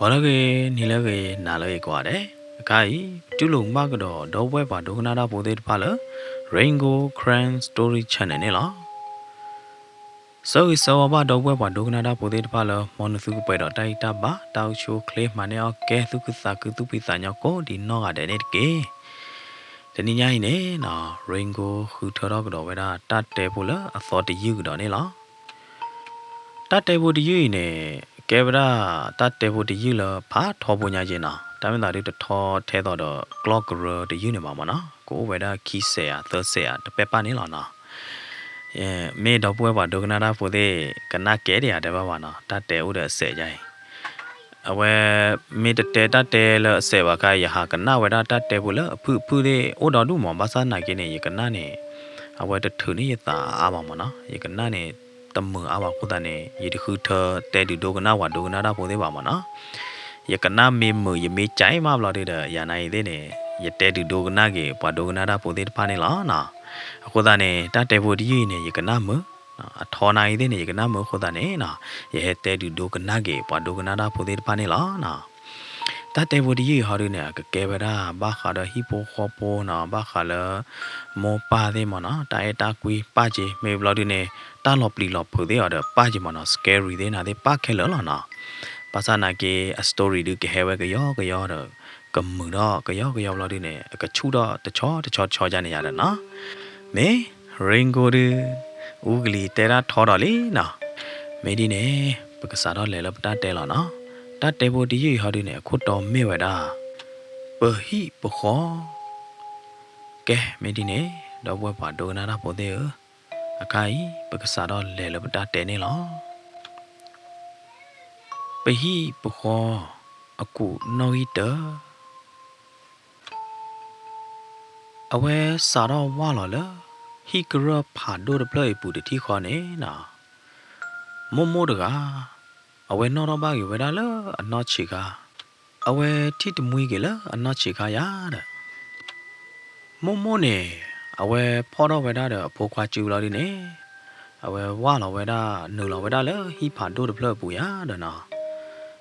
ဂီၤလၢအဂ့ၤ, နံၤလၢအဂ့ၤ, နၤလၢအဂ့ၤကိးဂၤဒဲး. အခါအံၤ ပတူၢ်လိာ်မုာ်ကဒီး ဒီပုၢ်ဝဲၢ်ပှၤဒိကနၣ်တၢ်ဖိသ့ၣ်တဖၣ်လၢ Rain Gold Karen Story Channel န့ၣ်လီၤ. ဆၢဂ့ၤဆၢဝါဘၣ် ဒီပုၢ်ဝဲၢ်ပှၤဒိကနၣ်တၢ်ဖိသ့ၣ်တဖၣ်လၢ မ်နသုကပှဲၤဒီးတၢ်ဂံၢ်တၢ်ဘါ, တၢ်အိၣ်ဆူၣ်အိၣ်ချ့, မၤန့ၢ်အီၣ်ကဲ သူၣ်ခုသးခု, သူၣ်ဖှံသးညီကိးဒံးနီၢ်ဂၤဒဲးန့ၣ်တက့ၢ်. တနံၤညါအံၤန့ၣ် Rain Gold ဃုထၢထီၣ်ကဒီးဝဲဒၣ် တၢ်တဲဖိလၢအသီတယုၢ်ကဒီးန့ၣ်လီၤ. တၢ်တဲဖိတယုၢ်အံၤန့ၣ် ကဲဝဲဒၣ်တၢ်တဲဖိတယုၢ်လၢဖးထီဖိညါက့နီၤ. တၢ်မ့ၢ်သးဒုးတထီထဲသိးဒီးကျီၢ်ကရၢတယုၢ်န့ၣ်ဘၣ်မၢ်နီၤ. ကအိၣ်ဝဲဒၣ်ခံစဲးဧါ သၢစဲးဧါ တပဲာ်ပၢ်န့ၣ်လီၤနီၤ. မ့ၢ်ဒီပုၢ်ဝဲၢ်ပှၤဒိကနၣ်တၢ်ဖိသ့ၣ် ကနၣ်ကဲဒံးဧါ တဲဘၣ်ဘၣ်နီၤ, တၢ်တဲအိၣ်ဒီးအစဲးယါအံၤ. အဝဲ မ့ၢ်တတဲတၢ်တဲလၢအစဲးဘၣ်ခါ ယဟးကနၣ်ဝဲဒၣ်တၢ်တဲဖိလၢအဖုၣ်အဖုၣ်သ့ၣ်အိၣ်ဒီဒူၣ်မး, ဘၣ်ဆၣ်သနာ်က့န့ၣ် ယကနၣ်န့ၣ် အဝဲတထုးန့ၢ်ယသးအါအါဘၣ်မၢ်နီၤ. ယကနၣ်န့ၣ် တမုာ်အါဘၣ်အဃိသတးန့ၣ် ယတဃုထၢတဲဒုးဒိကနၣ်ပှၤဒိကနၣ်တၢ်ဖိသ့ၣ်ဘၣ်မၢ်နီၤ. ယကနၣ်မ့ၢ်မုာ် ယမ့ၢ်ကဲမးဘျီဒုဒီး ယၤနၤအံၤသ့ၣ်န့ၣ် ယတဲဒုးဒိကနၣ်က့ၤ ပှၤဒိကနၣ်တၢ်ဖိသ့ၣ်တဖၣ်န့ၣ်လီၤနီၤ. အဃိသတးန့ၣ် တၢ်တဲဖိတယုၢ်အံၤန့ၣ် ယကနၣ်မုာ် အထီနၤအံၤသ့ၣ်န့ၣ် ယကနၣ်မုာ်အဃိသတးန့ၣ်နီၤ, ယဟဲတဲဒုးဒိကနၣ်က့ၤ ပှၤဒိကနၣ်တၢ်ဖိသ့ၣ်တဖၣ်န့ၣ်လီၤနီၤ. တၢ်တဲဖိတယုၢ်အံၤဟီဒုန့ၣ် အကကဲဝဲဒၣ် ဘၣ်ဃးဒီးဟံၣ်ဖိဃီဖိနီၤ, ဘၣ်ဃးလၢ မိၢ်ပၢ်သ့ၣ်မၢ်နီၤ, တၢ်အဲၣ်တၢ်ကွံပၢ်က့ၤ, မ့ၢ်ဘျီဒုန့ၣ် တၢ်လီၤပျံၤလီၤဖုးသ့ၣ်အီၤဒီးပၢ်က့ၤမၢ်နီၤ, scary သ့ၣ်နၤသ့ၣ်ပၢ်ခဲလၢာ်လီၤနီၤ. ဘၣ်ဆၣ်သနာ်က့ အ story ဒုကဟဲဝဲကယီကယီဒီး ကမုာ်ထီၣ်ကယီကယီဘျီဒုန့ၣ် အကဆူၣ်ထီၣ်တဆီတဆီတဆီဒ်န့ၣ်ယါဒီးနီၤ. မ့ၢ် Rain Gold ဒု အူကလံၤတဲတၢ်ထီဒီးလံနီၤ. မ့ၢ်ဒ်န့ၣ် ပကစးထီၣ်လဲၤလၢပတၢ်တဲလီၤနီၤ. တၢ်တဲဖိတယုၢ်အံၤဟီဒုန့ၣ် အခိၣ်တီမ့ၢ်ဝဲဒၣ် ပဟံၣ်ပဃီ. ကဲ မ့ၢ်ဒ်န့ၣ် ဒီပုၢ်ဝဲၢ်ပှၤဒိကနၣ်တၢ်ဖိသ့ၣ်ဧၢ, အခါအံၤ ပကစးထီၣ်လဲၤလၢပတၢ်တဲန့ၣ်လီၤ. ပဟံၣ်ပဃီ အကူးနီၣ်ဂံၢ်တၢ အဝဲစးထီၣ်ဝၢ်လီၤလၢ ဟံၣ်ကရၢၢ်ဖးဒိၣ်တဖျၢၣ်အံၤပူၤတထံၣ်ဃီန့ၣ်နီၤ, မိၢ်မိၢ်တဂၤ အဝဲနီၣ်ထီၣ်ဘၣ်က့ၤဝဲဒၣ်လၢအနီၢ်ဆံးခါ, အဝဲထံၣ်တမှံက့ၤလၢအနီၢ်ဆံးခါယါဒီး မိၢ်မိၢ်န့ၣ် အဝဲဖီၣ်ထီၣ်ဝဲဒၣ်ဒီးအဖိခွါစုဘျီဒုန့ၣ် အဝဲဝၢ်လီၤဝဲဒၣ် နုာ်လီၤဝဲဒၣ်လၢဟံၣ်ဖးဒိၣ်တဖျၢၣ်အပူၤယါဒီးနီ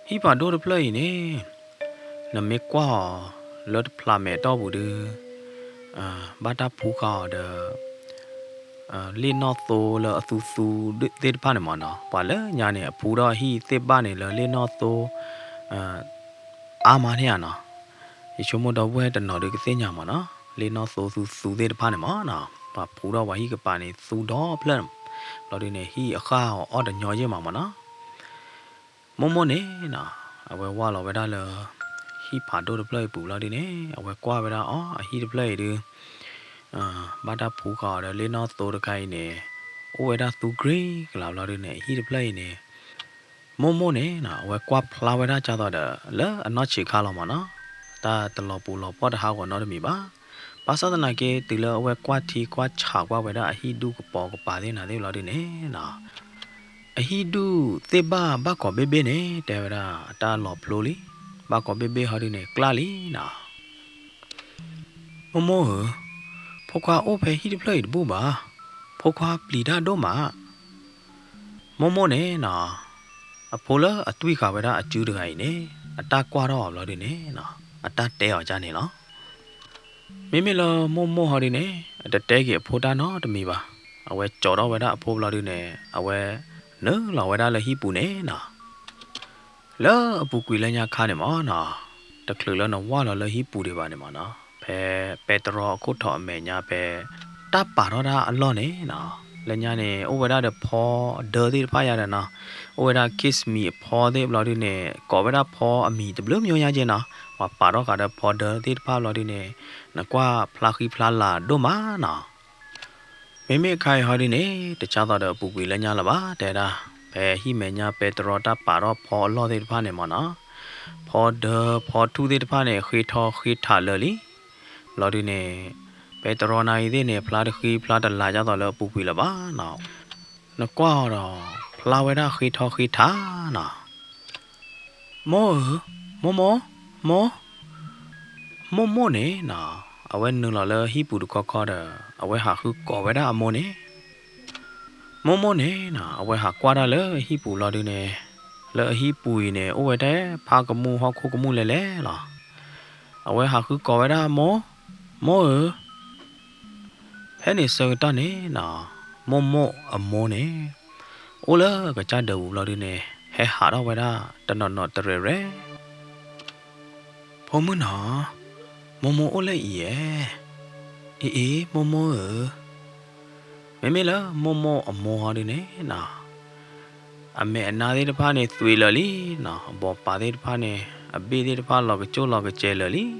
ၤ, ဟံၣ်ဖးဒိၣ်တဖျၢၣ်အံၤန့ၣ် နမ့ၢ်ကွၢ်အီၤလၢတဖျးမဲာ်တီၢ်ပူၤဒု ဘၣ်တၢ်ဖှူဃာ်အီၤဒီး လ့ၣ်နီၣ်သိလၢအသူသူသ့ၣ်တဖၣ်န့ၣ်မၢ်နီၤ, ပှၤလၢညါန့ၣ် အဖှူထီၣ်အဟံၣ်သ့ၣ်ဘၣ်န့ၣ်လၢလ့ၣ်နီၣ်သိ အါမးန့ၣ်ဧါနီၤ, ယဆိကမိၣ်ဒီပုၢ်ဝဲၢ်တနီၤဒုကသ့ၣ်ညါမၢ်နီၤ, လ့ၣ်နီၣ်သိသူသူသ့ၣ်တဖၣ်န့ၣ်မၢ်နီၤ, ပှၤဖှူထီၣ်ပှၤဟံၣ်ကပၤန့ၣ်သူဒီဖျၢၣ်, ဘျီဒုန့ၣ် ဟံၣ်အဃၢ်အီၤအီၣ်တညီယ့ၢ်မးမၢ်နီၤ. မိၢ်မိၢ်န့ၣ်နီၤ အဝဲဝၢ်လီၤဝဲဒၣ်လၢ ဟံၣ်ဖးဒိၣ်တဖျၢၣ်အံၤပူၤဘျီဒုန့ၣ် အဝဲကွၢ်ဝဲဒၣ်အီၤ အဟံၣ်တဖျၢၣ်အံၤဒု ဘၣ်တၢ်ဖှူဃာ်အီၤဒီးလ့ၣ်နီၣ်သိတခါအံၤန့ၣ် အိၣ်ဝဲဒၣ်သူ green ကလၤဘျီဒုန့ၣ် အဟံၣ်တဖျၢၣ်အံၤန့ၣ် မိၢ်မိၢ်န့ၣ်နီၤ အဝဲကွၢ်ဖျါဝဲဒၣ်ကသိးဒီး လၢအနီၢ်ဆံးခါလီၤမၢ်နီၤ, တၢ်တလီၤပူၤလီၤဖှီၣ်တဟးဂီၤနီတမံၤဘၣ်. ဘၣ်ဆၣ်သနာ်က့ တုၤလၢအဝဲကွၢ်ထံကွၢ်ဆးကွၢ်ဝဲဒၣ်အဟံၣ်ဒူၣ်ကပီၤကပၤသ့ၣ်နၤသ့ၣ်ဘျီဒုန့ၣ်နီၤ အဟံၣ်ဒူၣ်သ့ၣ်ဘၣ်ဘၣ်ကိးဘ့ၣ်ဘ့ၣ်န့ၣ် တဲဝဲဒၣ်အတၢ်လီၤဖျိလံ, ဘၣ်ကိးဘ့ၣ်ဘ့ၣ်ဟီဒုန့ၣ် ကျၢ်လံနီၤ. မိၢ်မိၢ်ဧၢ, ဖိခွါအိၣ်ဖဲဟံၣ်တဖျၢၣ်အံၤတဘူၣ်ဘၣ်, ဖိခွါပျံၤတၢ်ဒိၣ်မး. မိၢ်မိၢ်န့ၣ်နီၤ အဖိလၢအတွံၢ်ဃာ်ဝဲဒၣ်အစုတဂၤအံၤန့ၣ် အတၢ်ကွၢ်ထီၣ်အီၤဘျီဒုန့ၣ်နီၤ အတၢ်တဲအီၤဒ်န့ၣ်လီၤ. မ့မ့ၢ်လၢမိၢ်မိၢ်ဟီဒုန့ၣ် အတတဲက့ၤအဖိတၢ်နီတမံၤဘၣ်. အဝဲကၠီထီၣ်ဝဲဒၣ်အဖိဘျီဒုန့ၣ် အဝဲနုာ်လီၤဝဲဒၣ်လၢဟံၣ်ပူၤန့ၣ်နီၤ လၢအပူၤကွံာ်လၢညါခါန့ၣ်မၢ်နီၤ, တချုးလၢနဝၢ်လီၤလၢဟံၣ်ပူၤဒံးဘၣ်န့ၣ်မၢ်နီၤ, ဖဲပဲတြီအခိၣ်ထိးအမဲာ်ညါဖဲ တၢ်ပာ်ထီၣ်ဒၣ်အလီၢ်န့ၣ်နီၤ, လၢညါန့ၣ် အိၣ်ဝဲဒၣ်ဒီးဖီဒၢသ့ၣ်တဖၣ်ယါဒီးနီၤ, အိၣ်ဝဲဒၣ် kiss me အဖီသ့ၣ်ဘျီဒုန့ၣ် ကိးဝဲဒၣ်ဖီအမံၤတဘျုးမံၤညါက့နီၤ, ပှၤပာ်ထီၣ်ဃာ်ဒီးဖီဒၢသ့ၣ်တဖၣ်ဘျီဒုန့ၣ် နကွၢ်ဖျါဃံဖျါလၤဒိၣ်မးနီၤ. မ့မ့ၢ်အခါအံၤဟီဒုန့ၣ် တဆါသီဒီးအပူၤကွံာ်လၢညါလၢၤဘၣ် တဲဒၣ်, ဖဲဟံၣ်မဲာ်ညါပဲတြီတၢ်ပာ်ထီၣ်ဖီအလီၢ်သ့ၣ်တဖၣ်န့ၣ်မၢ်နီၤ, ဖီဒၢဖီထူၣ်သ့ၣ်တဖၣ်န့ၣ် ဃ့ထီဃ့ထးလၢာ်လံ. ဘျီဒုန့ၣ် ပဲတြီနၤအံၤသ့ၣ်န့ၣ် ဖျါတဃံဖျါတလၤဒ်သိးလၢအပူၤကွံာ်လၢၤဘၣ်နီၤ. နကွၢ်အီၤဒီး ဖျါဝဲဒၣ်ဃ့ထီဃ့ထးနီၤ. မိၢ်ဧၢ, မိၢ်မိၢ်, မိၢ်, မိၢ်မိၢ်န့ၣ်နီၤ, အဝဲနုာ်လီၤလၢဟံၣ်ပူၤတခီခီဒီး အဝဲဟးဃုကိးဝဲဒၣ်အမိၢ်န့ၣ်. မိၢ်မိၢ်န့ၣ်နီၤ, အဝဲဟးကွၢ်တၢ်လၢဟံၣ်ပူၤလီၤဒုန့ၣ်, လၢအဟံၣ်ပူၤအံၤန့ၣ် အိၣ်ဝဲထဲဖါကမူၣ်ဟီၣ်ခိၣ်ကမူၣ်လဲၤလဲၤလီၤ. အဝဲဟးဃုကိးဝဲဒၣ်မိၢ်, မိၢ်ဧၢ, ဖဲန့ၣ်ဆၢကတီၢ်န့ၣ်နီၤ, မိၢ်မိၢ်အမိၢ်န့ၣ် အိၣ်လၢကစၢ်ဒၢးပူၤဘျီဒုန့ၣ် ဟဲဟးထီၣ်ဝဲဒၣ်တနီၤနီၤတရဲၣ်ရဲၣ် ဖိမုၣ်နီၤ, မိၢ်မိၢ်အိၣ်လၢအံၤဧါ, အ့အ့ မိၢ်မိၢ်ဧၢ, မ့မ့ၢ်လၢမိၢ်မိၢ်အမိၢ်ဟီဒုန့ၣ်နီၤ, အမဲာ်အနါသ့ၣ်တဖၣ်န့ၣ်သွံးလၢာ်လံနီၤ, အဘီပာ်သ့ၣ်တဖၣ်န့ၣ် အဘ့ၣ်သ့ၣ်တဖၣ်လီၤကကၠိၣ်လီၤကစဲၤလၢာ်လံ, ဒီး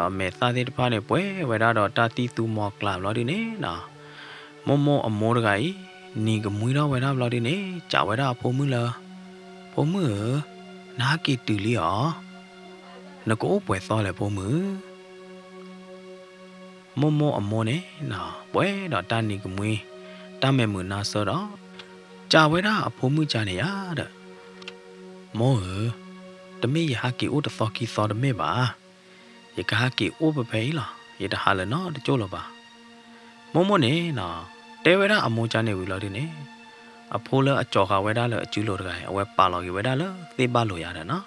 အမဲာ်သၣ်သ့ၣ်တဖၣ်န့ၣ် ပှဲၤဝဲဒၣ်ဒီးတၢ်သံၣ်သူမီၤကျၢ်ဘျီဒုန့ၣ်နီၤ, မိၢ်မိၢ်အမိၢ်တဂၤအံၤ နံၤကမှံထီၣ်ဝဲဒၣ်ဘျီဒုန့ၣ် စံးဝဲဒၣ်အဖိမုၣ်လၢ ဖိမုၣ်ဧၢ, နဟးက့ၤတုၤလံဧါ, နကအိၣ်ပှဲၤသီလဲၣ်ဖိမုၣ်. မိၢ်မိၢ်အမိၢ်န့ၣ်နီၤ ပှဲၤဒီးတၢ်နံၤကမှံ တၢ်မဲာ်မုာ်နါဆၢဒီး စံးဝဲဒၣ်အဖိမုၣ်ကါန့ၣ်ယါဒီး, မိၢ်ဧၢ, တမ့ၢ်ယဟးက့ၤအိၣ်တသီခံသီတမ့ၢ်ဘၣ်, ယကဟးက့ၤအိၣ်ဖဲဖဲအံၤလီၤ, ယတဟးလၢၤနီတကၠိၢ်လၢၤဘၣ်. မိၢ်မိၢ်န့ၣ်နီၤ တဲဝဲဒၣ်အမိၢ်ကါန့ၣ်ဝံၤလီၤဒုန့ၣ်, အဖိလၢအကၠီၤဃာ်ဝဲဒၣ်လၢအစုလိၤတဂၤအံၤ အဝဲပာ်လီၤက့ၤဝဲဒၣ်လၢသ့ၣ်ဘၣ်လိာ်ယါဒီးနီၤ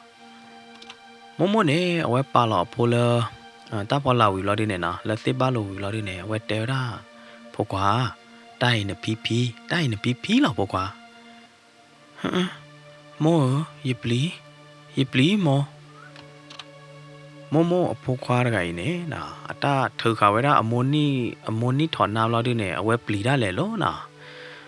မိၢ်မိၢ်န့ၣ် အဝဲပာ်လီၤအဖိလၢ တၢ်ဖီလာ်ဝံၤဘျီဒုန့ၣ်နီၤ လၢသ့ၣ်ဘၣ်လိာ်ဝံၤဘျီဒုန့ၣ် အဝဲတဲဝဲဒၣ်, ဖိခွါ, တၢ်အံၤနဖံဖံ, တၢ်အံၤနဖံဖံလီၤဖိခွါ. မိၢ်ဧၢ, ယပျံၤ, ယပျံၤမိၢ်. မိၢ်မိၢ်အဖိခွါတဂၤအံၤန့ၣ်နီၤ အတၢ်ထုးဃာ်ဝဲဒၣ်အမိၢ်နံၣ်ထီၣ်နါဘျီဒုန့ၣ် အဝဲပျံၤဒၣ်လဲာ်လီၤနီၤ.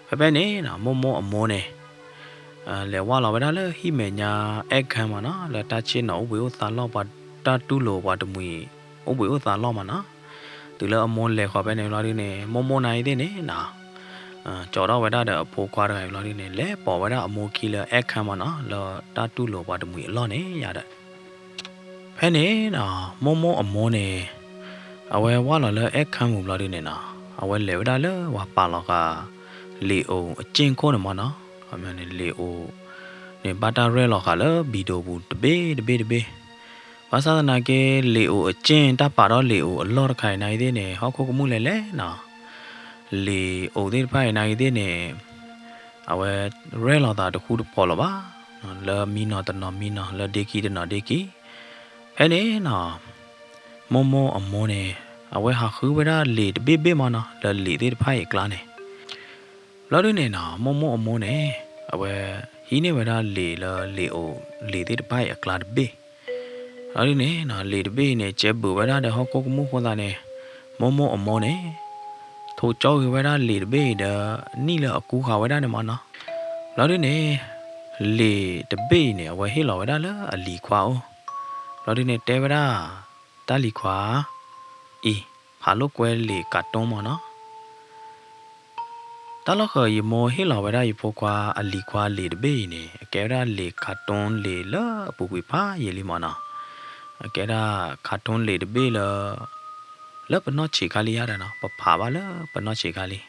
ဖဲဖဲန့ၣ်နီၤ မိၢ်မိၢ်အမိၢ်န့ၣ် လဲၤဝဲလီၤဝဲဒၣ်လၢဟံၣ်မဲာ်ညါ အဲၣ်ခၢၣ်မးနီၤ လၢတၢ်ဆ့ၣ်နီၤအိၣ်ဘှံးအိၣ်သါလီၢ် ပှၤ တၢ်တူၢ်လိာ်ပှၤတမှံၤ အိၣ်ဘှံးအိၣ်သါလီၢ်မးနီၤ. တုၤလၢအမိၢ်လဲၤဃီၤဖဲန့ၣ်ဘျီဒုန့ၣ် မိၢ်မိၢ်နၤအံၤသ့ၣ်န့ၣ်နီၤ ကၠီၤထီၣ်ဝဲဒၣ်ဒီးအဖိခွါတဂၤအံၤဘျီဒုန့ၣ် လဲၤပိာ်ဝဲဒၣ်အမိၢ်ခံလၢအဲၣ်ခၢၣ်မးနီၤ လၢတၢ်တူၢ်လိာ်ပှၤတမှံၤအလီၢ်န့ၣ်ယါဒီး ဖဲန့ၣ်နီၤ မိၢ်မိၢ်အမိၢ်န့ၣ် အဝဲဝဲလီၤလၢအဲၣ်ခၢၣ်မုၢ်ဘျီဒုန့ၣ်နီၤ အဝဲလဲၤဝဲဒၣ်လၢပှၤပာ်လီၤဃာ် လံာ်အိၣ်အက့ၢ်ခိၣ်န့ၣ်မးနီၤ. ခီန့ၣ် လံာ်အိၣ်န့ၣ် ဘၣ်တၢ်ရဲၣ်လီၤဃာ်လၢဘံၣ်ဒိၣ်ပူၤတဘ့ၣ်တဘ့ၣ်တဘ့ၣ်. ဘၣ်ဆၣ်သနာ်က့ လံာ်အိၣ်အက့ၢ် တၢ်ပာ်ထီၣ်လံာ်အိၣ်အလီၢ်တခါအံၤနာ်ဂ့ၤသ့ၣ်န့ၣ် ဟီၣ်ခိၣ်ကမူၣ်လဲၤလဲၤနီၤ လံာ်အိၣ်သ့ၣ်တဖၣ်အံၤနာ်ဂ့ၤသ့ၣ်န့ၣ် အဝဲရဲၣ်လီၤသးတဃူတဖိးလၢၤဘၣ်. လၢမံနီၤတနီၤမံနီၤ လၢဒ့ခံတနီၤဒ့ခံ. ဖဲန့ၣ်နီၤ မိၢ်မိၢ်အမိၢ်န့ၣ် အဝဲဟးဃုဝဲဒၣ်လံာ်တဘ့ၣ်ဘ့ၣ်မးနီၤ လၢလံာ်သ့ၣ်တဖၣ်အံၤအကျါန့ၣ် ဘျီဒုန့ၣ်နီၤ မိၢ်မိၢ်အမိၢ်န့ၣ် အဝဲဟံးန့ၢ်ဝဲဒၣ်လံာ်လၢလံာ်အိၣ်လံာ်သ့ၣ်တဖၣ်အံၤအကျါတဘ့ၣ်. ဘျီဒုန့ၣ်နီၤ လံာ်တဘ့ၣ်အံၤန့ၣ် ကဲဘုးဝဲဒၣ်ဒီးဟီၣ်ခိၣ်ကမူၣ်အဃိသတးန့ၣ် မိၢ်မိၢ်အမိၢ်န့ၣ် ထိးကၠီဂ့ၤဝဲဒၣ်လံာ်တဘ့ၣ်အံၤဒီး နံၣ်လၢအကူဃာ်ဝဲဒၣ်န့ၣ်မးနီၤ. ဘျီဒုန့ၣ် လံာ်တဘ့ၣ်အံၤန့ၣ် အဝဲဟ့ၣ်လီၤဝဲဒၣ်လၢအလံၤခွါအိၣ်. ဘျီဒုန့ၣ်တဲဝဲဒၣ် တၢ်လံၤခွါ အံၤ ဖးလိာ်ကွဲလံာ်ကၤတူၢ်မးနီၤ. တၢ်လီၢ်ဃၢၤယမိၢ်ဟ့ၣ်လီၤဝဲဒၣ်ယဖိခွါအလံၤခွါလံာ်တဘ့ၣ်အံၤန့ၣ် အကဲဝဲဒၣ်လံာ်ကၤတူၢ်လံာ်လၢအပူၤကွံာ်ဖးယံာ်လံမးနီၤ. အကဲဒၣ်ကၤတူၢ်လံာ်တဘ့ၣ်လၢ လၢပနီၢ်ဆံးခါလံယါဒီးနီၤ ပဖးဘၣ်လၢပနီၢ်ဆံးခါလံ.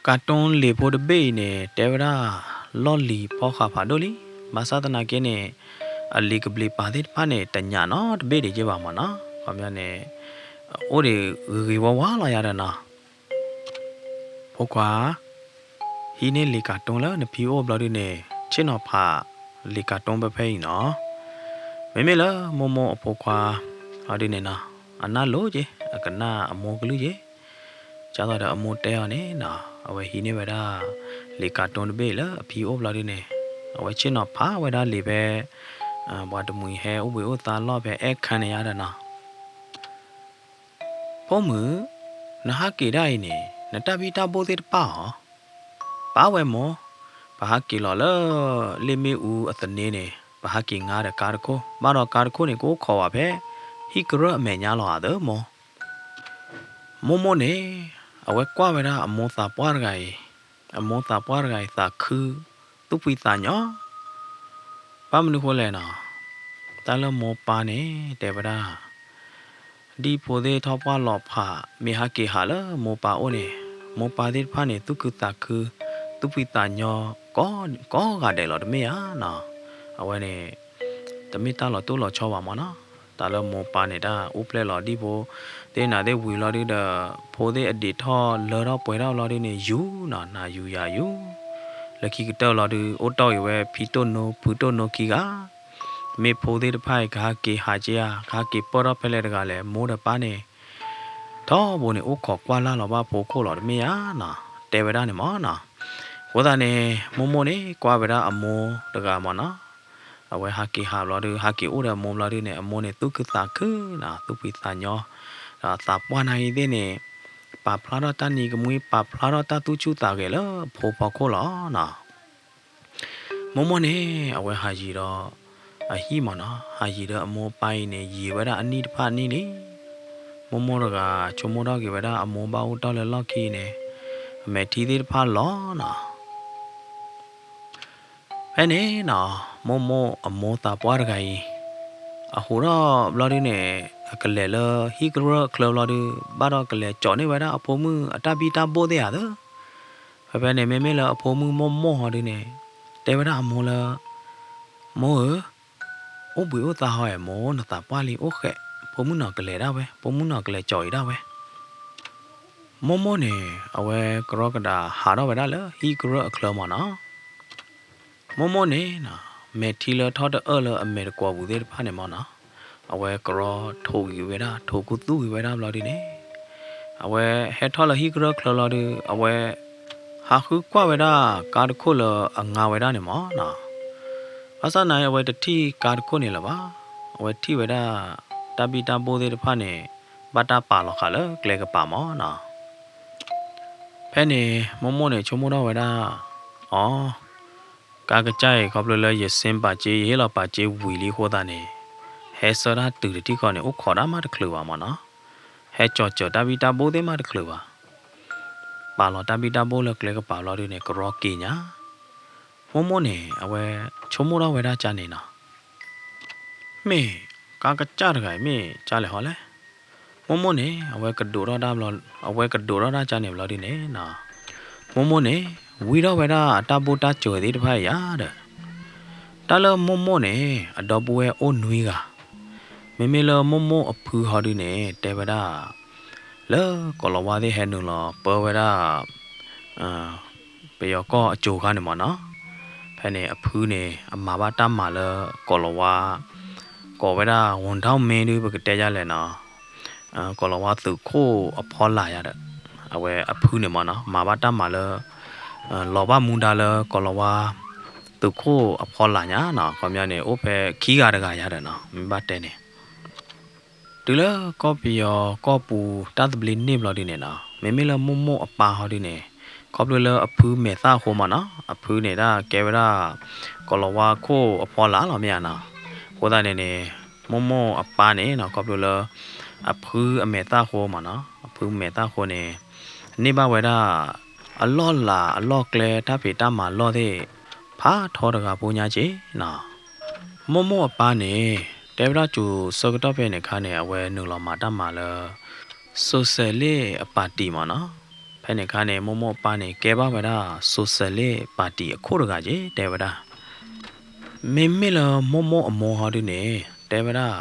ကၤတူၢ်လံာ်ဖိတဘ့ၣ်အံၤန့ၣ် တဲဝဲဒၣ် လီၢ်လံၤဖီၣ်ဃာ်ဖးဒိၣ်လံ. ဘၣ်ဆၣ်သနာ်က့န့ၣ် အလံာ်ကဘျံးပၤသ့ၣ်တဖၣ်န့ၣ် တညးနီတဘ့ၣ်ဒံးက့ဘၣ်မးနီၤ. ခီပညီန့ၣ် အိၣ်ဒံးဂ့ၤဂ့ၤဝါဝါလီၤယါဒီးနီၤ. ဖိခွါ ဟံးန့ၢ်လံာ်ကၤတူၢ်လၢနဖံအိၣ်ဘျီဒုန့ၣ် ဆ့ၣ်နီၤဖးလံာ်ကၤတူၢ်ဖဲဖဲအံၤနီၤ. မ့မ့ၢ်လၢမိၢ်မိၢ်အဖိခွါ အီၤဒုန့ၣ်နီၤ အနၢ်လိၤက့ၤ အကနၣ်အမိၢ်ကလုၢ်က့ၤ. ကၢ်သိးဒီးအမိၢ်တဲအီၤန့ၣ်နီၤ အဝဲဟံးန့ၢ်ဝဲဒၣ် လံာ်ကၤတူၢ်တဘ့ၣ်လၢအဖံအိၣ်ဘျီဒုန့ၣ် အဝဲဆ့ၣ်နီၤဖးဝဲဒၣ်လံာ်ဖဲ ပှၤတမှံၤဟဲအိၣ်ဘှံးအိၣ်သါလီၢ်ဖဲအဲၣ်ခၢၣ်န့ၣ်ယါဒီးနီၤ. ဖိမုၣ်, နဟးက့ၤဒၣ်အံၤန့ၣ် နတၢ်ဘံၣ်တၢ်ဘိၣ်သ့ၣ်တဖၣ်အီၤ ပာ်ဝဲမိၢ်, ပဟးက့ၤလီၤလၢ လ့ၣ်မ့ၣ်အူအသန့န့ၣ် ပဟးက့ၤငါဒီးကါတခိၣ်, ဘၣ်ဒီးကါတခိၣ်န့ၣ် ကအိၣ်ခိးဝဲဖဲ ဟံၣ်ကရၢၢ်အမဲာ်ညါလီၤဧါသၢမိၢ်. မိၢ်မိၢ်န့ၣ် အဝဲကွၢ်ဝဲဒၣ်အမိၢ်သးပှၢ်တဂၤအံၤ, အမိၢ်သးပှၢ်တဂၤအံၤသးခု သူၣ်ဖှံသးညီ ဘၣ်မနုၤဃိလဲၣ်နီၤ, တၢ်လၢမိၢ်ပၢ်န့ၣ် တဲဝဲဒၣ် ဒ်ဖိသ့ၣ်ထီၣ်ပှၢ်လီၤဖး မ့ၢ်ဟးက့ၤဟးလၢမိၢ်ပၢ်အိၣ်န့ၣ် မိၢ်ပၢ်သ့ၣ်တဖၣ်န့ၣ် သူၣ်ခုသးခု သူၣ်ဖှံသးညီ ကိးဂၤဒဲးလီၤတမ့ၢ်ဧါနီၤ. အဝဲန့ၣ် တမ့ၢ်တၢ်လီၤတိၢ်လီၤဆီဘၣ်မးနီၤ. တၢ်လၢမိၢ်ပၢ်န့ၣ် တၢ်အိၣ်ဖျဲၣ်လီၤဒ်ဖိသ့ၣ်နၤသ့ၣ်ဝံၤလီၤဒုဒီး ဖိသ့ၣ်အဒံးထီၣ်လၢထီၣ်ပှဲၤထီၣ်လီၤဒုန့ၣ် ယူၤနီၤ နၤယူၤယၤယူၤ လၢခံကတၢၢ်လီၤဒုး အိၣ်တီၢ်က့ၤဝဲဖံတိၣ်နိ ဖုတိၣ်နိခံဂၤ, မ့ၢ်ဖိသ့ၣ်တဖၣ်အံၤ ကဟးက့ၤဟးက့ၤဧါ, ကဟးက့ၤပၢၢ်ထီၣ်ဖဲလဲၣ်တဂၤလဲၣ်, မိၢ်ဒီးပၢ်န့ၣ် ထီဘိန့ၣ် အိၣ်ခိးကွၢ်လၢ်လီၤဘၣ်ဖိခိၣ်လီၤတမ့ၢ်ဧါနီၤ, တဲဝဲဒၣ်န့ၣ်မ့ၢ်နီၤ. အဃိသတးန့ၣ် မိၢ်မိၢ်န့ၣ် ကွၢ်ဝဲဒၣ်အမိၢ်တဂၤမ့ၢ်နီၤ, အဝဲဟးက့ၤဟးဘျီဒုး ဟးက့ၤအိၣ်ဒီးအမိၢ်ဘျီဒုးန့ၣ် အမိၢ်န့ၣ် သူၣ်ခုသးခုနီၤ, သူၣ်ဖှံသးညီ, ဒီးသးပှၢ်နၤအံၤသ့ၣ်န့ၣ် ပာ်ဖျါထီၣ်တၢ်နံၤကမှံ ပာ်ဖျါထီၣ်တၢ်သူၣ်ဆူၣ်သးဂဲၤလၢဖိဖီခိၣ်လီၤနီၤ. မိၢ်မိၢ်န့ၣ် အဝဲဟးယံၤဒီး အဟံၣ်မ့ၢ်နီၤ, ဟးယံၤဒီးအမိၢ်အပၢ်အံၤန့ၣ် ယံၤဝဲဒၣ်အနံၣ်တဖၣ်အနံၣ်လံ. မိၢ်မိၢ်တဂၤ ဆိကမိၣ်ထီၣ်က့ၤဝဲဒၣ်အမိၢ်ဘၣ်အိၣ်တ့ၢ်လၢလီၢ်ခံန့ၣ် အမဲာ်ထံသ့ၣ်တဖၣ်လီၤနီၤ. ဖဲန့ၣ်နီၤ မိၢ်မိၢ်အမိၢ်သးပှၢ်တဂၤအံၤ အဟူးထီၣ်ဘျီဒုးန့ၣ် အကလဲၤလၢဟံၣ်ကရၢၢ်အချၢဘျီဒုး ဘၣ်ဒီးကလဲၤကၠီးန့ၢ်ဝဲဒၣ်အဖိမုၣ်အတၢ်ဘံၣ်တၢ်ဘိၣ်သ့ၣ်ဧါသၢ. ဖဲဖဲန့ၣ် မ့မ့ၢ်လၢအဖိမုၣ်မိၢ်မိၢ်ဟီဒုးန့ၣ် တဲဝဲဒၣ်အမိၢ်လၢ မိၢ်ဧၢ, အိၣ်ဘှံးအိၣ်သါဟီဧါမိၢ်, နသးပှၢ်လံအိၣ်ဃဲး, ဖိမုၣ်နီၤကလဲၤဒၣ်ဝဲ, ဖိမုၣ်နီၤကလဲၤကၠီးအံၤဒၣ်ဝဲ. မိၢ်မိၢ်န့ၣ် အဝဲကရီကဒးဟးထီၣ်ဝဲဒၣ်လၢဟံၣ်ကရၢၢ်အချၢမ့ၢ်နီၤ. မိၢ်မိၢ်န့ၣ်နီၤ မဲာ်ထံလၢထီၣ်တအၢၣ်လၢအမဲာ်တကွီၤပူၤသ့ၣ်တဖၣ်န့ၣ်မ့ၢ်နီၤ, အဝဲကရီထိးဂံၤဝဲဒၣ် ထိးကူသူဂံၤဝဲဒၣ်ဘျီဒုးန့ၣ် အဝဲဟဲထီၣ်လၢဟံၣ်ကရၢၢ်ချၢလီၤဒုး အဝဲ ဟးဃုကွၢ်ဝဲဒၣ်ကါတခိၣ်လၢအငါဝဲဒၣ်န့ၣ်မ့ၢ်နီၤ. ဘၣ်ဆၣ်သနာ်က့ အဝဲတထံၣ်ကါတခိၣ်န့ၣ်လၢၤဘၣ်. အဝဲထံၣ်ဝဲဒၣ် တၢ်ဘံၣ်တၢ်ဘိၣ်သ့ၣ်တဖၣ်န့ၣ် ဘၣ်တၢ်ပာ်လီၤဃာ်လၢကျဲကပၤမ့ၢ်နီၤ. ဖဲန့ၣ် မိၢ်မိၢ်န့ၣ် ဆိကမိၣ်ထီၣ်ဝဲဒၣ်, အိ, ကါကစၢ်အံၤ ခီဖျိလၢယဆ့ပာ်စ့ ယဟ့ၣ်လီၤပာ်စ့ဝံၤလံအဃိသတးန့ၣ် ဟဲဆှၢတၢ်တုၤတထံၣ်ဃီန့ၣ် အိၣ်ခိးတၢ်မးတချုးဘၣ်မ့ၢ်နီၤ. ဟဲကၠီၤစၢၤတၢ်ဘံၣ်တၢ်ဘိၣ်သ့ၣ်မးတချုးဘၣ်. ပာ်လီၤတၢ်ဘံၣ်တၢ်ဘိၣ်လၢကျဲကပၤဘျီဒုးန့ၣ် ကရီက့ၤညါ. မိၢ်မိၢ်န့ၣ် အဝဲဆိကမိၣ်ထီၣ်ဝဲဒၣ်ကန့ၣ်နီၤ. မ့ၢ်ကါကစၢ်တဂၤအံၤ မ့ၢ်ကလဲၣ်ဟီလဲၣ်. မိၢ်မိၢ်န့ၣ် အဝဲကဒိးထီၣ်တၢ်ဘျီ, အဝဲကဒိးထီၣ်တၢ်ကန့ၣ်ဘျီဒုးန့ၣ်နီၤ, မိၢ်မိၢ်န့ၣ် ဝံထီၣ်ဝဲဒၣ်အတၢ်ဘိၣ်တၢ်စၢၤသ့ၣ်တဖၣ်အံၤယၤဒီး တၢ်လၢမိၢ်မိၢ်န့ၣ် အဒီပုၢ်ဝဲၢ်အိၣ်နွံဂၤ, မ့မ့ၢ်လၢမိၢ်မိၢ်အဖုဟီဒုးန့ၣ် တဲဝဲဒၣ် လၢကိးလၤဝါသ့ၣ်ဟဲနုာ်လီၤပၢဝဲဒၣ် ပယီၤကီၢ်အစိၤခါန့ၣ်မ့ၢ်နီၤ. ဖဲန့ၣ်အဖုန့ၣ် အမၤဘၣ်တၢ်မၤလၢကိးလၤဝါ ကိးဝဲဒၣ် ဝူၤထီၣ်မ့ၢ်ဒုး ပကတဲယလဲၣ်နီၤ, ကိးလၤဝါသုးခိၣ်အဖီလာ်ယၤဒီး အဝဲအဖုန့ၣ်မ့ၢ်နီၤ မၤဘၣ်တၢ်မၤလၢ လီၤဘၣ်မူဒါလၢကိးလၤဝါ သုးခိၣ်အဖီလာ်ညါနီၤ, ခီပညီန့ၣ် အိၣ်ဖဲခံဂၤတဂၤယၤဒီးနီၤ မ့ၢ်ဘၣ်တဲန့ၣ် တုၤလၢကီၢ်ပယီၤကီၢ်ပူၤတၢ်သဘျ့န့ၢ်ဘျီဒုးန့ၣ်နီၤ, မ့မ့ၢ်လၢမိၢ်မိၢ်အပၢ်ဟီဒုးန့ၣ် ခီဖျိလၢအဖုမဲာ်သၣ်အဃိမ့ၢ်နီၤ, အဖုန့ၣ်ဒၣ်ကဲဝဲဒၣ် ကိးလၤဝါခိၣ်အဖီလာ်လီၤမ့ၢ်ဧါနီၤ. အဃိသတးန့ၣ်န့ၣ် မိၢ်မိၢ်အပၢ်န့ၣ်နီၤ ခီဖျိလၢ အဖုအမဲာ်သၣ်အဃိမ့ၢ်နီၤ, အဖုမဲာ်သၣ်အဃိန့ၣ် န့ၢ်ဘၣ်ဝဲဒၣ် အလီၢ်လၤအလီၢ်ကျဲတၢ်ဖံးတၢ်မၤလီၢ်သ့ၣ် ဖးထီတဂၤဖိညါက့နီၤ. မိၢ်မိၢ်အပၢ်န့ၣ် တဲဝဲဒၣ်ကၠိၤဆၢကတီၢ်ဖဲန့ၣ်အခါန့ၣ် အဝဲနုာ်လီၤမၤတၢ်မၤလၢ Socialist အပၣ်တံၣ်မ့ၢ်နီၤ. ဖဲန့ၣ်အခါန့ၣ် မိၢ်မိၢ်အပၢ်န့ၣ် ကဲဘၣ်ဝဲဒၣ် Socialist ပၣ်တံၣ်အခိၣ်တဂၤက့ တဲဝဲဒၣ် မ့မ့ၢ်လၢမိၢ်မိၢ်အမိၢ်ဟီဒုးန့ၣ် တဲဝဲဒၣ်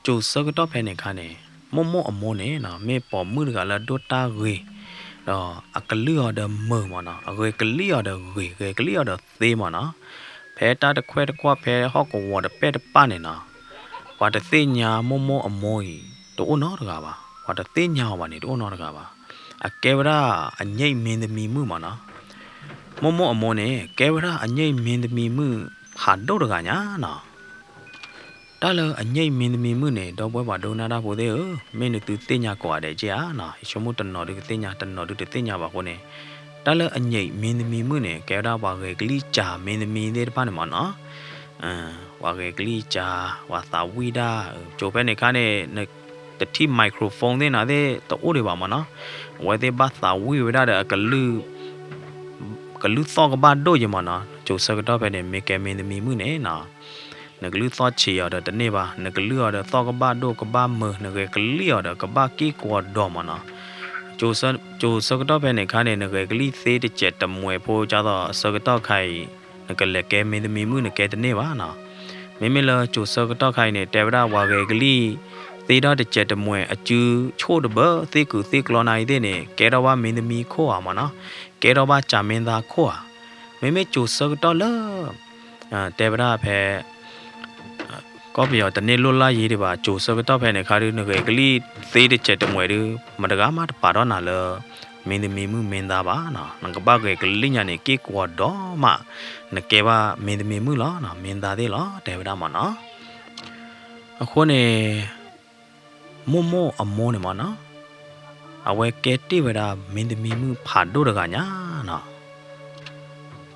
ကၠိၤဆၢကတီၢ်ဖဲန့ၣ်အခါန့ၣ် မိၢ်မိၢ်အမိၢ်န့ၣ်နီၤ မ့ၢ်ပိာ်မုၣ်တဂၤလၢဒိၣ်တၢ်ဂ့ၤ ဒီးအကလုၢ်အီၤဒီးမုာ်မ့ၢ်နီၤ, အဂဲၤကလံၣ်အီၤဒီးဂ့ၤ ဂဲၤကလံၣ်အီၤဒီးသ့မ့ၢ်နီၤ. ဖဲတၢ်တခွဲးတကွၢ်ဖဲဟီၣ်ကဝီၤတပဲၢ်တပၢ်န့ၣ်နီၤ ပှၤတသ့ၣ်ညါမိၢ်မိၢ်အမိၢ်အံၤ တအိၣ်နီတဂၤဘၣ်, ပှၤတသ့ၣ်ညါအီၤဘၣ်န့ၣ် တအိၣ်နီတဂၤဘၣ်. အကဲဝဲဒၣ်အညိမ့ၤသမံၤမုၣ်မ့ၢ်နီၤ. မိၢ်မိၢ်အမိၢ်န့ၣ် ကဲဝဲဒၣ်အညိမ့ၤသမံၤမုၣ်ဖးဒိၣ်တဂၤညါနီၤ. တၢ်လၢအညိမ့ၤသမံၤမုၣ်န့ၣ် ဒီပုၢ်ဝဲၢ်ပှၤဒိကနၣ်တၢ်ဖိသ့ၣ်ဧၢ, မ့ၢ်နသုသ့ၣ်ညါကိးဂၤဒဲးက့ဧါနီၤ, ယဆိကမိၣ်တနီၤဒုးကသ့ၣ်ညါ တနီၤဒုးတသ့ၣ်ညါဘၣ်အဃိန့ၣ်, တၢ်လၢအညိမ့ၤသမံၤမုၣ်န့ၣ် ကဲဝဲဒၣ်ပှၤဂဲၤကလံၣ်စၢ်မ့ၤသမံၤသ့ၣ်တဖၣ်န့ၣ်မ့ၢ်နီၤ. ပှၤဂဲၤကလံၣ်စၢ် ပှၤသးဝံၣ်ဒၣ်, ကၠိၤဖဲန့ၣ်အခါန့ၣ် တထံၣ် microphone သ့ၣ်နီၤသ့ၣ်တအိၣ်ဒံးဘၣ်မ့ၢ်နီၤ, အဝဲသ့ၣ်ဘၣ်သးဝံၣ်ဝဲဒၣ်ဒီးအကလုၢ် ကလုၢ်သီၣ်ကဘၣ်ဒိၣ်ယဲမ့ၢ်နီၤ, ကၠိၤဆၢကတီၢ်ဖဲန့ၣ် မ့ၢ်ကဲမ့ၤသမံၤမုၣ်န့ၣ်နီၤ, နကလုၢ်သီၣ်ဆံးအီၤဒီးတန့ၢ်ဘၣ်, နကလုၢ်အီၤဒီးသီၣ်ကဘၣ်ဒိၣ်ကဘၣ်မုာ်, နဂဲၤကလံၣ်အီၤဒီးကဘၣ်က့ၢ်ကီၤဒီးမ့ၢ်နီၤ, ကၠိၤဆၢကတီၢ်ဖဲန့ၣ်အခါန့ၣ် နဂဲၤကလံၣ်သ့တစဲးတမှဲးဖိ ကၢ်သိးအဆၢကတီၢ်ခါအံၤ နကလဲၤကဲမ့ၤသမံၤမုၣ်နကဲတန့ၢ်ဘၣ်နီၤ. မ့မ့ၢ်လၢကၠိၤဆၢကတီၢ်ခါအံၤန့ၣ် တဲဝဲဒၣ်ပှၤဂဲၤကလံၣ်သ့ထီၣ်တစဲးတမှဲးအစုဆိၣ်တဘၢသ့ၣ်ကုာ်သ့ၣ်ကျီနၤအံၤသ့ၣ်န့ၣ် ကဲထီၣ်ဘၣ်မ့ၤသမံၤခိၣ်ဧါမ့ၢ်နီၤ, ကဲထီၣ်ဘၣ်ကၠၤမ့ၤသါခိၣ်ဧါ, မ့ၢ် မ့မ့ၢ်ကၠိၤဆၢကတီၢ်လၢ တဲဝဲဒၣ်ဖဲ ကီၢ်ပယီၤတန့ၢ်လိၣ်လၢ်ယ့ၤဒံးဘၣ်, ကၠိၤဆၢကတီၢ်ဖဲန့ၣ်အခါဒုး နဂဲၤကလံၣ်သ့တစဲးတမှဲးဒုး မတဂၤမးတပာ်ထီၣ်နၤလၢ မင်းသမီးမုၣ်မင်းသားဘၣ်နီၤ. နကဘၣ်ဂဲၤကလံၣ်ညါန့ၣ် က့ၣ်ကွီၤဒီးမး နကဲဘၣ်မင်းသမီးမုၣ်လီၤနီၤ, မင်းသားသ့ၣ်လီၤ တဲဝဲဒၣ်မးနီၤ. အဃိန့ၣ် မိၢ်မိၢ်အမိၢ်န့ၣ်မးနီၤ, အဝဲကဲတ့ၢ်ဝဲဒၣ်မင်းသမီးမုၣ်ဖးဒိၣ်တဂၤညါနီၤ.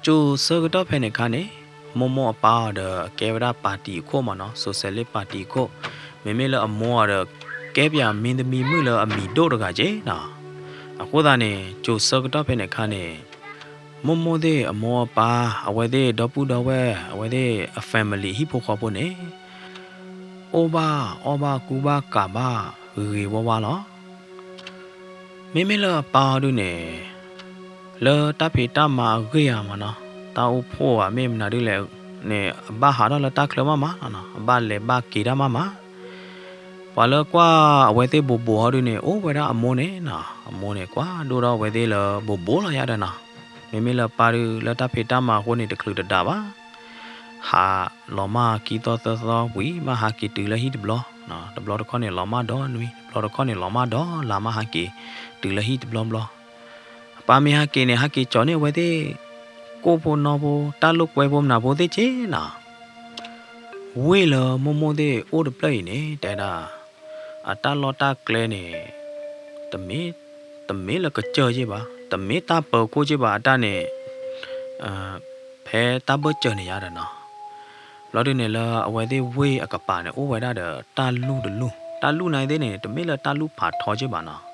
ကၠိၤဆၢကတီၢ်ဖဲန့ၣ်အခါန့ၣ် မိၢ်မိၢ်အပၢ်အီၤဒီးကဲဝဲဒၣ်ပၣ်တံၣ်အခိၣ်မးနီၤ, စိၤစဲးလ့ၣ်ပၣ်တံၣ်အခိၣ်, မ့မ့ၢ်လၢအမိၢ်အီၤဒီး ကဲပၠးမင်းသမီးမုၣ်လၢအမံၤဒိၣ်တဂၤက့နီၤ. အဃိသတးန့ၣ် ကၠိၤဆၢကတီၢ်ဖဲန့ၣ်အခါန့ၣ် မိၢ်မိၢ်သ့ၣ်အမိၢ်အပၢ် အဝဲသ့ၣ်ဒီပုၢ်ဒီဝဲၢ် အဝဲသ့ၣ်အ family ဟံၣ်ဖိဃီဖိန့ၣ် အိၣ်ဘၣ်အီၣ်ဘၣ်ကူဘၣ်ကၤဘၣ်ဂ့ၤဂ့ၤဝါဝါလီၤ. မ့မ့ၢ်လၢအပၢ်အီၤဒုးန့ၣ် လၢတၢ်ဖံးတၢ်မၤအဂ့ၢ်ဧါမးနီၤ, တၢ်အိၣ်ဖှိၣ်ဧါ မ့ၢ်မနုၤဒုးလဲၣ်န့ၣ် အဘၣ်ဟးထီၣ်လၢတၢ်ချၢမးမးလီၤနီၤ, အဘၣ်လဲၤဘၣ်က့ၤတၢ်မးမး. ပှၤလၢကွၢ်အဝဲသ့ၣ်ဘိးဘိးဟီဒုးန့ၣ် အိၣ်ဝဲဒၣ်အမိၢ်န့ၣ်နီၤ, အမိၢ်န့ၣ် ကွၢ်ဒိၣ်ထီၣ်အဝဲသ့ၣ်လၢဘိးဘိးလီၤယါဒီးနီၤ. မ့မ့ၢ်လၢပၢ်ဒုး လၢတၢ်ဖံးတၢ်မၤအဃိန့ၣ် တချုးတဒးဘၣ် ဟးလီၤမၢ်ခံသီသၢသီဝံၤ မ့ၢ်ဟးက့ၤတုၤလၢဟံၣ်တဘျီ, တဘျီတခီၣ်န့ၣ် လီၤမၢ်ဒီနွံ, တဘျီတခီၣ်န့ၣ် လီၤမၢ်ဒီလါ မ့ၢ်ဟးက့ၤတုၤလၢဟံၣ်တဘျီဘျီ. အပၢ်မ့ၢ်ဟဲက့ၤန့ၣ် ဟဲက့ၤကၠီၤန့ၢ်အဝဲသ့ၣ် ကိၣ်ဖိနီၢ်ဖိ တၢ်လိာ်ကွဲဖိမနုၤဖိသ့ၣ်က့နီၤ. ဝ့ၢ်လၢမိၢ်မိၢ်သ့ၣ်အိၣ်တဖျၢၣ်အံၤန့ၣ် တဲဒၣ် အတၢ်လီၢ်တၢ်ကျဲန့ၣ် တမ့ၢ်လၢကစၢၢ်က့ဘၣ်, တမ့ၢ်တၢ်ပၢၤခိၣ်က့ဘၣ်, အတၢ်န့ၣ် ဖဲတၢ်ဘၢၣ်စၢၤန့ၣ်ယါဒီးနီၤ. ဘျီဒုးန့ၣ် လၢအဝဲသ့ၣ်ဝ့ၢ်အကပၤန့ၣ် အိၣ်ဝဲဒၣ်ဒီးတၢ်လူၢ်တလူၢ်, တၢ်လူၢ်နာ်သ့ၣ်န့ၣ် တမ့ၢ်လၢတၢ်လူၢ်ဖးထီက့ဘၣ်နီၤ.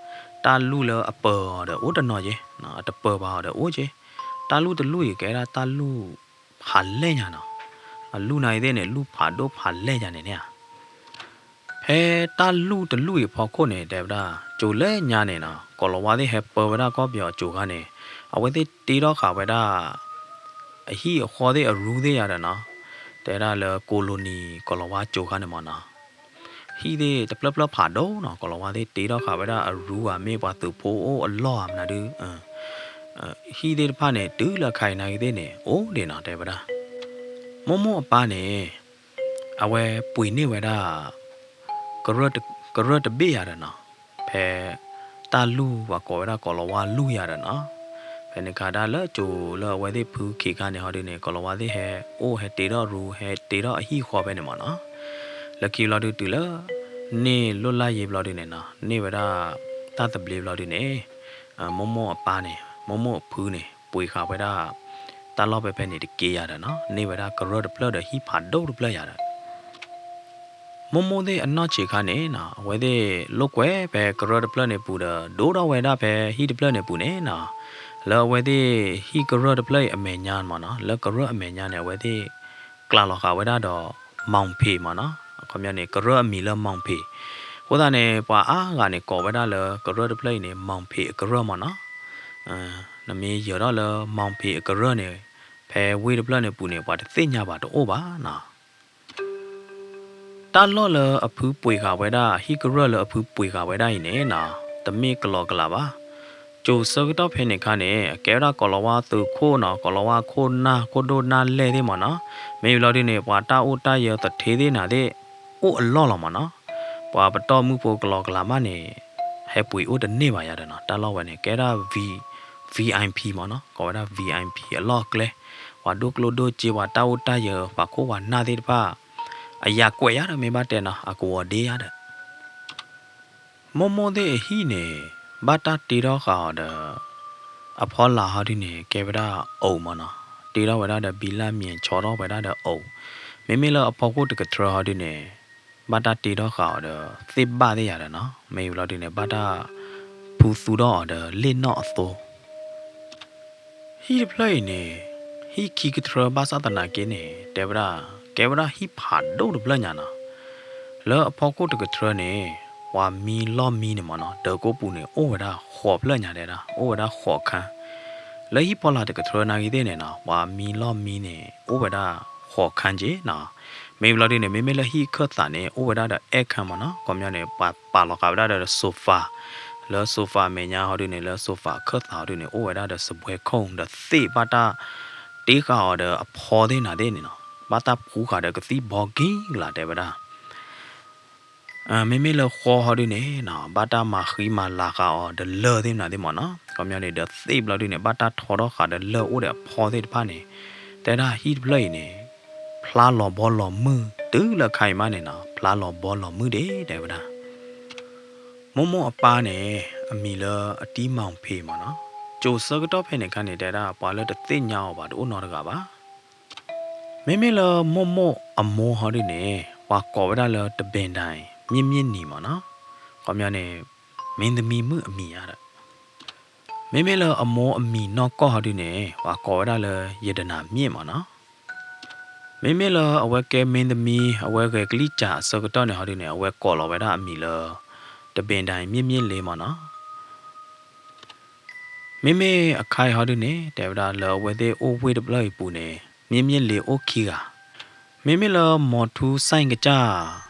တၢ်လူၢ်လၢအပၢၤအီၤဒီးအိၣ်တနီၤက့, အတပၢၤဘၣ်အီၤဒီးအိၣ်က့. တၢ်လူၢ်တလူၢ်အံၤ ကဲဒၣ်တၢ်လူၢ်ဖးလဲၢ်ညါနီၤ. အလူၢ်နာ်သ့ၣ်န့ၣ် လူၢ်ဖးဒိၣ်ဖးလဲၢ်ညါန့ၣ်န့ၣ်ဧါ. ဖဲတၢ်လူၢ်တလူၢ်အံၤအဖီခိၣ်န့ၣ် တဲဝဲဒၣ် ကၠိၤလဲၢ်ညါန့ၣ်နီၤ, ကိၤလၤဝါသ့ၣ်ဟဲပၢဝဲဒၣ်ကီၢ်ပယီၤကၠိၤခါန့ၣ် အဝဲသ့ၣ်တ့ထီၣ်ဃာ်ဝဲဒၣ် အဟံၣ်အဃီသ့ၣ်အရူသ့ၣ်ယါဒီးနီၤ, တဲဒၣ်လၢ colony ကိၤလၤဝါကၠိၤခါန့ၣ်မးနီၤ, ဟံၣ်သ့ၣ်တဖျၢၣ်ဖျၢၣ်ဖးဒိၣ်နီၤ, ကိၤလၤဝါသ့ၣ်တ့ထီၣ်ဃာ်ဝဲဒၣ်အရူဧါ မ့ၢ်ပှၤသုးဖိအိၣ်အလီၢ်ဧါမနုၤဒုး ဟံၣ်သ့ၣ်တဖၣ်န့ၣ် တုၤလၢခဲအံၤနာ်သ့ၣ်န့ၣ် အိၣ်ဒံးနီၤ တဲဝဲဒၣ်. မိၢ်မိၢ်အပၢ်န့ၣ် အဝဲပှ့ၤန့ၢ်ဝဲဒၣ် ကရၢၢ်တဘ့ၣ်ယါဒီးနီၤ, ဖဲတၢ်လူၢ်ပှၤကိးဝဲဒၣ်ကိၤလၤဝါလူၢ်ယါဒီးနီၤ, ဖဲန့ၣ်ခါဒၣ်လၢကၠိၤလၢအဝဲသ့ၣ်ဖုခံခါန့ၣ်ဟီဒုးန့ၣ် ကိၤလၤဝါသ့ၣ်ဟဲအိၣ်ဟဲတ့ထီၣ်ရူ ဟဲတ့ထီၣ်အဟံၣ်ဃီဖဲန့ၣ်မးနီၤ. လၢခံဘျီဒုးတုၤလၢ န့ၢ်လိၣ်လၢ်ယ့ၤဘျီဒုးန့ၣ်နီၤ, န့ၢ်ဝဲဒၣ်တၢ်သဘျ့ဘျီဒုးန့ၣ် မိၢ်မိၢ်အပၢ်န့ၣ် မိၢ်မိၢ်အဖုန့ၣ် ပှ့ၤဃာ်ဝဲဒၣ် တၢ်လီၢ်ဖဲဖဲန့ၣ်တက့ယါဒီးနီၤ, န့ၢ်ဝဲဒၣ်ကရၢၢ်တဖျၢၣ်ဒီးဟံၣ်ဖးဒိၣ်တဖျၢၣ်ယါဒီး မိၢ်မိၢ်သ့ၣ်အနီၢ်ဆံးခါန့ၣ်နီၤ, အဝဲသ့ၣ်လိာ်ကွဲဖဲကရၢၢ်တဖျၢၣ်န့ၣ်ပူၤဒီး ဒိၣ်ထီၣ်ဝဲဒၣ်ဖဲဟံၣ်တဖျၢၣ်န့ၣ်ပူၤန့ၣ်နီၤ, လၢအဝဲသ့ၣ်ဟံၣ်ကရၢၢ်တဖျၢၣ်အံၤအမဲာ်ညါမးနီၤ, လၢကရၢၢ်အမဲာ်ညါန့ၣ် အဝဲသ့ၣ်ကျးလီၤဃာ်ဝဲဒၣ်ဒီး မီၣ်ဖ့းမးနီၤ, အခီပညီန့ၣ် ကရၢၢ်အမံၤလၢ မီၣ်ဖ့း, အဃိသတးန့ၣ် ပှၤအါဂၤန့ၣ် ကိးဝဲဒၣ်လၢကရၢၢ်တဖျၢၣ်အံၤန့ၣ် မီၣ်ဖ့းအကရၢၢ်မးနီၤ. နမ့ၢ်ယၢၤထီၣ်လၢ မီၣ်ဖ့းအကရၢၢ်န့ၣ် ဖဲဝ့ၢ်တဖျၢၣ်န့ၣ်ပူၤန့ၣ် ပှၤတသ့ၣ်ညါဘၣ်တအိၣ်ဘၣ်နီၤ. တၢ်လီၢ်လၢအဖုပှ့ၤဃာ်ဝဲဒၣ် ဟံၣ်ကရၢၢ်လၢအဖုပှ့ၤဃာ်ဝဲဒၣ်အံၤန့ၣ်နီၤ, တမ့ၢ်ကလီကလးဘၣ်. ကၠိၤဆၢကတီၢ်ဖဲန့ၣ်ခါန့ၣ် အကဲဝဲဒၣ်ကိၤလၤဝါသုးခိၣ်နီၤ, ကိၤလၤဝါခိၣ်နၢ် ခိၣ်ဒိၣ်နၢ်လဲၢ်သ့ၣ်မးနီၤ, မ့ၢ်ဝံၤလီၤဒုးန့ၣ် ပှၤတၢ်အိၣ်တၢ်ယၢၤသထ့သ့ၣ်နၤသ့ၣ် အိၣ်အလီၢ်လီၤမးနီၤ. ပှၤပတီၢ်မုၢ်ဖိကလီကလးမးန့ၣ် ဟဲပှ့ၤအိၣ်တန့ၢ်ဘၣ်ယၤဒီးနီၤ, တၢ်လီၢ်ဝဲန့ၣ် ကဲဒၣ် V- VIP မးနီၤ, ကိးဝဲဒၣ် VIP အလီၢ်အကျဲ, ပှၤဒိၣ်ကျိၣ်ဒိၣ်စ့ ပှၤတၢ်အိၣ်တၢ်ယၢၤ ပှၤခိၣ်ပှၤနၢ်သ့ၣ်တဖၣ် အယၤကွဲးယၤဒီး မ့ၢ်ဘၣ်တဲနီၤ အကဝီၤဒ့ယၤဒီး မိၢ်မိၢ်သ့ၣ်အဟံၣ်န့ၣ် ဘၣ်တၢ်တ့ထီၣ်ဃာ်အီၤဒီး အဖီလာ်ဟီဒုးန့ၣ် ကဲဝဲဒၣ်အိၣ်မးနီၤ, တ့ထီၣ်ဝဲဒၣ်ဒီး ဘံလၢ်မံၤ ဆီထီၣ်ဝဲဒၣ်ဒီးအိၣ်, မ့မ့ၢ်လၢအဖီခိၣ်တကထြၢဟီဒုးန့ၣ် ဘၣ်တၢ်တ့ထီၣ်ဃာ်အီၤဒီး သ့ၣ်ဘၣ်သ့ၣ်ယၤဒီးနီၤ, မ့ၢ်ဝံၤလီၤဒုးန့ၣ် ဘၣ်တၢ်ဖုသူထီၣ်အီၤဒီး လ့ၣ်နီၣ်အသိ ဟံၣ်တဖျၢၣ်အံၤန့ၣ် ဟံၣ်ခံကထြၢဘၣ်ဆၣ်သနာ်က့န့ၣ် တဲဝဲဒၣ် ကဲဝဲဒၣ်ဟံၣ်ဖးဒိၣ်တဖျၢၣ်ညါနီၤ. လၢအဖီခိၣ်တကထြၢန့ၣ် ပှၤမံလီၢ်မံန့ၣ်မးနီၤ ဒၢးကိးပူၤန့ၣ် အိၣ်ဝဲဒၣ်ဃိးဖျၢၣ်ညါတဲဒၣ် အိၣ်ဝဲဒၣ်ဃိးခါ. လၢဟံၣ်ဖီလာ်တကထြၢနာ်ဂ့ၤသ့ၣ်န့ၣ်နီၤ ပှၤမံလီၢ်မံန့ၣ် အိၣ်ဝဲဒၣ်ဃိးခါက့နီၤ. မ့ၢ်ဝံၤလီၤဒုးန့ၣ် မ့မ့ၢ်လၢဟံၣ်အခၢၣ်သးန့ၣ် အိၣ်ဝဲဒၣ်ဒီးအဲၣ်ခါမးနီၤ ခီပညီန့ၣ် ပှၤပာ်လီၤဃာ်ဝဲဒၣ်ဒီး sofa လၢ sofa အမဲာ်ညါဟီဒုးန့ၣ် လၢ sofa အခၢၣ်သးဟီဒုးန့ၣ် အိၣ်ဝဲဒၣ်ဒီးစပွဲခိၣ်ဒီးသ့ၣ်ဘၣ်တၢ် ဘၣ်တၢ်တ့ဃာ်အီၤဒီးအဖီသ့ၣ်နၤသ့ၣ်န့ၣ်နီၤ, ဘၣ်တၢ်ဖှူဃာ်ဒီးကသံၣ်ဘီက့ၤကလာ်တဲဝဲဒၣ်. မ့မ့ၢ်လၢဃီဟီဒုန့ၣ်နီၤ, ဘၣ်တၢ်မၤဃံမၤလၤဃာ်အီၤဒီးလၢၢ်သ့ၣ်နၤသ့ၣ်မ့ၢ်နီၤ, ခီပညီန့ၣ် ဒီးသ့ၣ်ဘျီဒုန့ၣ် ဘၣ်တၢ်ထီထီၣ်ဃာ်ဒီးလၢၢ်အိၣ်ဒီးအဖီသ့ၣ်တဖၣ်န့ၣ်, တဲဒၣ်ဟံၣ်တဖျၢၣ်အံၤန့ၣ် ဖျါလီၤဘီလီၤမုၢ် တုၤလၢခါအံၤမးန့ၣ်နီၤ, ဖျါလီၤဘီလီၤမုၢ်ဒ့တဲဝဲဒၣ်. မိၢ်မိၢ်အပၢ်န့ၣ် အမံၤလၢအတံမီၣ်ဖ့မ့ၢ်နီၤ, ကၠိၤဆၢကတီၢ်ဖဲန့ၣ်အခါန့ၣ် တဲဒၣ်ပှၤလၢတသ့ၣ်ညါအီၤဘၣ်တအိၣ်နီတဂၤဘၣ်. မ့မ့ၢ်လၢမိၢ်မိၢ်အမိၢ်ဟီဒုန့ၣ် ပှၤကိးဝဲဒၣ်လၢတဘ့ၣ်ဒၣ် မ့ၢ်မ့ၢ်နံၤမ့ၢ်နီၤ, ခီပညီန့ၣ် မ့ၢ်သမံမုၣ်အမံၤဧါဒီး မ့မ့ၢ်လၢအမိၢ်အမံၤနီၢ်ကီၢ်ဟီဒုန့ၣ် ပှၤကိးဝဲဒၣ်လၢယတနာ်မြင့်မ့ၢ်နီၤ. မ့မ့ၢ်လၢအဝဲကဲမ့ၢ်သမံ အဝဲဂဲၤကလံၣ်ကၠးအဆၢကတီၢ်န့ၣ်ဟီဒုန့ၣ် အဝဲကိးလီၤဝဲဒၣ်အမံၤလၢ တဘ့ၣ်ဒၣ်မ့ၢ်မ့ၢ်လ့မ့ၢ်နီၤ. မ့မ့ၢ်အခါအံၤဟီဒုန့ၣ် တဲဝဲဒၣ်လၢအဝဲသ့ၣ်အိၣ်ဝ့ၢ်တဖျၢၣ်အံၤပူၤန့ၣ် မ့ၢ်မ့ၢ်လ့အိၣ်ခံဂၤ, မ့မ့ၢ်လၢမိၢ်ထူစဲၣ်ကစၢ်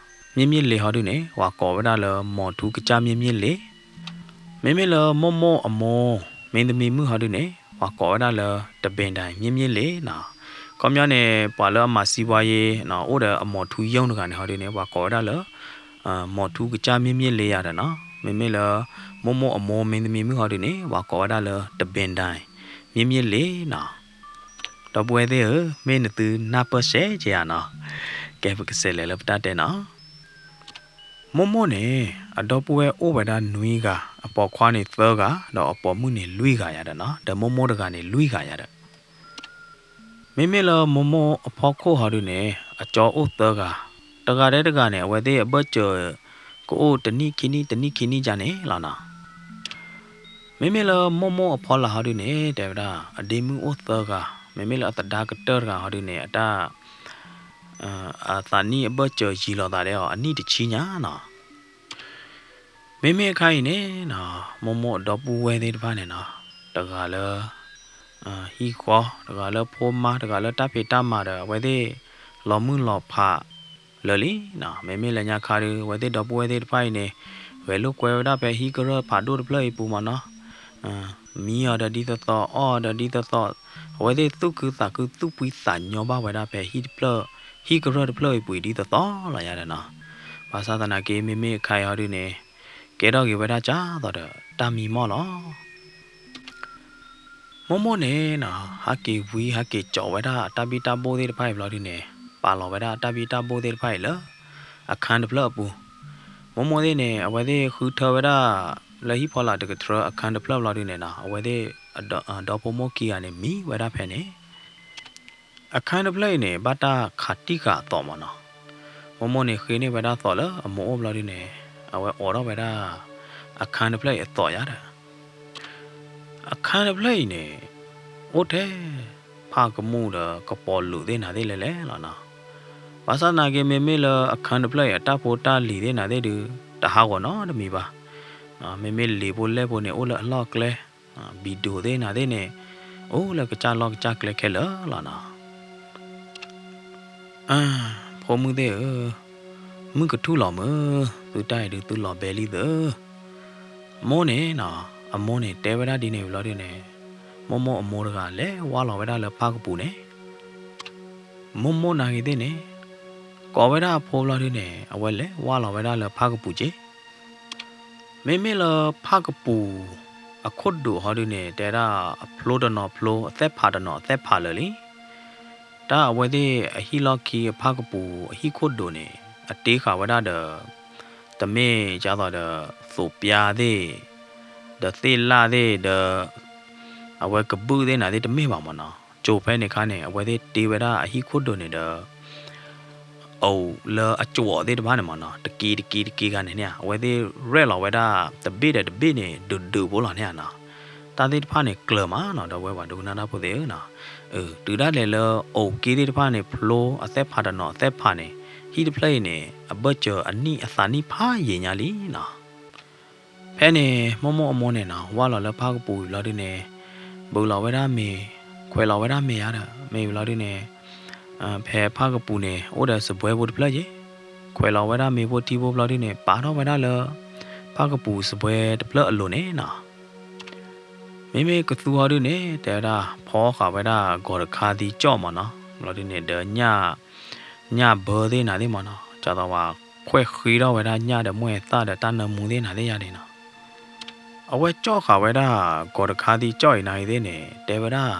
မ့ၢ်မ့ၢ်လ့ဟီဒုန့ၣ် ပှၤကိးဝဲဒၣ်လၢမိၢ်ထူကစၢ်မ့ၢ်မ့ၢ်လ့, မ့မ့ၢ်လၢမိၢ်မိၢ်အမိၢ် မ့ၢ်သမံမုၣ်ဟီဒုန့ၣ် ပှၤကိးဝဲဒၣ်လၢတဘ့ၣ်ဒၣ်မ့ၢ်မ့ၢ်လ့နီၤ. ခီပညီန့ၣ် ပှၤလၢအမၤစံးပှၤယ့ၤ အိၣ်ဒီးအမိၢ်ထူယိၣ်တဂၤန့ၣ်ဟီဒုန့ၣ် ပှၤကိးဝဲဒၣ်လၢ မိၢ်ထူကစၢ်မ့ၢ်မ့ၢ်လ့ယၤဒီးနီၤ. မ့မ့ၢ်လၢ မိၢ်မိၢ်အမိၢ်မ့ၢ်သမံမုၣ်ဟီဒုန့ၣ် ပှၤကိးဝဲဒၣ်လၢတဘ့ၣ်ဒၣ် မ့ၢ်မ့ၢ်လ့နီၤ. ဒီပုၢ်ဝဲၢ်သ့ၣ်ဧၢ, မ့ၢ်နသုနၢ်ပၢၢ်စဲက့ၤဧါနီၤ. ကဲပကစးလဲၤလၢပတၢ်တဲနီၤ. မိၢ်မိၢ်န့ၣ် အဒီပုၢ်ဝဲၢ်အိၣ်ဝဲဒၣ်နွံဂၤ, အပိာ်ခွါန့ၣ်သၢဂၤ ဒီးအပိာ်မုၣ်န့ၣ်လွံၢ်ဂၤယၤဒီးနီၤ, ဒီးမိၢ်မိၢ်တဂၤန့ၣ်လွံၢ်ဂၤယၤဒီး မ့မ့ၢ်လၢမိၢ်မိၢ်အဖီခိၣ်ဟီဒုန့ၣ် အကၠီအိၣ်သၢဂၤ, တဂၤဒဲးတဂၤန့ၣ် အဝဲသ့ၣ်အဘၢၣ်စၢၤ ကအိၣ်တနံၣ်ခံနံၣ် တနံၣ်ခံနံၣ်ယါန့ၣ်လီၤနီၤ. မ့မ့ၢ်လၢမိၢ်မိၢ်အဖီလာ်ဟီဒုန့ၣ် တဲဝဲဒၣ် အဒ့မုၣ်အိၣ်သၢဂၤ, မ့မ့ၢ်လၢအသဒါကတၢၢ်တဂၤဟီဒုန့ၣ် အတၢ် အသးနံၣ်အဘၢၣ်စၢၤယံာ်လီၤသးဒီးအီၤ အနံၣ်တဆံညါနီၤ. မ့မ့ၢ်အခါအံၤန့ၣ်နီၤ မိၢ်မိၢ်အဒီပုၢ်ဝဲၢ်သ့ၣ်တဖၣ်န့ၣ်နီၤ တဂၤလၢ ဟံၣ်ဃီ, တဂၤလၢဖိမါ, တဂၤလၢတၢ်ဖံးတၢ်မၤဒီး အဝဲသ့ၣ်လီၤမုၢ်လီၤဖးလၢာ်လံနီၤ. မ့မ့ၢ်လၢညါခါဒီး အဝဲသ့ၣ်ဒီပုၢ်ဝဲၢ်သ့ၣ်တဖၣ်အံၤန့ၣ် ဂဲၤလိာ်ကွဲဝဲဒၣ်ဖဲဟံၣ်ကရၢၢ်ဖးဒိၣ်တဖျၢၣ်အံၤပူၤမ့ၢ်နီၤ. မံအီၤဒီးဒ်သိးသိး အီၣ်အီၤဒီးဒ်သိးသိး, အဝဲသ့ၣ်သူၣ်ခုသးခုသူၣ်ဖှံသးညီဘၣ်ဝဲဒၣ်ဖဲဟံၣ်တဖျၢၣ်, ဟံၣ်ကရၢၢ်တဖျၢၣ်အံၤပူၤအံၤဒ်သိးသိးလီၤယါဒီးနီၤ. ဘၣ်ဆၣ်သနာ်က့ မ့မ့ၢ်အခါအံၤဟီဒုန့ၣ် ကဲထီၣ်က့ၤဝဲဒၣ်ကၢ်သိးဒီး တၢ်မံမီၢ်လီၤ. မိၢ်မိၢ်န့ၣ်နီၤ ဟးက့ၤဝံဟးက့ၤကၠီးဝဲဒၣ်အတၢ်ဘံၣ်တၢ်ဘိၣ်သ့ၣ်တဖၣ်အံၤဘျီဒုန့ၣ် ပာ်လီၤဝဲဒၣ်အတၢ်ဘံၣ်တၢ်ဘိၣ်သ့ၣ်တဖၣ်အံၤလၢ အခန်းတဖျၢၣ်အပူၤ. မိၢ်မိၢ်သ့ၣ်န့ၣ် အဝဲသ့ၣ်ဃုထၢဝဲဒၣ် လၢဟံၣ်ဖီလာ်တကထြၢ အခန်းတဖျၢၣ်ဘျီဒုန့ၣ်နီၤ အဝဲသ့ၣ် ဒီဖိမိၢ်ခံဂၤန့ၣ် မံဝဲဒၣ်ဖဲန့ၣ် အခန်းတဖျၢၣ်အံၤန့ၣ် ဘၣ်တၢ်ခးတံၢ်ဃာ်အသိးမ့ၢ်နီၤ. မိၢ်မိၢ်န့ၣ်ဃ့န့ၢ်ဝဲဒၣ်သိးလၢအမိၢ်အိၣ်ဘျီဒုန့ၣ် အဝဲအိးထီၣ်ဝဲဒၣ် အခန်းတဖျၢၣ်အံၤအသိးယါဒီး အခန်းတဖျၢၣ်အံၤန့ၣ် အိၣ်ထဲ ဖၣ်ကမူၣ်ဒီးကပီၤလူးသ့ၣ်နၤသ့ၣ်လဲၣ်လဲၣ်လီၤနီၤ. ဘၣ်ဆၣ်သနာ်က့ မ့မ့ၢ်လၢအခန်းတဖျၢၣ်အံၤ အတၢ်ဖိတၢ်လံၤသ့ၣ်နၤသ့ၣ်ဒုး တဟးဂီၤနီတမံၤဘၣ်. မ့မ့ၢ်လံာ်ဖိလဲၢ်ဖိန့ၣ် အိၣ်လၢအလီၢ်အကျဲ ဘံၣ်ဒိၣ်သ့ၣ်နၤသ့ၣ်န့ၣ် အိၣ်လၢကစၢ်လီၢ်ကစၢ်ကျဲခဲလၢာ်လီၤနီၤ. ဖိမုၣ်သ့ၣ်ဧၢ, မုၢ်ကထူၣ်လီၤမုၢ်, သုတၢ်အံၤဒုးသုလီၤဘဲလံသၢ. မိၢ်န့ၣ်နီၤ, အမိၢ်န့ၣ်တဲဝဲဒၣ်ဒ်န့ၣ်ဘျီဒုန့ၣ်, မိၢ်မိၢ်အမိၢ်တဂၤလဲၤဝါလီၤဝဲဒၣ်လၢဖၣ်ကပူၤန့ၣ် မိၢ်မိၢ်နာ်ဂ့ၤသ့ၣ်န့ၣ် ကိးဝဲဒၣ်အဖိဘျီဒုန့ၣ် အဝဲလဲၤဝါလီၤဝဲဒၣ်လၢဖၣ်ကပူၤက့ၤ. မ့မ့ၢ်လၢဖၣ်ကပူၤ အခိၣ်ဒိၣ်ဟီဒုန့ၣ် တဲဒၣ်အဖျိတနီၤဖျိ အသဲၣ်ဖးတနီၤအသဲၣ်ဖးလၢာ်လံ. တၢ်အဝဲသ့ၣ်အဟံၣ်လီၢ်ခံအဖၣ်ကပူၤအဟံၣ်ခိၣ်ဒိၣ်န့ၣ် အတ့ဃာ်ဝဲဒၣ်ဒီး တမ့ၢ်ကသိးဒီး သိးပျါသ့ၣ် ဒီးသ့ၣ်လၣ်သ့ၣ်ဒီး အဝဲကဘုၣ်သ့ၣ်နၤသ့ၣ်တမ့ၢ်ဘၣ်မ့ၢ်နီၤ. ကၠိၤဖဲန့ၣ်ခါန့ၣ် အဝဲသ့ၣ်တ့ဝဲဒၣ်အဟံၣ်ခိၣ်ဒိၣ်န့ၣ်ဒီး အိၣ်လၢအကၠိၤသ့ၣ်တဖၣ်န့ၣ်မ့ၢ်နီၤ တက့တက့တက့ဂၤန့ၣ်န့ၣ် အဝဲသ့ၣ်ရဲၣ်လီၤဝဲဒၣ်တဘ့ၣ်ဒီးတဘ့ၣ်န့ၣ် ဒုးဒုးဖိလီၤန့ၣ်နီၤ. တၢ်သ့ၣ်တဖၣ်န့ၣ်ကျၢၤမးနီၤ ဒီပုၢ်ဝဲၢ်ပှၤဒိကနၣ်တၢ်ဖိသ့ၣ်ဧၢနီၤ. တုၤဒၣ်လဲာ်လၢအိၣ်က့သ့ၣ်တဖၣ်န့ၣ် ဖျိအသဲၣ်ဖးတနီၤအသဲၣ်ဖးန့ၣ် ဟံၣ်တဖျၢၣ်အံၤန့ၣ် အဘၢၣ်စၢၤအနံၣ်အသးနံၣ်ဖးယံာ်ညါလံနီၤ. ဖဲန့ၣ် မိၢ်မိၢ်အမိၢ်န့ၣ်နီၤ ဝၢ်လီၤလၢဖၣ်ကပူၤဝံၤဘျီဒုန့ၣ် ဘုးလီၤဝဲဒၣ်မ့ၤ ခွဲးလီၤဝဲဒၣ်မ့ၤယါဒီး မ့ၢ်ဝံၤဘျီဒုန့ၣ် ဖဲဖၣ်ကပူၤန့ၣ် အိၣ်ဒီးစပွဲဖိတဖျၢၣ်ယ့ၣ် ခွဲးလီၤဝဲဒၣ်မ့ၤဖိထံဖိဘျီဒုန့ၣ် ပာ်ထီၣ်ဝဲဒၣ်လၢ ဖၣ်ကပူၤစပွဲတဖျၢၣ်အလိၤန့ၣ်နီၤ. မ့မ့ၢ်ကသူဟီဒုန့ၣ် တဲဝဲဒၣ် ဖီဃာ်ဝဲဒၣ် ဂီၤတခါသံကၠီၣ်မၢ်နီၤ, ဘျီဒုန့ၣ် ဒီးညၣ်, ညၣ်ဘၢသ့ၣ်နၤသ့ၣ်မၢ်နီၤ, ကၢ်သိးဝဲခွဲးဃ့ထီၣ်ဝဲဒၣ်ညၣ်ဒီးမှဲသၣ်ဒီးတၢ်နၢမူသ့ၣ်နၤသ့ၣ်ယါန့ၣ်နီၤ. အဝဲကၠီၣ်ဃာ်ဝဲဒၣ် ဂီၤတခါသံကၠီၣ်အံၤနၤအံၤသ့ၣ်န့ၣ် တဲဝဲဒၣ်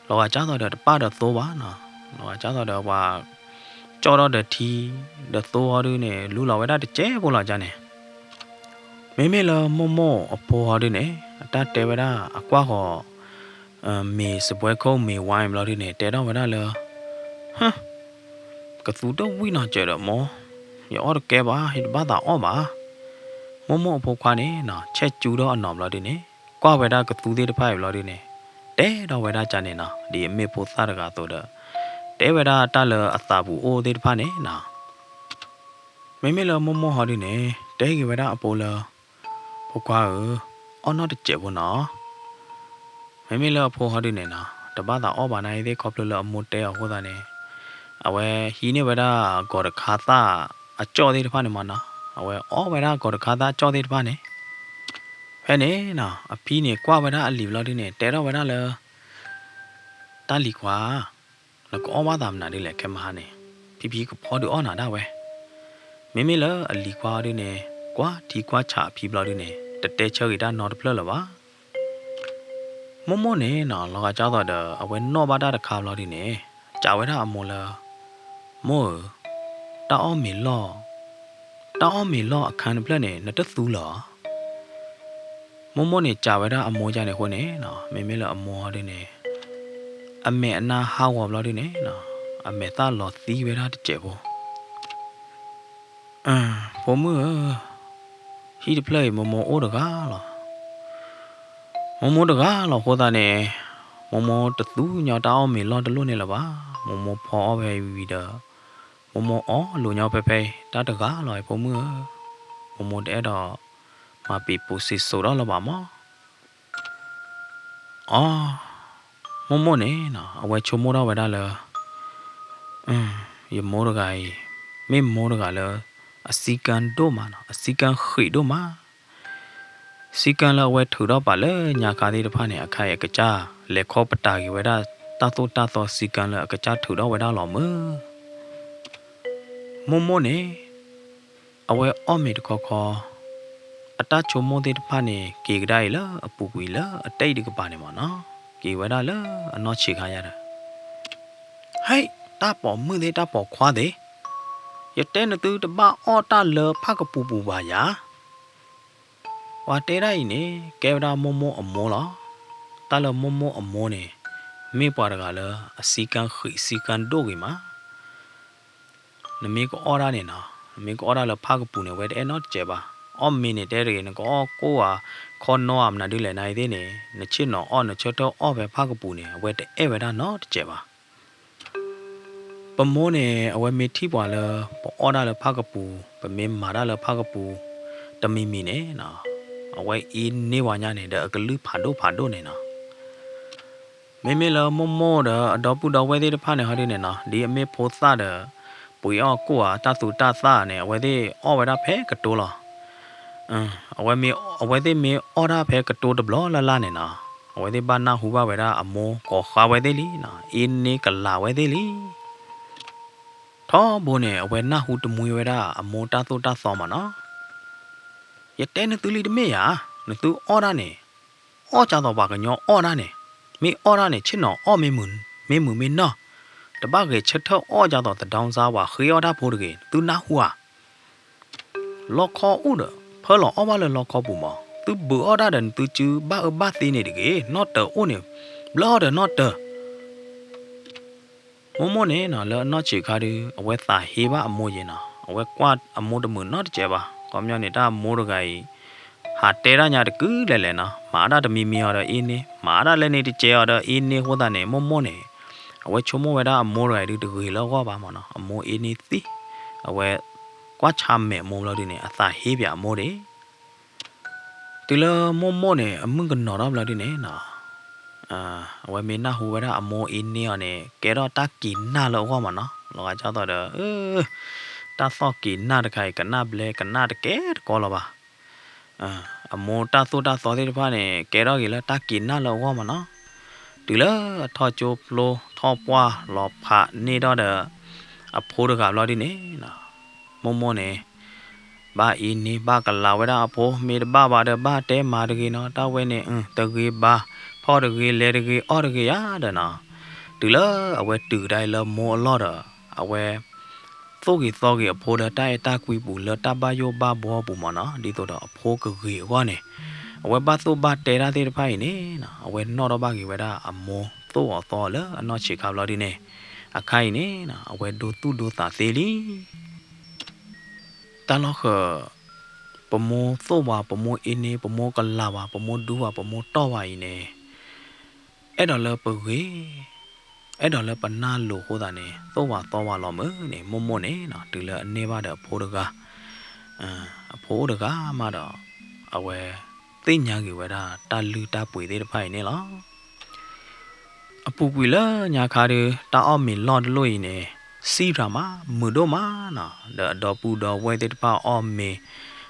လီၤဂာ်ကၢ်သိးဒီးတပၢ်တသိဘၣ်နီၤ, လီၤဂာ်ကၢ်သိးဒီးပှၤ ကၠီၣ်ထီၣ်ဒီးထံ, ဒီးသိဟီဒုန့ၣ် လူလီၤဝဲဒၣ်တစဲးဖိလီၤကၢ်န့ၣ် မ့မ့ၢ်လၢမိၢ်မိၢ်အဖိဟီဒုန့ၣ် အတၢ်တဲဝဲဒၣ်အကွၢ်ဃီၤ မ့ၤစပွဲခိၣ်မ့ၤဝါဘျီဒုန့ၣ် တဲထီၣ်ဝဲဒၣ်လၢ ဟၢ, ကသူတဝံၣ်နီၤစၢၤဒီးမိၢ်, ယအီၣ်တကဲဘၣ် ယတဘၣ်သးအီၣ်ဘၣ်. မိၢ်မိၢ်အဖိခွါန့ၣ်နီၤ ဆဲးကၠူထီၣ်အနီၤဘျီဒုန့ၣ် ကွၢ်ဝဲဒၣ်ကသူသ့ၣ်တဖၣ်အံၤဘျီဒုန့ၣ် တဲထီၣ်ဝဲဒၣ်ကၢ်န့ၣ်နီၤ ဒ်အမ့ၢ်ဖိသၣ်တဂၤအသိးဒီး တဲဝဲဒၣ်တၢ်လၢအသးပူၤအိၣ်သ့ၣ်တဖၣ်န့ၣ်နီၤ. မ့မ့ၢ်လၢမိၢ်မိၢ်ဟီဒုန့ၣ် တဲက့ၤဝဲဒၣ်အဖိလၢ ဖိခွါဧၢ, အီၣ်နီၢ်တစဲးဖိနီၤ. မ့မ့ၢ်လၢအဖိဟီဒုန့ၣ်နီၤ တဘၣ်သးအီၣ်ဘၣ်နၤအံၤသ့ၣ် ခီဖျိလၢအမိၢ်တဲအီၤအဃိသတးန့ၣ် အဝဲဟံးန့ၢ်ဝဲဒၣ် ဂီၤတခါသၣ်အကၠီၣ်သ့ၣ်တဖၣ်န့ၣ်မၢ်နီၤ, အဝဲအီၣ်ဝဲဒၣ်ဂီၤတခါသၣ်ကၠီၣ်သ့ၣ်တဖၣ်န့ၣ် ဖဲန့ၣ်နီၤ အဖံန့ၣ်ကွၢ်ဝဲဒၣ်အလံၤဘျီဒုန့ၣ် တဲထီၣ်ဝဲဒၣ်လၢ တၢ်လံၤခွါဧၢ, နကအီၣ်ဘၣ်သးမနုၤဒ်လဲၣ် ခဲမဟါန့ၣ် ဖံဖံကဖီဒုးအီၣ်နၤဒၣ်ဝဲ. မ့မ့ၢ်လၢအလံၤခွါဒုန့ၣ် ကွၢ်ထံကွၢ်ဆးအဖံဘျီဒုန့ၣ် တတဲဆၢက့ၤတၢ်နီတဖျၢၣ်လၢၤဘၣ်. မိၢ်မိၢ်န့ၣ်နီၤ လီၤဂာ်ကၢ်သိးဒီး အဝဲနီၣ်ဘၣ်တၢ်တခါဘျီဒုန့ၣ် စံးဝဲဒၣ်အမိၢ်လၢ မိၢ်ဧၢ, တၢ်အီၣ်မ့ၤလီၢ်, တၢ်အီၣ်မ့ၤလီၢ်အခါတဖျၢၣ်န့ၣ် နတသူလၢၤဧါ. မိၢ်မိၢ်န့ၣ်စံးဝဲဒၣ်အမိၢ်ကၢ်န့ၣ်အဃိန့ၣ်နီၤ မ့မ့ၢ်လၢအမိၢ်ဟီဒုန့ၣ် အမဲာ်အနါဟးဂီၤဘျီဒုန့ၣ်နီၤ အမဲာ်သၣ်လီၤသံဝဲဒၣ်တစဲးဖိ ဖိမုၣ်ဧၢ, ဟံၣ်တဖျၢၣ်အံၤ မိၢ်မိၢ်အိၣ်တဂၤလီၤ. မိၢ်မိၢ်တဂၤလီၤအဃိသတးန့ၣ် မိၢ်မိၢ်တသူညီတၢ်အီၣ်မ့ၤလီၢ်တလိၣ်န့ၣ်လၢၤဘၣ်. မိၢ်မိၢ်ဖီအီၣ်ဖဲဝံၤဒီး မိၢ်မိၢ်အီၣ်လိာ်ညီဖဲဖဲအံၤ တၢ်တဂၤလီၤ ဖိမုၣ်ဧၢ. မိၢ်မိၢ်တအဲၣ်ဒိးမၤပံာ်ပူၤစံးစိးထီၣ်လၢၤဘၣ်မး. အီ မိၢ်မိၢ်န့ၣ်နီၤ အဝဲဆိကမိၣ်ထီၣ်ဝဲဒၣ်လၢ ယမိၢ်တဂၤအံၤ မ့ၢ်မိၢ်တဂၤလၢ အစည်းကမ်းဒိၣ်မးနီၤ အစည်းကမ်းဃံးဒိၣ်မး. စည်းကမ်းလၢအဝဲထုးထီၣ်ပာ်လၢညါခါသ့ၣ်တဖၣ်န့ၣ် အခါအံၤအကစၢ် လဲၤခီပတာ်က့ၤဝဲဒၣ် တၢ်သိၣ်တၢ်သီစည်းကမ်းလၢအကစၢ်ထုးထီၣ်ဝဲဒၣ်လီၤမး. မိၢ်မိၢ်န့ၣ် အဝဲအီၣ်မ့ၤတခီခီ အတၢ်ဆိကမိၣ်သ့ၣ်တဖၣ်န့ၣ် က့ၤကဒါအံၤလၢအပူၤကွံာ်လၢအတၢ်အံၤတကပၤန့ၣ်မးနီၤ က့ၤဝဲဒၣ်လၢအနီၢ်ဆံးခါယါဒီး ဟဲ, တၢ်ပိာ်မုၣ်သ့ၣ်တၢ်ပိာ်ခွါသ့ၣ်, ယတဲနသုတဘၣ်အီၣ်တၢ်လၢဖၣ်ကပူၤပူၤဘၣ်ယၤ. ပှၤတဲဒၣ်အံၤန့ၣ် ကဲဝဲဒၣ်မိၢ်မိၢ်အမိၢ်လီၤ. တၢ်လၢမိၢ်မိၢ်အမိၢ်န့ၣ် မ့ၢ်ပှၤတဂၤလၢအစည်းကမ်းဃံးစည်းကမ်းဒိၣ်ဂ့ၤမး. နမ့ၢ်ကအီၣ်ဒၣ်န့ၣ်နီၤ နမ့ၢ်ကအီၣ်ဒၣ်လၢဖၣ်ကပူၤန့ၣ် အဝဲတအဲၣ်နီတစဲးဘၣ်. အီၣ်မ့ၤန့ၣ်တဲတဂ့ၤ နကအီၣ်ကိၣ်ဧါ ခီနီဧါ မနုၤဒ်လဲၣ်နၤအံၤသ့ၣ်န့ၣ် နဆ့ၣ်နီၤအီၣ် နဆၢထၢၣ်အီၣ်ဖဲဖၣ်ကပူၤန့ၣ် အဝဲတအဲၣ်ဝဲဒၣ်နီတစဲးဘၣ်. ပမိၢ်န့ၣ် အဝဲမ့ၢ်ထံၣ်ပှၤလၢ ပအီၣ်ဒၣ်လၢဖၣ်ကပူၤ ပမ့ၢ်မၤတၢ်လၢဖၣ်ကပူၤ တမံၤမံၤန့ၣ်နီၤ အဝဲအ့န့ၢ်ပှၤညါန့ၣ် ဒီးအကလုၢ်ဖးဒိၣ်ဖးဒိၣ်န့ၣ်နီၤ. မ့မ့ၢ်လၢမိၢ်မိၢ်ဒီးအဒီပုၢ်ဒီဝဲၢ်သ့ၣ်တဖၣ်န့ၣ်ဟီဒ်န့ၣ်နီၤ ဒ်အမ့ၢ်ဖိသၣ်ဒီး ပှ့ၤအီၣ်ကိၣ်ဧါ တၢ်သူတၢ်သၣ်န့ၣ် အဝဲသ့ၣ်အီၣ်ဝဲဒၣ်ဖဲကတိၤလီၤ. အဝဲမ့ၢ် အဝဲသ့ၣ်မ့ၢ်အီၣ်ဒၣ်ဖဲကတိၤတဘျီလၢ်လၢ်န့ၣ်နီၤ အဝဲသ့ၣ်ဘၣ်နၢ်ဟူဘၣ်ဝဲဒၣ်အမိၢ်ကိးဃါဝဲသ့ၣ်လံနီၤ အ့န့ၢ်ကလၤဝဲသ့ၣ်လံ. ထီဘိန့ၣ် အဝဲနၢ်ဟူတမှံဝဲဒၣ်အမိၢ်တၢ်သိၣ်တၢ်သီမးနီၤ. ယတဲနသုလံတမ့ၢ်ယၤ, နသုအီၣ်ဒၣ်န့ၣ် အီၣ်ကၢ်သိးပှၤကညီအီၣ်ဒၣ်န့ၣ်, မ့ၢ်အီၣ်ဒၣ်န့ၣ် ဆ့ၣ်နီၤအီၣ်မ့ၢ်မုာ်မ့ၢ်နီၢ်, တဘၣ်ဂဲၤဆၢထၢၣ်အီၣ်ကၢ်သိးသဒီစါဝၤဃ့အီၣ်တၢ်ဖိတဂ့ၤ, သုနၢ်ဟူဧါ. လီခီအိၣ်ဒီး ဖၢလီၤအီၣ်ဘၣ်လၢလီခီပူၤမး, သုဘုးအီၣ်တၢ်ဒီးနသုစုဘၣ်အၢဘၣ်သီန့ၣ်တဂ့ၤ, နီၣ်တၢၤအိၣ်န့ၣ် ဘျၢအီၣ်ဒီးနီၣ်တၢၤ မိၢ်မိၢ်န့ၣ်နီၤ လၢအနီၢ်ဆံးခါဒုး အဝဲသးဟ့ဘၣ်အမိၢ်ယဲနီၤ, အဝဲကွၢ်အမိၢ်တမုာ်နီတစဲးဘၣ်. ခီပညီန့ၣ် တၢ်အမိၢ်တဂၤအံၤ ဟးတဲဒၣ်ညါတကုလဲၣ်လဲၣ်နီၤ, မၤဒၣ်တမံၤမံၤအီၤဒီးအ့န့ၢ်, မၤဒၣ်လဲၣ်န့ၣ်တစဲးအီၤဒီးအ့န့ၢ်အဃိသတးန့ၣ် မိၢ်မိၢ်န့ၣ် အဝဲဆိကမိၣ်ဝဲဒၣ်အမိၢ်တဂၤအံၤဒုးတဂ့ၤလၢအဂီၢ်ဘၣ်မးနီၤ, အမိၢ်အ့န့ၢ်သံ, အဝဲကွၢ်ဆါမဲာ်အမိၢ်ဘျီဒုးန့ၣ် အသးဟ့ပၠးအမိၢ်ဒၣ် တုၤလၢမိၢ်မိၢ်န့ၣ် အမုၣ်ကနီၤထီၣ်ဘျီဒုးန့ၣ်နီၤ, အဝဲမ့ၢ်နၢ်ဟူဝဲဒၣ်အမိၢ်အ့န့ၢ်အီၤန့ၣ် ကဲထီၣ်တၢ်က့ၤနၢ်လၢအဂီၢ်မးနီၤ, လီၤဂာ်ကၢ်သိးဒီး တၢ်သီၣ်က့ၤနၢ်တခါအံၤ ကနၣ်ဘျဲကနၣ်တကဲတကီလၢၤဘၣ်. အမိၢ်တၢ်သိၣ်တၢ်သီသ့ၣ်တဖၣ်န့ၣ် ကဲထီၣ်က့ၤလၢတၢ်က့ၤနၢ်လၢအဂီၢ်မးနီၤ. တုၤလၢအထီၣ်ကၠိဖျိထီၣ်ပှၢ်လီၤဖးန့ၢ်ထီၣ်ဒီး အဖိတဂၤဘျီဒ်န့ၣ် မိၢ်မိၢ်န့ၣ် ဘၣ်အ့န့ဘၣ်ကလၤဝဲဒၣ်အဖိ မ့ၢ်တဘၣ်ဘၣ်ဒီးဘၣ်တဲမၤတဂ့ၤနီၤ တၢ်ဝဲန့ၣ် တဂ့ၤဘၣ် ဖီၣ်တဂ့ၤ လဲၤတဂ့ၤအီၣ်တဂ့ၤဧါဒီးနီၤ. တုၤလၢအဝဲတုၤကဒါအံၤလၢမိၢ်အလီၢ်ဒီး အဝဲ သိၣ်ဂ့ၤသီဂ့ၤအဖိလၢတၢ်အဲၣ်တၢ်ကွံပူၤ လၢတၢ်ဘၣ်ယိၣ်ဘၣ်ဘှီပူၤမးနီၤ ဒ်သိးဒီးအဖိကဂ့ၤအဂီၢ်န့ၣ် အဝဲဘၣ်သိၣ်ဘၣ်တဲတၢ်သ့ၣ်တဖၣ်အံၤန့ၣ် အဝဲနီၣ်ထီၣ်ဘၣ်က့ၤဝဲဒၣ်အမိၢ်သိၣ်အီၤသီအီၤလၢအနီၢ်ဆံးခါဘျီဒ်န့ၣ် အခါအံၤန့ၣ် အဝဲဒိသူၣ်ဒိသးသ့လံ. တၢ်လီၢ်ဃၢၤ ပမိၢ်သိၣ်ဝဲ ပမိၢ်အ့န့ ပမိၢ်ကလၤဝဲ ပမိၢ်ဒူဝဲ ပမိၢ်တီၢ်ဝဲအံၤန့ၣ် အဲၣ်ဒိးလၢပဂ့ၤ အဲၣ်ဒိးလၢပနၢ်လိၤအဃိသတးန့ၣ် သိၣ်ဝဲသီဝဲလီၤမုၢ်န့ၣ် မိၢ်မိၢ်န့ၣ်နီၤ တုၤလၢအန့ၢ်ဘၣ်ဒီးအဖိတဂၤ အဖိအိၣ်တဂၤမးဒီး အဝဲသ့ၣ်ညါဂ့ၤဝဲဒၣ်တၢ်လုၢ်တၢ်ပှ့ၤသ့ၣ်တဖၣ်အံၤန့ၣ်လီၤ. အပူၤကွံာ်လၢညါခါဒီး တၢ်အီၣ်မ့ၤလီၢ်တလိၣ်အံၤန့ၣ် စံၣ်ရၤမး မုာ်ဒိၣ်မးနီၤ ဒီးအဒီပုၢ်ဒီဝဲၢ်သ့ၣ်တဖၣ်အီၣ်မ့ၤ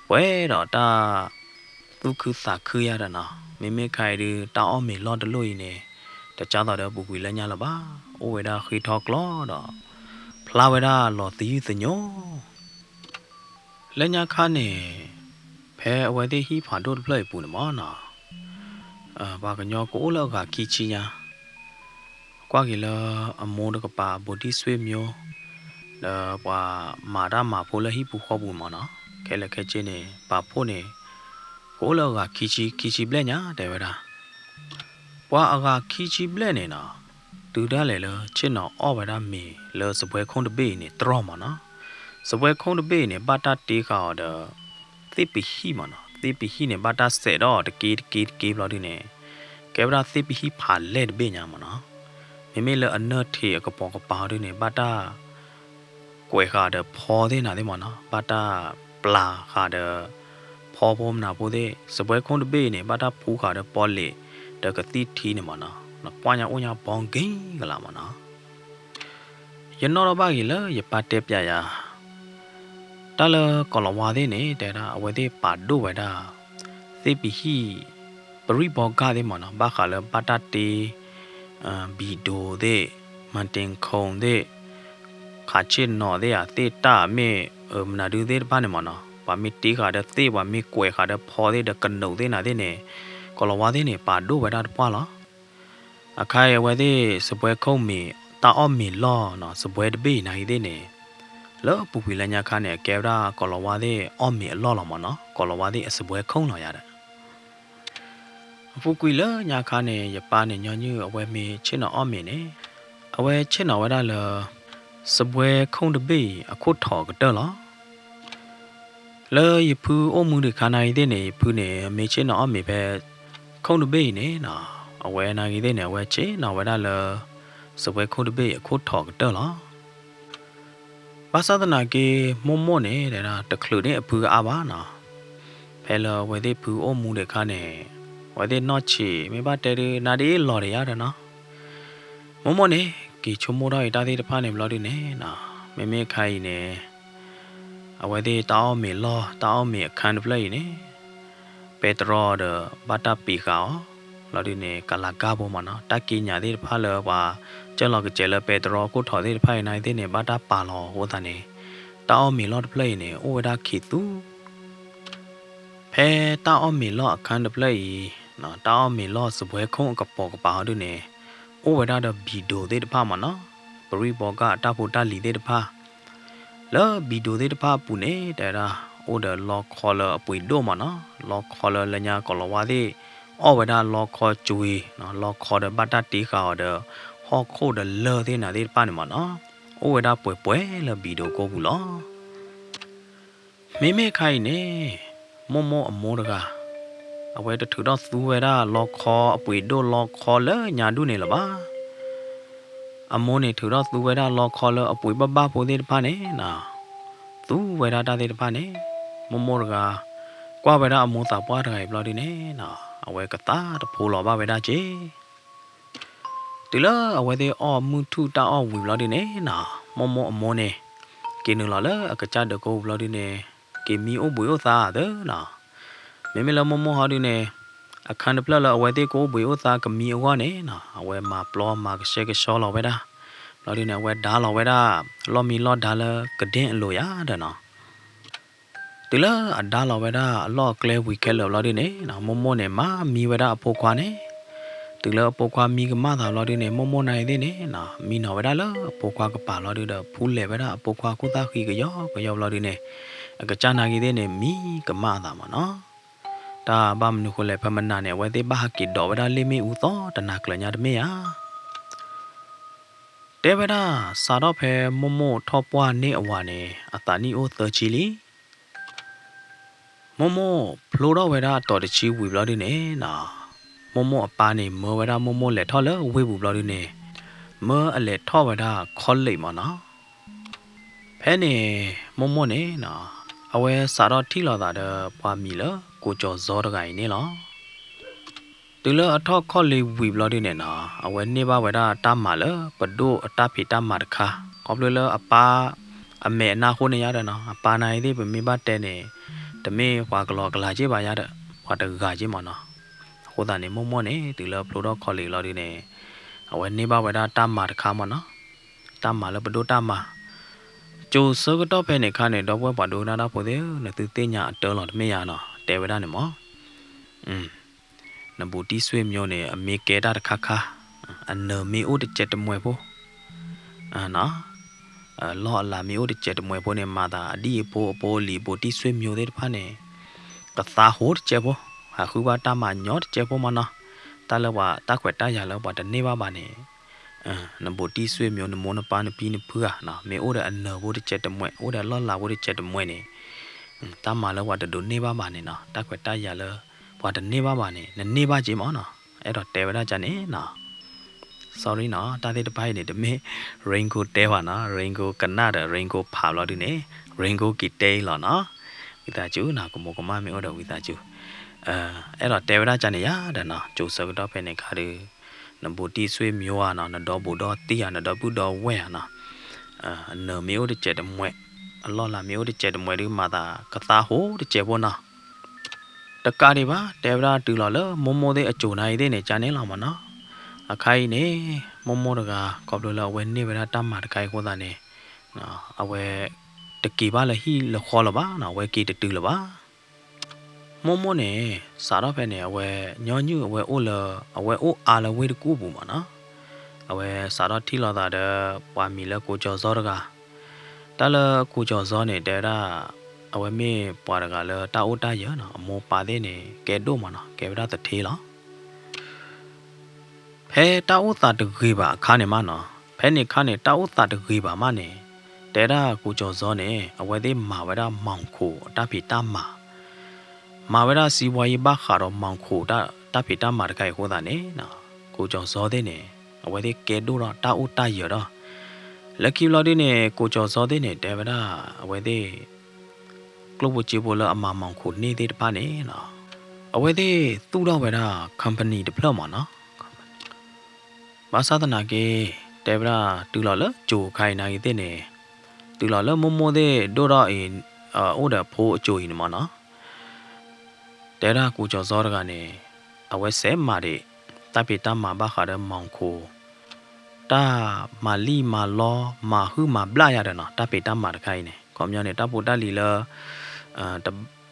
ပှဲၤဒီးတၢ်သူၣ်ခုသးခုယါဒီးနီၤ မ့မ့ၢ်ခါအံၤဒီး တၢ်အီၣ်မ့ၤလီၢ်တလိၣ်အံၤန့ၣ် တကၢ်သိးဒီးပူၤကွံာ်လၢညါလၢၤဘၣ် အိၣ်ဝဲဒၣ်ဃ့ထီၣ်ကျီဒီး ဖျါဝဲဒၣ်လီၤသယုၢ်သညိ လၢညါခါန့ၣ် ဖဲအဝဲသ့ၣ်ဟံၣ်ဖးဒိၣ်တဖျၢၣ်အံၤပူၤန့ၣ်မးနီၤ ပှၤကညီကအိၣ်လၢအဂၤခံဆံညါ ကွၢ်က့ၤလၢအမိၢ်တကပၤ ဘိးတံၢ်စွ့မျိ ဒီးပှၤမၤတၢ်မၤဖိလၢဟံၣ်ပူၤဃီပူၤမးနီၤ ခဲလၢာ်ခဲဆ့န့ၣ် ပာ်ဖှိၣ်န့ၣ် ကအိၣ်လၢအဂၤခံဆံ ခံဆံဘျဲၣ်ညါတဲဝဲဒၣ် ပှၤအဂၤခံဆံဘျဲၣ်န့ၣ်နီၤ တုၤဒၣ်လဲာ်လၢဆ့ၣ်နီၤအီၣ်ဝဲဒၣ်မ့ၤလၢစပွဲခိၣ်တဘ့ၣ်အံၤန့ၣ် တြီၢ်မးနီၤ စပွဲခိၣ်တဘ့ၣ်အံၤန့ၣ် ဘၣ်တၢ်တ့ဃာ်အီၤဒီး သ့ၣ်ပဟံၣ်မးနီၤ သ့ၣ်ပဟံၣ်န့ၣ် ဘၣ်တၢ်စဲးထီၣ်အီၤတက့တက့တက့ဘျီဒုန့ၣ် ကဲဝဲဒၣ်သ့ၣ်ပဟံၣ်ဖးလဲၢ်တဘ့ၣ်ညါမးနီၤ မ့မ့ၢ်လၢအနၢၢ်ထံးအကပိာ်ကပၤဒုန့ၣ် ဘၣ်တၢ် ကွဲးဃာ်ဒီးဖီသ့ၣ်နၤသ့ၣ်မးနီၤ ဘၣ်တၢ်ပျၢ်ဃာ်ဒီး ဖီဖိမနၤဖိသ့ၣ် စပွဲခိၣ်တဘ့ၣ်အံၤန့ၣ် ဘၣ်တၢ်ဖှူဃာ်ဒီးပီလ့း ဒီးကသံၣ်ထံန့ၣ်မးနီၤ နကွၢ်ညါအိၣ်ညါဘီက့ၤကလးမးနီၤ ယနီၣ်ထီၣ်ဘၣ်က့ၤလၢယပၢ်တဲပၠးယၤ တၢ်လၢကီၤလၤဝါသ့ၣ်န့ၣ် တဲဒၣ်အဝဲသ့ၣ်ပာ်ဒိၣ်ဝဲဒၣ် သ့ၣ်ပဟံၣ် ပရံၣ်ဘီကၢ်သ့ၣ်မးနီၤ ဘၣ်ဃးလၢဘၣ်တၢ်တ့ ဘံၣ်ဒိၣ်သ့ၣ် မၤတ့ၣ်ခိၣ်သ့ၣ် ခးဆ့ၣ်နီၤသ့ၣ်ဧါ သ့ၣ်တၢ်မ့ၢ် မနုၤဒုသ့ၣ်တဖၣ်န့ၣ်မးနီၤ ပှၤမ့ၢ်တ့ဃာ်ဒီးသ့ၣ် ပှၤမ့ၢ်ကွဲးဃာ်ဒီးဖီသ့ၣ်ဒီးကနိးသ့ၣ်နၤသ့ၣ်န့ၣ် ကီၤလၤဝါသ့ၣ်န့ၣ် ပာ်ဒိၣ်ဝဲဒၣ်တပှၢ်လီၤ အခါအံၤအဝဲသ့ၣ် စပွဲခိၣ်မ့ၤ တၢ်အီၣ်မ့ၤလီၢ်နီၤ စပွဲတဘ့ၣ်အံၤနၤအံၤသ့ၣ်န့ၣ် လၢအပူၤကွံာ်လၢညါခါန့ၣ် အကဲဝဲဒၣ်ကီၤလၤဝါသ့ၣ်အီၣ်မ့ၤအလီၢ်လီၤမးနီၤ ကီၤလၤဝါသ့ၣ်အစပွဲခိၣ်လီၤယၤဒီး အပူၤကွံာ်လၢညါခါန့ၣ် ယပၢ်န့ၣ်ညီနုၢ်အဝဲမ့ၢ်ဆ့ၣ်နီၤအီၣ်မ့ၤန့ၣ် အဝဲဆ့ၣ်နီၤဝဲဒၣ်လၢ စပွဲခိၣ်တဘ့ၣ်အံၤအခိၣ်ထီၣ်အကတၢၢ်လီၤ လၢယဖုအိၣ်မူဒံးခါနၤအံၤသ့ၣ်န့ၣ် ယဖုန့ၣ် မ့ၢ်ဆ့ၣ်နီၤအီၣ်မ့ၤဖဲ ခိၣ်တဘ့ၣ်အံၤန့ၣ်နီၤ အဝဲနၤအံၤသ့ၣ်န့ၣ် အဝဲဆ့ၣ်နီၤဝဲဒၣ်လၢ စပွဲခိၣ်တဘ့ၣ်အံၤအခိၣ်ထီၣ်အကတၢၢ်လီၤ ဘၣ်ဆၣ်သနာ်က့ မိၢ်မိၢ်န့ၣ် တဲဒၣ်တချုးန့ၢ်အဖုကအါဘၣ်နီၤ ဖဲလၢအဝဲသ့ၣ်ဖုအိၣ်မူဒံးခါန့ၣ် အဝဲသ့ၣ်နီၢ်ဆံး မ့ၢ်ဘၣ်တဲဒုး နၤဒ်အံၤလီၤဒီးယၤဒီးနီၤ မိၢ်မိၢ်န့ၣ် က့ၤဆိကမိၣ်ထီၣ်အံၤတၢ်သ့ၣ်တဖၣ်န့ၣ်ဘျီဒုန့ၣ်နီၤ မ့မ့ၢ်ခါအံၤန့ၣ် အဝဲသ့ၣ်တၢ်အီၣ်မ့ၤလီၢ် တၢ်အီၣ်မ့ၤအခန်းတဖျၢၣ်အံၤန့ၣ် ပဲတြီဒီးဘၣ်တၢ်ပံးဃာ်အီၤ လီၤဒုန့ၣ် ကလၤကၢ်ဖိမးနီၤ တၢ်က့ညါသ့ၣ်တဖၣ်လၢပှၤကၢၢ်လီၤကစဲးလၢပဲတြီအခိၣ်ထီၣ်သ့ၣ်တဖၣ်အံၤနၤအံၤသ့ၣ်န့ၣ် ဘၣ်တၢ်ပာ်လီၤအဃိသတးန့ၣ် တၢ်အီၣ်မ့ၤလီၢ်တဖျၢၣ်အံၤန့ၣ် အိၣ်ဝဲဒၣ်ခံးသူ ဖဲတၢ်အီၣ်မ့ၤလီၢ်အခန်းတဖျၢၣ်အံၤ တၢ်အီၣ်မ့ၤလီၢ်စပွဲခိၣ်အကပိာ်ကပၤဟီဒုန့ၣ် အိၣ်ဝဲဒၣ်ဒီးဘံၣ်ဒိၣ်သ့ၣ်တဖၣ်မးနီၤ ပရံၣ်ဘီကၢ်အတၢ်ဖိတၢ်လံၤသ့ၣ်တဖၣ် လၢဘံၣ်ဒိၣ်သ့ၣ်တဖၣ်အပူၤန့ၣ် တဲဒၣ် အိၣ်ဒီးလီခီလၢအပှ့ၤဒိၣ်မးနီၤ လီခီလၢလၢညါကီၤလၤဝါသ့ၣ် အီၣ်ဝဲဒၣ်လီခီကွံာ် လီခီဒီးဘၣ်တၢ်တ့ဃာ်အီၤဒီး ဟီၣ်ခိၣ်ဒီးလၢၢ်သ့ၣ်နၤသ့ၣ်တဖၣ်န့ၣ်မးနီၤ အိၣ်ဝဲဒၣ်ပှဲၤပှဲၤလၢဘံၣ်ဒိၣ်ကိးပူၤလီၤ မ့မ့ၢ်ခါအံၤန့ၣ် မိၢ်မိၢ်အမိၢ်တဂၤ အဝဲတထုးထီၣ်သူဝဲဒၣ်လီခီအပှ့ၤဒိၣ်လီခီလၢညါဒူၣ်န့ၣ်လၢၤဘၣ်. အမိၢ်န့ၣ်ထုးထီၣ်သူဝဲဒၣ်လီခီလၢအပှ့ၤဘၣ်ဘၣ်ဖိသ့ၣ်တဖၣ်န့ၣ်, သူဝဲဒၣ်တၢ်သ့ၣ်တဖၣ်န့ၣ်, မိၢ်မိၢ်တဂၤ ကွၢ်ဝဲဒၣ်အမိၢ်သးပှၢ်တဂၤအံၤဘျီဒုန့ၣ်, အဝဲကသးတဖိလီၤဘၣ်ဝဲဒၣ်က့ တုၤလၢအဝဲသ့ၣ်အီၣ်မုၢ်ထူၣ်တၢ်အီၣ်ဝံၤဘျီဒုန့ၣ်နီၤ, မိၢ်မိၢ်အမိၢ်န့ၣ် က့ၤနုာ်လီၤလၢအကစၢ်ဒၢးကိးပူၤဘျီဒုန့ၣ်, က့ၤမံအိၣ်ဘှံးအိၣ်သါသ့နီၤ. မ့မ့ၢ်လၢမိၢ်မိၢ်ဟီဒုန့ၣ် အခါတဖျၢၣ်လၢအဝဲသ့ၣ်ကအိၣ်ဘှံးအိၣ်သါကမံအဂီၢ်န့ၣ်နီၤ အဝဲမၤပျီမၤကဆှဲကဆှီလီၤဝဲဒၣ်, ဘျီဒုန့ၣ် အဝဲဒါလီၤဝဲဒၣ် လီၢ်မံလီၢ်ဒါလၢကဒ့ၣ်အလိၤယၤဒီးနီၤ တုၤလၢအဒါလီၤဝဲဒၣ်အလီၢ်အကျဲဝံၤခဲလၢာ်ဘျီဒုန့ၣ်နီၤ မိၢ်မိၢ်န့ၣ် မၤမံဝဲဒၣ်အဖိခွါန့ၣ်, တုၤလၢအဖိခွါမံကမၣ်သးဘျီဒုန့ၣ် မိၢ်မိၢ်နာ်က့ၤသ့ၣ်န့ၣ်နီၤ မံနီၤဝဲဒၣ်လၢအဖိခွါကပၤဘျီဒုဒီး ဖူလဲၤဝဲဒၣ်အဖိခွါခိၣ်သၣ်ဃံကယီကယီဘျီဒုန့ၣ် အကစၢ်နာ်က့ၤသ့ၣ်န့ၣ် မံကမၣ်အသးမးနီၤ. တၢ်ဘၣ်မနုၤဃိလဲၣ် ဖဲမနၤန့ၣ် အဝဲသ့ၣ်ဘၣ်ဟးက့ၤဒိးဝဲဒၣ်လ့ၣ်မ့ၣ်အူသီတနၤကျၢၤညါတမ့ၢ်ဧါ. တဲဝဲဒၣ် စးထီၣ်ဖဲမိၢ်မိၢ်ထီၣ်ပှၢ်န့ၢ်အဝၤန့ၣ် အသးနံၣ်အိၣ်သၢဆံလံ. မိၢ်မိၢ်ဖျိထီၣ်ဝဲဒၣ်အတီၤတဆံဝံၤဘျီဒုန့ၣ်နီၤ မိၢ်မိၢ်အပၢ်န့ၣ် မၢဝဲဒၣ်မိၢ်မိၢ်လဲၤထီၣ်လၢဝ့ၢ်ပူၤဘျီဒုန့ၣ် မၢအလဲၤထီၣ်ဝဲဒၣ် college မးနီၤ. ဖဲန့ၣ် မိၢ်မိၢ်န့ၣ်နီၤ အဝဲစးထီၣ်ထံၣ်လိာ်သးဒီးပှၤမံၤလၢကိးကၠီၤစီတဂၤအံၤန့ၣ်လီၤ. တုၤလၢအထီၣ် college ဝံၤဘျီဒုန့ၣ်နီၤ အဝဲန့ၢ်ဘၣ်ဝဲဒၣ်တၢ်မၤလၢပဒိၣ်အတၢ်ဖံးတၢ်မၤတခါ ခီဖျိလၢအပၢ် အမဲာ်အနါအဃိန့ၣ်ယါဒီးနီၤ အပၢ်နာ်က့ၤသ့ၣ် ပမ့ၢ်ဘၣ်တဲန့ၣ် တမ့ၢ်ပှၤကလီကလၤက့ဘၣ်ယါဒီး ပှၤတဂၤက့မးနီၤ. အဃိသတးန့ၣ် မိၢ်မိၢ်န့ၣ် တုၤလၢဖျိထီၣ် college လီၤဒုန့ၣ် အဝဲန့ၢ်ဘၣ်ဝဲဒၣ်တၢ်မၤတခါမးနီၤ တၢ်မၤလၢပဒိၣ်တၢ်မၤ, ကၠိၤဆၢကတီၢ်ဖဲန့ၣ်အခါန့ၣ် ဒီပုၢ်ဝဲၢ်ပှၤဒိကနၣ်တၢ်ဖိသ့ၣ်ဧၢ နသုသ့ၣ်ညါအတၢ်လီၤတမ့ၢ်ယါနီၤ တဲဝဲဒၣ်န့ၣ်မး နဘူးတံၢ်ဆွေမျိုးန့ၣ် အမ့ၢ်ကဲတၢ်တခါခါ, အနၢၤမ့ၢ်အိၣ်တစဲးတမှဲးဖိ, လီၢ်အလၤမ့ၢ်အိၣ်တစဲးတမှဲးဖိန့ၣ် မၤသးအဒံၣ်အဖိအဖိအလံၤအဘူးတံၢ်ဆွေမျိုးသ့ၣ်တဖၣ်န့ၣ် ကသါဟိတစဲးဖိ, ဟးဃုဘၣ်တၢ်မၤညီတစဲးဖိမးနီၤ, တၢ်လၢပှၤတၢ်ခွဲးတၢ်ယာ်လၢပှၤတန့ၢ်ဘၣ်ဘၣ်န့ၣ် နဘူးတံၢ်ဆွေမျိုး နမိၢ်နပၢ်နဖံနဖုဧါ, မ့ၢ်အိၣ်ဒီးအနၢၤဖိတစဲးတမှဲး အိၣ်ဒီးအလီၢ်လၤဖိတစဲးတမှဲးန့ၣ် တၢ်မၤလၢပှၤတဒိးန့ၢ်ဘၣ်ဘၣ်န့ၣ်နီၤ တၢ်ခွဲးတၢ်ယာ်လၢ ပှၤတန့ၢ်ဘၣ်ဘၣ်န့ၣ် နန့ၢ်ဘၣ်က့မးနီၤ, အဲၣ်ဒိးတဲဝဲဒၣ်ကန့ၣ်နီၤ sorry နီၤ တၢ်သ့ၣ်တဖၣ်အံၤန့ၣ် တမ့ၢ် Rain ကိတဲဘၣ်နီၤ Rain ကိကနၣ်ဒီး Rain ကိဖးဘျီဒုန့ၣ် Rain ကိက့ၤတဲအံၤလီၤနီၤ, ဝံသးစူၤနီၤ ကမိၢ်ကမၣ်မ့ၢ်အိၣ်ဒီးဝံသးစူၤ အဲၣ်ဒိးတဲဝဲဒၣ်ကန့ၣ်ယါဒီးနီၤ ကၠိၤဆၢကတီၢ်ဖဲန့ၣ်အခါဒီး နဘူးတံၢ်ဆွေမျိုးဧါနီၤ နဒီဘူးဒီတံၢ်ဧါ နဒီပုၢ်ဒီဝဲၢ်ဧါနီၤ အနၢၤမ့ၢ်အိၣ်တစဲးတမှဲး အလီၢ်လၤမ့ၢ်အိၣ်တစဲးတမှဲးဒုးမၤသးကသါဟိတစဲးဖိနီၤ တကးဒံးဘၣ် တဲဝဲဒၣ်တုၤလီၤလၢမိၢ်မိၢ်သ့ၣ်အစိၤနာ်အံၤသ့ၣ်န့ၣ် ကန့ၣ်လီၤမးနီၤ, အခါအံၤန့ၣ် မိၢ်မိၢ်တဂၤ ခီဖျိလၢအဝဲန့ၢ်ဝဲဒၣ်တၢ်မၤတခါအံၤအဃိသတးန့ၣ် အဝဲ တက့ၤဘၣ်လၢဟံၣ်လၢဃီလၢၤဘၣ်နီၤ အဝဲက့ၤတတုၤလၢၤဘၣ် မိၢ်မိၢ်န့ၣ် စးထီၣ်ဖဲန့ၣ် အဝဲညီနုၢ်အဝဲအိၣ်လၢ အဝဲအိၣ်အါလၢဝ့ၢ်တကူၣ်ပူၤမးနီၤ, အဝဲစးထီၣ်ထံၣ်လိာ်သးဒီး ပှၤမံၤလၢကိကၠီၤစီတဂၤ, တၢ်လၢကိကၠီၤစီန့ၣ် တဲဝဲဒၣ် အဝဲမ့ၢ်ပှၤတဂၤလၢတၢ်အိၣ်တၢ်ယၢၤနီၤ အမိၢ်ပၢ်သ့ၣ်န့ၣ် ကဲဒိၣ်မးနီၤ ကဲဝဲဒၣ်သထ့လီၤ ဖဲတၢ်အိၣ်သးတဂ့ၤဘၣ်အခါန့ၣ်မးနီၤ, ဖဲန့ၣ်အခါန့ၣ် တၢ်အိၣ်သးတဂ့ၤဘၣ်မးန့ၣ်, တဲဒၣ်ကိကၠီၤစီန့ၣ် အဝဲသ့ၣ်မၤဝဲဒၣ်မီၤခိၣ်အတၢ်ဖံးတၢ်မၤ, မၤဝဲဒၣ်စံးဘှါယံၤဘၣ်ဃးဒီးမီၤခိၣ်တၢ်ဖံးတၢ်မၤတခါအံၤအဃိသတးန့ၣ်, ကိကၠီၤစီသ့ၣ်န့ၣ် အဝဲသ့ၣ်ကဲဒိၣ်ထီၣ်တၢ်အိၣ်တၢ်ယၢၤဒီး, လၢခံဘျီဒုန့ၣ် ကိကၠီၤစီသ့ၣ်န့ၣ် တဲဝဲဒၣ် အဝဲသ့ၣ် ကျိၣ်ဖိစ့ဖိလၢအမၤမီၤခိၣ်န့ၢ်သ့ၣ်တဖၣ်န့ၣ်, အဝဲသ့ၣ်သူၣ်ထီၣ်ဝဲဒၣ် company တဖျၢၣ်မးနီၤ. ဘၣ်ဆၣ်သနာ်က့ တဲဝဲဒၣ်တုၤလီၤလၢကၠိၤအခါအံၤနာ်က့ၤသ့ၣ်န့ၣ်, တုၤလီၤလၢမိၢ်မိၢ်သ့ၣ်ဒိၣ်ထီၣ်အံၤ, အိၣ်ဒီးဖိအစိၤအံၤန့ၣ်မးနီၤ. တဲဒၣ်ကိကၠီၤစီတဂၤန့ၣ်, အဝဲစဲးမၤဒံး တၢ်ဖံးတၢ်မၤဘၣ်ဃးဒီးမီၤခိၣ် တၢ်မၤလံၣ်မၤလီ မၤဟုၣ်မၤဘျၣ်ယါဒီးနီၤ, တၢ်ဖံးတၢ်မၤတခါအံၤန့ၣ် ခီပညီန့ၣ် တၢ်ဖိတၢ်လံၤလၢ တ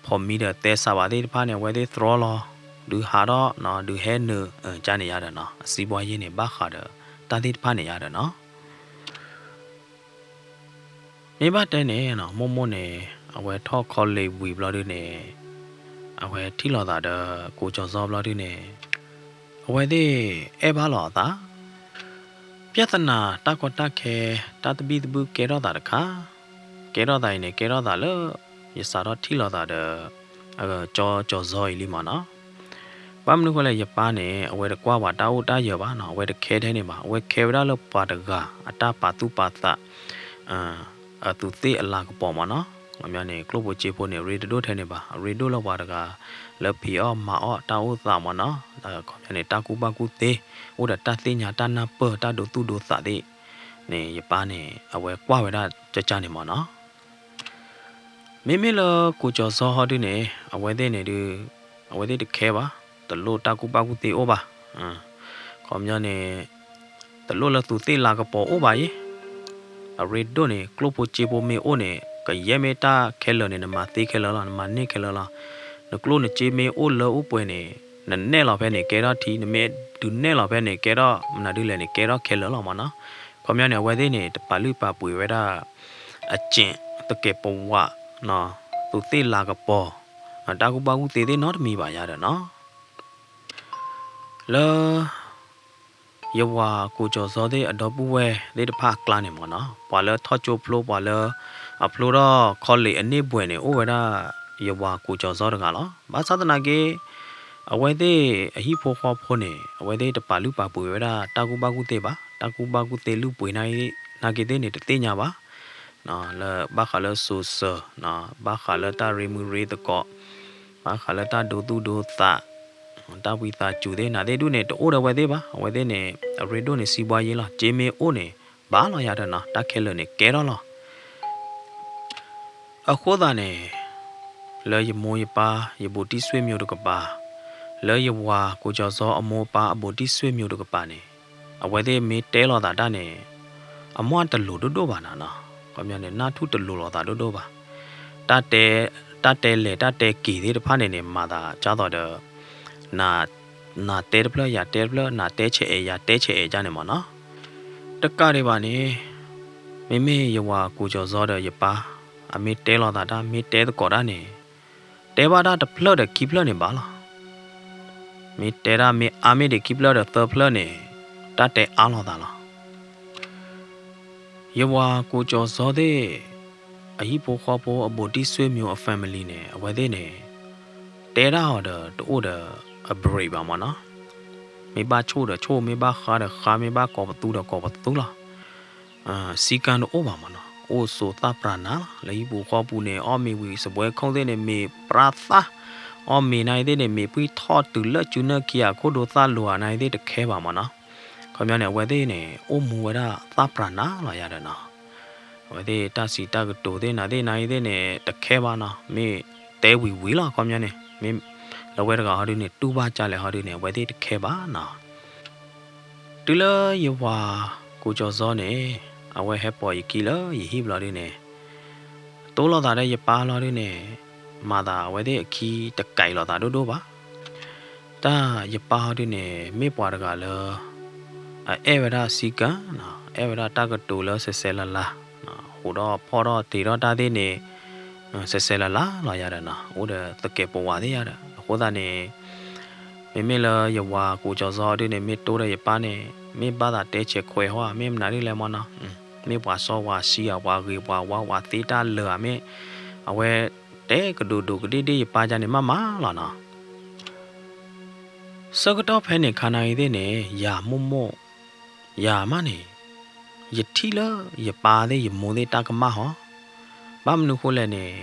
ဖိးမံဒီးသဲစးဘၣ်သ့ၣ်တဖၣ်န့ၣ် အဝဲသ့ၣ်တြီလီၤ, ဒုးဟးထီၣ်နီၤ, ဒုးဟဲနုာ် ကန့ၣ်ယါဒီးနီၤ, အစံးဘှါယ့ၢ်န့ၣ် ဘၣ်ဃးဒီးတၢ်သ့ၣ်တဖၣ်န့ၣ်ယါဒီးနီၤ. မ့ၢ်ဘၣ်တဲန့ၣ်နီၤ, မိၢ်မိၢ်န့ၣ် အဝဲထီၣ် college ဝံၤဘျီဒုန့ၣ်, အဝဲထံၣ်လိာ်သးဒီးကိကၠီၤစီဘျီဒုန့ၣ်, အဝဲသ့ၣ်အဲၣ်ဘၣ်လိာ်အသး ပြဿနာ တၢ်ကီတၢ်ခဲ တၢ်သဘံၣ်သဘုၣ်ကဲထီၣ်သးတခါ, ကဲထီၣ်သးအံၤန့ၣ် ကဲထီၣ်သးလၢ ယစးထီၣ်ထံၣ်လိာ်သးဒီး ကၠီကၠီၤစီအံၤလံမးနီၤ. ဘၣ်မနုၤဃိလဲၣ် ယပၢ်န့ၣ် အဝဲတကွၢ်ပှၤတၢ်အိၣ်တၢ်ယၢၤဘၣ်နီၤ, အဝဲတခဲထဲန့ၣ်ဘၣ်, အဝဲခဲဝဲဒၣ်လၢပှၤတဂၤအတၢ်ပာ်သူၣ်ပာ်သး အသူးသ့ၣ်အလၤကပီၤမးနီၤ. ခီပညီန့ၣ် ကျိၣ်ဖိစ့ဖိန့ၣ် အရ့တဒိၣ်ထဲန့ၣ်ဘၣ်, အရ့ဒိၣ်လၢပှၤတဂၤ လၢဖံးအီၣ်မၤအီၣ်တၢ်အိၣ်သးမးနီၤ. ခီပညီန့ၣ် တၢ်ကူၣ်ဘၣ်ကူၣ်သ့ အိၣ်ဒီးတၢ်သ့ၣ်ညါတၢ်နၢ်ပၢၢ်တၢ်ဒိသူၣ်ဒိသးသ့ၣ်န့ၣ် ယပၢ်န့ၣ် အဝဲကွၢ်ဝဲဒၣ်ကၠၢကၠၢန့ၣ်မးနီၤ. မ့မ့ၢ်လၢကိကၠီၤစီဟီဒုန့ၣ် အဝဲသ့ၣ်န့ၣ်ဒုး အဝဲသ့ၣ်တခဲဘၣ်, တလိၣ်တၢ်ကူၣ်ဘၣ်ကူၣ်သ့အိၣ်ဘၣ်. ခီပညီန့ၣ် တလိၣ်လၢသူးသ့ၣ်လၤကပီၤအိၣ်ဘၣ်အံၤ, အရ့ဒိၣ်န့ၣ် ကျိၣ်ဖိစ့ဖိမ့ၢ်အိၣ်န့ၣ် ကယဲၢ်မ့ၢ်တၢ်ခဲလၢာ်န့ၣ် နမၤသ့ခဲလၢာ်လီၤ, နမၤန့ၢ်ခဲလၢာ်လီၤ. နကျိၣ်နစ့မ့ၢ်အိၣ်လၢအိၣ်ပှဲၤန့ၣ် နနဲၣ်လီၤဖဲန့ၣ်ကဲထီၣ်ထံ, နမ့ၢ်ဒုးနဲၣ်လီၤဖဲန့ၣ်ကဲထီၣ် မနုၤဒ်လဲၣ်န့ၣ် ကဲထီၣ်ခဲလၢာ်လီၤမ့ၢ်နီၤ. ခီပညီန့ၣ် အဝဲသ့ၣ်န့ၣ် တပာ်လုၢ်ပာ်ပှ့ၤဝဲဒၣ် အကျင့် သကဲးပဝး သူးသ့ၣ်လၤကပီၤ တၢ်ကူၣ်ဘၣ်ကူၣ်သ့သ့ၣ်နီတမံၤဘၣ်ယၤဒီးနီၤ. လၢ ယဝၤကိးကၠီၤစီသ့ၣ်အဒီပုၢ်ဝဲၢ်သ့ၣ်တဖၣ်အကျါန့ၣ်မ့ၢ်နီၤ, ပှၤလၢထီၣ်ကၠိဖျိ ပှၤလၢအဖျိထီၣ် college အန့ၢ်ဘွဲ့န့ၣ် အိၣ်ဝဲဒၣ်ယဝၤကိးကၠီၤစီတဂၤလီၤ. ဘၣ်ဆၣ်သနာ်က့ အဝဲသ့ၣ်အဟံၣ်ဖိဃီဖိန့ၣ် အဝဲသ့ၣ်တပာ်လုၢ်ပာ်ပှ့ၤဝဲဒၣ်တၢ်ကူၣ်ဘၣ်ကူၣ်သ့ဘၣ်, တၢ်ကူၣ်ဘၣ်ကူၣ်သ့လုၢ်ပှ့ၤနာ်က့သ့ၣ်န့ၣ် တသ့ၣ်ညါဘၣ်. လၢဘၣ်ဃးလၢစိၤစၢၤ, ဘၣ်ဃးလၢတၢ်ရ့မုာ်ရ့သကိး, ဘၣ်ဃးလၢတၢ်ဒိသူၣ်ဒိသး, တၢ်ဝံသးစူၤသ့ၣ် နာ်သ့ၣ်ဒုးန့ၣ် တအိၣ်ဒီးဝဲသ့ၣ်ဘၣ်. အဝဲသ့ၣ်န့ၣ် အရ့ဒိၣ်န့ၣ် စံးဘှါယ့လီၤ, စ့မ့ၢ်အိၣ်န့ၣ် ဘၣ်လီၤယၤဒီးနီၤ, တၢ်ခဲလၢာ်န့ၣ်ကဲထီၣ်လီၤ. အဃိသတးန့ၣ် လၢယမိၢ်ယပၢ် ယဘူးတံၢ်ဆွေမျိုးတကပၤ, လၢယဝၤကိးကၠီၤစီအမိၢ်အပၢ် အဘူးတံၢ်ဆွေမျိုးတကပၤန့ၣ် အဝဲသ့ၣ်မ့ၢ်တဲလိာ်သးတၢ်န့ၣ် အမ့ၢ်တလိၤဒိၣ်ဒိၣ်ဘၣ်နီၤနီၤ, ခီပညီန့ၣ် နၢ်ထူၣ်တလိၤလိာ်သးဒိၣ်ဒိၣ်ဘၣ်. တၢ်တဲ တၢ်တဲလဲၤတၢ်တဲက့ၤသ့ၣ်တဖၣ်န့ၣ်န့ၣ် မၤသးဒ်သိးဒီး နၤတဲတဖျၢၣ် ယၤတဲတဖျၢၣ်, နၤတဲဆဲးအဲး ယၤတဲဆဲးအဲးဒ်န့ၣ်မ့ၢ်နီၤ. တကးဒံးဘၣ်န့ၣ် မ့မ့ၢ်ယဝၤကိးကၠီၤစီဒီးယပၢ် အမ့ၢ်တဲလိာ်သးတၢ် မ့ၢ်တဲသကိးတၢ်န့ၣ် တဲဘၣ်တၢ်တဖျၢၣ်ဒီးခံဖျၢၣ်န့ၣ်ဘၣ်လီၤ. မ့ၢ်တဲဒၣ်မ့ၢ်အါမ့ၢ်ဒံးခံဖျၢၣ်ဒီးသၢဖျၢၣ်န့ၣ် တၢ်တဲအါလိာ်သးလီၤ. ယဝၤကိးကၠီၤစီသ့ၣ် အဟံၣ်ဖိဃီဖိ အဘူးတံၢ်ဆွေမျိုးအ family န့ၣ် အဝဲသ့ၣ်န့ၣ် တဲဒၣ်အီၤဒီးတအိၣ်ဒီးအ break ဘၣ်မ့ၢ်နီၤ. မ့ၢ်ဘၣ်ဆိၣ်ဒီးဆိၣ်, မ့ၢ်ဘၣ်ဃါဒီးဃါ, မ့ၢ်ဘၣ်ကိးပသူဒီးကိးပသူလီၤ. စည်းကမ်းတအိၣ်ဘၣ်မ့ၢ်နီၤ, အိၣ်ဆိးသၣ်ပြးနးလီၤ. လၢဟံၣ်ပူၤဃီပူၤန့ၣ် အီၣ်မ့ၤဝံၤ စပွဲခိၣ်သ့ၣ်န့ၣ် မ့ၤပြးသၣ်, အီၣ်မ့ၤနာ်သ့ၣ်န့ၣ် မ့ၤပှံၢ်ထီၣ်တုၤလၢစုနၢၢ်ခံ အခိၣ်ဒိသၣ်လိၤဧါ နာ်သ့ၣ်တခဲဘၣ်မ့ၢ်နီၤ. ခီပညီန့ၣ် အဝဲသ့ၣ်န့ၣ် အိၣ်မူဝဲဒၣ်သၣ်ပြးနးလီၤယၤဒီးနီၤ. အဝဲသ့ၣ်တၢ်စံးတၢ်ကတိၤသ့ၣ် နာ်သ့ၣ်နာ်သ့ၣ်န့ၣ် တခဲဘၣ်နီၤ, မ့ၢ်တဲဝံၤဝံၤလီၤ. ခီပညီန့ၣ် မ့ၢ်လၢဝဲတဂၤဟီဒုန့ၣ် တူၢ်ဘၣ်ကလဲာ်ဟီဒုန့ၣ် အဝဲသ့ၣ်တခဲဘၣ်နီၤ. တုၤလၢယဝၤကိးကၠီၤစီန့ၣ် အဝဲဟဲပိာ်ယခံလၢယဟံၣ်ဘျီဒုန့ၣ် တိလိာ်သးဒီးယပၢ်လီၤဒုန့ၣ် မၤသးအဝဲသ့ၣ်အခံတကဲးလိာ်သးဒိၣ်ဒိၣ်ဘၣ်. တၢ်ယပၢ်ဟီဒုန့ၣ် မ့ၢ်ပှၤတဂၤလၢ အအဲၣ်ဝဲဒၣ်စည်းကမ်းနီၤ, အဲၣ်ဝဲဒၣ်တၢ်ကတိၤလၢစဲးစဲးလၤလၤ, ဟူးထီၣ်ဖီၣ်ထီၣ်တ့ၤထီၣ်တၢ်သ့ၣ်န့ၣ် စဲးစဲးလၤလၤလီၤယၤဒီးနီၤ, အိၣ်ဒီးသကဲးပဝးသ့ၣ်ယၤဒီး အဃိသတးန့ၣ် မ့မ့ၢ်လၢယဝၤကိးကၠီၤစီဒုန့ၣ် မ့ၢ်တိဒီးယပၢ်န့ၣ် မ့ၢ်ဘၣ်သးတဲဆဲးခွဲးဟီ မ့ၢ်မနုၤဒ်လဲၣ်မ့ၢ်နီၤ, မ့ၢ်ပှၤစီပှၤဆှံဧါ ပှၤဂ့ၤပှၤဝါ ပှၤသ့တၢ်လၢာ်ဧါ မ့ၢ်အဝဲတဲကဒိးဒိးကဒ့ၣ်ဒ့ၣ်ယပၢ်ယၤန့ၣ် မ့ၢ်မးလီၤနီၤ. ဆၢကတီၢ်ဖဲန့ၣ်ခါနာ်ဂ့ၤသ့ၣ်န့ၣ် ယၤမိၢ်မိၢ် ယၤမးန့ၣ် ယထံၣ်လၢယပၢ်သ့ၣ်ယမိၢ်သ့ၣ်တၢ်ကမၣ်ဟီ, ဘၣ်မနုၤဃိလဲၣ်န့ၣ်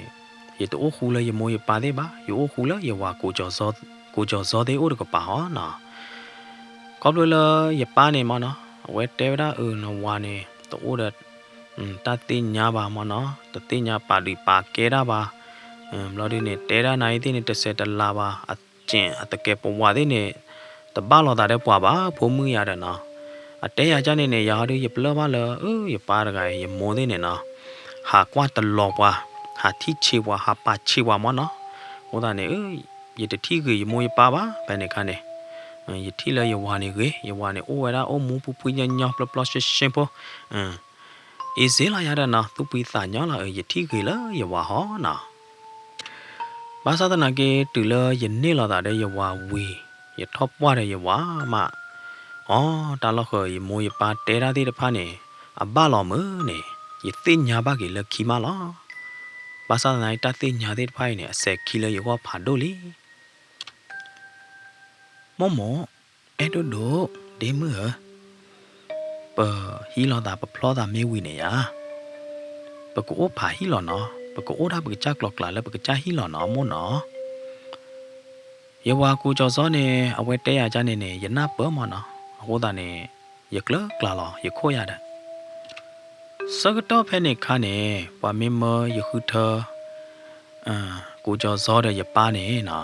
ယတအိၣ်ဃူလၢယမိၢ်ယပၢ်သ့ၣ်ဘၣ်, ယအိၣ်ဃူလၢယဝၤကိးကၠီၤစီသ့ၣ်အိၣ်တကပၤဟီနီၤ. ခီဖျိလၢယပၢ်န့ၣ်မ့ၢ်နီၤ အဝဲတဲဝဲဒၣ်အၢ နဝၤန့ၣ် တအိၣ်ဒီး တၢ်သ့ၣ်ညါဘၣ်မ့ၢ်နီၤ, တသ့ၣ်ညါပာ်ဒုးပာ်ကဲတၢ်ဘၣ်, ဘျီဒုန့ၣ် တဲဒၣ်နာ်ဂ့ၤသ့ၣ်န့ၣ် တစဲးတလၤဘၣ်, အကျင့်အသကဲးပဝးသ့ၣ်န့ၣ် တဘၣ်လိာ်သးဒီးပှၤဘၣ် ဖိမုၣ်ယၤဒီးနီၤ. အတဲယၤကန့ၣ်န့ၣ် ယၤဟီဒု ယပလၢၢ်ဘၣ်လၢ အၢ ယပၢ်တဂၤအံၤ ယမိၢ်သ့ၣ်န့ၣ်နီၤ ဟးကွၢ်တလီၤပှၤ, ဟးထံၣ်ဆံးပှၤ ဟးပာ်ဆံးပှၤမ့ၢ်နီၤ. အဃိသတးန့ၣ် အၢ ယတထံၣ်ဂ့ၤယမိၢ်ယပၢ်ဘၣ် ဖဲန့ၣ်ခါန့ၣ်, ယထံၣ်လၢယဝၤန့ၣ်ဂ့ၤ, ယဝၤန့ၣ်အိၣ်ဝဲဒၣ်အိၣ်မူဖှံဖှံညီညီ ပျီပျီရှ့ရှ့ဖိ အ့စ့လီၤယၤဒီးနီၤ သူၣ်ဖှံသးညီလီၤ အၢ ယထံၣ်ဂ့ၤလၢယဝၤဟီနီၤ. ဘၣ်ဆၣ်သနာ်က့ တုၤလၢယန့ၢ်လိာ်သးဒီးယဝၤဝံၤ ယထီၣ်ပှၢ်ဒီးယဝၤမး, အိ တၢ်လီၢ်ဃၢၤ ယမိၢ်ယပၢ်တဲတၢ်သ့ၣ်တဖၣ်န့ၣ် အဘၣ်လီၤမုၢ်န့ၣ် ယသ့ၣ်ညါဘၣ်က့ၤလၢခံမးလီၤ. ဘၣ်ဆၣ်သနာ်က့ တၢ်သ့ၣ်ညါသ့ၣ်တဖၣ်အံၤန့ၣ် အစဲၤခံလၢယဂီၢ်ဖးဒိၣ်လံ. မိၢ်မိၢ်, အဲၣ်ဒိၣ်ဒိၣ်, ဒ့မုၣ်ဧၢ, ပဟံးလိာ်သး ပဖျီသးမ့ၢ်ဝံၤန့ၣ်ယါ, ပကအိၣ်ဖးဟံၣ်လီၤနီၤ, ပကအိၣ်ဒၣ်ပကစၢ်ကျိၤကျါလၢပကစၢ်ဟံၣ်လီၤနီၤ မိၢ်နီၤ. ယဝၤကိးကၠီၤစီန့ၣ် အဝဲတဲယၤကန့ၣ်န့ၣ် ယနၢ်ပၢၢ်မးနီၤ, အဃိသတးန့ၣ် ယကျၢၤကျါလီၤ ယခိၣ်ယၤဒီး ဆၢကတီၢ်ဖဲန့ၣ်ခါန့ၣ် ပှၤမ့ၢ်မၢယဃုထၢ ကိးကၠီၤစီဒီးယပၢ်န့ၣ်နီၤ,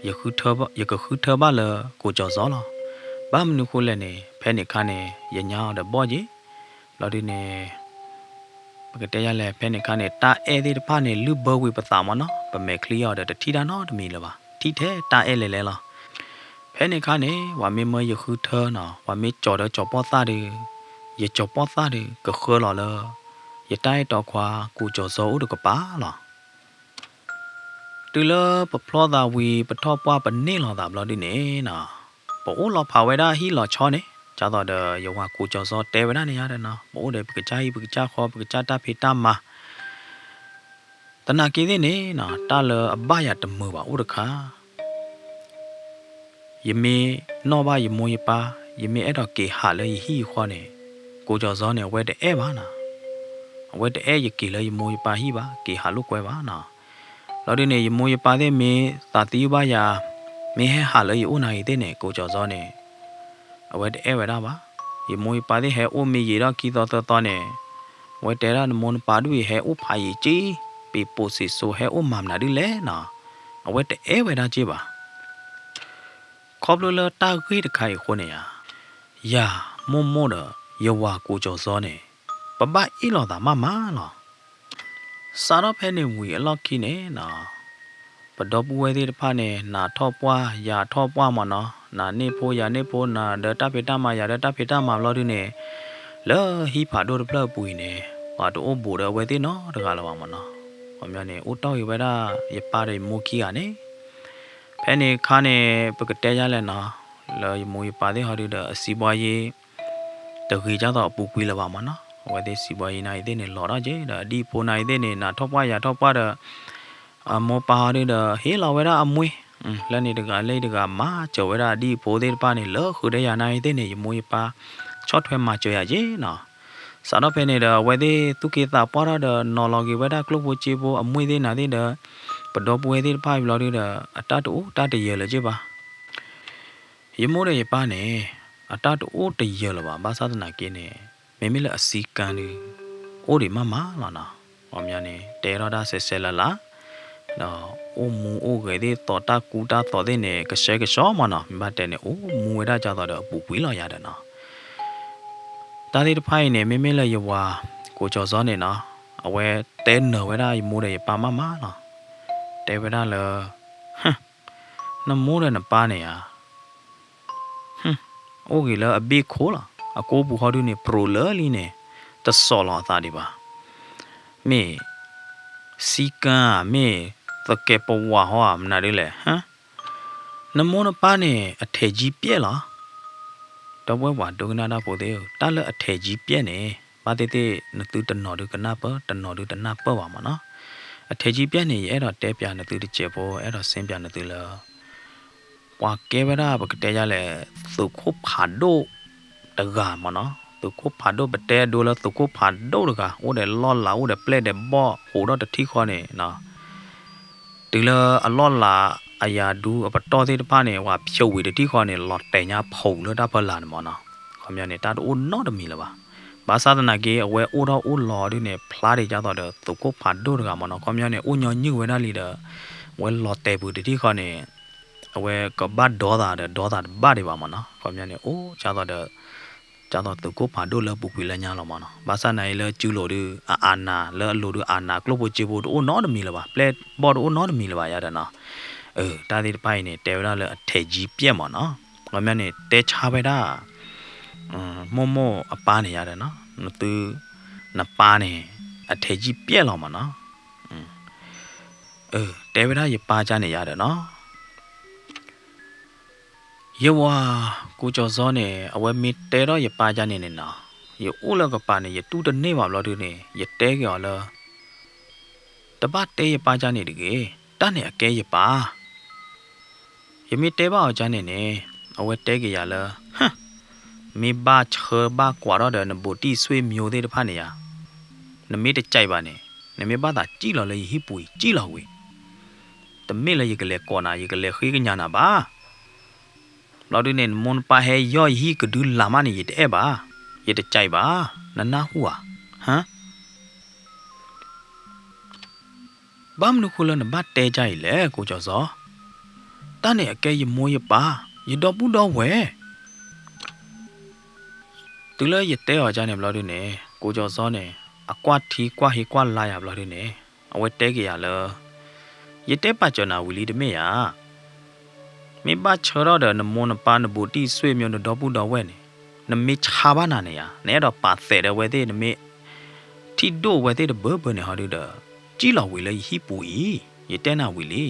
ယဃုထၢဘၣ်, ယကဃုထၢဘၣ်လၢကိၣ်ကၠီၣ်စီလီၤ. ဘၣ်မနုၤဃိလဲၣ်န့ၣ် ဖဲန့ၣ်ခါန့ၣ် ယညါအီၤဒီးဘီၣ်က့ၤ, ဘျီဒုန့ၣ် ပကတဲယၤလဲၣ် ဖဲန့ၣ်ခါန့ၣ် တၢ်အဲၣ်သ့ၣ်တဖၣ်န့ၣ် လုၢ်ဘၢဝံၤပသးမ့ၢ်နီၤ, ပမဲာ်ချံအီၤဒီးတထံၣ်တၢ်နီတမံၤလၢၤဘၣ်, ထံၣ်ထဲတၢ်အဲၣ်လဲၤလဲၤလီၤ. ဖဲန့ၣ်ခါန့ၣ် ပှၤမ့ၢ်မၢယဃုထၢနီၤ, ပှၤမ့ၢ်ကၠီၣ်ဒီးကၠီၣ်ပီၣ်သၣ်ဒီး, ယကၠီၣ်ပီၣ်သၣ်ဒီး ကဃၢလီၤလၢ ယတၢ်အဲၣ်တီခွါ ကိၣ်ကၠီၣ်စီအိၣ်တကပၤလီၤ. တုၤလၢပဖျီသးဝံၤ ပထီၣ်ပှၢ်ပန့ၢ်လီၤသးဘျီဒုန့ၣ်နီၤ, ပအိၣ်လီၤဖးဝဲဒၣ်ဟံၣ်လီၤဆီန့ၣ်, ဒ်သိးဒီးယဝၤကိၣ်ကၠီၣ်စီတဲဝဲဒၣ်န့ၣ်ယါဒီးနီၤ, ပအိၣ်ဒီးပကစၢ်ဟံၣ်ပကစၢ်ဃီ ပကစၢ်တၢ်ဖံးတၢ်မၤ သနာ်က့သ့ၣ်န့ၣ်နီၤ, တၢ်လၢအဘၣ်ယၤတမုာ်ဘၣ်အိၣ်တခါ, ယမ့ၢ်နီၣ်ဘၣ်ယမိၢ်ယပၢ်, ယမ့ၢ်အဲၣ်ဒိးက့ၤဟးလၢယဟံၣ်ယဃီန့ၣ်, ကိၣ်ကၠီၣ်စီန့ၣ် အဝဲတအဲၣ်ဘၣ်နီၤ, အဝဲတအဲၣ်ယက့ၤလၢယမိၢ်ယပၢ်ဟံၣ်ဘၣ်, က့ၤဟးလိာ်ကွဲဘၣ်နီၤ. လီၤဒုန့ၣ် ယမိၢ်ယပၢ်သ့ၣ်မ့ၢ်သးသယုၢ်ဘၣ်ယၤ, မ့ၢ်ဟဲဟးလၢယအိၣ်နၤအံၤသ့ၣ်န့ၣ် ကိၣ်ကၠီၣ်စီန့ၣ် အဝဲတအဲၣ်ဝဲဒၣ်ဘၣ်. ယမိၢ်ယပၢ်သ့ၣ်ဟဲအိၣ်မ့ၢ်ယံာ်ဒီးခံသီသၢသီန့ၣ်, အဝဲတဲဒၣ်နမိၢ်နပၢ်ဒုအံၤ ဟဲအိၣ်ဖးယံာ်က့, ပ့ၤပိာ်စ့းစိဟဲအိၣ်မၤမနုၤဒုလဲၣ်နီၤ, အဝဲတအဲၣ်ဝဲဒၣ်က့ဘၣ်. ခီဖျိလၢတၢ်ဂ့ၢ်တခါအံၤအဃိန့ၣ်ဧါ, ယၤမိၢ်မိၢ်ဒီးယဝၤကိၣ်ကၠီၣ်စီန့ၣ် ပဘၣ်အ့ၣ်လိာ်သးမးမးလီၤ. စးထီၣ်ဖဲန့ၣ်ဝံၤအလီၢ်ခံန့ၣ်နီၤ, ပဒီပုၢ်ဝဲၢ်သ့ၣ်တဖၣ်န့ၣ် နၤထီၣ်ပှၢ်ယၤထီၣ်ပှၢ်မ့ၢ်နီၤ, နၤန့ၢ်ဖိယၤန့ၢ်ဖိ, နၤဒီးတၢ်ဖံးတၢ်မၤယၤဒီးတၢ်ဖံးတၢ်မၤဘျီဒုန့ၣ်, လၢဟံၣ်ဖးဒိၣ်တဖျၢၣ်အပူၤအံၤန့ၣ် ပှၤတအိၣ်ဘူးဒီးအဝဲသ့ၣ်နီတဂၤလၢၤဘၣ်မ့ၢ်နီၤ. ခီပညီန့ၣ် အိၣ်တီၢ်ဂ့ၤဝဲဒၣ်ယပၢ်ဒီးယမိၢ်ခံဂၤန့ၣ်, ဖဲန့ၣ်အခါန့ၣ် ပကတဲယါလဲၣ်နီၤ, လၢယမိၢ်ယပၢ်သ့ၣ်ဟီဒုဒီးအစံးဘှါယ့ တဂ့ၤဒ်သိးအပူၤကွံာ်လၢၤဘၣ်မ့ၢ်နီၤ. အဝဲသ့ၣ်စံးဘှါယ့နၤအံၤသ့ၣ်န့ၣ် လီၤထီၣ်က့ၤဒီးအဒံၣ်အဖိနၤအံၤသ့ၣ်န့ၣ် နၤထီၣ်ပှၢ်ယၤထီၣ်ပှၢ်ဒီး အမိၢ်ပၢ်ဟီဒုဒီး ဟ့ၣ်လီၤဝဲဒၣ်အမှံ, လၢန့ၣ်တဂၤလၢတဂၤ မၤစၢၤဝဲဒၣ်အဒံၣ်အဖိသ့ၣ်တဖၣ်န့ၣ် လၢဃုာ်ဒီးယၤနၤအံၤသ့ၣ်န့ၣ် ယမိၢ်ယပၢ် ဆီၣ်ထွဲမၤစၢၤယၤက့ၤနီၤ. စးထီၣ်ဖဲန့ၣ်ဒီး အဝဲသ့ၣ်သူၣ်က့သးပှၢ်ထီၣ်ဒီး နီၤလီၤက့ၤဝဲဒၣ်ကျိၣ်ဖိစ့ဖိအမှံသ့ၣ်နၤသ့ၣ်ဒီး ပဒီပုၢ်ဝဲၢ်သ့ၣ်တဖၣ်အံၤဘျီဒုဒီး အတၢ်တအိၣ်တၢ်တယၢၤလၢၤက့ၤဘၣ်. ယမိၢ်ဒီးယပၢ်န့ၣ် အတၢ်တအိၣ်တယၢၤလၢၤဘၣ်, ဘၣ်ဆၣ်သနာ်က့န့ၣ် မ့မ့ၢ်လၢအစံးကၢဒု အိၣ်ဒံးမးမးလီၤနီၤ. ခီပညီန့ၣ် တဲထီၣ်တၢ်စဲးစဲးလၤလၤ, ဒီးအိၣ်မူအိၣ်ဂဲၤသ့ၣ်သိးတၢ်ကူတၢ်သိးသ့ၣ်န့ၣ် ကဆှဲကဆှီမ့ၢ်နီၤ. မ့ၢ်ဘၣ်တဲန့ၣ် အိၣ်မူဝဲဒၣ်ဒ်သိးဒီးအပူၤကွံာ်လီၤယၤဒီးနီၤ. တၢ်သ့ၣ်တဖၣ်အံၤန့ၣ် မ့မ့ၢ်လၢယဝၤကိၣ်ကၠီၣ်စီန့ၣ်နီၤ, အဝဲတဲနၢၤဝဲဒၣ်ယမိၢ်ဒီးယပၢ်မးမးလီၤ. တဲဝဲဒၣ်လၢ နမိၢ်ဒီးနပၢ်န့ၣ်ဧါ, အိၣ်ဂ့ၤလၢအဘ့ၣ်ခိၣ်လီၤ. အကိးပူၤဟီဒုန့ၣ် ပြိၤလၢလံန့ၣ် တစိာ်လီၤအသးဒံးဘၣ်. မ့ၢ်စံးကၢဧါ, မ့ၢ်သကဲးပဝးဟီဧါ, မနုၤဒ်လဲၣ်. နမိၢ်နပၢ်န့ၣ် အထဲးကံပျဲၢ်လီၤ. ဒီပုၢ်ဝဲၢ်ပှၤဒိကနၣ်တၢ်ဖိသ့ၣ်ဧၢ, တၢ်လၢအထဲးကံပျဲၢ်န့ၣ် ဘၣ်သ့ၣ်သ့ၣ် နသုတနီၤဒုကနၢ်ပၢၢ်, တနီၤဒုတနၢ်ပၢၢ်ဘၣ်မ့ၢ်နီၤ. အထဲးကံပျဲၢ်န့ၣ် ယအဲၣ်ဒိးတဲပျးနသုတစဲးဖိ, အဲၣ်ဒိးစ့ပျးနသုလၢ ပှၤကဲဝဲဒၣ် ပကတဲယါလဲၣ် သုးခိၣ်ဖးဒိၣ်တဂၤမ့ၢ်နီၤ. သုးခိၣ်ဖးဒိၣ် ပတဲအဒိလၢသုးခိၣ်ဖးဒိၣ်တဂၤ အိၣ်ဒီးလီၢ်လၤ အိၣ်ဒီးပျဲၢ်ဒီးဘီၣ် ဟူးထီၣ်တထံၣ်ဃီန့ၣ် တုၤလၢအလီၢ်လၤအယၤဒူအပတီၢ်သ့ၣ်တဖၣ်န့ၣ် ပှၤဖျိးဝံၤတထံၣ်ဃီန့ၣ် လီၤတဲာ်ညါဖီးလၢတၢ်ဖီလာ်န့ၣ်မ့ၢ်နီၤ. ခီပညီန့ၣ် တၢ်တအိၣ်နီတမံၤလၢၤဘၣ်. ဘၣ်ဆၣ်သနာ်က့ အဝဲအိၣ်ထီၣ်အိၣ်လီၤဒုန့ၣ် ဖျါဒံးဒ်သိးဒီး သုးခိၣ်ဖးဒိၣ်တဂၤမ့ၢ်နီၤ. ခီပညီန့ၣ် အိၣ်ညီနုၢ်ဝဲဒၣ်လံဒီး အဝဲလီၤတဲာ်ပူၤတထံၣ်ဃီန့ၣ် အဝဲကဘၣ်ဒီသးဒီး ဒီသးတဘၣ်ဒံးဘၣ်မ့ၢ်နီၤ. ခီပညီန့ၣ် အိၣ်ဒ်သိးဒီး ဒ်သိးသုးခိၣ်ဖးဒိၣ်လၢပူၤကွံာ်လၢညါလီၤမ့ၢ်နီၤ. ဘၣ်ဆၣ်နာ်အံၤလၢစုလိၤဒု အအးနး လၢအလိၤဒု အနး ကျိၣ်ဖိစ့ဖိတအိၣ်နီတမံၤလၢၤဘၣ်, ပျဲၢ်ဘီၣ်တအိၣ်နီတမံၤလၢၤဘၣ်ယါဒီးနီၤ. တၢ်သ့ၣ်တဖၣ်အံၤန့ၣ် တဲဝဲဒၣ်လၢအထဲးကံပျဲၢ်မ့ၢ်နီၤ. ခီပညီန့ၣ် တဲဆါဝဲဒၣ် မိၢ်မိၢ်အပၢ်န့ၣ်ယါဒီးနီၤ, နသု နပၢ်န့ၣ် အထဲးကံပျဲၢ်လီၤမ့ၢ်နီၤ. တဲဝဲဒၣ်ယပၢ်ကါန့ၣ်ယါဒီးနီၤ, ယဝၤကူကၠီၤစီၤန့ၣ် အဝဲမ့ၢ်တဲထီၣ်ယပၢ်ကါန့ၣ်န့ၣ်နီၤ, ယအိၣ်လၢကပၤန့ၣ် ယတူၢ်တန့ၢ်ဘၣ်ဘျီဒုန့ၣ် ယတဲက့ၤအီၤလၢ တဘၣ်တဲယပၢ်ကါန့ၣ်တဂ့ၤ, တၢ်န့ၣ်အကဲယပၢ် ယမ့ၢ်တဲဘၣ်အီၤကါန့ၣ်န့ၣ် အဝဲတဲက့ၤယၤလၢ မ့ၢ်ဘၣ်ဆှၢဘၣ်ကွၢ်ထီၣ်ဒီးနဘူးတံၢ်ဆွေမျိုးသ့ၣ်တဖၣ်န့ၣ်ယါ, နမ့ၢ်တကြိုက်ဘၣ်န့ၣ် နမ့ၢ်ဘၣ်သးစံၣ်လီၤလၢယဟံၣ်ပူၤအံၤ စံၣ်လီၤဝံၤ, တမ့ၢ်လၢယကလဲၤကိးနၤ ယကလဲၤဃ့ကညးနၤဘၣ်. ဘျီဒုန့ၣ် နမိၢ်နပၢ်ဟဲယီၢ်ယဟံၣ်ကဒုလၢ်မးန့ၣ် ယတအဲၣ်ဘၣ်, ယတကြိုက်ဘၣ်, နနၢ်ဟူဧါ. ဘၣ်မနုၤဃိလၢနဘၣ်တဲကါအံၤလဲၣ် ကူကၠီၤစီၤ. တၢ်န့ၣ်အကဲယမိၢ်ယပၢ်, ယဒီပုၢ်ဒီဝဲၢ်. တုၤလၢယတဲအီၤဒ်န့ၣ်ဘျီဒုန့ၣ် ကိၣ်ကၠီၤစီန့ၣ် အကွၢ်ထံကွၢ်ဟ့ကွၢ်လါယၤဘျီဒုန့ၣ် အဝဲတဲက့ၤယၤလၢ ယတဲပာ်စၢၤနၤဝံၤလံတမ့ၢ်ဧါ. မ့ၢ်ဘၣ်ဆၢထီၣ်ဒီးနမိၢ်နပၢ်နဘူးတံၢ်ဆွေမျိုး နဒီပုၢ်ဒီဝဲၢ်န့ၣ် နမ့ၢ်ဆါဘၣ်နၤန့ၣ်ဧါ, နအဲၣ်ဒိးပာ်သးဒီးအဝဲသ့ၣ် နမ့ၢ်ထံၣ်ဒိၣ်အဝဲသ့ၣ်တဘၢဘၢန့ၣ်ဟီဒုဒီး စံၣ်လီၤဝံၤလၢယဟံၣ်ပူၤအံၤ, ယတဲနၤဝံၤလံ,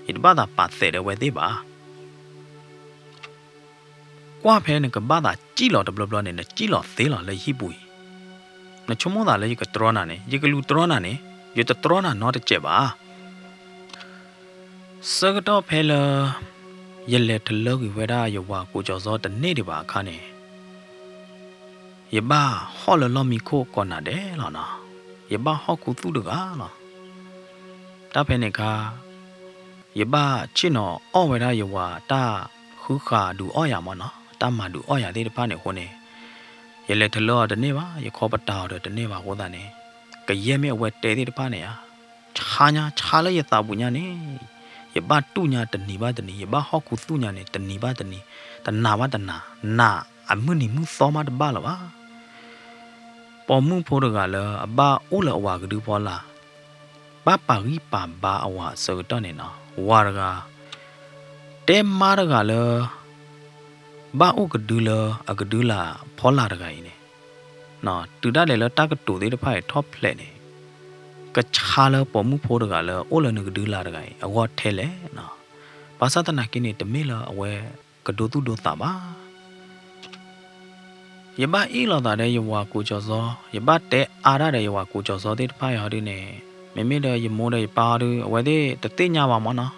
ယတဘၣ်သးပာ်သးဒီးအဝဲသ့ၣ်ဘၣ်. ကွၢ်ဖဲနကဘၣ်သးစံၣ်လီၤတဘျီဘျီန့ၣ် နစံၣ်လီၤသ့လီၤလၢယဟံၣ်ပူၤအံၤ. နဆိကမိၣ်သးလၢယကတြီနၤန့ၣ် ယကလူၤတြီနၤန့ၣ် ယတတြီနၤနီတစဲးဘၣ်. ဆၢကတီၢ်ဖဲလၢ ယလဲၤတလၢကွံာ်ဝဲဒၣ်ယဝၤကိၣ်ကၠီၤစီတန့ၢ်ဒံးဘၣ်အခါန့ၣ် ယဘၣ်ဟီၣ်လၢလီၢ်မံခိၣ်ကိးနၤဒဲးလီၤနီၤ. ယဘၣ်ဟီၣ်ခူသူၣ်တဂၤလီၤ. တၢ်ဖဲန့ၣ်အခါ ယဘၣ်ဆ့ၣ်နီၤအီၣ်ဝဲဒၣ်ယဝၤတၢ်ဃုဃာ်ဒုးအီၣ်ယၤမ့ၢ်နီၤ, တၢ်မၤဒုးအီၣ်ယၤသ့ၣ်တဖၣ်န့ၣ်အဃိန့ၣ် ယလဲၤတလၢအီၤတန့ၢ်ဘၣ်, ယခီပတာ်အီၤဒီးတန့ၢ်ဘၣ်အဃိသတးန့ၣ် ကယဲၢ်မ့ၢ်အဝဲတဲသ့ၣ်တဖၣ်န့ၣ်ဧါ, ဆါညါဆါလၢယသးပူၤညါန့ၣ် ယဘၣ်တူၢ်ညါတနံၤဘၣ်တနံၤ, ယဘၣ်ဟီၣ်ခူသူၣ်ညါန့ၣ် တနံၤဘၣ်တနံၤ, တနၤဘၣ်တနၤ, နၤအမုၢ်နံၤမုၢ်သီမးတဘၣ်လၢၤဘၣ်. ပိာ်မုၣ်ဖိတဂၤလၢအဘၣ်အိၣ်လၢအဝၤကဒုဖီလာ်, ဘၣ်ပာ်ဂံၢ်ပာ်ဘါအဝၤအဆၢကတီၢ်န့ၣ်နီၤ, ဝၤတဂၤ တဲမါတဂၤလၢ ဘၣ်အိၣ်ကဒုလၢအကဒုလာ်ဖီလာ်တဂၤအံၤန့ၣ်, တုၤဒၣ်လဲာ်လၢတၢ်ကတိၤသ့ၣ်တဖၣ်အံၤထီၣ်ဖျဲးန့ၣ် ကဆါလၢပိာ်မုၣ်ဖိတဂၤလၢအိၣ်လၢနကဒုလာ်တဂၤအံၤ အဂီၢ်ထဲလဲၣ်နီၤ. ဘၣ်ဆၣ်သနာ်က့န့ၣ် တမ့ၢ်လၢအဝဲကဒိသူၣ်ဒိသးဘၣ်. ယဘၣ်အ့ၣ်လိာ်သးဒီးယဝၤကိၣ်ကၠီၤစီ, ယဘၣ်တဲအါတၢ်ဒီးယဝၤကိၣ်ကၠီၤစီသ့ၣ်တဖၣ်အံၤဟီဒုန့ၣ်, မ့မ့ၢ်ဒီးယမိၢ်ဒီးယပၢ်ဟီဒု အဝဲသ့ၣ်တသ့ၣ်ညါဘၣ်မ့ၢ်နီၤ.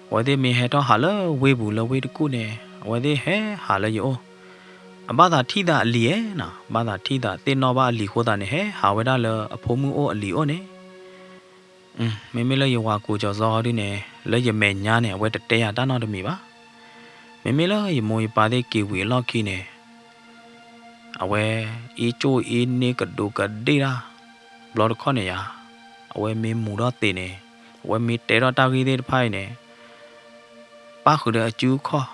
အဝဲသ့ၣ်မ့ၢ်ဟဲထီၣ်ဟးလၢဝ့ၢ်ပူၤလၢဝ့ၢ်တကူၣ်န့ၣ် အဝဲသ့ၣ်ဟဲဟးလၢယအိၣ်, အဘၣ်သးထံၣ်သးအလံၤဧါနီၤ, ဘၣ်သးထံၣ်သးသ့ၣ်နီၣ်ဘၣ်အလံၤအဃိသတးန့ၣ် ဟဲဟးဝဲဒၣ်လၢအဖိမုၣ်အိၣ်အလံၤအိၣ်န့ၣ် မ့မ့ၢ်လၢယဝၤကိၣ်ကၠီၤစီဟီဒုန့ၣ် လၢယမဲာ်ညါန့ၣ် အဝဲတတဲယၤတၢ်နီတမံၤဘၣ်. မ့မ့ၢ်လၢယမိၢ်ယပၢ်သ့ၣ်က့ၤဝံၤအလီၢ်ခံန့ၣ် အဝဲအ့ၣ်ကၠိၣ်အ့ၣ်န့ၢ်ကဒိးကဒ့ၣ်တၢ်, ဘျီတခီၣ်န့ၣ်ယါ, အဝဲမ့ၢ်မူၤထီၣ်သ့န့ၣ်, အဝဲမ့ၢ်တဲထီၣ်တၢ်ဂ့ၢ်သ့ၣ်တဖၣ်အံၤန့ၣ်, ပၣ်ဃုာ်ဒီးအစုအခီၣ်,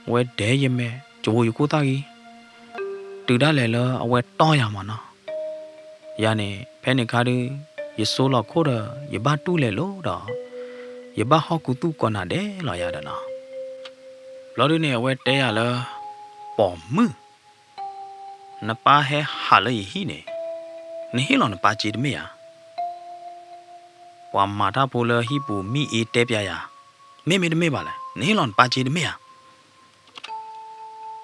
အဝဲဒဲယမဲာ် ကဝီၤယခိၣ်သၣ်ဂံၢ်, တုၤဒၣ်လဲာ်လၢအဝဲတီၢ်ယၤမ့ၢ်နီၤ. ယၤန့ၣ် ဖဲန့ၣ်အခါဒု ယစိလီၤခိၣ်ဒီး ယဘၣ်တူၢ်လဲၤလိၤဒီး ယဘၣ်ဟီၣ်ခူသူၣ်ကိးနၤဒဲးလီၤယၤဒီးနီၤ. ဘျီဒုန့ၣ် အဝဲတဲယၤလၢ ပိာ်မုၣ်, နပၢ်ဟဲဟးလၢယဟံၣ်န့ၣ် နဟ့ၣ်လီၤနပၢ်စ့တမ့ၢ်ဧါ. ပှၤမၤတၢ်ဖိလၢဟံၣ်ပူၤမ့ၢ်အ့တဲပျးယၤ, မ့မ့ၢ်တမ့ၢ်ဘၣ်လဲၣ်, နဟ့ၣ်လီၤနပၢ်စ့တမ့ၢ်ဧါ.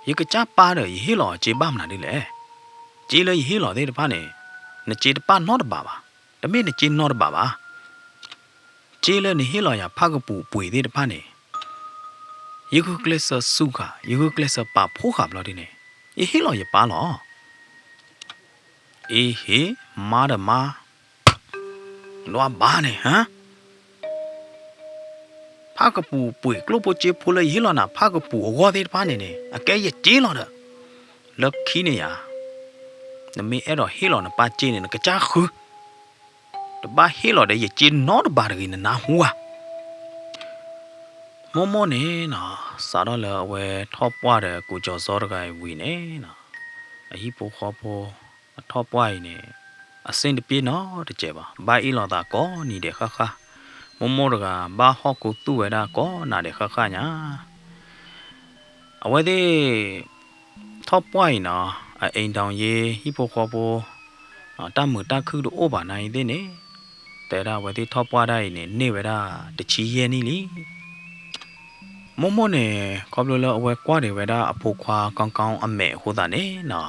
ယကစၢ်ပၢ်ဒီး ယဟ့ၣ်လီၤအစ့ဘၣ်မနုၤဒ်လဲၣ်. စ့လၢယဟ့ၣ်လီၤသ့ၣ်တဖၣ်န့ၣ် နစ့တပၣ်နီတဘးဘၣ်, တမ့ၢ်နစ့နီတဘးဘၣ်. စ့လၢနဟ့ၣ်လီၤယၤဖၣ်ကပူၤပှ့ၤသ့ၣ်တဖၣ်န့ၣ် ယဂုာ်ကျဲးစၢးစူးဃာ်, ယဂုာ်ကျဲးစၢးပာ်ဖှိၣ်ဃာ်ဘျီဒုန့ၣ် ယဟ့ၣ်လီၤယပၢ်လီၤ. အ့ဟ့, မါဒီးမါ, နွါဘါန့ၣ်, ဖၣ်ကပူၤပှ့ၤကျိၣ်ဖိစ့ဖိလၢယဟ့ၣ်လီၤနၤ ဖၣ်ကပူၤအဂီၢ်သ့ၣ်တဖၣ်န့ၣ်န့ၣ် အကဲယစ့လီၤဒီး လၢခံန့ၣ်ယါ, နမ့ၢ်အဲၣ်ဒိးဟ့ၣ်လီၤနပၢ်စ့န့ၣ် နကစၢ်ဃု တဘၣ်ဟ့ၣ်လီၤဒီးယစ့နီတဘးတဂ့ၤ နနၢ်ဟူဧါ. မိၢ်မိၢ်န့ၣ်နီၤ, စးထီၣ်လၢအဝဲထီၣ်ပှၢ်ဒီးကူကၠီၤစီတဂၤအံၤဝံၤန့ၣ်နီၤ, အဟံၣ်ဖိဃီဖိ အထီၣ်ပှၢ်အံၤန့ၣ် အဆင်တပြေနီတစဲးဘၣ်, ဘၣ်အ့ၣ်လိာ်သးကိးနံၤဒဲးဃၣ်ဃၣ်, မိၢ်မိၢ်တဂၤ ဘၣ်ဟီၣ်ခူသူၣ်ဝဲဒၣ်ကိးနၤဒဲးဃၣ်ဃၣ်ညါ အဝဲသ့ၣ် ထီၣ်ပှၢ်အံၤနီၤ, အအိမ်ထောင်ရေး ဟံၣ်ဖိဃီဖိ တၢ်မုာ်တၢ်ခုၣ်တအိၣ်ဘၣ်နၤအံၤသ့ၣ်န့ၣ်, တဲဒၣ်အဝဲသ့ၣ်ထီၣ်ပှၢ်ဒၣ်အံၤန့ၣ် န့ၢ်ဝဲဒၣ်တဆံယဲၢ်နံၣ်လံ. မိၢ်မိၢ်န့ၣ် ခီဖျိလၢအဝဲကွၢ်ဒံးဝဲဒၣ်အဖိခွါကောင်းကောင်းအမဲာ်အဃိသတးန့ၣ်နီၤ,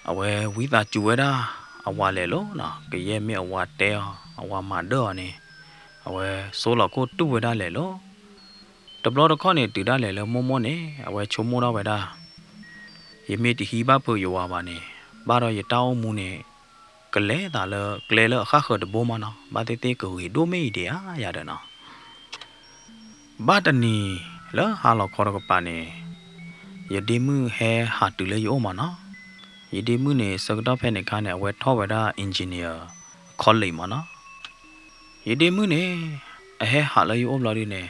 အဝဲဝံသးစူၤဝဲဒၣ် အဝၤလဲၤလိၤနီၤ, ကယဲၢ်မ့ၢ်အဝၤတဲအီၤ အဝၤမၤဒၢၣ်အီၤန့ၣ်, အဝဲစိလီၤခိၣ်တူၢ်ဝဲဒၣ်လဲၤလိၤ တဘျီတခီၣ်န့ၣ် တုၤဒၣ်လဲာ်လၢမိၢ်မိၢ်န့ၣ် အဝဲဆိကမိၣ်ထီၣ်ဝဲဒၣ်, ယမ့ၢ်တဟံးဘၣ်ဖုးယဝၤဘၣ်န့ၣ်, ဘၣ်ဒီးယတၢ်အိၣ်မူန့ၣ် ကလဲၤသးလၢကျဲလၢအဃၣ်ဃၢၤတဘိမးနီၤ, ဘၣ်သ့ၣ်သ့ၣ်ကဂ့ၤဒိၣ်မ့ၢ်အံၤဒံးဧါယၤဒီးနီၤ. ဘၣ်တနံၤလၢဟါလီၤခီတကပၤန့ၣ်, ယဒ့မုၣ်ဟဲဟးတုၤလၢယအိၣ်မးနီၤ. ယဒ့မုၣ်န့ၣ် ဆၢကတီၢ်ဖဲန့ၣ်အခါန့ၣ် အဝဲထီၣ်ဝဲဒၣ် engineer college မးနီၤ. ယဒ့မုၣ်န့ၣ် အဟဲဟးလၢယအိၣ်ဘျီဒုန့ၣ်,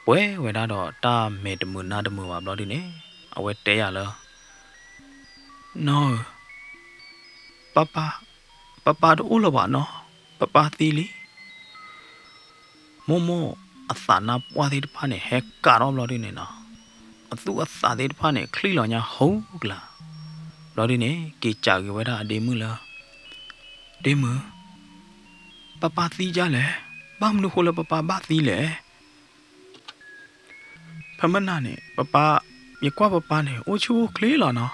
ပှဲၤဝဲဒၣ်ဒီးတၢ်မဲာ်တမုာ်နါတမုာ်ဘၣ်ဘျီဒုန့ၣ်, အဝဲတဲယၤလၢ နီၢ်ဧၢ, ပၢ်ပၢ်, ပၢ်ပၢ်တအိၣ်လၢၤဘၣ်နီၤ, ပၢ်ပၢ်သံလံ. မိၢ်မိၢ်အသးနါပှၢ်သ့ၣ်တဖၣ်န့ၣ် ဟဲကးထီၣ်ဘျီဒုန့ၣ်နီၤ, အသူၣ်အသးသ့ၣ်တဖၣ်န့ၣ် ချံၣ်လီၤညါဟူကလၤ. ဘျီဒုန့ၣ် က့ၤစံးက့ၤဝဲဒၣ်အဒ့မုၣ်လၢ ဒ့မုၣ်, ပၢ်ပၢ်သံဒ်လဲၣ်, ဘၣ်မနုၤဃိလၢပၢ်ပၢ်ဘၣ်သံလဲၣ်. ဖဲမနၤန့ၣ် ပၢ်ပၢ်, ယကွၢ်ပၢ်ပၢ်န့ၣ် အိၣ်ဆူၣ်အိၣ်ချ့လီၤနီ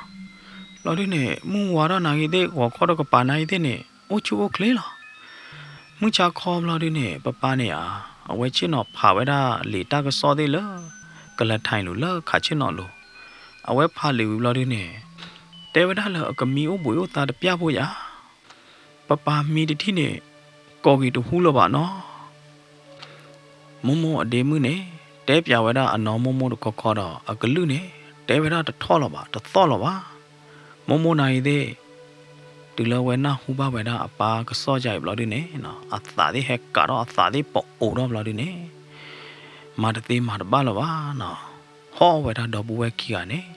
ၤ. ဘျီဒုန့ၣ် မုၢ်ဝါထီၣ်နၤဂ့ၤသ့ၣ် ဂီၤခီဒီးကပၤနၤဂ့ၤသ့ၣ်န့ၣ် အိၣ်ဆူၣ်အိၣ်ချ့လီၤ. မုၢ်ဆါခီဘျီဒုန့ၣ် ပၢ်ပၢ်န့ၣ်ဧါ, အဝဲဆ့ၣ်နီၤဖးဝဲဒၣ်လံာ်တၢ်ကစီၣ်သ့ၣ်လၢ ကလဲၤထံးလူၤလၢခးဆ့ၣ်နီၤလိၤ. အဝဲဖးလံာ်ဝံၤဘျီဒုန့ၣ် တဲဝဲဒၣ်လၢအကမံအိၣ်ဘှံးအိၣ်သါတပျၢ်ဖိယါ ပၢ်ပၢ်မံတထံၣ်န့ၣ် ကိးက့ၤတဟူလၢၤဘၣ်နီၤ. မိၢ်မိၢ်အဒ့မုၣ်န့ၣ် တဲပၠးဝဲဒၣ်အနီၢ်မိၢ်မိၢ်တခီခီဒီး အကလုၢ်န့ၣ် တဲဝဲဒၣ်တထီၣ်လီၤဘၣ် တသီၣ်လီၤဘၣ်. မိၢ်မိၢ်နၤဂ့ၤသ့ၣ် တုၤလၢဝဲနၢ်ဟူဘၣ်ဝဲဒၣ်အပၢ်ကစီၣ်ယါအံၤဘျီဒုန့ၣ် အသးသ့ၣ်ဟဲကးထီၣ် အသးသ့ၣ်ပအိးထီၣ်ဘျီဒုန့ၣ် မၤတသ့မၤတဘၣ်လၢၤဘၣ်နီၤ. ဟီၣ်ဝဲဒၣ်ဒီပုၢ်ဝဲၢ်ခံဂၤန့ၣ်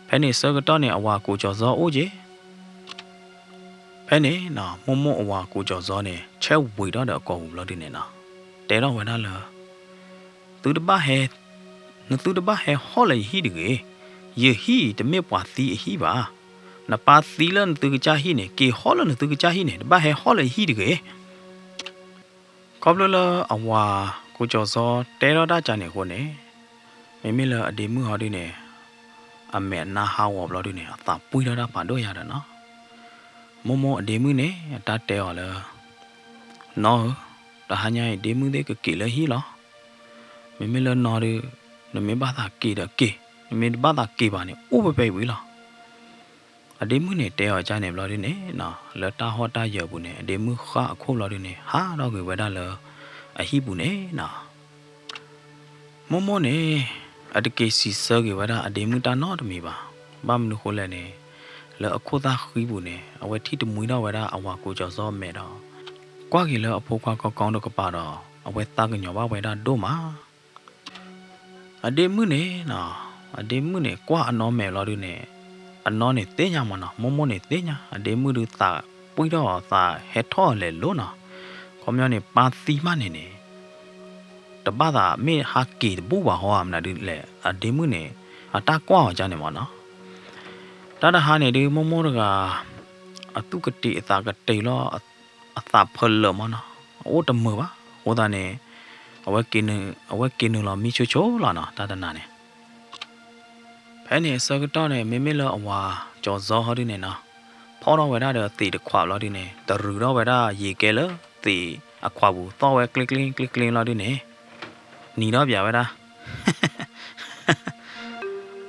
ဖဲန့ၣ်ဆၢကတီၢ်န့ၣ် အဝၤကိးကၠီၤစီၤအိၣ်က့ၤ ဖဲန့ၣ် မိၢ်မိၢ်အဝၤကိးကၠီၤစီၤန့ၣ် ဆဲးဝံၤထီၣ်ဒီးအကိာ်ပူၤဘျီဒုန့ၣ်နီၤ တဲထီၣ်ဝဲဒၣ်လၢ သုတဘၣ်ဟဲ, နသုတဘၣ်ဟဲဟီၣ်လၢယဟံၣ်တဂ့ၤ. ယဟံၣ်တမ့ၢ်ပှၤသံအဟံၣ်ဘၣ်. နပၢ်သံလၢနသုကစၢ်ဟံၣ်န့ၣ် က့ၤဟီၣ်လၢနသုကစၢ်ဟံၣ်န့ၣ် တဘၣ်ဟဲဟီၣ်လၢယဟံၣ်တဂ့ၤ. ခီဖျိလၢအဝၤကိးကၠီၤစီၤတဲထီၣ်တၢ်ကၢန့ၣ်အဃိန့ၣ် မ့မ့ၢ်လၢအဒ့မုၣ်ဟီဒုန့ၣ် အမဲာ်နါဟးဂီၤဘျီဒုန့ၣ် အသးပှံၢ်ထီၣ်တၢ်ဖးဒိၣ်ယါဒီးနီၤ. မိၢ်မိၢ်အဒ့မုၣ်န့ၣ် အတၢ်တဲအီၤလၢ နီၢ်ဧၢ, တဟါညါအံၤဒ့မုၣ်သ့ၣ်ကက့ၤလၢဟံၣ်လီၤ. မ့မ့ၢ်လၢနီၢ်ဒု နမ့ၢ်ဘၣ်သးက့ၤဒီးက့ၤ, နမ့ၢ်တဘၣ်သးက့ၤဘၣ်န့ၣ် အိၣ်ဖဲဖဲအံၤဝံၤလီၤ. အဒ့မုၣ်န့ၣ်တဲအီၤကၢန့ၣ်ဘျီဒုန့ၣ် လၢတၢ်ဟီၣ်တၢ်ယၢၤပူၤန့ၣ် အဒ့မုၣ်ဃၣ်အခိၣ်ဘျီဒုန့ၣ် ဟးထီၣ်ကွံာ်ဝဲဒၣ်လၢ အဟံၣ်ပူၤန့ၣ်နီၤ. မိၢ်မိၢ်န့ၣ် အတက့ၤစံးဆၢက့ၤဝဲဒၣ်အဒ့မုၣ်တၢ်နီတမံၤဘၣ်. ဘၣ်မနုၤဃိလဲၣ်န့ၣ် လၢအခိၣ်သၣ်ဃံပူၤန့ၣ် အဝဲထံၣ်တမှံထီၣ်ဝဲဒၣ်အဝၤကိးကၠီၤစီၤအမဲာ်ဒီး ကွၢ်က့ၤလၢအဖိခွါကီကီတကပၤဒီး အဝဲသးကညီၤဘၣ်ဝဲဒၣ်ဒိၣ်မး. အဒ့မုၣ်န့ၣ်နီၤ, အဒ့မုၣ်န့ၣ် ကွၢ်အနီၢ်မဲာ်ဘျီဒုန့ၣ် အနီၢ်န့ၣ်သ့ၣ်ညါမးနီၤ, မိၢ်မိၢ်န့ၣ်သ့ၣ်ညါ အဒ့မုၣ်ဒုးသးပှံၢ်ထီၣ်အီၤ သးဟဲထီၣ်လဲၤလိၤနီၤ. ခီပညီန့ၣ် ပၢ်သံမးန့ၣ်န့ၣ် တဘၣ်သးမ့ၢ်ဟးက့ၤတဘူၣ်ဘၣ်ဟီဧါ မနုၤဒုလဲၣ် အဒ့မုၣ်န့ၣ် အတၢ်ကွၢ်အီၤကၢန့ၣ်မးနီၤ. တၢ်တဟါန့ၣ်ဒုး မိၢ်မိၢ်တဂၤ အသူၣ်ကတံၤအသးကတံၤလီၤ အသးဖၢလၢာ်မးနီၤ, အအိၣ်တမုာ်ဘၣ်. အဃိသတးန့ၣ် အဝဲက့ၤနုာ်, အဝဲက့ၤနုာ်လီၤမံဆိဆိလီၤနီၤ တၢ်တနၤန့ၣ်. ဖဲန့ၣ်အဆၢကတီၢ်န့ၣ် မ့မ့ၢ်လၢအဝၤကၠီၤစီၤဟီဒုန့ၣ်နီၤ, ဖီၣ်ထီၣ်ဝဲဒၣ်ဒီးသံးတခွးဘျီဒုန့ၣ် တရူးထီၣ်ဝဲဒၣ်ယံၤကဲလၢသံးအခွးပူၤ သီၣ်ဝဲကျ့ကျ့ကျ့ကျ့လီၤဒုန့ၣ် နံၤထီၣ်ပၠးဝဲဒၣ်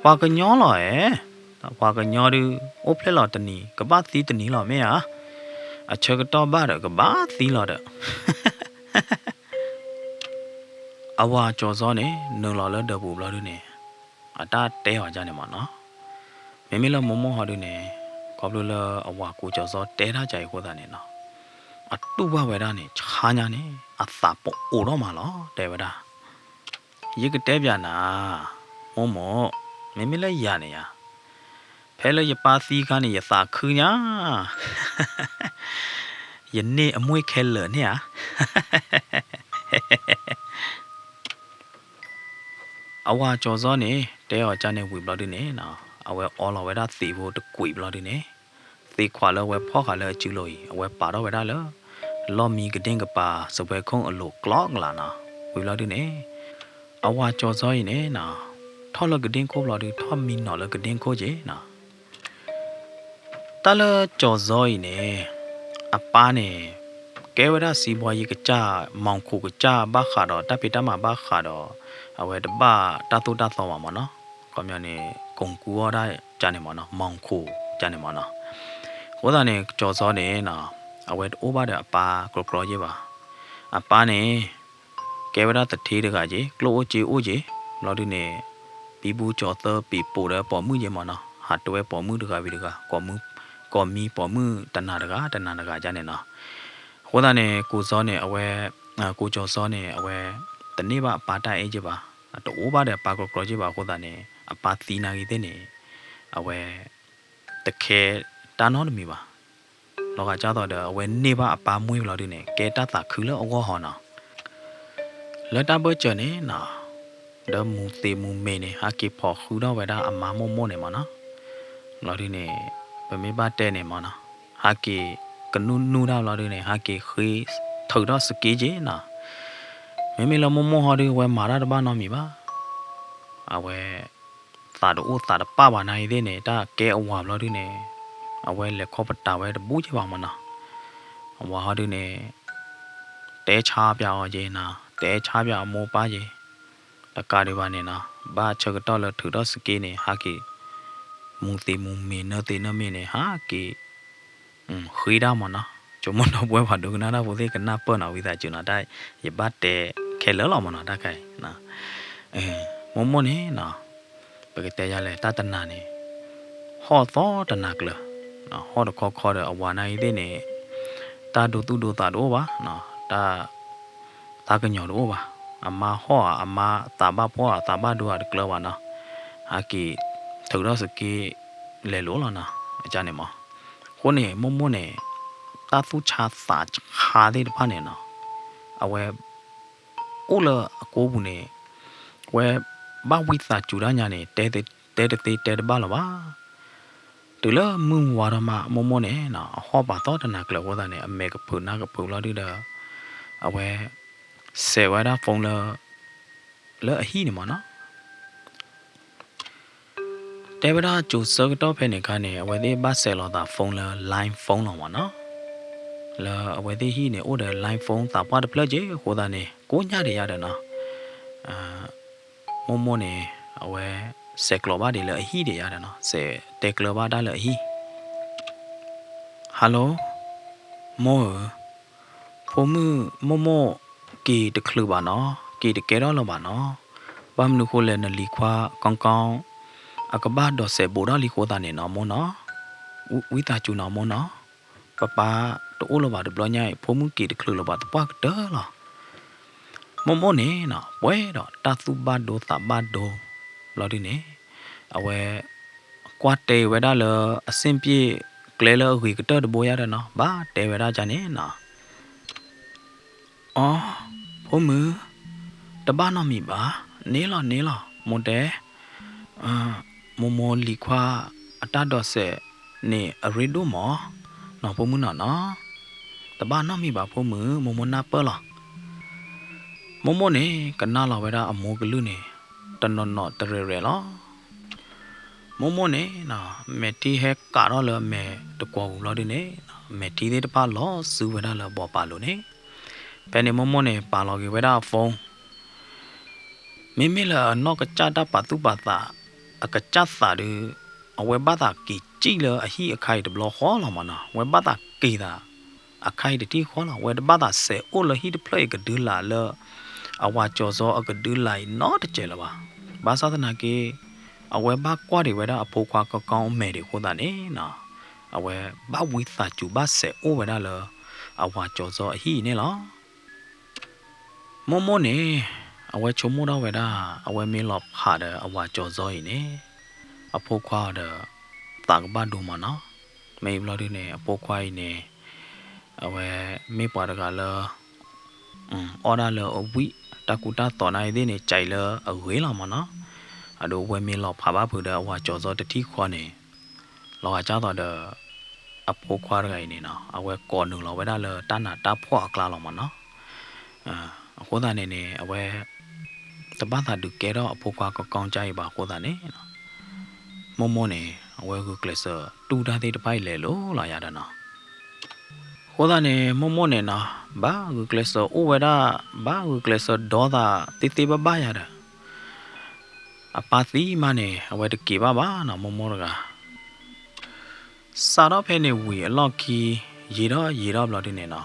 ပှၤကညီလီၤဧါ, ပှၤကညီဒုး အိၣ်ဖျဲၣ်လီၤတနံၤ ကဘၣ်သံတနံၤလီၤမ့ၢ်ဧါ, အဆၢကတီၢ်ဘၣ်ဒီးကဘၣ်သံလီၤဒီး အဝၤကၠီၤစီၤန့ၣ် နုာ်လီၤလၢဒၢးပူၤဘျီဒုန့ၣ် အတၢ်တဲအီၤကၢန့ၣ်မးနီၤ. မ့မ့ၢ်လၢမိၢ်မိၢ်ဟီဒုန့ၣ် ခီဖျိလၢအဝၤကိးကၠီၤစီၤတဲတၢ်ကၢအံၤအဃိသတးန့ၣ်နီၤ, အတူၢ်ဘၣ်ဝဲဒၣ်န့ၣ် ဆါညါန့ၣ် အသးပအိးထီၣ်မးလီၤ တဲဝဲဒၣ် ယကတဲပၠးနၤ, မိၢ်မိၢ်, မ့မ့ၢ်လၢယၤန့ၣ်ယၤ, ဖဲလၢယပၢ်သံခါန့ၣ် ယသးခုညါ, ယန့ၢ်အမှ့ၢ်ခဲလၢာ်န့ၣ်ဧါ. အဝၤကၠီၤစီၤန့ၣ် တဲအီၤကၢန့ၣ်ဝံၤဘျီဒုန့ၣ်နီၤ, အဝဲအီလီၤဝဲဒၣ်သံးဖိတကွံာ်ဘျီဒုန့ၣ်, သံးခွးလၢအဝဲဖီၣ်ဃာ်လၢအစုလိၤအံၤ အဝဲပာ်ထီၣ်ဝဲဒၣ်လၢ လီၢ်မံကဒ့ၣ်ကပၤ စပွဲခိၣ်အလိၤကျီကလးနီၤ, ဝံၤဘျီဒုန့ၣ် အဝၤကၠီၤစီၤအံၤန့ၣ်နီၤ, ထီၣ်လၢကဒ့ၣ်ခိၣ်ဘျီဒု ထီၣ်မံနီၤလၢကဒ့ၣ်ခိၣ်က့ၤနီၤ. တၢ်လၢကၠီၤစီၤအံၤန့ၣ် အပၢ်န့ၣ် ကဲဝဲဒၣ်စံးဘီယံၤကစၢ် မီၤခိၣ်ကစၢ်ဘၣ်ဃးဒီး တၢ်ဖံးတၢ်မၤဘၣ်ဃးဒီး အဝဲတဘၣ်တၢ်သိၣ်တၢ်သီဘၣ်မးနီၤ, ခီပညီန့ၣ် ကိၢ်ကူအီၣ်ဒၣ်ကၢန့ၣ်မးနီၤ, မီၤခိၣ်ကၢန့ၣ်မးနီၤ. အဃိသတးန့ၣ် ကၠီၤစီၤန့ၣ်နီၤ, အဝဲတအိၣ်ဘၣ်ဒီးအပၢ်ကြီကြီက့ၤဘၣ်. အပၢ်န့ၣ် ကဲဝဲဒၣ်သထ့တဂၤက့ၤ ကျိၣ်အိၣ်စ့အိၣ်က့ၤ, ဘျီဒုန့ၣ် ပံပူကၠီၤသၢပံးပိာ်ဒီးပိာ်မုၣ်က့ၤမးနီၤ, ဟးတွဲပိာ်မုၣ်တဂၤဝံၤတဂၤ, ကိးမံပိာ်မုၣ်တနၤတဂၤ တနၤတဂၤကၢန့ၣ်နီၤ. အဃိသတးန့ၣ် ကိၢ်စီၤန့ၣ် အဝဲ, ကိၢ်ကၠီၤစီၤန့ၣ် အဝဲတန့ၢ်ဘၣ်အပၢ်တၢ်အဲၣ်က့ၤဘၣ်. တအိၣ်ဘၣ်ဒီးအပၢ်ကြီကြီက့ဘၣ်အဃိသတးန့ၣ် အပၢ်သံနာ်ဂ့ၤသ့ၣ်န့ၣ် အဝဲ တခဲတၢ်နီတမံၤဘၣ်. လီၤဂာ်ကၢ်သိးဒီး အဝဲန့ၢ်ဘၣ်အပၢ်မွ့ၢ်ဘျီဒုန့ၣ် ကဲတၢ်သးခုလၢအဂီၢ်ဟီနီၤ. လၢတၢ်ဘၢၣ်စၢၤန့ၣ်နီၤ, ဒီးမူၤသ့ၣ်မူၤမ့ၤန့ၣ် ဟးက့ၤဖိးဃုထီၣ်ဝဲဒၣ်အမါမိၢ်မိၢ်န့ၣ်မ့ၢ်နီၤ. ဘျီဒုန့ၣ် ပမ့ၢ်ဘၣ်တဲန့ၣ်မ့ၢ်နီၤ, ဟးက့ၤကနူၣ်နူၣ်တၢ်ဘျီဒုန့ၣ် ဟးက့ၤဃ့ထုးထီၣ်စက့က့နီၤ. မ့မ့ၢ်လၢမိၢ်မိၢ်ဟီဒု ဝဲမၤတၢ်တဘၣ်နီတမံၤဘၣ်. အဝဲ သးတအိၣ်သးတပာ်ဘၣ်နာ်ဂ့ၤသ့ၣ်န့ၣ် တၢ်ကဲအဝၤဘျီဒုန့ၣ် အဝဲလဲၤခီပတာ်ဝဲတဘူၣ်က့ဘၣ်မ့ၢ်နီၤ. အဝၤဟီဒုန့ၣ် တဲဆါပၠးအီၤက့နီၤ, တဲဆါပၠးအမိၢ်ပၢ်က့, တကးဒံးဘၣ်န့ၣ်နီၤ, ဘၣ်ဆၢကတီၢ်လၢထုးထီၣ်စက့န့ၣ် ဟးက့ၤ မူၤသ့ၣ်မူၤမ့ၤ နၢသ့ၣ်နၢမ့ၤန့ၣ် ဟးက့ၤ ဃ့ဒၣ်မ့ၢ်နီၤ. ဆိကမိၣ်ဒီပုၢ်ဝဲၢ်ပှၤဒိကနၣ်တၢ်ဖိသ့ၣ်ကနၢ်ပၢၢ်နီၤ ဝံသးစူၤနီၤ, တၢ်ယဘၣ်တဲခဲလၢာ်လီၤမ့ၢ်နီၤ တၢ်ခါအံၤ မိၢ်မိၢ်န့ၣ်နီၤ, ပကတဲယၤလဲၣ် တၢ်တနၤန့ၣ် ဟီၣ်သီတနၤကျၢၤ, ဟီၣ်တခီခီဒီးအဝၤနာ်ဂ့ၤသ့ၣ်န့ၣ် တၢ်ဒိသူၣ်ဒိသးတအိၣ်ဘၣ်, တၢ် သးကညီၤတအိၣ်ဘၣ်, အမါဟီၣ်ဧါ အမါသးဘၣ်ဖှီၣ်ဧါ သးဘၣ်ဒိဧါတကျၢၤဘၣ်နီၤ, ဟးက့ၤထုးထီၣ်စက့ လဲၤလိာ်လီၤနီၤ, အန့ၣ်မ့ၢ်. အဃိန့ၣ် မိၢ်မိၢ်န့ၣ် တၢ်သူၣ်ဆါသးဆါသ့ၣ်တဖၣ်န့ၣ်နီၤ, အဝဲ အိၣ်လၢအကိာ်ပူၤန့ၣ် ဝဲဘၣ်ဝံသးစူၤတၢ်ညါန့ၣ် တဲတသ့တဲတဘၣ်လၢၤဘၣ်. တုၤလၢမုၢ်ဝါထီၣ်မး မိၢ်မိၢ်န့ၣ်နီၤ အဟီၣ်ပာ်သီတနၤကျၢၤအဃိသတးန့ၣ် အမဲာ်ကဖုးနၢ်ကဖုးလီၤဒုဒီး အဝဲ စဲးဝဲဒၣ် phone လၢ လၢအဟံၣ်န့ၣ်မ့ၢ်နီၤ. တဲဝဲဒၣ်စိၤဆၢကတီၢ်ဖဲန့ၣ်အခါန့ၣ် အဝဲသ့ၣ်ဘၣ်စဲးလီၤသး phone လၢ line phone လီၤမ့ၢ်နီၤ. လၢအဝဲသ့ၣ်ဟံၣ်န့ၣ် အိၣ်ဒီး line phone သးပှၢ်တဖျၢၣ်က့အဃိသတးန့ၣ် ကိညၣ်ဒံးယါဒီးနီၤ မိၢ်မိၢ်န့ၣ် အဝဲ စဲးကျိးဘၣ်ဒံးလၢအဟံၣ်ဒံးယါဒီးနီၤ စဲးတဲကျၢၤဘၣ်တၢ်လၢအဟံၣ် Hello မိၢ်ဧၢ, ဖိမုၣ်မိၢ်မိၢ် က့ၤတချုးဘၣ်နီၤ, က့ၤတကဲထီၣ်လၢၤဘၣ်နီၤ, ဘၣ်မနုၤဃိလဲၣ် နလံၤခွါကီကီ အကဘၣ်ဒိးစဲးဘိးထီၣ်လံအဃိသတးန့ၣ်နီၤ မိၢ်နီၤ, ဝံသးစူၤနီၤမိၢ်နီၤ, ပပၢ်တအိၣ်လၢၤဘၣ်တဘျီညါအံၤ ဖိမုၣ်က့ၤတချုးလၢၤဘၣ်သပှၢ်ကတၢၢ်လီၤ. မိၢ်မိၢ်န့ၣ်နီၤ ပှဲၤဒီးတၢ်သူၣ်ဘၣ်ဒိသးဘၣ်ဒိ ဘျီဒုန့ၣ် အဝဲ ကွၢ်တဲဝဲဒၣ်လၢ အဆင်ပြေ ကျဲလၢအဂ့ၤကတၢၢ်တဘိယါဒီးနီၤ ဘၣ်တဲဝဲဒၣ်ကန့ၣ်နီၤ အိ ဖိမုၣ်, တဘၣ်နီတမံၤဘၣ်, န့ၣ်လီၤန့ၣ်လီၤ မိၢ်တဲ, မိၢ်မိၢ်လံၤခွါအတၢ်ဒိးစဲးန့ၣ်အရ့ဒိၣ်မး, နီၤဖိမုၣ်နီၤနီၤ, တဘၣ်နီတမံၤဘၣ်ဖိမုၣ် မိၢ်မိၢ်နၢ်ပၢၢ်လီၤ. မိၢ်မိၢ်န့ၣ် ကနၣ်လီၤဝဲဒၣ်အမိၢ်ကလုၢ်န့ၣ် တနီၤနီၤတရဲၣ်ရဲၣ်လီၤ. မိၢ်မိၢ်န့ၣ်နီၤ မဲာ်ထံဟဲကးထီၣ်လၢအမဲာ်တကွီၤပူၤဘျီဒုန့ၣ် မဲာ်ထံသ့ၣ်တဖၣ်လီၤစုဝဲဒၣ်လၢဘီပာ်လိၤန့ၣ်, ဖဲန့ၣ်မိၢ်မိၢ်န့ၣ် ပာ်လီၤက့ၤဝဲဒၣ်အ phone မ့မ့ၢ်လၢအနီၢ်ကစၢ်တၢ်ပာ်သူၣ်ပာ်သး အကစၢ်သးဒုး အဝဲဘၣ်သးက့ၤစံၣ်လၢအဟံၣ်အခါအံၤတဘျီဃီလီၤမ့ၢ်နီၤ, အဝဲဘၣ်သးက့ၤသး အခါအံၤတထံၣ်ဃီလီၤ, အဝဲတဘၣ်သးစဲးအိၣ်လၢဟံၣ်တဖျၢၣ်အံၤကဒုလာ်လၢ အဝၤကၠီၤစီအကဒုလာ်အံၤနီတစဲးလၢၤဘၣ်. ဘၣ်ဆၣ်သနာ်က့ အဝဲဘၣ်ကွၢ်ဒံးဝဲဒၣ်အဖိခွါကီကီအမဲာ်ဒံးအဃိသတးန့ၣ်နီၤ, အဝဲဘၣ်ဝံသးစူၤဘၣ်စဲးအိၣ်ဝဲဒၣ်လၢ အဝၤကၠီၤစီအဟံၣ်အံၤန့ၣ်လီၤ. မိၢ်မိၢ်န့ၣ် အဝဲဆိကမိၣ်ထီၣ်ဝဲဒၣ် အဝဲမ့ၢ်လီၤဖးဒီးအဝၤကၠီၤစီအံၤန့ၣ် အဖိခွါအီၤဒီး သးကဘၣ်ဒိမးနီၤ, မ့ၢ်ဘျီဒုန့ၣ် အဖိခွါအံၤန့ၣ် အဝဲမ့ၢ်ပှၤတဂၤလၢ အီၣ်ဒၣ်လၢအဝံၣ် တၢ်ကူတၢ်သိးနာ်အံၤသ့ၣ်န့ၣ် ကဲလၢအဂ့ၤလီၤမးနီၤ, အဒိအဝဲမ့ၢ်လီၤဖးဘၣ်ဖုးဒီးအဝၤကၠီၤစီတထံၣ်ဃီန့ၣ် လီၤဂာ်ကၢ်သိးဒီး အဖိခွါတဂၤအံၤန့ၣ်နီၤ အဝဲကိးနုာ်လီၤဝဲဒၣ်လၢတၢ်နးတၢ်ဖှီၣ်အကျါလီၤမးနီၤ, အဃိသတးန့ၣ်န့ၣ် အဝဲ တဘၣ်သးဒုးကဲထီၣ်အဖိခွါကီကီကါအံၤဘၣ်အဃိသတးန့ၣ် မိၢ်မိၢ်န့ၣ် အဝဲဂုာ်ကျဲးစၢးတူၢ်တၢ်သ့ၣ်တဖၣ်အံၤလဲၤလိၤလီၤယၤဒီးနီၤ, အဃိသတးန့ၣ် မိၢ်မိၢ်န့ၣ်နီၤ ဘၣ်ဂုာ်ကျဲးစၢးအိၣ်ဝဲဒၣ် ဘၣ်ဂုာ်ကျဲးစၢးဒီသးသ့သ့ဘၣ်ဘၣ်ယၤဒီး အပၢ်သံမးန့ၣ် အဝဲတက့ၤဘၣ်ဘၣ်နီၤ မိၢ်မိၢ်တဂၤ စးထီၣ်ဖဲန့ၣ်ဝံၤအလီၢ်ခံ ယံာ်ထီၣ်ယံာ်ထီၣ်ဘျီဒုန့ၣ်နီၤ,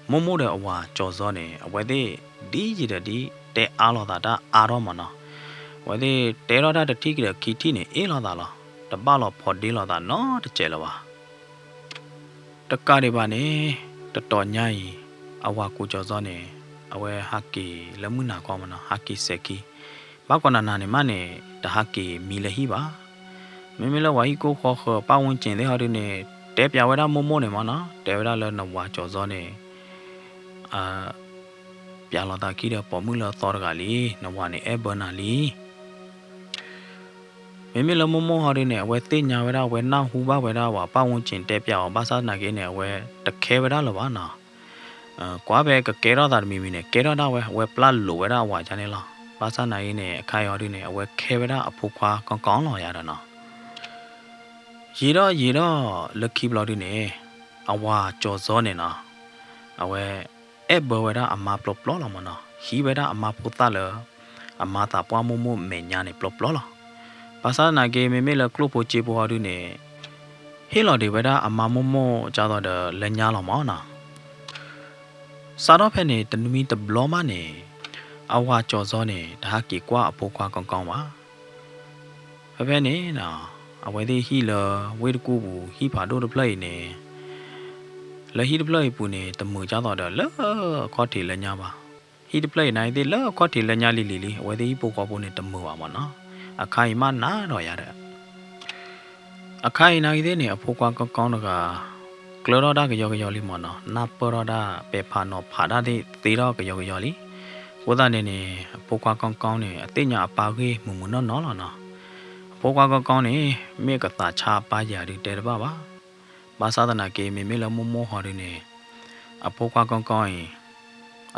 မိၢ်မိၢ်ဒီးအဝၤကၠီၤစီန့ၣ် အဝဲသ့ၣ်ဒ်ယံာ်ဒီးဒ်တဲအါလိာ်သးတၢ်အါထီၣ်မးနီၤ, အဝဲသ့ၣ်တဲထီၣ်တၢ်တထံၣ်ကဒီးခံထံၣ်န့ၣ် အ့ၣ်လိာ်သးလီၤ, တဘၣ်လီၤဖိးဒ့လိာ်သးနီတစဲးလၢၤဘၣ်. တကးဒံးဘၣ်န့ၣ် တတီၤညါအံၤ အဝၤကူကၠီၤစီန့ၣ် အဝဲဟးက့ၤလၢမုၢ်နၤခီမးနီၤ ဟးက့ၤစဲးခံ, ဘၣ်ကွၢ်နၤနၤန့ၣ်မးန့ၣ် တဟးက့ၤမံလၢဟံၣ်ဘၣ်. မ့မ့ၢ်လၢပှၤဟံၣ်ကိၢ်ဃီဃၢၤ ပၢ်ဝူၣ်စ့ၣ်သ့ၣ်ဟီဒုန့ၣ် တဲပျးဝဲဒၣ်မိၢ်မိၢ်န့ၣ်မးနီၤ, တဲဝဲဒၣ်လၢနဝၤကၠီၤစီၤန့ၣ် ပျးလီၤသးခံဒီးပိာ်မုၣ်လၢအသီတဂၤလံ, နဝၤန့ၣ်အဲၣ်ဘၢနၤလံ. မ့မ့ၢ်လၢမိၢ်မိၢ်ဟီဒုန့ၣ် အဝဲသ့ၣ်ညါဝဲဒၣ် အဝဲနၢ်ဟူဘၣ်ဝဲဒၣ်ဝဲ ပၢ်ဝူၣ်စ့ၣ်တဲပျးအီၤ ဘၣ်ဆၣ်သနာ်က့န့ၣ် အဝဲတခဲဝဲဒၣ်လၢၤဘၣ်နီၤ. ကွၢ်ဖဲကကဲထီၣ်သးတမံၤမံၤန့ၣ် ကဲထီၣ်ဒၣ်ဝဲ အဝဲပျၢ်လိာ်ဝဲဒၣ်အဝၤဒ်န့ၣ်လီၤ. ဘၣ်ဆၣ်သနာ်က့န့ၣ် အခါအံၤဟီဒုန့ၣ် အဝဲခဲဝဲဒၣ်အဖိခွါကီကီလီၤယၤဒီးနီၤ. ယံာ်ထီၣ်ယံာ်ထီၣ်လၢခံဘျီဒုန့ၣ် အဝၤကၠီၤစီၤန့ၣ်နီၤ အဝဲအဲၣ်ဘၢဝဲဒၣ်အမါပျီပျီလီၤမးနီၤ, ဟံးဝဲဒၣ်အမါဖိသၣ်လၢ အမါသးပှၢ်မိၢ်မိၢ်မဲာ်ညါန့ၣ်ပျီပျီလီၤ. ဘၣ်ဆၣ်သနာ်က့ မ့မ့ၢ်လၢကျိၣ်ဖိစ့ဖိဟီဒုန့ၣ် ဟ့ၣ်လီၤဒံးဝဲဒၣ်အမါမိၢ်မိၢ်ဒ်သိးဒီးလၢညါလီၤမးနီၤ. စးထီၣ်ဖဲန့ၣ် တနွံတဘျီမးန့ၣ် အဝၤကၠီၤစီၤန့ၣ် တဟးက့ၤကွၢ်အဖိခွါကီကီဘၣ်. ဖဲဖဲန့ၣ် အဝဲသ့ၣ်ဟံၣ်လၢဝ့ၢ်တကူၣ်ပူၤ ဟံၣ်ဖးဒိၣ်တဖျၢၣ်အံၤန့ၣ် လၢဟံၣ်တဖျၢၣ်အံၤပူၤန့ၣ် တမုာ်ဒ်သိးဒီးလၢအခီၣ်ထံးလၢညါဘၣ်. ဟံၣ်တဖျၢၣ်အံၤနာ်က့သ့ၣ် လၢအခီၣ်ထံးလၢညါလံၤလံၤလံ, အဝဲသ့ၣ်ဟံၣ်ဖိဃီဖိန့ၣ် တမုာ်ဘၣ်မးနီၤ. အခါအံၤမးနးဒီးယၤဒီး အခါအံၤနာ်က့သ့ၣ်န့ၣ် အဖိခွါကီကီတဂၤ ကျၢထီၣ်တၢ်ကယီကယီလံမးနီၤ, နၢ်ပၢၢ်ထီၣ်တၢ် ပဲာ်ဖးနီၤဖးတၢ်သ့ၣ်သ့ထီၣ်ကယီကယီလံ. အဃိသတးန့ၣ်န့ၣ် အဖိခွါကီကီန့ၣ် အသ့ၣ်ညါအပၢ်ဂ့ၢ်မုာ်မုာ်နီၢ်နီၢ်လီၤနီၤ. အဖိခွါကီကီန့ၣ် မ့ၢ်ကသးဆါအပၢ်ယၤဒုးတဲတဘၣ်ဘၣ်. ဘၣ်ဆၣ်သနာ်က့ မ့မ့ၢ်လၢမိၢ်မိၢ်ဟီဒုန့ၣ် အဖိခွါကီကီအံၤ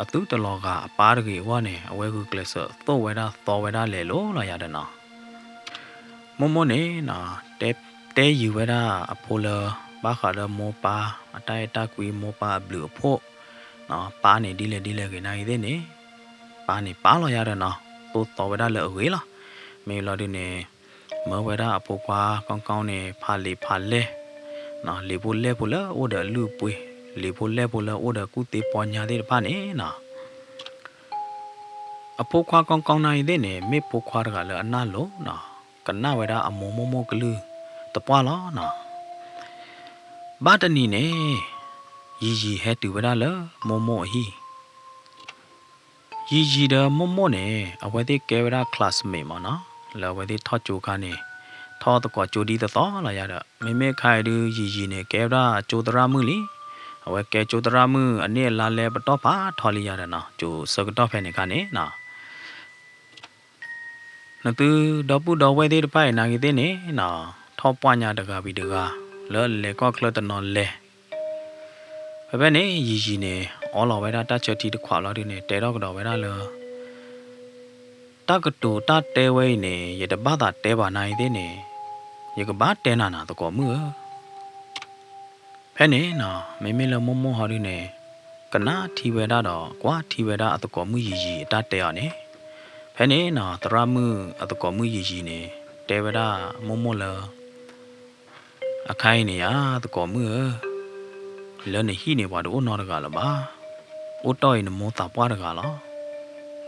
အသုတလီၤဂာ်အပၢ်တဂ့ၤအဂီၢ်န့ၣ် အဝဲဂုာ်ကျဲးစၢးသိၣ်ဝဲဒၣ်သီဝဲဒၣ်လဲၤလိၤလီၤယၤဒီးနီၤ. မိၢ်မိၢ်န့ၣ် တဲ တဲယုာ်ဝဲဒၣ်အဖိလၢ ဘၣ်ဃးလၢမိၢ်ပၢ်အတၢ်အဲၣ်တၢ်ကွံ မိၢ်ပၢ်အဘျုးအဖှိၣ်, ပၢ်န့ၣ်ဒ်လဲၣ်ဒ်လဲၣ်ဂ့ၤနာ်က့သ့ၣ်န့ၣ် ပၢ်န့ၣ်ပၢ်လီၤယၤဒီးနီၤ, သိၣ်သီဝဲဒၣ်လၢအဂ့ၤလီၤ. မ့ၢ်လီၤဒုန့ၣ် မၢဝဲဒၣ်အဖိခွါကီကီန့ၣ် ဖးလံာ်ဖးလဲၢ်, လံာ်ဖိလဲၢ်ဖိလၢအိၣ်ဒီးအလုၢ်အပှ့ၤ, လံာ်ဖိလဲၢ်ဖိလၢအိၣ်ဒီးကူၣ်သ့ပီညါသ့ၣ်တဖၣ်န့ၣ်နီၤ. အဖိခွါကီကီနာ်က့သ့ၣ်န့ၣ် မ့ၢ်ဖိခွါတဂၤလၢအနၢ်လိၤနီၤ, ကနၣ်ဝဲဒၣ်အမိၢ်မိၢ်မိၢ်ကလုၢ်တပှၢ်လီၤနီၤ. ဘၣ်တနံၤန့ၣ် ယံာ်ယံာ်ဟဲတုၤဝဲဒၣ်လၢမိၢ်မိၢ်အဟံၣ် ယံာ်ယံာ်ဒီးမိၢ်မိၢ်န့ၣ် အဝဲသ့ၣ်ကဲဝဲဒၣ် classmate မးနီၤ, လၢအဝဲသ့ၣ်ထီၣ်ကၠိခါန့ၣ် ထီၣ်သကိးကၠိဒ်သိးသိးလီၤယၤဒီး မ့မ့ၢ်ခါအံၤဒုး ယံာ်ယံာ်န့ၣ် ကဲဝဲဒၣ်ကၠိသရၣ်မုၣ်လံ. အဝဲကဲကၠိသရၣ်မုၣ် အနံၣ်အလါလဲပတီၢ်ဖးထီလံယၤဒီးနီၤ, ကၠိဆၢကတီၢ်ဖဲန့ၣ်ခါန့ၣ်နီၤ နသုဒီပုၢ်ဒီဝဲၢ်သ့ၣ်တဖၣ်အံၤနာ်က့သ့ၣ်န့ၣ်နီၤ, ထီၣ်ပှၢ်ညါတဂၤဝံၤတဂၤ လၢလဲၤကီၢ်ချၢတနီၤလဲၤ. ဖဲဖဲန့ၣ် ယံာ်ယံာ်န့ၣ် အိးလီၤဝဲဒၣ်တၢ်ဆၢထံတခွးလီၤဒုန့ၣ် တဲထီၣ်ကဒီးဝဲဒၣ်လၢ တၢ်ကတိၤတၢ်တဲဝဲအံၤန့ၣ် ယတဘၣ်သးတဲဘၣ်နာ်က့သ့ၣ်န့ၣ် ယကဘၣ်တဲနၤနၤသကိးမုၣ်ဧၢ ဖဲန့ၣ်နီၤ မ့မ့ၢ်လၢမိၢ်မိၢ်ဟီဒုန့ၣ် ကနၣ်ထံဝဲဒၣ်ဒီး ကွၢ်ထံဝဲဒၣ်အသကိးမုၣ်ယံာ်ယံာ်အတၢ်တဲအီၤန့ၣ်, ဖဲန့ၣ်နီၤ သရၣ်မုၣ်အသကိးမုၣ်ယံာ်ယံာ်န့ၣ် တဲဝဲဒၣ်မိၢ်မိၢ်လၢ အခါအံၤန့ၣ်ယၤ သကိးမုၣ်ဧၢ, လၢနဟံၣ်န့ၣ် ပှၤတအိၣ်နီတဂၤလၢၤဘၣ်. အိၣ်တီၢ်အံၤနမိၢ်သးပှၢ်တဂၤလီၤ.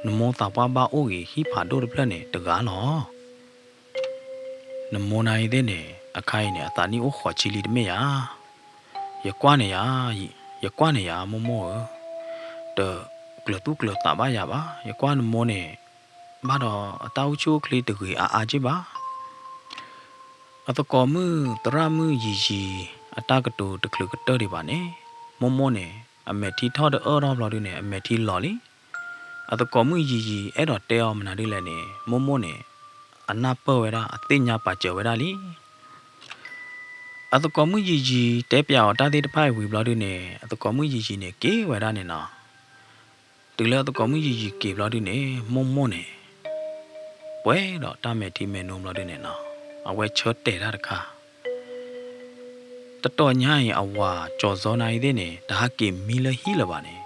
နမိၢ်သးပှၢ်ဘၣ်အိၣ်ဂ့ၤဟံၣ်ဖးဒိၣ်တဖျၢၣ်န့ၣ်တဂၤလီၤ. နမိၢ်နာ်က့သ့ၣ်န့ၣ် အခါအံၤန့ၣ် အသးနံၣ်အိၣ်ဃိးဆံလံတမ့ၢ်ဧါ. ယကွၢ်န့ၢ်ယၤ, ယကွၢ်န့ၢ်ယၤ မိၢ်မိၢ်ဧၢ, တကျၢၤသူၣ်ကျၢၤသးဘၣ်ယၤဘၣ်. ယကွၢ်နမိၢ်န့ၣ် ဘၣ်ဒီးအတၢ်အိၣ်ဆူၣ်အိၣ်ချ့တဂ့ၤအါအါက့ၢ်ဘၣ်. အသကိးမုၣ်သရၣ်မုၣ်ယံာ်ယံာ် အတၢ်ကတိၤတချုးကတၢၢ်ဒံးဘၣ်န့ၣ် မိၢ်မိၢ်န့ၣ် အမဲာ်ထံထီၣ်တအၢၣ်ထီၣ်ဘျီဒုန့ၣ် အမဲာ်ထံလီၤလံ. အသကိးမုၣ်ယံာ်ယံာ်အဲၣ်ဒိးတဲအီၤမနုၤဒ်လဲၣ်န့ၣ် မိၢ်မိၢ်န့ၣ် အနၢ်ပၢၢ်ဝဲဒၣ် အသ့ၣ်ညါပာ်စၢၤဝဲဒၣ်လံ. အသကိးမုၣ်ယံာ်ယံာ်တဲပျးအီၤတၢ်သ့ၣ်တဖၣ်အံၤဝံၤဘျီဒုန့ၣ် အသကိးမုၣ်ယံာ်ယံာ်န့ၣ် က့ၤဝဲဒၣ်န့ၣ်နီၤ. တုၤလၢအသကိးမုၣ်ယံာ်ယံာ်က့ၤဘျီဒုန့ၣ် မိၢ်မိၢ်န့ၣ် ပှဲၤဒီးတၢ်မဲာ်ထံမဲာ်နိဘျီဒုန့ၣ်နီၤ အဝဲဆၢတဲာ်တၢ်တခါ တတီၢ်ညါအံၤအဝၤကၠီၤစီၤနာ်က့သ့ၣ်န့ၣ် တဟးက့ၤမံလၢဟံၣ်လၢၤဘၣ်န့ၣ်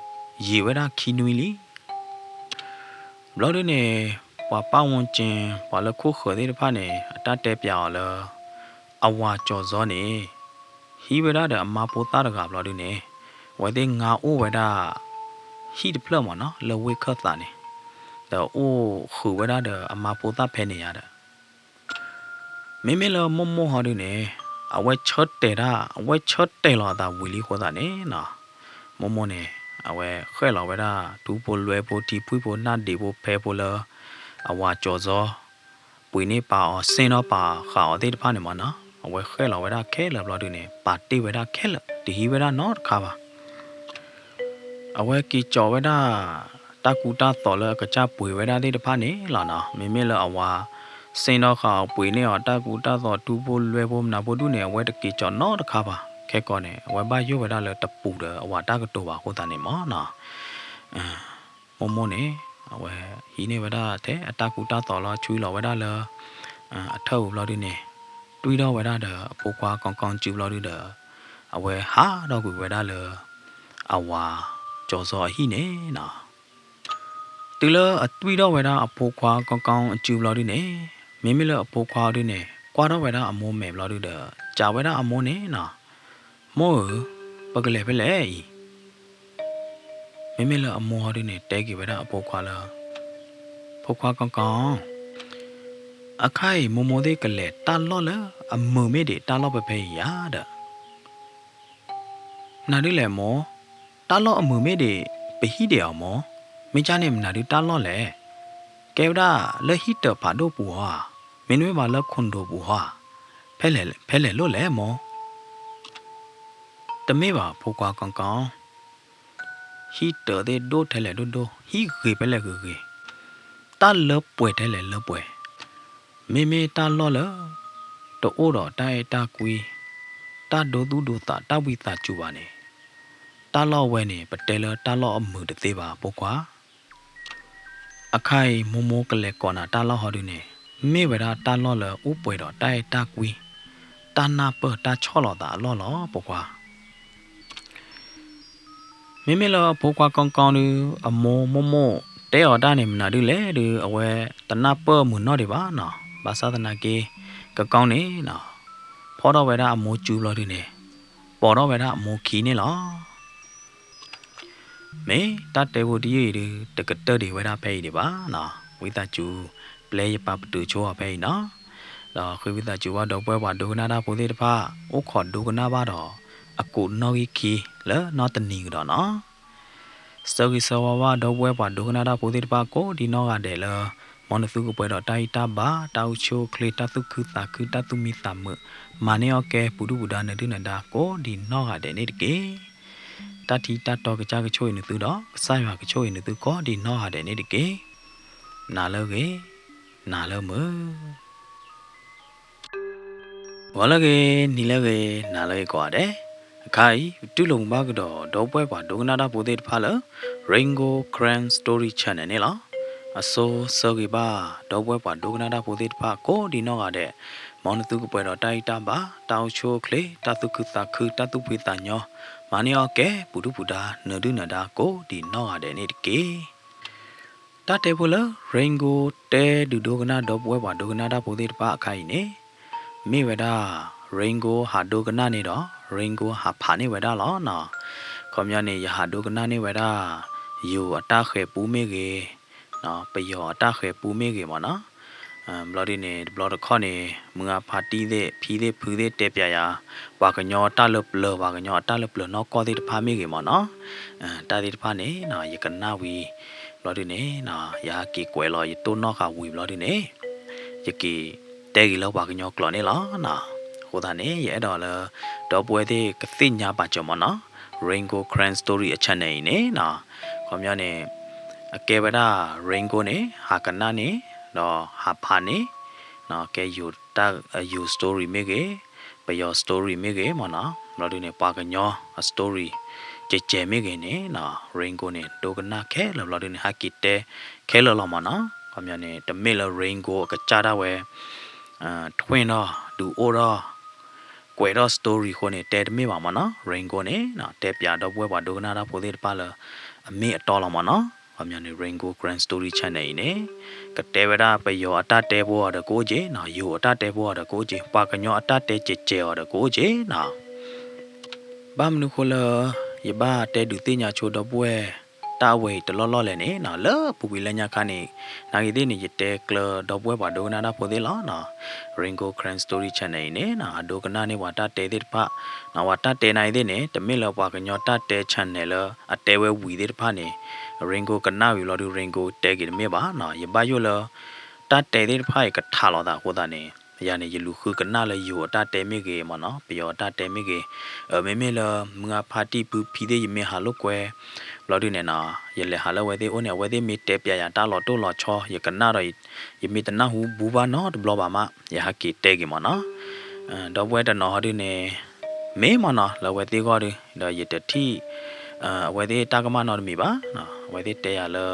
ယံာ်ဝဲဒၣ်ခံနွံလံ. ဘျီဒုန့ၣ် ပှၤပၢ်ဝီက့ ပှၤလၢခိၣ်ဃၢၤသ့ၣ်တဖၣ်န့ၣ် အတၢ်တဲပျးအီၤလၢ အဝၤကၠီၤစီၤန့ၣ် ဟံးဝဲဒၣ်ဒီးအမါဖိသၣ်တဂၤဘျီဒုန့ၣ် အဝဲသ့ၣ်ငါအိၣ်ဝဲဒၣ် ဟံၣ်တဖျၢၣ်မးနီၤ လၢဝ့ၢ်ခၢၣ်သးန့ၣ် ဒီးအိၣ်ဃုာ်ဝဲဒၣ်ဒီးအမါဖိသၣ်ဖဲန့ၣ်ယါဒီး မ့မ့ၢ်လၢမိၢ်မိၢ်ဟီဒုန့ၣ် အဝဲဆၢတဲာ်တၢ် အဝဲဆၢတဲာ်လီၤအသးဝံၤလံအဃိသတးန့ၣ်နီၤ မိၢ်မိၢ်န့ၣ် အဝဲဃဲၣ်လီၤဝဲဒၣ် ထူဖိလွဲဖိထံဖှံဖိနၢ်ဒံးဖိဖဲဖိလၢ အဝၤကၠီၤစီၤ ပှ့ၤန့ၢ်ပာ်အီၤ စ့ၣ်နီၣ်ပာ်ဃာ်အီၤသ့ၣ်တဖၣ်န့ၣ်မ့ၢ်နီၤ, အဝဲဃဲၣ်လီၤဝဲဒၣ်ခဲလၢာ်ဘျီဒုန့ၣ် ပာ်တ့ၢ်ဝဲဒၣ်ခဲလၢာ် တဟံးဝဲဒၣ်နီတခါဘၣ်. အဝဲက့ၤကၠီၤဝဲဒၣ် တၢ်ကူတၢ်သိးလၢအကစၢ်ပှ့ၤဝဲဒၣ်သ့ၣ်တဖၣ်န့ၣ်လီၤနီၤ. မ့မ့ၢ်လၢအဝၤ စ့ၣ်နီၣ်ဃာ်အီၤပှ့ၤန့ၢ်အီၤ တၢ်ကူတၢ်သိးထူဖိလွဲဖိမနုၤဖိဒုန့ၣ် အဝဲတက့ၤကၠီၤနီတခါဘၣ်. ခဲကီးန့ၣ် အဝဲဘၣ်ယိၣ်ဝဲဒၣ်လၢတပူၤဒီးအဝၤတၢ်ကတိၤဘၣ်အဃိသတးန့ၣ်မ့ၢ်နီၤ. မိၢ်မိၢ်န့ၣ် အဝဲဟံးန့ၢ်ဝဲဒၣ်ထဲအတၢ်ကူတၢ်သိးလီၤ ဆွံလီၤဝဲဒၣ်လၢ အထၢၣ်ပူၤဘျီဒုန့ၣ် တွံၢ်ထီၣ်ဝဲဒၣ်ဒီးအဖိခွါကီကီစုဘျီဒုဒီး အဝဲဟးထီၣ်ကွံာ်ဝဲဒၣ်လၢ အဝၤကၠီၤစီၤအဟံၣ်န့ၣ်နီၤ. တုၤလၢအတွံၢ်ထီၣ်ဝဲဒၣ်အဖိခွါကီကီအစုဘျီဒုန့ၣ် မ့မ့ၢ်လၢအဖိခွါဒုန့ၣ် ကွၢ်ထီၣ်ဝဲဒၣ်အမိၢ်မဲာ်ဘျီဒုဒီး စံးဝဲဒၣ်အမိၢ်န့ၣ်နီၤ, မိၢ်ဧၢ, ပကလဲၤဖဲလဲၣ်အံၤ. မ့မ့ၢ်လၢအမိၢ်ဟီဒုန့ၣ် တဲက့ၤဝဲဒၣ်အဖိခွါလၢ ဖိခွါကီကီ, အခါအံၤမိၢ်မိၢ်သ့ၣ်ကလဲၤတၢ်လီၢ်လၢအမုာ်မ့ၢ်ဒံးတၢ်လီၢ်ဖဲဖဲအံၤဧါဒီး မနုၤဒ်လဲၣ်မိၢ်, တၢ်လီၢ်အမုာ်မ့ၢ်ဒံး ပဟံၣ်ဒံးအီၤမိၢ်, မ့ၢ်ကၢ်န့ၣ်မနုၤဒ်တၢ်လီၢ်လဲၣ်, ကဲဝဲဒၣ်လၢဟံၣ်တၢၤဖးဒိၣ်ပူၤဧါ, မ့တမ့ၢ်ဘၣ်လၢခိၣ်ဒိၣ်ပူၤဧါ, ဖဲလဲၣ်လိၣ်လဲၣ်မိၢ်. တမ့ၢ်ဘၣ်ဖိခွါကီကီ, ဟံၣ်တၢၤသ့ၣ်ဒိၣ်ထဲလဲၣ်ဒိၣ်ဒိၣ်, ဟံၣ်ဂ့ၤဖဲလဲၣ်ဂ့ၤဂ့ၤ, တၢ်လၢပှဲၤထဲလဲၣ်လၢပှဲၤ, မ့မ့ၢ်တၢ်လီၢ်လၢ တအိၣ်ဒီးတၢ်အဲၣ်တၢ်ကွံ, တၢ်ဒိသူၣ်ဒိသးတၢ်ဝံသးစူၤဘၣ်န့ၣ်, တၢ်လီၢ်ဝဲန့ၣ် ပတဲလၢတၢ်လီၢ်အမုာ်တသ့ဘၣ်ဖိခွါ. အခါအံၤမိၢ်မိၢ်ကလဲၤကိးနၤတၢ်လီၢ်ဟီဒုန့ၣ် မ့ၢ်ဝဲဒၣ်တၢ်လီၢ်လၢအိၣ်ပှဲၤဒီးတၢ်အဲၣ်တၢ်ကွံ, တၢ်နၢ်ပၢၢ်တၢ်ဆီၣ်လီၤသးအလီၢ်လီၤဖိခွါ. မ့မ့ၢ်လၢအဖိခွါကီကီဒု အမိၢ်မိၢ်မိၢ်တဲအီၤတၢ်န့ၣ်မနုၤဒ်လဲၣ်ဒု အဝဲတနၢ်ပၢၢ်မုာ်နီၢ်ဒံးဘၣ်နီၤ. ဘၣ်ဆၣ်သနာ်က့ ကီကီန့ၣ်နီၤ ဖီၣ်ထီၣ်ဝဲဒၣ်အမိၢ်စုဘျီဒုန့ၣ် ပိာ်ထီၣ်ဝဲဒၣ်အမိၢ်ခံန့ၣ်လီၤ. မ့ၢ်တၢ်တဲဖိတယုၢ်အံၤဒု တကတၢၢ်ဒံးဝဲဒၣ်ဖဲအံၤဒံးဘၣ်နီၤ. ဝံသးစူၤ ပျဲယပာ်ပတုာ်ဆိအီၤဖဲအံၤနီၤ. ဒီးဃ့ဝံသးစူၤဘၣ်ဒီပုၢ်ဝဲၢ်ပှၤဒိကနၣ်တၢ်ဖိသ့ၣ်တဖၣ် အိၣ်ခိးဒိကနၣ်ဘၣ်ဒီး အကူးနီၣ်ဂံၢ်ခံလၢနီတနံၤကဒီးနီၤ. ဆၢဂ့ၤဆၢဝါဘၣ်ဒီပုၢ်ဝဲၢ်ပှၤဒိကနၣ်တၢ်ဖိသ့ၣ်တဖၣ်ကိးဒံနီၢ်ဂၤဒဲးလၢ မ်နသုကပှဲၤဒီးတၢ်ဂံၢ်တၢ်ဘါ တၢ်အိၣ်ဆူၣ်အိၣ်ချ့ တၢ်သူၣ်ခုသးခု တၢ်သူၣ်မံသးမုာ် မၤန့ၢ်အီၣ်ကဲပူၤဒုၣ်ပူၤဒါနၢၤဒုၣ်နၢၤဒါကိးဒံနီၢ်ဂၤဒဲးန့ၣ်တက့ၢ်. တၢ်ထံတၢ်တီကစၢ်ကဆိၣ်ဂ့ၤနသုဒီး ကစၢ်ယွၤကဆိၣ်ဂ့ၤနသုကိးဒံနီၢ်ဂၤဒဲးန့ၣ်တက့ၢ်. နၤလၢဂ့ၤ, နၤလၢမုာ်. ဂီၤလၢဂ့ၤ, နံၤလၢဂ့ၤ, နၤလၢဂ့ၤကိးဂၤဒဲး. အခါအံၤ ပတူၢ်လိာ်မုာ်ဘၣ်ကဒီး ဒီပုၢ်ဝဲၢ်ပှၤဒိကနၣ်တၢ်ဖိသ့ၣ်တဖၣ်လၢ Rain Gold Karen Story Channel န့ၣ်လီၤ. အဆိဆၢဂ့ၤဘၣ် ဒီပုၢ်ဝဲၢ်ပှၤဒိကနၣ်တၢ်ဖိသ့ၣ်တဖၣ်ကိးဒံနီၢ်ဂၤဒဲး, မ်နသုကပှဲၤဒီးတၢ်ဂံၢ်တၢ်ဘါ တၢ်အိၣ်ဆူၣ်အိၣ်ချ့ တၢ်သူၣ်ခုသးခု တၢ်သူၣ်ဖှံသးညီ, မၤန့ၢ်အီၣ်ကဲပူၤဒုၣ်ပူၤဒါ နၢၤဒုၣ်နၢၤဒါကိးဒံနီၢ်ဂၤဒဲးန့ၣ်တက့ၢ်. တၢ်တဲဖိလၢ Rain Gold တဲဒုးဒိကနၣ်ဒီပုၢ်ဝဲၢ်ပှၤဒိကနၣ်တၢ်ဖိသ့ၣ်တဖၣ်အခါအံၤန့ၣ် မ့ၢ်ဝဲဒၣ် Rain Gold ဟးဒိကနၣ်န့ၣ်ဒီး Rain Gold ဟးဖးန့ၢ်ဝဲဒၣ်လီၤနီၤ. ခီပညီန့ၣ် ယဟးဒိကနၣ်န့ၢ်ဝဲဒၣ် ယိၤအတၢ်ဃဲၤပူမ့ၢ်ဂ့ၤ, ပယီၤအတၢ်ဃဲၤပူမ့ၢ်ဂ့ၤမ့ၢ်နီၤ. ဘျီဒုန့ၣ် တဘျီတခီၣ်န့ၣ် မုၢ်ဂၤဖါတံၢ်သ့ၣ် ဖံသ့ၣ်ဖုသ့ၣ်တဲပျးယၤ ပှၤကညီတၢ်လၢပျၢၤ ပှၤကညီအတၢ်လၢပျၢၤနီၢ်ကီၢ်သ့ၣ်တဖၣ်မ့ၢ်ဂ့ၤမ့ၢ်နီၤ. တၢ်သ့ၣ်တဖၣ်န့ၣ် ယကနၣ်ဝံၤ ဘျီဒုန့ၣ် ယဟဲက့ၤကွဲးလီၤ ယတိၢ်နီၣ်ဃာ်ဝံၤဘျီဒုန့ၣ် ယက့ၤတဲက့ၤလၢပှၤကညီကျိာ်န့ၣ်လီၤ. အဃိသတးန့ၣ် ယအဲၣ်ဒိးလၢ ဒီပုၢ်ဝဲၢ်သ့ၣ်ကသ့ၣ်ညါပာ်စၢၤမ့ၢ်နီၤ Rain Gold Karen Story အ channel အံၤန့ၣ်နီၤ. ခီပညီန့ၣ် အကဲဝဲဒၣ် Rain Gold န့ၣ် ဟးကနၣ်န့ၣ် ဒီးဟးဖးန့ၣ် ကဲယိၤ ယိၤ story မ့ၢ်ဂ့ၤ ပယီၤ story မ့ၢ်ဂ့ၤမ့ၢ်နီၤ ဘျီဒုန့ၣ် ပှၤကညီအ story ကဲကဲမ့ၢ်ဂ့ၤန့ၣ်နီၤ Rain Gold န့ၣ် ဒိကနၣ်ခဲလၢာ်ဘျီဒုန့ၣ် ဟဲက့ၤတဲခဲလၢာ်လီၤမ့ၢ်နီၤ. ခီပညီန့ၣ် တမ့ၢ်လၢ Rain Gold အကစၢ်ဒၣ်ဝဲ ထွံၣ်ဒီး ဒုးအိၣ်ဒီး ကွဲးဒီး story အဃိန့ၣ် တဲတမ့ၢ်ဘၣ်မ့ၢ်နီၤ. Rain Gold န့ၣ် တဲပျးဒီပုၢ်ဝဲၢ်ပှၤဒိကနၣ်တၢ်ဖိသ့ၣ်တဖၣ်လၢ အမ့ၢ်အတီလီၤမ့ၢ်နီၤ. ခီပညီန့ၣ် Rain Gold Karen Story Channel အံၤန့ၣ် ကတဲဝဲဒၣ်ပယီၤအတၢ်တဲဖိအီၤဒီးကအိၣ်က့နီၤ, ယိၤအတၢ်တဲဖိအီၤဒီးကအိၣ်က့, ပှၤကညီအတၢ်တဲကဲကဲအီၤဒီးကအိၣ်က့နီၤ. ဘၣ်မနုၤဃိလၢ ယဘၣ်တဲဒုးသ့ၣ်ညါဆိဒီပုၢ်ဝဲၢ် တၢ်အဝဲအံၤတလီၢ်လီၢ်လဲၣ်န့ၣ်နီၤ, လၢပူၤကွံာ်လၢညါခါန့ၣ် နာ်ဂ့ၤသ့ၣ်န့ၣ် ယတဲကျၢၤဒီပုၢ်ဝဲၢ်ပှၤဒိကနၣ်တၢ်ဖိသ့ၣ်လီၤနီၤ. Rain Gold Karen Story Channel အံၤန့ၣ်နီၤ အဒိကနၣ်န့ၢ်ပှၤတၢ်တဲသ့ၣ်တဖၣ်နီၤ, ပှၤတၢ်တဲနာ်ဂ့ၤသ့ၣ်န့ၣ် တမ့ၢ်လၢပှၤကညီတၢ်တဲ channel လၢအတဲဝဲဝံၤသ့ၣ်တဖၣ်န့ၣ် Rain Gold ကနၣ်ဝံၤဘျီဒုး Rain Gold တဲက့ၤတမ့ၢ်ဘၣ်နီၤ. ယဘၣ်ယိၣ်လၢ တၢ်တဲသ့ၣ်တဖၣ်အံၤကထးလိာ်သးအဃိသတးန့ၣ် ယၤန့ၣ် ယလူၤဃုကနၣ်လၢယိၤအတၢ်တဲမ့ၢ်ဂ့ၤမ့ၢ်နီၤ, ပယီၤအတၢ်တဲမ့ၢ်ဂ့ၤ, အမ့မ့ၢ်လၢမုၢ်ဂၢ်ဖါတံၢ်ဖုဖံသ့ၣ် ယမ့ၢ်ဟးလိာ်ကွဲ ဘျီဒုန့ၣ်နီၤ ယလဲၤဟးလၢအဝဲသ့ၣ်အိၣ်န့ၣ် အဝဲသ့ၣ်မ့ၢ်တဲပျးယၤတၢ်လီၤတိၢ်လီၤဆီ ယကနၣ်ဒီး ယမ့ၢ်တနၢ်ဟူဘူးဘၣ်နီတဘျီဘၣ်မး ယဟးက့ၤတဲက့ၤမ့ၢ်နီၤ. ဒီပုၢ်ဝဲၢ်တနီၤဟီဒုန့ၣ် မ့ၢ်မ့ၢ်နီၤ လၢအဝဲသ့ၣ်ဂီၢ်ဒု ဒီးယတထံၣ် အဝဲသ့ၣ်တၢ်ကမၣ်နီတမံၤဘၣ်. အဝဲသ့ၣ်တဲယၤလၢ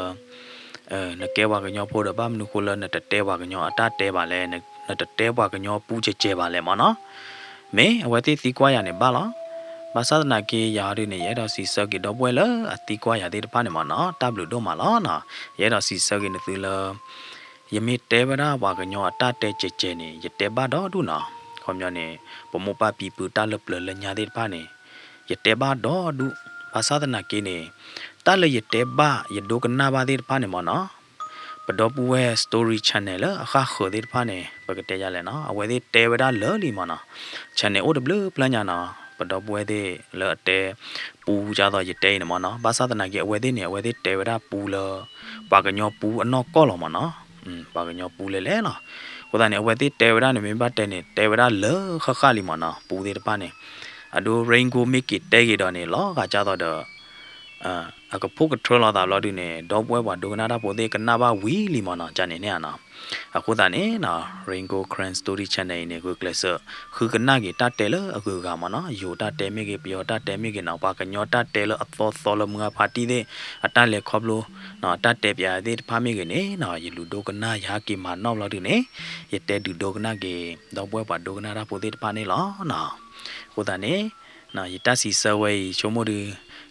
နကဲပှၤကညီဖိဒီး ဘၣ်မနုၤဃိလၢနတတဲပှၤကညီအတၢ်တဲဘၣ်လဲၣ်, နတတဲပှၤကညီပူကဲကဲဘၣ်လဲၣ်မ့ၢ်နီၤ. မ့ၢ်အဝဲသ့ၣ်သံကွၢ်ယၤန့ၣ်ဘၣ်လီၤ. ဘၣ်ဆၣ်သနာ်က့ ယၤဟီဒုန့ၣ် ယအဲၣ်ဒိးစံးဆၢက့ၤဒီပုၢ်ဝဲၢ်လၢအသံကွၢ်ယၤသ့ၣ်တဖၣ်န့ၣ်မ့ၢ်နီၤ တၢ်ဘျုးဒိၣ်မးလီၤနီၤ. ယအဲၣ်ဒိးစံးဆၢက့ၤနသုလၢ ယမ့ၢ်တဲဝဲဒၣ်ပှၤကညီအတၢ်တဲကဲကဲန့ၣ် ယတဲဘၣ်ဒီဒူၣ်နီၤ. ခီပညီန့ၣ် ပမိၢ်ပၢ်ဖံဖုတၢ်လၢပျၢၤလၢညါသ့ၣ်တဖၣ်န့ၣ် ယတဲဘၣ်ဒီဒူၣ်. ဘၣ်ဆၣ်သနာ်က့န့ၣ် တၢ်လၢယတဲဘၣ်ယဒိကနၣ်ဘၣ်သ့ၣ်တဖၣ်န့ၣ်မ့ၢ်နီၤ ပဒီပုၢ်ဝဲၢ် story channel လၢအဃၣ်ဃၢၤသ့ၣ်တဖၣ်န့ၣ် ပကတဲယၤလဲၣ်နီၤ အဝဲသ့ၣ်တဲဝဲဒၣ်လၢာ်လံမ့ၢ်နီၤ. channel အိၣ်တဘျုးဖျၢၣ်ညါနီၤ ပဒီပုၢ်ဝဲၢ်သ့ၣ်လၢအတဲပူကၢ်သိးယတဲအံၤန့ၣ်မ့ၢ်နီၤ. ဘၣ်ဆၣ်သနာ်က့ အဝဲသ့ၣ်န့ၣ် အဝဲသ့ၣ်တဲဝဲဒၣ်ပူလၢ ပှၤကညီပူအနီၢ်ကီၢ်လီၤမ့ၢ်နီၤ. ပှၤကညီပူလဲၣ်လဲၣ်လီၤ. အဃိသတးန့ၣ် အဝဲသ့ၣ်တဲဝဲဒၣ်န့ၣ် မ့ၢ်ဘၣ်တဲန့ၣ် တဲဝဲဒၣ်လၢဃၣ်ဃၣ်လံမ့ၢ်နီၤ ပူသ့ၣ်တဖၣ်န့ၣ်. အဒိ Rain Gold မ့ၢ်က့ၤတဲက့ၤဒီးန့ၣ် လီၤဂာ်ကၢ်သိးဒီး အကဖိၣ်ကထြၢလီၤသးဘျီဒုန့ၣ် ဒီပုၢ်ဝဲၢ်ပှၤဒိကနၣ်တၢ်ဖိသ့ၣ်ကနၣ်ဘၣ်ဝံၤလံမ့ၢ်နီၤ ကန့ၣ်န့ၣ်နီၤ. အဃိသတးန့ၣ်နီၤ Rain Gold Karen Story Channel အံၤန့ၣ် ဂုာ်ကျဲးစၢး ဃုကနၣ်က့ၤတၢ်တဲလၢအဂုၤအဂၤမ့ၢ်နီၤ ယိၤတၢ်တဲမ့ၢ်ဂ့ၤ ပယီၤတၢ်တဲမ့ၢ်ဂ့ၤနီၤ ပှၤကညီတၢ်တဲလၢအသီသီလၢမုၢ်ဂၢ်ဖါတံၢ်သ့ၣ် အတၢ်လဲၤခီဖျိ အတၢ်တဲပျးသ့ၣ်တဖၣ်မ့ၢ်ဂ့ၤန့ၣ်နီၤ ယလူၤဒိကနၣ်ယဟဲက့ၤမၤနီၣ်ဘျီဒုန့ၣ် ယတဲဒုးဒိကနၣ်က့ၤ ဒီပုၢ်ဝဲၢ်ပှၤဒိကနၣ်တၢ်ဖိသ့ၣ်တဖၣ်န့ၣ်လီၤနီၤ. အဃိသတးန့ၣ် ယတၢ်စံးဆၢဝဲအံၤ ဆိကမိၣ်ဒု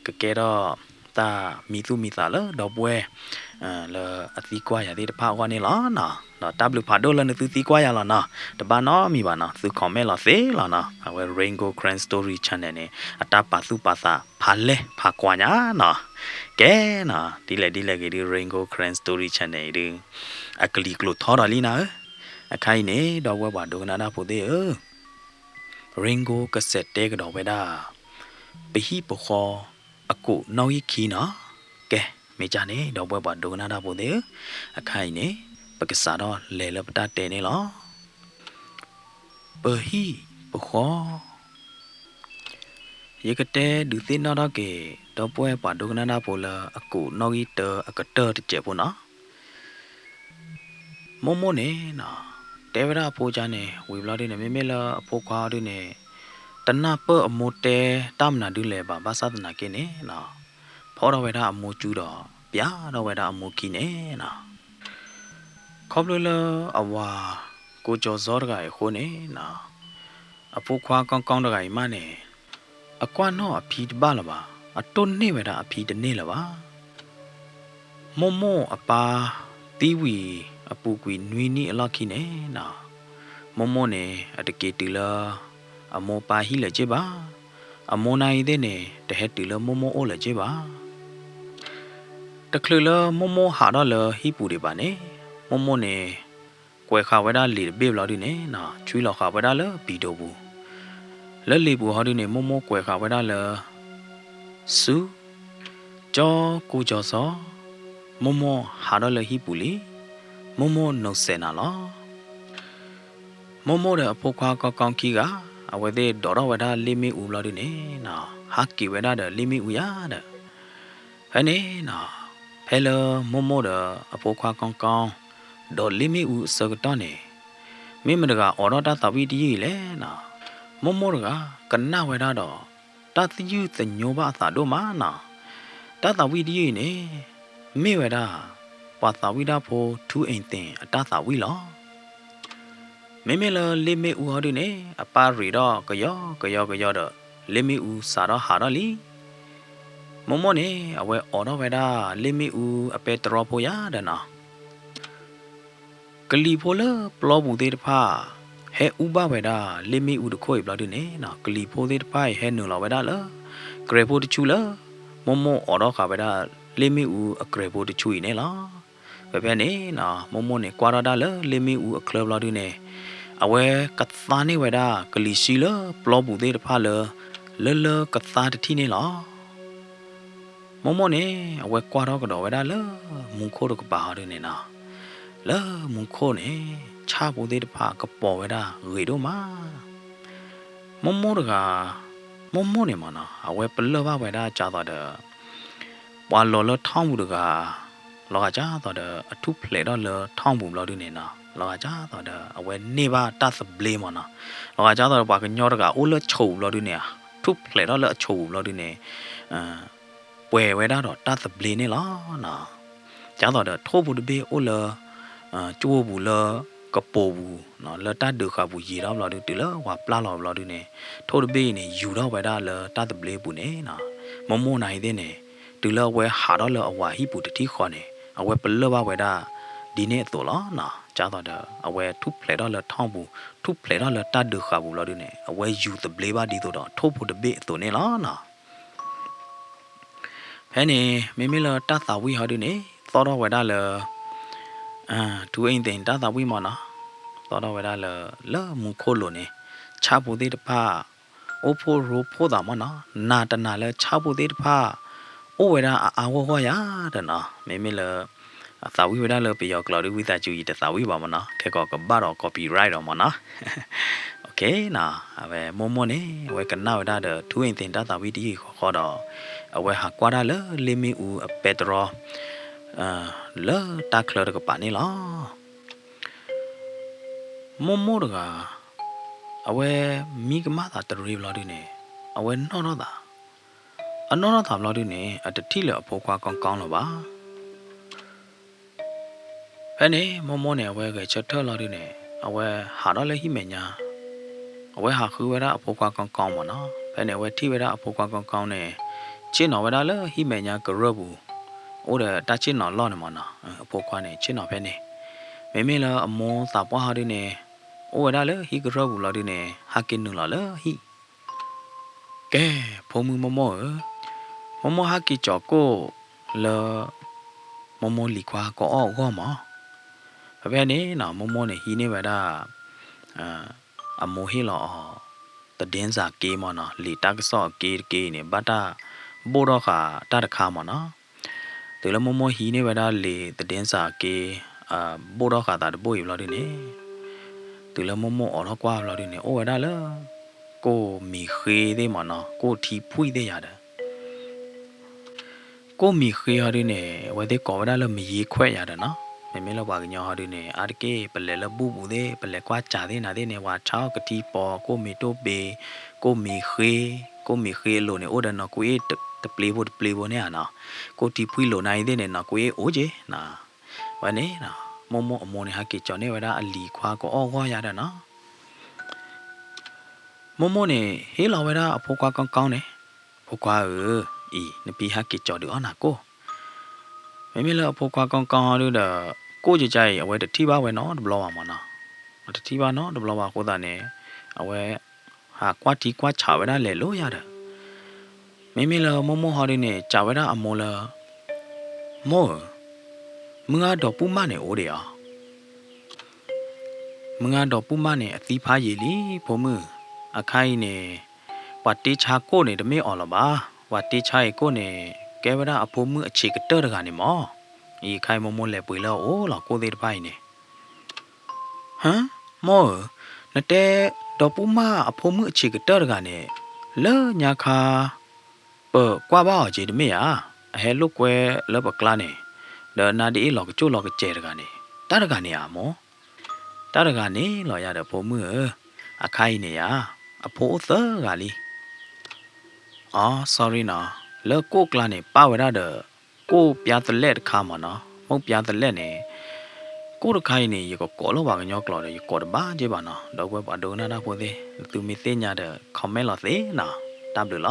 ကကဲထီၣ်တၢ်မံသူၣ်မံသးလၢဒီပုၢ်ဝဲၢ် လၢအသံကွၢ်ယၤသ့ၣ်တဖၣ်အဂီၢ်န့ၣ်လီၤနီၤ. ဒီးတၢ်ဘျုးဖးဒိၣ်လၢနသုသံကွၢ်ယၤလီၤနီၤ. တဘၣ်နီတမံၤဘၣ်နီၤ သု comment လီၤသ့လီၤနီၤ. အဝဲ Rain Gold Karen Story Channel န့ၣ် အတၢ်ပာ်သူၣ်ပာ်သးဖးလဲၢ်ဖးကွၢ်ညါနီၤ. ကဲနီၤ ဒ်လဲၣ်ဒ်လဲၣ်ဂ့ၤဒု Rain Gold Karen Story Channel အံၤဒု အကလံၤကျိၤထီထီၣ်လံနၤဧၢ. အခါအံၤန့ၣ် ဒီပုၢ်ဝဲၢ်ပှၤဒိကနၣ်တၢ်ဖိသ့ၣ်ဧၢ Rain Gold ကစဲးတဲကဒီးဝဲဒၣ် ပဟံၣ်ပဃီအကိးနီၣ်ဂံၢ်ခံနီၤ. ကဲ မ့ၢ်ကၢ်န့ၣ် ဒီပုၢ်ဝဲၢ်ပှၤဒိကနၣ်တၢ်ဖိသ့ၣ်ဧၢ, အခါအံၤန့ၣ် ပကစးထီၣ်လဲၤလၢပတၢ်တဲန့ၣ်လီၤ. ပဟံၣ်ပဃီ ယကတဲဒုးသ့ၣ်နီၣ်ထီၣ်က့ၤ ဒီပုၢ်ဝဲၢ်ပှၤဒိကနၣ်တၢ်ဖိလၢအကိးနီၣ်ဂံၢ်တၢအကတၢၢ်တစဲးဖိနီၤ. မိၢ်မိၢ်န့ၣ်နီၤ တဲဝဲဒၣ်အဖိကါန့ၣ် ဝံၤဘျီဒုန့ၣ် မ့မ့ၢ်လၢအဖိခွါဒုန့ၣ် တနၢ်ပၢၢ်အမိၢ်တဲတၢ်မနုၤဒုလဲၣ်ဘၣ် ဘၣ်ဆၣ်သနာ်က့န့ၣ်နီၤ ဖီၣ်ထီၣ်ဝဲဒၣ်အမိၢ်ကူဒီး ပျးထီၣ်ဝဲဒၣ်အမိၢ်ခံန့ၣ်နီၤ. ခီဖျိလၢအဝၤကိးကၠီၤစီတဂၤအံၤအဃိန့ၣ်နီၤ အဖိခွါကီကီတဂၤအံၤမးန့ၣ် အကွၢ်နီၣ်အဖံတဘၣ်လၢၤဘၣ်, အတိၢ်န့ၢ်ဝဲဒၣ်အဖံတန့ၢ်လၢၤဘၣ်. မိၢ်မိၢ်အပၢ်သံဝံၤအပူၤကွံာ်နွံနံၣ်အလီၢ်ခံန့ၣ်နီၤ မိၢ်မိၢ်န့ၣ် အတက့ၤတုၤလၢအမိၢ်ပၢ်ဟံၣ်လၢၤက့ၢ်ဘၣ်. အမိၢ်နၢ်အံၤသ့ၣ်န့ၣ် တဟဲတုၤလၢမိၢ်မိၢ်အိၣ်လၢၤက့ၢ်ဘၣ်. တချုးလၢမိၢ်မိၢ်ဟးထီၣ်လၢဟံၣ်ပူၤဒံးဘၣ်န့ၣ် မိၢ်မိၢ်န့ၣ် ကွဲးဃာ်ဝဲဒၣ်လံာ်တဘ့ၣ်ဘျီဒုန့ၣ်နီၤ ဆွံလီၤဃာ်ဝဲဒၣ်လၢပံၤဒိးပူၤ. လၢလံာ်ပူၤဟီဒုန့ၣ် မိၢ်မိၢ်ကွဲးဃာ်ဝဲဒၣ်လၢ ဆူ ကၠီကိကၠီၤစီ, မိၢ်မိၢ်ဟးထီၣ်လၢဟံၣ်ပူၤလံ, မိၢ်မိၢ်နီၢ်စဲးနၤလီၤ. မိၢ်မိၢ်ဒီးအဖိခွါကီကီခံဂၤ အဝဲသ့ၣ်ဒိးထီၣ်ဝဲဒၣ်လ့ၣ်မ့ၣ်အူဘျီဒုန့ၣ်နီၤ ဟးက့ၤဝဲဒၣ်ဒီးလ့ၣ်မ့ၣ်အူယၤဒီး ဖဲန့ၣ်နီၤ ဖဲလၢမိၢ်မိၢ်ဒီးအဖိခွါကီကီ ဒိးလ့ၣ်မ့ၣ်အူအဆၢကတီၢ်န့ၣ် မ့ၢ်မတဂၤအိးထီၣ်တၢ်သးဝံၣ်တယုၢ်အံၤလဲၣ်နီၤ. မိၢ်မိၢ်တဂၤကနၣ်ဝဲဒၣ်ဒီး တၢ်သယုၢ်သညိဘၣ်အသးဒိၣ်မးနီၤ. တၢ်သးဝံၣ်တယုၢ်အံၤန့ၣ် မ့ၢ်ဝဲဒၣ် ပှၤသးဝံၣ်တၢ်ဖိထူအ့ၣ်သ့ၣ်အတၢ်သးဝံၣ်လီၤ. မ့မ့ၢ်လၢလ့ၣ်မ့ၣ်အူဟီဒုန့ၣ် အပၢ်ရံးထီၣ်ကယီကယီကယီဒီး လ့ၣ်မ့ၣ်အူစးထီၣ်ဟးထီၣ်လံ. မိၢ်မိၢ်န့ၣ် အဝဲအိးထီၣ်ဝဲဒၣ်လ့ၣ်မ့ၣ်အူအပဲတြီဖိယၤဒီးနီၤ ကလံၤဖိလၢပျီပူၤသ့ၣ်တဖၣ် ဟဲအူဘၣ်ဝဲဒၣ်လ့ၣ်မ့ၣ်အူတခိၣ်အံၤဘျီဒုန့ၣ်နီၤ ကလံၤဖိသ့ၣ်တဖၣ်အံၤဟဲနုာ်လီၤဝဲဒၣ်လၢ ကြဲးဖိတဆူလၢ မိၢ်မိၢ်အိးထီၣ်ဃာ်ဝဲဒၣ်လ့ၣ်မ့ၣ်အူအကြဲးဖိတဆူအံၤန့ၣ်လီၤ. ဖဲဖဲန့ၣ်နီၤ မိၢ်မိၢ်န့ၣ်ကွၢ်ထီၣ်တၢ်လၢလ့ၣ်မ့ၣ်အူအချၢဘျီဒုန့ၣ် အဝဲကသါန့ၢ်ဝဲဒၣ်ကလံၤဆှံလၢပျီပူၤသ့ၣ်တဖၣ်လၢ လၢလၢကသါတထံၣ်န့ၣ်လီၤ. မိၢ်မိၢ်န့ၣ် အဝဲကွၢ်ထီၣ်ကဒီးဝဲဒၣ်လၢမူခိၣ်တကပၤဟီဒုန့ၣ်နီၤ လၢမူခိၣ်န့ၣ် ဆၣ်ဖိသ့ၣ်တဖၣ်ကပီၤဝဲဒၣ်ဂ့ၤဒိၣ်မး. မိၢ်မိၢ်တဂၤ, မိၢ်မိၢ်န့ၣ်မ့ၢ်နီၤ အဝဲပလၢၢ်ဘၣ်ဝဲဒၣ်ကၢ်သိးဒီး ပှၤလီၤလၢထီၣ်ပူၤတဂၤ, လီၤဂာ်ကၢ်သိးဒီး အထူၣ်ဖျဲးထီၣ်လၢထီၣ်ပူၤဘျီဒုန့ၣ်နီၤ, လီၤဂာ်ကၢ်သိးဒီး အဝဲန့ၢ်ဘၣ်တၢ်သဘျ့မ့ၢ်နီၤ, လီၤဂာ်ကၢ်သိးဒီး ပှၤကညီတဂၤအိၣ်လၢဆိပူၤဘျီဒုန့ၣ်, ထူၣ်ဖျဲးထီၣ်လၢအဆိပူၤဘျီဒုန့ၣ် ပှဲၤဝဲဒၣ်ဒီးတၢ်သဘျ့န့ၣ်လီၤနီၤ. ကၢ်သိးဒီးထိၣ်ဖိတဘ့ၣ်အိၣ်လၢ ကၠိပူၤလၢကပိာ်ပူၤ, လၢတၢ်ဒုးဃာ်ပူၤယံာ်ထီၣ်ဘျီဒု တုၤလၢပှၤပျၢ်လီၤဘျီဒုန့ၣ်, ထိၣ်တဘ့ၣ်အံၤန့ၣ် ယူၤထီၣ်ဝဲဒၣ်လၢတၢ်သဘျ့ပူၤန့ၣ်နီၤ. မိၢ်မိၢ်နၤအံၤသ့ၣ်န့ၣ်, တုၤလၢအဝဲဟးထီၣ်လၢအဝၤဟံၣ်ပူၤတထံၣ်ဃီန့ၣ်, အဝဲပလၢၢ်ဘၣ်ဝဲဒၣ်ဒ်န့ၣ်အသိးလီၤနီၤ. ကၢ်သိးဒီး အဝဲထူၣ်ဖျဲးထီၣ်လၢထီၣ်ပူၤ, ထူၣ်ဖျဲးထီၣ်လၢတၢ်ဒုးဃာ်ပူၤဘျီဒုန့ၣ်, အဝဲယူၤသဘျ့ဘၣ်ဒ်သိးဒီးထိၣ်ဖိတဘ့ၣ်အသိးန့ၣ်လီၤနီၤ. ဖဲန့ၣ် မ့မ့ၢ်လၢတၢ်သးဝံၣ်ဟီဒုန့ၣ် သီၣ်ထီၣ်ဝဲဒၣ်လၢ ထူအ့ၣ်သ့ၣ် တၢ်သးဝံၣ်မ့ၢ်နီၤ, သီၣ်ထီၣ်ဝဲဒၣ်လၢ လၢမူခိၣ်လိၤန့ၣ် ဆၣ်ဖိသ့ၣ်တဖၣ် အိၣ်ဖှိၣ်ရိဖှိၣ်သးမ့ၢ်နီၤ, နာ်တနာ်လၢဆၣ်ဖိသ့ၣ်တဖၣ် အိၣ်ဝဲဒၣ်အါအါဂီၢ်ဂီၢ်ယၤဒီးနီၤ, မ့မ့ၢ်လၢ သးဝံၣ်ဝဲဒၣ်လၢပယီၤကျိာ်ဒု ဝံသးစူၤ ယတသးဝံၣ်ဘၣ်မ့ၢ်နီၤ, ခဲကီးကဘၣ်ဒီး copyright ဒီးမ့ၢ်နီၤ. အဝဲမိၢ်မိၢ်န့ၣ် အဝဲကနၣ်ဝဲဒၣ်ဒီး ထူအ့ၣ်သ့ၣ် တၢ်သးဝံၣ်တယုၢ်ဃီဃီဒီး အဝဲဟးကွၢ်တၢ်လၢလ့ၣ်မ့ၣ်အူအပဲတြီ လၢတၢ်ချၢတကပၤန့ၣ်လီၤ. မိၢ်မိၢ်တဂၤ အဝဲမံကမၣ်သးတရံးဘျီဒုန့ၣ် အဝဲနီၣ်ထီၣ်သး, အနီၣ်ထီၣ်သးဘျီဒုန့ၣ် အတထံၣ်လၢအဖိခွါကီကီလၢၤဘၣ်. ဖဲန့ၣ် မိၢ်မိၢ်န့ၣ် အဝဲဂဲၤဆၢထၢၣ်လီၤဒုန့ၣ် အဝဲဟးထီၣ်လၢဟံၣ်မဲာ်ညါ, အဝဲဟးဃုဝဲဒၣ်အဖိခွါကီကီမ့ၢ်နီၤ. ဖဲန့ၣ် အဝဲထံၣ်ဝဲဒၣ်အဖိခွါကီကီန့ၣ် ဆ့ၣ်နီၤဝဲဒၣ်လၢဟံၣ်မဲာ်ညါကရၢၢ်ပူၤ အိၣ်ဒီးတၢ်ဆ့ၣ်နီၤလီၢ်န့ၣ်မ့ၢ်နီၤ. အဖိခွါန့ၣ် ဆ့ၣ်နီၤဖဲန့ၣ်, မ့မ့ၢ်လၢအမိၢ်သးပှၢ်ဟီဒုန့ၣ် အိၣ်ဝဲဒၣ်လၢဟံၣ်ကရၢၢ်ပူၤလီၤဒုန့ၣ် ဟးက့ၤနုာ်လီၤလၢဟံၣ် ကဲ ဖိမုၣ်မိၢ်မိၢ်ဧၢ, မိၢ်မိၢ်ဟးက့ၤကၠီၤကိၣ်လၢ မိၢ်မိၢ်လံၤခွါကအီၣ်အဂီၢ်မး. ဖဲဖဲန့ၣ်နီၤ မိၢ်မိၢ်န့ၣ်ဟံးန့ၢ်ဝဲဒၣ် အမိၢ်ဟ့ၣ်လီၤအီၤ သဒ့စၢ်က့မ့ၢ်နီၤ, လံာ်တၢ်ကစီၣ်အက့တက့န့ၣ် ဘၣ်တၢ်ဘိၣ်ထီၣ်ဃာ်တၢ်တခါမ့ၢ်နီၤ. တုၤလၢမိၢ်မိၢ်ဟံးန့ၢ်ဝဲဒၣ်လံာ်သဒ့စၢ်က့ ဘိၣ်ထီၣ်ဃာ်သးတဘိၣ်အံၤဘျီဒုန့ၣ်, တုၤလၢမိၢ်မိၢ်အိးထီၣ်ကွၢ်ဘျီဒုန့ၣ် အိၣ်ဝဲဒၣ်လၢ ကိၣ်မံၤဃ့သ့ၣ်မ့ၢ်နီၤ, ကိၣ်ထံဖှံၣ်သ့ၣ်ယၤဒီး ကိၣ်မံၤဃ့ဟီဒုန့ၣ် အဝဲသ့ၣ်ကိးဝဲဒၣ်လၢမယ့ခွဲးယၤဒီးနီၤ. မ့မ့ၢ်လၢပှၤကညီဟီဒုန့ၣ် အါတက့ၢ် ပလဲၤလၢဘူၣ်ပူၤသ့ၣ် ပလဲၤကွၢ်စၢ်သ့ၣ်နၤသ့ၣ်န့ၣ် ပှၤဆါအီၣ်ကထံပီၤ ကိၣ်မံၤတိၢ်ဘ့ၤ ကိၣ်မံၤဃ့, ကိၣ်မံၤဃ့အလိၤန့ၣ် အိၣ်ဒီးနီၢ်ကွ့အ့ၣ်တပျ့ဖိတပျ့ဖိန့ၣ်ဧါနီၤ. ကိၣ်ထံဖှံၣ်လိၤနၤအံၤသ့ၣ်န့ၣ် နီၢ်ကွ့အ့ၣ်အိၣ်က့နီၤ. ဝဲန့ၣ် မိၢ်မိၢ်အမိၢ်န့ၣ် ဟးက့ၤကၠီၤန့ၢ်ဝဲဒၣ်အလံၤခွါကအီၣ်ဂီၢ်ယၤဒီးနီၤ. မိၢ်မိၢ်န့ၣ် ဟ့ၣ်လီၤဝဲဒၣ်အဖိခွါကီကီန့ၣ်, ဖိခွါဧၢ, အံၤ နဖံဟးက့ၤကၠီၤဒုးအီၣ်နၤကိၣ်. မ့မ့ၢ်လၢအဖိခွါကီကီဒုဒီး ကိၣ်ကကါအံၤ အဝဲတထံၣ်ဘၣ်ဝဲနီတဘျီဘၣ်မ့ၢ်နီၤ. အတထံၣ်ဘၣ်နီတဘျီဘၣ်အဃိသတးန့ၣ် အဝဲ ဟးကွၢ်ထံကွၢ်ဆးဝဲဒၣ်လဲၤလိၤယၤဒီး မ့မ့ၢ်လၢမိၢ်မိၢ်ဟီဒုန့ၣ် စံးဝဲဒၣ်အမိၢ်လၢ မိၢ်ဧၢ, မုၢ်ဂၤဒီးပုၢ်မၢ်န့ၣ်အိၣ်ဒံးဧါ. မုၢ်ဂၤဒီးပုၢ်မၢ်န့ၣ် အသံဖးယံာ်လံ ဖိမုၣ်, အခါအံၤန့ၣ် ပှၤတ့ဆါကိၣ်န့ၣ် တမ့ၢ်အီၤလၢၤဘၣ်. ပှၤတ့ဆါအံၤကိၣ်န့ၣ် ကဲဝဲဒၣ်အဖိမုၣ်အဆံးကတၢၢ်တဂၤန့ၣ်မး. အံၤအခါအံၤမိၢ်မိၢ်လဲၤပှ့ၤလၢအအိၣ်လီၤ ကိၣ်သ့ၣ်တဖၣ်အံၤန့ၣ် ဟါ, မိၢ်ဧၢ, နတဲ ဒီပုၢ်မၢ်အဖိမုၣ်အဆံးကတၢၢ်တဂၤန့ၣ် လၢညါခါ ပကွၢ်ဘၣ်အီၤက့ၤတမ့ၢ်ဧါ. အဟဲလိာ်ကွဲလၢပကျါန့ၣ် ဒီးနါဒ်အ့ၣ်လီၤကစိၢ်လီၤကစဲးတဂၤန့ၣ် တၢ်တဂၤန့ၣ်ဧါမိၢ်. တၢ်တဂၤန့ၣ်လီၤယၤဒီးဖိမုၣ်ဧၢ, အခါအံၤန့ၣ်ယၤ အဖိအိၣ်သၢဂၤလံ. အိ sorry နီၤ, လၢကိၣ်ကျါန့ၣ် ပၣ်ဝဲဒၣ်ဒီး ကိၣ်ပျါသလဲၣ်တခါမ့ၢ်နီၤ, မုၢ်ပျါသလဲၣ်န့ၣ် ကိၣ်တခါအံၤန့ၣ် ယကကိးလၢပှၤကညီကျိာ်ဒီး ယကိးတဘၣ်က့ဘၣ်နီၤ, ဒီပုၢ်ဝဲၢ်ပှၤဒိကနၣ်တၢ်ဖိသ့ၣ် သုမ့ၢ်သ့ၣ်ညါဒီး comment လီၤသ့နီၤ, တၢ်ဘျုးလီၤ.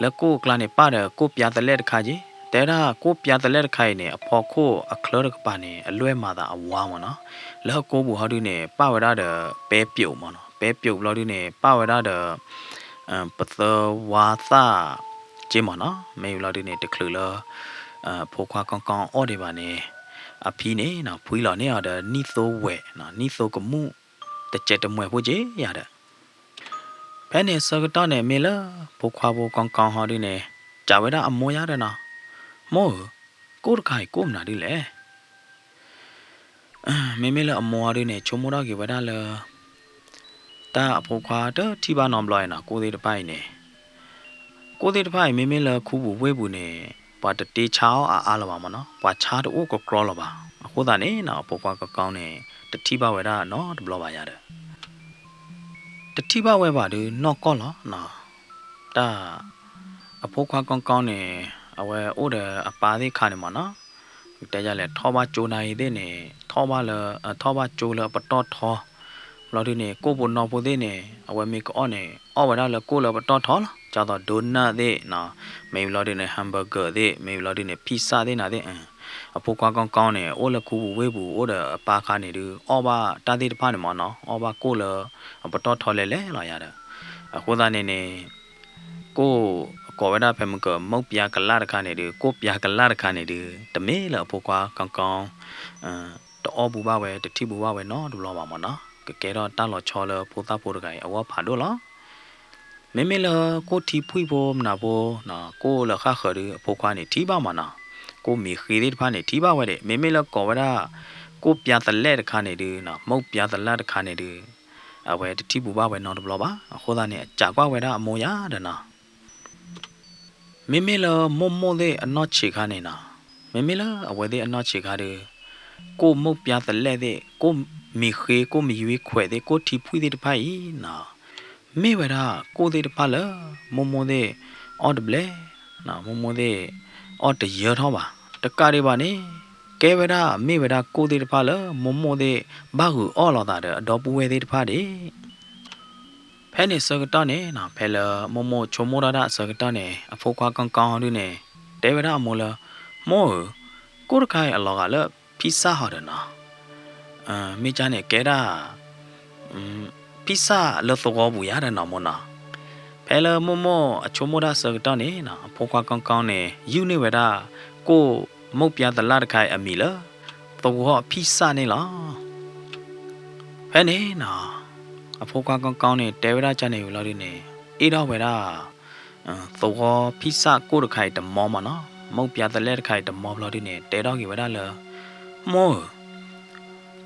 လၢကိၣ်အကျါန့ၣ် ပၣ်ဒီးကိၣ်ပျါသလဲၣ်တခါက့, တဲဒၣ်ကိၣ်ပျါသလဲၣ်တခါအံၤန့ၣ် အဖီခိၣ်အချၢတကပၤန့ၣ် အလွဲၢ်မၤသးအဝါမ့ၢ်နီၤ, လၢအကိပူၤဟီဒုန့ၣ် ပၣ်ဝဲဒၣ်ဒီး ပဲပျိးမ့ၢ်နီၤ, ပဲပျိးဘျီဒုန့ၣ် ပၣ်ဝဲဒၣ်ဒီး ပသၢဝါသၣ်က့မ့ၢ်နီၤ, မ့ၢ်ဘျီဒုန့ၣ် တချုးလၢ ဖိခွါကီကီအီၣ်ဒံးဘၣ်န့ၣ် အဖံန့ၣ် ဖှံလီၤန့ၢ်အီၤဒီးနံၣ်သိဝဲၢ်, နံၣ်သိကမူၣ် တစဲးတမှဲၤဖိက့ယၤဒီး ဖဲန့ၣ်ဆၢကတီၢ်န့ၣ် မ့ၢ်လၢဖိခွါဖိကီကီဟီဒုန့ၣ် စံးဝဲဒၣ်အမိၢ်ယၤဒီးနီၤ, မိၢ်ဧၢ, ကိၣ်တခါအံၤကိၣ်မနုၤဒ်လဲၣ်. မ့မ့ၢ်လၢအမိၢ်အီၤဒုန့ၣ် ဆိကမိၣ်ထီၣ်က့ၤဝဲဒၣ်လၢ တၢ်အဖိခွါတထံၣ်ဘၣ်နီတဘျီအံၤနီၤ ကိၣ်သ့ၣ်တဖၣ်အံၤန့ၣ်, ကိၣ်သ့ၣ်တဖၣ်အံၤ မ့မ့ၢ်လၢခူပူၤဝ့ၢ်ပူၤန့ၣ် ပှၤတတ့ဆါအီၣ်အါအါလၢၤဘၣ်မ့ၢ်နီၤ, ပှၤဆါတအိၣ်ကကြီလၢၤဘၣ်. အဃိသတးန့ၣ်နီၤ အဖိခွါကီကီန့ၣ် တထံၣ်ဘၣ်ဝဲဒၣ်နီတဘျီဘၣ်ယၤဒီး တထံၣ်ဘၣ်ဝဲဘၣ်ဒုးနီၢ်ကီၢ်လီၤနီၤ. တၢ် အဖိခွါကီကီန့ၣ် အဝဲအိၣ်ဒီးအပၢ်သ့ၣ်တခါန့ၣ်မ့ၢ်နီၤ, တဲယလဲၣ် ထီၣ်ဘၣ်ကၠိနၤအံၤသ့ၣ်န့ၣ် ထီၣ်ဘၣ်လၢ ထီၣ်ဘၣ်ကၠိလၢအပတီၢ်ထီ, ဘျီဒုန့ၣ် ကိၣ်ဖိနီၢ်ဖိသ့ၣ်န့ၣ် အဝဲမ့ၢ်ကအီၣ်န့ၣ် အီၣ်ဝဲဒၣ်လၢကိၣ်လၢအပတီၢ်ထီလီၤ. ဒ်သိး donut သ့ၣ်နီၤ, မ့ၢ်ဘျီဒုန့ၣ် hamburger သ့ၣ် မ့ၢ်ဘျီဒုန့ၣ် pizza သ့ၣ်နၤသ့ၣ် အဖိခွါကီကီန့ၣ် အိၣ်လၢခူပူၤဝ့ၢ်ပူၤ အိၣ်ဒီးအပၢ်ခါန့ၣ်ဒုး အီၣ်ဘၣ်တၢ်သ့ၣ်တဖၣ်န့ၣ်မ့ၢ်နီၤ, အီၣ်ဘၣ်ကိၣ်လၢအပတီၢ်ထီလဲၤလဲၤလီၤယၤဒီး အဃိသတးန့ၣ်န့ၣ် ကိၣ်ကိးဝဲဒၣ်ဖဲမုၢ်က မုန့်ပြားကလပ် တခါန့ၣ်ဒုး ကိၣ်ပြားကလပ် တခါန့ၣ်ဒုး တမ့ၢ်လၢအဖိခွါကီကီ တအီၣ်ဘူးဘၣ်ဝဲ တထံၣ်ဘူးဘၣ်ဝဲနီတဘျီဘၣ်မ့ၢ်နီၤ, ကကဲထီၣ်တၢ်လီၤဆီလၢဖိသၣ်ဖိတဂၤအံၤအဂီၢ်ဖးဒိၣ်လီၤ. မ့မ့ၢ်လၢကိၣ်ထံဖှံၣ်ဖိမနုၤဖိနီၤ ကိၣ်လၢဃၣ်ဃၢၤဒုး အဖိခွါန့ၣ်ထံၣ်ဘၣ်မ့ၢ်နီၤ, ကိၣ်မ့ၤဃ့သ့ၣ်တဖၣ်န့ၣ် ထံၣ်ဘၣ်ဝဲဒၣ်, မ့မ့ၢ်လၢကိးဝဲဒၣ် ကိၣ်ပြားကလပ် တခါန့ၣ်ဒုးနီၤ မုန့်ပြားကလပ် တခါန့ၣ်ဒုး အဝဲတထံၣ်ဘူးဘၣ်ဝဲနီတဘျီဘၣ်. အဃိသတးန့ၣ် အစံးကွၢ်ဝဲဒၣ်အမိၢ်ယၤဒီးနီၤ မ့မ့ၢ်လၢမိၢ်မိၢ်သ့ၣ်အနီၢ်ဆံးခါန့ၣ်နီၤ, မ့မ့ၢ်လၢအဝဲသ့ၣ်အနီၢ်ဆံးခါဒီး ကိၣ်မုန့်ပြားကလပ် သ့ၣ် ကိၣ်မ့ၤဃ့ ကိၣ်မ့ၤယွံခွဲးသ့ၣ် ကိၣ်ထံဖှံၣ်သ့ၣ်တဖၣ်အံၤနီၤ မ့ၢ်ဝဲဒၣ်ကိၣ်သ့ၣ်တဖၣ်လၢ မိၢ်မိၢ်သ့ၣ်အီၣ်တဘျဲၣ်, မိၢ်မိၢ်သ့ၣ်အီၣ်တယၢထီၣ်ဘၣ်. တကးဒံးဘၣ်န့ၣ် ကဲဝဲဒၣ်မ့ၢ်ဝဲဒၣ်ကိၣ်သ့ၣ်တဖၣ်လၢ မိၢ်မိၢ်သ့ၣ်ဘၣ်ဂုာ်အီၣ်လိာ်သးဒီးအဒီပုၢ်ဝဲၢ်သ့ၣ်တဖၣ်ဒၣ် ဖဲန့ၣ်ဆၢကတီၢ်န့ၣ်နီၤ ဖဲလၢမိၢ်မိၢ်ဆိကမိၣ်ထီၣ်ဒၣ်အဆၢကတီၢ်န့ၣ် အဖိခွါကီကီဒုန့ၣ် တဲဝဲဒၣ်အမိၢ်လၢ မိၢ်ဧၢ, ကိၣ်တခါအံၤအလီၤဂာ်လၢ pizza ဟီဒီးနီၤ, pizza န့ၣ်ကဲဒၣ် pizza လၢသဝီပူၤယၤဒီးနီၤမိၢ်နီၤ. ဖဲလၢမိၢ်မိၢ်အဆိကမိၣ်တၢ်ဆၢကတီၢ်န့ၣ်နီၤ အဖိခွါကီကီန့ၣ် ယုၢ်န့ၢ်ဝဲဒၣ် ကိၣ်မုန့်ပြားကလပ် တခါအံၤအမံၤလၢ သဝီ pizza န့ၣ်လီၤ. ဖဲန့ၣ်နီၤ အဖိခွါကီကီန့ၣ် တဲဝဲဒၣ်ကန့ၣ်ဝံၤလီၤဒုန့ၣ် အ့ၣ်ထီၣ်ဝဲဒၣ် သဝီ pizza ကိၣ်တခါအံၤတမီမ့ၢ်နီၤ, မုန့်ပြားကလပ် တခါအံၤတမီဘျီဒုန့ၣ် တဲထီၣ်က့ၤဝဲဒၣ်လၢ မိၢ်ဧၢ,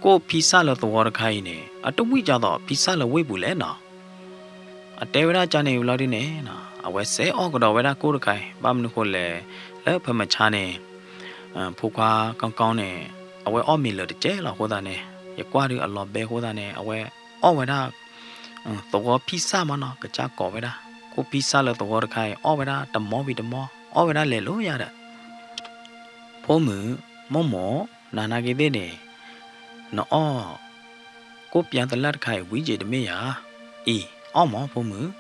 ကိၣ် pizza လၢသဝီတခါအံၤန့ၣ် အတဝံၣ်ဒ်သိး pizza လၢဝ့ၢ်ပူၤလဲၣ်နီၤ. အတဲဝဲဒၣ်ကန့ၣ်ဝံၤလီၤဒုန့ၣ် အဝဲစဲးအီၣ်ကဒီးဝဲဒၣ်ကိၣ်တခါအံၤ ဘၣ်မနုၤဃိလဲၣ် လၢဖဲမုၢ်ဆါန့ၣ် ဖိခွါကီကီန့ၣ် အဝဲအီၣ်မ့ၤလၢာ်တကဲလီၤအဃိသတးန့ၣ် ယကွၢ်ဒုးအလီၤဘဲအဃိသတးန့ၣ် အဝဲအီၣ်ဝဲဒၣ် သဝီ pizza မ့ၢ်နီၤ ကစၢ်ကိးဝဲဒၣ် ကိၣ် pizza လၢသဝီတခါအံၤ အီၣ်ဝဲဒၣ်တမီဝံၤတမီ အီၣ်ဝဲဒၣ်လဲၤလိၤယၤဒီး ဖိမုၣ်, မိၢ်မိၢ်, နၤနာ်က့သ့ၣ်န့ၣ် နအီၣ် ကိၣ်ပြားကလပ် တခါအံၤဝံၤက့ၤတမ့ၢ်ဧါ. အံၤ အီၣ်မ့ၢ်ဖိမုၣ်,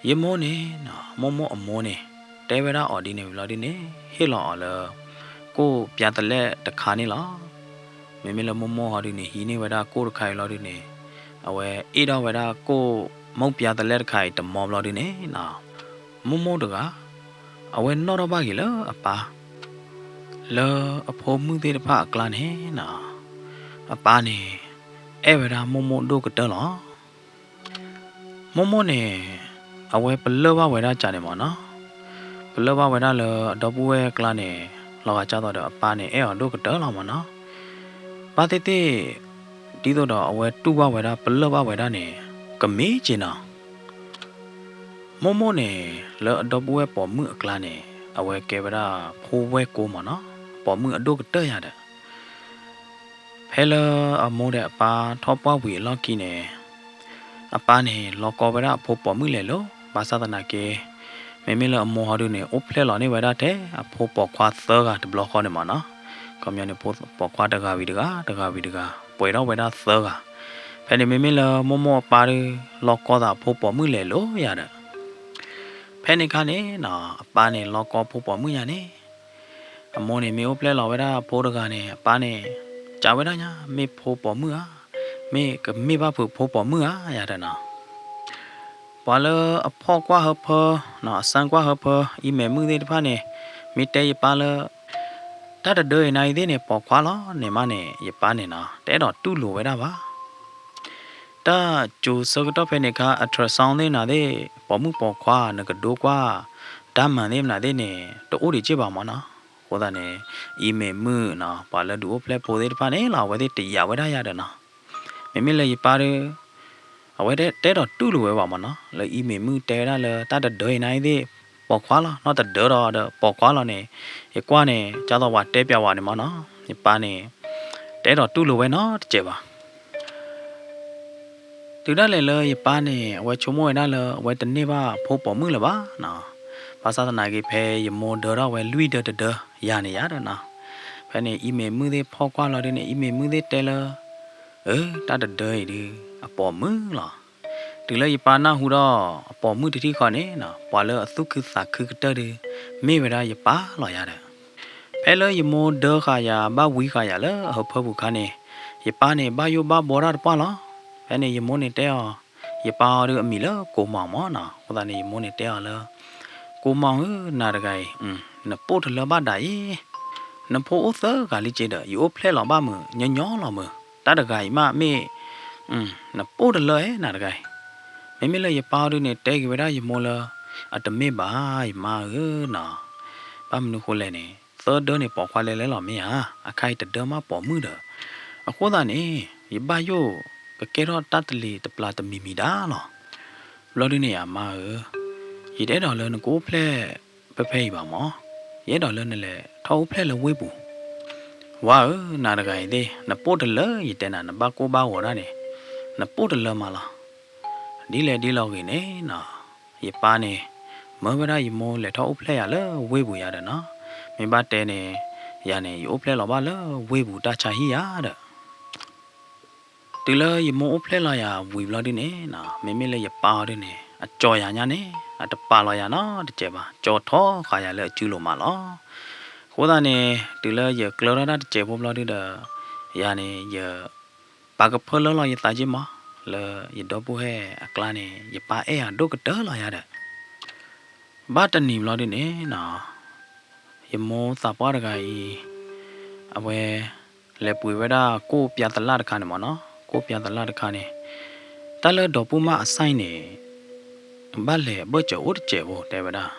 ယမိၢ်န့ၣ် မိၢ်မိၢ်အမိၢ်န့ၣ် တဲဝဲဒၣ်အီၤဒ်န့ၣ်ဝံၤလီၤဒုန့ၣ် ဟ့ၣ်လီၤအီၤလၢ ကိၣ်ပြားကလပ် တခါန့ၣ်လီၤ. မ့မ့ၢ်လၢမိၢ်မိၢ်ဟီဒုန့ၣ် ဟံးန့ၢ်ဝဲဒၣ်ကိၣ်တခါအံၤလီၤဒုန့ၣ် အဝဲအ့ၣ်ထီၣ်ဝဲဒၣ်ကိၣ်မုန့်ပြားကလပ် တခါအံၤတမီဘျီဒုန့ၣ် မိၢ်မိၢ်တဂၤ အဝဲနီၣ်ထီၣ်ဘၣ်က့ၤလၢအပၢ် လၢအဖိမုၣ်သ့ၣ်တဖၣ်အကျါန့ၣ်နီၤ, အပၢ်န့ၣ် အဲၣ်ဝဲဒၣ်မိၢ်မိၢ်ဒိၣ်ကတၢၢ်လီၤ. မိၢ်မိၢ်န့ၣ် အဝဲပလၢၢ်ဘၣ်ဝဲဒၣ်ကန့ၣ်မ့ၢ်နီၤ, ပလၢၢ်ဘၣ်ဝဲဒၣ်လၢအဒီပုၢ်ဝဲၢ်အကျါန့ၣ် လီၤဂာ်ဒ်သိးဒီးအပၢ်န့ၣ် အဲၣ်အီၤဒိၣ်ကတၢၢ်လီၤမ့ၢ်နီၤ. ဘၣ်သ့ၣ်သ့ၣ် ဒ်သိးဒီးအဝဲတူၢ်ဘၣ်ဝဲဒၣ် ပလၢၢ်ဘၣ်ဝဲဒၣ်န့ၣ် ကမ့ၢ်က့ၤနီၤ. မိၢ်မိၢ်န့ၣ် လၢအဒီပုၢ်ဝဲၢ်ပိာ်မုၣ်အကျါန့ၣ် အဝဲကဲဝဲဒၣ်ဖိဝဲၢ်ကိာ်မ့ၢ်နီၤ, ပိာ်မုၣ်အဒိၣ်ကတၢၢ်ယၤဒီး ဖဲလၢအမိၢ်ဒီးအပၢ်ထီၣ်ပှၢ်ဝံၤအလီၢ်ခံန့ၣ် အပၢ်န့ၣ် လီၤကီဝဲဒၣ်အဖိပိာ်မုၣ်လဲၤလိၤ, ဘၣ်ဆၣ်သနာ်က့ မ့မ့ၢ်လၢအမိၢ်ဟီဒုန့ၣ် အိၣ်ဖျဲၣ်လီၤန့ၢ်ဝဲဒၣ်ထဲအဖိပိာ်ခွါသၢဂၤတဘျီဃီန့ၣ်မ့ၢ်နီၤ, ခီပညီန့ၣ် ဖိပိာ်ခွါတဂၤဝံၤတဂၤ တဂၤဝံၤတဂၤ ပှဲၤထီၣ်ဝဲဒၣ်သၢဂၤ, ဖဲန့ၣ်မ့မ့ၢ်လၢမိၢ်မိၢ်အပၢ်ဒု လီၤကီသးအဖိပိာ်မုၣ်လဲၤလိၤယၤဒီး ဖဲန့ၣ်အခါန့ၣ်နီၤ အပၢ်န့ၣ် လီၤကီဖိပိာ်မုၣ်ယၤန့ၣ် အမိၢ်န့ၣ် မ့ၢ်အိၣ်ဖျဲၣ်လီၤဝဲဒၣ်အဖိတဂၤန့ၣ် အပၢ်န့ၣ် ကးဝဲဒၣ်ညါ မ့ၢ်ဖိပိာ်မုၣ်ဧါ, မ့ၢ်ကမ့ၢ်ဘၣ်ဖုးဖိပိာ်မုၣ်ဧါယၤဒီးနီၤ, ပှၤလၢအဖီၣ်ကွၢ်ဟၢဖၢ နီၤ အစၢကွၢ်ဟၢဖၢ အံၤမဲာ်မုၣ်သ့ၣ်တဖၣ်န့ၣ် မ့ၢ်တဲယပၢ်လၢ တၢ်တဒၢအံၤနၤအံၤသ့ၣ်န့ၣ် ပိာ်ခွါလီၤန့ၣ်မးန့ၣ် ယပၢ်န့ၣ်နီၤ တအဲၣ်ဒိးတူၢ်လိာ်ဝဲဒၣ်ဘၣ်. တၢ်စိၤဆၢကတီၢ်ဖဲန့ၣ်အခါ ultrasound သ့ၣ်နၤသ့ၣ် ပိာ်မုၣ်ပိာ်ခွါ နကဒိကွၢ် ဓာတ်မှန် သ့ၣ်မနုၤသ့ၣ်န့ၣ် တအိၣ်ဒံးက့ၢ်ဘၣ်မ့ၢ်နီၤ. အဃိသတးန့ၣ် အံၤမ့ၢ်မုၣ်နီၤ ပှၤလၢဒုးအိၣ်ဖျဲၣ်ဖိသ့ၣ်တဖၣ်န့ၣ်လီၤ အဝဲသ့ၣ်တယာ်ဝဲဒၣ်ယၤဒီးနီၤ, မ့မ့ၢ်လၢယပၢ်ဒီး အဝဲတဲ တဲဒီးတူၢ်လိာ်ဝဲဘၣ်မ့ၢ်နီၤ လၢအံၤမ့ၢ်မုၣ်တဲဝဲဒၣ်လၢတၢ်တဒၢအံၤန့ၣ်သ့ၣ် ပိာ်ခွါလီၤ နီၢ်တဒၢဒီးဒီးပိာ်ခွါလီၤန့ၣ်, ယကွၢ်န့ၣ် ကၢ်သိးပှၤတဲပျးဝဲန့ၣ်မ့ၢ်နီၤ ယပၢ်န့ၣ် တဲဒီးတူၢ်လိာ်ဝဲနီတစဲးဘၣ်. တုၤဒၣ်လဲာ်လၢယပၢ်န့ၣ် အဝဲဆိကမိၣ်ဝဲဒၣ်လၢ အဝဲတန့ၢ်ဘၣ်ဖိပိာ်မုၣ်လၢၤဘၣ်နီၤ, ဘၣ်ဆၣ်သနာ်က့ ဖဲယမိၢ်ဒၢထီၣ်ဝဲလွံၢ်ဒၢတဒၢ ယၤန့ၣ်ယၤဒီးနီၤ, ဖဲန့ၣ် အံၤမ့ၢ်မုၣ်သ့ၣ်ဖီၣ်ကွၢ်လီၤဒုန့ၣ် အံၤမ့ၢ်မုၣ်သ့ၣ်တဲလၢ အၢ တၢ်တဒၢအံၤဒုး အပိာ်မုၣ်လီၤ. တုၤလၢယပၢ်နၢ်ဟူဒီး အပိာ်မုၣ်တထံၣ်ဃီန့ၣ်နီၤ ပှၤလၢအသူၣ်ခုသးခုကတၢၢ်ဒုး မ့ၢ်ဝဲဒၣ်ယပၢ်လီၤယၤဒီး ဖဲလၢယမိၢ်ဒၢဃာ်ယၤ ဘၣ်ဝံဃာ်ယၤလၢအဟၢဖၢပူၤခါန့ၣ်, ယပၢ်န့ၣ် ဘၣ်ယိၣ်ဘၣ်ဘှီတၢ်တပှၢ်လီၤ. ဖဲန့ၣ် ယမိၢ်န့ၣ်တဲအီၤ, ယပၢ်အီၤဒုးအမံၤလၢကိးမီၤမ့ၢ်နီၤ, အဃိသတးန့ၣ် ယမိၢ်န့ၣ်တဲအီၤလၢ ကိးမီၤဧၢ နၤတဂၤအံၤ နပိၢ်တလၢဘၣ်ဒၣ်အံၤ, နဖိအိၣ်သၢဂၤလံက့ဒီး ယအိၣ်ဖျဲၣ်လီၤဘၣ်မုာ်ညီညီလီၤမုာ်, တၢ်တဂၤအံၤမးမ့ၢ် နပိၢ်တလၢဧါ နၤတဂၤအံၤ. မ့မ့ၢ်လၢယပၢ်အီၤဒုန့ၣ် တဲက့ၤဝဲဒၣ်ယမိၢ်လၢ အတမ့ၢ်ဘၣ် ယမါဧၢနီၤ, ဘၣ်မနုၤဃိလဲၣ်န့ၣ် သၢဒၢန့ၣ်ပိာ်ခွါလဲၤလဲၤလီၤမ့ၢ်ဧါ, အခါအံၤတဒၢမးပိာ်မုၣ်ဒီး, အဃိသတးန့ၣ် ယဘၣ်ယိၣ်ကကဲထီၣ်တၢ်တလ့ၤတပျၢ်တမံၤမံၤဒၣ်လီၤ. ဘျီဒုန့ၣ် ယမါဧၢ, ယတအဲၣ်ဒိးလၢနကအိၣ်ဖျဲၣ်ဖဲဖဲအံၤဘၣ်မး, ယအဲၣ်ဒိးလၢနလဲၤထီၣ်အိၣ်ဖျဲၣ်လၢဝ့ၢ်ပူၤ ဝါဧၢ, နၤတဂၤအံၤသ့ၣ် နပိၢ်တလၢယတဲနၤ နဘၣ်ကိၢ်ဘၣ်ဂီၤဒၣ်န့ၣ်, နပိၢ်တလၢမးလီၤ. ဒ်လဲၣ်ဒ်လဲၣ်ဂ့ၤန့ၣ်နီၤ, ယပၢ်န့ၣ် မၢဝဲဒၣ်ယမိၢ်လဲၤထီၣ်အိၣ်ဖျဲၣ်ယၤလၢဝ့ၢ်ပူၤယၤဒီးနီၤ, မ့ၢ်ဘၣ်တဲန့ၣ် ယၤန့ၣ် ယအိၣ်ဖျဲၣ်လီၤဘၣ်လၢဝ့ၢ်ပူၤတၢ်ဆါဟံၣ်ယၤဒီး တုၤလၢယမိၢ်အိၣ်ဖျဲၣ်လီၤယၤဝံၤဘျီဒုန့ၣ်နီၤ, မ့မ့ၢ်လၢယပၢ်အီၤဒုန့ၣ် အကၠီၤယၤညါန့ၣ် အတပာ်လီၤယၤနီတစဲးဘၣ်, ကၠီၤထီဃာ်ယၤလၢအစုလိၤမးလီၤ. အဃိသတးန့ၣ် တုၤလၢယကျၢၤထီၣ်တၢ်တစဲးဖိဘျီဒုဒီး ယၤန့ၣ် ယ ပာ်ကဖၢလၢလီၤယသးက့မး, လၢယဒီပုၢ်ဝဲၢ်အကျါန့ၣ် ယပၢ်အဲၣ်ယၤဒိၣ်ကတၢၢ်လီၤယၤဒီး ဘၣ်တနံၤဘျီဒုန့ၣ်နီၤ, ယမိၢ်သးပှၢ်တဂၤအံၤ အဝဲ လဲၤပှ့ၤဝဲဒၣ်ကိၣ်ပျၢသလၣ်တခါန့ၣ်မးနီၤ, ကိၣ်ပျၢသလၣ်တခါန့ၣ် တၢ်လၢဒီပုၢ်မၢ်အ size န့ၣ် ဘၣ်လဲၤအဘၢၣ်စၢၤအိၣ်တစဲးဖိတဲဝဲဒၣ်,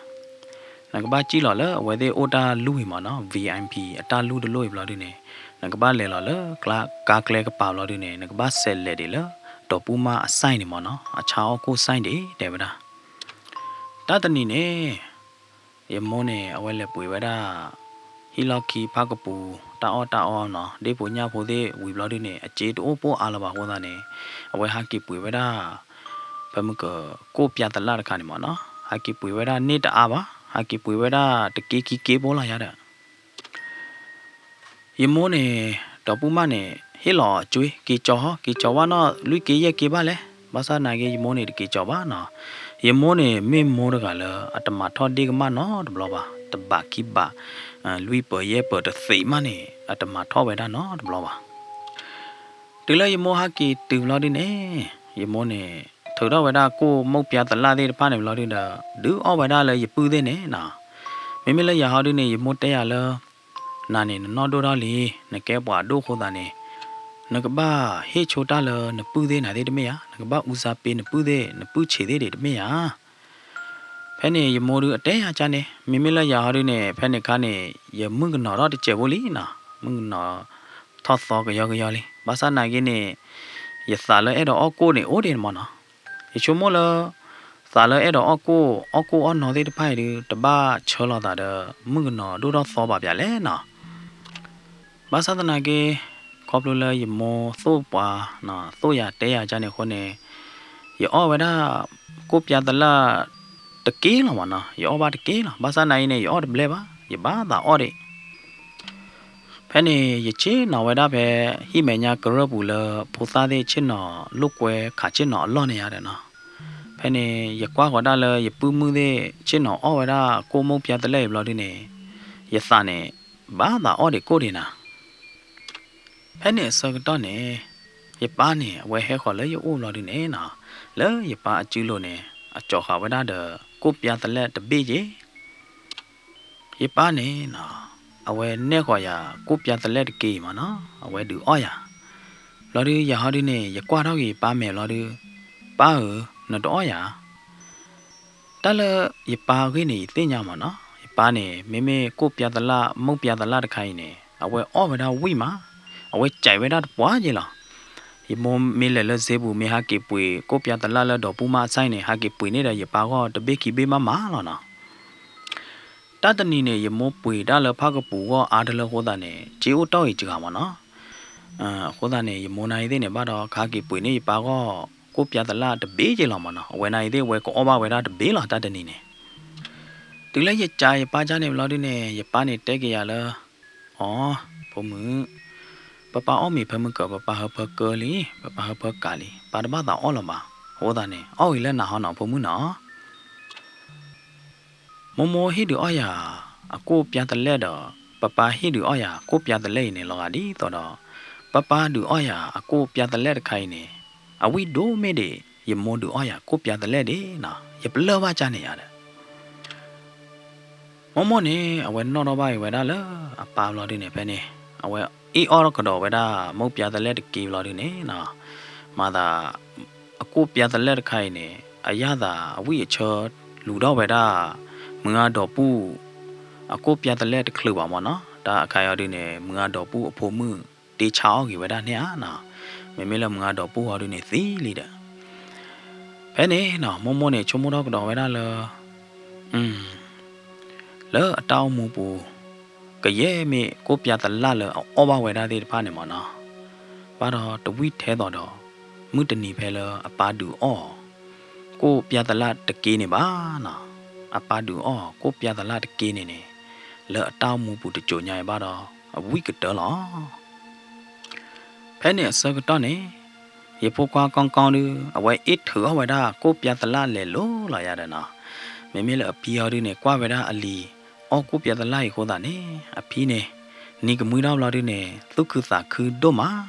နကဘၣ်စံၣ်လီၤလၢအဝဲသ့ၣ်အိၣ်တၢ်လူၢ်အံၤမးနီၤ, VIP အတၢ်လူၢ်တလိၣ်အံၤဘျီဒုန့ၣ် နကဘၣ်လဲၤလီၤလၢကါကျဲကပၤဘျီဒုန့ၣ် နကဘၣ် select ဒံးလၢ ဒီပုၢ်မၢ်အ size န့ၣ်မးနီၤ, အဆါအီၣ်ကိၣ် size ဒံးတဲဝဲဒၣ်. တၢ်တနံၤန့ၣ် ယမိၢ်န့ၣ် အဝဲလဲၤပှ့ၤဝဲဒၣ် ဟံၣ်လီၢ်ခံဖၣ်ကပူၤ တၢ်အီၣ်တၢ်အီနီၤ, ဒ့ၣ်ဖိညၣ်ဖိသ့ၣ်ဝံၤဘျီဒုန့ၣ် အစ့တအိၣ်ပိၢ်အါလၢၤဘၣ်အဃိသတးန့ၣ် အဝဲဟးက့ၤပှ့ၤဝဲဒၣ် ဖဲမုၢ်ကကိၣ်ပျၢသလၣ်တခါန့ၣ်မးနီၤ, ဟးက့ၤပှ့ၤဝဲဒၣ်န့ၢ်တအါဘၣ်, ဟးက့ၤပှ့ၤဝဲဒၣ်တက့ခံက့ဖိလီၤယၤဒီး ယမိၢ်န့ၣ် ဒီပုၢ်မၢ်န့ၣ် ဟ့ၣ်လီၤအကွ့ က့ၤကၠီၤဟီ က့ၤကၠီၤဝဲနီၢ်လွံၢ်က့ယဲၢ်က့ဘၣ်လဲၣ်, ဘၣ်ဆၣ်သနာ်က့ ယမိၢ်န့ၣ်တက့ၤကၠီၤဘၣ်နီၤ, ယမိၢ်န့ၣ် မ့ၢ်မိၢ်တဂၤလၢ အတမၤထီၣ်ဒ့ၣ်ကမၣ်နီတဘျီဘၣ်, တဘးခံဘး လွံၢ်ပၢၤယဲၢ်ပၢၤတသ့မးန့ၣ် အတမၤထီၣ်ဝဲဒၣ်နီတဘျီဘၣ်. တုၤလၢယမိၢ်ဟဲက့ၤတုၤဘျီဒုန့ၣ် ယမိၢ်န့ၣ် ထုးထီၣ်ဝဲဒၣ်ကိၣ်မိၢ်ပျၢသလၣ်သ့ၣ်တဖၣ်န့ၣ်ဘျီဒုဒီး ဒုးအီၣ်ဝဲဒၣ်လၢယပုၢ်သ့ၣ်န့ၣ်နီၤ, မ့မ့ၢ်လၢယၤဟီဒုန့ၣ် ယမိၢ်တဲယၤလၢ နၤန့ၣ် နနီၢ်ဒိၣ်ထီၣ်လံ, နကဲပှၤဒိၣ်အဃိသတးန့ၣ် နကဘၣ်ဟ့ၣ်ဆိတၢ်လၢနပုၢ်သ့ၣ်နၤသ့ၣ်တမ့ၢ်ဧါ, နကဘၣ်အူစါပ့ၤနပုၢ်သ့ၣ် နပုၢ်ဆံးသ့ၣ်ဒံးတမ့ၢ်ဧါ. ဖဲန့ၣ် ယမိၢ်ဒုးအတဲယၤကန့ၣ် မ့မ့ၢ်လၢယၤဟီဒုန့ၣ် ဖဲန့ၣ်ခါန့ၣ် ယမုၣ်ကနီၤထီၣ်တစဲးဖိလံနီၤ, မုၣ်ကနီၤထီၣ်သီကယီကယီလံ, ဘၣ်ဆၣ်သနာ်က့န့ၣ် ယသးလၢအဲၣ်ဒိးအီၣ်ကိၣ်န့ၣ် အိၣ်ဒံးန့ၣ်မးနီၤ. ယဆိကမိၣ်လၢ သးလၢအဲၣ်ဒိးအီၣ်ကိၣ် အီၣ်ကိၣ်အီၣ်နီၢ်သ့ၣ်တဖၣ်အံၤဒုး တဘၣ်ဆၢလီၤသးဒီး မုၣ်ကနီၤဒိၣ်ထီၣ်သီဘၣ်ပၠးလဲၣ်နီၤ. ဘၣ်ဆၣ်သနာ်က့ ခီဖျိလၢယမိၢ်သိၣ်ပှၤ သိၣ်ယၤတဲယၤကန့ၣ်အဃိန့ၣ် ယအီၣ်ဝဲဒၣ် ကိၣ်ပျၢသလၣ် တက့ၢ်လီၤမးနီၤ, ယအီၣ်ဘၣ်တက့ၢ်လီၤ. ဘၣ်ဆၣ်သနာ်က့န့ၣ် ယအီၣ်တဘျဲၣ်ဘၣ်, ယဘၣ်သးအီၣ်ဒံး ဖဲန့ၣ် ယဆ့ၣ်နီၤဝဲဒၣ်ဖဲ ဟံၣ်မဲာ်ညါကရၢၢ်ပူၤလၢဖိသၣ်သ့ၣ်ဆ့ၣ်နီၤလိာ်ကွဲခးဆ့ၣ်နီၤအလီၢ်န့ၣ်ယါဒီးနီၤ. ဖဲန့ၣ် ယကွၢ်ဃီၤဒၣ်လၢယပုၢ်မုၣ်သ့ၣ်ဆ့ၣ်နီၤအီၣ်ဝဲဒၣ်ကိၣ်မိၢ်ပျၢသလၣ်အံၤဘျီဒုန့ၣ် ယသးန့ၣ် ဘၣ်သးအီၣ်ဒံးကိၣ်ဒံးနၤ. ဖဲန့ၣ်အဆၢကတီၢ်န့ၣ် ယပၢ်န့ၣ် အဝဲဟဲဃီၤလၢယအိၣ်ဘျီဒုန့ၣ်နီၤ, လၢယပၢ်အစုလိၤန့ၣ် အကၠီၤဃာ်ဝဲဒၣ်ဒီး ကိၣ်ပျၢသလၣ်တဘ့ၣ်က့ၤ ယပၢ်န့ၣ်နီၤ, အဝဲနဲၣ်ဃီၤယၤ ကိၣ်ပျၢသလၣ်တက့ၢ်အံၤမးနီၤ, အဝဲဒုးအီၣ်ယၤ. ဘျီဒုးယၤဟီဒုန့ၣ် ယကွၢ်ထီၣ်က့ၤယပၢ်မဲာ်ဘျီဒု, ပၢ်ဧၢ, နတအီၣ်ယၤ. တၢ်လၢယပၢ်အဂ့ၢ်န့ၣ် ယသ့ၣ်ညါမးနီၤ, ယ ပၢ်န့ၣ် မ့မ့ၢ်ကိၣ်ပျါသလၣ် မုၢ်ပျါသလၣ်တခါအံၤန့ၣ် အဝဲအီၣ်ဝဲဒၣ်ဝံၣ်မး, အဝဲကဲးဝဲဒၣ်တပှၢ်က့လီၤ. ယမိၢ်မ့ၢ်လဲၤလၢစ့ပူၤ မ့ၢ်ဟးက့ၤပှ့ၤကိၣ်ပျါသလၣ်လၢဒီးပူၣ်မးအဆၣ်အံၤန့ၣ် ဟးက့ၤပှ့ၤန့ၢ်ဒီးယပၢ်ဂီၢ်တဘ့ၣ်ခံဘ့ၣ်မးမးလီၤနီၤ. တၢ်တနံၤန့ၣ် ယမိၢ်ပှ့ၤတၢ်လၢဖၣ်ကပူၤဂီၢ်အါတလၢအဃိသတးန့ၣ် က့အိၣ်တီၢ်အံၤစှၤမးနီၤ. အဃိသတးန့ၣ် ယမိၢ်နၤအံၤသ့ၣ်န့ၣ် ဘၣ်ဒီးကဟးက့ၤပှ့ၤန့ၢ်ယပၢ်ဂီၢ် ကိၣ်ပျါသလၣ်တဘ့ၣ်က့လီၤမးနီၤ. အဝဲနၤအံၤသ့ၣ် အဝဲကအီၣ်ဘၣ်ဝဲဒၣ်တဘ့ၣ်လီၤ တၢ်တနံၤန့ၣ်. တုၤလၢယကးယပၢ်ကၢ်န့ၣ်ဘျီဒုန့ၣ် ယပၢ်န့ၣ်တဲက့ၤယၤလၢ အိ, ဖိမုၣ်, ပပၢ်အီၣ်မ့ၤဖဲမုၢ်ကၢၤ ပပၢ်ဟၢဖၢကၢလံ, ပပၢ်ဟၢဖၢကးလံ, ပၢ်တဘၣ်သးအီၣ်လၢၤဘၣ်. အဃိသတးန့ၣ် အီၣ်ဂ့ၤလၢနၤဟီနီၤ ဖိမုၣ်နီၤ. မိၢ်မိၢ်ဟ့ၣ်ဒုးအီၣ်ယၤ အကိၣ်ပျါသလၣ်ဒီး ပပၢ်ဟ့ၣ်ဒုးအီၣ်ယၤ ကိၣ်ပျါသလၣ်အံၤန့ၣ် လီၤဂာ်ဒ်သိးဒီး ပပၢ်ဒုးအီၣ်ယၤ အကိၣ်ပျါသလၣ်တခါအံၤန့ၣ် အဝံၣ်ဒိၣ်မ့ၢ်ဒံး ယမိၢ်ဒုးအီၣ်ယၤ ကိၣ်ပျါသလၣ်ဒံးနီၤ. ယပလၢၢ်ဘၣ်ကၢ်န့ၣ်ယၤဒီး မိၢ်မိၢ်န့ၣ် အဝဲနီၣ်ထီၣ်ဘၣ်အံၤဝဲဒၣ်လၢအပၢ်ဘျီဒုန့ၣ် ဖဲန့ၣ် အဝဲအ့ၣ်အီၣ်ကဒီးဝဲဒၣ် မိၢ်ပျါသလၣ်တက့ဘျီဒုန့ၣ်နီၤ. မၤသး အကိၣ်ပျါသလၣ်တခါအံၤန့ၣ် အယၣ်သးအဝံၣ်အဆၢ လူၤထီၣ်ဝဲဒၣ် မုၢ်ဂၤဒီးပူၣ် အကိၣ်ပျါသလၣ်တချုးဘၣ်မးနီၤ. တၢ်အခါအံၤဒုန့ၣ် မုၢ်ဂၤဒီးပူၣ်အဖိမုၣ် တ့ဆါအီၣ်ဂ့ၤဝဲဒၣ်န့ၣ်ဧါနီၤ. မ့မ့ၢ်လၢမုၢ်ဂၤဒီးပူၣ်ဟီဒုန့ၣ်သံလံဒီး ဖဲန့ၣ်နီၤ မိၢ်မိၢ်န့ၣ် ဆိကမိၣ်ထီၣ်ကဒီးဝဲဒၣ်လၢ လၢအတၢ်အိၣ်မူပူၤ ကယဲၢ်မ့ၢ်ကိၣ်ပျါသလၣ်လၢအအီၣ်ဘၣ်ဝဲဒၣ်သ့ၣ်တဖၣ်န့ၣ်မးနီၤ. ဘၣ်ဒီးတဝံၣ်ထဲသိးဒီး မုၢ်တနံၤဖဲလၢအပၢ်ဒုးအီၣ် ကိၣ်ပျါသလၣ်တက့န့ၣ်ဘၣ်နီၤ. အပၢ်ဒုးအီၣ်ကိၣ်ပျါသလၣ်တက့န့ၣ်န့ၣ် လၢအတၢ်အိၣ်မူပူၤတစိၤညါအံၤဘၣ်ဒီး အဝံၣ်ကတၢၢ်လီၤ. ဖဲန့ၣ်အဆၢကတီၢ်န့ၣ် ယဖိခွါကီကီဒု အဝဲအ့ၣ်ထုးအီၣ်ဝဲဒၣ်ကိၣ်ပျါသလၣ်လဲၤလိၤလီၤယၤဒီးနီၤ. မ့မ့ၢ်လၢအဖံဟီဒုန့ၣ် ကွၢ်ဝဲဒၣ်အလံၤ အီၣ်ကိၣ်ပျါသလၣ်အံၤအဃိသတးန့ၣ် အဖံန့ၣ် နံၤကမှံထီၣ်ဘျီဒုန့ၣ် သူၣ်ခုသးခုဒိၣ်မး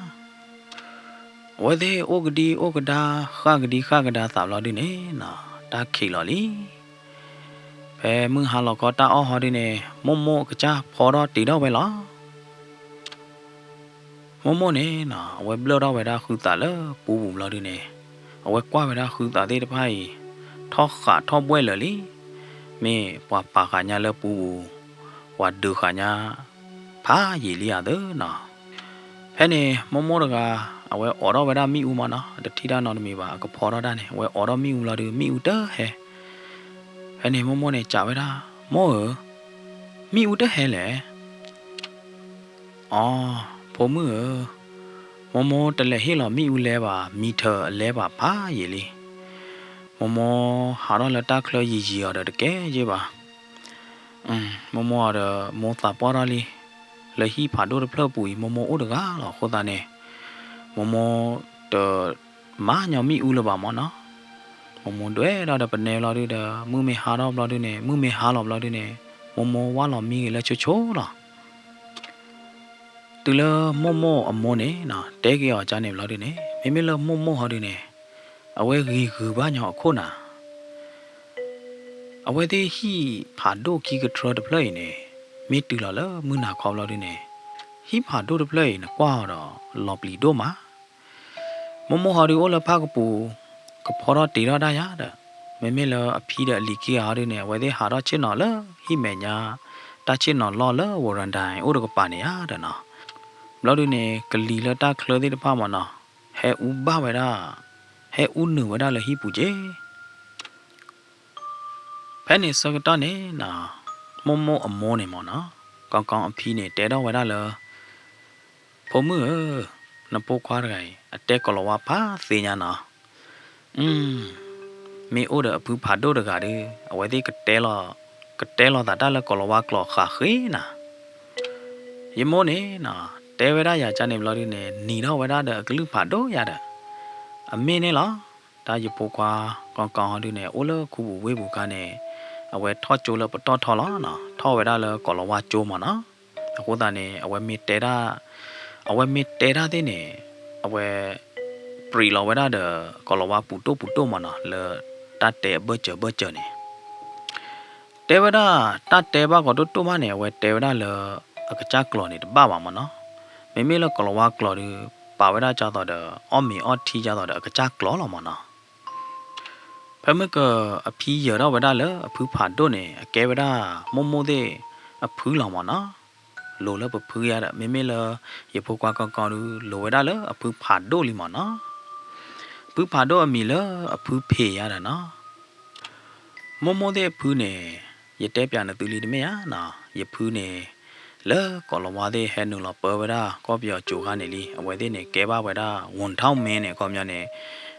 အဝဲသ့ၣ်အိၣ်ကဒံအိၣ်ကဒါ ဃၣ်ကဒံဃၣ်ကဒါသးဘျီဒုန့ၣ်နီၤ တၢ်ခံးလီၤလံ. ဖဲမုၢ်ဟါလီၤခီတၢ်အီၣ်ဟီဒုန့ၣ် မိၢ်မိၢ်အကစၢ်ဖီထီၣ်တ့ၤထီၣ်ဝဲလီၤ. မိၢ်မိၢ်န့ၣ်နီၤ အဝဲဘျၢၣ်ထီၣ်ဝဲဒၣ်ဃုသးလၢပူၤပူၤဘျီဒုန့ၣ် အဝဲကွၢ်ဝဲဒၣ်ဃုသးသ့ၣ်တဖၣ်အံၤ ထီၣ်ဃးထီၣ်ဘှဲၣ်လၢာ်လံ. မ့ၢ်ပှၤပာ်ဃာ်ညါလၢပူၤပူၤ ပှၤဒုးဃာ်ညါ ဖးယံာ်လံဧါသၢနီၤ. ဖဲန့ၣ် မိၢ်မိၢ်တဂၤ အဝဲအိးထီၣ်ဝဲဒၣ်မ့ၣ်အူမးနီၤ တထံၣ်တၢ်နီတမံၤဘၣ် အကဖီထီၣ်တၢ်န့ၣ် အဝဲအိးထီၣ်မ့ၣ်အူလီၤဒုး မ့ၣ်အူတဟဲ. ဖဲန့ၣ်မိၢ်မိၢ်န့ၣ်စံးဝဲဒၣ် မိၢ်ဧၢ, မ့ၣ်အူတဟဲလဲၣ်. အိ, ဖိမုၣ်ဧၢ, မိၢ်မိၢ်တလဲၤဟ့ၣ်လီၤမ့ၣ်အူလဲဘၣ် မံထၢၣ်အလဲဘၣ်ဖးယံာ်လံ. မိၢ်မိၢ်ဟးထီၣ်လၢတၢ်ချၢယံာ်ယံာ်အီၤဒီးတကဲယ့ၢ်ဘၣ်. မိၢ်မိၢ်အီၤဒီးမိၢ်သးပှၢ်ထီၣ်လံ. လၢဟံၣ်ဖးဒိၣ်တဖျၢၣ်ပူၤအံၤ မိၢ်မိၢ်အိၣ်တဂၤလီၤအဃိသတးန့ၣ် မိၢ်မိၢ်တ မၤညီမ့ၣ်အူလၢၤဘၣ်မးနီၤ. မိၢ်မိၢ်ဒွဲၣ်ထီၣ်ဒီးပနဲဘျီဒုဒီး မုၢ်မ့ၢ်ဟါထီၣ်ဘျီဒုန့ၣ် မုၢ်မ့ၢ်ဟါလီၤဘျီဒုန့ၣ် မိၢ်မိၢ်ဝၢ်လီၤမံဂ့ၤလၢဆိဆိလီၤ. တုၤလၢမိၢ်မိၢ်အမိၢ်န့ၣ်နီၤ တဲက့ၤအီၤကန့ၣ်ဘျီဒုန့ၣ် မ့မ့ၢ်လၢမိၢ်မိၢ်ဟီဒုန့ၣ် အဝဲဂံၤဂုၤဘၣ်ညီအခိၣ်နၤ အဝဲသ့ၣ်ဟံၣ်ဖးဒိၣ်ခံကထြၢတဖျၢၣ်အံၤန့ၣ် မ့ၢ်တုၤလီၤလၢမုၢ်နၤခီဘျီဒုန့ၣ် ဟံၣ်ဖးဒိၣ်တဖျၢၣ်အံၤ နကွၢ်အီၤဒီးလီၤပျံၤဒိၣ်မး. မိၢ်မိၢ်ဟီဒုအိၣ်လၢဖၣ်ကပူၤ ကဖီထီၣ်တ့ၤထီၣ်ဒၣ်ယၤဒီး မ့မ့ၢ်လၢအဖံဒီးအလံၤခံဂၤဟီဒုန့ၣ် အဝဲသ့ၣ်ဟးထီၣ်ဆ့ၣ်နီၤလၢဟံၣ်မဲာ်ညါ တၢ်ဆ့ၣ်နီၤလီၢ်လၢ ဝရၤဒၤ အိၣ်တကပၤန့ၣ်ယၤဒီးနီၤ. ဘျီဒုန့ၣ် ကလံၤလၢတၢ်ချၢသ့ၣ်တဖၣ်မးနီၤ ဟဲအူဘၣ်ဝဲဒၣ် ဟဲအူနုာ်ဝဲဒၣ်လၢဟံၣ်ပူၤက့ၤ ဖဲန့ၣ်ဆၢကတီၢ်န့ၣ်နီၤ မိၢ်မိၢ်အမိၢ်န့ၣ်မးနီၤ ကီကီအဖံန့ၣ် တဲထီၣ်ဝဲဒၣ်လၢ ဖိမုၣ်ဧၢ, နဖိခွါတဂၤအံၤ အတဲကိၤလၤဝါဖးသ့ညါနီၤ. မ့ၢ်အိၣ်ဒီးအဖုဖးဒိၣ်တဂၤဒီး အဝဲသ့ၣ်ကတဲလီၤ ကတဲလီၤသးတၢ်လၢကိၤလၤဝါကျိာ်ဃးဃ့နၤ. ယမိၢ်န့ၣ်နီၤ တဲဝဲဒၣ်ယၤကန့ၣ်ဘျီဒုန့ၣ် နံၤထီၣ်ဝဲဒၣ်ဒီးအကလုၢ်ဖးဒိၣ်ယၤဒီး အမ့ၢ်န့ၣ်လီၤ. တၢ်ယဖိခွါကီကီဟီဒုန့ၣ် အိၣ်လၢခူပူၤဝ့ၢ်ပူၤခါန့ၣ် အဝဲထီၣ်ကၠိလၢပတီၢ်ထီလီၤနီၤ ထီၣ်ဝဲဒၣ်လၢကိၤလၤဝါကၠိမးနီၤ. အဃိသတးန့ၣ် အဝဲမ့ၢ်တဲတၢ် အဝဲမ့ၢ်တဲတၢ်သ့ၣ်န့ၣ် အဝဲ ပြံးလီၤဝဲဒၣ်ဒီးကိၤလၤဝါပူၤတိၢ်ပူၤတိၢ်မးနီၤ လၢတၢ်တဲအဘၢၣ်စၢၤဘၢၣ်စၢၤန့ၣ် တဲဝဲဒၣ် တၢ်တဲဘၣ်ကီးတိၢ်တိၢ်မးန့ၣ် အဝဲတဲဝဲဒၣ်လၢ အကစၢ်ကျိာ်န့ၣ်တဘၣ်ဘၣ်မးနီၤ. မ့မ့ၢ်လၢကိၤလၤဝါကျိာ်ဒီး ပာ်ဝဲဒၣ်ကၢ်သိးဒီး အီၣ်မ့ၤအီထံကၢ်သိးဒီးအကစၢ်ကျိာ်လီၤမးနီၤ. ဖဲမုၢ်က အဖံယၢၤထီၣ်ဝဲဒၣ်လၢအဖုဖးဒိၣ်န့ၣ် အကဲဝဲဒၣ်မိၢ်မိၢ်သ့ၣ်အဖုလီၤမၢ်နီၤ. လိၤလၢပဖုယါဒီး မ့မ့ၢ်လၢ ယဖိခွါကီကီဒု လိၤဝဲဒၣ်လၢအဖုဖးဒိၣ်လံမၢ်နီၤ. ဖုဖးဒိၣ်အမံၤလၢအဖုဖ့ၤယါဒီးနီၤ. မိၢ်မိၢ်သ့ၣ်အဖုန့ၣ် ယတဲပၠးနသုလံတမ့ၢ်ဧါနီၤ, ယဖုန့ၣ် လၢကိးလၤဝါသ့ၣ်ဟဲနုာ်လီၤပၢဝဲဒၣ်ကီၢ်ပယီၤကၠိၤခါန့ၣ်လံ, အဝဲသ့ၣ်န့ၣ် ကဲဘၣ်ဝဲဒၣ် ဝန်ထမ်းမင်းန့ၣ် ခီပညီန့ၣ်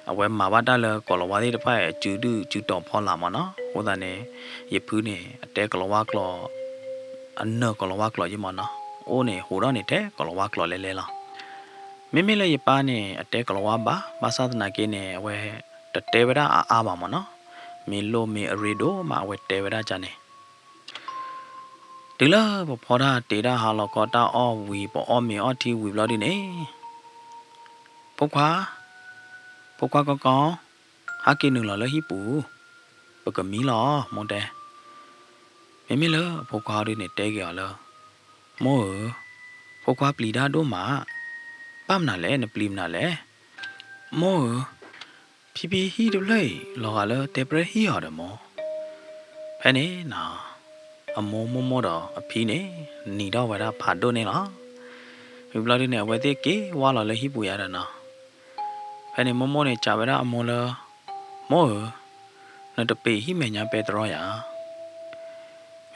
အဝဲမၤဘၣ်တၢ်လၢကိးလၤဝါသ့ၣ်တဖၣ်အစုဒုၣ်စုတီၤဖီလာ်မၢ်နီၤ. အဃိသတးန့ၣ် ယဖုန့ၣ် အတဲကိးလၤဝါကျိာ် အနၢၤကိးလၤဝါကျိာ်ယံမၢ်နီၤ, အိၣ်န့ၣ်ဟူးထီၣ်န့ၣ်ထဲကိးလၤဝါကျိာ်လဲလဲလီၤ. မ့မ့ၢ်လၢယပၢ်န့ၣ် အတဲကိးလၤဝါဘၣ်, ဘၣ်ဆၣ်သနာ်က့န့ၣ် အဝဲတတဲဝဲဒၣ်အါအါဘၣ်မၢ်နီၤ, မ့ၢ်လိၣ်မ့ၢ်အရ့ဒိၣ်မး အဝဲတဲဝဲဒၣ်ကန့ၣ် တုၤလၢပဖီတၢ်တ့တၢ်ဟါလီၤခီတၢ်အီၣ်ဝံၤ ပအီၣ်မ့ၤအီထံဝံၤဘျီဒုန့ၣ်, ဖိခွါ, ဖိခွါကီကီ, ဟးက့ၤနုာ်လီၤလၢဟံၣ်ပူၤ, ပကမံလီၤ မိၢ်တဲ. မ့မ့ၢ်လၢအဖိခွါဒုန့ၣ်တဲက့ၤအီၤလၢ မိၢ်ဧၢ, ဖိခွါပျံၤတၢ်ဒိၣ်မး, ဘၣ်မနုၤလဲၣ် နပျံၤမနုၤလဲၣ်. မိၢ်ဧၢ, ဖံဖံဟံၣ်တဖျၢၣ်အံၤ လီၤဂာ်လၢတဲပြဲၢ်ဟံၣ်အီၤဒီးမိၢ်. ဖဲန့ၣ်နီၤ အမိၢ်မိၢ်မိၢ်ဒီးအဖံန့ၣ် နံၤထီၣ်ဝဲဒၣ်ဖးဒိၣ်န့ၣ်လီၤ. ဝံၤဘျီဒုန့ၣ် အဝဲသ့ၣ်က့ၤဝါလီၤလၢဟံၣ်ပူၤယါဒီးနီၤ. ဖဲန့ၣ်မိၢ်မိၢ်န့ၣ် စံးဝဲဒၣ်အမိၢ်လၢ မိၢ်ဧၢ, နတပံၤဟံၣ်မဲာ်ညါပဲ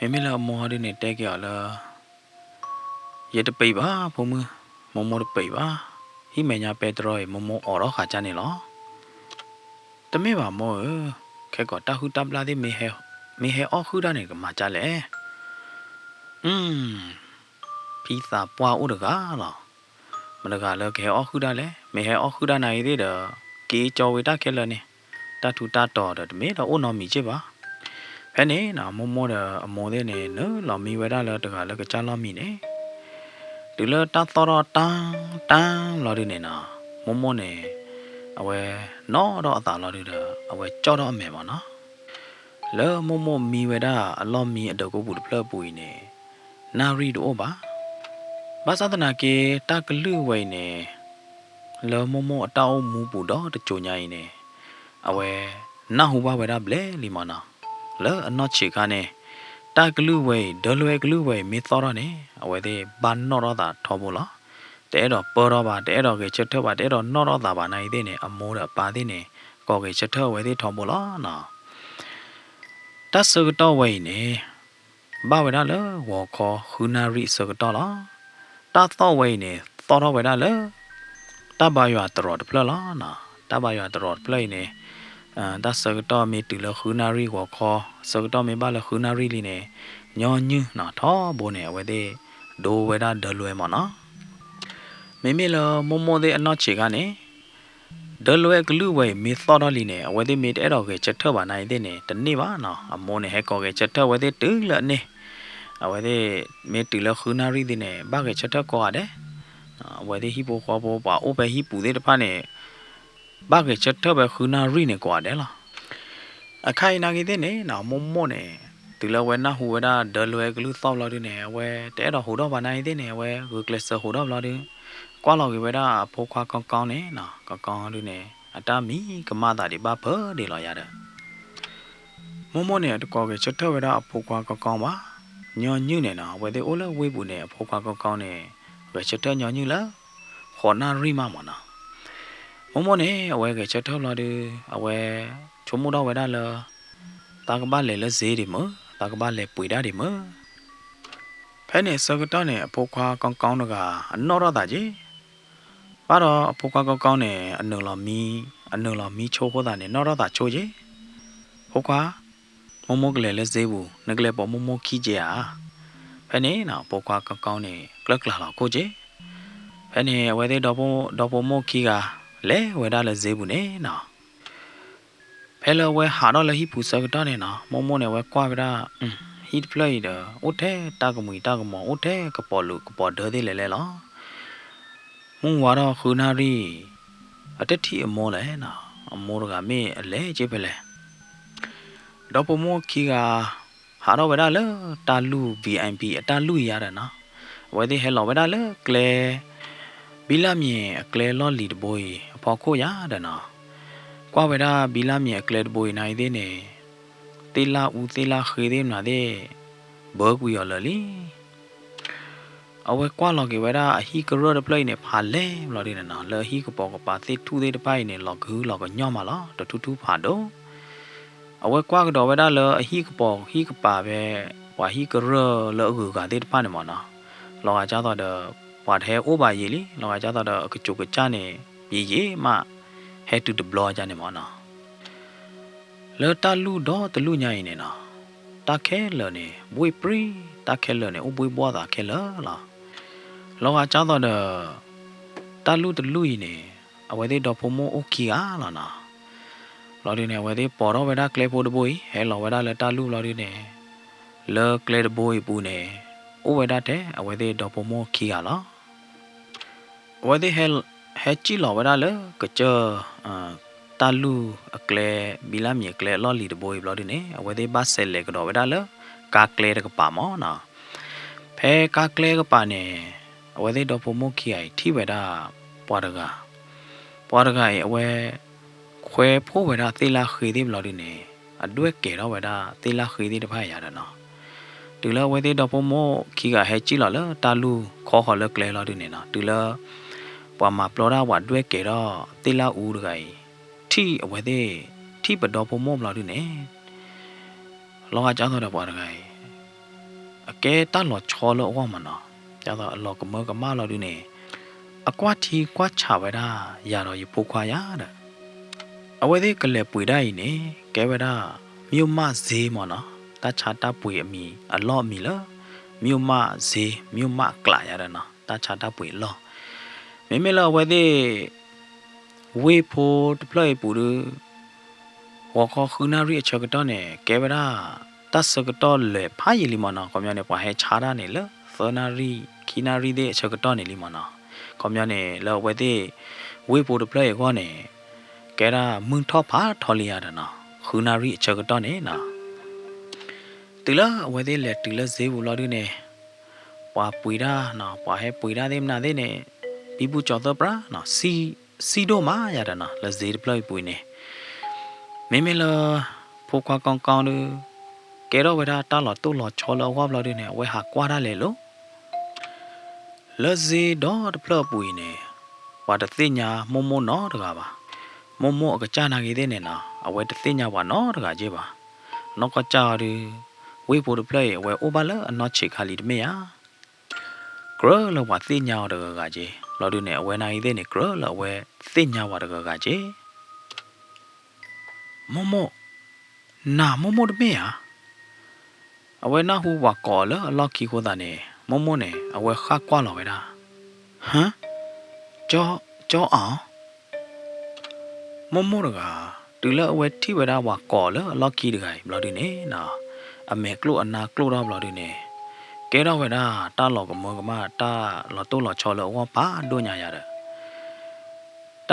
တြီယၤ. မ့မ့ၢ်လၢအမိၢ်ဟီဒုန့ၣ်တဲက့ၤအီၤလၢ ယတပံၤဘၣ်ဖိမုၣ်, မိၢ်မိၢ်တပံၤဘၣ်, ဟံၣ်မဲာ်ညါပဲတြီအံၤ မိၢ်မိၢ်အိးထီၣ်ဃာ်ကန့ၣ်လီၤ. တမ့ၢ်ဘၣ်မိၢ်ဧၢ, ခဲကိာ်တၢ်ဟုၣ်တၢ်ဘျၣ်သ့ၣ် မ့ၢ်ဟဲအီၣ်ဟုၣ်တၢ်န့ၣ် ကမၤကလဲၣ်. အ ဖံသးပှၢ်အိၣ်တဂၤလီၤ. မတၤတဂၤလၢကဟဲအီၣ်ဟုၣ်တၢ်လဲၣ်, မ့ၢ်ဟဲအီၣ်ဟုၣ်တၢ်နၤအံၤသ့ၣ်ဒီး က့ၤကၠီဝံၤတၢ်ခဲလၢာ်န့ၣ်, တၢ်ထူးတၢ်တီၤဒီးတမ့ၢ်ဒီးအိၣ်နီတမံၤက့ဘၣ်. ဖဲန့ၣ်နီၤ မိၢ်မိၢ်ဒီးအမိၢ်သ့ၣ်န့ၣ် နုာ်လီၤမံဝဲဒၣ်လၢတဂၤလၢကစၢ်လီၢ်မံန့ၣ်, တုၤလၢတၢ်သီၣ်ထီၣ်တၢ်တၢ်လီၤဒုန့ၣ်နီၤ, မိၢ်မိၢ်န့ၣ် အဝဲနီၣ်ထီၣ်အသးလီၤဒုဒီး အဝဲကၠီၣ်ထီၣ်အမဲာ်မၢ်နီၤ. လၢမိၢ်မိၢ်မံဝဲဒၣ်အလီၢ်မံအဒၢးကိပူၤတဖျၢၣ်အပူၤအံၤန့ၣ် နၣ်ရံၣ်တအိၣ်ဘၣ်. ဘၣ်ဆၣ်သနာ်က့ တၢ်ကလုၢ်ဝဲအံၤန့ၣ် လၢမိၢ်မိၢ်အတၢ်အိၣ်မူပူၤဒီတစိၤညါအံၤန့ၣ် အဝဲနၢ်ဟူဘၣ်ဝဲဒၣ်ဘျဲၣ်လံမၢ်နီၤ. လၢအနီၢ်ဆံးခါန့ၣ် တၢ်ကလုၢ်ဝဲအံၤ ဒၢလွဲကလုၢ်ဝဲအံၤ မ့ၢ်သီၣ်ထီၣ်န့ၣ် အဝဲသ့ၣ်ဘၣ်နီၣ်ထီၣ်သးထီဘိလီၤ. တအဲၣ်ဒိးပၢထီၣ်ဘၣ်, တအဲၣ်ဒိးဂဲၤဆၢထၢၣ်ဘၣ်, တအဲၣ်ဒိးနီၣ်ထီၣ်သးဘၣ်နၤအံၤသ့ၣ်န့ၣ် အမိၢ်ဒီးအပၢ်သ့ၣ်န့ၣ် ကိးဂဲၤဆၢထၢၣ်အဝဲသ့ၣ်ထီဘိလီၤနီၤ. တၢ်ဆၢကတီၢ်ဝဲအံၤန့ၣ် ဘၣ်ဝဲဒၣ်လၢဂီၤခီဃုနၣ်ရံၣ်အဆၢကတီၢ်လီၤ. တၢ်သီၣ်ဝဲအံၤန့ၣ် သီၣ်ထီၣ်ဝဲဒၣ်လၢ တၢ်ဘါယွၤတရီးတဖျၢၣ်လီၤနီၤ. တၢ်ဘါယွၤတရီးတဖျၢၣ်အံၤန့ၣ် တၢ်ဆၢကတီၢ်မ့ၢ်တုၤလၢဃုနၣ်ရံၣ်ဂီၤခီ, ဆၢကတီၢ်မ့ၢ်ဘၣ်လၢဃုနၣ်ရံၣ်လံန့ၣ် ညီနုၢ်နီၤ ထီဘိန့ၣ် အဝဲသ့ၣ်ဒိဝဲဒၣ်ဒၢလွဲမၢ်နီၤ. မ့မ့ၢ်လၢမိၢ်မိၢ်သ့ၣ်အနီၢ်ဆံးခါန့ၣ် ဒၢလွဲကလုၢ်ဝဲအံၤ မ့ၢ်သီၣ်ထီၣ်လံန့ၣ် အဝဲသ့ၣ်မ့ၢ်တအဲၣ်ဒိးဂဲၤဆၢထၢၣ်ဘၣ်နၤအံၤသ့ၣ်န့ၣ် တန့ၢ်ဘၣ်နီၤ. အမိၢ်န့ၣ် ဟဲကိးဂဲၤဆၢထၢၣ်အဝဲသ့ၣ်တုၤလၢအန့ၣ်, အဝဲသ့ၣ်မ့ၢ်တုၤလၢဃုနၣ်ရံၣ်သ့ၣ်န့ၣ် ဘၣ်ဂဲၤဆၢထၢၣ်ကိးဂၤဒဲး. အဝဲသ့ၣ်ဟံၣ်ဖိဃီဖိ ပှၤအိၣ်ဖဲဟံၣ်ပူၤသ့ၣ်တဖၣ်န့ၣ် ဘၣ်ဂဲၤဆၢထၢၣ်ဖဲဃုနၣ်ရံၣ်န့ၣ်ကိးဂၤဒဲးလီၤ. အခါအံၤနာ်က့သ့ၣ်န့ၣ်နီၤ မိၢ်မိၢ်န့ၣ် တုၤလၢအဝဲနၢ်ဟူဝဲဒၣ်ဒၢလွဲကလုၢ်သီၣ်ဘျီဒုန့ၣ် အဝဲတအဲၣ်ဒိးဟူးထီၣ်ဘၣ်နၤအံၤသ့ၣ်န့ၣ် အဝဲဂုာ်ကျဲးစၢးဟူးထီၣ်ဘျီဒု ကွၢ်လီၤက့ၤဝဲဒၣ်အဖိခွါကီကီန့ၣ်နီၤ, ကီကီဒုန့ၣ် အတၢ်မံကမၣ်သးဒံးဘၣ်ဖၢဒံးလီၤယၤဒီး မိၢ်မိၢ်န့ၣ် တကိးဂဲၤဆၢထၢၣ်ဝဲဒၣ်အဖိခွါကီကီဘၣ်. ညီနုၢ်န့ၣ်နီၤ အဝဲသ့ၣ်အိၣ်လၢဝ့ၢ်ပူၤန့ၣ် အဖိခွါကီကီန့ၣ် ဂဲၤဆၢထၢၣ်ညီနုၢ်လၢ ဃိးနၣ်ရံၣ်မးမၢ်နီၤ. မိၢ်မိၢ်န့ၣ် အဝဲဂဲၤဆၢထၢၣ်ဘျီဒု အဝဲဆိကမိၣ်ထီၣ်ဝဲဒၣ်လၢ သးကဘၣ်လဲၤလၢစ့ဒံးမုၢ်, သးကဘၣ်လဲၤပှ့ၤဒၣ်ဒံးမုၢ်. ဖဲန့ၣ်အဆၢကတီၢ်န့ၣ် အဖိခွါကီကီတဂၤ အနီၣ်ထီၣ်သးက့ၤ ဘၣ်ဒီးအဖိခွါကီကီန့ၣ် အနုာ်လီၤမံ, အနုာ်လီၤမံဆိအဃိသတးန့ၣ် နီၣ်ထီၣ်သးဆိက့ၤ, ဖိခွါ, မိၢ်မိၢ်ကလဲၤလၢစ့ပူၤ, နကလဲၤပိာ်မိၢ်မိၢ်ခံက့ၤဧါ. ဖဲန့ၣ်နီၤ အဖိခွါကီကီန့ၣ် ကျၢၢ်ကျၢ်လီၤခိၣ်က့ၤ. ဖဲန့ၣ် အဝဲသ့ၣ်ဒီဖိမိၢ်ခံဂၤ လဲၤဝဲဒၣ်လၢစ့ပူၤန့ၣ်နီၤ ဖဲလၢအဝဲဟးထီၣ်လၢဟံၣ်ပူၤဆၢကတီၢ်န့ၣ်နီၤ မိၢ်မိၢ်န့ၣ် အဝဲကွၢ်ဝဲဒၣ် ဟံၣ်တဖျၢၣ်အံၤဒီး အိၣ်ထဲတၢ်ကမှံၤတၢ်ကမီၤ အိၣ်ထဲကပီၤလူးကပီၤဒၢသ့ၣ်လဲၤလဲၤလီၤ. မုၢ်ဝါထီၣ်ဃုနၣ်ရံၣ် အတထံၣ်အမိၢ်လဲၣ်နီၤ, အမိၢ်တဂၤမ့ၢ်အလဲၤက့ၤဖဲလဲၣ်. ဒီဖိမိၢ်ခံဂၤ ဟးထီၣ်ဝဲဒၣ်လၢတၢ်လူၢ် VIP အတၢ်လူၢ်အံၤယါဒီးနီၤ, အဝဲသ့ၣ်ဟဲလီၤဝဲဒၣ်လၢကျဲ ဘံလၣ်မံၤအကျဲလီၢ်လံၤတဘိအံၤ အဖီခိၣ်ယါဒီးနီၤ ကွၢ်ဝဲဒၣ်ဘံလၢမံၤအကျဲတဘိအံၤနၤအံၤသ့ၣ်န့ၣ်, သ့ၣ်လၣ်အူသ့ၣ်လၣ်ဃ့သ့ၣ်မနုၤသ့ၣ်, ဘၢကွံာ်အီၤလၢာ်လံ. အဝဲကွၢ်လီၤက့ၤဝဲဒၣ်အဟံၣ်ကရၢၢ်တဖျၢၣ်အံၤန့ၣ် ဖးလဲၢ်ဘျီဒုန့ၣ်နီၤ, လၢအဟံၣ်ကပိာ်ကပၤသ့ၣ်ထူၣ်သ့ၣ်တဖၣ်အံၤန့ၣ် လီၤကဟုလီၤကညီၢ်မးလီၤ, တထူၣ်ထူၣ်ဖးဒိၣ်. အဝဲကွၢ်ကဒီးဝဲဒၣ်လၢအဟံၣ်ကပိာ်ဟံၣ်ကပၤဖဲ ပှၤဟံၣ်ကရၢၢ်လၢအဂုၤအဂၤသ့ၣ်တဖၣ်န့ၣ်မ့ၢ်နီၤ, လီၤဂာ်ကၢ်သိးဒီး ပှၤတဟဲအိၣ်ဘၣ်ယံာ်လံ, လီၤဂာ်ကၢ်သိးဒီးအကစူးကစၢ်န့ၣ် ယံာ်ယံာ်မး ဟဲတုၤတဘျီဒ်န့ၣ်မ့ၢ်နီၤ. လၢတၢ်လူၢ်ဒီတလူၢ်ညါအံၤန့ၣ်နီၤ, တၢ်ခဲလၢာ်န့ၣ် ဘှ့ၣ်ပြံ, တၢ်ခဲလၢာ်န့ၣ် အိၣ်ဘှ့ၣ်ဘှီၣ်သးခဲလၢာ်လီၤ. လီၤဂာ်ကၢ်သိးဒီး တၢ်လူၢ်တလူၢ်အံၤန့ၣ် အဝဲသ့ၣ်ဒီဖိမိၢ်အိၣ်ခံဂၤလီၤနီၤ. ဘျီဒုန့ၣ် အဝဲသ့ၣ်ပိာ်ထီၣ်ဝဲဒၣ်ကျဲဖိတဘိအံၤ ဟဲလီၤဝဲဒၣ်လၢတၢ်လူၢ်ဘျီဒုန့ၣ်, လၢကျဲတဘိအံၤပူၤန့ၣ် အိၣ်ဝဲဒၣ်ထဲအဝဲသ့ၣ်ဒီဖိမိၢ်ခံဂၤလီၤ. အဝဲသ့ၣ်ဟဲ ဟဲစံၣ်လီၤဝဲဒၣ်လၢကစၢၢ် တၢ်လူၢ်အကျဲ ဘံလၢမံၤအကျဲအလီၢ်လံၤတဘိအံၤဘျီဒုန့ၣ် အဝဲသ့ၣ်ဘၣ်ဆဲးလဲၤကဒီးဝဲဒၣ်လၢ ကါကျဲတကပၤမ့ၢ်နီၤ. ဖဲကါကျဲကပၤန့ၣ် အဝဲသ့ၣ်ဒီဖိမိၢ်ခံဂၤအံၤထံၣ်ဝဲဒၣ် ပှၤတဂၤ, ပှၤတဂၤအံၤအဝဲ ခွဲးဖှိၣ်ဝဲဒၣ်သ့ၣ်လၣ်ဃ့သ့ၣ်ဘျီဒုန့ၣ် အဒွဲၣ်ကဲၤထီၣ်ဝဲဒၣ်သ့ၣ်လၣ်ဃ့သ့ၣ်တဖၣ်ယၤဒီးနီၤ. တုၤလၢအဝဲသ့ၣ်ဒီဖိမိၢ်ခံဂၤဟဲစံၣ်လီၤလၢတၢ်လူၢ်ခီဃီၤလၢကျဲလီၤဒုန့ၣ်နီၤ, တုၤလၢ ပှၤမၤပျီတၢ်ပှၤဒွဲၣ်ကဲၤထီၣ်သ့ၣ်လၣ်အူတဂၤအံၤ ထံၣ်အဝဲသ့ၣ် ထံၣ်ပဒီဖိမိၢ်ဘျီဒုန့ၣ် လီၤဂာ်ကၢ်သိးဒီးပှၤတဂၤအံၤ အကဲတၢ်လီၤဆီလၢအဂီၢ်မ့ၢ်နီၤ, ကၢ်သိးအလီၤကမၢကမၣ်လီၤဒုန့ၣ် အကွၢ်ထံကွၢ်ဆးဝဲဒၣ်ယၤဒီးယဖိခွါယၤဒီး အဝဲသ့ၣ်ကလဲၤပှ့ၤဒၣ်အံၤန့ၣ် ကဲဝဲဒၣ် မြို့မဈေးမ့ၢ်နီၤ, တၢ်ဆါတၢ်ပှ့ၤအမံၤအလီၢ်အမံၤလၢ မြို့မဈေး မြို့မကျးယၤဒီးနီၤ, တၢ်ဆါတၢ်ပှ့ၤအလီၢ်. မ့မ့ၢ်လၢအဝဲသ့ၣ် ဝ့ၢ်ဖိတဖျၢၣ်အံၤပူၤဒီး ဂီၤခီဃုနၣ်ရံၣ်အဆၢကတီၢ်န့ၣ် ကဲဝဲဒၣ် တၢ်ဆၢကတီၢ်လဲၤဖးယံာ်လံမ့ၢ်နီၤ, ခီပညီန့ၣ် ပှၤဟဲဆါတၢ်န့ၣ်လၢ သၢနၣ်ရံၣ် ခံနၣ်ရံၣ်သ့ၣ်အဆၢကတီၢ်န့ၣ်လံမ့ၢ်နီၤ. ခီပညီန့ၣ် လၢအဝဲသ့ၣ် ဝ့ၢ်ဖိတဖျၢၣ်အံၤအဂီၢ်န့ၣ် ကဲဒၣ်မုၢ်ထီၣ်ဖးထီလံယၤဒီးနီၤ, ဃုနၣ်ရံၣ်အဆၢကတီၢ်န့ၣ်နီၤ. တုၤလၢအဝဲသ့ၣ်လဲၤတုၤလၢဈေးပူၤဘျီဒုန့ၣ် ပှၤပှ့ၤတၢ်နီၤ, ပှၤဟဲပှ့ၤတၢ်သ့ၣ်မနုၤသ့ၣ်န့ၣ် ပံပူၤကၠီၤသၢပြးနီၤ, စံၣ်ဒိၣ်မးယၤဒီးနီၤ, လၢဈေးတဖျၢၣ်အံၤပူၤအံၤန့ၣ် မ့မ့ၢ်လၢ ဖိခွါကီကီဒီး ကဲထီၣ်ဝဲဒၣ်တၢ်လီၤတိၢ်လီၤဆီလၢအဂီၢ်ဘျီဒုန့ၣ် အဝဲဟးကွၢ်တၢ်လဲၤလိၤ လၢဈေးဒီတဖျၢၣ်အပူၤအံၤန့ၣ် ပှၤတသ့ၣ်ညါမိၢ်မိၢ်နီတဂၤဘၣ်. မိၢ်မိၢ်အကစၢ်နာ်က့ၤသ့ၣ်န့ၣ်နီၤ အဝဲတသ့ၣ်ညါပှၤနီတဂၤက့ၤဘၣ်. နီၢ်ကီၢ်ကၢ်အီၤဒီး ဝ့ၢ်ဖိတဖျၢၣ်အံၤ အဝဲအိၣ်ဘၣ်လၢအနီၢ်ဆံးခါလံတမ့ၢ်ဧါ. ကြၢးလၢပှၤသ့ၣ်ညါအီၤတဂၤဂၤက့ၤ ဘျီဒုန့ၣ် အဝဲနာ်က့ၤသ့ၣ်န့ၣ် ကြၢးလၢအဝဲသ့ၣ်ညါပှၤတဂၤဂၤက့ၤ မိၢ်မိၢ်, နၤမိၢ်မိၢ်တမ့ၢ်ဧါ. အဝဲနၢ်ဟူပှၤကိးအီၤလၢအလီၢ်ခံအဃိသတးန့ၣ် မိၢ်မိၢ်န့ၣ် အဝဲဃၣ်ကွၢ်လီၤဝဲဒၣ်, ဟၢ, ကၠီအီၣ် မိၢ်မိၢ်တဂၤ တုၤလၢအဝဲထံၣ်ဝဲဒၣ်ပှၤကိးအီၤလၢအလီၢ်ခံတဂၤအံၤဘျီဒုန့ၣ်နီၤ အမဲာ်ကျိၣ်အနါကျိၣ်ထီၣ်ဘျီဒုန့ၣ် ကဲထီၣ်ဝဲဒၣ်တၢ်လီၤကမၢကမၣ် တၢ်လီၤတိၢ်လီၤဆီလၢအဂီၢ်ဖးဒိၣ်ညါယၤဒီး တၢ်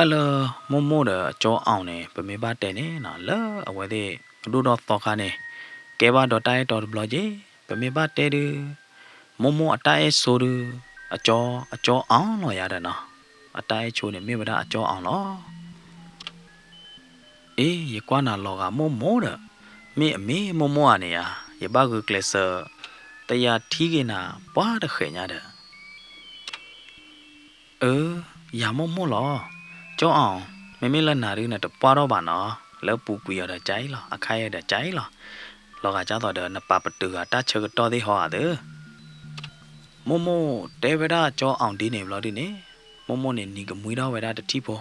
လၢမိၢ်မိၢ်ဒီးအကၠီအီၣ်န့ၣ် ပမ့ၢ်ဘၣ်တဲန့ၣ်နီၤ လၢအဝဲသ့ၣ်အဒိၣ်ဒီးသီခါန့ၣ် ကဲဘၣ်ဒီးတၢ်အဲၣ်တီတဘျီက့ၤ ပမ့ၢ်ဘၣ်တဲဒုး မိၢ်မိၢ်အတၢ်အဲၣ်ဆိဒုး အကၠီ အကၠီအီၣ်လီၤယၤဒီးနီၤ အတၢ်အဲၣ်ဆိန့ၣ်မ့ၢ်ဝဲဒၣ်အကၠီအီၣ်လီၤ. အ့ ယကွၢ်နၤလီၤဂာ်မိၢ်မိၢ်ဒီး မ့ၢ်အမ့ၢ်မိၢ်မိၢ်ဧါန့ၣ်ဧါ ယဘၣ်ဂုာ်ကျဲးစၢး တယၤထံက့ၤနၤပှၤတဃဲးညါဒီး အၢ ယၤမိၢ်မိၢ်လီၤ. ကၠီအီၣ် မ့မ့ၢ်လၢနၤဒုးနတပှၢ်ထီၣ်ဘၣ်နီၤ လၢပူၤကွံာ်အီၤဒီးကၠဲအံၤလီၤ အခါအံၤဒီးကၠဲအံၤလီၤ လီၤဂာ်ကၢ်သိးဒီးနပာ်ပတုာ်ဂၤတၢ်ဆၢကတီၢ်သ့ၣ်ဟီဧါသၢ မိၢ်မိၢ်တဲဝဲဒၣ်ကၠီအီၣ်ဒ်န့ၣ်ဘျီဒုန့ၣ် မိၢ်မိၢ်န့ၣ်နံၤကမှံထီၣ်ဝဲဒၣ်တထံၣ်ဖိ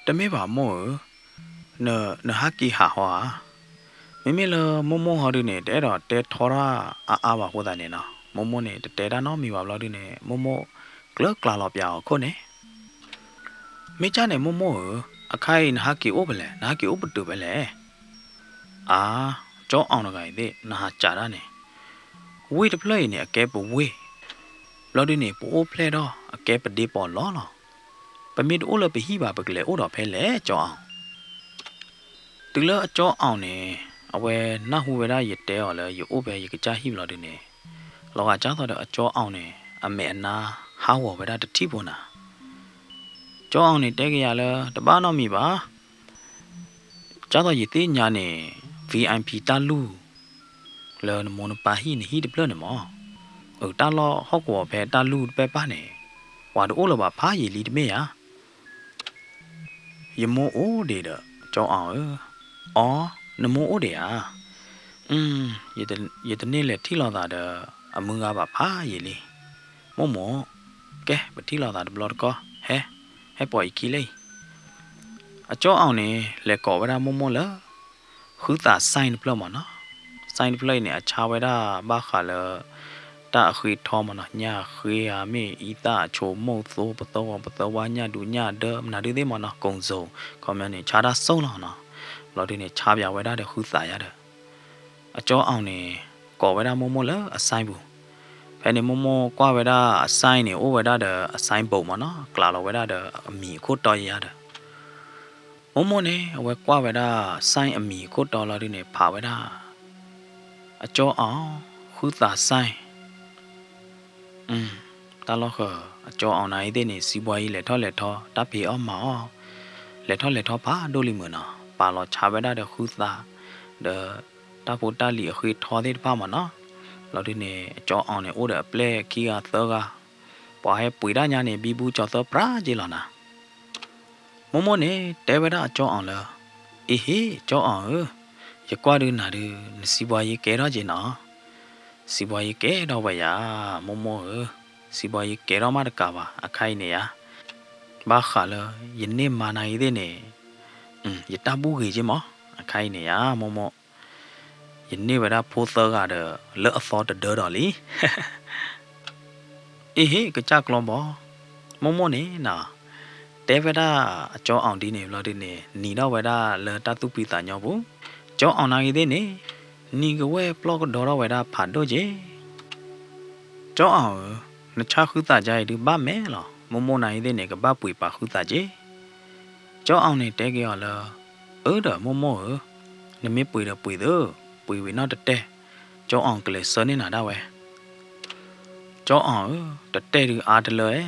တမ့ၢ်ဘၣ်မိၢ်ဧၢ, နဟးက့ၤဟးဟီဧါ. မ့မ့ၢ်လၢမိၢ်မိၢ်ဟီဒုန့ၣ် တအဲၣ်ဒိးတဲထီရၣ်အါအါဘၣ်အဃိသတးန့ၣ်နီၤ မိၢ်မိၢ်န့ၣ် တတဲတၢ်နီတမံၤဘၣ်ဘျီဒုန့ၣ် မိၢ်မိၢ်ကျၢၤကျါလီၤပၠးအီၤခိၣ်န့ၣ် မ့ၢ်ကၢ်န့ၣ်မိၢ်မိၢ်ဧၢ, အခါအံၤနဟးက့ၤအိၣ်ဖဲလဲၣ်, နဟးက့ၤအိၣ်ပတုာ်ဖဲလဲၣ်. အါ, ကၠီအီၣ်တဂၤအံၤသ့ၣ် နဟးကးတၢ်န့ၣ်, ဝ့ၢ်တဖျၢၣ်အံၤန့ၣ် အကဲပဝ့ၢ်, ဘျီဒုန့ၣ် ပအိၣ်ဖျဲၣ်ထီၣ် အကဲပဒ့ပီၣ်လီလီၤ. ပမ့ၢ်တအိၣ်လၢပဟံၣ်ဘၣ် ပကလဲၤအိၣ်ဒီးဖဲလဲၣ် ကၠီအီၣ်. တုၤလၢအကၠီအီၣ်န့ၣ် အဝဲနၢ်ဟူဝဲဒၣ်ယတဲအီၤလၢယအိၣ်ဖဲယကစၢ်ဟံၣ်ဘျီဒုန့ၣ်, လီၤဂာ်ကၢ်သိးဒီးအကၠီအီၣ်န့ၣ် အမဲာ်အနါဟးဂီၤဝဲဒၣ်တထံၣ်ဖိနၤ. ကၠီအီၣ်န့ၣ်တဲက့ၤယၤလၢ တဘၣ်နီတမံၤဘၣ်, ကၢ်သိးယသ့ၣ်ညါန့ၣ် VIP တၢ်လူၢ် လၢနမိၢ်နပၢ်ဟံၣ်နဟံၣ်တဖျၢၣ်န့ၣ်မး, အတၢ်လီၢ်ဟီၣ်ကဝီၤဖဲတၢ်လူၢ်တပဲၢ်ပၢ်န့ၣ် ပှၤတအိၣ်လၢၤဘၣ်ဖးယံာ်လံတမ့ၢ်ဧါ. ယမိၢ်အိၣ်ဒံးဒီး ကၠီအီၣ်ဧၢ. အီ, နမိၢ်အိၣ်ဒံးဧါ. ယတန့ၢ်လဲၤထံၣ်လိာ်သးဒီး အမုၢ်ဂၤဘၣ်ဖးယံာ်လံ. မိၢ်မိၢ်, ကဲ ပထံၣ်လိာ်သးတဘျီတခီၣ်, ဟဲ, ဟဲပိာ်ယခံလံ. အကၠီအီၣ်န့ၣ် လဲၤကိးဝဲဒၣ်မိၢ်မိၢ်လၢ ဃုသး sign တဖျၢၣ်မးနီၤ. sign တဖျၢၣ်အံၤန့ၣ် အဆါဝဲဒၣ်ဘၣ်ဃးလၢ တၢ်အဃ့ထီမးနီၤ, ညၣ်ဃ့ဧါ မ့ၢ်အံသၣ်အဆိမိၢ်သိ ပသၢဂီၤပသၢဝါ ညၣ်ဒူညၣ်ဒၢ မနုၤဒုသ့ၣ်မးနီၤ, ကိၣ်စိၤ ခီပညီန့ၣ် ဆါတၢ်စိၢ်လီၤနီၤ. ဘျီဒုန့ၣ် ဆါပၠးဝဲဒၣ်ဒီးဃုသးယါဒီး အကၠီအီၣ်န့ၣ် ကိးဝဲဒၣ်မိၢ်မိၢ်လၢအ sign ပူၤ. ဖဲန့ၣ်မိၢ်မိၢ်ကွၢ်ဝဲဒၣ်အ sign န့ၣ် အိၣ်ဝဲဒၣ်ဒီးအ sign board မးနီၤ, ကျးလီၤဝဲဒၣ်ဒီးအမံၤအခိၣ်တီယါဒီး မိၢ်မိၢ်န့ၣ် အဝဲကွၢ်ဝဲဒၣ် sign အမံၤအခိၣ်တီလီၤဒုန့ၣ် ဖးဝဲဒၣ် အကၠီအီၣ် ဃုသး sign. တၢ်လီၢ်ဃၢၤ အကၠီအီၣ်နၤအံၤသ့ၣ်န့ၣ် စံးဘှီယံၤလဲၤထီၣ်လဲၤထီ တၢ်ဖံးအီၣ်မၤအီၣ် လဲၤထီၣ်လဲၤထီဖးဒိၣ်လံမုၢ်နီၤ, ပာ်လီၤဆါဝဲဒၣ်ဒီးဃုသး ဒီးတၢ်ဖိတၢ်လံၤအဃ့ထီသ့ၣ်တဖၣ်မးနီၤ. ဘျီဒုန့ၣ် အကၠီအီၣ်န့ၣ် အိၣ်ဒီးအပျဲၢ်ခံဂၤသၢဂၤ, ပှၤဟဲပှ့ၤတၢ်ညါန့ၣ် ဘံဘူကၠီၤသၢပြးက့လီၤနၤ. မိၢ်မိၢ်န့ၣ် တဲဝဲဒၣ်အကၠီအီၣ်လၢ အ့ဟ့ၣ် ကၠီအီၣ်ဧၢ, ယကွၢ်ဒုနၤဒု နစံးဘှီယံၤကဲထီၣ်က့နီၤ. စံးဘှီယံၤကဲထီၣ်ဝဲယၤ မိၢ်မိၢ်ဧၢ, စံးဘှီယံၤကဲထီၣ်မးတကးဘၣ် အခါအံၤန့ၣ်ယါ, ဘၣ်ဃးလၢ ယန့ၢ်မါနၤအံၤသ့ၣ်န့ၣ် ယတၢ်ဘူၣ်ဂ့ၤက့မး အခါအံၤန့ၣ်ယါ မိၢ်မိၢ်, ယန့ၢ်ဝဲဒၣ်ဖိသၢဂၤဒီး လၢအသီတဒၢဒီးလံ. အ့ဟ့ၣ် ကစၢ်ကျီဘီ, မိၢ်မိၢ်န့ၣ်နီၤ, တဲဝဲဒၣ်အကၠီအီၣ်ဒ်န့ၣ်ဘျီဒုန့ၣ် နံၤထီၣ်ဝဲဒၣ်လၢတၢ်သူၣ်ဖှံသးညီပူၤ, ကၠီအီၣ်နၤအံၤသ့ၣ်န့ၣ် နံၤကဝဲၢ်ပျီၢ်ကဒီထီၣ်ဝဲဒၣ်ဖးဒိၣ်က့ ကၠီအီၣ်ဧၢ, နဆါဃုသးကါအံၤဒုဘၣ်မဲာ်လီၤ, မိၢ်မိၢ်နၤအံၤသ့ၣ်န့ၣ် ကဘၣ်ပှ့ၤပာ်ဃုသးက့. ကၠီအီၣ်န့ၣ်တဲက့ၤအီၤလၢ အၢဒီးမိၢ်မိၢ်ဧၢ, နမ့ၢ်ပှ့ၤဒီးပှ့ၤသၢ, ပှ့ၤဝံၤနီၣ်တတဲာ်, ကၠီအီၣ်ကလဲၤဆှၢန့ၢ်နၤဒၣ်ဝဲ. ကၠီအီၣ်ဧၢ, တတဲာ်ဒုအါတလၢဧဲ,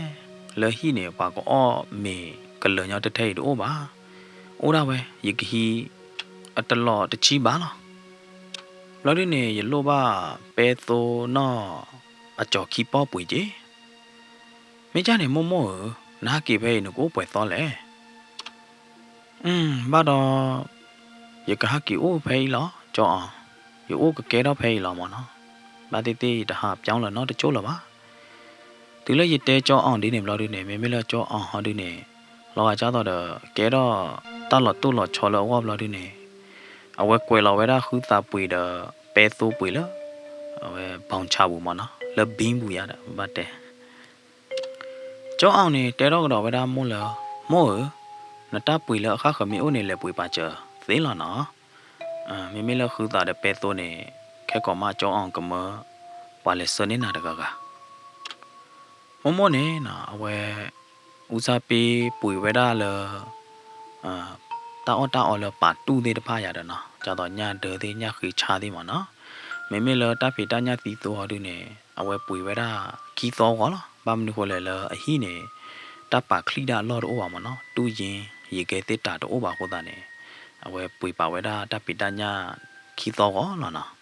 လၢဟံၣ်န့ၣ် ပှၤကအီၣ်မ့ၤကလၢာ်ညီတထဲအံၤတအိၣ်ဘၣ်. အိၣ်ဒၣ်ဝဲ ယကဟံးအတလီၤတဆံဘးလီၤ. ဘျီဒုန့ၣ် ယလိၣ်ဘၣ်ပဲသိနီၣ် အကၠီၤခံပီၢ်ပှ့ၤက့. မ့ၢ်ကၢ်န့ၣ်မိၢ်မိၢ်ဧၢ, နဟးက့ၤဖဲအံၤနကအိၣ်ပှဲၤသီလဲၣ်. ဘၣ်ဒီး ယကဟးက့ၤအိၣ်ဖဲအံၤလီၤ ကၠီအီၣ်, ယအိၣ်ကကဲထီၣ်ဖဲအံၤလီၤမးနီၤ. ဘၣ်သ့ၣ်သ့ၣ်ယတဟးပျီလၢၤနီတကၠိလၢၤဘၣ်. တုၤလၢယတဲကၠီအီၣ်ဒ်န့ၣ်ဘျီဒုန့ၣ် မ့မ့ၢ်လၢကၠီအီၣ်ဟီဒုန့ၣ် လီၤဂာ်ကၢ်သိးဒီး ကဲထီၣ်တၢ်လီၤတိၢ်လီၤဆီလၢအဂီၢ်ဘျီဒုန့ၣ် အဝဲကွဲးလီၤဝဲဒၣ်ဃုသးပှ့ၤဒီး ပဲသိပှ့ၤလၢ အဝဲ ဘီၣ်ဆၣ်ပူၤမးနီၤ လၢဘံပူၤယါဒီး ဘၣ်တဲ ကၠီအီၣ်န့ၣ် တဲထီၣ်ကဒီးဝဲဒၣ်မိၢ်လၢ မိၢ်ဧၢ, နတၢ်ပှ့ၤလၢအဃၣ်ဃၢၤမ့ၢ်အိၣ်န့ၣ် လဲၤပှ့ၤပာ်စၢၤသ့လီၤနီၤ. မ့မ့ၢ်လၢဃုသးဒီးပဲသိန့ၣ် ခဲကိာ်မးကၠီအီၣ်ကမၢ ပှၤလဲၤဆှၢန့ၢ်နၤတဂၤဂၤ. မိၢ်မိၢ်န့ၣ်နီၤ အဝဲ အူစၢ်ပ့ပှ့ၤဝဲဒၣ်လၢ တၢ်အီၣ်တၢ်အီလၢပာ်တူၢ်သ့ၣ်တဖၣ်ယါဒီးနီၤ ဒ်သိးညၣ်ဒၢသ့ၣ်ညၣ်ဃ့ဆါသ့ၣ်မးနီၤ. မ့မ့ၢ်လၢတၢ်ဖံးတၢ်ညၣ်သံသိဟီဒုန့ၣ် အဝဲပှ့ၤဝဲဒၣ်ခံသီဂီၤလီၤ. ဘၣ်မနုၤဃိလဲၣ်လၢအဟံၣ်န့ၣ် တၢ်ပာ်ချံတၢ်အလီၢ်တအိၣ်ဘၣ်မးနီၤ တူၢ်ယ့ၢ်ယကဲသ့ၣ်တၢ်တအိၣ်ဘၣ်အဃိသတးန့ၣ် အဝဲပှ့ၤပာ်ဝဲဒၣ်တၢ်ဖံးတၢ်ညၣ်ခံသီဂီၤလီၤနီၤ.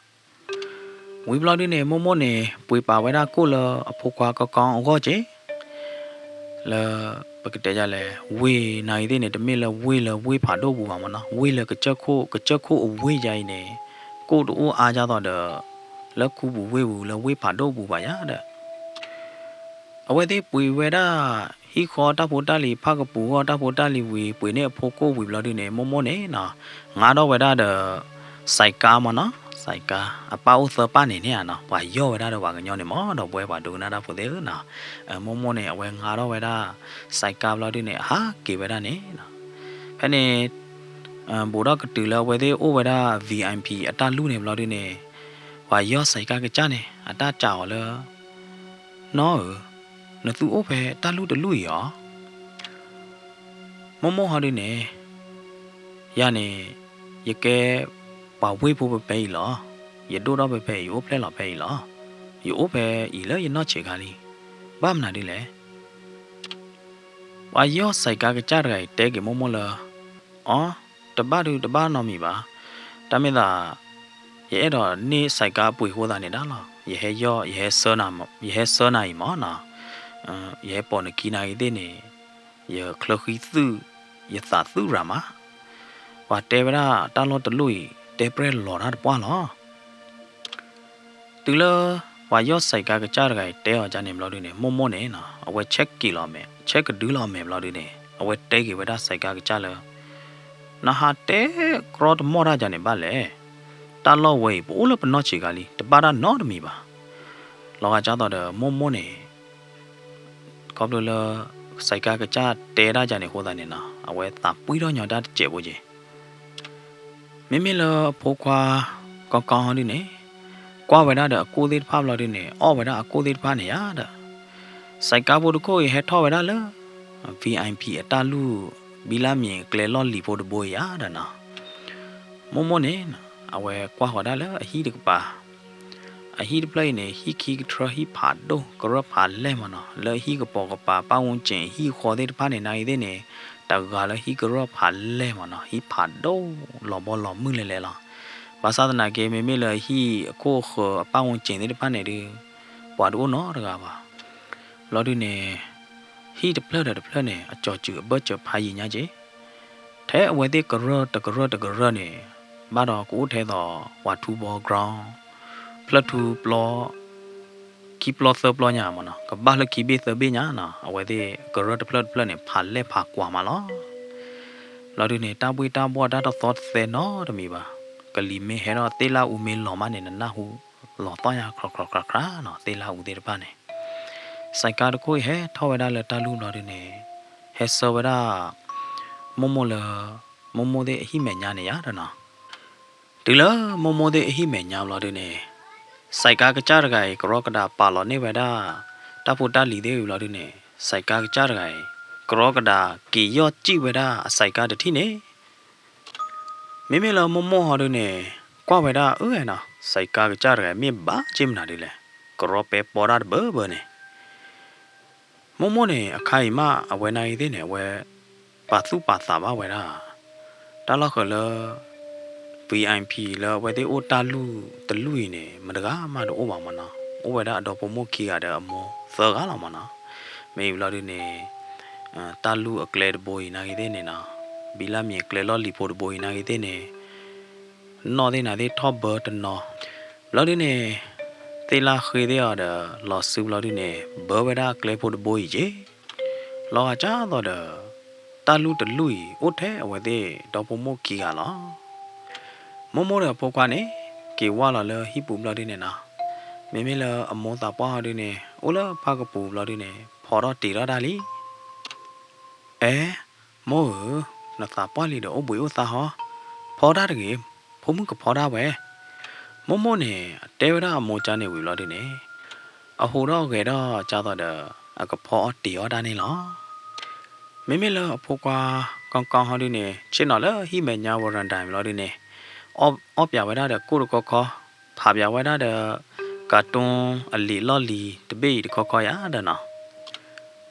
ဝံၤဘျီဒုန့ၣ် မိၢ်မိၢ်န့ၣ် ပှ့ၤပာ်ဝဲဒၣ်ကိၣ်လၢအဖိခွါကီကီအဂီၢ်က့ လၢ ပကတဲယလဲၣ် ဝ့ၢ်နၤအံၤသ့ၣ်န့ၣ် တမ့ၢ်လၢဝ့ၢ်လၢဝ့ၢ်ဖးဒိၣ်ပူၤဘၣ်မးနီၤ ဝ့ၢ်လၢကစၢၢ်ခိၣ် ကစၢၢ်ခိၣ်အဝ့ၢ်ယါအံၤန့ၣ် ကိၣ်တအိၣ်အါဒ်သိးဒီး လၢခူပူၤဝ့ၢ်ပူၤလၢဝ့ၢ်ဖးဒိၣ်ပူၤဘၣ်ယါဒီး အဝဲသ့ၣ်ပှ့ၤဝဲဒၣ် ဟံၣ်ဃီတၢ်ဖိတၢ်လံၤဖးကပူၤအဂီၢ် တၢ်ဖိတၢ်လံၤဝံၤ ပှ့ၤန့ၢ်အဖိကိၣ်ဝံၤဘျီဒုန့ၣ် မိၢ်မိၢ်န့ၣ်နီၤ ငါထီၣ်ဝဲဒၣ်ဒီး စဲးကါမးနီၤ စဲးကါ အပၢ်အိၣ်သၢပၢ်န့ၣ်န့ၣ်ဧါနီၤ ပှၤယီၢ်ဝဲဒၣ်ဒီးပှၤကညီန့ၣ်မး ဒီပုၢ်ဝဲၢ်ပှၤဒိကနၣ်တၢ်ဖိသ့ၣ်ဧၢနီၤ. မိၢ်မိၢ်န့ၣ် အဝဲငါထီၣ်ဝဲဒၣ် စဲးကါဘျီဒုန့ၣ် အဟးက့ၤဝဲဒၣ်န့ၣ်နီၤ. ဖဲန့ၣ် ဘူးထီၣ်ကတုၤလၢအဝဲသ့ၣ်အိၣ်ဝဲဒၣ် VIP အတၢ်လူၢ်န့ၣ်ဘျီဒုန့ၣ် ပှၤယီၢ်စဲးကါကစၢ်န့ၣ် အတၢ်စံးအီၤလၢ နီၢ်ဧၢ, နသုအိၣ်ဖဲတၢ်လူၢ်တလူၢ်အံၤဧါ. မိၢ်မိၢ်ဟီဒုန့ၣ် ယၤန့ၣ် ယကဲပှၤဝ့ၢ်ဖိဖဲဖဲအံၤလီၤ. ယဒိၣ်ထီၣ်ဖဲဖဲအံၤ ယအိၣ်ဖျဲၣ်လီၤဖဲအံၤလီၤ. ယအိၣ်ဖဲအံၤလၢယနီၢ်ဆံးခါလံ. ဘၣ်မနုၤဒ်လဲၣ်. ပှၤယီၢ်စဲးကါကစၢ်တဂၤအံၤတဲက့ၤမိၢ်မိၢ်လၢ, အီ, တဘၣ်ဒုးတဘၣ်နီတမံၤဘၣ်. တၢ်မ့ၢ်သး ယအဲၣ်ဒိးန့ၢ်စဲးကါအပှ့ၤအဃိသတးန့ၣ်ဒၣ်လီၤ. ယဟဲယီၢ်, ယဟဲဆၢနၤအံၤမၢ်နီၤ. ယဟဲပိာ်နခံနၤဂ့ၤသ့ၣ်န့ၣ်, ယချၢဃံသုၣ်, ယသးသုၣ်ရၤမး. ပှၤတဲဝဲဒၣ်တၢ်လီၢ်တလီၢ်အံၤ တဲပြဲၢ်လီၤတၢ်တပှၢ်လီၤ. တုၤလၢ ပှၤယီၢ်စဲးကါကစၢ်တဂၤအံၤတဲအီၤဒ်န့ၣ်ဘျီဒုန့ၣ် မိၢ်မိၢ်န့ၣ်နီၤ အဝဲဆဲးက့ၤလီၤမဲာ်, ဆဲးကဒုလီၤအမဲာ်ဘျီဒုန့ၣ် အဝဲတဲက့ၤဝဲဒၣ်စဲးကါကစၢ်လၢ နဟးတဲကြီတမီၢ်တၢ်ဒ်န့ၣ်ဘၣ်လဲၣ်. တၢ်လီၢ်ဝဲအံၤ ပအိၣ်လၢပနီၢ်ဆံးခါလံ တဘၣ်တၢ်နီတမံၤဘၣ်. လီၤဂာ်ဒ်သိးဒီးမိၢ်မိၢ်န့ၣ် ခီဖျိလၢ စဲးကါကစၢ်တဲဒၣ်ဒ်န့ၣ်အဃိသတးန့ၣ်နီၤ အဝဲသးပှံၢ်ထီၣ်ညီတၢ်တစဲးဖိက့ၤ မ့မ့ၢ်လၢအဖိခွါ ကီကီဟီဒုန့ၣ် ကွၢ်ဝဲဒၣ်ဒီးအကိၣ်သ့ၣ်တဖၣ်ဘျီဒုန့ၣ် အီၣ်ဝဲဒၣ်အကိၣ်သ့ၣ်တဖၣ်န့ၣ်ယါဒီး စဲးကါဖိတခိၣ်အံၤဟဲထီၣ်ဝဲဒၣ်လၢ VIP အတၢ်လူၢ် ဘံလၢမံၤအကျဲလီၢ်လံၤဖိတဘိအံၤယါဒီးနီၤ မိၢ်မိၢ်န့ၣ် အဝဲကွၢ်ဃီၤဒၣ်လၢအဟံၣ်တကပၤ အဟံၣ်တဖျၢၣ်အံၤန့ၣ် ဟံၣ်ခံကထြၢ ဟံၣ်ဖးဒိၣ် ကရၢၢ်ဖးလဲၢ်မၢ်နီၤ လၢဟံၣ်ကပိာ်ကပၤ ပၣ်ဝူၣ်စ့ၣ် ဟံၣ်ဃီသ့ၣ်တဖၣ်န့ၣ် နၤဂ့ၤသ့ၣ်န့ၣ် တဂၤလၢဟံၣ်ကရၢၢ်ဖးလဲၢ်မၢ်နီၤ ဟံၣ်ဖးဒိၣ်လီၤဘီလီၤမုၢ်လဲၤလဲၤလီၤ. ဘၣ်ဆၣ်သနာ်က့ မ့မ့ၢ်လၢဟံၣ်အခိၣ်အဃၢၤအပၣ်ဝူၣ်စ့ၣ်သ့ၣ်တဖၣ်န့ၣ်ဒု ပှၤတအိၣ်နီတဂၤဘၣ်. ဘျီဒုန့ၣ် ဟံၣ်တဖျၢၣ်ဒီးတဖျၢၣ်န့ၣ် အကၠီၤစုၤအဘၢၣ်စၢၤဖးယံၤညါက့ၤ ထဲအဝဲသ့ၣ်ကရၢၢ်တကရၢၢ်တကရၢၢ်န့ၣ် ဘၣ်ဒီးကအိၣ်ထဲသိး ပှၤထူဘီ ground ဖျၢၣ်ထူပျီ ခံပျီသၢပျီညါမၢ်နီၤ ကဘၣ်လၢခံဘ့ၣ်သၢဘ့ၣ်ညါနီၤ အဝဲသ့ၣ်ကရၢၢ်တဖျၢၣ်တဖျၢၣ်န့ၣ် ဖးလဲၢ်ဖးကွၢ်မးလီၤ. ဘျီဒုန့ၣ် တၢ်ဘှ့ၣ်တၢ်ဘှီၣ်တၢ်တသီတသဲနီတမံၤဘၣ်. ကလံၤမ့ၢ်ဟဲထီၣ်သ့ၣ်လၣ်အူမ့ၢ်လီၤမးန့ၣ် နနၢ်ဟူလီၤသီၣ်ညါ ခြီးခြီးခြီးခြီးနီၤ သ့ၣ်လၣ်အူသ့ၣ်တဖၣ်န့ၣ် စဲးကါတခိၣ်အံၤဟဲထီၣ်ဝဲဒၣ်လၢတၢ်လူၢ်ဘျီဒုန့ၣ် ဟဲဆၢဝဲဒၣ် မိၢ်မိၢ်လၢ မိၢ်မိၢ်သ့ၣ်အဟံၣ်မဲာ်ညါန့ၣ်ယါဒီးနီၤ တုၤလၢမိၢ်မိၢ်သ့ၣ်အဟံၣ်မဲာ်ညါဘျီဒုန့ၣ် စဲးကါကစၢ်တဂၤအံၤ ကရီကဒးပာ်လီၤန့ၢ်ဝဲဒၣ် တၢ်ဖိတၢ်လံၤသ့ၣ်ဝံၤဘျီဒုန့ၣ် စဲးကါကစၢ်တဂၤအံၤ ကရီကဒးက့ၤယီၢ်စံၣ်ဝဲဒၣ်အစဲးကါတထံၣ်န့ၣ် မ့မ့ၢ်လၢမိၢ်မိၢ်ဟီဒုန့ၣ် ကွၢ်ဝဲဒၣ်အၢနီၤ စဲးကါကစၢ်တဂၤအံၤ မ့ၢ်ဘၣ်က့မနုၤဒုလဲၣ် ကရီပဲပီတၢ်တဘၢဘၢန့ၣ် မိၢ်မိၢ်န့ၣ် အခါအံၤမး အဝဲနၤဂ့ၤသ့ၣ်န့ၣ် အဝဲ ပာ်သူၣ်ပာ်သးဘၣ်ဝဲဒၣ် တၢ်လီၢ်ဃၢၤလၢ VIP လၢအဝဲသ့ၣ်အိၣ်တၢ်လူၢ်တလူၢ်အံၤန့ၣ် မတဂၤမးတအိၣ်ဘၣ်မၢ်နီၤ အိၣ်ဝဲဒၣ်အဒီဖိမိၢ်ခံဂၤဒီးအမိၢ်သၢဂၤလီၤမၢ်နီၤ မ့ၢ်အံၤဘျီဒုန့ၣ် တၢ်လူၢ်အကျဲတဘိအံၤနၤဂ့ၤသ့ၣ်န့ၣ်နီၤ ဘံလၢမံၤအကျဲလီၢ်လံၤဖိတဘိအံၤနၤဂ့ၤသ့ၣ်န့ၣ် နီၢ်သ့ၣ်နၤသ့ၣ်ထီၣ်ဘၢတနီၤ ဘျီဒုန့ၣ် သ့ၣ်လၣ်ဃ့သ့ၣ်အီၤဒီး လီၤစုဘျီဒုန့ၣ် ဘၢဝဲဒၣ်အကျဲဖိတဘိအံၤက့ၤ လီၤဂာ်ဒ်သိးဒီး တၢ်လူၢ်တလူၢ်အံၤ အိၣ်ထဲအဝဲသ့ၣ်ဒီဖိမိၢ်ခံဂၤလီၤ. မိၢ်မိၢ်ဒီးအဖိခွါန့ၣ် က့ၤဝၢ်လီၤလၢဟံၣ်ပူၤဘျီဒုန့ၣ်နီၤ မ့မ့ၢ်လၢအမိၢ်သးပှၢ်ဟီဒုန့ၣ် အိၣ်လၢဖၣ်ကပူၤဘျီဒုန့ၣ် ဖီထီၣ်တ့ၤထီၣ်တၢ်လံ အဲ မိၢ်ဧၢ, နသးပှၢ်လံဒီးအိၣ်ဘှံးအိၣ်သါဟီ, ဖီတၢ်တဂ့ၤ, ဖိမုၣ်ကဖီတၢ်ဝဲ. မိၢ်မိၢ်န့ၣ် အတဲဝဲဒၣ်အမိၢ်ကန့ၣ်ဝံၤဘျီဒုန့ၣ်, အဟူးထီၣ်ဂဲၤထီၣ်ကသိးဒီး အကဖီအီၣ်တ့ၤအီၣ်တၢ်န့ၣ်လီၤ. မ့မ့ၢ်လၢအဖိခွါကီကီဟီဒုန့ၣ် ဆ့ၣ်နီၤလၢဟံၣ်မဲာ်ညါဝရၤဒၤဘျီဒုန့ၣ်, အီၣ်ပၠးဝဲဒၣ်ဒီးကိၣ်တခီခီ, ဖးပၠးဝဲဒၣ်ဒီး ကၤတူၣ်အလံာ်လီၢ်လံၤတဘ့ၣ်အံၤတခီခီယၤဒီးနီ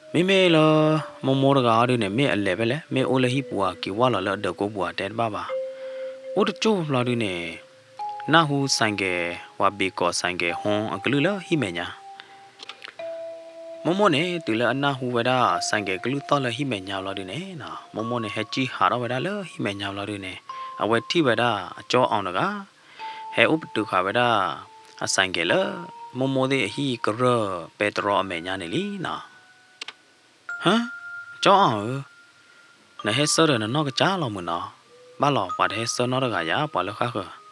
ၤ. မ့မ့ၢ်လၢ မိၢ်မိၢ်တဂၤအီၤဒုန့ၣ် မ့ၢ်အလဲၤဖဲလဲၣ်, မ့ၢ်အိၣ်လၢဟံၣ်ပူၤဧါ, က့ၤဝၢ်လီၤလၢအဒၢးကိပူၤဧါ တဲတဘၣ်ဘၣ်. အိၣ်တကၠိၢ်ဘျီဒုန့ၣ် နၢ်ဟူစဲၣ်ကဲၤ ဝၤဘ့ၣ်ကီးစဲၣ်ကဲၤဟီအကလုၢ်လၢဟံၣ်မဲာ်ညါ. မိၢ်မိၢ်န့ၣ် တုၤလၢအနၢ်ဟူဝဲဒၣ်စဲၣ်ကဲၤကလုၢ်သီၣ်လၢဟံၣ်မဲာ်ညါဘျီဒုန့ၣ်, မိၢ်မိၢ်န့ၣ် ဟဲကံၣ်ဟးထီၣ်ဝဲဒၣ်လၢဟံၣ်မဲာ်ညါဘျီဒုန့ၣ်, အဝဲထံၣ်ဝဲဒၣ်အကၠီအီၣ်တဂၤ ဟဲအိၣ်ပတုာ်ဃာ်ဝဲဒၣ် အစဲၣ်ကဲၤလၢ မိၢ်မိၢ်သ့ၣ်အဟံၣ်ကရၢၢ်ပဲတြီအမဲာ်ညါန့ၣ်လံနီၤ. ဟၢ, ကၠီအီၣ်ဧၢ, နဟဲဆၢဒီးနနီၢ်ကစၢ်လီၤမုၢ်နီၤ. ဘၣ်လီၤ ပှၤတဟဲဆၢနီတဂၤယၤ, ပှၤလၢဃၣ်ဃၢၤ.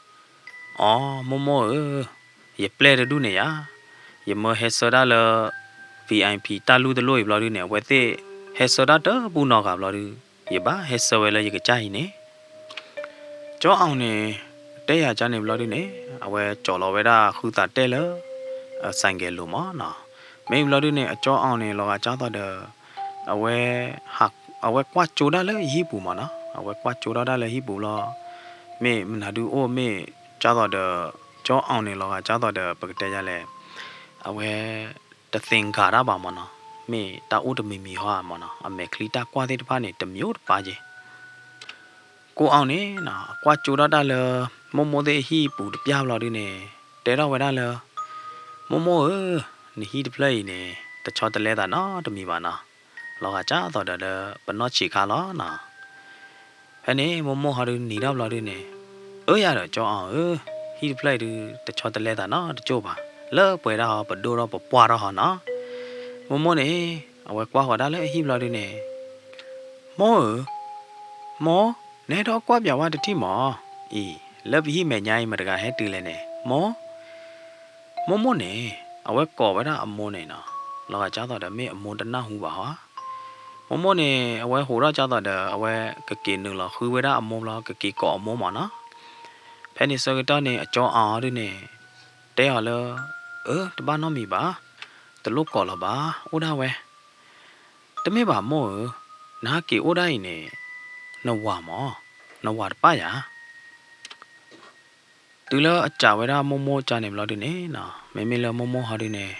အိ, မိၢ်မိၢ်ဧၢ, ယပျဲၢ်တဒူၣ်န့ၣ်ယၤ, ယမၢဟဲဆၢဒၣ်လၢ VIP တၢ်လူၢ်တလိၣ်အံၤဘျီဒုန့ၣ် အဝဲသ့ၣ်ဟဲဆၢတၢ်တပူၤနီၢ်ဂၤဘျီဒု, ယဘၣ်ဟဲဆၢဝဲလၢယကစၢ်အံၤန့ၣ် ကၠီအီၣ်န့ၣ် တဲယၤကန့ၣ်ဘျီဒုန့ၣ်, အဝဲကၠီလီၤဝဲဒၣ်ဃုသးတဲလၢ အစဲၣ်ကဲၤလိၤမးနီၤ. မ့ၢ်ဘျီဒုန့ၣ် အကၠီအီၣ်န့ၣ် လီၤဂာ်ကသိးဒီး အဝဲ အဝဲကွၢ်ကၠိဒၣ်လၢဟံၣ်ပူၤမးနီၤ, အဝဲကွၢ်ကၠိထီၣ်ဒၣ်လၢဟံၣ်ပူၤလီၤ. မ့ၢ်မနုၤဒုအိၣ် မ့ၢ်ကသိးဒီး ကၠီအီၣ်န့ၣ် လီၤဂာ်ကသိးဒီး ပကတဲယၤလဲၣ်, အဝဲ တသ့ၣ်ညါတၢ်ဘၣ်မးနီၤ. မ့ၢ်တၢ်အိၣ်တမံၤမံၤဟီဧါမၢ်နီၤ, အမဲာ်ချံတၢ်ကွၢ်သ့ၣ်တဖၣ်န့ၣ် တမံၤအိၣ်တပၢ်က့ၤ. ကိးအီၤန့ၣ်နီၤ အကွၢ်ကၠိထီၣ်တၢ်လၢ မိၢ်မိၢ်သ့ၣ်အဟံၣ်ပူၤတပျၢ်ဘျီဒုန့ၣ် တဲထီၣ်ဝဲဒၣ်လၢ မိၢ်မိၢ်ဧၢ, နဟံၣ်တဖျၢၣ်အံၤန့ၣ် တဆီတလဲသးနီတမံၤဘၣ်နီၤ, လီၤဂာ်ကၢ်သိးဒီးလၢပနီၢ်ဆံးခါလီၤနီၤ. ဖဲန့ၣ်မိၢ်မိၢ်ဟီဒုနံၤထီၣ်ဘျီဒုန့ၣ်, အၢယၤဒီးကၠီအီၤဧၢ, ဟံၣ်တဖျၢၣ်အံၤဒု တဆီတလဲသးနီတကၠိၢ်ဘၣ်, လၢပှဲၤဒၣ်ဟီပဒိၣ်ထီၣ်ပပှၢ်ထီၣ်ဟီနီၤ. မိၢ်မိၢ်န့ၣ် အဝဲကွၢ်ဃီၤဒၣ်လၢအဟံၣ်ဘျီဒုန့ၣ်, မိၢ်ဧၢ, မိၢ်, နဟဲထီၣ်ကွၢ်ပၠးဝဲတထံၣ်မၢ်, အံၤ လၢပဟံၣ်မဲာ်ညါအံၤ မတၤတဂၤဟဲတုၤလဲၣ်န့ၣ် မိၢ် မိၢ်မိၢ်န့ၣ် အဝဲကိးဝဲဒၣ်အမိၢ်န့ၣ်နီၤ, လီၤဂာ်ကၢ်သိးဒီးမ့ၢ်အမိၢ်တနၢ်ဟူဘၣ်ဟီဧါ. မိၢ်မိၢ်န့ၣ် အဝဲဟိးထီၣ်ကၢ်သိးဒီး အဝဲကက့ၤနုာ်လီၤဃုဝဲဒၣ်အမိၢ်ဘျီ ကက့ၤကိးအမိၢ်မၢ်နီၤ. ဖဲန့ၣ်ဆၢကတီၢ်န့ၣ် အကၠီအီၤဒုန့ၣ် တဲအီၤလၢ, အၢ တဘၣ်နီတမံၤဘၣ်, တလိၣ်ကိးလၢၤဘၣ်, အိၣ်ဒၣ်ဝဲ တမ့ၢ်ဘၣ်မိၢ်ဧၢ, နဟဲက့ၤအိၣ်ဒၣ်အံၤန့ၣ် နဝၤမၢ်, နဝၤတပၣ်ယၤ. တုၤလၢအစံးဝဲဒၣ်မိၢ်မိၢ်ကၢ်န့ၣ်ဘျီဒုန့ၣ်နီၤ, မ့မ့ၢ်လၢမိၢ်မိၢ်ဟီဒုန့ၣ်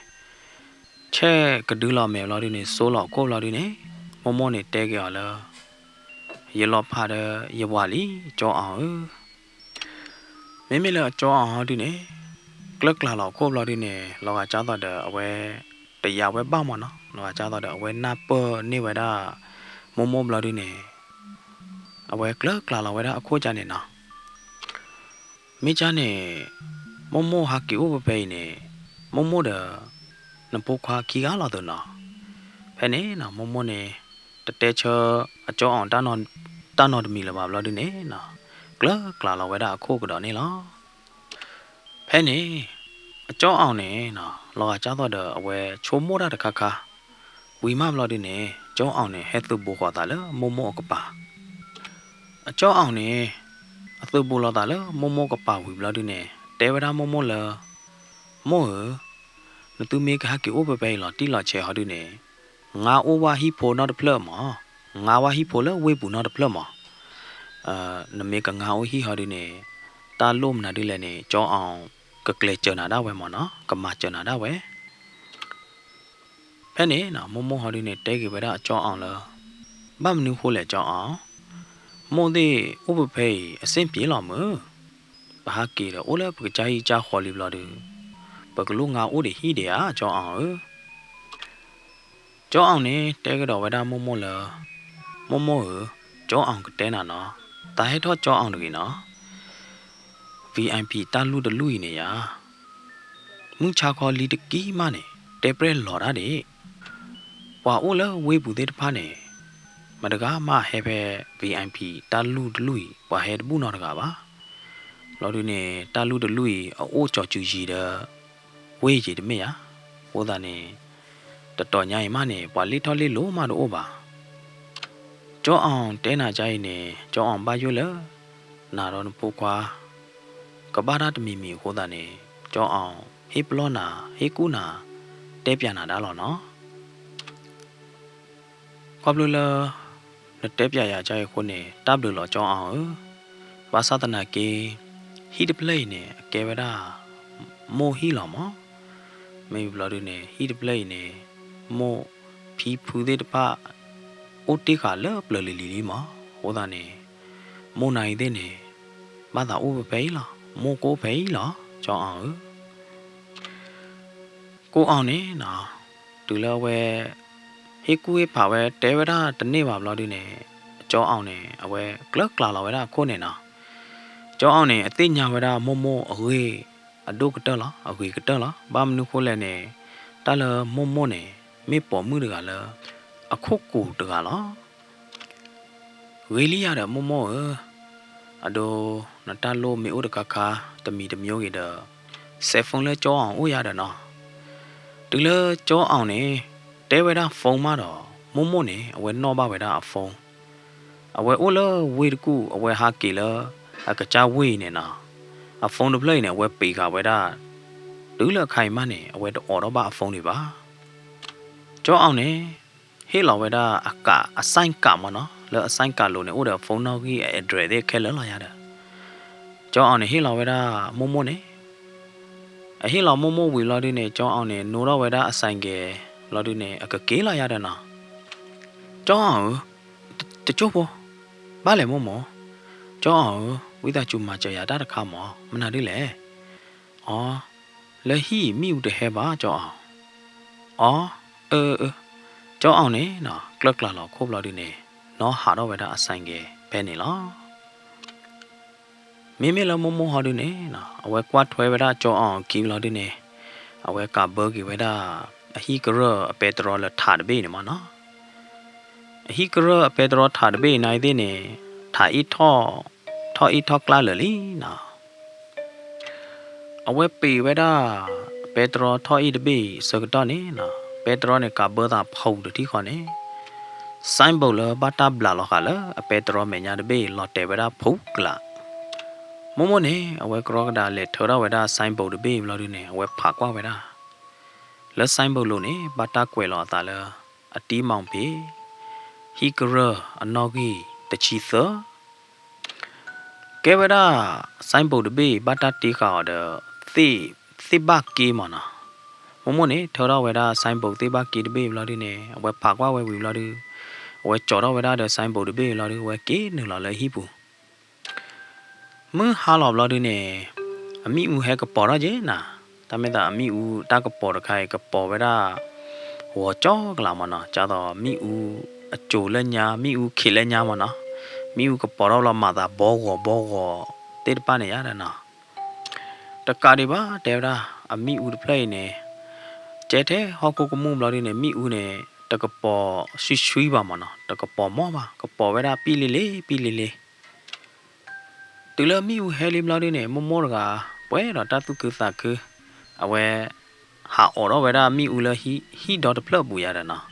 ဆဲးကဒုလီၤမဲာ်ဘျီဒုန့ၣ် စိလီၤခိၣ်ဘျီဒုန့ၣ်, မိၢ်မိၢ်န့ၣ်တဲက့ၤအီၤလၢ ယလီၤဖးဒီးယဝၤလံ ကၠီအီၤဧၢ. မ့မ့ၢ်လၢအကၠီအီၤဟီဒုန့ၣ် ကျၢၢ်ကျါလီၤခိၣ်ဘျီဒုန့ၣ် လီၤဂာ်ကၢ်သိးဒီးအဝဲ တယာ်ဝဲဘၣ်မၢ်နီၤ, လီၤဂာ်ကၢ်သိးဒီးအဝဲနၢ်ပၢၢ်န့ၢ်ဝဲဒၣ် မိၢ်မိၢ်ဘျီဒုန့ၣ် အဝဲကျၢၢ်ကျါလီၤဝဲဒၣ်အခိၣ်ကၢ်န့ၣ်နီၤ. မ့ၢ်ကၢ်န့ၣ် မိၢ်မိၢ်ဟးက့ၤအိၣ်ဖဲဖဲအံၤန့ၣ် မိၢ်မိၢ်ဒီး နဖိခွါခံဂၤလီၤသုနီၤ. ဖဲန့ၣ်နီၤ မိၢ်မိၢ်န့ၣ် တတဲဆၢအကၠီအီၤ တၢ်နီတမံၤလၢၤဘၣ်ဘျီဒုန့ၣ်နီၤ, ကျၢၢ်ကျါလီၤဝဲဒၣ်အခိၣ်ကဒီးန့ၣ်လီၤ. ဖဲန့ၣ် အကၠီအီၤန့ၣ်နီၤ လီၤဂာ်ကၢ်သိးဒီးအဝဲဆိကမိၣ်တၢ်တခါခါ ဝံၤမးဘျီဒုန့ၣ် ကၠီအီၤန့ၣ် ဟဲသုးဘူးဃီၤသးလၢမိၢ်မိၢ်အကပၤ. အကၠီအီၤန့ၣ် အသုးဘူးလီၤသးလၢမိၢ်မိၢ်ကပၤဝံၤဘျီဒုန့ၣ် တဲဝဲဒၣ်မိၢ်မိၢ်လၢ မိၢ်ဧၢ, နသုမ့ၢ်ကဟဲက့ၤအိၣ်ဖဲဖဲအံၤလီၤတံၢ်လီၤဆဲးဟီဒုန့ၣ် ငါအိၣ်ဝဲဟံၣ်ဖိနီတဖျၢၣ်မၢ်, ငါဝဲဟံၣ်ဖိလၢဝ့ၢ်ပူၤနီတဖျၢၣ်မၢ်. နမ့ၢ်ကငါအိၣ်ဟံၣ်ဟီဒုန့ၣ် တၢ်လိၣ်မနုၤဒ်လဲၣ်န့ၣ် ကၠီအီၤ ကကျဲးစၢးနၤဒၣ်ဝဲမၢ်နီၤ, ကမၤစၢၤနၤဒၣ်ဝဲ. ဖဲန့ၣ်နီၤ မိၢ်မိၢ်ဟီဒုန့ၣ် တဲက့ၤဝဲဒၣ်အကၠီအီၤလၢ ဘၣ်မနုၤဃိလဲၣ်ကၠီအီၤ, မိၢ်သ့ၣ်အိၣ်ဖဲဖဲအံၤ အဆင်ပြေလီၤမုၢ်, ပဟးက့ၤဒီးအိၣ်လၢပကစၢ်ဟံၣ်ကစၢ်ဃီလံဘျီဒု ပကလိၣ်ငါအိၣ်ဒံးဟံၣ်ဒံးဧါ ကၠီအီၤဧၢ. ကၠီအီၤန့ၣ် တဲကဒီးဝဲဒၣ်မိၢ်မိၢ်လၢ မိၢ်မိၢ်ဧၢ, ကၠီအီၤကတဲနၤနီၤ, သးဟဲထီၣ်ကၠီအီၤတဂ့ၤနီၤ, VIP တၢ်လူၢ်တလူၢ်အံၤန့ၣ်ယါ မုၢ်ဆါခီလံတကံၢ်မးန့ၣ် တဲပြဲၢ်လီၤတၢ်ဒံး, ပှၤအိၣ်လၢဝ့ၢ်ပူၤသ့ၣ်တဖၣ်န့ၣ် မတဂၤမးဟဲဖဲ VIP တၢ်လူၢ်တလူၢ်အံၤ ပှၤဟဲတဘူၣ်နီတဂၤဘၣ်. ဘျီဒုန့ၣ် တၢ်လူၢ်တလူၢ်အံၤ အအိၣ်ကၠီၤစုၤယံၤဒီး ဝ့ၢ်ယံၤတမ့ၢ်ဧါ. အဃိသတးန့ၣ် တတီၤညါအံၤမးန့ၣ် ပှၤလ့ၣ်ထီၣ်လ့ၣ်လီၤမးတအိၣ်ဘၣ်. ကၠီအီၤတဲနၤကါအံၤန့ၣ် ကၠီအီၤဘၣ်ယိၣ်လၢ နၤဒီးနဖိခွါ ကဘၣ်တၢ်တမံၤမံၤအဃိသတးန့ၣ် ကၠီအီၤ ဟ့ၣ်ပလီၢ်နၤ ဟ့ၣ်ကူၣ်နၤ တဲပၠးနၤဒၣ်လီၤနီၤ. ခီဖျိလၢ နတဲပၠးယၤကါအံၤအဃိန့ၣ် တၢ်ဘျုးလီၤကၠီအီၤဧၢ. ဘၣ်ဆၣ်သနာ်က့ ဟံၣ်တဖျၢၣ်အံၤန့ၣ် အကဲဝဲဒၣ် မိၢ်ဟံၣ်လီၤမး. မ့ၢ်ဘျီဒုန့ၣ် ဟံၣ်တဖျၢၣ်အံၤန့ၣ် မိၢ်ဖံဖုသ့ၣ်တဖၣ် အိၣ်တ့ၢ်ဃာ်လၢပျၢၤလံၤလံၤလံမး. အဃိသတးန့ၣ် မိၢ်နၤအံၤသ့ၣ်န့ၣ် ဘၣ်သးအိၣ်ဖဲဖဲအံၤလီၤ. မိၢ်ကအိၣ်ဖဲအံၤလီၤ ကၠီအီၤဧၢ. ကိးအီၤန့ၣ်နီၤ တုၤလၢအဝဲ ဟ့ၣ်ကူၣ်ဟ့ၣ်ဖးဝဲ တဲဝဲဒၣ်တန့ၢ်ဘၣ်ဘျီဒုန့ၣ် ကၠီအီၤန့ၣ် အဝဲကျၢၢ်ကျါလီၤဝဲဒၣ်အခိၣ်န့ၣ်နီၤ. ကၠီအီၤန့ၣ် အသ့ၣ်ညါဝဲဒၣ်မိၢ်မိၢ်အဂ့ၢ်အဒိၣ်ကတၢၢ်လီၤ, အဂ့ၤကတၢၢ်လီၤ. ဘၣ်မနုၤဃိလဲၣ်န့ၣ် တၢ်လၢမိၢ်မိၢ်န့ၣ် မ့ၢ်ပိာ်မုၣ်တဂၤလၢ အခိၣ်ကူၤတဂၤလီၤ. ဂ့ၤလံယၤဒီးမိၢ်မိၢ်ဧၢ, အဒိ နတၢ်လိၣ်မ့ၢ်အိၣ်တခါခါ တမံၤတမံၤဂ့ၤဒီး စဲးဖိလၢကၠီအီၤအိၣ်ယၤဒီးနီၤ. တုၤလၢကၠီအီၤန့ၣ် တဲဝဲဒၣ်ဖိမးဒီး မိၢ်မိၢ်န့ၣ် အဝဲနီၣ်ဘၣ်ဝဲဒၣ်အဖိ အဝဲအိၣ်လၢဝ့ၢ်တကူၣ် အဝဲဟးက့ၤလၢ အကစၢ်ဝ့ၢ်အံၤန့ၣ်နီၤ, အဖိတဖျၢၣ်အံၤန့ၣ် အဝဲပံးဃာ်ဝဲဒၣ် တုၤလၢအခါအံၤမးန့ၣ် အဝဲတအိးထီၣ်ဘၣ်အဖိဒံးဘၣ်. ကၠီအီၤန့ၣ် ဟ့ၣ်လီၤဝဲဒၣ်အကး အစဲၣ်ကးမးနီၤ, လၢအစဲၣ်ကးလိၤန့ၣ် အိၣ်ဒီးအဖိနီၣ်ဂံၢ်အ address သ့ၣ်ခဲလၢာ်လီၤယၤဒီး ကၠီအီၤန့ၣ် ဟ့ၣ်လီၤဝဲဒၣ်မိၢ်မိၢ်န့ၣ် အဟ့ၣ်လီၤမိၢ်မိၢ်ဝံၤလီၤဒုန့ၣ် ကၠီအီၤန့ၣ် နိထီၣ်ဝဲဒၣ်အဆိုင်ကယ် ဘျီဒုန့ၣ် အကက့ၤလီၤယၤဒီးနီၤ. ကၠီအီၣ်ဧၢ, တကၠိဖိ, ဘၣ်လဲၣ်မိၢ်မိၢ်. ကၠီအီၣ်ဧၢ, ဝံသးစူၤမၤစၢၤယၤတၢ်တခါမး, မနုၤဒ်လဲၣ်. အီ, လၢဟံၣ်မ့ၣ်အူတဟဲဘၣ် ကၠီအီၣ်. အီ, အၢ, အၢ, ကၠီအီၣ်န့ၣ်နီၤ ကျၢၢ်ကျါလီၤခိၣ်ဘျီဒုန့ၣ် နီၣ်ဟးထီၣ်ဝဲဒၣ်အဆိုင်ကယ်ဖဲန့ၣ်လီၤ. မ့မ့ၢ်လၢမိၢ်မိၢ်ဟီဒုန့ၣ်နီၤ အဝဲကွၢ်ထွဲဝဲဒၣ်ကၠီအီၣ်အခံဘျီဒုန့ၣ် အဝဲကးဘၢက့ၤဝဲဒၣ် အဟံၣ်ကရၢၢ်အပဲတြီလၢထးတဘ့ၣ်န့ၣ်မးနီၤ. အဟံၣ်ကရၢၢ်အပဲတြီထးတဘ့ၣ်နာ်သ့ၣ်န့ၣ် ထးအ့ၣ်ထီၣ်, ထီၣ်အ့ၣ်ထီၣ်ကျါလၢာ်လံနီၤ. အဝဲပ့ၤဝဲဒၣ် ပဲတြီထီၣ်အ့ၣ်တဘ့ၣ်အံၤအဆၢကတီၢ်န့ၣ်နီၤ ပဲတြီန့ၣ် ကးဘၢသးဖုးတထံၣ်ဃီန့ၣ် ဆိုင်ဘုတ်လၢဘၣ်တၢ်ဘျးလီၤဃာ်လၢအပဲတြီမဲာ်ညါတဘ့ၣ် လီၤတဲာ်ဝဲဒၣ်ဖုးကျး. မိၢ်မိၢ်န့ၣ် အဝဲကရီကဒါလဲၤထၢထီၣ်ဝဲဒၣ် ဆိုင်ဘုတ်တဘ့ၣ်ဘျီဒုန့ၣ် အဝဲဖးကွၢ်ဝဲဒၣ် လၢ ဆိုင်ဘုတ် လိၤန့ၣ် ဘၣ်တၢ်ကွဲးလီၤအသးလၢ အတံမီၣ်ဖ့ ဟံၣ်ကရၢၢ်အနီၣ်ဂံၢ်တဆံသၢ ကဲဝဲဒၣ် ဆိုင်ဘုတ် တဘ့ၣ် ဘၣ်တၢ်တ့ဃာ်အီၤဒီး သ့ၣ်, သ့ၣ်ဘၣ်က့မးနီၤ. မိၢ်မိၢ်န့ၣ် ထၢထီၣ်ဝဲဒၣ် ဆိုင်ဘုတ် သ့ၣ်ဘၣ်က့တဘ့ၣ်ဘျီဒုန့ၣ် အဝဲဖးကွၢ်ဝဲဝံၤဘျီဒု အဝဲကၠီထီၣ်ဝဲဒၣ်ဒီး ဆိုင်ဘုတ် တဘ့ၣ်ဘျီဒု အဝဲက့ၤနုာ်လီၤလၢဟံၣ်ပူၤ မုၢ်ဟါလီၤဘျီဒုန့ၣ် အမ့ၣ်အူဟဲကပီၤထီၣ်က့ၤနၤ, တၢ်မ့ၢ်သးအမ့ၣ်အူတၢ်ကပီၤတခါအံၤ ကပီၤဝဲဒၣ် ဂီၤကၠီကလးမးနီၤ, ကသိးမ့ၣ်အူအစိၤလၢညါ မ့ၣ်အူခံးလၢညါမးနီၤ, မ့ၣ်အူကပီၤထီၣ်ဘျီမၤသးဘီဂီၤဘီဂီၤသ့ၣ်တဖၣ်န့ၣ်ယါဒီးနီၤ, တကးဒံးဘၣ် တဲဝဲဒၣ် အမ့ၣ်အူတဖျၢၣ်အံၤန့ၣ် ကဲထဲဟီၣ်ခိၣ်ကမူၣ်ဘျီဒုန့ၣ် မ့ၣ်အူန့ၣ် တကပီၤဆှံဆှံဘၣ်မးနီၤ, တကပီၤမီၢ်ဘၣ်, ကပီၤဝဲဒၣ်ပံၣ်လ့လ့ ပံၣ်လ့လ့ တုၤလၢမ့ၣ်အူဟဲလံဘျီဒုန့ၣ် မိၢ်မိၢ်တဂၤ ပှဲၤဒီးတၢ်သူၣ်ခုသးခု, အဝဲ ဟးအိးထီၣ်ဝဲဒၣ်မ့ၣ်အူလၢဟံၣ် ဟံၣ်ဒီတဖျၢၣ်ပူၤယါဒီးနီၤ,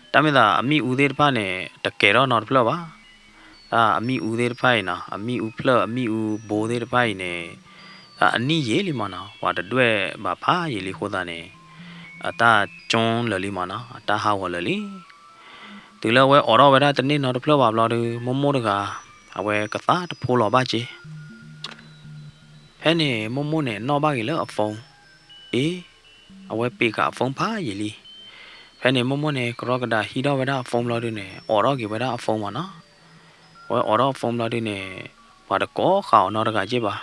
တၢ်မ့ၢ်သးအမ့ၣ်အူသ့ၣ်တဖၣ်န့ၣ် တကဲၤထီၣ်နီတဖျၢၣ်ဘၣ်, တၢ်အမ့ၣ်အူသ့ၣ်တဖၣ်အံၤနီၤ အမ့ၣ်အူဖျၢၣ် အမ့ၣ်အူဘိသ့ၣ်တဖၣ်အံၤန့ၣ် အနံၣ်ယံာ်လံမးနီၤ, ပှၤတဒွဲၣ်ဘၣ်ဖးယံာ်လံအဃိသတးန့ၣ် အတၢ်ကၠိလၢာ်လံမးနီၤ, အတၢ်ဟးဂီၤလၢာ်လံ. တုၤလၢအဝဲအိးထီၣ်ဝဲဒၣ်တန့ၢ်နီတဖျၢၣ်ဘၣ်ဘျီဒု မိၢ်မိၢ်တဂၤ အဝဲကသါတဖိလီၤဘၣ်က့ၤ ဖဲန့ၣ်မိၢ်မိၢ်န့ၣ် နီၣ်ဘၣ်က့ၤလၢအ phone, အ့, အဝဲပ့ၤဃာ်အ phone ဖးယံာ်လံ. ဖဲန့ၣ်မိၢ်မိၢ်န့ၣ် ကရီကဒါဟံးထီၣ်ဝဲဒၣ်အ phone ဘျီဒုန့ၣ် အိးထီၣ်က့ၤဝဲဒၣ်အ phone မးနီၤ. အဝဲအိးထီၣ်အ phone ဘျီဒုန့ၣ် ပှၤတကိးဃာ်အီၤနီတဂၤက့ၤဘၣ်.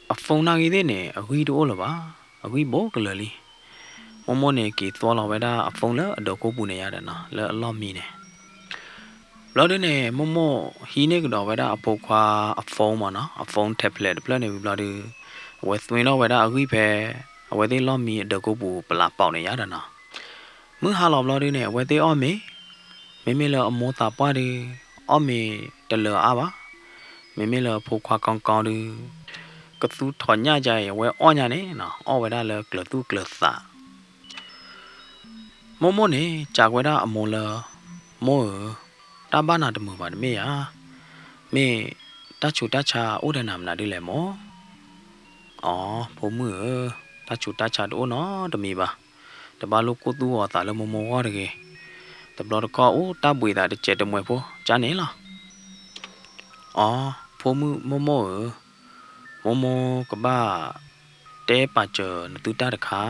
အ phone နာ်ဂ့ၤသ့ၣ်န့ၣ် အဂံၢ်တအိၣ်လၢၤဘၣ်, အဂံၢ်ဘိးကလၢာ်လံ. မိၢ်မိၢ်န့ၣ်က့ၤသွီလီၤဝဲဒၣ်အ phone လၢအဒၢးကိးပူၤန့ၣ်ယါဒီးနီၤ လၢအလီၢ်မံန့ၣ် ဘျီဒုန့ၣ် မိၢ်မိၢ်ဟံးန့ၢ်ကဒီးဝဲဒၣ်အဖိခွါအ phone မးနီၤ, အ phone tablet တဖျၢၣ်န့ၣ်ဝံၤဘျီဒု အဝဲသွ့ထီၣ်ဝဲဒၣ်အဂံၢ်ဖဲ အဝဲသ့ၣ်လီၢ်မံအဒၢးကိးပူၤပလးပီးန့ၣ်ယါဒီးနီၤ. မုၢ်ဟါလီၤဘျီဒုန့ၣ် အဝဲသ့ၣ်အီၣ်မ့ၤ, မ့မ့ၢ်လၢအမိၢ်သးပှၢ်ဒု အီၣ်မ့ၤတလၢအါဘၣ်. မ့မ့ၢ်လၢအဖိခွါကီကီဒု ကသူထီၣ်ညၣ်ကါအံၤ အဝဲအီၣ်ညါန့ၣ်နီၤ အီၣ်ဝဲဒၣ်လၢကျၢၤသူၣ်ကျၢၤသး မိၢ်မိၢ်န့ၣ် စံးကွဲဒၣ်အမိၢ်လၢ မိၢ်ဧၢ, တၢ်ဘၣ်နၤတမုာ်ဘၣ်တမ့ၢ်ဧါ, မ့ၢ်တၢ်ဆူးတၢ်ဆါအိၣ်ဒီးနၤမနုၤဒ်လဲၣ်မိၢ်. အိ, ဖိမုၣ်ဧၢ, တၢ်ဆူးတၢ်ဆါတအိၣ်နီတမံၤဘၣ်, တဘၣ်လိၣ်ကိၢ်သူၣ်ဂီၤသးလၢမိၢ်မိၢ်ဂီၢ်တဂ့ၤ, တဘျီတခီၣ်အိၣ်တၢ်ဘှံးသးတစဲးတမှဲးဖိကန့ၣ်လီၤ. အိ, ဖိမုၣ်မိၢ်မိၢ်ဧၢ, မိၢ်မိၢ်ကဘၣ်တဲပာ်စၢၤနသုတၢ်တခါ,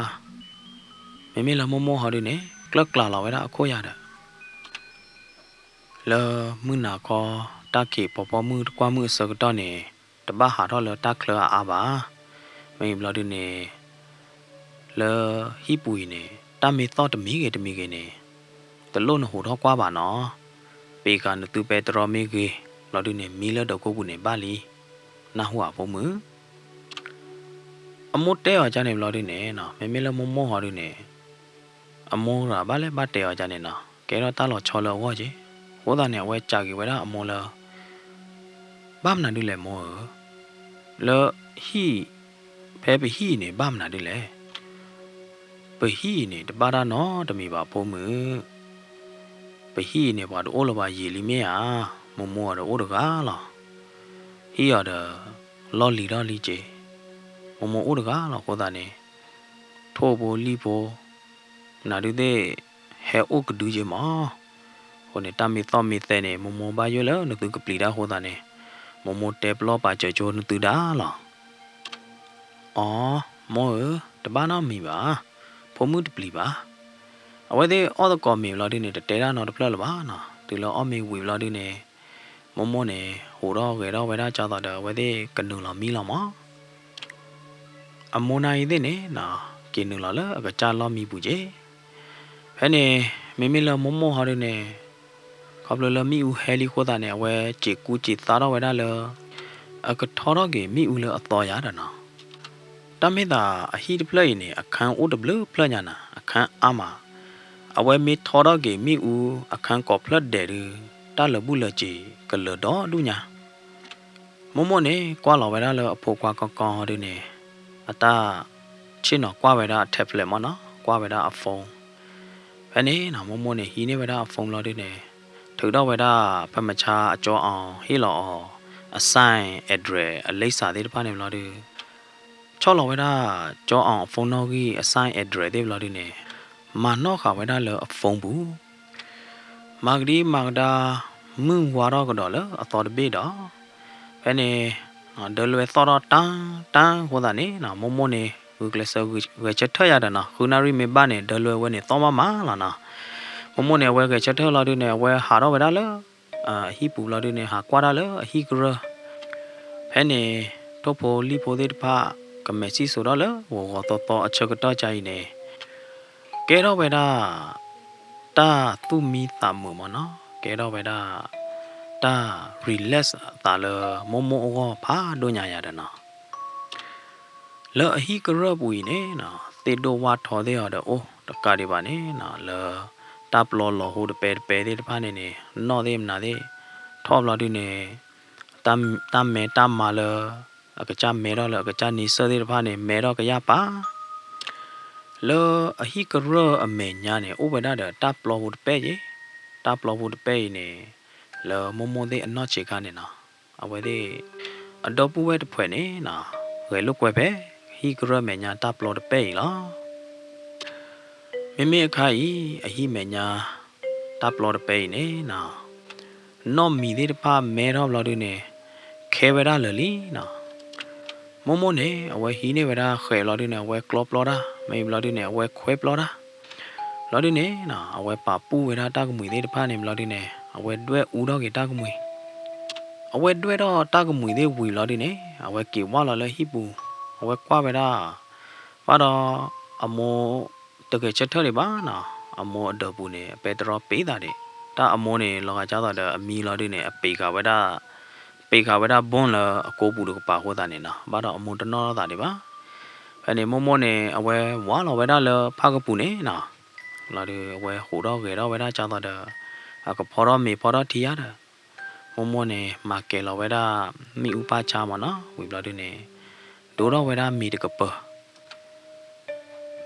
မ့မ့ၢ်လၢမိၢ်မိၢ်ဟီဒုန့ၣ် ကျၢၢ်ကျါလီၤဝဲဒၣ်အခိၣ်ယါဒီး လၢမုၢ်နၤခီ တၢ်ခံးဖီဖီမုၢ်တကွၢ်မုၢ်အဆၢကတီၢ်န့ၣ် တဘၣ်ဟးထီၣ်လၢတၢ်ချၢအါအါဘၣ်. မ့ၢ်ဘျီဒုန့ၣ် လၢဟံၣ်ပူၤအံၤန့ၣ် တၢ်မ့ၢ်သီၣ်တမံၤဂ့ၤတမံၤဂ့ၤန့ၣ် တလိၣ်နဟူးထီၣ်ကွၢ်ဘၣ်နီၤ. ပ့ၤဃာ်နသုပဲတြီမ့ၢ်ဂ့ၤ ဘျီဒုန့ၣ် မံလၢဒၢးကိးပူၤန့ၣ်ဘၣ်လံ. နၢ်ဟူဧါဖိမုၣ်. အမိၢ်တဲအီၤကန့ၣ်ဘျီဒုန့ၣ်နီၤ မ့မ့ၢ်လၢမိၢ်မိၢ်ဟီဒုန့ၣ် အမိၢ်ရၤဘၣ်လဲၣ်ဘၣ်တဲအီၤကန့ၣ်နီၤ ကဲထီၣ်တၢ်လီၤဆီလၢအဂီၢ်က့ၤ. အဃိသတးန့ၣ် အဝဲစံးက့ၤဝဲဒၣ်အမိၢ်လၢ ဘၣ်မနုၤဒ်လဲၣ်မိၢ်ဧၢ, လၢဟံၣ် ဖဲပဟံၣ်အံၤန့ၣ် ဘၣ်မနုၤဒ်လဲၣ်. ပဟံၣ်အံၤန့ၣ် တဘၣ်တၢ်နီတမံၤဘၣ်ဖိမုၣ်. ပဟံၣ်အံၤန့ၣ် ပှၤတအိၣ်လၢၤဘၣ်ယံာ်လံမ့ၢ်ဧါ, မိၢ်မိၢ်အီၤဒီးအိၣ်တဂၤလီၤ. ဟံၣ်အီၤဒီး လီၢ်လံၤထီၣ်လံက့ၤ, မိၢ်မိၢ်အိၣ်တဂၤလီၤ. အဃိသတးန့ၣ် ထိၣ်ဖိလံၣ်ဖိ နၤဒုးသ့ၣ် ဟဲအိၣ်ကဒုက့ၤမး. အဃိန့ၣ် တၢ်မ့ၢ်သီၣ်မ့ၢ်သဲန့ၣ် မိၢ်မိၢ်ဘၣ်ယိၣ်လၢနသုကပျံၤတၢ်အဃိသတးန့ၣ် မိၢ်မိၢ်တဲပလီၢ်ပာ်စၢၤကၠိနသုဒၣ်လီၤ. အိ, မိၢ်ဧၢ, တဘၣ်နီတမံၤဘၣ်, ဖိမုၣ်တပျံၤဘၣ်. အဝဲသ့ၣ်အီၣ်သကိးမ့ၤဘျီဒုန့ၣ် တတဲဒၣ်နီတဖျၢၣ်လၢၤဘၣ်နီၤ. တုၤလၢအီၣ်မ့ၤဝံၤဘျီဒုန့ၣ် မိၢ်မိၢ်န့ၣ် ဟူးထီၣ်ဂဲၤထီၣ်ဝဲဒၣ်ကၢ်သိးဒီး အဝဲသ့ၣ်ကနုာ်လီၤမံလီၤမး. အမိၢ်နၢ်အံၤသ့ၣ်န့ၣ်နီၤ က့ၤနုာ်လီၤလၢအကစၢ်လီၢ်မံပူၤက့ၤ. ဖဲန့ၣ် မ့မ့ၢ်လၢမိၢ်မိၢ်ဟီဒုန့ၣ် ခီဖျိလၢမ့ၣ်အူဟဲလံအဃိသတးန့ၣ် အဝဲစ့ၤကူစ့ၤသါထီၣ်ဝဲဒၣ်လၢ အကထီထီၣ်က့ၤမ့ၣ်အူလၢအသီယၤဒီးနီၤ. တၢ်မ့ၢ်သးအဟံၣ်တဖျၢၣ်အံၤန့ၣ် အခန်းအိၣ်တဘျုးဖျၢၣ်ညါနီၤ, အခန်းအါမး. အဝဲမ့ၢ်ထီထီၣ်က့ၤမ့ၣ်အူ အခန်းကိးဖျၢၣ်ဒဲးဒု တၢ်လၢာ်ဘူၣ်လၢာ်စ့ၤကလၢၤဒီဒူၣ်ညါ. မိၢ်မိၢ်န့ၣ် ကွၢ်လီၤဝဲဒၣ်လၢအဖိခွါကီကီဟီဒုန့ၣ် အတၢ်ဆ့ၣ်နီၤကွၢ်ဝဲဒၣ်အ tablet မ့ၢ်နီၤ, ကွၢ်ဝဲဒၣ်အ phone. ဖဲန့ၣ်နီၤ မိၢ်မိၢ်န့ၣ် ဟံးန့ၢ်ဝဲဒၣ်အ phone ဘျီဒုန့ၣ် ထုးထီၣ်ဝဲဒၣ် ဖဲမဆါအကၠီအီၤဟ့ၣ်လီၤအီၤ အ sign address အလိပ်စာသ့ၣ်တဖၣ်န့ၣ်ဘျီဒု ဆီၣ်လီၤဝဲဒၣ် ကၠီအီၤအ phone နီၣ်ဂံၢ်အ sign address သ့ၣ်ဘျီဒုန့ၣ် မၤနီၣ်ဃာ်ဝဲဒၣ်လၢအ phone ပူၤ မၤကဒံမၤကဒါ မုၢ်ဝါထီၣ်ကဒီးလၢအသီတဘ့ၣ်ဒီး ဖဲန့ၣ် ဒၢလွဲသီၣ်ထီၣ်တၢ်တၢ်အဃိသတးန့ၣ်နီၤ မိၢ်မိၢ်န့ၣ် ဂုာ်ကျဲးစၢးဂဲၤဆၢထၢၣ်ယၤဒီးနီၤ ဃုနၣ်ရံၣ်မ့ၢ်ဘၣ်န့ၣ် ဒၢလွဲဝဲန့ၣ်သီၣ်မးမးလီၤနီၤ. မိၢ်မိၢ်န့ၣ် အဝဲဂဲၤဆၢထၢၣ်လီၤဒုန့ၣ် အဝဲဟးထီၣ်ဝဲဒၣ်လၢ အဟံၣ်ပူၤဘျီဒုန့ၣ် ဟးကွၢ်တၢ်လၢအဟံၣ်ကရၢၢ် ဖဲန့ၣ် ထိၣ်ဖိလံၣ်ဖိသ့ၣ်တဖၣ် ကမဲာ်စံၣ်စိးထီၣ်လၢဂီၤဂီၤသီသီအဆၢကတီၢ်ကါအံၤန့ၣ် ကဲထီၣ်ဝဲဒၣ် တၢ်သူၣ်မံသးမုာ်မ့ၢ်နီၤ, ကဲထီၣ်ဝဲဒၣ် တၢ် relax အသးလၢမိၢ်မိၢ်အဂီၢ်ဖးဒိၣ်ညါယၤဒီးနီၤ. လၢအဟံၣ်ကရၢၢ်ပူၤအံၤန့ၣ်နီၤ သ့ၣ်ဒိၣ်ဝၣ်ထီသ့ၣ်အီၤဒီးအိၣ်တကးဒံးဘၣ်န့ၣ်နီၤ လၢတၢ်ပျီလီၤဟိတပဲတပဲသ့ၣ်တဖၣ်န့ၣ်န့ၣ် နီၣ်သ့ၣ်မနုၤသ့ၣ် ထီၣ်ဘျီဒုန့ၣ် တၢ်မဲတၢ်မါလၢ အကစၢ်မဲထီၣ်လၢအကစၢ်န့ဆၢၣ်သ့ၣ်တဖၣ်န့ၣ် မဲထီၣ်ကယၢ်ပၢ် လၢအဟံၣ်ကရၢၢ်အမဲာ်ညါန့ၣ် အိၣ်ဝဲဒၣ်ဒီးတၢ်ပျီပူၤတပဲအံၤ, တၢ်ပျီပူၤတပဲအံၤန့ၣ် လၢမိၢ်မိၢ်သ့ၣ်အနီၢ်ဆံးခါန့ၣ်နီၤ အဝဲသ့ၣ် အဒီပုၢ်ဝဲၢ်တဖှဲးန့ၣ်နီၤ ဂဲၤလိာ်ကွဲဖဲ ဟံၣ်ကရၢၢ်မဲာ်ညါတၢ်ပျီတပဲအံၤလီၤ. မ့မ့ၢ်အခါအံၤ အဟံၣ်မဲာ်ညါ တၢ်ပျီတပဲအံၤန့ၣ်နီၤ နီၣ်မံၤသ့ၣ်တဖၣ်မဲထီၣ်ဘျီဒုန့ၣ် ခဲဝဲဒၣ်လၢာ်လံနီၤ. မိၢ်မိၢ်န့ၣ် အဝဲဟံးန့ၢ်ဝဲဒၣ်ဃဲးဘျီဒုန့ၣ် အဝဲကျီပျီတၢ်, မ့ၢ်ဘျီဒုန့ၣ် အဝဲခွဲပျီတၢ် ဘျီဒုန့ၣ်နီၤ အဝဲပာ်ပူၣ်ဝဲဒၣ်တၢ်ကမှံၤသ့ၣ်တဖၣ်န့ၣ်ဘျီဒုန့ၣ် အဝဲဒွဲၣ်အူထီၣ်က့ၤတၢ်ကမှံၤ, အဝဲဒွဲၣ်ထီၣ်တၢ်ကမှံၤသ့ၣ်ဝံၤဘျီဒုန့ၣ် အဝဲက့ၤဝၢ်လီၤလၢဟံၣ်ပူၤ, အဝဲကွၢ်ဝဲဒၣ် ဘၣ်ဒီး အမိၢ်တဂဲၤဆၢထၢၣ်ဒံးဘၣ်နီၤ, အမိၢ်အဒၢးပူၤန့ၣ် အပဲတြီပ့ၤသးဒံး, တၢ်အမိၢ်န့ၣ် လီၤဂာ်ကၢ်သိးဒီးအမံလီၤဒုန့ၣ် အပ့ၤဃာ်ဝဲဒၣ် ပ့ၤဃာ်ဝဲဒၣ်ဘိၣ်လၢအကိးပူၤတကပၤအဃိသတးန့ၣ်နီၤ ဘၣ်ဒီးအမိၢ်တနီၣ်ထီၣ်သးဒံးဘၣ်. ဖဲန့ၣ်မိၢ်မိၢ်န့ၣ် အဝဲဝၢ်လီၤဝဲဒၣ်လၢဖၣ်ကပူၤန့ၣ်နီၤ, လီၤဒုးအဝဲဟူးထီၣ်ဂဲၤထီၣ်ဝဲဒၣ်ကၢ်သိးဒီး အကဖီထီၣ်မ့ၤဖီထီၣ်ထံယါဒီး မိၢ်မိၢ်န့ၣ် မၤကဲၤလီၤဝဲဒၣ် မ့ၣ်အူပၢ်ဆါမ့ၢ်နီၤ, ဝံၤဘျီဒုန့ၣ် ဒိထီၣ်ဝဲဒၣ်မ့ၤတကပၢၤ,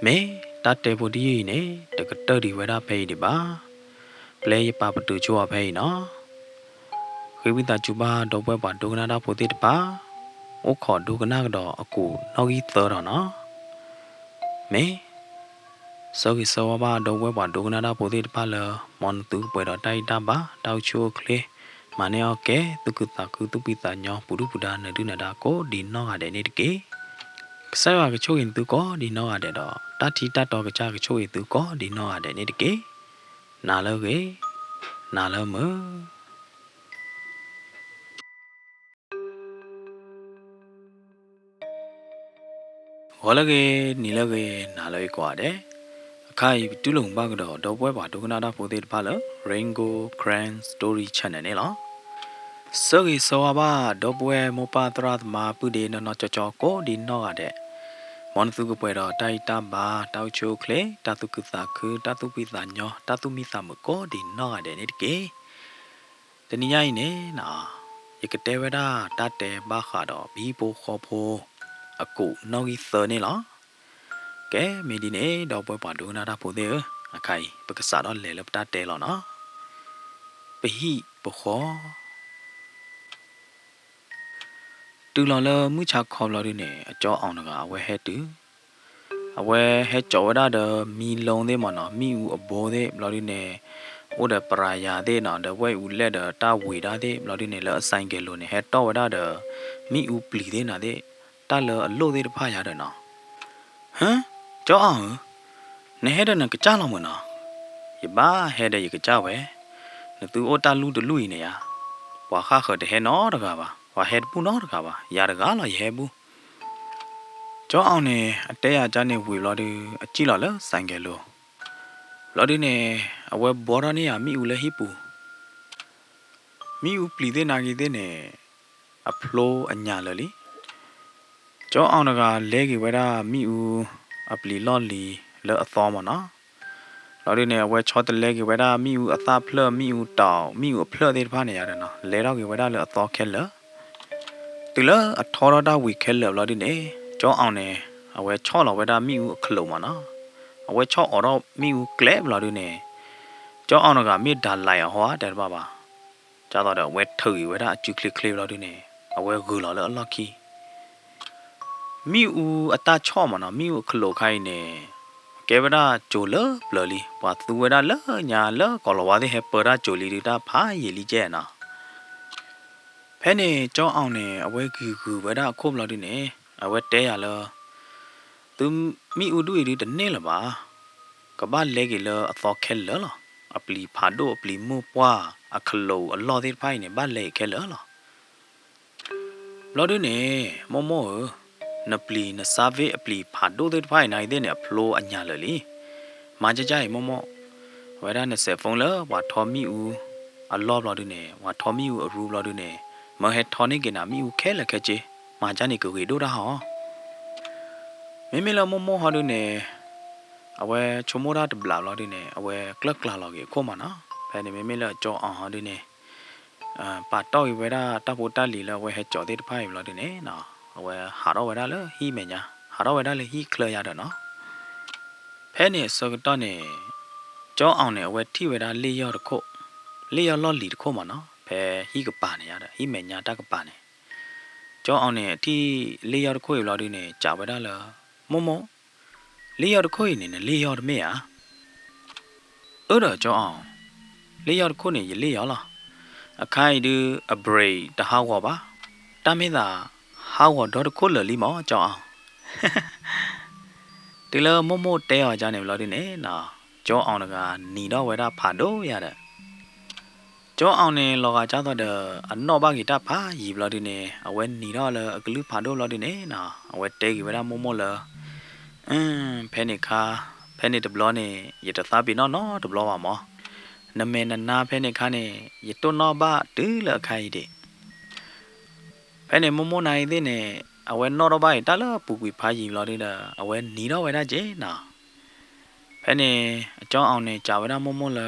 မ့ၢ်တၢ်တဲဖိတယုၢ်အံၤန့ၣ် တကတၢၢ်ဒံးဝဲဒၣ်ဖဲအံၤဒံးဘၣ်. ပျဲယပာ်ပတုာ်ဆိအီၤဖဲအံၤနီၤ. ဃ့ဝံသးစူၤဘၣ်ဒီပုၢ်ဝဲၢ်ပှၤဒိကနၣ်တၢ်ဖိသ့ၣ်တဖၣ်, အိၣ်ခိးဒိကနၣ်ကဒီးအကူးနီၣ်ဂံၢ်သၢဒီးနီၤ. မ့ၢ် ဆၢဂ့ၤဆၢဝါဘၣ်ဒီပုၢ်ဝဲၢ်ပှၤဒိကနၣ်တၢ်ဖိသ့ၣ်တဖၣ်လၢ မ်နသုကပှဲၤဒီးတၢ်အံၣ်တၢ်ဘါ တၢ်အိၣ်ဆူၣ်အိၣ်ချ့ မၤန့ၢ်အီၣ်ကဲ သူၣ်ခုသးခု သူၣ်ဖှံသးညီ ပူၤဒုၣ်ပူၤဒါ နၢၤဒုၣ်နၢၤဒါ ကိးဒံးနီၢ်ဂၤဒဲးန့ၣ်တက့ၢ်. ကစၢ်ယွၤကဆိၣ်ဂ့ၤနသုကိးဒံးနီၢ်ဂၤဒဲးဒီး တၢ်ထံတၢ်တီကစၢ်ကဆိၣ်ဂ့ၤသုကိးဒံးနီၢ်ဂၤဒဲးန့ၣ်တက့ၢ်. နၤလၢဂ့ၤ, နၤလၢမုာ်. ဂီၤလၢဂ့ၤ, နံၤလၢဂ့ၤ, နၤလၢအံၤကိးဂၤဒဲး, အခါအံၤပတူၢ်လိာ်မုာ်ဘၣ်ကဒီး ဒီပုၢ်ဝဲၢ်ပှၤဒိကနၣ်တၢ်ဖိသ့ၣ်တဖၣ်လၢ Rain Gold Karen Story Channel န့ၣ်လီၤ. ဆၢဂ့ၤဆၢဝါဘၣ် ဒီပုၢ်ဝဲၢ်မိၢ်ပၢ်သရၣ်သမါ ပုၢ်ဒ့နီၢ်နီၢ်ကၠီကၠီ ကိးဒံးနီၢ်ဂၤဒဲး, မ်နသုကပှဲၤဒီးတၢ်အံၣ်တၢ်ဘါ တၢ်အိၣ်ဆူၣ်အိၣ်ချ့ တၢ်သူၣ်ခုသးခု တၢ်သူၣ်ဖှံသးညီ တၢ်သူၣ်မံသးမုာ်ကိးဒံးနီၢ်ဂၤဒဲးန့ၣ်တက့ၢ်. တနံၤညါအံၤန့ၣ်နီၤ, ယကတဲဝဲဒၣ်တၢ်တဲဘၣ်ဃးဒီးပဟံၣ်ဖိဃီဖိ အကူးနီၣ်ဂံၢ်သၢန့ၣ်လီၤ. ကဲ မ့ၢ်ဒ်န့ၣ် ဒီပုၢ်ဝဲၢ်ပှၤဒိကနၣ်တၢ်ဖိသ့ၣ်ဧၢ, အခါအံၤ ပကစးထီၣ်လဲၤလၢပတၢ်တဲလီၤနီၤ. ပဟံၣ်ပဃီ တုၤလီၤလၢမုၢ်ဆါခီဘျီဒုန့ၣ် အကၠီအီၤတဂၤ အဝဲဟဲတုၤ အဝဲဟဲစိာ်ဝဲဒၣ်ဒီးမံလိသ့ၣ်မ့ၢ်နီၤ, မ့ၣ်အူအဘိသ့ၣ်ဘျီဒုန့ၣ်, အိၣ်ဒီးပရၤယၤသ့ၣ်နီၤ, ဒီးဝဲၢ်အူလဲၣ်ဒီးတၢ်ဝံၤဒၣ်သ့ၣ်ဘျီဒုန့ၣ်, လၢအဆိုင်ကယ်လိၤန့ၣ် ဟဲတီၣ်ဝဲဒၣ်ဒီး မ့ၣ်အူပျံၤသ့ၣ်နၤသ့ၣ်, တၢ်လၢအလိၣ်သ့ၣ်တဖၣ်ယၤဒီးနီၤ. ဟၢ, ကၠီအီၤဧၢ, နဟဲဒီးနကစၢ်လီၤမ့ၢ်နီၤ. ယဘၣ်ဟဲဒီးယကစၢ်ဝဲ, နသုအိၣ်တၢ်လူၢ်တလူၢ်အံၤန့ၣ်ယါ, ပှၤဃၣ်ဃၢၤတဟဲနီတဂၤဘၣ်, ပှၤဟဲတဘူၣ်နီတဂၤဘၣ်, ယၤတဂၤလီၤယဟဲဘူၣ်. ကၠီအီၤန့ၣ် အတဲယၤကန့ၣ်ဝံၤဘျီဒုး အစံၣ်လီၤလၢစဲးကဲးလိၤ, ဘျီဒုးန့ၣ် အဝဲဘှီထီၣ်န့ၢ်ယၤမ့ၣ်အူလၢဟံၣ်ပူၤ မ့ၣ်အူပျံၤသ့ၣ်နာ်က့ၤသ့ၣ်န့ၣ် အဖျိအညၣ်လၢာ်လံ. ကၠီအီၤတဂၤလဲက့ၤဝဲဒၣ်မ့ၣ်အူအပျံၤလီၢ်လံၤလၢအသီမၢ်နီၤ. ဘျီဒုးန့ၣ် အဝဲဆီတလဲက့ၤဝဲဒၣ်မ့ၣ်အူအသၣ်ဖျၢၣ် မ့ၣ်အူတီၤ မ့ၣ်အူအဖျၢၣ်သ့ၣ်တဖၣ်န့ၣ်ယါဒီးနီၤ လဲထီၣ်က့ၤဝဲဒၣ်လၢအသီခဲလၢာ် တုၤလၢအထီထီၣ်တၢ်ဝံၤခဲလၢာ်ဘျီဒုးန့ၣ် ကၠီအီၤန့ၣ် အဝဲဆီၣ်လီၤဝဲဒၣ်မ့ၣ်အူအချိၣ်မၢ်နီၤ. အဝဲဆီၣ်အိးထီၣ်မ့ၣ်အူကျဲဘျီဒုးန့ၣ် ကၠီအီၤတဂၤမ့ၢ်ဒၣ်လဲၣ်အဟီတဲတဘၣ်ဘၣ်. ဒ်သိးဒီးအဝဲထုးက့ၤဝဲဒၣ်အစုချ့ချ့ဘျီဒုးန့ၣ် အဝဲဂုာ်လီၤလၢအလီၢ်ခံ မ့ၣ်အူအတၢ်ဆီၣ်မၢ်နီၤ မ့ၣ်အူအချိၣ်ခါအံၤန့ၣ် ကဲဝဲဒၣ်စိၤလၢပျၢၤလံ ပှၤသူဝဲဒၣ်လၢညါလၢကီၢ်လီၤဝါသ့ၣ်ဟဲပၢတၢ်စိၤလံဒုးတၢ်ဖးယံာ်လံကဲနီၤ. ဖဲန့ၣ်ကၠီအီၤန့ၣ် အဝဲဂုာ်ဂုာ်ဝဲဒၣ်အခိၣ်ဘျီဒုးန့ၣ် အဝဲတဲယၤလၢ သုမ့ၣ်အူဒူၣ်အံၤဒုးတန့ၢ်လၢၤဘၣ်. ကဘၣ်လဲက့ၤလၢအသီခဲလၢာ်လီၤ. အပျံၤဖးဒိၣ်အပျံၤမိၢ်ပှၢ် အချိၣ်အလီၢ်သ့ၣ်တဖၣ်အံၤန့ၣ် ဘၣ်လဲက့ၤခဲလၢာ်လီၤ. ဘျီဒုးန့ၣ် မိၢ်မိၢ်ဧၢ, နပျံၤနဆါဘ့ၣ်အပျံၤဖးဒိၣ်သ့ၣ်တဖၣ်အံၤနာ်က့ၤသ့ၣ်န့ၣ် အဖျိအညၣ်လၢာ်လံ. မၤကၠၢ်ကၠၢ်အံၤမိၢ်မိၢ်, ဝဲဒၣ်နစဲးဖိလၢပှၤထီမ့ၣ်အူအလီၢ်ဘျီဒုးန့ၣ် ပှၤထီမ့ၣ်အူအရူဘျီဒုးန့ၣ် မၢဟဲထီန့ၢ်က့ၤနၤမ့ၣ်အူခဲလၢာ်ခဲဆ့, မၤကၠၢ်န့ၣ်ကဂ့ၤဒိၣ်တၢ်ဟီ မ့မ့ၢ်လၢမိၢ်မိၢ်ဟီဒုးန့ၣ် အဝဲဆိကမိၣ်တၢ်တဘျီဘျီဒုးန့ၣ် အဝဲကျၢ်ကျါလီၤက့ၤအခိၣ်မၢ်နီၤ. ဖဲန့ၣ်မ့မ့ၢ်လၢကၠီအီၤဟီဒုးန့ၣ် ပာ်တီၢ်က့ၤဝဲဒၣ်တၢ်ဖိတၢ်လံၤလၢအဝဲဟဲကၠီၤသ့ၣ်တဖၣ်အံၤဘျီဒုးန့ၣ် အဝဲဟးထီၣ်ဝဲဒၣ်လၢဟံၣ်မဲာ်ညါ, ဟးထီၣ်ဝဲဒၣ်လၢဟံၣ်ချၢယါဒီးနီၤ. ဖဲန့ၣ်အဆၢကတီၢ်န့ၣ် ကၠီအီၤန့ၣ် အဝဲထံၣ်ဝဲဒၣ်လ့ၣ်ယီၢ်တခိၣ်, လ့ၣ်ယီၢ်လီၢ်လံၤတခိၣ်မၢ်နီၤ. ဖဲဟံၣ်ကပၤန့ၣ်ယါဒီး ဟံၣ်မဲာ်ညါတၢ်ကပၤန့ၣ် ကၠီအီၤန့ၣ် အထံၣ်လ့ၣ်ယီၢ်တခိၣ်အံၤဘျီဒုးန့ၣ် စံးဝဲဒၣ်လၢ မိၢ်မိၢ်, လ့ၣ်ယီၢ်တခိၣ်အံၤန့ၣ် နလ့ၣ်ယီၢ်တမ့ၢ်ဧါ. အၢဒီးကၠီအီၤ, လ့ၣ်ယီၢ်တခိၣ်န့ၣ် ယလ့ၣ်ယီၢ်လီၤ. အခါအံၤဒုး အဘြ့းတဟးဂီၤဘၣ်, တၢ်မ့ၢ်သး ဟးဂီၤဒီတခိၣ်လၢာ်လံမၢ် ကၠီအီၤ. တုၤလၢမိၢ်မိၢ်တဲအီၤကန့ၣ်ဘျီဒုးန့ၣ် ကၠီအီၤတဂၤနံၤထီၣ်ဝဲဒၣ်ဖးဒိၣ်ယါဒီး ကၠီအီၤန့ၣ် လီၤဂာ်ကၢ်သိးဒီး အနီၣ်ဘၣ်က့ၤတၢ်ဖးယံာ်ဘျီဒုးန့ၣ် အဝဲနံၤထီၣ်လၢအကလုၢ်ဖးဒိၣ်ဘျီဒုးန့ၣ်နီၤ အဝဲတဲက့ၤဝဲဒၣ်မိၢ်မိၢ်လၢ ဖဲန့ၣ်ခါ, ဖဲန့ၣ်တဘျီန့ၣ် ယတသးပ့ၤနီၣ်နီတဘျီဘၣ်မၢ်. နမဲာ်နနါဖဲန့ၣ်ခါန့ၣ် ယတိၢ်နီၣ်ဘၣ်တုၤလၢအခါအံၤဒံး. ဖဲန့ၣ်မိၢ်မိၢ်နၤအံၤသ့ၣ်န့ၣ် အဝဲနီၣ်ထီၣ်ဘၣ်အံၤတၢ်လၢအပူၤကွံာ်ဖးယံာ်ဘျီဒုးဒီး အဝဲနံၤထီၣ်ဝဲဒၣ်က့ၤနီၤ. ဖဲန့ၣ် အကၠီအီၤန့ၣ် စံးဝဲဒၣ်မိၢ်မိၢ်လၢ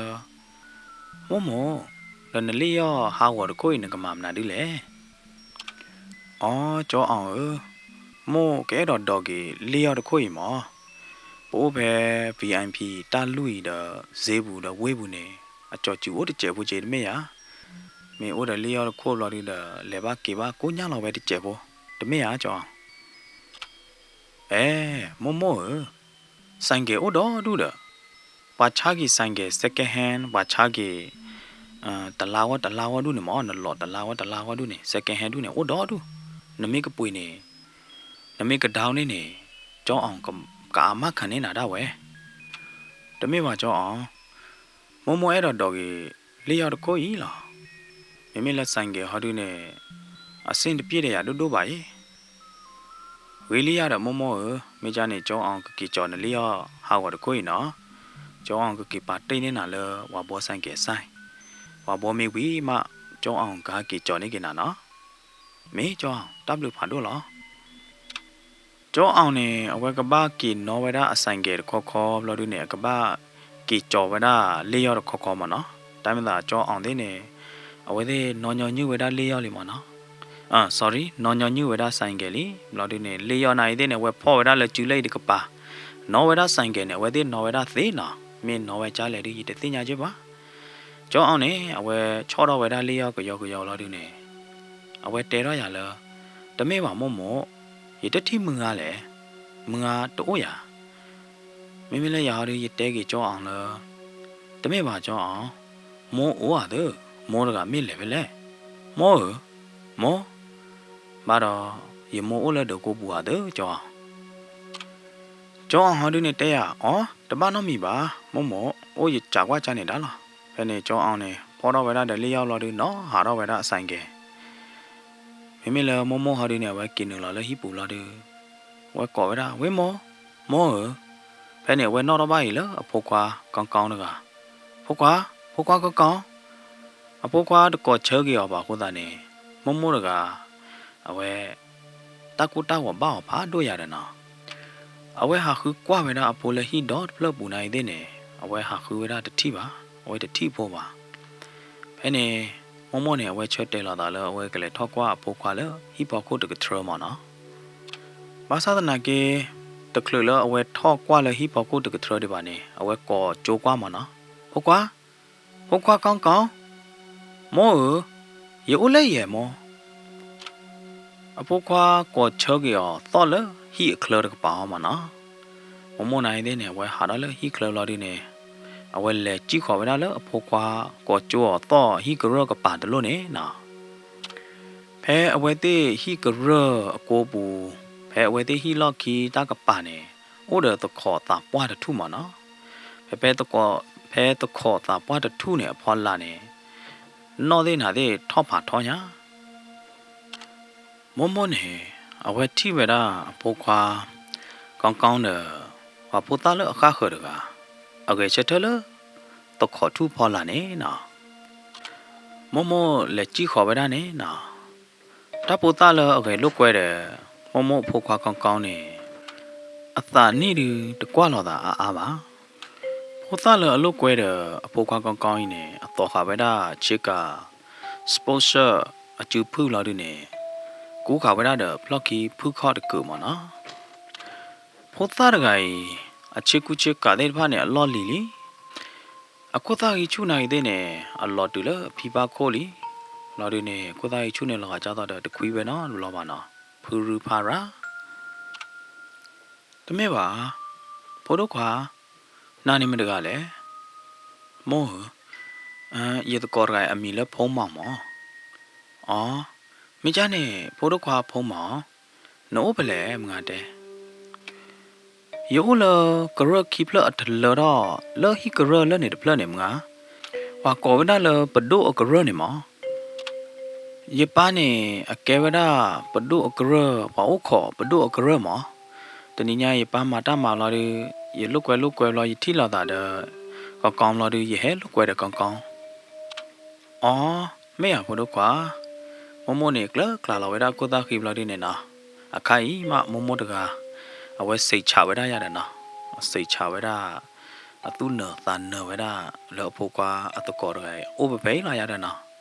မိၢ်မိၢ်, ဒီးနလ့ၣ်ယီၢ်ဟးဂီၤတခိၣ်အံၤ နကမၤမနုၤဒ်လဲၣ်. အိ ကၠီအီၤဧၢ, မိၢ်ကအဲၣ်ဒိးဒိးက့ၤလ့ၣ်ယီၢ်တခိၣ်အံၤမၢ်. ပအိၣ်ဖဲ VIP တၢ်လွံၢ်အံၤဒီး စ့ပူၤဒီးဝ့ၢ်ပူၤန့ၣ် အကၠီၤစူၤအိၣ်တစဲးဖိက့ၤတမ့ၢ်ဧါ. မ့ၢ်အိၣ်ဒီးလ့ၣ်ယီၢ်တခိၣ်ဘျီဒုးဒီး လဲၤဘၣ်က့ၤဘၣ်ကိညၢ်လီၤဝဲတစဲးဖိ တမ့ၢ်ဧါ ကၠီအီၤ. အဲ မိၢ်မိၢ်ဧၢ, စဲးကဲးအိၣ်ဒီဒူၣ်ဒီး ပှၤဆါက့ၤစဲးကဲး second hand ပှၤဆါက့ၤ တလါဝီတလါဝီဒူၣ်န့ၣ်မၢ် နလီၤတလါဝီတလါဝီဒူၣ်န့ၣ် second hand ဒူၣ်န့ၣ် အိၣ်ဒီဒူၣ်. နမ့ၢ်ကပှ့ၤန့ၣ် နမ့ၢ်ကဒါန့ၣ်န့ၣ် ကၠီအီၤ ကအမၣ်ခးန့ၢ်နၤဒၣ်ဝဲ. တမ့ၢ်ဘၣ်ကၠီအီၤ, မိၢ်မိၢ်အဲၣ်ဒိးဒိးက့ၤလ့ၣ်ယီၢ်တခိၣ်အံၤလီၤ. မ့မ့ၢ်လၢစဲးကဲးဟီဒုးန့ၣ် အဆ့ၣ်တပျ့ၣ်ဒီးယၤဒိၣ်ဒိၣ်ဘၣ်အံၤ ဂ့ၤလံယၤဒီးမိၢ်မိၢ်ဧၢ, မ့ၢ်ကန့ၣ် ကၠီအီၤကက့ၤကၠီၤနလ့ၣ်ယီၢ်ဟးဂီၤတခိၣ်အံၤနီၤ. ကၠီအီၤကက့ၤပာ်တ့ၢ်န့ၢ်နၤလၢပှၤဘှီစဲးကဲးစဲး, ပှၤဘှီမ့ၢ်ဝံၤမး ကၠီအီၤကဟဲက့ၤကၠီၤန့ၢ်က့ၤနၤနီၤ. မ့ၢ်ကၠီအီၤ တၢ်ဘျုးဖးဒိၣ်လီၤ. ကၠီအီၤန့ၣ် အဝဲကဘၣ်က့ၤနီၣ်ဝဲဒၣ်အစဲးကဲးတခီခီဘျီဒုးန့ၣ် အကဘၣ်က့ၤကၠီၤဝဲဒၣ်လ့ၣ်ယီၢ်တခီခီမၢ်နီၤ. တၢ်မ့ၢ်သးကၠီအီၤသ့ၣ်န့ၣ် အဝဲသ့ၣ်နီၣ်ညီနုၢ်ဝဲဒၣ်လ့ၣ်ယီၢ်လံမၢ်နီၤ. အ sorry နီၣ်ညီနုၢ်ဝဲဒၣ်စဲးကဲးလံ. ဘျီဒုးန့ၣ် လ့ၣ်ယီၢ်နၤအံၤသ့ၣ်န့ၣ် အဝဲဖီၣ်ဝဲဒၣ်လၢစုလၢအံၤတကပၤ, နီၣ်ဝဲဒၣ်စဲးကဲးန့ၣ် အဝဲသ့ၣ်နီၣ်ဝဲဒၣ်သ့နီၤ. မ့ၢ်နီၣ်ဝဲကၢ်လဲၣ်ဒုး ယတသ့ၣ်ညါက့ဘၣ်. ကၠီအီၤန့ၣ် အဝဲဆီၣ်ထီၣ်ဝဲဒၣ်လ့ၣ်ယီၢ်ကယီကယီလီၤဒုးန့ၣ် အဝဲတဲထီၣ်ယၤလၢ တမ့ၢ်ဘၣ်မိၢ်မိၢ်, ယတထံၣ်မုၢ်ဂၤလဲၣ်. မုၢ်ဂၤတအိၣ်ယၤ. မ့မ့ၢ်လၢယၤဟီဒုး ယတဲက့ၤကၠီအီၤလၢ တမ့ၢ်ဘၣ်ကၠီအီၤ, မိၢ်အိၣ်ဧါသၢ, မိၢ်တဂၤမ့ၢ်လဲၤဖဲလဲၣ်. မိၢ်ဧၢ, မိၢ်, ဘၣ်ဒီး ယမိၢ်အိၣ်လၢဒၢးကိးပူၤဧါသၢ ကၠီအီၤ. ကၠီအီၤဟီဒုန့ၣ်တဲယၤ, အီ, တဘၣ်နီတမံၤဘၣ်, မိၢ်မိၢ်, အိၣ်ယစးကွၢ်ကၢ်န့ၣ်ဒၣ်လီၤ. ဖဲန့ၣ်ကၠီအီၤန့ၣ် ဖီထီၣ်ဝဲဒၣ်ဒီးလ့ၣ်ယီၣ်ဘျီဒု နီၣ်ဟးထီၣ်ဝဲဒၣ်အဆိုင်ကယ် မ့မ့ၢ်လၢမိၢ်မိၢ်ဟီဒုန့ၣ် အဝဲက့ၤနုာ်လီၤလၢဟံၣ်ပူၤလီၤဒု, အဝဲကိးဝဲဒၣ် ဝ့ၢ်မိၢ်, မိၢ်ဧၢ, ဖဲန့ၣ်အဝဲနီၣ်ထီၣ်ဘၣ်အံၤလၢအဖိခွါကီကီတဂၤ, ဖိခွါ, ဖိခွါကီကီ, အဖိခွါတကိးဆၢက့ၤအီၤဘၣ်အဃိသတးန့ၣ်, မိၢ်မိၢ်တဂၤ အဝဲ တၢ်ကိၢ်တၢ်ဂီၤဘၣ်အီၤဖးဒိၣ်ယၤဒီးနီၤ, အဝဲဟးဃုကွၢ်ဝဲဒၣ်အဖိလၢဟံၣ်ဒီတဖျၢၣ်ပူၤနၤအံၤသ့ၣ်န့ၣ်, အဝဲဟးဃုဝဲဒၣ်တထံၣ်ဘၣ်, အဝဲတထံၣ်ဖိဘၣ်. ဖဲန့ၣ် မိၢ်မိၢ်န့ၣ် အဝဲဆၢတဲာ်လီၤသးလၢအဝဲကလဲၤထီၣ်ကွၢ်အဖိခွါလၢဟံၣ်ဖီခိၣ်တကထြၢမၢ်နီၤ. ဘၣ်ဆၣ်သနာ်က့ တချုးလၢအဝဲထီၣ်ကွၢ်လၢဟံၣ်ဖီခိၣ်တကထြၢဒံးဘၣ်န့ၣ် အဝဲကိးကၠိကွၢ်မၢ်နီၤ, ဖိခွါ, ဖိခွါကီကီ, မိၢ်ဧၢ, ယအိၣ်လၢယဲၢ်မိၢ် အဖိခွါကိးဆၢက့ၤအီၤသီၣ်လၢဟံၣ်အချၢတကပၤအီၤမၢ်နီၤ. မိၢ်မိၢ်နၤအံၤသ့ၣ်န့ၣ် အဝဲဟးထီၣ်လၢဟံၣ်ချၢလီၤဒုန့ၣ်, အဝဲလဲၤစံၣ်ဃီၤဝဲဒၣ်လၢအဖိခွါကိးကၠိအီၤသီၣ်ဟံၣ်ကရၢၢ်ကပၤတလိၣ်န့ၣ်နီၤ. ဖဲအဝဲသ့ၣ်ဟံၣ်ကရၢၢ်အကိပူၤ, ဖဲအဝဲသ့ၣ်ဟံၣ်လီၢ်ခံတၢ်ကပၤန့ၣ်, အိၣ်ဒီးသခီးသးပှၢ်တထူၣ်မၢ်နီၤ. ဖဲ, ဖဲသခီးသးပှၢ်တထူၣ်န့ၣ်အဖီလာ်န့ၣ်, နီၣ်သ့ၣ်နၤသ့ၣ်ထီၣ်ဖးထီညါ မိၢ်မိၢ်န့ၣ် အဝဲထံၣ်ဝဲဒၣ်အဖိခွါ ကီကီဒီး ပှၤဖိသၣ်လၢအဃၣ်ဃၢၤတဂၤ အဂဲၤဆၢထၢၣ်လၢ သခီးထူၣ်ဖီလာ်န့ၣ်နီၤ. မိၢ်မိၢ်လဲၤစံၣ်ဃီၤဝဲဒၣ်န့ၣ်နီၤ, တၢ်ဖိသၣ်လၢအဂဲၤလိာ်ကွဲဒီး မိၢ်မိၢ်အဖိခွါကီကီန့ၣ် အသးနံၣ်ဒုတကွၢ်လီၤသးအါအါဘၣ်. ဖိသၣ်လၢအလိာ်ကွဲဒီးအဖိခွါကီကီအံၤန့ၣ် အသိးဃာ်ဝဲဒၣ်ဆ့ကၤ sport shirt အစုဖုၣ်လီၤဒုန့ၣ်, ကူဃာ်ဝဲဒၣ်ဒီးဖျီၣ်ခံဖုၣ်ခီၣ်တကုာ်မၢ်နီၤ. ဖိသၣ်တဂၤအံၤ အဆ့ကူဆ့ကၤသ့ၣ်တဖၣ်န့ၣ် အလီၢ်လံၤလံ. အခိၣ်သၣ်ဂံၢ်ဆူၣ်နၤအံၤသ့ၣ်န့ၣ် အလီၤတုၤလၢအဖံဘၣ်ခိၣ်လံ. လီၤဒုန့ၣ် အခိၣ်သၣ်ဂံၢ်ဆူၣ်န့ၣ် လီၤဂာ်ကၢ်သိးဒီးတခွံဝဲနီတဘျီဘၣ်နီၤ, ဖုရူဖးရၤ တမ့ၢ်ဘၣ်, ဖိဒိၣ်ခွါ, နၤန့ၣ်မတဂၤလဲၣ်. မိၢ်ဧၢ, ယသကိးတဂၤအမံၤလၢဖိမီၤမၢ်. အီ, မ့ၢ်ကၢ်န့ၣ် ဖိဒိၣ်ခွါဖိမီၤ, နအိၣ်ဖဲလဲၣ် မုၢ်ဂၤတဲ. ယအိၣ်လၢကရၢၢ်ခံဖျၢၣ်အထလၢထီၣ် လၢဟံၣ်ကရၢၢ်လၢန့ၣ်တဖျၢၣ်န့ၣ်မုၢ်ဂၤ, ပှၤကိးဝဲဒၣ်လၢပဒိၣ်အကရၢၢ်န့ၣ်မၢ်. ယပၢ်န့ၣ် အကဲဝဲဒၣ်ပဒိၣ်အကရၢၢ် ပှၤအိၣ်ခိးပဒိၣ်အကရၢၢ်မၢ်. တနံၤညါယပၢ်မၤတၢ်မၤလီၤဒုး ယလိာ်ကွဲလိာ်ကွဲဘျီ ယထံၣ်လိာ်သးဒီး ကီကီဘျီဒုး ယဟဲလိာ်ကွဲဒီးကီကီ. အီ, မ့ၢ်ဧါဖိဒိၣ်ခွါ. မိၢ်မိၢ်န့ၣ် ကျၢၤကျါလီၤဝဲဒၣ်ခိၣ်သၣ်ဃံဘျီဒုန့ၣ်နီၤ, အခါအံၤမးမိၢ်မိၢ်တဂၤ အဝဲစံးဆးဝဲဒၣ်ယၤဒီးနီၤ, စံးဆးဝဲဒၣ် အသူၣ်နၢၤသးနၢၤဝဲဒၣ် လၢအဖိခွါအသကိးတဂၤအံၤ အိၣ်ဖဲဖဲအံၤလီၤယၤဒီးနီၤ.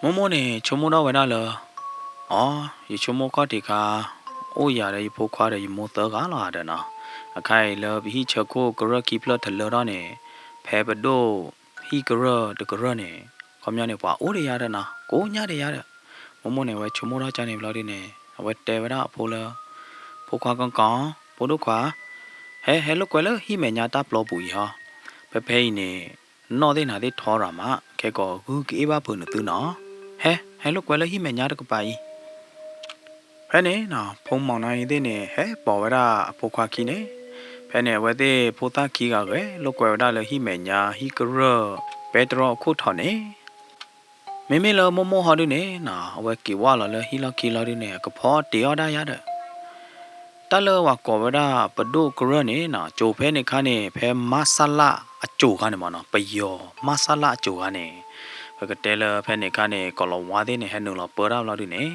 မိၢ်မိၢ်န့ၣ် ဆိကမိၣ်ထီၣ်ဝဲဒၣ်လၢ အီ, ယဆိကမိၣ်ခီၣ်ထံးခါ အိၣ်ယၤဒီးယဖိခွါဒီးယမိၢ်သၢဂၤလီၤဧါဒီးနီၤ. အခါအံၤလၢပဟံၣ်ဆၢခိၣ်ကရၢၢ်ခံဖျၢၣ်ထလၢထီၣ်န့ၣ် ဖဲပဒိၣ်ဟံၣ်ကရၢၢ်တကရၢၢ်န့ၣ် ခီပညီန့ၣ် ပှၤအိၣ်ဒီးယၤဒီးနီၤ, ကိးညါဒီးယၤဒီး. မိၢ်မိၢ်န့ၣ် အဝဲဆိကမိၣ်ထီၣ်ကၢ်န့ၣ်ဘျီဒုန့ၣ် အဝဲတဲဝဲဒၣ်အဖိလၢ ဖိခွါကီကီ, ဖိဒိၣ်ခွါ, ဟဲ ဟဲလိာ်ကွဲလၢဟံၣ်မဲာ်ညါတၢ်ပျီပူၤအံၤဟီ, ဖဲဖဲအံၤန့ၣ် နီၣ်သ့ၣ်နၤသ့ၣ်ထီရၤမး, ခဲကိးဂုၢ်ကအ့ၣ်ဘၣ်ဖုးနသုနီၤ. ဟဲ ဟဲလိာ်ကွဲလၢဟံၣ်မဲာ်ညါတကပၤအံၤ. ဖဲန့ၣ်နီၤ ဖိမီၤနၤအံၤသ့ၣ်န့ၣ် ဟဲပိာ်ဝဲဒၣ်အဖိခွါခံန့ၣ်, ဖဲန့ၣ် အဝဲသ့ၣ်ဖိသၣ်ခံဂၤဂဲၤလိာ်ကွဲဝဲဒၣ်လၢဟံၣ်မဲာ်ညါ ဟံၣ်ကရၢၢ် ပဲတြီအခိၣ်ထီးန့ၣ် မ့မ့ၢ်လၢမိၢ်မိၢ်ဟီဒုန့ၣ်နီၤ အဝဲက့ၤဝဲလီၤလၢဟံၣ်လီၢ်ခံလီၤဒုန့ၣ် အကဖီတ့ၤအီၣ်ဒၣ်ယၤဒီး တၢ်လၢပှၤကိးဝဲဒၣ်ပဒိၣ်ကရၢၢ်န့ၣ်နီၤ ကၠိဖဲန့ၣ်ခါန့ၣ် ဖဲမါဆါလၣ်အကၠိၤခါန့ၣ်မၢ်နီၤ, ပယီၤမါဆါလၣ်အကၠိၤခါန့ၣ် ပကတဲလၢဖဲန့ၣ်ခါန့ၣ် ကီၤလၤဝါသ့ၣ်န့ၣ်ဟဲနုာ်လီၤပၢတၢ်ဘျီဒုန့ၣ်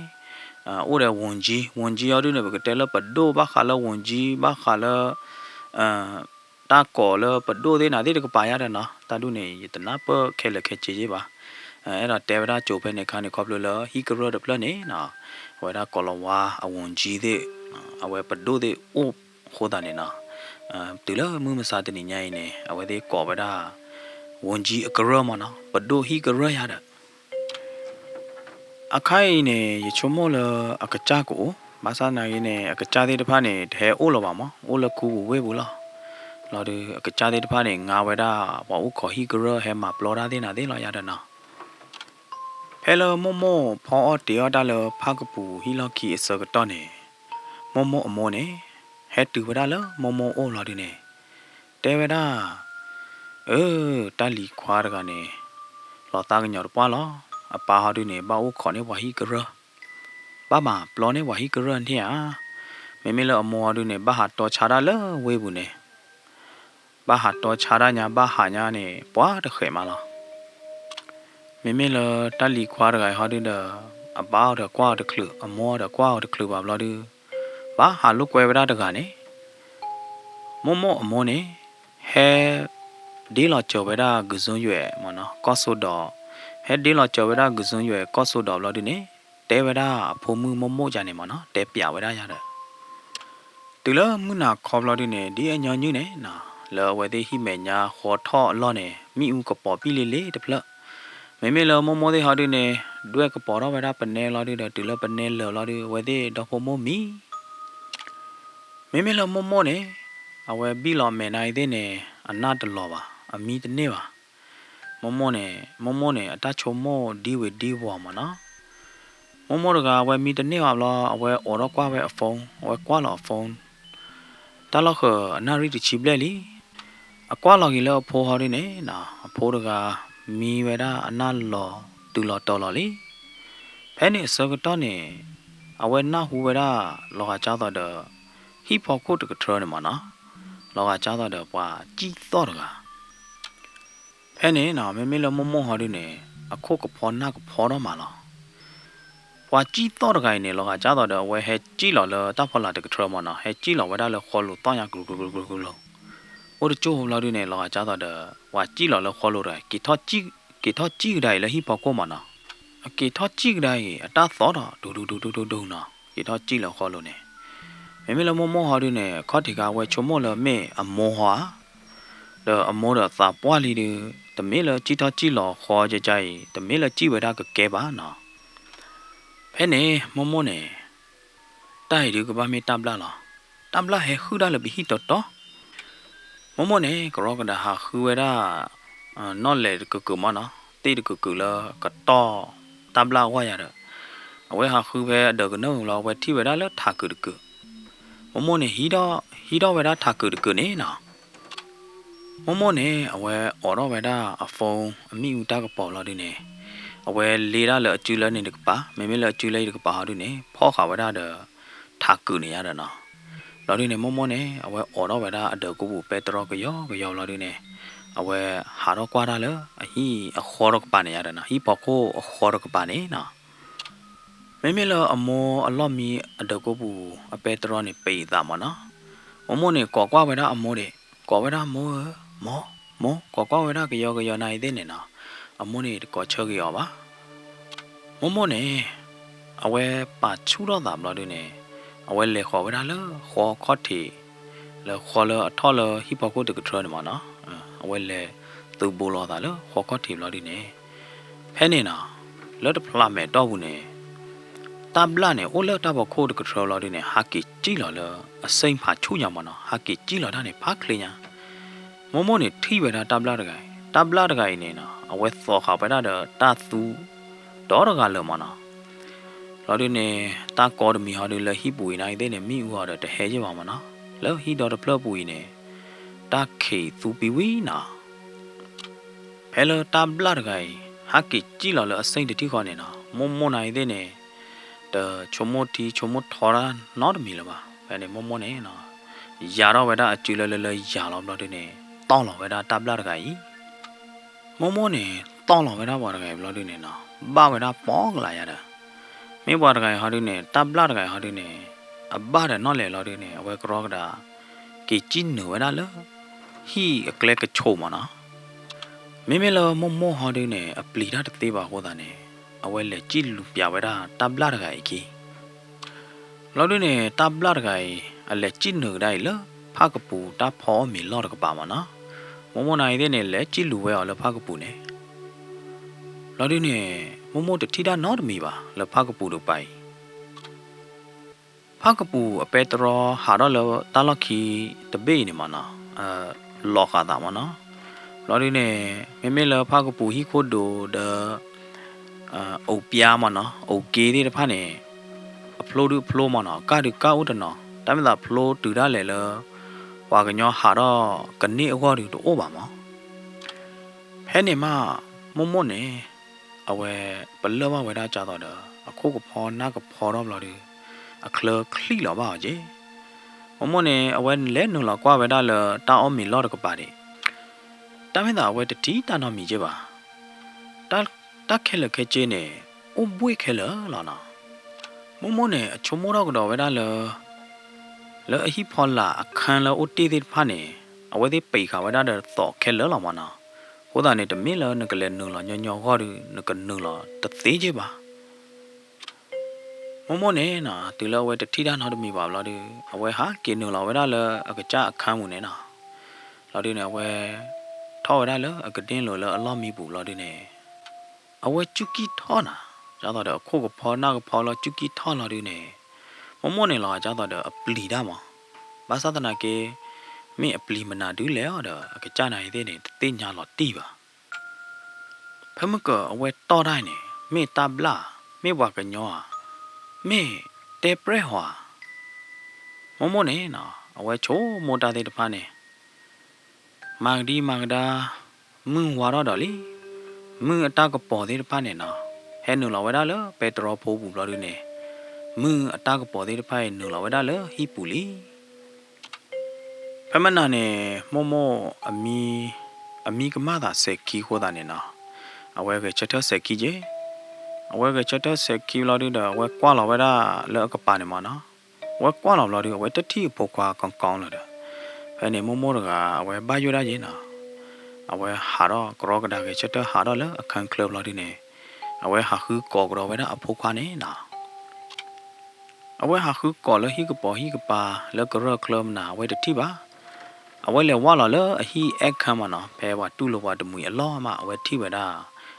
အိၣ်ဒီး ဝန်ကြီး, ဝန်ကြီး အီၤဒုန့ၣ် ပကတဲလၢပဒိၣ်ဘၣ်ဃးလၢ ဝန်ကြီး ဘၣ်ဃးလၢ တၢ်ကိးလၢပဒိၣ်သ့ၣ်နၤသ့ၣ်တကပၤယၤဒီးနီၤ, တၢ်ဒုန့ၣ် ယတနၢ်ပၢၢ်ခဲလၢာ်ခဲဆ့ယ့ၣ်ဘၣ်. အဲၣ်ဒိးတဲဝဲဒၣ်ကၠိဖဲန့ၣ်ခါန့ၣ် ခီဖျိလၢဟံၣ်ကရၢၢ်တဖျၢၣ်န့ၣ်နီၤ အဝဲဒၣ်ကီၤလၤဝါအ ဝန်ကြီး သ့ၣ် အဝဲပဒိၣ်သ့ၣ်အိၣ်အဃိသတးန့ၣ်နီၤ တုၤလၢမုၢ်မဆါတနံၤညါအံၤန့ၣ် အဝဲသ့ၣ်ကိးဝဲဒၣ် ဝန်ကြီး အကရၢၢ်မၢ်နီၤ ပဒိၣ်ဟံၣ်ကရၢၢ်ယၤဒီး အခါအံၤန့ၣ် ယဆိကမိၣ်လၢအကစၢ်ကအိၣ်, ဘၣ်ဆၣ်သနာ်က့န့ၣ် အကစၢ်သ့ၣ်တဖၣ်န့ၣ် တဟဲအိၣ်လၢၤဘၣ်မၢ်, အိၣ်လၢခူပူၤဝ့ၢ်ပူၤလီၤ. လီၤဒုး အကစၢ်သ့ၣ်တဖၣ်န့ၣ် ငါဝဲဒၣ်ပှၤအိၣ်ခိးဟံၣ်ကရၢၢ်ဟဲမၤပျီတၢ်သ့ၣ်နၤသ့ၣ်လီၤယၤဒီးနီၤ. ဖဲလၢမိၢ်မိၢ်ဖီအီၣ်တ့ၤအီၣ်တၢ်လၢဖၣ်ကပူၤဟံၣ်လီၢ်ခံအဆၢကတီၢ်န့ၣ် မိၢ်မိၢ်အမိၢ်န့ၣ် ဟဲတုၤဝဲဒၣ်လၢမိၢ်မိၢ်အိၣ်လီၤဒုန့ၣ်, တဲဝဲဒၣ်, အၢ, တၢ်လံၤခွါတဂၤန့ၣ် လီၤသးကညီၤတပှၢ်လီၤ. အပၢ်ဟီဒုန့ၣ် ဘၣ်အိၣ်ခိးန့ၢ်ပှၤဟံၣ်ကရၢၢ်, ဘၣ်မၤပျီန့ၢ်ပှၤဟံၣ်ကရၢၢ်န့ၣ်ဧါ. မ့မ့ၢ်လၢအမိၢ်ဟီဒုန့ၣ် ဘၣ်ဟးတီဆါတၢ်လၢဝ့ၢ်ပူၤန့ၣ်, ဘၣ်ဟးတီဆါတၢ်ညါ ဘၣ်ဟးညါန့ၣ် ပှၤတဃဲးမးလီၤ. မ့မ့ၢ်လၢတၢ်လံၤခွါတဂၤအံၤဟီဒုဒီး, အပၢ်အီၤဒီးကွၢ်အီၤတချုး, အမိၢ်အီၤဒီးကွၢ်အီၤတချုးဘၣ်ဘျီဒု, ဘၣ်ဟးလိာ်ကွဲဝဲဒၣ်တဂၤန့ၣ်, မိၢ်မိၢ်အမိၢ်န့ၣ် ဟဲဒ့လီၤစၢၤဝဲဒၣ် ကၠိယွဲၣ်မ့ၢ်နီၤ ကီၢ်စိဒီး, ဟဲဒ့လီၤစၢၤဝဲဒၣ် ကၠိယွဲၣ်ကီၢ်စိဒီးဘျီဒုန့ၣ်, တဲဝဲဒၣ်အဖိမုၣ်မိၢ်မိၢ်ယၤန့ၣ်မ့ၢ်နီၤ တဲပျးဝဲဒၣ်ယၤဒီး တုၤလၢမုၢ်နၤခီဘျီဒုန့ၣ် ဒ်အညီနုၢ်န့ၣ်နီၤ လၢအဝဲသ့ၣ်ဟံၣ်မဲာ်ညါဃီထီၣ်အလီၢ်န့ၣ် မ့ၣ်အူကပီၤပံၣ်လ့လ့တဖျၢၣ်, မ့မ့ၢ်လၢမိၢ်မိၢ်သ့ၣ်ဟီဒုန့ၣ် ဒွဲၣ်ကပီၤထီၣ်ဝဲဒၣ်ပနဲလီၤဒုဒီး တုၤလၢပနဲလၢာ်လီၤဒု အဝဲသ့ၣ်ဒီဖိမိၢ်မံ မ့မ့ၢ်လၢမိၢ်မိၢ်န့ၣ် အဝဲဘံၣ်လီၤမဲာ်နၤအံၤသ့ၣ်န့ၣ် အနၢ်တလီၤဘၣ်, အမံတန့ၢ်ဘၣ်. မိၢ်မိၢ်န့ၣ်, မိၢ်မိၢ်န့ၣ် အတၢ်ဆိကမိၣ်ဒ်ဝ့ၤဒ်ဝီၤမ့ၢ်နီၤ. မိၢ်မိၢ်တဂၤ အဝဲမံတန့ၢ်ဘၣ်ဘျီ အဝဲအိးထီၣ်ကွၢ်ဝဲအ phone, အဝဲကွၢ်လီၤအ phone တၢ်လီၢ်ဃၢၤအနၣ်ရံၣ်တဆံဘျဲၣ်လံ. အကွၢ်လီၤက့ၤလၢအဖိဟီဒုန့ၣ်နီၤ အဖိတဂၤ မံဝဲဒၣ်အနၢ်လီၤတုၤလီၤတီၤလီၤလံ. ဖဲန့ၣ်အဆၢကတီၢ်န့ၣ် အဝဲနၢ်ဟူဝဲဒၣ်လီၤဂာ်ကၢ်သိးဒီး ဟံၣ်ဖီခိၣ်တကထြၢန့ၣ်မ့ၢ်နီၤ, လီၤဂာ်ကၢ်သိးဒီးပှၤကံၣ်သီၣ်တဂၤ ဖဲန့ၣ်နီၤ မ့မ့ၢ်လၢမိၢ်မိၢ်ဟီဒုန့ၣ် အခိၣ်ကဖီနၢ်ကဖီထီၣ်မးလီၤ. ပှၤကံၣ်သီၣ်တဂၤအံၤန့ၣ် လီၤဂာ်ကၢ်သိးဒီး အဝဲဟဲကံၣ်လီၤလၢတၢ်ဖီလာ်တကထြၢမ့ၢ်နီၤ, ဟဲကံၣ်လီၤဝဲဒၣ်လၢဃီလိၤသီၣ်ညါကရူၤကရူၤကရူၤကရူၤ, အိၣ်တကၠိၢ်ဖိဘျီဒုန့ၣ် လီၤဂာ်ကၢ်သိးဒီး ပှၤကံၣ်လီၤလၢဃီလိၤတဂၤ က့ၤထီၣ်ကံၣ်ကဒါအံၤလၢဟံၣ်ဖီခိၣ်မ့ၢ်နီၤ, အက့ၤထီၣ်ကံၣ်ကဒါအံၤ အတၢ်သီၣ်ဒီး ဒူဒူဒူဒူဒူဒူနီၤ, က့ၤထီၣ်ကံၣ်လၢဃီလိၤန့ၣ် မ့မ့ၢ်လၢမိၢ်မိၢ်ဟီဒုန့ၣ် အခီၣ်ထံးခါအဝဲဆိကမိၣ်လၢမ့ၢ်အမိၢ်ဟီဧါ, ဒီးအမိၢ်ဒီးသးပှၢ်လံဒု, တမ့ၢ်လၢကံၣ်ထီၣ်ကံၣ်လီၤဃီကကါအံၤ တမ့ၢ်လၢကံၣ်ဝဲဒၣ်ကကဲဘၣ်နီၤ. ဖဲန့ၣ် မိၢ်မိၢ်န့ၣ် တၢ်အံၤဒုကဘၣ်မ့ၢ်တၢ်ဘျၣ်လီၤ. တၢ်ဘျၣ်ဟဲဟုၣ်တၢ်လၢပဟံၣ်တီတီ, မိၢ်မိၢ်န့ၣ် ကရီကဒးဟးဃုဝဲဒၣ် နီၣ်လဲၤတကုာ်ကုာ်မ့ၢ်နီၤ, သ့ၣ်တကုာ်ကုာ်လၢကတီၢ်တၢ်ဘျၣ်အဂီၢ်ယၤဒီး, အဝဲဟးဃုဖဲအဒၢးကနၢၣ်လီၤ အဝဲထံၣ်ဝဲဒၣ်လၢထးကုာ်တကုာ်, မိၢ်မိၢ်န့ၣ် ဟံးထီၣ်ဝဲဒၣ်ထးကုာ်တကုာ်န့ၣ်နီၤ မိၢ်မိၢ်န့ၣ် အဝဲအိးထီၣ်ဝဲဒၣ်အ phone အမ့ၣ်အူတၢ်ကပီၤလီၤဒုန့ၣ်, အဝဲလ့ဒၣ်လၢအစုလၢန့ၣ်တကပၤ, မ့မ့ၢ်လၢအစုလၢအံၤတကပၤဟီဒုန့ၣ် ဖီၣ်ဃာ်ဝဲဒၣ်ဒီး ထးကုာ်န့ၣ်ယါဒီးနီၤ. လီၤဒုန့ၣ် မိၢ်မိၢ်န့ၣ် အဝဲအိးထီၣ်ဝဲဒၣ်အဒၢးကိးပူၤပဲတြီကယီကယီလီၤဒုန့ၣ်, အဝဲဟးထီၣ်ကွၢ်တၢ်လၢအဟံၣ်အဃီတကပၤန့ၣ်ယါဒီးနီၤ, ဟံၣ်ဖီခိၣ်အဃီတကပၤန့ၣ်နီၤ. မ့မ့ၢ်လၢအမိၢ်အလီၢ်မံအဒၢးကိးပူၤအပဲတြီန့ၣ် ပံးသးမ့ၢ်နီၤ, မိၢ်မိၢ်န့ၣ် ကိးကွၢ်ဝဲဒၣ်အမိၢ်ဒံး, ကိးဝဲဒၣ်မိၢ်ဧၢ, မိၢ်, မိၢ်, ကိးကွၢ်ဝဲဒၣ်ကယီကယီနၤအံၤသ့ၣ်န့ၣ်နီၤ, အမိၢ်န့ၣ်တကိးဆၢက့ၤအီၤဘၣ်. မိၢ်မိၢ်န့ၣ် အဝဲပာ်ဆူၣ်ထီၣ်သးဘျီဒုန့ၣ်, အဝဲလဲၤဃီၤဝဲဒၣ်လၢဃီခီၣ်ထံး, လၢဃီလၢအထီၣ်လၢဟံၣ်ဖီခိၣ်တကထြၢန့ၣ်မ့ၢ်နီၤ, အဝဲလဲၤသုးဘူးလီၤသးလၢဃီခီၣ်ထံးဘျီဒုန့ၣ်, ဖဲန့ၣ်နီၤ, လၢတဖျးမဲာ်တီၢ်ပူၤန့ၣ် တၢ်ဘျၣ်န့ၣ် အိၣ်လၢတၢ်ဖီခိၣ်တကထြၢလီၤဒုန့ၣ် ဟးက့ၤစံၣ်လီၤလၢအစ့ၣ်ဖးဆူၣ်ညါမ့ၢ်နီၤ, ဟးက့ၤစံၣ်လီၤတၢ်န့ၣ် ဖးချ့ညါ. မိၢ်မိၢ်န့ၣ်ထံၣ်ဝဲဒၣ်တၢ်ဘျၣ်တဂၤအံၤ, တၢ်ဘျၣ်တဂၤအံၤန့ၣ်နီၤ အဝဲသိးဃာ်ဝဲဒၣ်ဒီးတၢ်သူ ဒီတဂၤလၢာ်မ့ၢ်နီၤ. လီၤဒုန့ၣ် တၢ်ကီတမံၤဟီဒုလၢဟံၣ်ပူၤအံၤနၤအံၤသ့ၣ်န့ၣ် မ့ၣ်အူဟီဒီးတဟဲယ့ၢ်ဘၣ်မ့ၢ်နီၤ, လၢဟံၣ်ဒီတဖျၢၣ်ပူၤအံၤန့ၣ် တၢ်ခံးသူပံဝံၤနီၤ. ဖဲလၢတၢ်ဘျၣ်တဂၤအံၤ ဟးက့ၤစံၣ်လီၤလၢအစ့ၣ်တထံၣ်ဃီန့ၣ်နီၤ, မိၢ်မိၢ်နၤအံၤသ့ၣ်န့ၣ် တဆိကမိၣ်ထံဆိကမိၣ်ထီတၢ်နီတမံၤလၢၤဘၣ်. ဖဲန့ၣ်မိၢ်မိၢ်န့ၣ် ယၤထီၣ်ဝဲဒၣ်အစုလၢလၢလၢယၤလီၤဘျီဒုန့ၣ် တီၢ်လီၤဝဲဒၣ်တၢ်ဘျၣ်တဂၤအံၤ မိၢ်မိၢ်န့ၣ် တီၢ်လီၤဝဲဒၣ်ပှၤတဂၤအံၤဘျီဒုန့ၣ်နီၤ, ဘၣ်ဝဲဒၣ်ပီကလးယၤဒီး, မ့ၢ်ပှၤတဂၤအံၤဟီဒုန့ၣ် တၢ်ဘျၣ်တဂၤအံၤဟီဒုန့ၣ် အဘၣ်ဒီးနီၣ်လဲၣ်လီၤဒုန့ၣ် အဝဲကရီကဒါ က့ၤစံၣ်နုာ်ဝဲဒၣ်လၢ ဟံၣ်အကျဲကဆိးမ့ၢ်နီၤ. မ့မ့ၢ်လၢမိၢ်မိၢ်ဟီဒုန့ၣ် အပျံၤတၢ်တသ့ဘၣ်အဃိသတးန့ၣ် အဝဲလဲၤစံၣ်လူၤပျးဝဲဒၣ်တၢ်ဘျၣ်တဂၤအံၤခံ လီၤဒုန့ၣ် တၢ်ဘျၣ်တဂၤအံၤ အလဲၤစံၣ်နုာ်ကဒါအံၤလၢ ဖၣ်ကပူၤတၢ်ဖီအီၣ်မ့ၤလီၢ်တကပၤမ့ၢ်နီၤ. မိၢ်မိၢ်နၤအံၤသ့ၣ်န့ၣ် လဲၤစံၣ်လူၤဝဲအီၤလၢဖၣ်ကပူၤန့ၣ် လီၤဒုန့ၣ် မိၢ်မိၢ်တထံၣ်တၢ်နီတမံၤဘၣ် လၢဖၣ်ကပူၤတကပၤအံၤ ဖၣ်ကပူၤအပဲတြီဟးထီၣ်လၢတၢ်လီၢ်ခံတဘ့ၣ်အံၤန့ၣ်မ့ၢ်နီၤ, လီၤဃာ်သးမ့ၢ်နီၤ. လီၤဒုန့ၣ် မ့မ့ၢ်လၢဖၣ်ကပူၤဟံၣ်ခိၣ်ဒိၣ်ဒီး အိၣ်ပျါမ့ၢ်နီၤ အိၣ်က့သ့ၣ်တဖၣ်န့ၣ် အဖျိဒုးဖျိမ့ၢ်နီၤ ကၢ်ဒုးကၢ်အိၣ်တနီၤ တၢ်မ့ၢ်သးဖျိတုၤဒၣ်လဲာ်လၢ ပှၤကညီဟးထီၣ်ကန့ၢ်အဂီၢ်ဒုးတအိၣ်ဘၣ်မး. ဖဲန့ၣ်မး မိၢ်မိၢ်န့ၣ် အဝဲပလၢၢ်ဘၣ်ဝဲဒၣ်ကၢ်သိးဒီး အခိၣ်ကဖီနၢ်ကဖီထီၣ်ဘျီဒုး အချၢချံၣ်လီၤဘၣ်အီၤက့ၤ. မိၢ်မိၢ်န့ၣ် အဝဲလဲၤနုာ်လီၤကွၢ်ဝဲဒၣ်လၢတၢ်အီၣ်မ့ၤလီၢ်တကပၤဒံး တၢ်မ့ၢ်သးအဝဲတထံၣ်တၢ်နီတမံၤက့ၤဘၣ်. တၢ်ခဲလၢာ်ခဲဆ့န့ၣ် အိၣ်ဘှ့ၣ်ခဲလၢာ်လီၤနီၤ. မိၢ်မိၢ်န့ၣ် အဆိကမိၣ်ထီၣ်ကဒီးဝဲဒၣ်လၢ လၢအဟံၣ်ဖီလာ်အခန်းလၢအိၣ်တ့ၢ်သ့ၣ်တဖၣ်န့ၣ် အဝဲသ့ၣ်ပံးဃာ်ဝဲဒၣ်ဒီးသိးခဲလၢာ်လီၤမးနီၤ. အဃိသတးန့ၣ် တမ့ၢ်လၢနကလဲၤနုာ်လီၤညီညီအဂီၢ်ဒီး နကနုာ်လီၤတသ့က့ၤဘၣ်. မိၢ်မိၢ်န့ၣ်နီၤ တုၤလၢအဝဲတထံၣ်တၢ်နီတမံၤဘၣ်ဘျီဒုး အဝဲဟးက့ၤနုာ်လီၤဝဲဒၣ်လၢအကစၢ်အခန်းပူၤန့ၣ်နီၤ. ဘျီဒုးန့ၣ် အဝဲထီၣ်ဝဲဒၣ်လၢအကန့ၢ်လိၤလၢအလီၢ်မံပူၤဘျီဒုးန့ၣ် အဝဲစူၢ်က့ၤထီၣ်နီၤ, ကၢ်သိးဒီးအခိၣ်ကဖီနၢ်ကဖီလီၤ စူၢ်က့ၤထီၣ်လီၤဒုးန့ၣ်, မိၢ်မိၢ်န့ၣ်လီၤ ကၢ်သိးဒီးအပျံၤတၢ်မး, ဘၣ်ဆၣ်သနာ်က့ မ့ၢ်အပျံၤမနုၤဒုးလဲၣ်အီၤဒီး အကစၢ်နာ်အံၤသ့ၣ်န့ၣ် တသ့ၣ်ညါလီၤတံၢ်ဘၣ်. ဖဲမုၢ်ကၢၤအဝဲတီၢ်တၢ်န့ၣ် မ့ၢ်တၢ်ဘျၣ်, မ့ၢ်ပှၤကညီဧါ, မ့ၢ်တဲပြဲၢ်ဟီဧါ. မိၢ်မိၢ်န့ၣ်နီၤ အဝဲဆိကမိၣ်တၢ်သ့ၣ်တဖၣ်န့ၣ် မၤကဒံမၤကဒါ မုၢ်ဝါထီၣ်ဒီးလံ, မုၢ်အတၢ်ကပီၤသ့ၣ်တဖၣ်န့ၣ်နီၤ ဟဲနုာ်လီၤဝဲဒၣ်လၢပဲတြီဖိပူၤဘျီဒုးန့ၣ်, မုၢ်အတၢ်ကပီၤသ့ၣ်တဖၣ်အံၤနုာ်လီၤဝဲဒၣ်လၢဟံၣ်ပူၤလံ. ဖဲမနၤန့ၣ် မိၢ်မိၢ်အမံ အမံကမၣ်သးစဲၤခံအဃိသတးန့ၣ်နီၤ, အဝဲဂဲၤဆၢထၢၣ်စဲၤခံက့ၤ, အဝဲဂဲၤဆၢထၢၣ်စဲၤခံဘျီဒုးဒီး အဝဲကွၢ်လီၤဝဲဒၣ်လၢအကပၤန့ၣ်မးနီၤ, အဝဲကွၢ်လီၤဘျီဒုး အဝဲတထံၣ်အဖိခွါကီကီလၢၤဒီး, ဖဲန့ၣ်မိၢ်မိၢ်တဂၤ အဝဲဘၣ်ယိၣ်ဒၣ်ယဲနီၤ, အဝဲဟးထီၣ်ကရီကဒါဂဲၤဆၢထၢၣ်ဟးထီၣ်လၢအခန်းချၢဘျီဒုးန့ၣ်, အဝဲဟးဃုကိးကဒီးဝဲဒၣ်အဖိခွါန့ၣ်နီၤ အဝဲဟးဃုကိးလၢဟံၣ်ကပီၤဟံၣ်ကပၤလၢကရၢၢ်ချၢမနၤ အဝဲတထံၣ်ဘၣ်. အဝဲလဲၤဝၢ်လီၤလၢအဟံၣ်အဲၣ်ခၢၣ်မးနီၤ ဖဲပှၤတူၢ်လိာ်ပှၤတမှံၤအလီၢ်မး အဝဲထံၣ်ဝဲဒၣ်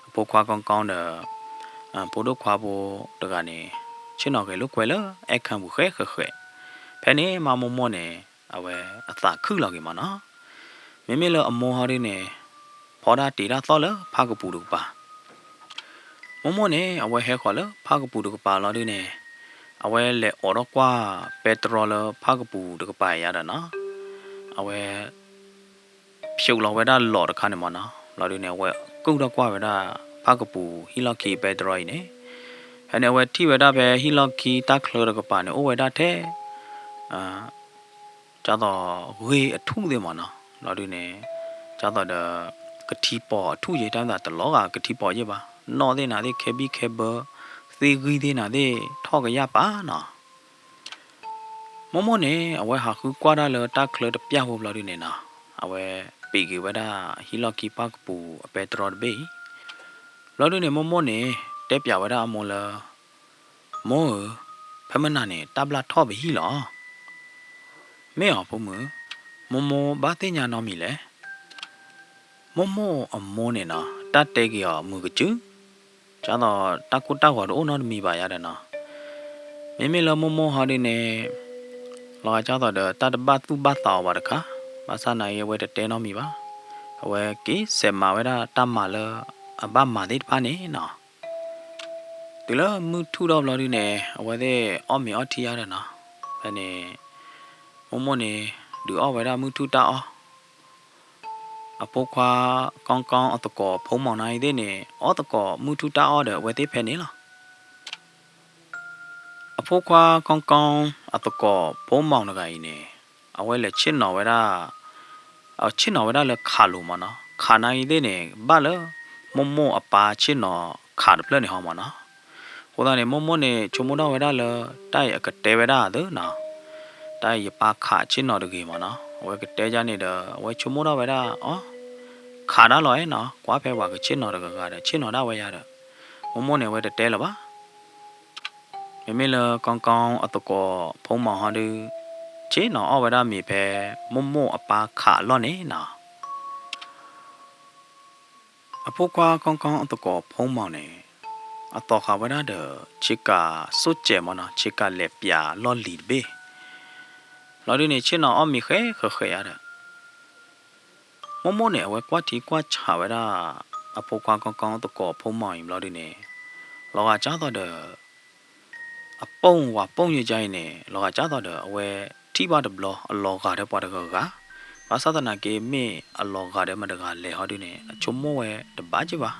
အဖိခွါကီကီဒီး ဖိဒိၣ်ခွါဖိတဂၤန့ၣ် ဆ့ၣ်နီၤဂဲၤလိာ်ကွဲလၢအဲၣ်ခၢၣ်ပူၤဃဲးဃဲးဃဲး, ဖဲန့ၣ်မးမိၢ်မိၢ်န့ၣ် အဝဲအသးခုၣ်လီၤက့ၤမးနီၤ. မ့မ့ၢ်လၢအမိၢ်ဟီဒုးန့ၣ် ဖီဒၣ်တ့ၤတၢ်သီၣ်လၢဖၣ်ကပူၤတကပၤ မိၢ်မိၢ်န့ၣ် အဝဲဟဲဃီၤလၢဖၣ်ကပူၤတကပၤလီၤဒုးန့ၣ်, အဝဲလဲၤအိးထီၣ်ကွၢ်ပဲတြီလၢဖၣ်ကပူၤတကပၤအံၤယါဒီးနီၤ, အဝဲ ဖျိးလီၤဝဲဒၣ်လီၢ်တခါန့ၣ်မးနီၤ, လီၤဒုးန့ၣ် အဝဲကူၣ်ထီၣ်ကွၢ်ဝဲဒၣ်ဖၣ်ကပူၤဟံၣ်လီၢ်ခံပဲတြီအံၤန့ၣ်, ဖဲန့ၣ် အဝဲထံၣ်ဝဲဒၣ်ဖဲဟံၣ်လီၢ်ခံတၢ်ချၢတကပၤန့ၣ် အိၣ်ဝဲဒၣ်ထဲ ကၢ်သိးဂ့ၢ်အထူၣ်သ့ၣ်မးနီၤ, လီၤဒုးန့ၣ် ကၢ်သိးဒီး ကထံပီၤအထူၣ်ယဲ တၢ်မ့ၢ်သးတလီၤဂာ်ကထံပီၤယဲဘၣ်, နီၣ်သ့ၣ်နၤသ့ၣ် ခဲဘံၣ်ခဲဘၢ သ့ၣ်ဂံၢ်သ့ၣ်နၤသ့ၣ် ထီၣ်ကယၢ်ပာ်နီၤ. မိၢ်မိၢ်န့ၣ် အဝဲဟးဃုကွၢ်တၢ်လၢတၢ်ချၢတပျၢ်ဖိဘျီဒုးန့ၣ်နီၤ, အဝဲပံးက့ၤဝဲဒၣ်ဟံၣ်လီၢ်ခံဖၣ်ကပူၤအပဲတြီတဘ့ၣ်အံၤ, ဘျီဒုးန့ၣ် မိၢ်မိၢ်န့ၣ် တဲပျးဝဲဒၣ်အမိၢ်လၢ မိၢ်ဧၢ, ဖဲမနၤန့ၣ် တၢ်ဘျၣ်ထီၣ်ပဟံၣ်လီၤ. မ့ၢ်အီၤဖိမုၣ်, မိၢ်မိၢ်ဘၣ်သ့ၣ်ညါနီတမံၤလဲၣ်. မိၢ်မိၢ်အမိၢ်န့ၣ်နီၤ တၢ်တဲက့ၤအီၤမုာ်ကစုာ်, ကၢ်သိးတၢ်ကိၢ်တၢ်ဂီၤတအိၣ်နီတမံၤဘၣ်ယါဒီးနီၤ. မ့မ့ၢ်လၢမိၢ်မိၢ်ဟီဒုးန့ၣ် လီၤဂာ်ကၢ်သိးဒီးတၢ်တဘၣ်သူၣ်ဘၣ်သးအီၤဘၣ်တခါ, ဘၣ်ဆၣ်နာ်အံၤအဝဲတတဲနီတမံၤဘၣ်, အဝဲက့ၤစဲးမၤဝဲဒၣ်တၢ်မၤလၢအဘၣ်မၤသ့ၣ်တဖၣ်န့ၣ်နီၤ. တုၤလၢမုၢ်ထူၣ်ထီၣ်ဘျီဒုးန့ၣ် အဝဲသ့ၣ်အီၣ်မ့ၤအီထံယါဒီးနီၤ, ဖဲန့ၣ် မိၢ်မိၢ်န့ၣ် ဒုးအီၣ်ဝဲဒၣ်မုၢ်ထူၣ်တၢ်အီၣ်, အဖိခွါကီကီအသကိးဖိမီၤနၤအံၤသ့ၣ်န့ၣ် အီၣ်သကိးမုၢ်ထူၣ်တၢ်အီၣ်ဒီးအဝဲသ့ၣ်ဖဲန့ၣ်လီၤ. အဖိခွါကီကီအသကိးဖိမီၤတဂၤအံၤန့ၣ် အဝဲလဲၤဆ့ၣ်နီၤဝဲဒၣ်, အဆ့ၣ်နီၤဝဲဒၣ်လၢခးလိၤမးနီၤ, ခးနၤအံၤသ့ၣ်န့ၣ် ဘၣ်လၢမိၢ်မိၢ်အပၢ်ဆ့ၣ်နီၤခးတဖျၢၣ်န့ၣ်ဟီမးနီၤ. အဃိသတးန့ၣ် မိၢ်မိၢ်န့ၣ် ဆိကမိၣ်ထီၣ်ဝဲဒၣ်လၢ တၢ်အံၤအကတဲဝဲဒၣ်အသးနီၤ, တၢ်အံၤယပၢ်ခးဆ့ၣ်နီၤတဂ့ၤမးနီၤ, အဝဲကတဲဒ်န့ၣ်ဒီး အဝဲဆိကမိၣ်ထီၣ်ဝဲဒၣ်အီၤ, ခးဒၣ်လီၤအဲၣ်နီၤ, ကွၢ်ဖဲပှၤကဆ့ၣ်နီၤတဂၤဂၤဒီး ဆ့ၣ်နီၤဒၣ်ဝဲယါဒီး မိၢ်မိၢ်န့ၣ် အဝဲတတဲလၢၤဘၣ်. မ့မ့ၢ်လၢကီကီအသကိးဖိမီၤဟီဒုး ဆ့ၣ်နီၤအီၣ်ဝဲဒၣ်မ့ၤဖဲမိၢ်မိၢ်အပၢ်ခးအလီၢ်န့ၣ်နီၤ. အဖိခွါကီကီအသကိးဖိမီၤန့ၣ် အသီဃာ်ဝဲဒၣ်ဒီး ဆ့ကၤစိၣ်စဲးမးနီၤ, ဆ့ကၤလဲၤပျးလီၢ်လံၤတဘ့ၣ်, လီၤဒုးန့ၣ် ဆ့ၣ်နီၤအီၣ်မ့ၤဃဲးဃဲးဃဲးယါဒီး မိၢ်မိၢ်န့ၣ် အဝဲကွၢ်ထံကွၢ်ဆးဝဲဒၣ် အဖိခွါကီကီသကိးဖိမီၤအံၤဘျီဒုးန့ၣ် လီၤဂာ်ကၢ်သိးဒီး အပိၢ်ဝၤပိၢ်ယကါအံၤန့ၣ် လီၤဂာ်ကၢ်သိးဒီး အဝဲထံၣ်ဘၣ်တဘျီ အလီၤဂာ်ဒီးပှၤတဂၤဂၤ, ဘၣ်ဆၣ်သနာ်က့ မ့ၢ်အလီၤဂာ်ဒီးမတၤတဂၤလဲၣ်ဟီဒုန့ၣ် အဆိကမိၣ်ဝဲတဘၣ်က့ဘၣ်.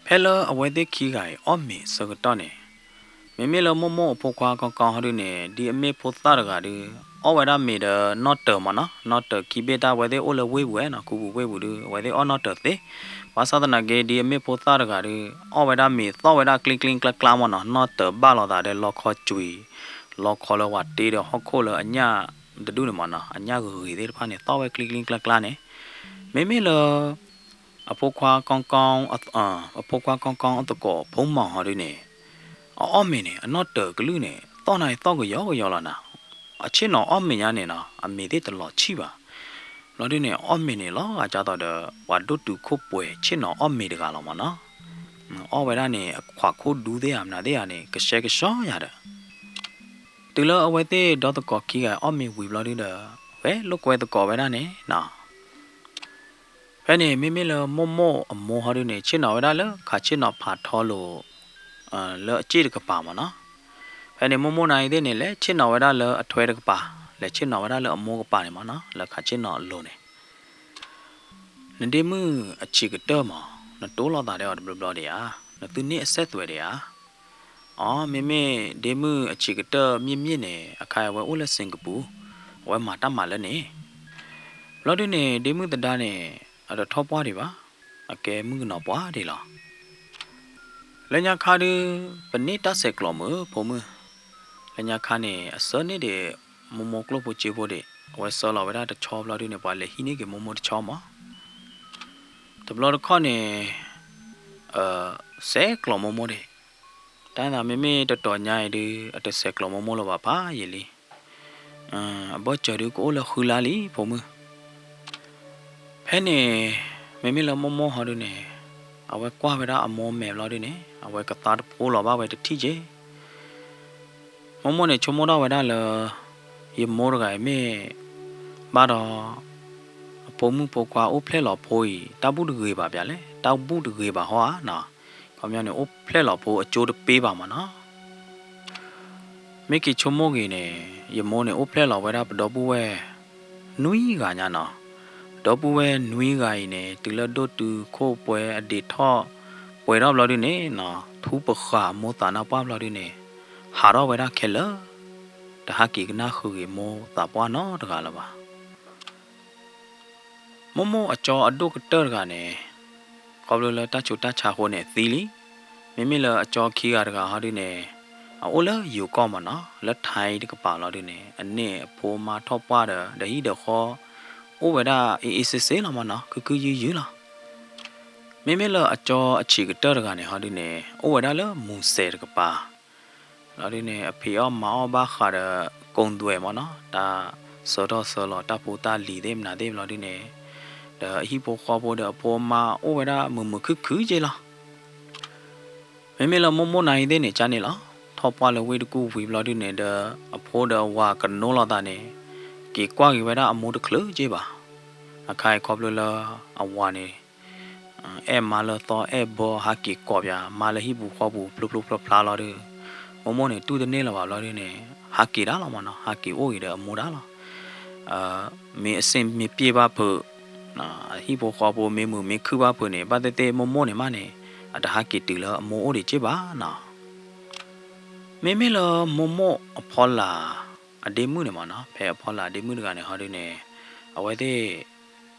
ဖဲလၢအဝဲသ့ၣ်ခံဂၤအံၤအီၣ်မ့ၤအဆၢကတီၢ်န့ၣ်, မ့မ့ၢ်လၢမိၢ်မိၢ်အဖိခွါကီကီဟီဒုန့ၣ် ဒ်အမ့ၢ်ဖိသၣ်တဂၤဒီး အီၣ်ဝဲဒၣ်မ့ၤဒီးနီၣ်တၢၤမ့ၢ်နီၤ, နီၣ်တၢၤခံဘ့ၣ်တၢ် အဝဲသ့ၣ်အိၣ်လၢဝ့ၢ်ပူၤဝဲနီၤ, ခူပူၤဝ့ၢ်ပူၤဒီး အဝဲသ့ၣ်အီၣ်နီၣ်တၢၤသ့, ဘၣ်ဆၣ်သနာ်က့ ဒ်အမ့ၢ်ဖိသၣ်တဂၤဒီး အီၣ်ဝဲဒၣ်မ့ၤသီၣ်ဝဲဒၣ်ကျ့ကျ့ကျါကျါမ့ၢ်နီၤ, နီၣ်တၢၤဘၣ်လိာ်သးဒီးလီခီကွံာ်, လီခီလၢဝၤတ့ဒီးဟီၣ်ခိၣ်လၢအညၣ်တဒူၣ်န့ၣ်မ့ၢ်နီၤ, အညၣ်ဂ့ၤဂ့ၤသ့ၣ်တဖၣ်န့ၣ် သီၣ်ဝဲကျ့ကျ့ကျါကျါန့ၣ်, မ့မ့ၢ်လၢ အဖိခွါကီကီ, အဖိခွါကီကီအသကိးဖိမီၤဟီဒုန့ၣ်, အအီၣ်မ့ၤန့ၣ် အနီၣ်တၢၤကလုၢ်န့ၣ် သီၣ်နၤအံၤသီၣ်ကယီကယီလီၤနၤ, အဆ့ၣ်နီၤအီၣ်မ့ၤညါန့ၣ်နီၤ အမ့ၤသ့ၣ်တလီၤဆံၣ်ဘၣ်. ဘျီဒုန့ၣ် အအီၣ်မ့ၤန့ၣ်လီၤဂာ်ကၢ်သိးဒီး ပှၤဒိၣ်တုာ်ခိၣ်ပှဲၤဆ့ၣ်နီၤအီၣ်မ့ၤတဂၤလီၤမ့ၢ်နီၤ, အီၣ်ဝဲဒၣ်န့ၣ် အခွးခိၣ်ဒူသ့ၣ်ဧါမနုၤသ့ၣ်ဧါန့ၣ် ကဆှဲကဆှီယၤဒီး တုၤလၢအဝဲသ့ၣ်ဒီသကိးခံဂၤအီၣ်မ့ၤဝံၤဘျီဒုဒီး ဂဲၤလိာ်ကွဲသကိးဝဲဒၣ်န့ၣ်နီၤ. ဖဲန့ၣ်မ့မ့ၢ်လၢမိၢ်မိၢ်အမိၢ်ဟီဒုန့ၣ် ဆ့ၣ်နီၤဝဲဒၣ်လၢခးဆ့ၣ်နီၤဖးထီလိၤ လၢအစ့ၣ်တကပၤမ့ၢ်နီၤ. ဖဲန့ၣ်မိၢ်မိၢ်နၤအံၤသ့ၣ်န့ၣ် လဲၤဆ့ၣ်နီၤဝဲဒၣ်လၢအထွဲတကပၤ, လဲၤဆ့ၣ်နီၤဝဲဒၣ်လၢအမိၢ်ကပၤန့ၣ်မ့ၢ်နီၤ, လၢခးဆ့ၣ်နီၤအလိၤန့ၣ် နဒ့မုၣ်အဆံးကတၢၢ်မး, နတိလိာ်သးဒီးအီၤတဘျီဘျီဒံးဧါ, နသုန့ၢ်အဆက်သွယ်ဒံးဧါ. အိ မ့မ့ၢ်ဒ့မုၣ်အဆံးကတၢၢ်မ့ၢ်မ့ၢ်န့ၣ် အခါအဝဲအိၣ်လၢ Singapore, အဝဲမၤတၢ်မၤလၢန့ၣ်. ဘျီဒုန့ၣ် ဒ့မုၣ်သဒါန့ၣ် အတထီၣ်ပှၢ်ဒံးဘၣ်, အကဲမုၣ်ကနီၤပှၢ်ဒံးလီၤ. လၢညါခါဒု ပန့ၢ်တၢ်ဆဲးကျိးမုၢ်ဖိမုၣ်, လၢညါခါန့ၣ် အဆၢန့ၢ်ဒံး မိၢ်မိၢ်ကျိၣ်ဖိစ့ဖိဒံး, အဝဲဆှၢလီၤဝဲဒၣ်တဆီဘျီဒုန့ၣ် ပှၤလဲၤဟံးန့ၢ်က့ၤမိၢ်မိၢ်တဆီမး. တဘျီတခီၣ်န့ၣ် ဆဲးကျိးမိၢ်မိၢ်ဒံး, တၢ်သးမ့မ့ၢ်တတီၤညါအံၤဒု အတဆဲးကျိးမိၢ်မိၢ်လၢၤဘၣ်ဖးယံာ်လံ. အဘၢၣ်စၢၤဒုကအိၣ်လၢဃုလါလံဖိမုၣ်. ဖဲန့ၣ် မ့မ့ၢ်လၢမိၢ်မိၢ်ဟီဒုန့ၣ် အဝဲကွၢ်ဝဲဒၣ်အမိၢ်မဲာ်ဘျီဒုန့ၣ် အဝဲကသါတဖိလီၤဘၣ်ဝဲတထံၣ်က့. မိၢ်မိၢ်န့ၣ်ဆိကမိၣ်ထီၣ်ဝဲဒၣ်လၢ ယမိၢ်တဂၤအံၤမ့ၢ် ဘၣ်ဒီး အဖိမု�်ဖိခွါအိၣ်ဖျဲၣ်လီၤဖိအံၤ တၢ်ဘူၣ်တဂ့ၤဘၣ်ပၠးလဲၣ်, တၢ်ဘူၣ်တဂ့ၤဘၣ်ဟီဧါနီၤ. ခီပညီန့ၣ် အိၣ်ဖျဲၣ်လီၤဖိအကၠိတပ့ဘၣ်မးနီၤ. မ့ၢ်က့ၤဆိကမိၣ်ဂ့ၤန့ၣ် ယမိၢ်န့ၣ်အိၣ်ဖျဲၣ်လီၤဝဲဒၣ်ပဒီပုၢ်ဝဲၢ် နွံဂၤညါနီၤ. ပဒီပုၢ်ဝဲၢ်နွံဂၤအံၤန့ၣ် တုၤလၢဒိၣ်တုာ်ခိၣ်ပှဲၤအဒံးထီၣ်ပှဲၤထီၣ်ဘျီဒုန့ၣ်နီၤ, ထူပဃာ်အမိၢ်သးနါပှၢ်ဘျီဒုန့ၣ် ဟးထီၣ်ဝဲဒၣ်ခဲလၢာ်, တဟးက့ၤကနၣ်ဃုာ်ဂ့ၤမိၢ်သးပှၢ်နီတဂၤလၢၤဘၣ်. မိၢ်မိၢ်အကၠီအဒိၣ်ကတၢၢ်တဂၤန့ၣ် ခီဖျိလၢတၢ်ဆူးတၢ်ဆါအဃိန့ၣ်သံလံ. မ့မ့ၢ်လၢအကၠီခံဂၤတဂၤဟီဒုန့ၣ် အအိၣ်လၢယိၤကီၢ်မးနီၤ, လၢထါတကပၤလီၤဒုန့ၣ် အန့ၢ်အဖိအမါထီၣ်ပှၢ်ဒီး ဒီးဟံၣ်ဒီးဃီ အိၣ်ဝဲဒၣ်အ့ၣ်အ့ၣ်စ့စ့လီၤမးနီၤ, ခုခုယုယုလီၤ. မ့မ့ၢ်လၢအကၠီအဆံးကတၢၢ်တဂၤန့ၣ်ဟီဒုန့ၣ် အိၣ်ဝဲဒၣ်လၢမူစဲးတကပၤ လီၤဒုန့ၣ် အဖံးအီၣ်မၤအီၣ်ဘၣ်ဃးဒီး ကိၣ်သွဲးမးနီၤ, တၢ်ဆှၢထီၣ်ဆှၢလီၤတၢ်ဖိတၢ်လံၤသ့ၣ်မနုၤသ့ၣ်ဘျီဒုန့ၣ်, ဒီးအဟံၣ်ဖိဃီဖိဒီးအဖိအမါအိၣ်ဝဲဒၣ်မုာ်မုာ်ခုၣ်ခုၣ်က့လီၤ. မ့မ့ၢ်လၢမိၢ်မိၢ်နၤအံၤသ့ၣ်န့ၣ် ကန့ၣ်လီၤ, ထီၣ်ပှၢ်လၢဝ့ၢ်တကူၣ်ဝံၤဘျီဒုန့ၣ်ဒီး အဖိဒီးအဝၤကနိလီၤသးန့ၣ် က့ၤကွၢ်က့ၤဝဲဒၣ်အမိၢ်တချုးက့ဘၣ်. အခါအံၤခီဖျိလၢအဝၤန့ၣ် အဲၣ်မါလၢသီအဲၣ်ဘီဟးက့ၤကိးပၠးမါလၢဟံၣ်ပူၤဃီပူၤဖျိဖျိဖျါဖျါလီၤဒု, မိၢ်မိၢ်န့ၣ်တူၢ်တန့ၢ်လၢၤဘၣ်ဘျီဒုန့ၣ် ဟးက့ၤဒၣ်လီၤမးနီၤ, ဟးက့ၤအိၣ်ဂ့ၤဒီးအမိၢ်ဒၣ်လီၤ. မ့ၢ်အဆင်မ့ၢ်ပျဲၢ်ဘၣ်ဖုး, အဟံၣ်ဖိဃီဖိမ့ၢ်မုာ်မ့ၢ်ခုၣ်ဘၣ်ဖုးန့ၣ် ဘၣ်သ့ၣ်သ့ၣ်မိၢ်မိၢ်န့ၣ်မးန့ၣ် အတဟးက့ၤတုၤလၢအမိၢ်အိၣ်ဒံးက့ဘၣ်နီၤ. မ့မ့ၢ်လၢမိၢ်မိၢ်အဖီလာ်အဒ့မုၣ်န့ၣ်မးနီၤ, ဖဲအဖီလာ်အဒ့မုၣ်တဂၤန့ၣ်ဟီဒုန့ၣ် အဝဲသ့ၣ်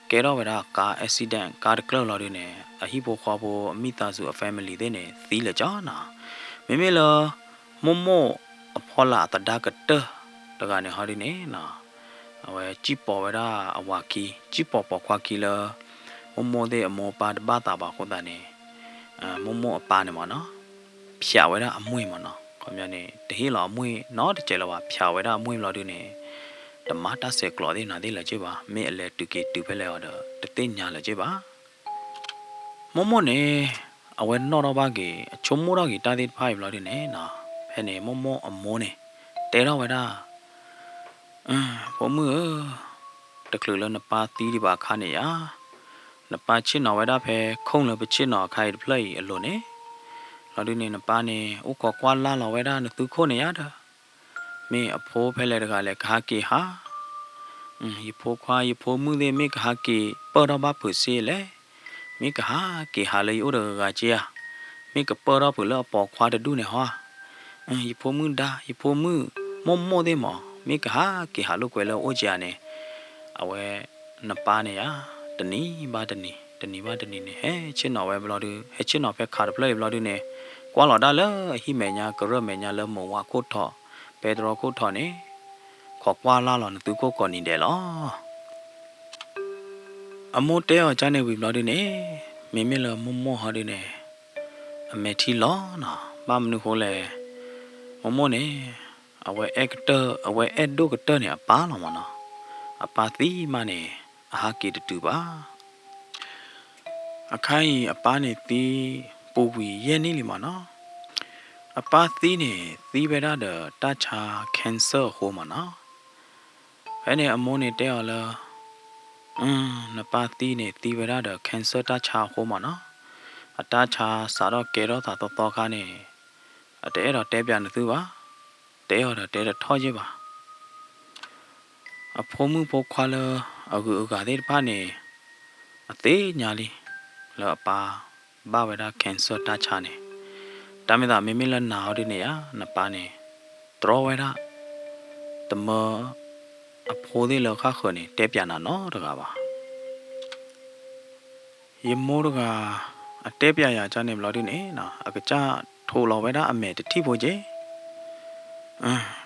ကဲထီၣ်ဝဲဒၣ်ကါ accident ကါတကျၢၢ်လီၤဒုန့ၣ် အဟံၣ်ဖိဃီဖိအမိၢ်သးစူၤအ family သ့ၣ်န့ၣ် သံလၢာ်ကၠီနီၤ. မ့မ့ၢ်လၢ မိၢ်မိၢ်အဖီလာ်အသဒါကတၢၢ်တဂၤန့ၣ်ဟီဒုန့ၣ်နီၤ, အဝဲစံၣ်ပိာ်ဝဲဒၣ်အဝၤခံ, စံၣ်ပိာ်ပိာ်ခွါခံလၢ မိၢ်မိၢ်သ့ၣ်အမိၢ်အပၢ်တဘၣ်သးဘၣ်အဃိသတးန့ၣ် မိၢ်မိၢ်အပၢ်န့ၣ်မးနီၤ ဖျးဝဲဒၣ်အမှံမးနီၤ, ခီပညီန့ၣ် တဟ့ၣ်လီၤအမှံနီတစဲးလၢၤဘၣ်, ဖျးဝဲဒၣ်အမှံဘျီဒုန့ၣ် တမၤတၢ်ဆဲးကျိးသ့ၣ်နၤသ့ၣ်လၢၤက့ဘၣ်, မ့ၢ်အလဲၤတုၤက့ၤတုၤဖဲလဲၣ်အီၤဒီး တသ့ၣ်ညါလၢၤက့ဘၣ်. မိၢ်မိၢ်န့ၣ် အဝဲနီၣ်ထီၣ်ဘၣ်က့ၤ အဆိကမိၣ်ထီၣ်က့ၤတၢ်သ့ၣ်တဖၣ်အံၤဘျီဒုန့ၣ်နီၤ, ဖဲန့ၣ်မိၢ်မိၢ်အမိၢ်န့ၣ် တဲထီၣ်ဝဲဒၣ် ဖိမုၣ်ဧၢ, တချုးလၢနပၢ်သံဒံးဘၣ်အခါန့ၣ်ဧါ, နပၢ်ဆ့ၣ်နီၤဝဲဒၣ်ဖဲ ခိၣ်လၢပဆ့ၣ်နီၤအခါအံၤတဖျၢၣ်အံၤအလိၤန့ၣ်, ဘျီဒုန့ၣ် နပၢ်န့ၣ် အိၣ်ခိးကွၢ်လၢ်လီၤဝဲဒၣ်နသုခိၣ်န့ၣ်ယါဒီး, မ့ၢ်အဖိဖဲလဲၣ်တဂၤလဲၣ် ကဟးက့ၤဟး, ယဖိခွါယဖိမုၣ်သ့ၣ် မ့ၢ်ကဟးက့ၤပၢၢ်ထီၣ်ဘၣ်ဖုးစ့လဲၣ်, မ့ၢ်ကဟးက့ၤဟးလၢယအိၣ်တဂၤဂၤက့ဧါ, မ့ၢ်ကပၢၢ်ထီၣ်ဖုးလၢအပိာ်ခွါတဒူၣ်န့ၣ်ဟီဧါ, ယဖိမုၣ်ဒါ ယဖိမုၣ်မိၢ်မိၢ်သ့ၣ်မး မ့ၢ်ကဟးက့ၤဟးလိာ်ကွဲလၢအအိၣ်က့ဧါန့ၣ်, အဝဲ နပၢ်န့ၣ်ယါ, တနံၤဘၣ်တနံၤ တနံၤဘၣ်တနံၤန့ၣ် ဟဲဆ့ၣ်နီၤဝဲဘျီဒု ဟဲဆ့ၣ်နီၤဖဲခးတဖျၢၣ်အံၤဘျီဒုန့ၣ်, ကွၢ်လီၤဒၣ်လၢအဟံၣ်မဲာ်ညါ ကရၢၢ်မဲာ်ညါလၢမိၢ်ဝၤခိၣ်ထီၣ် ပဲတြီခိၣ်ထီၣ်န့ၣ်, ခိးကွၢ်လၢ်လီၤနသုခိၣ်ကိးနံၤဒဲးလီၤ. အမိၢ်တဲအီၤကန့ၣ်ဝံၤဘျီဒုန့ၣ်, မ့မ့ၢ်လၢမိၢ်မိၢ်ဟီဒုန့ၣ်, အမဲာ်ထံလီၤနီၤ, ဘၣ်မနုၤဃိလဲၣ်, မိၢ်မိၢ်န့ၣ်, အဝဲအဲၣ်ကတၢၢ် အဝဲအဲၣ်ဒိၣ်ကတၢၢ်န့ၣ်အပၢ်လီၤမးနီၤ, အပၢ်သံမးန့ၣ်, အဟးက့ၤတတုၤဘၣ်. အခါအံၤအပၢ်န့ၣ်သံ ပူၤကွံာ်ယဲၢ်နံၣ်လံမးနီၤ, အပၢ်သံန့ၣ် သံဝဲဒၣ်ဒီးတၢ်ဆါ cancer အဃိမးနီၤ, ဖဲန့ၣ်အမိၢ်န့ၣ်တဲအီၤလၢ နပၢ်သံန့ၣ် သံဝဲဒၣ်ဒီး cancer တၢ်ဆါအဃိမးနီၤ, အတၢ်ဆါစးထီၣ်ကဲထီၣ်သးသီသီခါန့ၣ်, အတအဲၣ်ဒိးတဲပၠးနသုဘၣ်, တဲအီၤဒီးတဲတထီၣ်ယဲၢ်ဘၣ်. အဖိမုၣ်ဖိခွါလၢအဂုၤအဂၤသ့ၣ်တဖၣ်န့ၣ်, အသ့ၣ်ညါလံ, လၢအပၢ်ဘၣ်ဝဲဒၣ် cancer တၢ်ဆါန့ၣ်, တၢ်မ့ၢ်သးမ့မ့ၢ်လၢနၤအီၤဒုန့ၣ်ဧါ, နပၢ်န့ၣ် တြီဝဲဒၣ်, တမၢ အဖိသ့ၣ်လၢဃၣ်ဃၢၤန့ၣ် တဲပၠးနၤနီတဂၤဘၣ်. ယမိၢ်တဂၤ အတဲပၠးယၤကန့ၣ်ဘျီဒုန့ၣ်, အကစၢ်ထိးလီၤဝဲဒၣ်အမဲာ်တထံၣ်ဖိက့,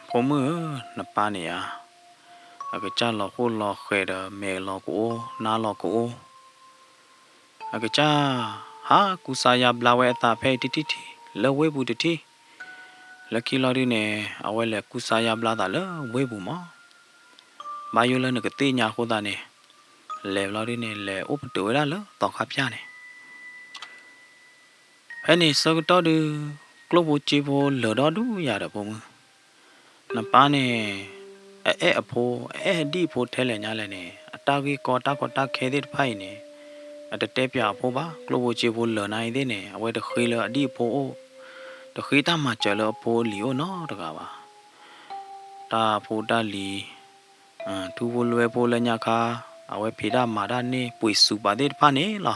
ဖိမုၣ်ဧၢ, နပၢ်န့ၣ်ဧါ, အကစၢ်လီၤဃိၣ်လီၤဃဲၤဒီး မဲာ်လီၤကအိၣ် နါလီၤကအိၣ်, အကစၢ် ဟးကူစါယါဘျါဝဲအသးဖဲအံၤတထံၣ်ထံၣ် လၢဝ့ၢ်ပူၤတထံၣ်, လၢခံလီၤဒုန့ၣ် အဝဲလဲၤကူစါယါဘျါသးလၢဝ့ၢ်ပူၤမး, ဘၣ်ယိၣ်လၢနကသ့ၣ်ညါအဃိသတးန့ၣ်, လဲၤဘျီဒုန့ၣ် လဲၤအိၣ်ပတုာ်ဝဲဒၣ်လၢသီခါပၠၣ်န့ၣ် ဖဲန့ၣ်ဆၢကတီၢ်ဒု ကျိၣ်ဖိစ့ဖိလၢာ်ဒီဒူၣ်ယၤဒီးဖိမုၣ်, နပၢ်န့ၣ် အအဲၣ်အဖိ အအဲၣ်အဒံၣ်အဖိထဲလဲၣ်ညါလဲၣ်န့ၣ် အတၢ်ဂ့ၢ်ကီတၢ်ကီတၢ်ခဲသ့ၣ်တဖၣ်အံၤန့ၣ် အတတဲပၠးအဖိဘၣ်. ကျိၣ်ဖိစ့ဖိလၢာ်နၤအံၤသ့ၣ်န့ၣ် အဝဲတဃ့လၢအဒံၣ်အဖိအိၣ်, တဃ့တၢ်မၤစၢၤလၢအဖိအလံၤအိၣ်နီတဂၤဘၣ်. တၢ်ဖိတၢ်လံၤ ထူဖိလွဲဖိလၢညါခါ အဝဲဖံးတၢ်မၤတၢ်န့ၣ် ပှ့ၤစူးပာ်သ့ၣ်တဖၣ်န့ၣ်လီၤ.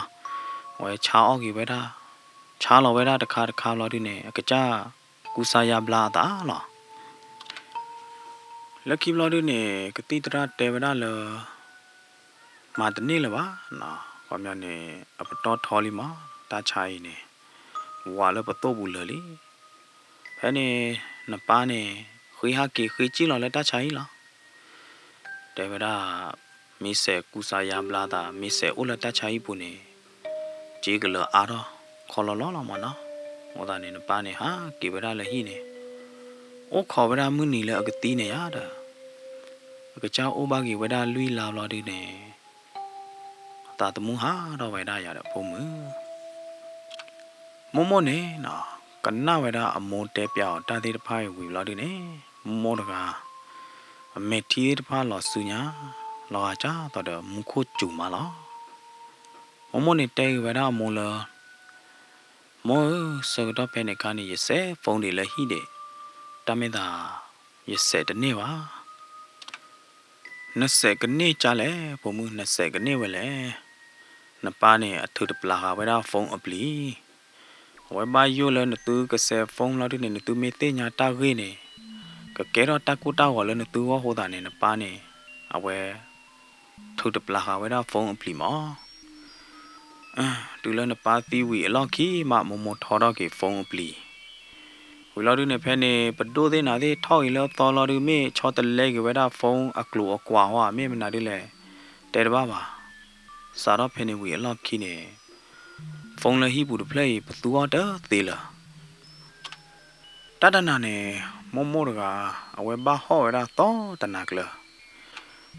အဝဲဆါအီၣ်က့ၤဝဲဒၣ်, ဆါလီၤဝဲဒၣ်တခါတခါဘျီဒုန့ၣ် အကစၢ်ကူစါယါဘျါအသးလီၤ. လၢခံဘျီဒုန့ၣ် ကသံၣ်သရၣ်တဲဝဲဒၣ်လၢ မၤတန့ၢ်လၢၤဘၣ်, ခီပညီန့ၣ် အပတီၢ်ထီလံမး တၢ်ဆါအံၤန့ၣ်, ဝးလၢပသိၣ်ပူၤလၢာ်လံ. ဖဲန့ၣ် နပၢ်န့ၣ် ဃ့ဟးက့ၤဃ့စံၣ်လီၤလၢတၢ်ဆါအံၤလီၤ. တဲဝဲဒၣ် မ့ၢ်စဲးကူစါယါဘျါသး မ့ၢ်စဲးအိၣ်လၢတၢ်ဆါအံၤပူၤန့ၣ် စ့ကလၢၤအါထီၣ်ခီလီလီလီၤမးနီၤ. အဃိသတးန့ၣ် နပၢ်န့ၣ် ဟးက့ၤဝဲဒၣ်လၢဟံၣ်န့ၣ်, အိၣ်ခိးဝဲဒၣ်မုၢ်နံၤလၢအကသံန့ၣ်ယါဒီး အကစၢ်အိၣ်ဘၣ်က့ၤဝဲဒၣ်လွံၢ်လါဘျီဒုန့ၣ် အသးသမူဟးထီၣ်ဝဲဒၣ်ယၤဒီးဖိမုၣ်, မိၢ်မိၢ်န့ၣ် ကနၣ်ဝဲဒၣ်အမိၢ်တဲပၠးအီၤတၢ်သ့ၣ်တဖၣ်အံၤဝံၤဘျီဒုန့ၣ်, မိၢ်မိၢ်တဂၤ အမဲာ်ထံသ့ၣ်တဖၣ်လီၤစုညါ, လီၤဂာ်ကၢ်သိးဒီးမူခိၣ်စူၤမးလီၤ. မိၢ်မိၢ်န့ၣ်တဲက့ၤဝဲဒၣ်အမိၢ်လၢ မိၢ်ဧၢ, ဆၢကတီၢ်ဖဲန့ၣ်အခါန့ၣ် ယစဲး phone ဒံးလၢဟံၣ်ဒံး, တၢ်မ့ၢ်သး ယစဲးတန့ၢ်ဘၣ်. နစဲးကန့ၢ်ကၢ်လဲၣ် ဖိမုၣ်, နစဲးကန့ၢ်ဝဲလဲၣ်. နပၢ်န့ၣ် အထုးတပျၢ်ဃာ်ဝဲဒၣ် phone အပျံၤ, အဝဲဘၣ်ယိၣ်လၢနသုကစဲး phone လီၤဒုန့ၣ် နသုမ့ၢ်သ့ၣ်ညါတၢ်ဂ့ၢ်န့ၣ် ကကဲထီၣ်တၢ်ကိၢ်တၢ်ဂီၤလၢနသုဂီၢ်အဃိသတးန့ၣ် နပၢ်န့ၣ် အဝဲ ထုးတပျၢ်ဃာ်ဝဲဒၣ် phone အပျံၤမး. တုၤလၢနပၢ်သံဝံၤအလီၢ်ခံမး မိၢ်မိၢ်ထီထီၣ်က့ၤ phone အပျံၤ, ဝံၤလီၤဒုန့ၣ် ဖဲန့ၣ် ပဒိၣ်သ့ၣ်နၤသ့ၣ်ထီၣ်ဂ့ၤလၢအသီလီၤဒု မ့ၢ်ဆီတလဲက့ၤဝဲဒၣ် phone အကျိၤအကွာ်ဟီ မ့ၢ်မနုၤဒ်လဲၣ် တဲတဘၣ်ဘၣ်. စးထီၣ်ဖဲန့ၣ်ဝံၤအလီၢ်ခံန့ၣ် phone လၢဟံၣ်ပူၤတဖျၢၣ်အံၤ ပသူအီၤတသ့လၢၤ တၢ်တနၤန့ၣ် မိၢ်မိၢ်တဂၤ အဝဲဘၣ်ဟီၣ်ဝဲဒၣ်သီတနၤကျၢၤ,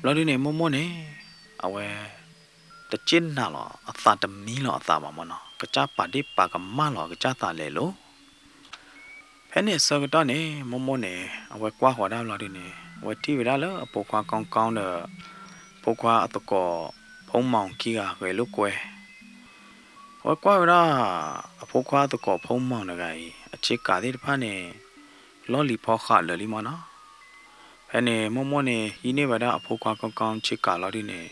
ဘျီဒုန့ၣ် မိၢ်မိၢ်န့ၣ် အဝဲ တစ့ၢ်နာ်လီၤအသး တမံလီၤအသးဘၣ်မးနီၤ, ကစၢ်ပာ်ဒ့ၣ်ပာ်ကမၣ်လီၤကစၢ်သးလဲၤလိၤ. ဖဲန့ၣ်အဆၢကတီၢ်န့ၣ် မိၢ်မိၢ်န့ၣ် အဝဲကွၢ်ဃီၤဒၣ်ဘျီဒုန့ၣ် အဝဲထံၣ်ဝဲဒၣ်လၢအဖိခွါကီကီဒီး ဖိခွါအသကိး ဖိမီၤခံဂၤဂဲၤလိာ်ကွဲ, ဝဲကွၢ်ဝဲဒၣ် အဖိခွါသကိးဖိမီၤတဂၤအံၤ အဆ့ကၤသ့ၣ်တဖၣ်န့ၣ် လီၢ်လံၤဖီဃးလၢာ်လံမၢ်နီၤ. ဖဲန့ၣ်မိၢ်မိၢ်န့ၣ် ဟံးန့ၢ်ဝဲဒၣ်အဖိခွါကီကီဆ့ကၤလီၤဒုန့ၣ်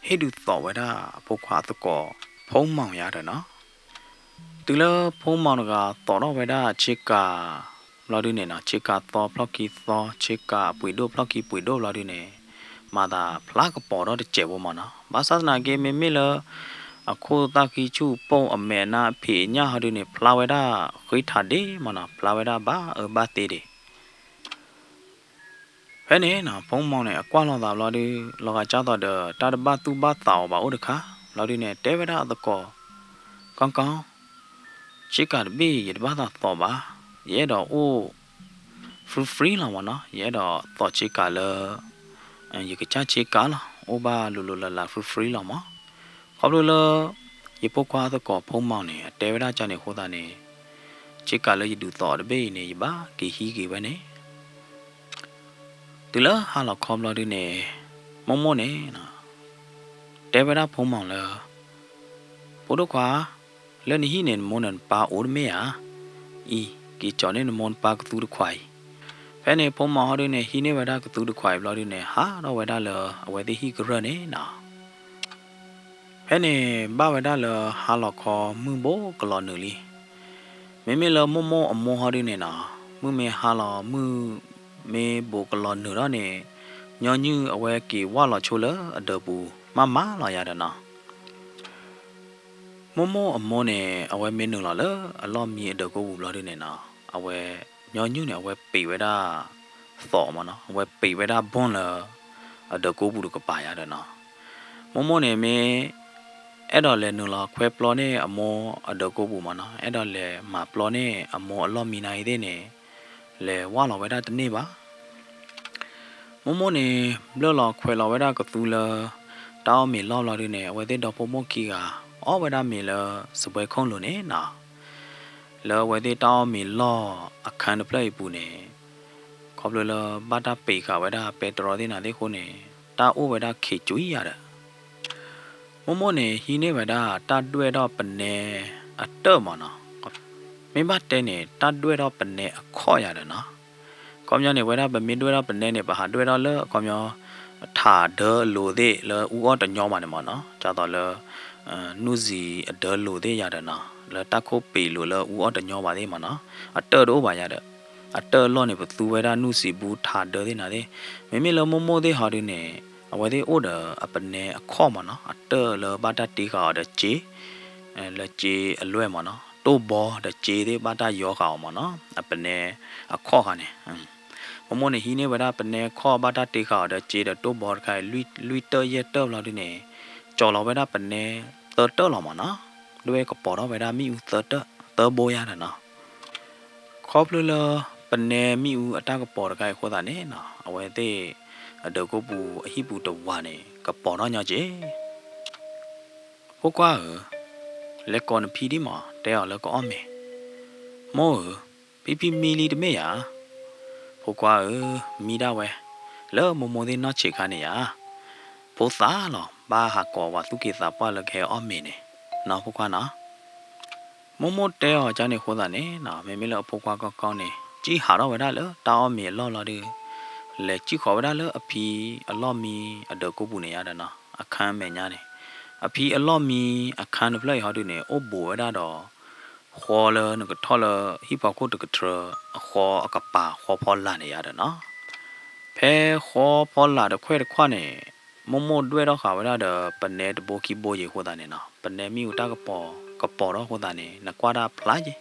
ဟ့ၣ်ဒုးသိးဝဲဒၣ်အဖိခွါသကိးဖိမီၤယါဒီးနီၤ. တုၤလၢဖိမီၤတဂၤသိးထီၣ်ဝဲဒၣ်ဆ့ကၤဘျီဒုန့ၣ်နီၤ, ဆ့ကၤသီဖျီၣ်ခံသီ, ဆ့ကၤပှ့ၤဒိၣ်ဖျီၣ်ခံပှ့ၤဒိၣ်ဘျီဒုန့ၣ် မၤသးဖျါကပီၤထီၣ်တစဲးဖိမၢ်နီၤ. ဘၣ်ဆၣ်သနာ်က့ မ့မ့ၢ်လၢ အခိၣ်သၣ်ဃံဆူၣ်ပိၢ်အမဲာ်အနါဖံးညၣ်ဟီဒုန့ၣ် ဖျါဝဲဒၣ်ဃ့ထးဒ့မၢ်နီၤ, ဖျါဝဲဒၣ်ဘၣ်အၢဘၣ်သီဒ့ ဖဲန့ၣ်နီၤ ဖိမီၤန့ၣ် အကွၢ်လီၤသးဘျီဒု လီၤဂာ်ကၢ်သိးဒီး တၢ်တဘၣ်သူၣ်ဘၣ်သးအီၤဘၣ်အိၣ်တခါ, ဘျီဒုန့ၣ် တဲဝဲဒၣ်အသကိး, ကီကီ, ဆ့ကၤတဘ့ၣ်အံၤ ယတဘၣ်သးသိးဘၣ်, ယအဲၣ်ဒိးအိၣ် free free လီၤမၢ်နီၤ, ယအဲၣ်ဒိးသိးဆ့ကၤလၢ ယကစၢ်ဆ့ကၤလီၤ, အိၣ်ဘၣ်လိၤလိၤလးလး free free လီၤမၢ်. ခီဖျိလၢ ယဖိခွါသကိးဖိမီၤန့ၣ် အတဲဝဲဒၣ်ကၢ်န့ၣ်အဃိသတးန့ၣ် ဆ့ကၤလၢယဒုးသိးအီၤတဘ့ၣ်အံၤန့ၣ် ယဘၣ်က့ၤဟံးက့ၤဝဲန့ၣ် တုၤလၢဟါလီၤခီဘျီဒုန့ၣ် မိၢ်မိၢ်န့ၣ် တဲဝဲဒၣ်ဖိမီၤလၢ ဖိဒိၣ်ခွါ, လၢနဟံၣ်န့ၣ် နမိၢ်နပၢ်အိၣ်တမ့ၢ်ဧါ, အံၤ က့ၤကၠီၤန့ၢ်နမိၢ်နပၢ်ကသူတခွးအံၤ. ဖဲန့ၣ်ဖိမီၤဟီဒုန့ၣ် ဟံးန့ၢ်ဝဲဒၣ်ကသူတခွးအံၤဘျီဒုန့ၣ် ဟးထီၣ်ဝဲဒၣ်လၢအဝဲသ့ၣ်ဟံၣ်ကရၢၢ်န့ၣ်နီၤ. ဖဲန့ၣ်ဘၣ်ဝဲဒၣ်လၢဟါလီၤခီမုၢ်ဘိးကလီၤနုာ်လံ. မ့မ့ၢ်လၢမိၢ်မိၢ်အမိၢ်ဟီဒုန့ၣ်နီၤ, မုၢ်မ့ၢ်ဟါလီၤမုၢ်မ့ၢ်ဘိးကလီၤနုာ်ထီၣ်န့ၣ် ညီနုၢ်အဝဲက့ၤဝၢ်လီၤဆိလၢအဒၢးပူၤ မးမးလီၤယၤဒီးနီၤ. မိၢ်မိၢ်အမိၢ်န့ၣ် အဝဲမ့ၢ်နုာ်လီၤလၢအလီၢ်မံအဒၢးကိးပူၤဘျီဒုန့ၣ်နီၤ, အဝဲညီနုၢ်န့ၣ် အဝဲပံးဝဲဒၣ်သိးမၢ်နီၤ, အဝဲပံးဝဲဒၣ်ဘီၣ်လၢအဒၢးကိးပူၤတကပၤယၤဒီးနီၤ. မိၢ်မိၢ်န့ၣ်မ့ၢ် အဲၣ်ဒိးလဲၤနုာ်လီၤခွဲပျီန့ၢ်အမိၢ်အဒၢးကိးပူၤမၢ်နီၤ, အဲၣ်ဒိးလဲၤမၤပျီန့ၢ်အမိၢ်အလီၢ်မံနၤအံၤသ့ၣ်န့ၣ် လဲၤဝၢ်လီၤဝဲဒၣ်တန့ၢ်ဘၣ်. မိၢ်မိၢ်န့ၣ် ဘျၢၣ်လီၤခွဲးလီၤဝဲဒၣ်ကသူလၢ တၢ်အီၣ်မ့ၤလီၢ်ဘျီဒုန့ၣ် အဝဲသ့ၣ်ဒီဖိမိၢ်ခံဂၤ အီၣ်ဝဲဒၣ်မ့ၤလၢစပွဲခိၣ်လိၤန့ၣ်နီၤ, လၢအဝဲသ့ၣ်တၢ်အီၣ်မ့ၤလီၢ်အခန်းတဖျၢၣ်အံၤပူၤန့ၣ် ခီဖျိလၢဘၣ်တၢ်ပံးဃာ်ဝဲဒၣ်ပဲတြီသ့ၣ်နၤသ့ၣ်အဃိန့ၣ် တၢ်အိၣ်ဝဲဒၣ်ခံးကွံာ်ယၤဒီး မိၢ်မိၢ်န့ၣ် ဟံးန့ၢ်ဝဲဒၣ်တၢ်ဒွဲၣ်ထီၣ်ပနဲအတၢၢ်မၢ်နီၤ, မ့ၢ်ဘၣ်တဲန့ၣ် တၢ်ဒွဲၣ်ထီၣ်ပနဲအခီၣ်ယၤဒီးနီၤ. ခီပညီန့ၣ် ဝဲဒၣ်ပမ့ၢ်ဒွဲၣ်ထီၣ်ပနဲန့ၣ် ပဟးဒွဲၣ်ထီၣ်လၢအခီပညီ ထးဒၢလိၤသ့ၣ်လၢအူအီၣ်တညီဘၣ်န့ၣ်မၢ်နီၤ, ဒ်သိးလၢ နူၢ်စံးအဒၢလိၤသ့ၣ်ယၤဒီးနီၤ, လၢတၢ်ခိၣ်ပံးလိၤလၢအူအီၣ်တညီဘၣ်သ့ၣ်မၢ်နီၤ, အတၢၢ်တအိၣ်ဘၣ်ယၤဒီး အတၢၢ်အလီၢ်န့ၣ် ပသူဝဲဒၣ်နူၢ်စံးဘူးထးဒၢသ့ၣ်နၤသ့ၣ်. မ့မ့ၢ်လၢမိၢ်မိၢ်သ့ၣ်ဟီဒုန့ၣ် အဝဲသ့ၣ်အိၣ်ဒီးအပနဲအခီၣ်မၢ်နီၤ, အတၢၢ်လၢဘၣ်တၢ်တ့ဃာ်အီၤဒီးစ့ လၢစ့အလွဲၢ်မၢ်နီၤ, တိၢ်ဘီဒီးစ့သ့ၣ်ဘၣ်တၢ်ယီဃာ်အီၤမၢ်နီၤ, အပနဲအခီၣ်ဃာ်န့ၣ်. မိၢ်မိၢ်န့ၣ် ဟံးန့ၢ်ဝဲဒၣ်ပနဲအခီၣ်ဘၣ်တၢ်တ့ဃာ်အီၤဒီးစ့ဒီးတိၢ်ဘီတခါအံၤ လွံၢ်တၢၢ်ယဲၢ်တၢၢ်ဘျီဒုန့ၣ် ကၠီၤလီၤဝဲဒၣ်ပနဲသၢတၢၢ်လီၤမၢ်နီၤ, ဒွဲၣ်ကပီၤထီၣ်ဝဲဒၣ်မ့ၣ်အူသၢတၢၢ် သၢဘိယၤဒီးနီၤ. ခီဖျိလၢပနဲမ့ၣ်အူအတၢ်ကပီၤတခါအံၤအဃိသတးန့ၣ်နီၤ, အဝဲသ့ၣ်အဒၢးကိးပူၤအဟံၣ်ပူၤတဝၤန့ၣ် ကပီၤထီၣ်ညီက့ၤ ဖိခွါဧၢ, လဲၤကိးနဖံဒံးမး တဲအီၤလၢကအီၣ်မ့ၤ. မိၢ်ဧၢ, ဖံဖံမံလံတမ့ၢ်ဧါ. ဖိခွါဧၢ, မံဒၣ်ဝဲ, လၢမိၢ်မိၢ်သ့ၣ်နီၢ်ဆံးခါန့ၣ်ဧါ. ဖိသၣ်လီၤ, ဘၣ်ဟးကိးဝဲသူၣ်က့သးပှၢ်လၢကဟဲအီၣ်မ့ၤန့ၣ်, နီၢ်ဖိခွါနီၤ. မိၢ်မိၢ်တဲအီၤကန့ၣ်အဃိသတးန့ၣ်နီၤ, မ့မ့ၢ်လၢအဖိခွါကီကီန့ၣ် ကံၣ်ဟးထီၣ်ဝဲဒၣ်လၢတၢ်အီၣ်မ့ၤအလီၢ်လီၤဒုး, လဲၤကံၣ်ဃီၤဝဲဒၣ်လၢအဖံအလီၢ်မံအဒၢးကိးပူၤန့ၣ်ယါဒီးနီၤ, အခန်းအမဲာ်ညါန့ၣ်, အဖံအလီၢ်မံအခန်းတဖျၢၣ်အံၤဟီဒုးန့ၣ် အိၣ်ဘူးဝဲဒၣ်ဒီး ဃီလၢနကထီၣ်လၢဟံၣ်ဖီခိၣ်တကထြၢ အဃီအကပၤဃီဖီလာ်န့ၣ်ယါဒီးနီၤ. ဖဲဃီဖီလာ်တခွဲၣ်တခွၣ်န့ၣ် မိၢ်မိၢ်ဒွဲၣ်ထီၣ်ဃာ်ဝဲဒၣ်ဒီးပနဲတဘိခံဘိယံၤအဃိသတးန့ၣ်နီၤ, ပနဲမ့ၣ်အူတၢ်ကပီၤကပီၤထီၣ်အဃိသတးန့ၣ် နကွၢ်ဒၣ်ဖျါယံၤ,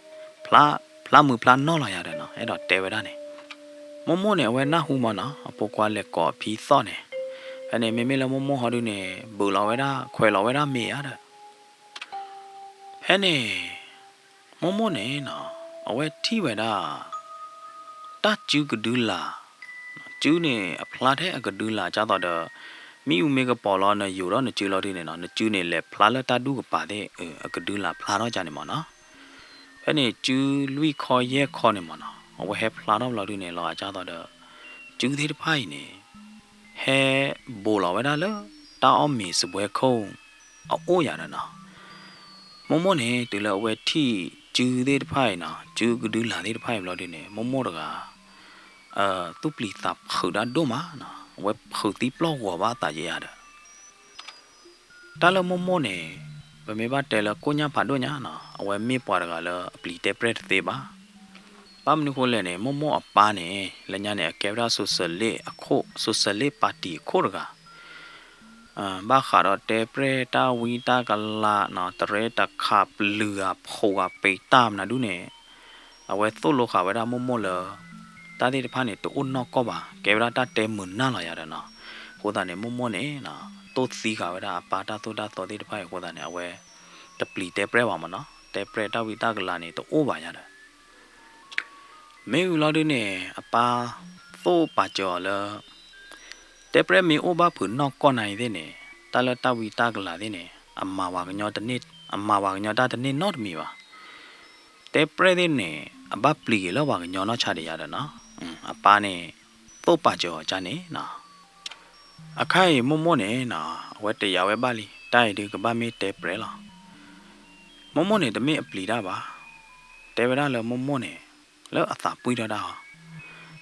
ဖျါမုာ်ဖျါနီၢ်လီၤယၤဒီးနီၤ, အဲၣ်ဒိးတဲဝဲဒၣ်န့ၣ်. မိၢ်မိၢ်န့ၣ် အဝဲနၢ်ဟူမၢ်နီၤ, အဖိခွါလဲၤကိးအဖံသီၣ်န့ၣ်, ဖဲန့ၣ် မ့မ့ၢ်လၢမိၢ်မိၢ်ဟီဒုးန့ၣ် ဘုးလီၤဝဲဒၣ်ခွဲးလီၤဝဲဒၣ်မ့ၤယါဒီး ဖဲန့ၣ် မိၢ်မိၢ်န့ၣ်နီၤ, အဝဲထံၣ်ဝဲဒၣ် တၢ်စုကဒုလာ်, စုန့ၣ်အဖျါထဲအကဒုလာ် ဒ်သိးဒီး မ့ၣ်အူမ့ၢ်ကပီၤလီၤနယိာ်ဒီးနစုလီၤဒုးန့ၣ်နီၤ, နစုန့ၣ်လဲၤဖျါလၢတၢ်ဒူၣ်ကပၤသ့ၣ် အကဒုလာ်ဖျါထီၣ်ကန့ၣ်မၢ်နီၤ. ဖဲန့ၣ်စုလွံၢ်ခီယဲၢ်ခီန့ၣ်မၢ်နီၤ, အဝဲဟဲဖျါထီၣ်ဘျီဒုးန့ၣ် လီၤဂာ်ဒ်သိးဒီး စုသ့ၣ်တဖၣ်အံၤန့ၣ် ဟဲဘူးလီၤဝဲဒၣ်လၢတၢ်အီၣ်မ့ၤစပွဲခိၣ်အအိၣ်ယၤဒီးနီၤ. မိၢ်မိၢ်န့ၣ် တုၤလၢအဝဲထံၣ်စုသ့ၣ်တဖၣ်အံၤနီၤ, စုကဒုလာ်သ့ၣ်တဖၣ်အံၤဘျီဒုန့ၣ် မိၢ်မိၢ်တဂၤ သူၣ်ပျံၤသးဖုးတၢ်ဒိၣ်မးနီၤ, အဝဲဖုးသံပျီၢ်ဂီၤဘၣ်သးယဲယၤဒီး တၢ်လၢမိၢ်မိၢ်န့ၣ် ပမ့ၢ်ဘၣ်တဲလၢကိၣ်ညၣ်ဖးဒိၣ်ညါနီၤ, အဝဲမ့ၢ်ပှၤတဂၤလၢအပျံၤတဲပျဲၢ်တသ့ဘၣ်. ဘၣ်မနုၤဃိလဲၣ်န့ၣ် မိၢ်မိၢ်အပၢ်န့ၣ် လၢညါန့ၣ် အကဲဝဲဒၣ် socialist အခိၣ် socialist party အခိၣ်တဂၤ ဘၣ်ဃးဒီးတဲပျဲၢ်တၢ်ဝံတၢ်ကလၤနီၤ, တရဲတခးပျုၤဂၤဖှိးဂၤပံးတၢ်မနုၤဒုန့ၣ် အဝဲသိၣ်လိဃာ်ဝဲဒၣ်မိၢ်မိၢ်လၢ တၢ်သ့ၣ်တဖၣ်န့ၣ် တအိၣ်နီၢ်ကီၢ်ဘၣ်, ကဲဝဲဒၣ်တၢ်တဲမုာ်နၢ်လီၤယၤဒီးနီၤ. အဃိသတးန့ၣ် မိၢ်မိၢ်န့ၣ်နီၤ တိၢ်သံဃာ်ဝဲဒၣ်အပၢ်တၢ်သိၣ်တၢ်သီသ့ၣ်တဖၣ်အံၤအဃိသတးန့ၣ် အဝဲတပျံၤတဲပျဲၢ်ဘၣ်မ့ၢ်နီၤ, တဲပျဲၢ်တၢ်ဝံတၢ်ကလၤန့ၣ် တအိၣ်ဘၣ်ယၤဒီး မ့ၢ်ဝံၤလီၤဒုန့ၣ် အပၢ်သိၣ်ပာ်စၢၤအီၤလၢ တဲပျဲၢ်မ့ၢ်အိၣ်ဘၣ်ဖုးနီၢ်ကီၢ်နၤအံၤသ့ၣ်န့ၣ် တၢ်လၢတၢ်ဝံတၢ်ကလၤသ့ၣ်န့ၣ် အမၤဝၤကညီတန့ၢ်, အမၤဝၤကညီတၢ်တန့ၢ်နီတမံၤဘၣ်. တဲပျဲၢ်သ့ၣ်န့ၣ် အဘၣ်ပျံၤက့ၤလၢပှၤကညီနီၢ်ဆါဒံးယၤဒီးနီၤ. အပၢ်န့ၣ် သိၣ်ပာ်စၢၤအီၤကန့ၣ်နီၤ. အခါအံၤမိၢ်မိၢ်န့ၣ်နီၤ အဝဲတယာ်ဝဲဘၣ်လံ, တၢ်အံၤဒုးကဘၣ်မ့ၢ်တဲပျဲၢ်လီၤ. မိၢ်မိၢ်န့ၣ် တမ့ၢ်အပျံၤတၢ်ဘၣ်. တဲဝဲဒၣ်လၢမိၢ်မိၢ်န့ၣ် လၢအသးပှံၢ်ထီၣ်တၢ်ဟီ.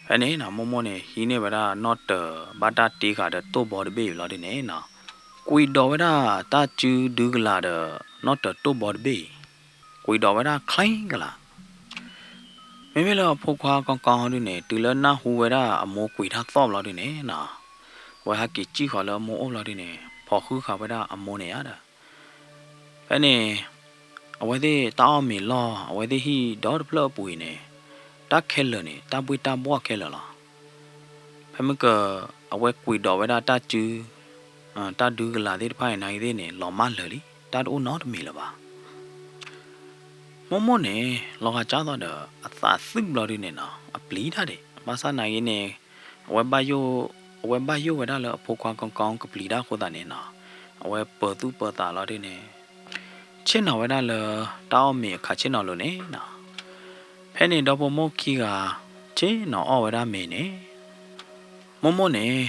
ဖဲန့ၣ်နီၤ မိၢ်မိၢ်န့ၣ် ဟံးန့ၢ်ဝဲဒၣ်နီၣ်တၢၤဘၣ်တၢ်တ့ဃာ်ဒီးတိၢ်ဘီတဘ့ၣ်အံၤလီၤဒုန့ၣ်နီၤ ကွံာ်ဒိးဝဲဒၣ်တၢ်စုဒုကလၤဒီး နီၣ်တၢၤတိၢ်ဘီတဘ့ၣ်အံၤ ကွံာ်ဒိးဝဲဒၣ်ချ့ကလၤ. မ့မ့ၢ်လၢအဖိခွါကီကီဒုန့ၣ် တုၤလၢနၢ်ဟူဝဲဒၣ်အမိၢ်ကွံာ်တၢ်သီၣ်ဘျီဒုန့ၣ်နီၤ အဝဲဟးက့ၤစံၣ်ဃီၤလၢအမိၢ်အိၣ်ဘျီဒုန့ၣ် ဖီၣ်ဃုဃာ်ဝဲဒၣ်အမိၢ်န့ၣ်ယါဒီး ဖဲန့ၣ် အဝဲသ့ၣ်တၢ်အီၣ်မ့ၤလီၢ် အဝဲသ့ၣ်ဟံၣ်ဒီတဖျၢၣ်အပူၤအံၤန့ၣ် တၢ်ခဲလၢာ်န့ၣ် တၢ်ဘှ့ၣ်တၢ်ဘှီၣ်ခဲလၢာ်လီၤ. ဖဲမ့ၢ်က အဝဲကွံာ်ဒိးဝဲဒၣ်တၢ်စု တၢ်ဒုကလၤသ့ၣ်တဖၣ်အံၤနာ်ဂ့ၤသ့ၣ်န့ၣ် လီၤမၢ်လၢာ်လံ တၢ်တအိၣ်နီတမံၤလၢၤဘၣ်. မိၢ်မိၢ်န့ၣ် လီၤဂာ်ကၢ်သိးဒီး အသးသုးဘျီဒုန့ၣ်နီၤ အပျံၤတၢ်ဒံး ဘၣ်ဆၣ်နာ်ဂ့ၤန့ၣ် အဝဲဘၣ်ယိၣ် အဝဲဘၣ်ယိၣ်ဝဲဒၣ်လၢအဖိခွါကီကီကပျံၤတၢ်အဃိသတးန့ၣ်နီၤ အဝဲပၢၤသူၣ်ပၢၤသးလီၤဒုန့ၣ် ဆ့ၣ်နီၤဝဲဒၣ်လၢ တၢ်အီၣ်မ့ၤအခးဆ့ၣ်နီၤလိၤန့ၣ်နီၤ ဖဲန့ၣ်ဒီဖိမိၢ်ခံဂၤ ဆ့ၣ်နီၤအီၣ်ဝဲဒၣ်မ့ၤန့ၣ် မိၢ်မိၢ်န့ၣ်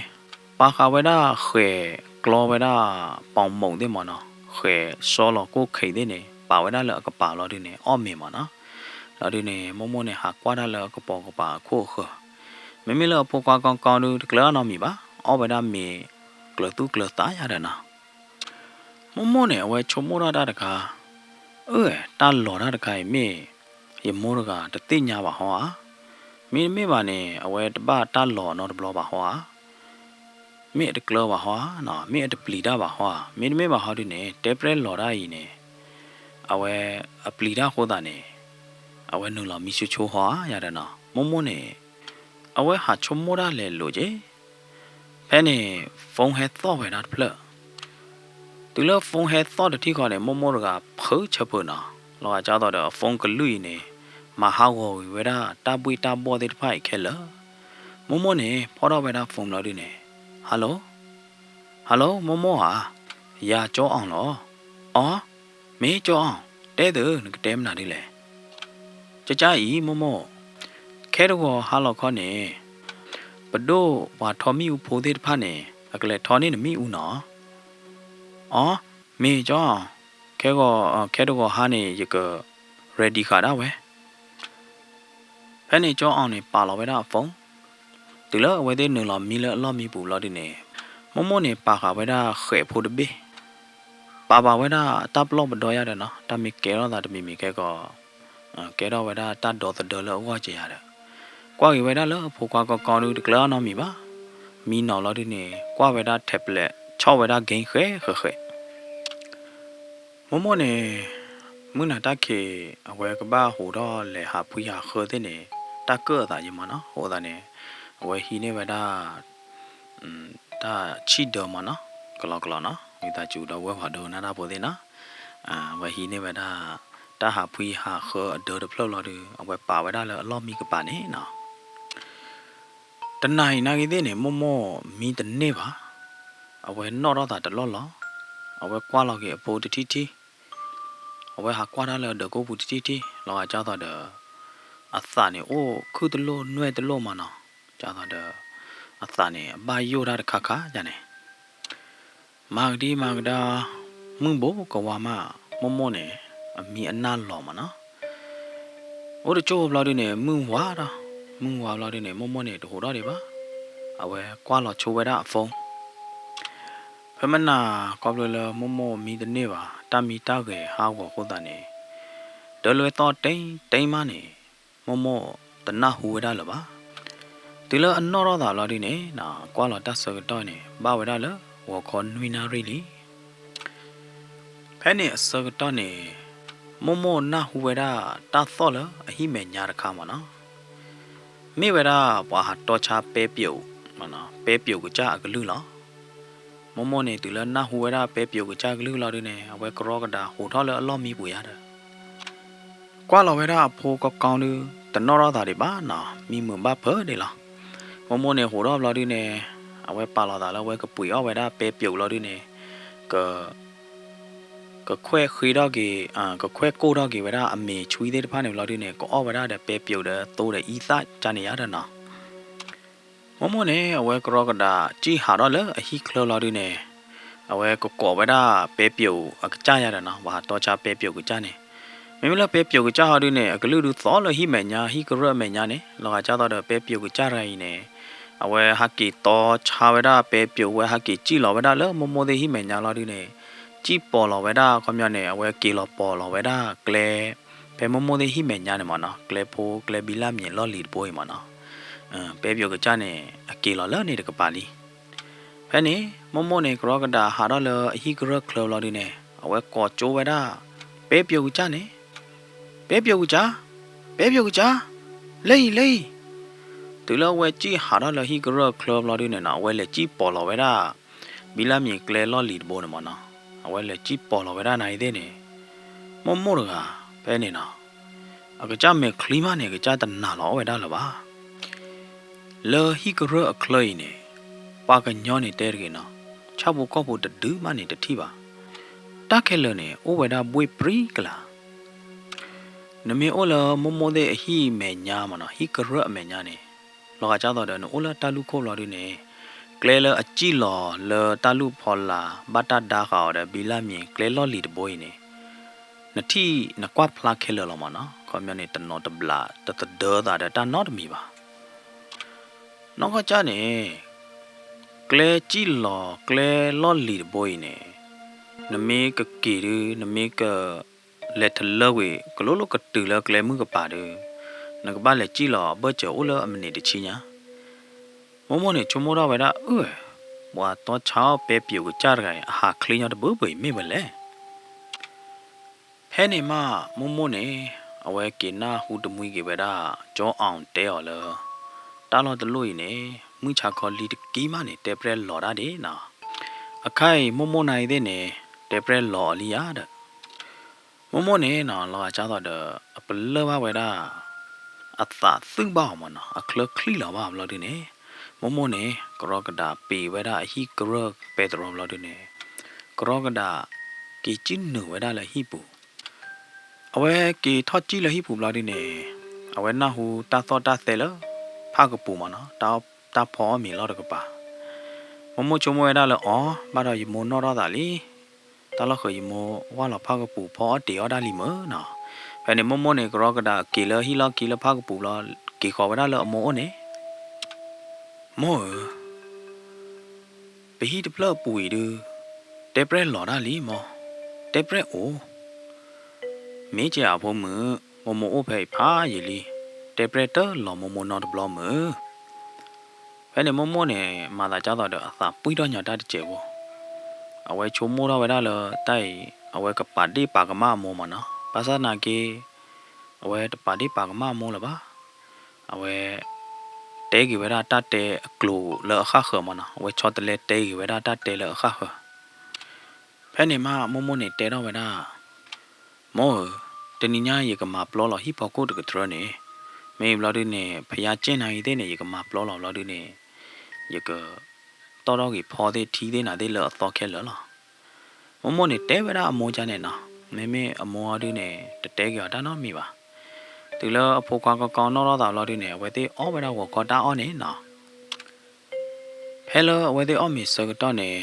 ပာ်ဃာ်ဝဲဒၣ်ဃဲၤကျီဝဲဒၣ် ပီၤမိာ်သ့ၣ်မးနီၤ ဃဲၤစီလီၤကိၣ်ခံးသ့ၣ်န့ၣ် ပာ်ဝဲဒၣ်လၢအကပၤလီၤဒုန့ၣ် အီၣ်မ့ၤမးနီၤ လီၤဒုန့ၣ် မိၢ်မိၢ်န့ၣ် ဟးကွၢ်တၢ်လၢအကပိာ်ကပၤအခိၣ်အဃၢၤ မ့မ့ၢ်လၢအဖိခွါကီကီဒု တကျၢၤအနီတမံၤဘၣ် အီၣ်ဝဲဒၣ်မ့ၤ ကျၢၤသူၣ်ကျၢၤသးယါဒီးနီၤ မိၢ်မိၢ်န့ၣ် အဝဲဆိကမိၣ်ထီၣ်တၢ်တခါ အၢ တၢ်လီၤတၢ်တခါအံၤမ့ၢ် ယမိၢ်တဂၤတသ့ၣ်ညါဘၣ်ဟီဧါ, မ့တမ့ၢ်ဘၣ်န့ၣ် အဝဲတဘၣ်တၢ်လီၤနီတဘျီဘၣ်ဟီဧါ, မ့ၢ်အတကျၢၤဘၣ်ဟီဧါ, မ့ၢ်အတပျံၤတၢ်ဘၣ်ဟီဧါ, မ့တမ့ၢ်ဘၣ်ဟီဒုန့ၣ် တဲပျဲၢ်လီၤတၢ်အံၤန့ၣ် အဝဲအပျံၤတၢ်အဃိသတးန့ၣ် အဝဲနုာ်လီၤမံဆိဆိဟီဧါ ယၤဒီးနီၤ မိၢ်မိၢ်န့ၣ် အဝဲဟးဆိကမိၣ်တၢ်လဲၤလိာ်က့ၤ ဖဲန့ၣ် phone ဟဲသီၣ်ဝဲဒၣ်တဖျၢၣ် တုၤလၢ phone ဟဲသီၣ်တထံၣ်ဃီန့ၣ် မိၢ်မိၢ်တဂၤဖုးဆၢဖုးနီၤ, လီၤဂာ်ကၢ်သိးဒီးအ phone ကလုၢ်အံၤန့ၣ် မၤဟးဂီၤကွံာ်ဝဲဒၣ် တၢ်ဘှ့ၣ်တၢ်ဘှီၣ်သ့ၣ်တဖၣ်အံၤခဲလၢာ်, မိၢ်မိၢ်န့ၣ် ဖီၣ်ထီၣ်ဝဲဒၣ် phone လီၤဒုန့ၣ်, hello hello မိၢ်မိၢ်ဧါ, ယၤကၠီအီၣ်လီၤ, အီ မ့ၢ်ကၠီအီၣ်, တဲသု နကတဲမနုၤဒ်လဲၣ် ကကါအံၤ မိၢ်မိၢ်, ခဲတဂီၤဟါလီၤခီန့ၣ် ပဒိၣ်ပှၤထီမ့ၣ်အူဖိသ့ၣ်တဖၣ်န့ၣ် အကလဲၤထီန့ၢ်နမ့ၣ်အူနီၤ, အီ မ့ၢ်ကၠီအီၣ်, ခဲဂီၤ ခဲတဂီၤဟါန့ၣ် ယက ready ဃာ်ဒၣ်ဝဲ ဖဲန့ၣ်ကၠီအီၣ်န့ၣ် ပာ်လီၤဝဲဒၣ်အ phone, တုၤလၢအဝဲသ့ၣ်နုာ်လီၤမံလၢအလီၢ်မံပူၤလီၤဒုန့ၣ်, မိၢ်မိၢ်န့ၣ် ပာ်ဃာ်ဝဲဒၣ်ဃဲးဖိတဘ့ၣ်, ပာ်ဘၣ်ဝဲဒၣ်တၢ်ပလီၢ်ပဒီယါဒီးနီၤ, တၢ်မ့ၢ်ကဲထီၣ်သးတမံၤမံၤခဲကီး, ကဲထီၣ်ဝဲဒၣ်တၢ်ဒီသဒၢလၢအဂီၢ်ကယၤဒီး, ကွၢ်က့ၤဝဲဒၣ်လၢအဖိခွါကီကီဒုတကျၢၤအနီတမံၤဘၣ်, မံနီၤလီၤဒုန့ၣ် ကွၢ်ဝဲဒၣ် tablet ဆီၣ်ဝဲဒၣ် game ဃဲးဃဲးဃဲး မိၢ်မိၢ်န့ၣ် မုၢ်နၤတၢ်ခံး အဝဲကဘၣ်ဟူးထီၣ်လဲၤဟးဖှံဟးဃၢသ့ၣ်န့ၣ် တၢ်ကၢၣ်အသးယံၤမးနီၤ, အဃိသတးန့ၣ် အဝဲဟံးန့ၢ်ဝဲဒၣ် တၢ်ဆံၣ်ဒၢမးနီၤ, ကလီကလီနီၤ, ဝံသးစူၤဒီးဝဲၢ်ပှၤဒိကနၣ်တၢ်ဖိသ့ၣ်နီၤ, အဝဲဟံးန့ၢ်ဝဲဒၣ် တၢ်ဟးဖှံဟးဃၢအဒၢတဖျၢၣ်လီၤဒု အဝဲပာ်ဝဲဒၣ်လၢအလီၢ်မံကပၤန့ၣ်နီၤ တနၤအံၤနာ်ဂ့ၤသ့ၣ်န့ၣ် မိၢ်မိၢ်မံတန့ၢ်ဘၣ်. အဝဲနီၣ်ထီၣ်သးတလီၢ်လီၤ. အဝဲကွၢ်လီၤက့ၤအဖိတထံၣ်ထံၣ်, အဝဲဟးကွၢ်တၢ်လၢအဒၢးကိၢ်ပူၤတထံၣ်ထံၣ်, လီၤဂာ်ကၢ်သိးဒီး အသးန့ၣ်အိၣ်ခုၣ်တလိၣ်နွဲၣ်တလိၣ်မးနီၤ, ကၢ်သိးဒီး အသးန့ၣ်အဘၣ်ယိၣ်တၢ်တခါခါယါန့ၣ် မၤကဒံမၤကဒါ မုၢ်ဘိကဝါမး မိၢ်မိၢ်န့ၣ် အမံအနၢ်လီၤမးနီၤ. အိၣ်တကၠိၢ်ဘျီဒုန့ၣ် မုၢ်ဝါဒီး, မုၢ်ဝါဘျီဒုန့ၣ် မိၢ်မိၢ်န့ၣ်တဟူးထီၣ်ဒံးဘၣ်. အဝဲကွၢ်လီၤဆိဝဲဒၣ်အ phone. ဖဲမနၤ ခီဖျိလၢမိၢ်မိၢ်မံတန့ၢ်ဘၣ် တၢ်မံတၢ်ဂဲၤဟးဂီၤအဃိသတးန့ၣ် ဒၢလွဲသီၣ်တ့တ့မးန့ၣ် မိၢ်မိၢ်တနၢ်ဟူဝဲဒၣ်လၢၤဘၣ်. တုၤလၢအနီၣ်ထီၣ်သးလီၤဒုန့ၣ် ကွၢ်လီၤတၢ်ဆၢကတီၢ်န့ၣ် ဘၣ်ဝဲဒၣ်လၢဂီၤခီနွံနၣ်ရံၣ်လံ. ဖဲန့ၣ်အဆၢကတီၢ်န့ၣ် မိၢ်မိၢ်နၢ်ဟူဝဲဒၣ်တၢ်သီၣ်လၢအဟံၣ်မဲာ်ညါတခါမးနီၤ. မ့ၢ်ဝဲဒၣ်ပှၤဟးတီဆါပဲပျိာ်, ပဲပျိာ်ကစၢ်အကလုၢ်လီၤ. မိၢ်မိၢ်န့ၣ် တုၤလၢနၢ်ဟူဝဲဒၣ်ပဲပျိာ်ကစၢ်ကလုၢ်လီၤဒုန့ၣ် အဝဲကရီကဒးဟူးထီၣ်လၢအလီၢ်မံပူၤယါဒီး ကွၢ်လီၤဝဲဒၣ်အဖိကီကီဒု တနီၣ်ထီၣ်သးဒံးဘၣ်နီၤ, မံမုာ်ဘၣ်ဖၢဒံးလီၤ. မိၢ်မိၢ်န့ၣ်ဟူးထီၣ်ဘျီဒုန့ၣ် အဝဲပာ်လီၤသးလၢအဝဲကပှ့ၤအီၣ်ဝဲဒၣ်ပဲပျိာ်လီၤဒုန့ၣ် က ကခွဲၣ်ဃ့ထီၣ်က့ၤ, ကခွဲၣ်ကိၢ်ထီၣ်က့ၤဝဲဒၣ်အမ့ၤဆွံသ့ၣ်တဖၣ်န့ၣ်ဘျီဒုန့ၣ် ကအီၣ်ဝဲဒၣ်ဒီးပဲပျိာ်ဒီးသိဒီးအံသၣ်ကန့ၣ်ယါဒီးနီၤ. မိၢ်မိၢ်န့ၣ် အဝဲကရီကဒးစံၣ်ဟးထီၣ်လၢအဟံၣ်ချၢလီၤဒုန့ၣ် အဝဲကကိးဝဲဒၣ်ပဲပျိာ်အကစၢ်ယါဒီးနီၤ, ပှၤဟးတီဆါပဲပျိာ်ကစၢ်န့ၣ်. မ့မ့ၢ်လၢပဲပျိာ်ကစၢ်ဟီဒုန့ၣ် အကလုၢ်ဒုသီၣ်လၢဟံၣ်မဲာ်ညါ, ဟံၣ်ကရၢၢ်အမဲာ်ညါန့ၣ် လီၤဂာ်ကၢ်သိးဒီးပဲပျိာ်ကစၢ်တဂၤအံၤန့ၣ် အဝဲဟးက့ၤတီဆါဝဲဒၣ်ပဲပျိာ်ဝဲ ဟးက့ၤစံၣ်လီၤဝဲဒၣ်လၢမိၢ်မိၢ်သ့ၣ်ဟံၣ်မဲာ်ညါလီၤဒုန့ၣ် စံၣ်ပိာ်လီၤဝဲဒၣ် ခီပညီန့ၣ် အဝဲက့ၤလီၤပိာ်လီၤဝဲဒၣ်ကျဲ ဖဲမိၢ်မိၢ်သ့ၣ်ဟံၣ်မဲာ်ညါန့ၣ်မးနီၤ, ကျဲဖိကျဲဘံလၣ်မံၤလီၢ်လံၤတဘိအံၤမးနီၤ. ပဲပျိာ်ကစၢ်န့ၣ် အက့ၤလီၤလၢန့ၣ်တကပၤလံ. ဖဲန့ၣ် မိၢ်မိၢ်န့ၣ် ကရီကဒးဟးထီၣ်လၢအဟံၣ်ကရၢၢ်ချၢဘျီဒုန့ၣ် အဝဲကိးကၠိဝဲဒၣ် ပဲပျိာ်ကစၢ်န့ၣ်, ပဲပျိာ်ကစၢ်, ပဲပျိာ်ကစၢ်, လၢအံၤလၢအံၤ. တုၤလၢအဝဲစံၣ်ဟးထီၣ်လၢဟံၣ်ကရၢၢ်ချၢဘျီဒုန့ၣ်နီၤ အဝဲလဲၤစံၣ်ပိာ်လီၤဝဲဒၣ် ဘံလၣ်မံၤကျဲလီၢ်လံၤတဘိန့ၣ်မးနီၤ. အဝဲလဲၤစံၣ်ပိာ်လီၤဝဲဒၣ်နၤအံၤသ့ၣ်န့ၣ် မိၢ်မိၢ်တဂၤ ဖဲန့ၣ်နီၤ အကစၢ်မဲာ်ချံမးန့ၣ် အကစၢ်တနာ်လီၤအီၣ်ဝဲဒၣ်လၢၤဘၣ်. လၢဟံၣ်ကရၢၢ်အချၢအံၤန့ၣ် ပှၤကညီန့ၣ်တဲတဂ့ၤနီၤ, ဆၣ်ဖိကီၢ်ဖိတဒုမးန့ၣ်တထံၣ်ဘၣ်. တၢ်ခဲလၢာ်န့ၣ် အိၣ်ဝဲဒၣ်ဘှ့ၣ်ပြံကလၤ. နမ့ၢ်အိၣ်လၢမိၢ်မိၢ်သ့ၣ်အဟံၣ်မဲာ်ညါမးနီၤ, ဟံၣ်ကရၢၢ်အမဲာ်ညါန့ၣ် လီၤဂာ်ကၢ်သိးဒီး နအိၣ်လၢတၢ်လူၢ်ခိၣ်ဘျီဒုန့ၣ် ကျဲလၢအစံၣ်လီၤလၢတၢ်လူၢ်ဖီလာ် ဘၣ်တၢ်ဒါဃာ်အီၤဒီး ဘံလၣ်မံၤကျဲလီၢ်လံၤတဘိအံၤန့ၣ် နထံၣ်နကွၢ်ဖျါခဲလၢာ်လီၤမးနီၤ. ခီပညီန့ၣ် တနီၤတဘျး တသဒၢသးဒီးတၢ်နီတမံၤဘၣ်. နီၢ်ကီၢ်ကၢ်န့ၣ် ကျဲစံၣ်လီၤကျဲလီၢ်လံၤတဘိအံၤန့ၣ် နမ့ၢ်ကက့ၤဒု နမ့ၢ်က လဲၤထလၢကွံာ် ကလိလိကတုၤလၢကျဲမုၢ်ကပၤဒု နကဘၣ်လဲၤစံၣ်လီၤအဘၢၣ်စၢၤအိၣ်လၢအမံးနံးတဆံညါ. မိၢ်မိၢ်န့ၣ် ဆိကမိၣ်ထီၣ်ဝဲဒၣ် အၢၣ်, ပှၤတီဆါအီၣ်ပဲပျိာ်ကစၢ်တဂၤအံၤ အဟးချ့ညီတဘိဘိအံၤမ့ၢ်ဝဲလဲၣ်. ဖဲန့ၣ်မး မိၢ်မိၢ်န့ၣ် အဝဲက့ၤနၢ်ဟူတမှံက့ၤဝဲဒၣ် ကၠီအီၣ်တဲအီၤလၢ တၢ်လီၢ်တလီၢ်အံၤန့ၣ် မုၢ်ဆါခီလံတက့ၢ်မးန့ၣ် တဲပျဲလီၤတၢ်ဒ်နီၤ. အခါအံၤ မိၢ်မိၢ်နၤအံၤသ့ၣ်န့ၣ် တဲပျဲလီၤအီၤလံယါဒီး မိၢ်မိၢ်န့ၣ်နီၤ လီၤဂာ်ကၢ်သိးဒီး အပလၢၢ်ဘၣ်ဝဲဒၣ် အသးသုၣ်ဘၣ်အီၤမးနီၤ အချၢချံလီၤဘၣ်အီၤဘျီဒုန့ၣ် မိၢ်မိၢ်န့ၣ် ကရီကဒးပ့ၤဝဲဒၣ်အဟံၣ်ကရၢၢ်ပဲတြီဘျီဒုန့ၣ် ကရီကဒးက့ၤကံၣ်နုာ်ဝဲဒၣ်လၢဟံၣ်ပူၤ အဝဲက့ၤထီၣ်ကံၣ်လၢဟံၣ်ပူၤဘျီဒုန့ၣ် အဝဲနၢ်ဟူတၢ်သီၣ်တၢ်သဲလၢ ဖၣ်ကပူၤမးနီၤ တၢ်ဖီအီၣ်မ့ၤလီၢ်တကပၤ မိၢ်မိၢ်ဆိကမိၣ်ဝဲဒၣ်လၢအီၤ ဘၣ်ဒီးယမိၢ်နီၣ်ထီၣ်သးလံ တၢ်လီၢ်ဃုာ်ယမိၢ်ဝၢ်လီၤဖၣ်ကပူၤဖီအီၣ်တ့ၤအီၣ်ဒၣ်လံမ့ၢ်နီၤ. ဖဲန့ၣ်မိၢ်မိၢ်န့ၣ် ကရီကဒးက့ၤလၢဟံၣ်လီၢ်ခံလၢဖၣ်ကပူၤဘျီ က့ၤဃီၤဝဲဒၣ်လၢအမိၢ်အိၣ်န့ၣ် မိၢ်ဧၢ, ပဟံၣ်တဖျၢၣ်အပူၤအံၤဒု တဲပျဲလီၤတၢ်လံမး, တဲပျဲအိၣ်, မ့ၢ်ကဲအဖိမုၣ်, မိၢ်မိၢ်အိၣ်ဖဲအံၤဖးယံာ်လံ, တဲပျဲတလီၤမိၢ်မိၢ်နီတဘျီမုၣ်. ဖဲန့ၣ်မိၢ်မိၢ်န့ၣ် မၤသးကၢ်သိးဒီးအသးပှံၢ်ထီၣ်ညီတၢ်တစဲးဖိ, အဝဲဆိကမိၣ်ထီၣ်ဝဲဒၣ်လၢတၢ်အံၤ အဝဲကပာ်ဒ့ၣ်ပာ်ကမၣ်အမိၢ်မးနီၤ, ဘၣ်ဆၣ်သနာ်က့ အဝဲတပာ်ဒ့ၣ်ပာ်ကမၣ်အမိၢ်လၢၤဘၣ်. အဝဲ တဲက့ၤဝဲဒၣ်တၢ်တဲအကျိၤလၢအဃၣ်ဃၢၤမးနီၤ, အဝဲဆီတလဲတဲက့ၤဝဲဒၣ်တၢ်တဲလၢအဃၣ်ဃၢၤ. ဖဲန့ၣ်မး မိၢ်မိၢ်န့ၣ်တဲထီၣ်ဝဲဒၣ်, မိၢ်ဧၢ, တနံၤညါယကမၤပျီလီၤဟံၣ်ဖီခိၣ်တကတြၢန့ၣ်, မ့ၢ်ဘျီဒုန့ၣ် ဖယါကဲၣ်နၤအံၤသ့ၣ်န့ၣ် ယကမၤပျီလီၤဘျီဒုန့ၣ်, ယက တီၣ်ထီၣ်က့ၤဖီသ့ၣ်ထံသ့ၣ်နၤသ့ၣ်လၢအသီခဲလၢာ်လီၤ. မိၢ်မိၢ်န့ၣ်တဲဝဲဒၣ်အမိၢ်ကန့ၣ်နီၤ, မ့မ့ၢ်အမိၢ်အီၤဒုန့ၣ် တတဲက့ၤအီၤတၢ်နီတမံၤဘၣ်. တုၤလၢအဖိခွါကီကီနီၣ်ထီၣ်သးဘျီဒုန့ၣ် အဝဲသ့ၣ်အီၣ်ဝဲဒၣ်ဂီၤခီတၢ်အီၣ်န့ၣ်နီၤ. ဖဲလၢအဝဲသ့ၣ်အီၣ်မ့ၤဆၢကတီၢ်န့ၣ်,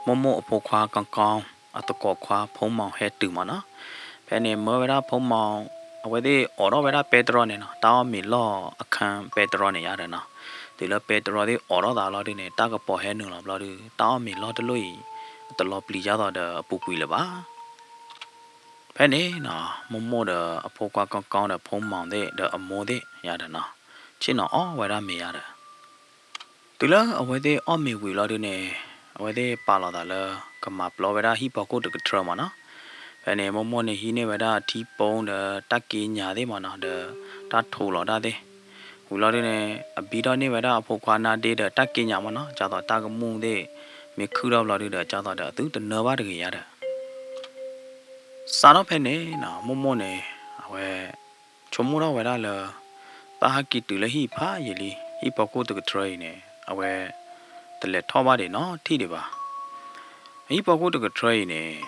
မိၢ်မိၢ်အဖိခွါကီကီ အသကိးခွါဖိမီၤဟဲတုၤမးနီၤ. ဖဲန့ၣ်မၢဝဲဒၣ်ဖိမီၤ, အဝဲသ့ၣ်အိးထီၣ်ဝဲဒၣ်ပဲတြီန့ၣ်နီၤ, တၢ်အီၣ်မ့ၤလီၢ်အခန်းပဲတြီန့ၣ်ယါဒီးနီၤ, တုၤလၢပဲတြီသ့ၣ်အိးထီၣ်သးလီၤဒုန့ၣ် တၢ်ကပီၤဟဲနုာ်လီၤဘျီဒု တၢ်အီၣ်မ့ၤလီၢ်တလိၣ်အံၤ အတလီၤပျံၤဒ်သိးဒီးအပူၤကွံာ်လၢၤဘၣ်. ဖဲန့ၣ်နီၤ မိၢ်မိၢ်ဒီးအဖိခွါကီကီဒီးဖိမီၤသ့ၣ်ဒီးအမိၢ်သ့ၣ်ယါဒီးနီၤ, ဆ့ၣ်နီၤအီၣ်ဝဲဒၣ်မ့ၤယါဒီး တုၤလၢအဝဲသ့ၣ်အီၣ်မ့ၤဝံၤလီၤဒုန့ၣ်, အဝဲသ့ၣ်ပာ်လီၤသးလၢ ကမၤပျီဝဲဒၣ်ဟံၣ်ဖီခိၣ်တကထြၢမးနီၤ. ဖဲန့ၣ်မိၢ်မိၢ်န့ၣ်ဟံးန့ၢ်ဝဲဒၣ်ထံပိဒီးတၢ်က့ညၣ်သ့ၣ်မးနီၤ, ဒီးတၢ်ထိးလီၤတၢ်သ့ၣ်, ဝံၤလီၤဒုန့ၣ် အဘံထီၣ်န့ၢ်ဝဲဒၣ်အဖိခွါနါဒ့ဒီးတၢ်က့ညၣ်မးနီၤ, ဒ်သိးတၢ်ကမူၣ်သ့ၣ် မ့ၢ်ခုၣ်ထီၣ်ဘျီဒုဒီး ဒ်သိးဒီးအသုတနၢဘၣ်တဂ့ၤယါဒီး စးထီၣ်ဖဲန့ၣ်နီၤ မိၢ်မိၢ်န့ၣ် အဝဲ ဆိကမိၣ်ထီၣ်ဝဲဒၣ်လၢ တၢ်ဟဲက့ၤတုၤလၢဟံၣ်ဖးယံာ်လံ, ဟံၣ်ဖီခိၣ်တကထြၢအံၤန့ၣ် အဝဲ တလဲၤထီၣ်ဘၣ်ဒံးနီတထံၣ်ဒံးဘၣ်. ဟံၣ်ဖီခိၣ်တကထြၢအံၤန့ၣ်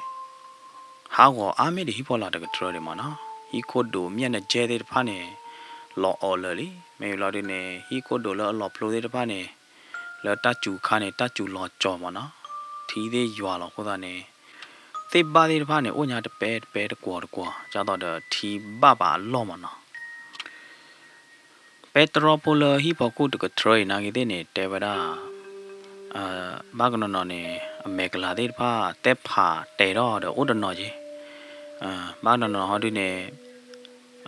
ဟးဂီၤအါမ့ၢ်ဒံးဟံၣ်ဖီလာ်တကထြၢဒံးမးနီၤ, ဟံၣ်ခိၣ်ဒိးမျဲၢ်နကဲသ့ၣ်တဖၣ်န့ၣ် လီၤအီၤလၢာ်လံ, မ့ၢ်လီၤဒုန့ၣ် ဟံၣ်ခိၣ်ဒိးလၢအလီၤဖျိသ့ၣ်တဖၣ်န့ၣ် လၢတၢ်စူၤခါန့ၣ် တၢ်စူၤလီၤကၠီၤမးနီၤ, ထံသ့ၣ်ယွၤလီၤအဃိသတးန့ၣ် သ့ၣ်ဘၣ်သ့ၣ်တဖၣ်န့ၣ် အိၣ်ညါတပဲတပဲတကွီၤတကွီၤ ဒ်သိးဒီးထံဘၣ်ပာ်အလီၢ်မးနီၤ. ပဲတြီဖိလၢဟံၣ်ဖီခိၣ်တကထြၢအံၤနာ်က့သ့ၣ်န့ၣ် တဲဝဲဒၣ် ဘၣ်ကနီၤနီၤန့ၣ် အမဲာ်ကလၤသ့ၣ်တဖၣ် သဲဖးတဲထီၣ်ဒီးအိၣ်တနီၤက့ၤ, ဘၣ်ကနီၤနီၤဟီဒုန့ၣ်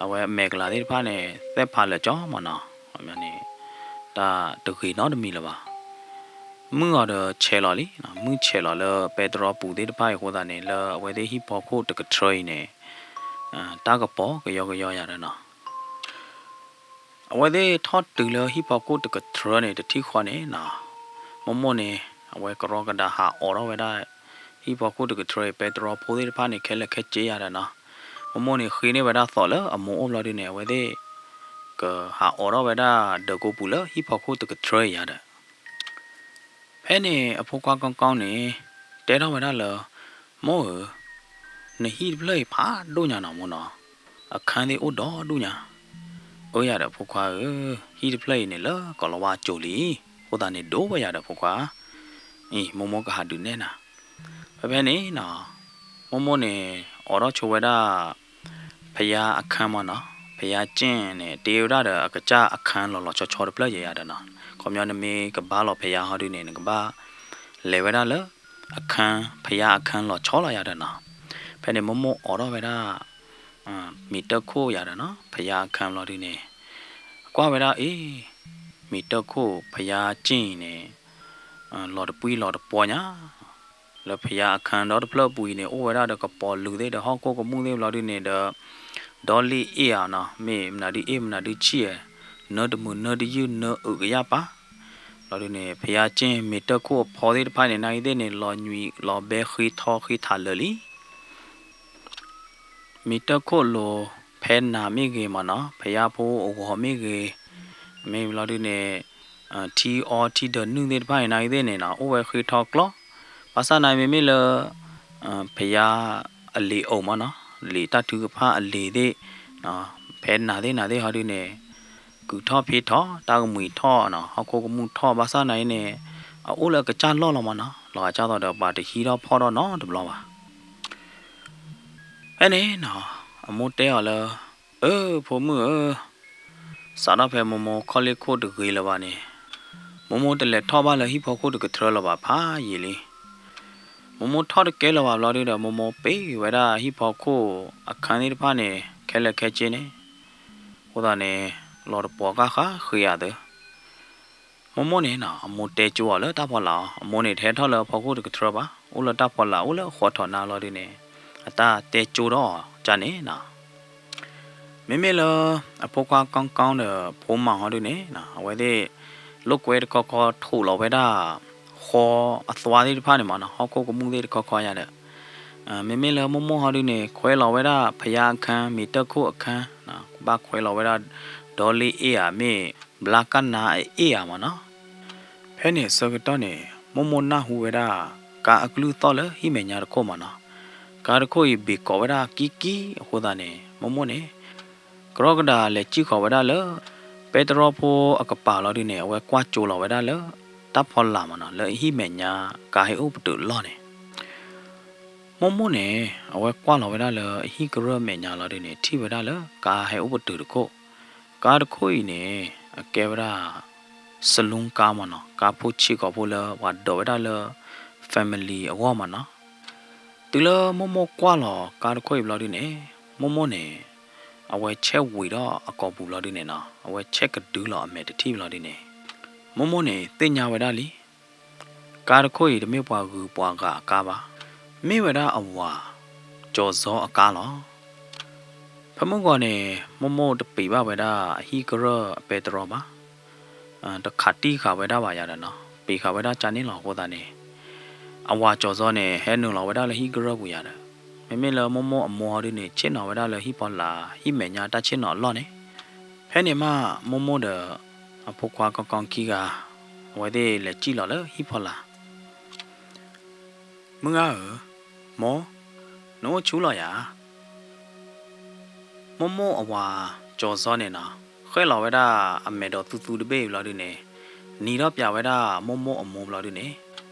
အဝဲအမဲာ်ကလၤသ့ၣ်တဖၣ်န့ၣ် သဲဖးလၢာ်ကၠီမးနီၤ, န့ၣ် တၢ်တဂ့ၤနီတမံၤလၢၤဘၣ်. မုၢ်အီၤဒီးဆဲးလီၤလံ, မုၢ်ဆဲးလီၤလၢပဲတြီပူၤသ့ၣ်တဖၣ်အံၤအဃိသတးန့ၣ် လၢအဝဲသ့ၣ်ဟံၣ်ဖီခိၣ်တကထြၢအံၤန့ၣ် တၢ်ကပီၤကယီကယီယၤဒီးနီၤ အဝဲသ့ၣ်ထီၣ်တုၤလၢဟံၣ်ဖီခိၣ်တကထြၢန့ၣ် တထံၣ်ဃီန့ၣ်နီၤ, မိၢ်မိၢ်န့ၣ် အဝဲကရီကဒါဟးအိးထီၣ်ဝဲဒၣ် ဟံၣ်ဖီခိၣ်တကထြၢအံၤ ပဲတြီဖိသ့ၣ်တဖၣ်န့ၣ် ခဲလၢာ်ခဲဆ့ယၤဒီးနီၤ, မိၢ်မိၢ်န့ၣ်ဃ့န့ၢ်ဝဲဒၣ်သိးလၢအမိၢ်အိၣ်ဘျီဒုန့ၣ် အဝဲသ့ၣ် ကဟးအိးထီၣ်ဝဲဒၣ်ဒၢးကိးပူၤလၢဟံၣ်ဖီခိၣ်တကထြၢအံၤယၤဒီး ဖဲန့ၣ်အဖိခွါကီကီန့ၣ် တဲထီၣ်ဝဲဒၣ်လၢ မိၢ်ဧၢ, နဟံၣ်တဖျၢၣ်အံၤဖးဒိၣ်ညါနီၤမိၢ်နီၤ, အခန်းသ့ၣ်အိၣ်ဒီဒူၣ်ညါ. အၢယၤဒီးဖိခွါဧၢ, ဟံၣ်တဖျၢၣ်အံၤန့ၣ်လၢကိၤလၤဝါအစိၤလံ, အဃိသတးန့ၣ်ဒိၣ်ဝဲယၤဒီးဖိခွါ, အံၤမိၢ်မိၢ်ကဟးဒုးနဲၣ်နၤ. ဖဲဖဲန့ၣ်နီၤ မိၢ်မိၢ်န့ၣ် အိးထီၣ်ဆိဝဲဒၣ် ဘုရားအခန်းမးနီၤ, ဘုရားကျင့်န့ၣ် တ့ဝဲဒၣ်ဒီးအကစၢ်အခန်းလီၤလီၤဆီဆီတဖျၢၣ်ယၤယၤဒီးနီၤ, ခီပညီနမ့ၢ်ကဘါလီၤဘုရားဟီဒုန့ၣ် နကဘၣ် လဲၤဝဲဒၣ်လၢ အခန်း, ဘုရားအခန်းလီၤဆီလီၤယၤဒီးနီၤ. ဖဲန့ၣ်မိၢ်မိၢ်အိးထီၣ်ဝဲဒၣ် မ့ၢ်တၢ်ခိၣ်ယၤဒီးနီၤ ဘုရားအခန်းလီၤဒုန့ၣ် ကွၢ်ဝဲဒၣ်အ့ၣ် မ့ၢ်တၢ်ခိၣ် ဘုရားကျင့်အံၤန့ၣ် လီၤတပှံၢ်လီၤတပှီၢ်ညါ လၢဘုရားအခန်းဒီတဖျၢၣ်အပူၤအံၤန့ၣ် အိၣ်ဝဲဒၣ်ဒီးကပီၤလုာ်သ့ၣ်ဒီးဟီၣ်ခိၣ်ကမူၣ်သ့ၣ်ဘျီဒုန့ၣ်ဒီး ဒီလ့ၣ်အ့ၣ်ဧါနီၤ မ့ၢ်မနုၤဒုအ့ၣ်မနုၤဒုဆံၣ်ဧါ နၢတမုာ်နၢတယုၢ်နၢအုးကယၢ်ပၢ် ဘျီဒုန့ၣ် ဘုရားကျင့် မ့ၢ်တၢ်ခိၣ်အဖီသ့ၣ်တဖၣ်န့ၣ် နာ်ဂ့ၤသ့ၣ်န့ၣ် လီၤညွံးလီၤဘဲဃ့ထီဃ့ထးလၢာ်လံ မ့ၢ်တၢ်ခိၣ်လိၤဖဲနၤမ့ၢ်ဂ့ၤမးနီၤ ဘုရားဖိအဂီၤမ့ၢ်ဂ့ၤ, မ့ၢ်ဘျီဒုန့ၣ် ထံအီထံဒၢးနုၢ်သ့ၣ်တဖၣ်န့ၣ် နာ်ဂ့ၤသ့ၣ်န့ၣ်နီၤ အိၣ်ဝဲဃ့ထီကျီ, ဘၣ်ဆၣ်နာ်ဂ့ၤမ့မ့ၢ်လၢ ဘုရားအလံာ်အိၣ်မးနီၤ လံာ်တၢ်ထုကဖၣ်အလံာ်သ့ၣ် ဖဲနၤသ့ၣ်နၤသ့ၣ်ဟီဒုန့ၣ် ကုာ်ထီၣ်ဖ့ထီၣ် တၢ်ကမှံၤထီၣ်နီၤ ဟီၣ်ခိၣ်ကမူၣ်ထီၣ် ဘၣ်ဆၣ်နာ်ဂ့ၤန့ၣ် အအိၣ်လၢအကစၢ်လီၢ်လီၤမးနီၤ လီၤဂာ်ဒ်သိးဒီးပှၤတဟံးထီၣ်ဖီၣ်ထီၣ်နီတဘျီဘၣ်. ဖဲန့ၣ်နီၤ အမိၢ်တဲအီၤလၢ အၢ ဖိမုၣ်ဧၢ, စးထီၣ်ဖဲမိၢ်မိၢ်ခီၣ်လ့ၢ်ခိၣ်တဂ့ၤလၢၤဘၣ်န့ၣ် မိၢ်မိၢ်တလဲၤထီၣ်ဘၣ်လၢဟံၣ်ဖီခိၣ်တကထြၢလၢၤဘၣ်ဖးယံာ်လံ. မိၢ်မိၢ်ထီၣ်တကဲလၢၤဘၣ်ဘျီဒုဒီး မိၢ်မိၢ်ပ့ၤဝဲဒၣ်ဟံၣ်ဖီခိၣ်အခန်းသ့ၣ်တဖၣ်န့ၣ် ခဲလၢာ်ခဲဆ့န့ၣ် အဃိသတးန့ၣ် လီၤတပှီၤဃၣ်ဃၣ်ဃ့ဧါသၢ မိၢ်မိၢ်န့ၣ်နီၤ အမိၢ်တဲကၠိအီၤလၢတၢ်ဖီလာ်အီၤ အမိၢ်န့ၣ် တဟဲထီၣ်လၢအဖီခိၣ်တကထြၢဘၣ် အိၣ်လၢတၢ်ဖီလာ် အိၣ်လၢဃီထီၣ်နါလီၤဒုန့ၣ် အတၢ်တဲကၠိထီၣ်အီၤကန့ၣ်နီၤ မ့မ့ၢ်လၢ အဖိခွါကီကီဒီးဖိမၤဟီဒုန့ၣ်နီၤ အဝဲသ့ၣ် လိာ်ကွဲတခီခီထိးလီၤဝဲဒၣ် ဃီအသွါသ့ၣ်တဖၣ်န့ၣ်မးနီၤ ဟီၣ်ခိၣ်ကမူၣ်သ့ၣ်တခီခီယၤဒီး မ့မ့ၢ်လၢမိၢ်မိၢ်ဟီဒုန့ၣ် ခွဲးလီၤဝဲဒၣ် ဘုရားအခန်း မ့ၢ်တၢ်ခိၣ်အခန်း ဘၣ်ခွဲးလီၤဝဲဒၣ် ဒီလ့ၣ်အ့ၣ်ဧါ မ့ၢ်ဘျါကၢ်နါအအ့ၣ်ဧါမးနီၤ ဖဲန့ၣ်အဆၢကတီၢ်န့ၣ် မိၢ်မိၢ်နၢ်ဟူဝဲဒၣ် ကါအကလုၢ်သီၣ်လၢဟံၣ်မဲာ်ညါတခိၣ်မးနီၤ ကါတခိၣ်အံၤဘ့ၣ်ကိးဝဲဒၣ်ကံကံအဃိသတးန့ၣ် မိၢ်မိၢ်န့ၣ် ကရီကဒၤလဲၤစံၣ်ဃီၤဝဲဒၣ်လၢ ပဲတြီဖိအကပၤလီၤဒုန့ၣ် အဝဲကွၢ်ကၠိလီၤဝဲဒၣ်လၢ တၢ်ဖီလာ်မးနီၤ လၢဟံၣ်မဲာ်ညါ ကါဟဲအိၣ်ပတုာ်လီၢ်န့ၣ် မိၢ်မိၢ်န့ၣ် အဝဲကွၢ်လီၤဝဲဒၣ်လၢအဟံၣ်ကရၢၢ်အမဲာ်ညါလီၤဒုန့ၣ် ထံၣ်ဝဲဒၣ်လၢကါဟဲအိၣ်ပတုာ်တခိၣ်, ကါတခိၣ်အံၤန့ၣ် အကဲဝဲဒၣ် saloon car မ့ၢ်နီၤ, ကါဖိဆံးကိာ်ဖိလၢပှၤဒိးဝဲဒၣ်လၢ family အဂီၢ်မ့ၢ်နီၤ. တုၤလၢမိၢ်မိၢ်ကွၢ်လီၤကါတခိၣ်အံၤဘျီဒုန့ၣ် မိၢ်မိၢ်န့ၣ် အဝဲဆဲးဝံၤဒီးအကိာ်ပူၤဘျီဒုန့ၣ်နီၤ, အဝဲဆဲးကဒုလီၤအမဲာ်တထံၣ်ဘျီဒုန့ၣ် မိၢ်မိၢ်န့ၣ်သ့ၣ်ညါဝဲဒၣ်လံ ကါတခိၣ်အံၤတမ့ၢ်ပှၤဂုၤပှၤဂၤအကါဘၣ်, မ့ၢ်ဝဲဒၣ်အဝၤကၠီၤစီအကါလီၤ. ဖဲမုၢ်ဂီၤန့ၣ် မိၢ်မိၢ်တပံးဘၣ်ဝဲဒၣ်အဟံၣ်ကရၢၢ်အပဲတြီဘၣ်, တခးတံၢ်ဃာ်ဝဲဒၣ်ဘၣ်ယၤဒီးနီၤ, ပံးဃာ်ဝဲဒၣ်ကန့ၣ်လီၤအဃိသတးန့ၣ် အဝၤကၠီၤစီန့ၣ် ဟဲနုာ်လီၤဝဲဒၣ်လၢဟံၣ်ကရၢၢ်ပူၤယၤဒီး မ့မ့ၢ်လၢမိၢ်မိၢ်အမိၢ်ဟီဒုန့ၣ် ဆ့ၣ်နီၤဝဲဒၣ်လၢဟံၣ်ဖီလာ် ဟံၣ်မဲာ်ညါတၢ်ဆ့ၣ်နီၤအလီၢ်န့ၣ်, ဖဲန့ၣ်မး မိၢ်မိၢ်ဒီး အဖိခွါကီကီခံဂၤ အဝဲသ့ၣ်လဲၤစံၣ်လီၤလၢဟံၣ်ဖီလာ် မုၢ်ဂၤဧၢ, မိၢ်, နအိၣ်ဆူၣ်လီၤယၤ. မိၢ်မိၢ်အဝၤကၠီၤစီန့ၣ်နီၤ, ဃဲလီၤဝဲဒၣ်အမဲာ်ဒီးသူသူတဘ့ၣ်အံၤဘျီဒုန့ၣ်, နံၤထီၣ်ပၠးဝဲဒၣ်မိၢ်မိၢ်အမိၢ်ဘျီဒုန့ၣ်,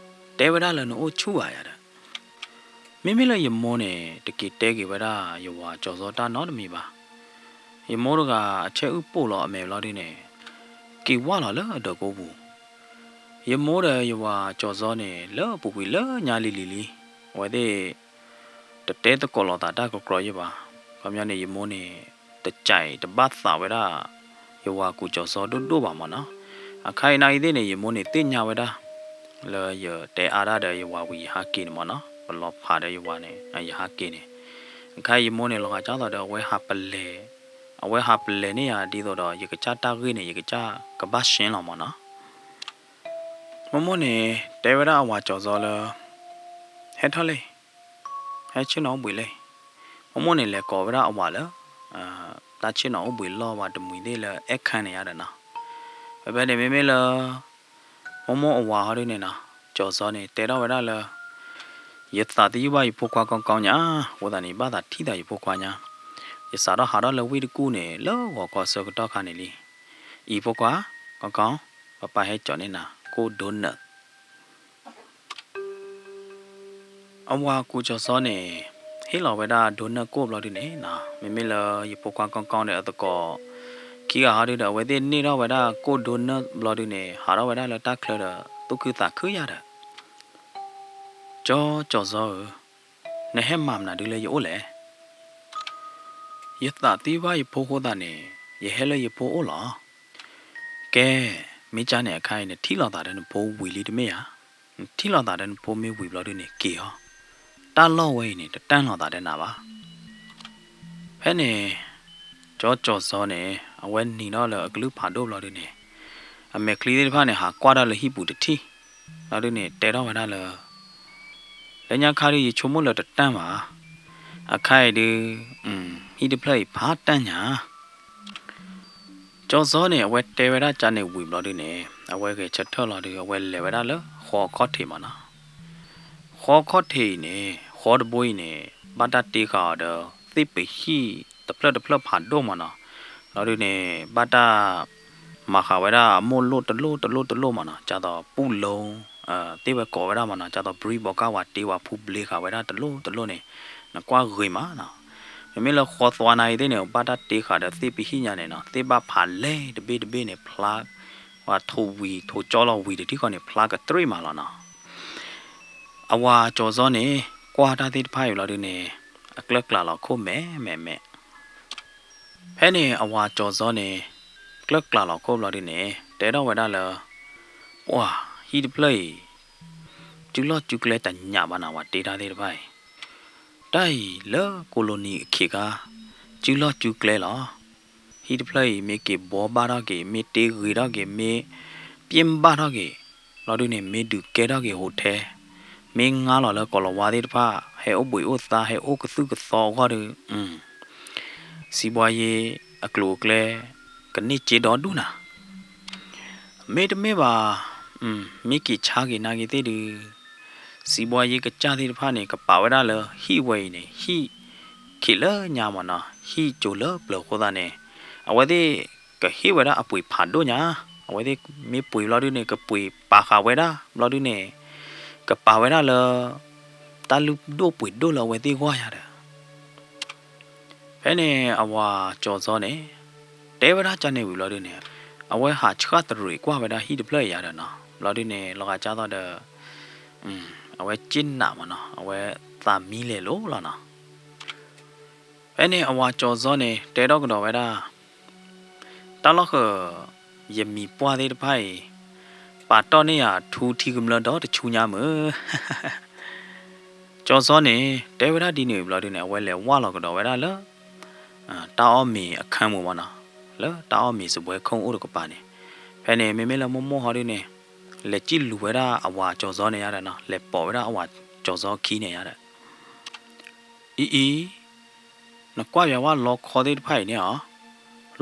တဲဝဲဒၣ်လၢနအိၣ်ဆူၣ်ဧါယၤဒီး မ့မ့ၢ်လၢယမိၢ်န့ၣ် တက့ၤတဲက့ၤဝဲဒၣ်ယဝၤကၠီၤစီတၢ်နီတမံၤဘၣ်. ယမိၢ်တဂၤအဆဲးအုၣ်ပိာ်လီၤအမဲာ်ဘျီဒုန့ၣ်, က့ၤဝၢ်လီၤလၢအဒၢးကိပူၤ. ယမိၢ်ဒီးယဝၤကၠီၤစီန့ၣ် လၢအပူၤကွံာ်လၢညါလံၤလံၤလံ, အဝဲသ့ၣ်တတဲသကိးလိာ်သးတၢ်ကကြီယဲၢ်ဘၣ်. ခီပညီန့ၣ် ယမိၢ်န့ၣ် တကးအံၤတဘၣ်သးဝဲဒၣ် ယဝၤကူၣ်ကၠီၤစီဒိၣ်ဒိၣ်ဘၣ်မ့ၢ်နီၤ. အခါအံၤနာ်အံၤသ့ၣ်န့ၣ် ယမိၢ်န့ၣ်သ့ၣ်ညါဝဲဒၣ် လၢယတဲအါဒၣ်ဒီးယဝၤဝံၤယဟးက့ၤန့ၣ်မ့ၢ်နီၤ, ပလီၤဖးဒီးယဝၤန့ၣ် ယဟးက့ၤန့ၣ်, အခါအံၤယမိၢ်န့ၣ် လီၤဂာ်ကၢ်သိးဒီးအဝဲဟးပလဲၤ, အဝဲဟးပလဲၤန့ၢ်ယၤဒ်သိးဒီး ယကစၢ်တၢ်ဂ့ၢ်န့ၣ် ယကစၢ်ကဘၣ်ရှင်းလီၤမ့ၢ်နီၤ. မိၢ်မိၢ်န့ၣ် တဲဝဲဒၣ်အဝၤကၠီၤစီလၢ ဟဲထီၣ်လံ, ဟဲဆ့ၣ်နီၤအိၣ်ဘှံးလံ. မိၢ်မိၢ်န့ၣ် လဲၤကိးဝဲဒၣ်အဝၤလၢ တၢ်ဆ့ၣ်နီၤအိၣ်ဘှံးလီၢ်ဝဲတမှံၤသ့ၣ်လၢ အဲၣ်ခၢၣ်န့ၣ်ယါဒီးနီၤ. ဖဲဖဲန့ၣ် မ့မ့ၢ်လၢ မိၢ်မိၢ်အဝၤဟီဒုန့ၣ်နီၤ, ကၠီၤစီန့ၣ် တဲထီၣ်ဝဲဒၣ်လၢ ယသးသယုၢ်ဘၣ်ယဖိခွါကီကီညါ, အဃိသတးန့ၣ် ဘၣ်သးထံၣ်သးယဖိခွါညါ, ယစးထီၣ်ဟးထီၣ်လၢဝ့ၢ်တကူၣ်န့ၣ် လၢဂီၤခီဆၢကတီၢ်ခါန့ၣ်လံ. အံၤဖိခွါ ကီကီ, ပပၢ်ဟဲကၠီၤန့ၢ်နၤ ကိၣ်ဒိနၢၣ် အဝၤကူၣ်ကၠီၤစီန့ၣ် ဟ့ၣ်လီၤဝဲဒၣ်ဒိနၢၣ်ကိၣ်ဘျီဒုန့ၣ်နီၤ, မ့မ့ၢ်လၢယဖိခွါကီကီဒီးအသကိး ခံဂၤဟီဒုဒီး အဝဲသ့ၣ်န့ၢ်ထီၣ်ဝဲဒၣ်ကိၣ်ဒိနၢၣ်ဘျီဒုန့ၣ် ဟးထီၣ်ဝဲဒၣ်လၢတၢ်ချၢဒီး သူၣ်ခုသးခုယါဒီး ကၠီၤကၠီၤစီဧၢ, နဟဲမၤမနုၤဒုလၢယအိၣ်လဲၣ်. ယသးသယုၢ်ဘၣ်ယဖိအဃိသတးန့ၣ် ယဟဲလၢယဖိအိၣ်လီၤ. ကဲ, မ့ၢ်ကၢ်န့ၣ်အခါအံၤ နထံၣ်လိာ်သးဒီးနဖိဝံၤလံတမ့ၢ်ဧါ. နထံၣ်လိာ်သးဒီးနဖိမ့ၢ်ဝံၤဘျီဒုန့ၣ် က့ၤအီၤ, တၢ်လီၢ်ဝဲအံၤန့ၣ် တတၢ်လိာ်သးဒီးနၤဘၣ်. ဖဲန့ၣ် ကၠီၤကၠီၤစီန့ၣ် အဝဲနံၤထီၣ်လၢအကလုၢ်ဖးဒိၣ်ဘျီဒုန့ၣ် အမဲာ်ချံသ့ၣ်တဖၣ်န့ၣ် ဟးကွၢ်တၢ်လၢဟံၣ်ပူၤတထံၣ်, ဘျီဒုန့ၣ် တဲထီၣ်ဝဲဒၣ်လၢ လၢညါခါဒု ယဆိကမိၣ်လၢတတၢ်ဘၣ်, အခါအံၤဒု ဟံၣ်တဖျၢၣ်အံၤဖးတၢ်ညါ ကၠီၤစီန့ၣ် အဝဲတဲဝဲဒၣ်ကၢ်န့ၣ်ဝံၤဘျီဒုန့ၣ် အဝဲဂဲၤဆၢထၢၣ်လီၤဒု အဝဲလဲၤဝဲဒၣ်လၢဃီအခီၣ်ထံးမ့ၢ်နီၤ. ဃီအခီၣ်ထံးအံၤန့ၣ် ဃီတဘိအံၤန့ၣ် ဘၣ်တၢ်တ့ဃာ်အီၤဒီး သ့ၣ်ပဟံၣ်တဖျၢၣ်တဖျၢၣ်ဖးဒိၣ်မ့ၢ်နီၤ. လီၤဒုန့ၣ် ဘၣ်တၢ် မၤဃာ်ဝဲဒၣ်အမိၢ်လိၣ်တလိၣ်တလိၣ်တလိၣ်မ့ၢ်နီၤ, ကၢ်သိးပူၣ်လိ သ့ၣ်ဝဲကိးဝဲဒၣ်မ့ၢ်နီၤ, ကၢ်သိး brick ဘီကၢ်ဝၤတ့ဝၤဖူဘျ့ဃာ်ဝဲဒၣ်တလိၣ်တလိၣ်န့ၣ် နကွၢ်ဂ့ၤမးနီၤ. မ့မ့ၢ်လၢဃီသွါနၤအံၤသ့ၣ်န့ၣ် ဘၣ်တၢ်တ့ဃာ်ဒီးသ့ၣ်ပဟံၣ်ညါန့ၣ်နီၤ, သ့ၣ်ဘၣ်ဖးလဲၢ်တဘ့ၣ်တဘ့ၣ်န့ၣ် ဖျါ ပှၤထိးဝံၤထိးကၠီလီၤဝံၤတထံၣ်ဃီန့ၣ် ဖျါကတြ့ၣ်မးလီၤနီၤ. အဝၤကၠီၤစီန့ၣ် ကွၢ်တၢ်သ့ၣ်တဖၣ်အံၤဘျီဒုန့ၣ် အကျၢၢ်ကျးလီၤခိၣ်မဲာ်မဲာ်မဲာ် ဖဲန့ၣ် အဝၤကၠီၤစီန့ၣ် ကျၢၢ်ကျးလီၤခိၣ်ဘျီဒုန့ၣ် တဲထီၣ်ဝဲဒၣ်လၢ ပှၤဟံၣ်တဖျၢၣ်အံၤ စုလီၢ်စုကျဲတညးဘၣ်နၤ ဝၤတ့တၢ်သ့ၣ်တဖၣ်အံၤ, တၢ်အံၤလၢကိးလိနံၤအခ့ခါ စုလီၢ်စုကျဲလီၤ. ဟံၣ်တဖျၢၣ်အံၤ မ့ၢ်က့ၤဘှီဘၣ်ထီၣ်က့ၤ မ့ၢ်တ့ဂ့ၤထီၣ်က့ၤ မ့ၢ်ပျ့ၢ်ဘၣ်ထီၣ်က့ၤ ဘျီဒုန့ၣ် မ့ၢ်ဒုးကဲထီၣ်က့ၤ hotel မ့ၢ်ငါလီၤလၢကိးလၤဝါသ့ၣ်တဖၣ် ဟဲအိၣ်ဘှံးအိၣ်သါ ဟဲအိၣ်ကသုၣ်ကသီအဂီၢ်ဒီး စံးဘှါယ့အကျိၤအကျဲ ကန့ၢ်စ့ဒီဒူၣ်နၤ မ့တမ့ၢ်ဘၣ် မ့ၢ်က့ၤဆါက့ၤနာ်က့ၤသ့ၣ်ဒုး စံးဘှါယ့ကစၢ်သ့ၣ်တဖၣ်န့ၣ် ကပာ်ဝဲဒၣ်လၢဟံၣ်ဝဲအံၤန့ၣ် ဟံၣ်ခံးလၢညါမ့ၢ်နီၤ ဟံၣ်ကၠိၤလၢပျၢၤအဃိသတးန့ၣ် အဝဲသ့ၣ်ကဟ့ၣ်ဝဲဒၣ်အပှ့ၤဖးဒိၣ်ညါ အဝဲသ့ၣ်မ့ၢ်ပှ့ၤဘျီဒုန့ၣ် ကပှ့ၤပာ်ဃာ်ဝဲဒၣ်ဘျီဒုန့ၣ် ကပာ်ဝဲဒၣ်လၢ တၢ်လုၢ်ဒိၣ်ပှ့ၤဒိၣ်လၢအဝဲသ့ၣ်ဂီၢ်ယၤဒီး ဖဲန့ၣ်အဝၤကၠီၤစီန့ၣ် တဲဝဲဒၣ်ကန့ၣ်ဝံၤဘျီဒုန့ၣ် အဝဲဟးဆှၣ်တရံးကွၢ်ဝဲဒၣ်ဟံၣ်တဖျၢၣ်အံၤယၤဒီးနီၤ ဘျီဒုန့ၣ် လီၤဂာ်ကၢ်သိးဒီး အဝဲစ့ၣ်နးမးနီၤ အဝဲသးမံလဲၤလိၤလီၤနီၤ. ဖဲန့ၣ်အဝၤကၠီၤစီန့ၣ် တဲထီၣ်ကဒီးဝဲဒၣ် တၢ်လီၢ်ဃၢၤ ယမံၤပှၢ်သ့ၣ်တဖၣ်အံၤ ပာ်တီၢ်န့ၢ်ယၤထူထံကမျၢဒီတဆူညါမုၢ် ကၠီၤစီန့ၣ် တဲဝဲဒၣ်ဒ်န့ၣ်ဘျီဒုန့ၣ် အဝဲလဲၤဝၢ်လီၤကဒီးဝဲဒၣ်လၢ တၢ်အီၣ်မ့ၤအခန်းမုၢ်မးနီၤ လၢတၢ်အီၣ်မ့ၤစားပွဲခုံအိၣ်တကပၤန့ၣ် ဖဲန့ၣ်မ့မ့ၢ်လၢမိၢ်မိၢ်ဟီဒုန့ၣ် လဲၤစံၣ်လူၤဝဲဒၣ်အဝၤကၠီၤစီန့ၣ်ယါဒီးနီၤ လဲၤပိာ်ဝဲဒၣ်အဝၤကၠီၤစီခံန့ၣ်ယါဒီး အံၤအံၤ နကွၢ်ပၠးဝဲလီခီသ့ၣ်တဖၣ်အံၤန့ၣ်ဧါ,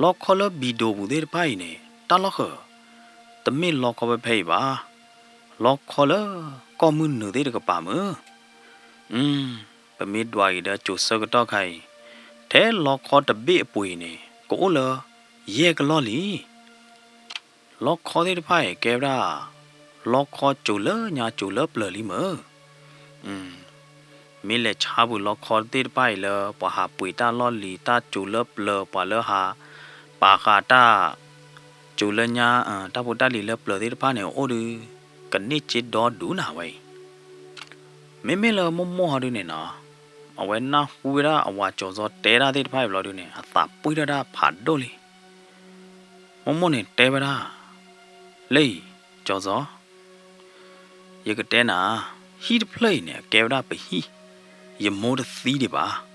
လီခီလၢဘံဒိပူၤသ့ၣ်တဖၣ်အံၤန့ၣ် တၢ်လီၢ်ဃၢၤ တမ့ၢ်လီခီဖဲဖဲအံၤဘၣ်. လီခီလၢကီၢ်မုၢ်နုာ်သ့ၣ်တကပၤမုၢ်. ပမ့ၢ်ဒွးအံၤဒီးကၠိၤဆၢကတီၢ်ခါအံၤ ထဲလီခီတဘ့ၣ်အပူၤအံၤန့ၣ် ကအိၣ်လၢယဲၢ်ကလီၢ်လံ. လီခီသ့ၣ်တဖၣ်အံၤကဲဝဲဒၣ် လီခီကၠိၤလၢညါကၠိၤလၢပျၢၤလံမုၢ်. မ့ၢ်လဲၤဆါပူၤလီခီသ့ၣ်တဖၣ်အံၤလၢ ပှၤဟးပှ့ၤတၢ်လီၢ်လံၤ တၢ်ကၠိၤလၢပျၢၤ ပှၤလၢဟးပာ်ဃာ်တၢ် ကၠိၤလၢညါ တၢ်ဖိတၢ်လံၤလၢပျၢၤသ့ၣ်တဖၣ်န့ၣ် အိၣ်ဒီး ကန့ၢ်စ့ဒီဒူၣ်နၤဝဲအံၤ. မ့မ့ၢ်လၢမိၢ်မိၢ်ဟီဒုန့ၣ်နီၤ အဝဲနၢ်ဟူဝဲဒၣ်အဝၤကၠီၤစီၤတဲဒၣ်သ့ၣ်တဖၣ်အံၤဘျီဒုန့ၣ် အသးပှံၢ်ထီၣ်ဒၣ်ဖးဒိၣ်လံ. မိၢ်မိၢ်န့ၣ်တဲဝဲဒၣ် လၢအံၤ ကၠီၤစီၤ ယကတဲနၤ, ဟံၣ်တဖျၢၣ်အံၤန့ၣ် အကဲဝဲဒၣ်ပဟံၣ်, ယမိၢ်တသံဒံးဘၣ်.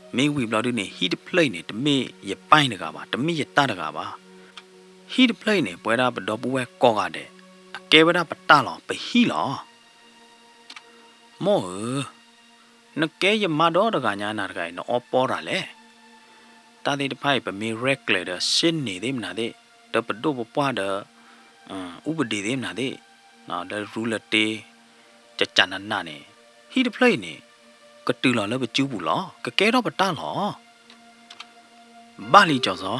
မ့ၢ်ဝံၤဘျီဒုန့ၣ် ဟံၣ်တဖျၢၣ်အံၤန့ၣ် တမ့ၢ်ယပၢ်တဂၤဘၣ်, တမ့ၢ်ယတၢ်တဂၤဘၣ်. ဟံၣ်တဖျၢၣ်အံၤန့ၣ် ပဝဲဒၣ်ပဒီပုၢ်ဝဲၢ်ကိးဂၤဒဲး အကဲဝဲဒၣ်ပတၢ်လီၤ, ပဟံၣ်လီၤ. မိၢ်ဧၢ, နကဲယမါဒီတဂၤညါနၤတဂၤအံၤ နအီပီတၢ်လဲၣ်. တၢ်သ့ၣ်တဖၣ်အံၤ ပမ့ၢ်ရဲၣ်ကျဲၤဒီး ရှ့ၣ်န့ၣ်သ့ၣ်မနုၤသ့ၣ်, ဒီးပဒိၣ်ပပှၢ်ဒီး ဥပဒေသ့ၣ်မနုၤသ့ၣ်, ဒီးရူလတ့ ကကနနန့ၣ်, ဟံၣ်တဖျၢၣ်အံၤန့ၣ် ကတုၤလီၤလၢပစုပူၤလီၤ, ကကဲထီၣ်ပတၢ်လီၤ. ဘၣ်လံကၠီၤစီၤ,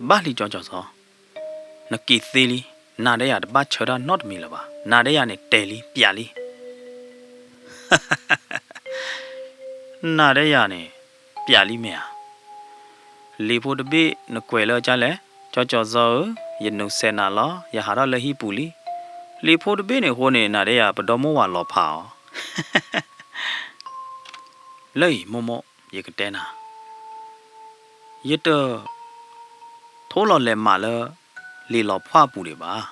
ဘၣ်လံကၠီၤကၠီၤစီၤ, နက့ၤသ့လံ, နၤဒီးယၤတဘၣ်ဆၢတၢ်နီတမံၤလၢၤဘၣ်, နၤဒီးယၤန့ၣ်တဲာ်လံ, ပျးလံ. နၤဒီးယၤန့ၣ် ပျးလံမ့ၢ်ဧါ. လံာ်ဖိတဘ့ၣ်နကွဲးလၢကလဲၣ်, ကၠီကၠီၤစီၤဧၢ, ယနုးစဲးနၤလီၤ, ယဟးထီၣ်လၢဟံၣ်ပူၤလံ. လံာ်ဖိတဘ့ၣ်န့ၣ်အဃိန့ၣ် နၤဒီးယၤပဒီမိၢ်ဝၤလီၤဖးအီၤ. လၢအံၤမိၢ်မိၢ် ယကတဲနၤ, ယတ ထိလီၤလဲၤမးလၢ လံာ်လီၤဖှၣ်အပူၤဒံးဘၣ်.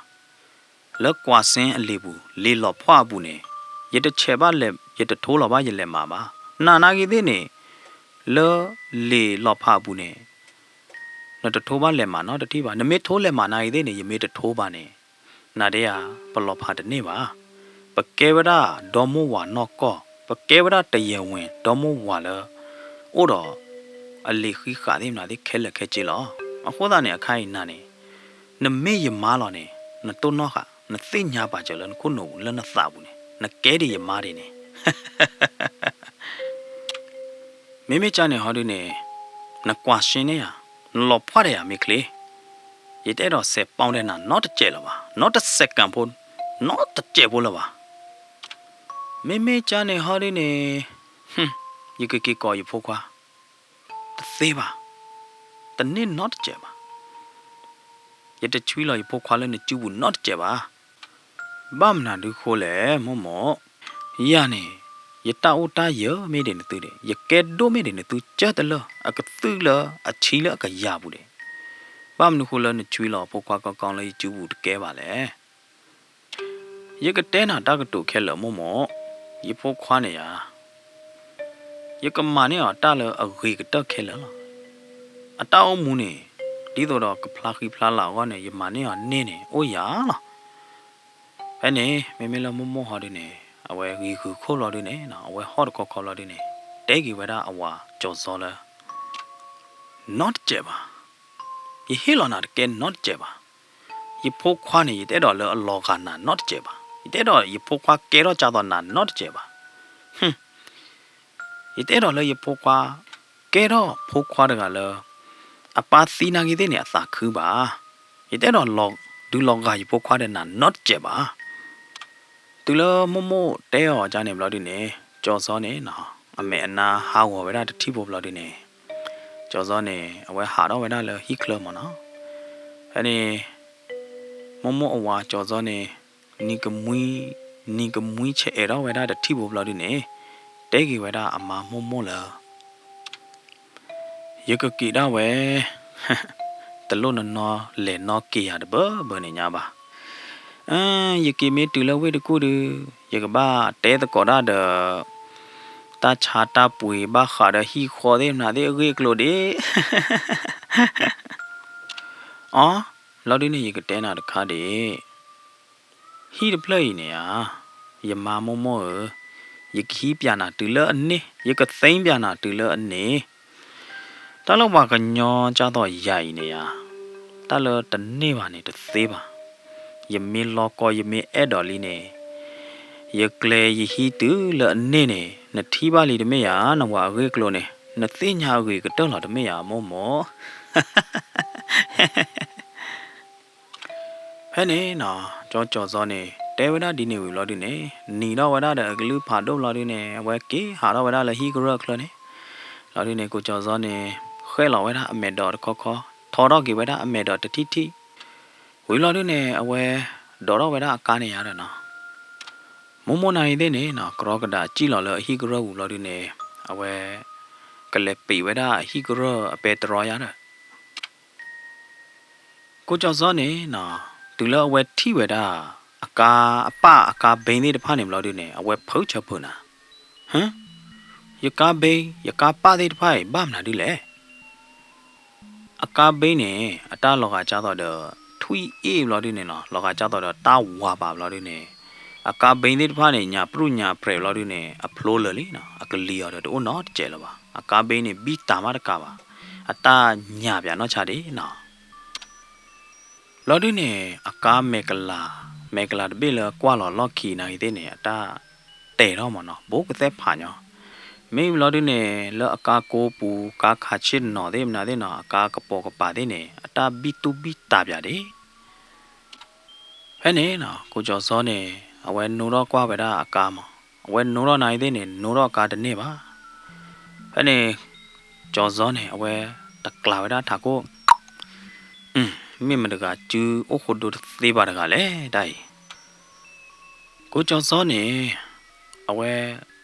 လၢကွၢ်စ့အလံာ်ပူၤ လံာ်လီၤဖှၣ်အပူၤန့ၣ် ယတဆဲးဘၣ်လဲၤ ယတထိလီၤဘၣ်ယလဲၤမးဘၣ်. နၤနာ်ဂ့ၤသ့ၣ်န့ၣ် လၢလံာ်လီၤဖှၣ်အပူၤန့ၣ် နတထိဘၣ်လဲၤမးနီတထံၣ်ဘၣ်. နမ့ၢ်ထိလဲၤမးနာ်ဂ့ၤသ့ၣ်န့ၣ် ယမ့ၢ်တထိဘၣ်န့ၣ် နၤဒီးယၤ ပလီၤဖးတန့ၢ်ဘၣ်. ပကဲဝဲဒၣ်ဒီမိၢ်ဝၤနီၢ်ကီၢ်, ပကဲဝဲဒၣ်တယဲၢ်ဝဲၢ်ဒီမိၢ်ဝၤလၢ အိၣ်ဒီး အလံာ်ဃံဃာ်သ့ၣ်မနုၤသ့ၣ်ခဲလၢာ်ခဲဆ့လီၤ. အဃိသတးန့ၣ် အခါအံၤနၤန့ၣ် နမ့ၢ်ယမါလီၤန့ၣ် နတိၢ်နီၣ်ဃာ် နသ့ၣ်ညါပာ်စၢၤလၢနခိၣ်နူာ်ပူၤလၢနသးပူၤန့ၣ် နကဲဒံးယမါဒံးန့ၣ် မ့မ့ၢ်ကၢ်န့ၣ်ဟီဒုန့ၣ် နကွၢ်ရှင်းန့ၢ်ယၤ, နလီၤဖှၣ်ဒီးယၤမ့ၢ်ချ့, ယတအဲၣ်ဒိးစဲးပီၣ်ဒဲးနၤ နီတစဲးလၢၤဘၣ်, နီတစဲးကၣ်ဖိ, နီတစဲးဖိလၢၤဘၣ်. မ့မ့ၢ်ကၢ်န့ၣ်ဟီဒုန့ၣ် ယကက့ၤကိးယဖိခွါ တသ့ဘၣ်, တန့ၢ်နီတစဲးဘၣ်. ယတဆွံလီၤယဖိခွါလၢနစုပူၤနီတစဲးဘၣ်. ဘၣ်မနုၤဒုဃိလဲၣ် မိၢ်မိၢ်, ယၤန့ၣ် ယတၢ်အိၣ်တၢ်ယၢၤမ့ၢ်ဒံးနသုဒံး, ယကဲဒိၣ်မ့ၢ်ဒံးနသု ကၢတလၢ အကသုၣ်လၢအဆံလၢအကယၤပူၤဒံး. ဘၣ်မနုၤဃိလၢနဆွံလီၤဖိခွါကီကီလၢယစုပူၤတကဲဘၣ်လဲၣ်. ယကတဲနၤတၢ်ကတိၤခဲလၢာ်မိၢ်မိၢ်, ယဖိခွါန့ၣ်ယၤ ယကမၤန့ၢ်အီၤတၢ်လၢအဂ့ၤကတၢၢ်ခဲလၢာ်လီၤ. အတၢ်အိၣ်မူန့ၣ် ဒ်သိးဒီးကဖျါဃံဖျါလၤအဂီၢ်န့ၣ် ယမၤန့ၢ်အီၤန့ၢ်န့ၣ် အိၣ်ယၤလီၤ. ဖဲန့ၣ် မ့မ့ၢ်လၢမိၢ်မိၢ်ဟီဒုန့ၣ် အဝဲဂံၤဂုၤခိၣ်လီၤဒုန့ၣ် အဝဲဟီၣ်တခီခီလီၤဒုန့ၣ် တဲက့ၤဝဲဒၣ်အဝၤကၠီၤစီၤလၢ နီတစဲးဘၣ်. ယဟ့ၣ်လီၤနၤတကဲနီတစဲးဘၣ်. ယဖိခွါန့ၣ် ယတအဲၣ်ဒိးလၢအလီၤဂာ်နၤနီတစဲးဘၣ်. ယတအဲၣ်ဒိးယဖိခွါကဲထီၣ်ကၢ်သိးနၤနီတစဲးဘၣ်. ယတအဲၣ်ဒိးလၢယဖိခွါ ကဲထီၣ်ဖိခွါတဂၤလၢ အပၢ်သံနာ်ဂ့ၤသ့ၣ်န့ၣ် အသးခုဘၣ်. ယတအဲၣ်ဒိးလီၤ ဒုးလီၤဂာ်ယဖိခွါဒီးနၤနီတစဲးဘၣ်. တုၤလၢမိၢ်မိၢ်တဲအီၤကၢ်န့ၣ်ဘျီဒုန့ၣ် ကၠီၤစီန့ၣ်နီၤ အမဲာ်အနါဟးဂီၤဝဲဒၣ်တထံၣ်ဖိဘျီဒုန့ၣ်, ကၠီၤစီန့ၣ် အဝဲဟးထီၣ်ဝဲဒၣ်လၢဟံၣ်ချၢမၢ်နီၤ. ဖဲန့ၣ် မိၢ်မိၢ်အဝၤကၠီၤစီန့ၣ် နံၤကမှံ နံၤကမှံဆဲးအဲးထီၣ်ဝဲဒၣ်တထံၣ်ဖိဘျီဒုန့ၣ် တဲက့ၤဝဲဒၣ်အမါမိၢ်မိၢ်လၢ ယကက့ၤဒၣ်ဝဲ တလိၣ်နနီလဲၤနီၣ်က့ၤယၤတဘၢဘၢန့ၣ်ညါဘၣ်. ယက့ၤမ့ၢ်တုၤလၢဝ့ၢ်တကူၣ်ဒု ယကဘၣ်တဲသကိးတၢ်ဒီး တၢ်ဆါတၢ်ပှ့ၤဘၣ်ဃးဒီးဟံၣ်ဃီသ့ၣ်မနုၤသ့ၣ်အဂ့ၢ်အကျိၤဒၣ်. အီ, ဘျီဒုန့ၣ် ယကတဲနၤတခါဒၣ်, ဟံၣ်တဖျၢၣ်အံၤန့ၣ်ဧါ, ယမါမိၢ်မိၢ်ဧၢ, ယကဟံးပၠးနၤတုၤလၢအန့ၢ်, ယကသ့ပၠးနၤတုၤလၢအန့ၢ်. တၢ်လၢပှၤကညီကၢ်သိးယၤအံၤန့ၣ်ဧါ, တၢ်လၢတန့ၢ်ဘၣ်န့ၣ်တသ့ဘၣ်. ယမ့ၢ်လီၤကီ ယမ့ၢ်အဲၣ်ဒိးလံန့ၣ်, ယကျဲယဟံးတုၤလၢအန့ၢ်န့ၣ် နထံၣ်ဘၣ်လံတမ့ၢ်ဧါ, နဝၤအဂ့ၢ်အကျိၤန့ၣ် နသ့ၣ်ညါအဂ့ၤကတၢၢ်လီၤတမ့ၢ်ဧါ မိၢ်မိၢ်. ဖဲန့ၣ်နီၤ ကၠီၤကၠီၤစီန့ၣ် တဲဝဲဒၣ်ဒ်န့ၣ်ဝံၤဘျီဒုန့ၣ် နံၤထီၣ်ဝဲဒၣ်ဒီးအကလုၢ်ဖးဒိၣ်ဘျီဒုန့ၣ် အဝဲက့ၤဟးထီၣ်ဝဲဒၣ်လၢဟံၣ်ကရၢၢ်ချၢန့ၣ်, ဘျီဒုန့ၣ် ကိကၠီၤစီန့ၣ် ဃဲၣ်လီၤဝဲဒၣ်အမဲာ်ဒိးတခီခီ, ထီထီၣ်က့ၤဝဲဒၣ်အမဲာ်ဒိးတထံၣ်ထံၣ်, ဝံၤဘျီဒုန့ၣ် အဝဲဒိးထီၣ်ဝဲဒၣ်အကါန့ၣ်ယါဒီးနီၤ မိၢ်မိၢ်နၤအံၤသ့ၣ်န့ၣ်နီၤ ကရီကဒးစံၣ်လီၤလၢအဟံၣ်ကရၢၢ်ပူၤဘျီဒုန့ၣ် အဝဲ ကလဲၤပံးဝဲဒၣ်အဟံၣ်ကရၢၢ်အပဲတြီယါဒီး ကိကၠီၤစီန့ၣ်နီၤ တုၤလၢအဝဲထံၣ်ဝဲဒၣ် အကါအပၣ်အကါဘ့သ့ၣ်တဖၣ်န့ၣ်ဘျီဒုန့ၣ် အဝဲဖုးဆၢဖုးနၤ, ဟၢ, ယကါဘ့ ယကါပၣ်သ့ၣ်တဖၣ်အံၤ ဘၣ်မနုၤဒ်လဲၣ် အကါဘ့န့ၣ် အတၢ်လီၤဂာ်ကၢ်သိးဒီး ထွံၣ်အ့ၣ်ဘျီဒုန့ၣ်နီၤ လီၤဂာ်ကၢ်သိးဒီးတၢ်ဝၤပာ်ဘျီဒုန့ၣ် အကါဘ့သ့ၣ်တဖၣ်န့ၣ် ညၣ်ပြူၣ်ညၣ်ပြဲးဘျီဒုန့ၣ် အဖျိလၢာ်လံနီၤ အကလံၤအီၤဒီးတအိၣ်နီတစဲးလၢၤဘၣ်. အကါဘ့န့ၣ် ဘံၣ်တၢ်မးတကးဘၣ် အတၢ်ညၣ်ပၠးနီၢ်ဆါဒၣ်နီၤ ဘျီဒုန့ၣ် အကါမဲာ်ကလၤ မဲာ်ကလၤတဘ့ၣ်လၢကွၢ်လီၤလီၢ်ခံနၤအံၤသ့ၣ်န့ၣ် အတၢ်တဲာ်ထီၣ်မၢ်နီၤ ဘိကသဲၣ်ဖးညီ, မ့ၢ်ဘျီဒုန့ၣ် လၢအကါကိးပူၤ ကါခးဆ့ၣ်နီၤသ့ၣ်မနုၤသ့ၣ်နီၤ အကါကပိာ်ကပၤသ့ၣ်န့ၣ် အတၢ်ဘံၣ်တူၢ်ဘံၣ်တၢ်ပၠးဒၣ် ဖဲန့ၣ်နီၤ ကိကၠီၤစီန့ၣ် အဝဲနိထီၣ်ကွၢ်ဝဲဒၣ်အကါမး, အဝဲနိထီၣ်နၤအံၤသ့ၣ်န့ၣ် နိထီၣ်အကါတန့ၢ်ဘၣ်. ဖဲန့ၣ် ကၠီၤစီန့ၣ် အဝဲတကျးဝဲဒၣ်ထးခိၣ်, မ့ၢ်မတဂၤစုအိၣ်ဃိဒိတသ့ဘၣ်တဂၤလဲၣ်တၢ်အံၤ ကိကၠီၤစီန့ၣ် အဝဲ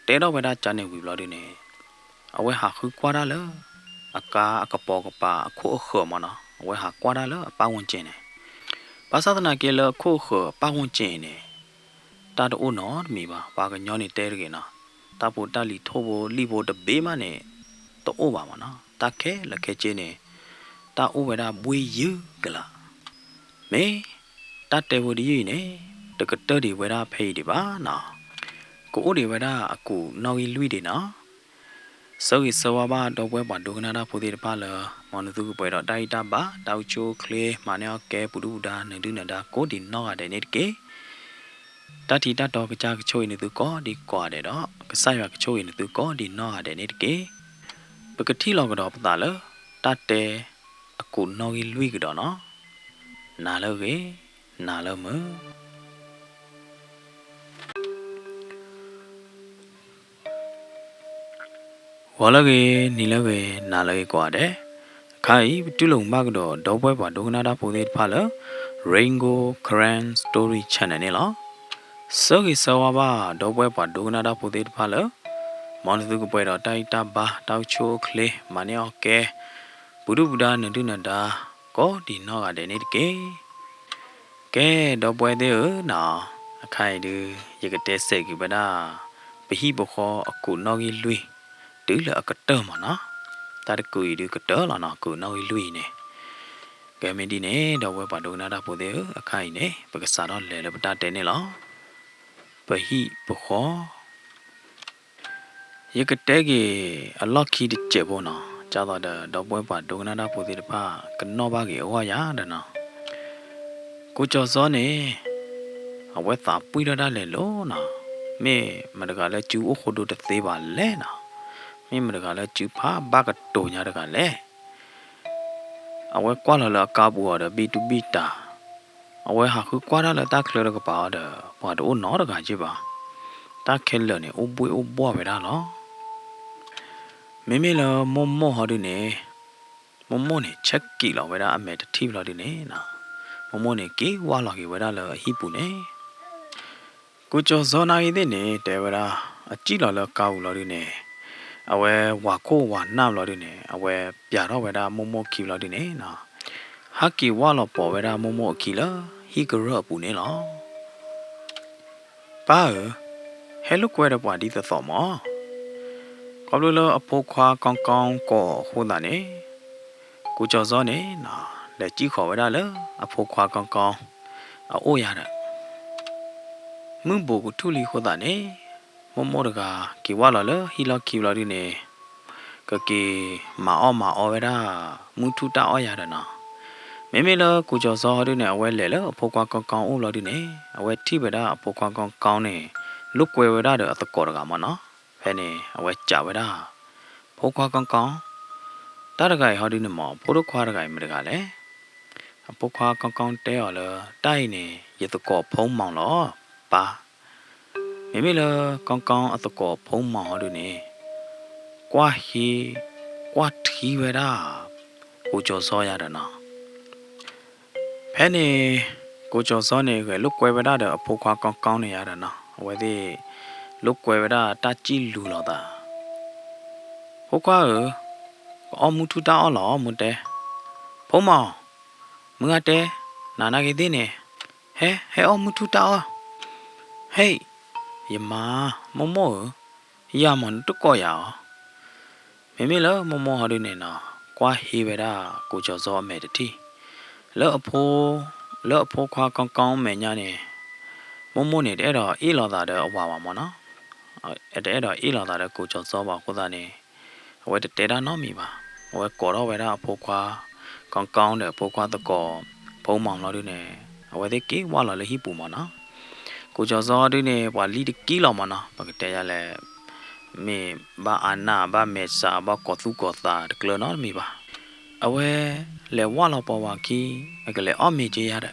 တဲထီၣ်ဝဲဒၣ်ကန့ၣ်ဝံၤဘျီဒုန့ၣ် အဝဲဟးဃုကွၢ်တၢ်လၢ အကါအကပိာ်ကပၤအခိၣ်အဃၢၤမၢ်နီၤ အဝဲဟးကွၢ်တၢ်လၢအပၣ်ဝူၣ်ကၠ့ၣ်န့ၣ်, ဘၣ်ဆၣ်သနာ်က့လၢအခိၣ်အဃၢၤအပၣ်ဝူၣ်ကၠ့ၣ်အံၤန့ၣ် တၢ်တအိၣ်နီတမံၤဘၣ်. ပှၤကညီန့ၣ်တဲတဂ့ၤနီၤ တၢ်ဖိတၢ်လံၤထိၣ်ဖိလံၣ်ဖိတဘ့ၣ်မးန့ၣ် တအိၣ်ဘၣ်မၢ်နီၤ တၢ်ခဲလၢာ်ခဲဆ့န့ၣ် တၢ်အိၣ်ဝဲဒၣ်ဘှ့ၣ်ယုၢ်ကလာ် မ့ၢ်တၢ်တဲဖိတယုၢ်အံၤန့ၣ် တကတၢၢ်ဒံးဝဲဒၣ်ဖဲအံၤဒံးဘၣ်နီၤ, ကအိၣ်ဒံးဝဲဒၣ်အကူာ်နီၣ်ဂံၢ်လွံၢ်ဒံးနီၤ. ဆၢဂ့ၤဆၢဝါဘၣ်ဒီပုၢ်ဝဲၢ်ပှၤဒိကနၣ်တၢ်ဖိသ့ၣ်တဖၣ်လၢ မ်နသုကပှဲၤဒီးတၢ်ဂံၢ်တၢ်ဘါ တၢ်အိၣ်ဆူၣ်အိၣ်ချ့ မၤန့ၢ်အီၣ်ကဲ ပူၤဒုၣ်ပူၤဒါ နုာ်ဒုၣ်နုာ်ဒါ ကိးဒံးနီၢ်ဂၤဒဲးန့ၣ်တက့ၢ်. တၢ်ထံတၢ်တီကစၢ်ကဆိၣ်ဂ့ၤနသုကိးဒံးကိးဂၤဒဲးဒီး ကစၢ်ယွၤကဆိၣ်ဂ့ၤနသုကိးဒံးနီၢ်ဂၤဒဲးန့ၣ်တက့ၢ်. ပကထံၣ်လီၤကဒီးပသးလၢ တၢ်တဲအကူာ်နီၣ်ဂံၢ်လွံၢ်ကဒီးနီၤ. နၤလၢအဂ့ၤ, နၤလၢမုာ်. ဂီၤလၢအဂ့ၤ, နံၤလၢအဂ့ၤ, နၤလၢအဂ့ၤကိးဂၤဒဲး, အခါအံၤ ပတူၢ်လိာ်မုာ်ဘၣ်ကဒီး ဒီပုၢ်ဝဲၢ်ပှၤဒိကနၣ်တၢ်ဖိသ့ၣ်တဖၣ်လၢ Rain Gold Karen Story Channel န့ၣ်လီၤ. ဆၢဂ့ၤဆၢဝါဘၣ် ဒီပုၢ်ဝဲၢ်ပှၤဒိကနၣ်တၢ်ဖိသ့ၣ်တဖၣ်လၢ မ်နသုကပှဲၤဒီးတၢ်ဂံၢ်တၢ်ဘါ တၢ်အိၣ်ဆူၣ်အိၣ်ချ့ မၤန့ၢ်အီၣ်ကဲ ပူၤဒုၣ်ပူၤဒါ နုာ်ဒုၣ်နုာ်ဒါ ကိးဒံးနီၢ်ဂၤဒဲးန့ၣ်တက့ၢ်. ကဲ ဒီပုၢ်ဝဲၢ်သ့ၣ်ဧၢနီၤ, အခါအံၤဒုး ယကတဲစဲးကွံာ်ဝဲဒၣ် ပဟံၣ်ပဃီအကူာ်နီၣ်ဂံၢ်လွံၢ် တုၤလၢအကတၢၢ်မးနီၤ. တၢ်တကူာ်အံၤဒုးကတၢၢ်လီၤနီၤ, ကူာ်နီၣ်ဂံၢ်လွံၢ်အံၤန့ၣ်. ကဲမ့ၢ်ဒ်န့ၣ် ဒီပုၢ်ဝဲၢ်ပှၤဒိကနၣ်တၢ်ဖိသ့ၣ်ဧၢ, အခါအံၤန့ၣ် ပကစးထီၣ်လဲၤလၢပတၢ်တဲန့ၣ်လီၤ. ပဟံၣ်ပဃီ ယကတဲက့ၤအလီၢ်ခံတစဲးဖိနီၤ, ဒ်သိးဒီး ဒီပုၢ်ဝဲၢ်ပှၤဒိကနၣ်တၢ်ဖိသ့ၣ်တဖၣ် ကနီၣ်ဘၣ်က့ၤအဂီၢ်ယၤဒီးနီၤ. ကိးကၠီၤစီန့ၣ် အဝဲသးပှံၢ်ထီၣ်ဒၣ်လဲာ်လီၤနီၤ. မ့ၢ်မတဂၤလၢစုအိၣ်ဃိဒိတသ့ဘၣ်လဲၣ်နီၤ. မ့ၢ်မတဂၤလၢစုဖးဘၣ်ကတိၤညါတဂၤလဲၣ်. အဝဲကွၢ်လီၤလၢအကါပူၤအီၤဒီးဘံၣ်တူၢ်ဘံၣ်တၢ်, အဝဲဟးဃုကွၢ်တၢ်လၢတၢ်ချၢတကပၤအီၤဒီး ပှၤတအိၣ်နီတဂၤက့ဘၣ်. တၢ်ခဲလၢာ်န့ၣ် အိၣ်ဘှ့ၣ်အိၣ်ဘှီၣ်ဝဲဒၣ်လီၤ. မ့မ့ၢ်လၢမိၢ်မိၢ်ဟီဒုန့ၣ်, မိၢ်မိၢ်န့ၣ် ဆဲးက့ၤလီၤဝဲဒၣ်အမဲာ်တထံၣ်ဘျီဒုန့ၣ်, မိၢ်မိၢ်န့ၣ် က့ၤဝၢ်လီၤက့ၤဝဲဒၣ်လၢအဟံၣ်ပူၤန့ၣ်, ကူကၠီၤစီနာ်ဂ့ၤသ့ၣ်န့ၣ် တဲဝဲဒၣ်, အစံၣ်လီၤလၢကါပူၤလီၤဒုန့ၣ်, အဝဲဝၤခိၣ်ဝၤနၢ်ဘျီဒုန့ၣ် အဝဲပျးထီၣ်ဝဲဒၣ်မိၢ်မိၢ်ခံဘျီဒုန့ၣ်, ဟးက့ၤဝၢ်လီၤပိာ်ဝဲဒၣ်မိၢ်မိၢ်အခံလၢဟံၣ်ကရၢၢ်အပူၤန့ၣ်လီၤ. ပၢ်ဧၢ, ဟဲလိာ်ကွဲဒီးပှၤဒ်သိးသိးမၢ်, ခီဖျိလၢအဖိခွါကီကီကိးအဃိသတးန့ၣ်, ကူကၠီၤစီန့ၣ် လဲၤစံၣ်ဃီၤဝဲဒၣ်လၢအဖိခွါကီကီအအိၣ်ယၤဒီး မုၢ်ဘူးကထူၣ်လံအဃိသတးန့ၣ်, မိၢ်မိၢ်တဂၤက့ၤဝၢ်လီၤလၢဟံၣ်လီၢ်ခံဘျီဒုန့ၣ်, ကက့ၤမၤအီၣ်မၤအီဝဲဒၣ်မုၢ်ထူၣ်တၢ်အီၣ်ယၤဒီးနီၤ. မ့မ့ၢ်လၢကူကၠီၤစီဟီဒုန့ၣ် အဝဲလဲၤလၢအဖိခွါကီကီအိၣ်ဘျီဒုန့ၣ် အဝဲထံၣ်ဝဲဒၣ်အဖိခွါကီကီန့ၣ် လိာ်ကွဲဝဲဒၣ်ဒီးအသကိးတဂၤမၢ်နီၤ. ဖဲန့ၣ် အဝဲစံးဝဲဒၣ်, ဖိခွါကီကီ, တၢ်တဂၤအံၤဟီဒုန့ၣ်မၢ် ဖိဒိၣ်ခွါတဂၤအံၤမတၤတဂၤလဲၣ်. အဖိခွါကီကီတဲအီၤလၢ တၢ်အံၤန့ၣ် ယသကိးဖိမီၤလီၤ, ပၢ်. မ့မ့ၢ်လၢကီကီအသကိးဖိမီၤဟီဒုန့ၣ် ကွၢ်ဟ့, ကွၢ်ထံဝဲဒၣ် ကူကၠီၤစီယၤဒီးနီၤ. ဖဲန့ၣ် ကူကၠီၤစီန့ၣ် ဂဲၤလိာ်ကွဲဝဲဒၣ်ဒီးအဖိခွါကီကီန့ၣ်ယၤဒီးနီၤ. အဝဲသ့ၣ်လိာ်ကွဲဝဲဒၣ်တၢ်စံၣ်လူၤလိာ်သး, ဖိခွါဧၢ, ကအီၣ်မုၢ်ထူၣ်တၢ်အီၣ်လီၤ မိၢ်တဲ. ဖိမီၤ, မုၢ်ဂၤတဲ, နၤနာ်က့ၤသ့ၣ်န့ၣ်, ဟဲ, ဟဲအီၣ်မုၢ်ထူၣ်တၢ်အီၣ်. ဟဲ, ယမါ, မိၢ်မိၢ်ဧၢ, ယၤမၢ်နတကိးယၤအီၤ. မ့မ့ၢ်လၢမိၢ်မိၢ်ဟီဒုန့ၣ်နီၤ ကွၢ်ဟ့ဝဲဒၣ်ကူကၠီၤစီအမဲာ်တထံၣ်, လၢအဖိ, လၢအဖိခွါကီကီအမဲာ်ညါန့ၣ်, မိၢ်မိၢ်န့ၣ်တအဲၣ်ဒိးအ့ၣ်လိာ်သးဒီးအဝၤဘၣ်မၢ်နီၤ. တအဲၣ်ဒိးအ့ၣ်လိာ်သးဒီးကူကၠီၤစီဘၣ်အဃိသတးန့ၣ်, အဝဲတတဲတၢ်နီတမံၤဘၣ်. အဝဲကိးထီၣ်ဝဲဒၣ်အဖိခွါကီကီဖိမီၤဘျီဒုန့ၣ် အဝဲသ့ၣ်က့ၤဝၢ်လီၤလၢဟံၣ်ပူၤမၢ်နီၤ. ကူကၠီၤစီဒုန့ၣ် ပှၤလံတကံလီၤမၢ်နီၤ, ပကတဲယၤလဲၣ်, မ့ၢ်ဘၣ်အါနၢ် ဘၣ်မဲာ်ဆှး ဘၣ်ကီၤသူၣ်ကီၤသးတကျၢၤနီတမံၤဘၣ်. အဝဲလဲၤဝၢ်လီၤပိာ်ဝၤခံ, အကလဲၤအီၣ်မ့ၤက့ၤယၤ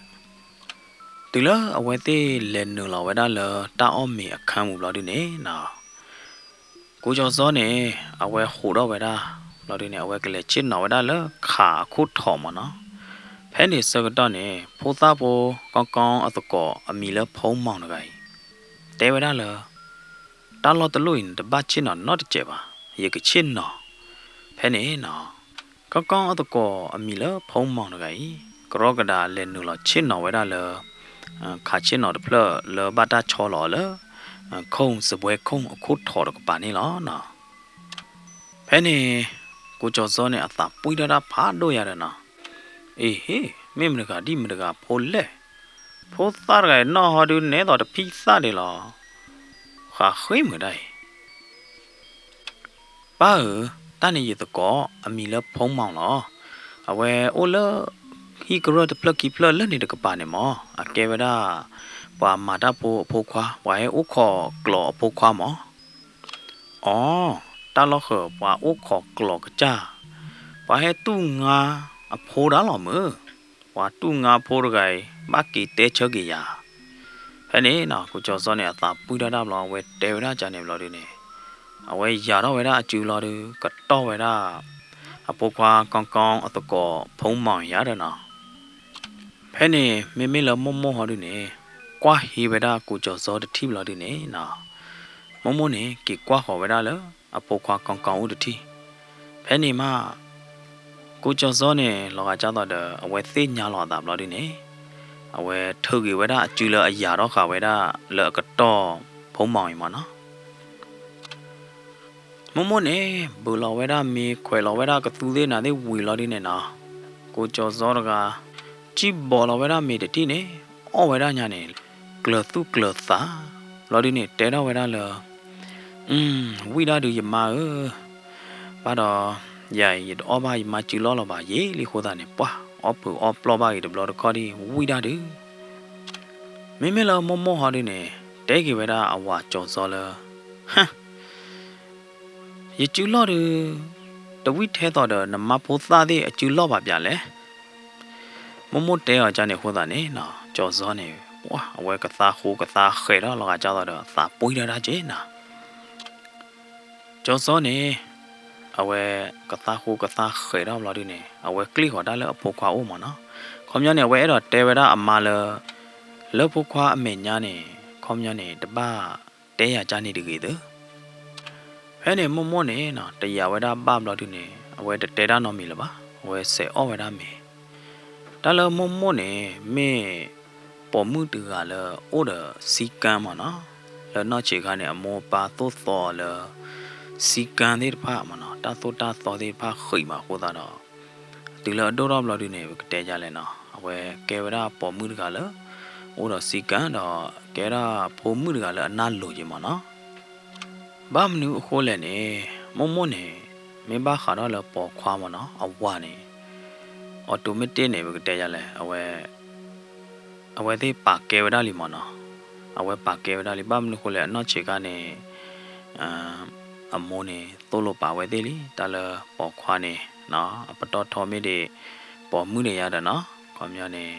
ဒီး တုၤလၢအဝဲသ့ၣ်လဲၤနုာ်လီၤဝဲဒၣ်လၢတၢ်အီၣ်မ့ၤအခန်းပူၤဘျီဒုန့ၣ်နီၤ, ကူကၠီၤစီန့ၣ် အဝဲဟးထီၣ်ဝဲဒၣ်, ဘျီဒုန့ၣ် အဝဲကလဲၤဆ့ၣ်နီၤဝဲဒၣ်လၢခးအခိၣ်ထိးမၢ်နီၤ. ဖဲန့ၣ်ဆၢကတီၢ်န့ၣ် ဖိသၣ်ဖိကီကီအသကိးအမံၤလၢဖိမီၤတဂၤအံၤ တဲဝဲဒၣ်လၢ တၢ်လီၢ်တလီၢ်အံၤန့ၣ် တဘၣ်ဆ့ၣ်နီၤနီတစဲးဘၣ်, ယကဆ့ၣ်နီၤ. ဖဲန့ၣ်နီၤ, ကီကီအသကိးအမံၤလၢဖိမီၤတဂၤအံၤ ကရီကဒးလဲၤနုာ်လီၤဆ့ၣ်နီၤဝဲဒၣ်လၢ ခးဆ့ၣ်နီၤတဖျၢၣ်လၢဘၣ်တၢ်ဆီလီၤအီၤလၢ ခိၣ်စပွဲခိၣ်အခိၣ်ထိးတကပၤန့ၣ်လီၤနီၤ. ဖဲန့ၣ် ကူကၠီၤစီန့ၣ် အသးပှံၢ်ထီၣ်တၢ်ဖးဒိၣ်ယၤဒီးနီၤ, အ့ဟ့, မ့ၢ်မတၤတဂၤဒ်မတၤတဂၤဖိလဲၣ်. ဖိသၣ်တဂၤအံၤနီၢ်ဟီဒုနဲသိးတဖံးသၣ်ဒံးလီၤ. ဃးဃ့မုာ်ဒၣ်အံၤ ပၢ်ဧၢ, တၢ်န့ၣ်ယသကိးအမံၤလၢဖိမီၤလီၤ. အဝဲအိၣ်လၢဟံၣ်ကရၢၢ်တဖျၢၣ်ခံဖျၢၣ်လၢန့ၣ်တကပၤန့ၣ်မၢ်, အကဲဝဲဒၣ်ပှၤမၤတၢ်ဖိအဖိခွါ, ပှၤဟဲအိၣ်ခိးကျိာ်အဖိခွါမၢ်. အိ, တၢ်လီၢ်ဃၢၤပှၤအိၣ်ခိးကျိာ်ကစၢ်, ပှၤဟဲတူၢ်ငါအဖိဒၣ်လီၤမုၢ်, ပှၤတူၢ်ငါဖိတဂၤအံၤ ဘၣ်က့ၤတဲဆၢက့ၤယၤ. ဖဲန့ၣ်နီၤ ကူကၠီၤစီန့ၣ် အသးပှံၢ်ထီၣ်တၢ်ဘျီ အဝဲတဲဝဲဒၣ်ကန့ၣ်ဘျီဒုန့ၣ်, အဝဲယၤထီၣ်ဝဲဒၣ်အစုလီၤဒု ကတီၢ်ဝဲဒၣ် အဖိခွါကီကီအသကိးဖိမီၤယၤဒီးနီၤ. ဖဲန့ၣ် မ့မ့ၢ်လၢမိၢ်မိၢ်ဟီဒုန့ၣ် ကွၢ်ဟ့ဝဲဒၣ်ကူကၠီၤစီတထံၣ်ဘျီဒုန့ၣ်နီၤ, မိၢ်မိၢ်န့ၣ် က့ၤကွၢ်ဃီၤဝဲဒၣ်လၢအဖိခွါကီကီအိၣ်တထံၣ်. ဖဲန့ၣ်မး ကူကၠီၤစီန့ၣ် လီၤဂာ်ကၢ်သိးဒီး အဝဲသ့ၣ်ညါလီၤအသးဘျီဒုန့ၣ်, အဝဲထုးက့ၤဝဲဒၣ်အစုလၢအယၤထီၣ်ဃာ်ဝဲဒၣ်လၢအကတီၢ်ဖိမီၤအံၤမၢ်နီၤ. မိၢ်မိၢ်န့ၣ် ဘုးလီၤဝဲဒၣ်မ့ၤ ခွဲးလီၤဝဲဒၣ်ကသူသ့ၣ်နၤသ့ၣ်ဝံၤလီၤဒုန့ၣ်နီၤ, ကူကၠီၤစီတဂၤ စံၣ်ဘီးလီၤဝဲဒၣ်မ့ၤတထံၣ်န့ၣ် အီၣ်ဝဲဒၣ်ညါန့ၣ် ကျၢၤသူၣ်ကျၢၤသး လီၤဒုန့ၣ် တဲထီၣ်ဝဲဒၣ်လၢ ဝံၣ်ဒၣ်ဒုးယမါဧၢ, ဘၣ်ဒီး ယၤအံၤ ယတအီၣ်ဘၣ်ယမါစုလီၢ်လီၤဘၣ် ယံာ်လံအဃိသတးန့ၣ် ပှၢ်အီၣ်ပူၤအီၣ်ပျီၢ်ဘၣ်ဂ့ၤတဘျီတခီၣ်ဒံး ဝံၣ်ဒၣ်ဒုး. မ့မ့ၢ်လၢမိၢ်မိၢ်ဟီဒုန့ၣ် တဲက့ၤဝဲဒၣ်အဝၤကၠီၤစီလၢ ယစုလီၢ်ဒုး တဝံၣ်ထဲသိးဒီးနမါဖိသၣ်သ့ၣ်အစုလီၢ်ဘၣ်ပၠးလဲၣ်. မိၢ်မိၢ်တဲအီၤကန့ၣ်အဃိသတးန့ၣ် ကၠီၤစီန့ၣ် အဝဲကသါဃိကသါဃဲးထီၣ်လီၤဂာ်ကၢ်သိးဒီး သးပှံၢ်ထီၣ်တၢ်က့ၤနၤ ကၠီစီန့ၣ် အဝဲကသါဃိကသါဃဲးထီၣ်ဘျီဒုန့ၣ် အဝဲကျ့ၣ်ဃီၤတၢ်လၢအဖိခွါအိၣ်မၢ်နီၤ. ခီပညီန့ၣ် အဝဲအဲၣ်ဒိးတဲဝဲဒၣ်အမါလၢ လၢဖိခွါအမဲာ်ညါန့ၣ် ခီပညီန့ၣ် တဘၣ်တဲယၤကၢ်န့ၣ်တဂ့ၤသၢ ဖဲန့ၣ်မိၢ်မိၢ်န့ၣ်နီၤ တယာ်ဝဲဒၣ်ဘၣ်ဘျီဒုန့ၣ် အဝဲတတဲတၢ်နီတမံၤလၢၤဘၣ်, အဝဲစဲးအီၣ်ဝဲဒၣ်မ့ၤ. တၢ်လၢမိၢ်မိၢ်န့ၣ် မ့ၢ်ပိာ်မုၣ်တဂၤလၢအိၣ်ဒီးစည်းကမ်းမၢ်နီၤ. လၢနီၢ်ဆံးခါန့ၣ် အမိၢ်အပၢ်သိၣ်သီအီၤလၢ စည်းကမ်းသ့ၣ်တဖၣ်မၢ်နီၤ, တၢ်သိၣ်တၢ်သီသ့ၣ်တဖၣ်ဃံးမးအဃိသတးဒီး တုၤလၢအဒိၣ်ထီၣ်ဘျီဒုန့ၣ် ပကတဲဒ်လဲၣ်နီၤ, အဝဲကဲဝဲဒၣ်ပိာ်မုၣ်တဂၤလၢ အိၣ်ဒီးစည်းကမ်းဒီး ကဲဒၣ်ဖိမုၣ်တဂၤလၢအနၢ်လိၤက့ၤမၢ်နီၤ. ဘၣ်မနုၤအဃိလဲၣ်န့ၣ် မိၢ်မိၢ်န့ၣ် မ့ၢ်ဘၣ်ဃးဒီးလၢပိာ်ခွါမၢ်နီၤ အဝၤန့ၣ် automatic န့ၣ် ပကတဲဒ်လဲၣ် အဝဲ အဝဲသ့ၣ်ပာ်ကဲဝဲဒၣ်လံမၢ်နီၤ. အဝဲပာ်ကဲဝဲဒၣ်လံ ဘၣ်မနုၤအဃိလဲၣ် အနီၢ်ဆံးခါန့ၣ် အမိၢ်န့ၣ် သိၣ်လိပာ်ဝဲသ့ၣ်လံ တၢ်လၢပိာ်ခွါန့ၣ် အပတီၢ်ထီမ့ၢ်ဒံး ပိာ်မုၣ်ဒံးယါဒီးနီၤ ခီပညီန့ၣ်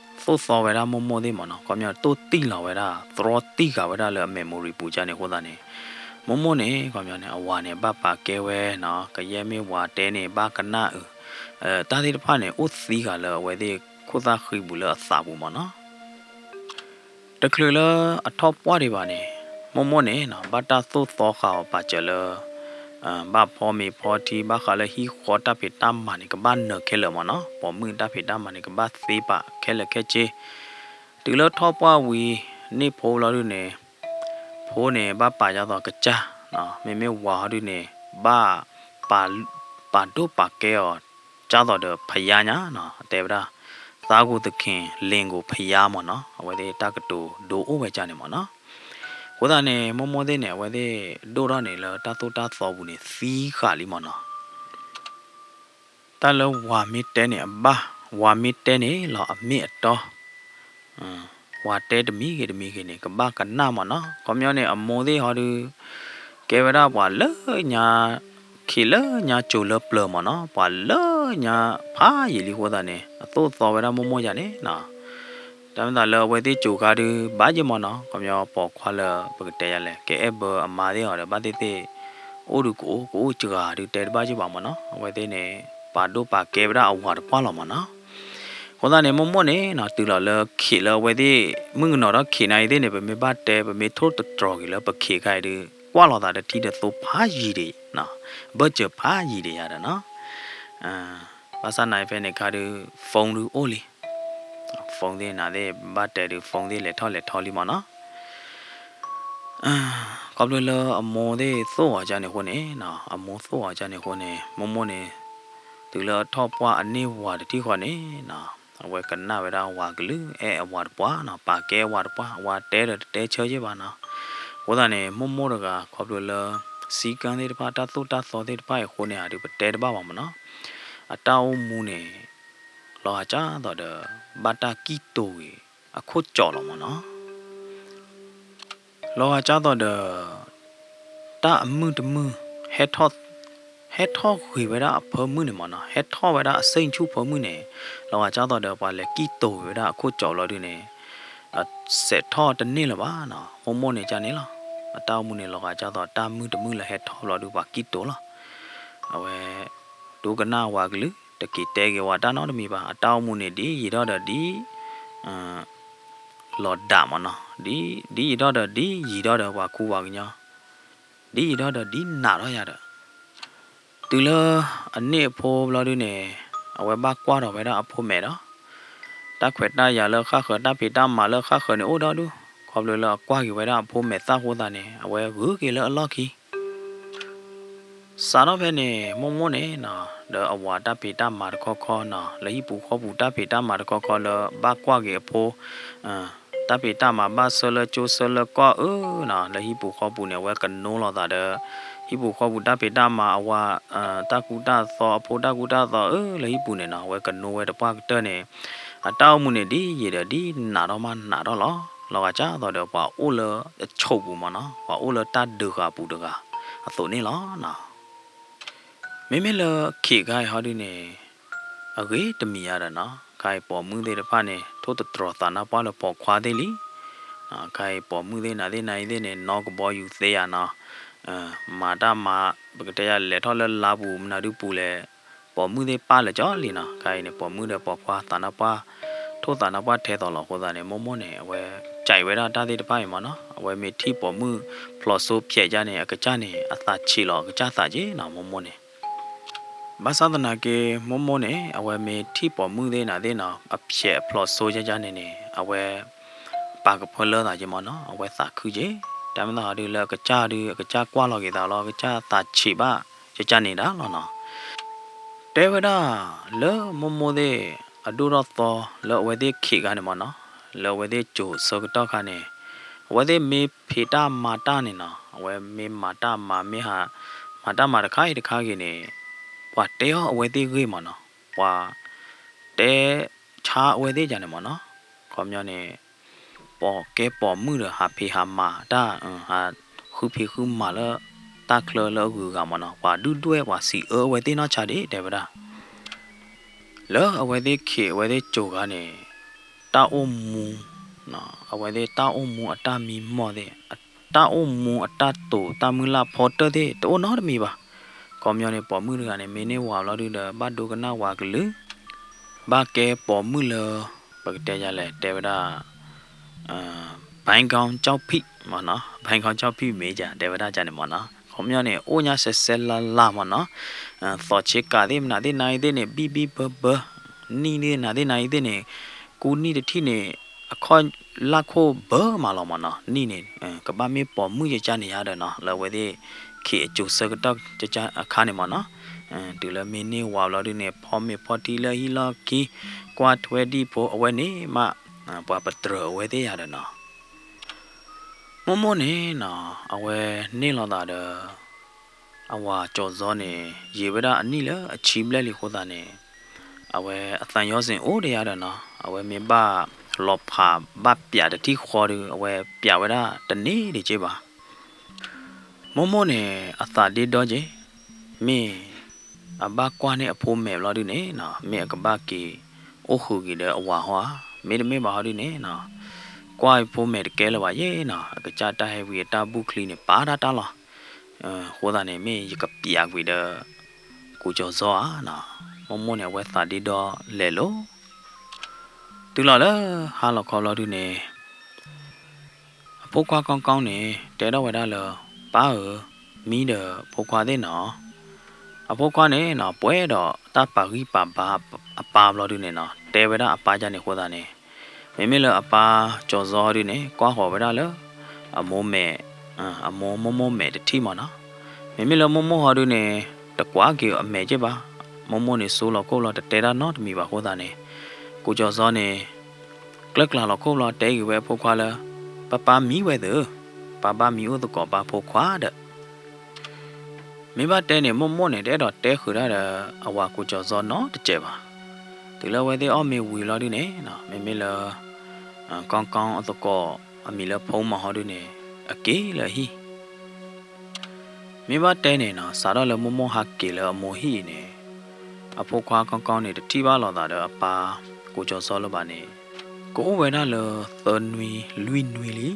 သိၣ်သီဝဲဒၣ်မိၢ်မိၢ်သ့ၣ်မၢ်နီၤ, ခီပညီတိၢ်တံၢ်လီၤဝဲဒၣ် သရီတံၢ်ဃာ်ဝဲဒၣ်လၢအ memory ပူၤကၢ်န့ၣ်အဃိသတးန့ၣ် မိၢ်မိၢ်န့ၣ် ခီပညီန့ၣ် အဝၤန့ၣ် ဘၣ်ပာ်ကဲဝဲနီၤ, ကယဲၢ်မ့ၢ်ဝၤတဲန့ၣ် ဘၣ်ကနၣ်အုး တၢ်သ့ၣ်တဖၣ်န့ၣ် အိၣ်သံဃာ်လၢအဝဲသ့ၣ်ခိၣ်သၣ်ဃံပူၤလၢအသးပူၤမၢ်နီၤ. တချုးလၢအထီၣ်ပှၢ်ဒံးဘၣ်န့ၣ် မိၢ်မိၢ်န့ၣ်နီၤ ဘၣ်တၢ်သိၣ်သီဃာ်အီၤပာ်စၢၤလၢ ဘၣ်ဖီမ့ၤဖီထံ ဘၣ်ဃးလၢဟံၣ်ဃီတၢ်ဖံးတၢ်မၤန့ၣ် ကဘၣ်နၢၤခဲလၢာ်မၢ်နီၤ, ပိာ်မုၣ်တၢ်ဖံးတၢ်မၤန့ၣ် ကဘၣ်သ့ပာ်ခဲလၢာ်ခဲဆ့. တုၤလၢထီၣ်ပှၢ်ဝံၤန့ၢ်ဖိဘျီဒုန့ၣ် ဖိန့ၣ်ဘၣ်ပာ်ကၢ်သိးကစၢ်, မ့မ့ၢ်ဝၤဟီဒုန့ၣ် ဘၣ်ပာ်ဒိၣ်ပာ်ကဲအီၤ ကၢ်သိးဒီးဖယါညါနီၤ, တဲဝဲဒၣ် သးကူသခင် လင်ကိုဖယားမၢ်နီၤ, အဝဲသ့ၣ်တၢ်ကတိၤဒိအိၣ်ဝဲကၢ်န့ၣ်မၢ်နီၤ. အဃိသတးန့ၣ် မိၢ်မိၢ်သ့ၣ်န့ၣ် အဝဲသ့ၣ်ဒိၣ်ထီၣ်န့ၣ်လၢတၢ်သိၣ်တၢ်သီပူၤန့ၣ် သံဃာ်လံမၢ်နီၤ. တၢ်လၢဝၤမ့ၢ်တဲန့ၣ်အဘၣ်, ဝၤမ့ၢ်တဲန့ၣ်လီၤအမ့ၢ်အတီ, ဝၤတဲတမံၤဂ့ၤတမံၤဂ့ၤန့ၣ် ကဘၣ်ကနၣ်မၢ်နီၤ. ခီပညီန့ၣ် အမိၢ်သ့ၣ်ဟီဒု ကဲဝဲဒၣ်ပှၤလၢညါ ခံးလၢညါကၠိၤလၢပျၢၤမၢ်နီၤ, ပှၤလၢညါဖးယံာ်လံအဃိသတးန့ၣ် အသိၣ်သီဝဲဒၣ်မိၢ်မိၢ်ယၤန့ၣ်နီၤ. တၢ်မ့ၢ်သးလၢအဝဲသ့ၣ်ကၠိၤခါဒု ဘၣ်ယံာ်မၢ်နီၤ, ခီပညီပိာ်ခွါလၢပကတဲယၤလဲၣ် ကအဲၣ်ဘၢအမါသ့ၣ်အီၤဒီး ဘၣ်သ့ၣ်သ့ၣ် အိၣ်ဒုးကအိၣ် ကအိၣ်စှၤဒုးတဲတဘၣ်ယံာ်ဘၣ်မၢ်နီၤ. အဝဲသ့ၣ်န့ၣ် ပာ်ဒိၣ်ပာ်ကဲဝဲဒၣ်အဝၤတပှၢ်လီၤမၢ်နီၤ. အဃိသတးန့ၣ် မိၢ်မိၢ်န့ၣ်နီၤ တုၤလီၤလၢခံးလၢအဝဲသ့ၣ် မုၣ်ကနီၤဒီးခံးနၤအံၤသ့ၣ်န့ၣ် ပမ့ၢ်ဘၣ်တဲ ပမ့ၢ်ထိၣ်သတြီၤက့ၤလၢပခံးခါအံၤဒုး ကွၢ်လိာ်သးတထံၣ်တသိဖးယံာ်ဒံး, ဘၢၣ်စၢၤဖးယံာ်ဒံးယၤဒီးနီၤ. ဘၣ်ဆၣ်နၤအံၤဖဲန့ၣ်ခါဒုး phone ဒုးအိၣ်လံ, phone သ့ၣ်နၤသ့ၣ် ဘၣ်တဲဒုး phone သ့ၣ်လဲၤထီၣ်လဲၤထီလံမၢ်နီၤ. ခီဖျိလၢအမိၢ်သ့ၣ်သိၣ်အီၤကၢ်န့ၣ်အဃိန့ၣ်, အမိၢ်သိၣ်အီၤကၢ်န့ၣ်အဃိန့ၣ် မိၢ်မိၢ်န့ၣ် တုၤလၢအထီၣ်ပှၢ်အန့ၢ်ဝၤတထံၣ်ဃီန့ၣ်နီၤ, အဝဲကနၣ်ဝဲဒၣ်ဝၤကလုၢ် အဲၣ်အဝၤတပှၢ်နီၤ, ပာ်ကဲအဝၤတပှၢ်, အဝၤတဲဒီးတတဲဆၢယဲၢ်ဘၣ်နီၤ. အဃိသတးန့ၣ် မိၢ်မိၢ်တဂၤ ခီဖျိလၢ စည်းကမ်းသ့ၣ်တဖၣ် တၢ်သိၣ်တၢ်သီသ့ၣ်တဖၣ်အံၤအဃိန့ၣ် အဒုးပတဲတဘၣ်ဘၣ်မၢ်နီၤ. အတၢ်အိၣ်မူန့ၣ် လီၤဂာ်ကၢ်သိးဒီး ဘၣ်တၢ်ကံၣ်တိၤဂ့ၤအခိၣ်ကၠီလီၤမၢ်နီၤ. လီၤဂာ်ကၢ်သိးဒီး တၢ်အမုၢ်တမုၢ် ဟဲထီၣ်ဂ့ၤဝဲဒၣ်အဖၢမုၢ်န့ၣ်မၢ်နီၤ, ဟဲထီၣ်ဝဲဒၣ်အစ့ၣ်ဆူၣ်ဖၢမုၢ်န့ၣ်, လီၤဂာ်ကၢ်သိးဒီး ပှၤလဲၤကံၣ်တိၤဂ့ၤဝဲဒၣ်အခိၣ်ကၠီလီၤဒုန့ၣ် အစဲးထီၣ်တန့ၢ်လၢၤဘၣ်နီၤ. မိၢ်မိၢ်န့ၣ်ကၢ်န့ၣ်လီၤ. အတၢ်အိၣ်မူန့ၣ် လီၤဂာ်ကၢ်သိးတၢ်မုၢ်တမုၢ်လၢဟဲထီၣ်ဘျီဒု ပှၤကံၣ်တိၤလီၤ. အဝဲ ဒိကနၣ်ဝၤကလုၢ် တက့ၤတဲက့ၤဝဲတၢ်နီတမံၤဘၣ်. အတၢ်အိၣ်မူန့ၣ် ဒ်ယံာ်ထီၣ်ဒီးဒ် လီၤဒးမၢ်နီၤ, ဒ်ယံာ်ထီၣ်ဒီးဒ်ယံာ်ထီၣ်ဒီးပှၤခူပှၤကညီ, ဒ်ယံာ်ထီၣ်ဒီးဒ်နးထီၣ်ယၤဒီး, တုၤလၢအန့ၢ်အဖိဘျီဒုန့ၣ် အဝဲဘၣ်ကွၢ်ထီၣ်ဝဲဒၣ်အဖိမဲာ်ဒီး တၢ်ခွဲးတၢ်ယာ်လၢဃၣ်ဃၢၤ တၢ်ဖံးတၢ်မၤလၢဃၣ်ဃၢၤန့ၣ်အိၣ်ဒီဒူၣ်, ခီဖျိလၢအကွၢ်က့ၤဝဲဒၣ်အဖိမဲာ်သၣ်အဃိသတးန့ၣ် အဝဲဂုာ်က့ၤလၢအလီၢ်ခံ စးထီၣ်ဖဲန့ၣ် မိၢ်မိၢ်န့ၣ်နီၤ ဒီးအဝၤတၢ်ဖံးတၢ်မၤတခီခီနီၤ လၢဟံၣ်ပူၤဃီပူၤတၢ်ဖံးတၢ်မၤတခီခီလၢဘၣ်ကွၢ်က့ၤအဖိ တၢ်ဖံးတၢ်မၤဘၣ်ဆၢလၢကၠိဆၢလၢကီၢ်အၢနီၤ လၢဟံၣ်ပူၤဃီပူၤန့ၣ် အဝဲကနိလိာ်သးဒီး ဟံၣ်ပူၤဃီပူၤတၢ်ဖံးတၢ်မၤအဝၤ တၢ်ကူတၢ်သိအဖိတၢ်ကူတၢ်သိအၢလၢဟံၣ်ပူၤန့ၣ်နီၤ အဝဲကနိဝဲတပှၢ်ကတၢၢ်န့ၣ် အတၢ်အိၣ်မူန့ၣ်ဒ်ယံာ်ဒီးဒ်နးထီၣ်မးနးထီၣ်လီၤ. လီၤဂာ်ကၢ်သိးဒီးပှၤအိၣ်လၢအဆိးပူၤမးနီၤ ပှၤအိၣ်လၢတၢ်ဒုးဃာ်ပူၤတဂၤအသိးန့ၣ်လီၤနီၤ. မ့မ့ၢ်လၢခံးခါအံၤဟီဒုန့ၣ် အဂ့ၤတမံၤယါဒီးနီၤ ခါအံၤပိာ်မုၣ်သ့ၣ်တဖၣ်န့ၣ် ထိၣ်သတြီၤသးနါပှၢ်လၢပိာ်ခွါသ့ၣ်လံ. ခါအံၤပိာ်မုၣ်သ့ၣ်နၤသ့ၣ်နၤအံၤသ့ၣ်န့ၣ် နီၢ်ကဘီယူၤသ့ဧါနီၤ, မၤတၢ်မၤ ပကတဲယၤလဲၤထီၣ်လၢလါပူၤ မနုၤဒုပူၤလဲၣ်, ပိာ်မုၣ်သ့ၣ်ပၢ်လၢာ်ကၠီလံနီၤ. ခါအံၤန့ၣ် ပိာ်မုၣ်ဒီးပိာ်ခွါသးနါပှၢ် ထိၣ်သးနါပှၢ်ထဲသိးလီၤအဃိသတးန့ၣ် မိၢ်မိၢ်န့ၣ် အဝဲ ကြိုက်ဝဲဒၣ်တၢ်သ့ၣ်တဖၣ်အံၤမ့ၢ်နီၤ, အဝဲမ့ၢ်ထံၣ်ပိာ်မုၣ်ဖျိးစိဖျဲးဒ်န့ၣ် အကစၢ်န့ၣ် အသးဆံးလီၤအကစၢ်သးက့နီၤ မိၢ်မိၢ်န့ၣ်. ဘၣ်ဆၣ်သနာ်က့ မိၢ်မိၢ်န့ၣ် အဝဲမ့ၢ်ထံၣ်ပိာ်မုၣ်သ့ၣ်နၤသ့ၣ်နီၤ အဖျဲးအဖျိးစိယါယါန့ၣ်န့ၣ် အဝဲ ပာ်ကဖၢလၢသးက့မ့ၢ်နီၤ, အဝဲသးခုက့ၤ, တၢ်မ့ၢ်သးဟီဒုးလၢအကစၢ်ဒုး အကစၢ်ကွၢ်လီၤက့ၤသးလီၤ အကစၢ်သးဆံးဘၣ် ကကန့ၣ်ဒၣ်လီၤနီၤ. တဲဝဲဒၣ် လၢမိၢ်မိၢ်သ့ၣ် အဒိၣ်ထီၣ်သီ လၢအဝဲသ့ၣ်ခံးခါန့ၣ်မ့ၢ်နီၤ, လၢအဝဲသ့ၣ်စိၤဆၢကတီၢ်ခါန့ၣ် အဝဲသ့ၣ်မ့ၢ်ဖံးတၢ်မၤတၢ်န့ၣ်နီၤ, အဝဲမ့ၢ်မၤတၢ်မၤမ့ၢ်ဟး မၤတၢ်မၤတခါအံၤတခါဂ့ၤန့ၣ် ပှၤတဲအီၤအဝဲသ့ၣ်ဂ့ၢ်မ့ၢ်နီၤ, ပှၤတဲဆါအဝဲသ့ၣ်ယါန့ၣ်မ့ၢ်နီၤ, ခီပညီန့ၣ် ပိာ်ကဲပိာ်မုၣ်ဒီးဟးဖံးဟးမၤတၢ် ဟးဃုဖံးဃုမၤလၢ တၢ်ချၢလၢအဂုၤအဂၤမ့ၢ်နီၤ, ပှၤဒုၣ်ဒွဲၣ်ပှၤစံးအၢအဝဲသ့ၣ်နီၢ်ဆါဒံး တဲဝဲဒၣ် လၢအဝဲသ့ၣ်ခံးအဝဲသ့ၣ်စိၤခါန့ၣ် တၢ်အိၣ်မူ အဝဲသ့ၣ်တၢ်အိၣ်မူအတၢ်မံမီၢ်သ့ၣ် တၢ်အိၣ်မူအတၢ်တိာ်တၢ်မုၢ်လၢ်ဖီတၢၢ်သ့ၣ် တအိၣ်နီတမံၤဘၣ်. ခီပညီန့ၣ် ပိာ်မုၣ်တဂၤန့ၣ် မ့ၢ်န့ၢ်ဝၤဘျီဒုဒီး ဘၣ်ဒိကနၣ်ဝၤကလုာ် ဘၣ်ကဲပိာ်မုၣ်လၢ ပကတဲယၤလဲၣ် တဲဝဲဒၣ် ဘဲကီကၠီၣ်ဖံးမ့ၢ်နီၤ, ဘဲကီကၠီၣ်ဖံးမ့ၢ်ယၤ တဲဝဲဒၣ်ကန့ၣ်မ့ၢ်နီၤ, ခီပညီန့ၣ် အိၣ်ညါစဲးစဲးလၤလၤမ့ၢ်နီၤ, သီးဆ့ကၤသ့ၣ်မနုၤသ့ၣ်နၤအံၤသ့ၣ်န့ၣ် ဘံၣ်ဘံၣ်ဘၢဘၢ, နံၣ်သ့ၣ်နၤသ့ၣ်နၤအံၤသ့ၣ်န့ၣ် ကူနံၣ်တထံၣ်န့ၣ် အခီၣ်လၢ်ခိၣ်ဘၢမးလီၤမ့ၢ်နီၤ, နံၣ်န့ၣ် ကဘၣ်မ့ၢ်ပိာ်မုၣ်ယကန့ၣ်ယါဒီးနီၤ, လၢအဝဲသ့ၣ်ခံးအစိၤဆၢကတီၢ်အခါန့ၣ်မ့ၢ်နီၤ, တုၤလၢမ့ၢ်န့ၢ်ဝၤဘျီဒုန့ၣ် ဖီမ့ၤဖီထံလၢဟံၣ်လီၢ်ခံ, ကွၢ်ထွဲဒံၣ်ဖိအဝဲန့ၣ်မး ပှၤပတြၢၤအဝဲသ့ၣ်ယါဒီးနီၤ. မိၢ်မိၢ်န့ၣ်နီၤ အဝဲန့ၢ်လိာ်သးဒီး အဝၤကၠီၤစီၤန့ၣ် ယံာ်ဝဲဒၣ်အနံၣ်လၢအဆံဘျဲၣ်လံအဃိသတးန့ၣ် အဝဲအသးညီစ့ၣ်အိၣ်ဒီးယါဒီးနီၤ, အဝဲမ့ၢ်ဘၣ်လီၤဖးဘၣ်ပျးတထံၣ်ဃီဒီး အဝဲပျးဝဲဒၣ်တန့ၢ်ဒံးက့ဘၣ်. မိၢ်မိၢ်န့ၣ် အသးဒ့ဒီက့ၤ, မ့ၢ်အဘၣ်ကွၢ်န့ၢ်အဖိမဲာ်ဘျီဒုန့ၣ်နီၤ, မ့ၢ်အကဘၣ်က့ၤအိၣ်ဃုာ်က့ၤဒီးအဝၤဟီဧါ, မ့တမ့ၢ်ဘၣ်ဟီဒုန့ၣ်နီၤ, ကွၢ်အဖိမဲာ်တကဲလၢၤဘၣ်ယဲနီၤ, အကစၢ်တၢ်ဟဲဝံၤအတၢ်ဘူၣ်ချံန့ၣ် ပာ်တၢ်တၢ်လီၤ. အဃိသတးန့ၣ် မ့ၢ်ယကပျးကွံာ်ဒီး ကူကၠီၤစီၤဧါနီၤ, မိၢ်မိၢ်န့ၣ် အဝဲသးဒ့ဒီလဲၤလိၤ တုၤလီၤလၢဟါလီၤခီဘျီဒုန့ၣ် အဖိခွါကီကီန့ၣ် တဲထီၣ်ဝဲဒၣ်လၢ ပၢ်ဧၢ, မံဒီးဖိခွါသ့ၣ်နီၤ, အဖိခွါန့ၣ်နီၤ ပှဲၤဒီးတၢ်ပာ်ဂံၢ်ပာ်ဘါအပၢ်ဘျီဒုန့ၣ်နီၤ, တဲဝဲဒၣ်အပၢ်ယါန့ၣ်အဃိသတးန့ၣ် မ့မ့ၢ်လၢအပၢ်ကၠီၤစီၤဒုန့ၣ် ကွၢ်ဃီၤဝဲဒၣ်လၢ အမိၢ်မဲာ် အမိၢ်မိၢ်မိၢ်မဲာ်တထံၣ်မ့ၢ်နီၤ, မ့မ့ၢ်လၢမိၢ်မိၢ်ဟီဒုန့ၣ် တကွၢ်က့ၤအမဲာ်က့ဘၣ်, မိၢ်မိၢ်န့ၣ် စိလီၤခိၣ်ဘျီ တတဲတၢ်နီတမံၤဘၣ်အဃိသတးန့ၣ် ကူကၠီၤစီၤန့ၣ် ကျၢၢ်ကျါလီၤခိၣ်ဘျီ တဲက့ၤဝဲအဖိခွါလၢ ပၢ်ပၢ်မံဝဲသ့ၣ်ဧၢ, ပၢ်ဘၣ်မံအိၣ်သကိးပၢ်ဖိခွါဒီး မ့ၢ်ဘၣ်တဲန့ၣ် မိၢ်မိၢ်န့ၣ် တအဲၣ်ဒိးတဲဃုာ်တၢ်ဒီး အဝၤကူကၠီၤစီၤနီတစဲးဘၣ်. တုၤလၢအဝဲသ့ၣ်အီၣ်မ့ၤဝံၤလီၤဒုန့ၣ်နီၤ, မ့မ့ၢ်လၢ ကီကီအသကိး အမံၤလၢဖိမီၤဟီဒုန့ၣ် အက့ၤလၢဟံၣ် မ့ၢ်ဘၣ်တဲန့ၣ်နီၤ စးထီၣ်လၢမိၢ်မိၢ်ဟးက့ၤလၢအမိၢ်ဟံၣ်အံၤန့ၣ် အဖိခွါကီကီန့ၣ် တထံၣ်ဘၣ်လိာ်သးဒီးအပၢ်ကူကၠီၤစီၤလၢၤဘၣ်န့ၣ် ကအိၣ်ဝဲဒၣ်လၢသၢနွံလွံၢ်နွံလံ.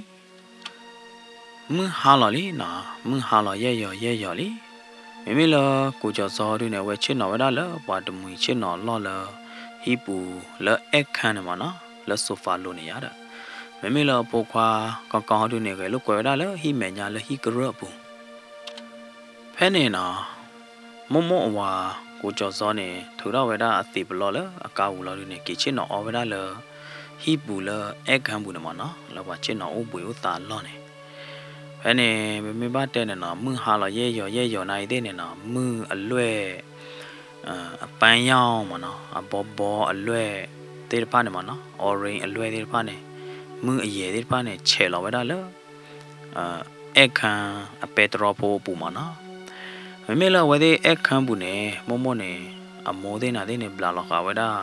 မုၢ်ဟါလီၤလံနီၤ, မုၢ်ဟါလီၤယဲၢ်ယီၤယဲၢ်ယီၤလံ. မ့မ့ၢ်လၢကူကၠီၤစီၤဒုန့ၣ် အဝဲဆ့ၣ်နီၤဝဲဒၣ်လၢပှၤတမှံၤဆ့ၣ်နီၤလီၢ်လၢ ဟံၣ်ပူၤလၢအဲၣ်ခၢၣ်န့ၣ်မ့ၢ်နီၤ, လၢ sofa လိၤန့ၣ်ယါဒီး မ့မ့ၢ်လၢအဖိခွါကီကီဒုန့ၣ် ဂဲၤလိာ်ကွဲဝဲဒၣ်လၢဟံၣ်မဲာ်ညါလၢဟံၣ်ကရၢၢ်အပူၤ ဖဲန့ၣ်နီၤ မိၢ်မိၢ်အဝၤကူကၠီၤစီၤန့ၣ် ထုးထီၣ်ဝဲဒၣ်အသံးပလီၢ်လၢအကါပူၤလီၤဒုန့ၣ် က့ၤဆ့ၣ်နီၤအီၣ်ဝဲဒၣ်လၢ ဟံၣ်ပူၤလၢအဲၣ်ခၢၣ်ပူၤန့ၣ်မ့ၢ်နီၤ, လၢပှၤဆ့ၣ်နီၤအိၣ်ဘှံးအိၣ်သါအလီၢ်န့ၣ်. ဖဲန့ၣ် ပမ့ၢ်ဘၣ်တဲန့ၣ်နီၤ မုၢ်ဟါလီၤယဲၢ်ယီၤယဲၢ်ယီၤနၤအံၤသ့ၣ်န့ၣ်နီၤ မုၢ်အလွဲၢ် အပန်းရောင်မ့ၢ်နီၤ, အဘီဘီအလွဲၢ်သ့ၣ်တဖၣ်န့ၣ်မ့ၢ်နီၤ, orange အလွဲၢ်သ့ၣ်တဖၣ်န့ၣ် မုၢ်အယဲၢ်သ့ၣ်တဖၣ်န့ၣ် ဆဲးလီၤဝဲဒၣ်လၢ အဲၣ်ခၢၣ်အပဲတြီဖိအပူၤမ့ၢ်နီၤ. မ့မ့ၢ်လၢအဝဲသ့ၣ်အဲၣ်ခၢၣ်ပူၤန့ၣ် မိၢ်မိၢ်န့ၣ် အမိၢ်သ့ၣ်နၤသ့ၣ်န့ၣ် ဘျးလီၤဃာ်ဝဲဒၣ်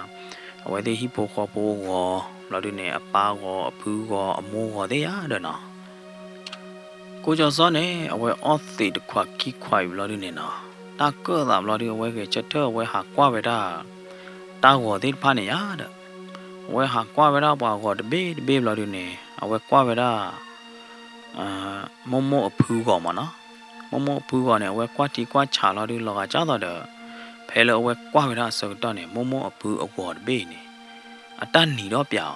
အဝဲသ့ၣ်ဟံၣ်ဖိဃီဖိဂီၤ ဘျီဒုန့ၣ် အပၢ်ဂီၤ အဖုဂီၤ အမိၢ်ဂီၤသ့ၣ်ယါဒီးနီၤ ကူကၠီၤစီၤန့ၣ် အဝဲအီၣ်သံးတခွးခံခွးအံၤဘျီဒုန့ၣ်နီၤ, တၢ်ကၢၣ်သးဘျီဒု အဝဲဂဲၤဆၢထၢၣ်အဝဲဟးကွၢ်ဝဲဒၣ် တၢ်ဂီၤသ့ၣ်တဖၣ်န့ၣ်ယါဒီး အဝဲဟးကွၢ်ဝဲဒၣ်ပှၤဂီၤတဘ့ၣ်တဘ့ၣ်ဘျီဒုန့ၣ် အဝဲကွၢ်ဝဲဒၣ် မိၢ်မိၢ်အဖုဂီၤမၢ်နီၤ. မိၢ်မိၢ်အဖုဂီၤန့ၣ် အဝဲကွၢ်ထံကွၢ်ဆးလီၤဒု လီၤဂာ်ကၢ်သိးဒီး ဖဲလၢအဝဲကွၢ်ဝဲဒၣ်အဆၢကတီၢ်န့ၣ် မိၢ်မိၢ်အဖုအဂီၤတဘ့ၣ်အံၤန့ၣ် အတၢ်နံၤဒီးပၠးအီၤ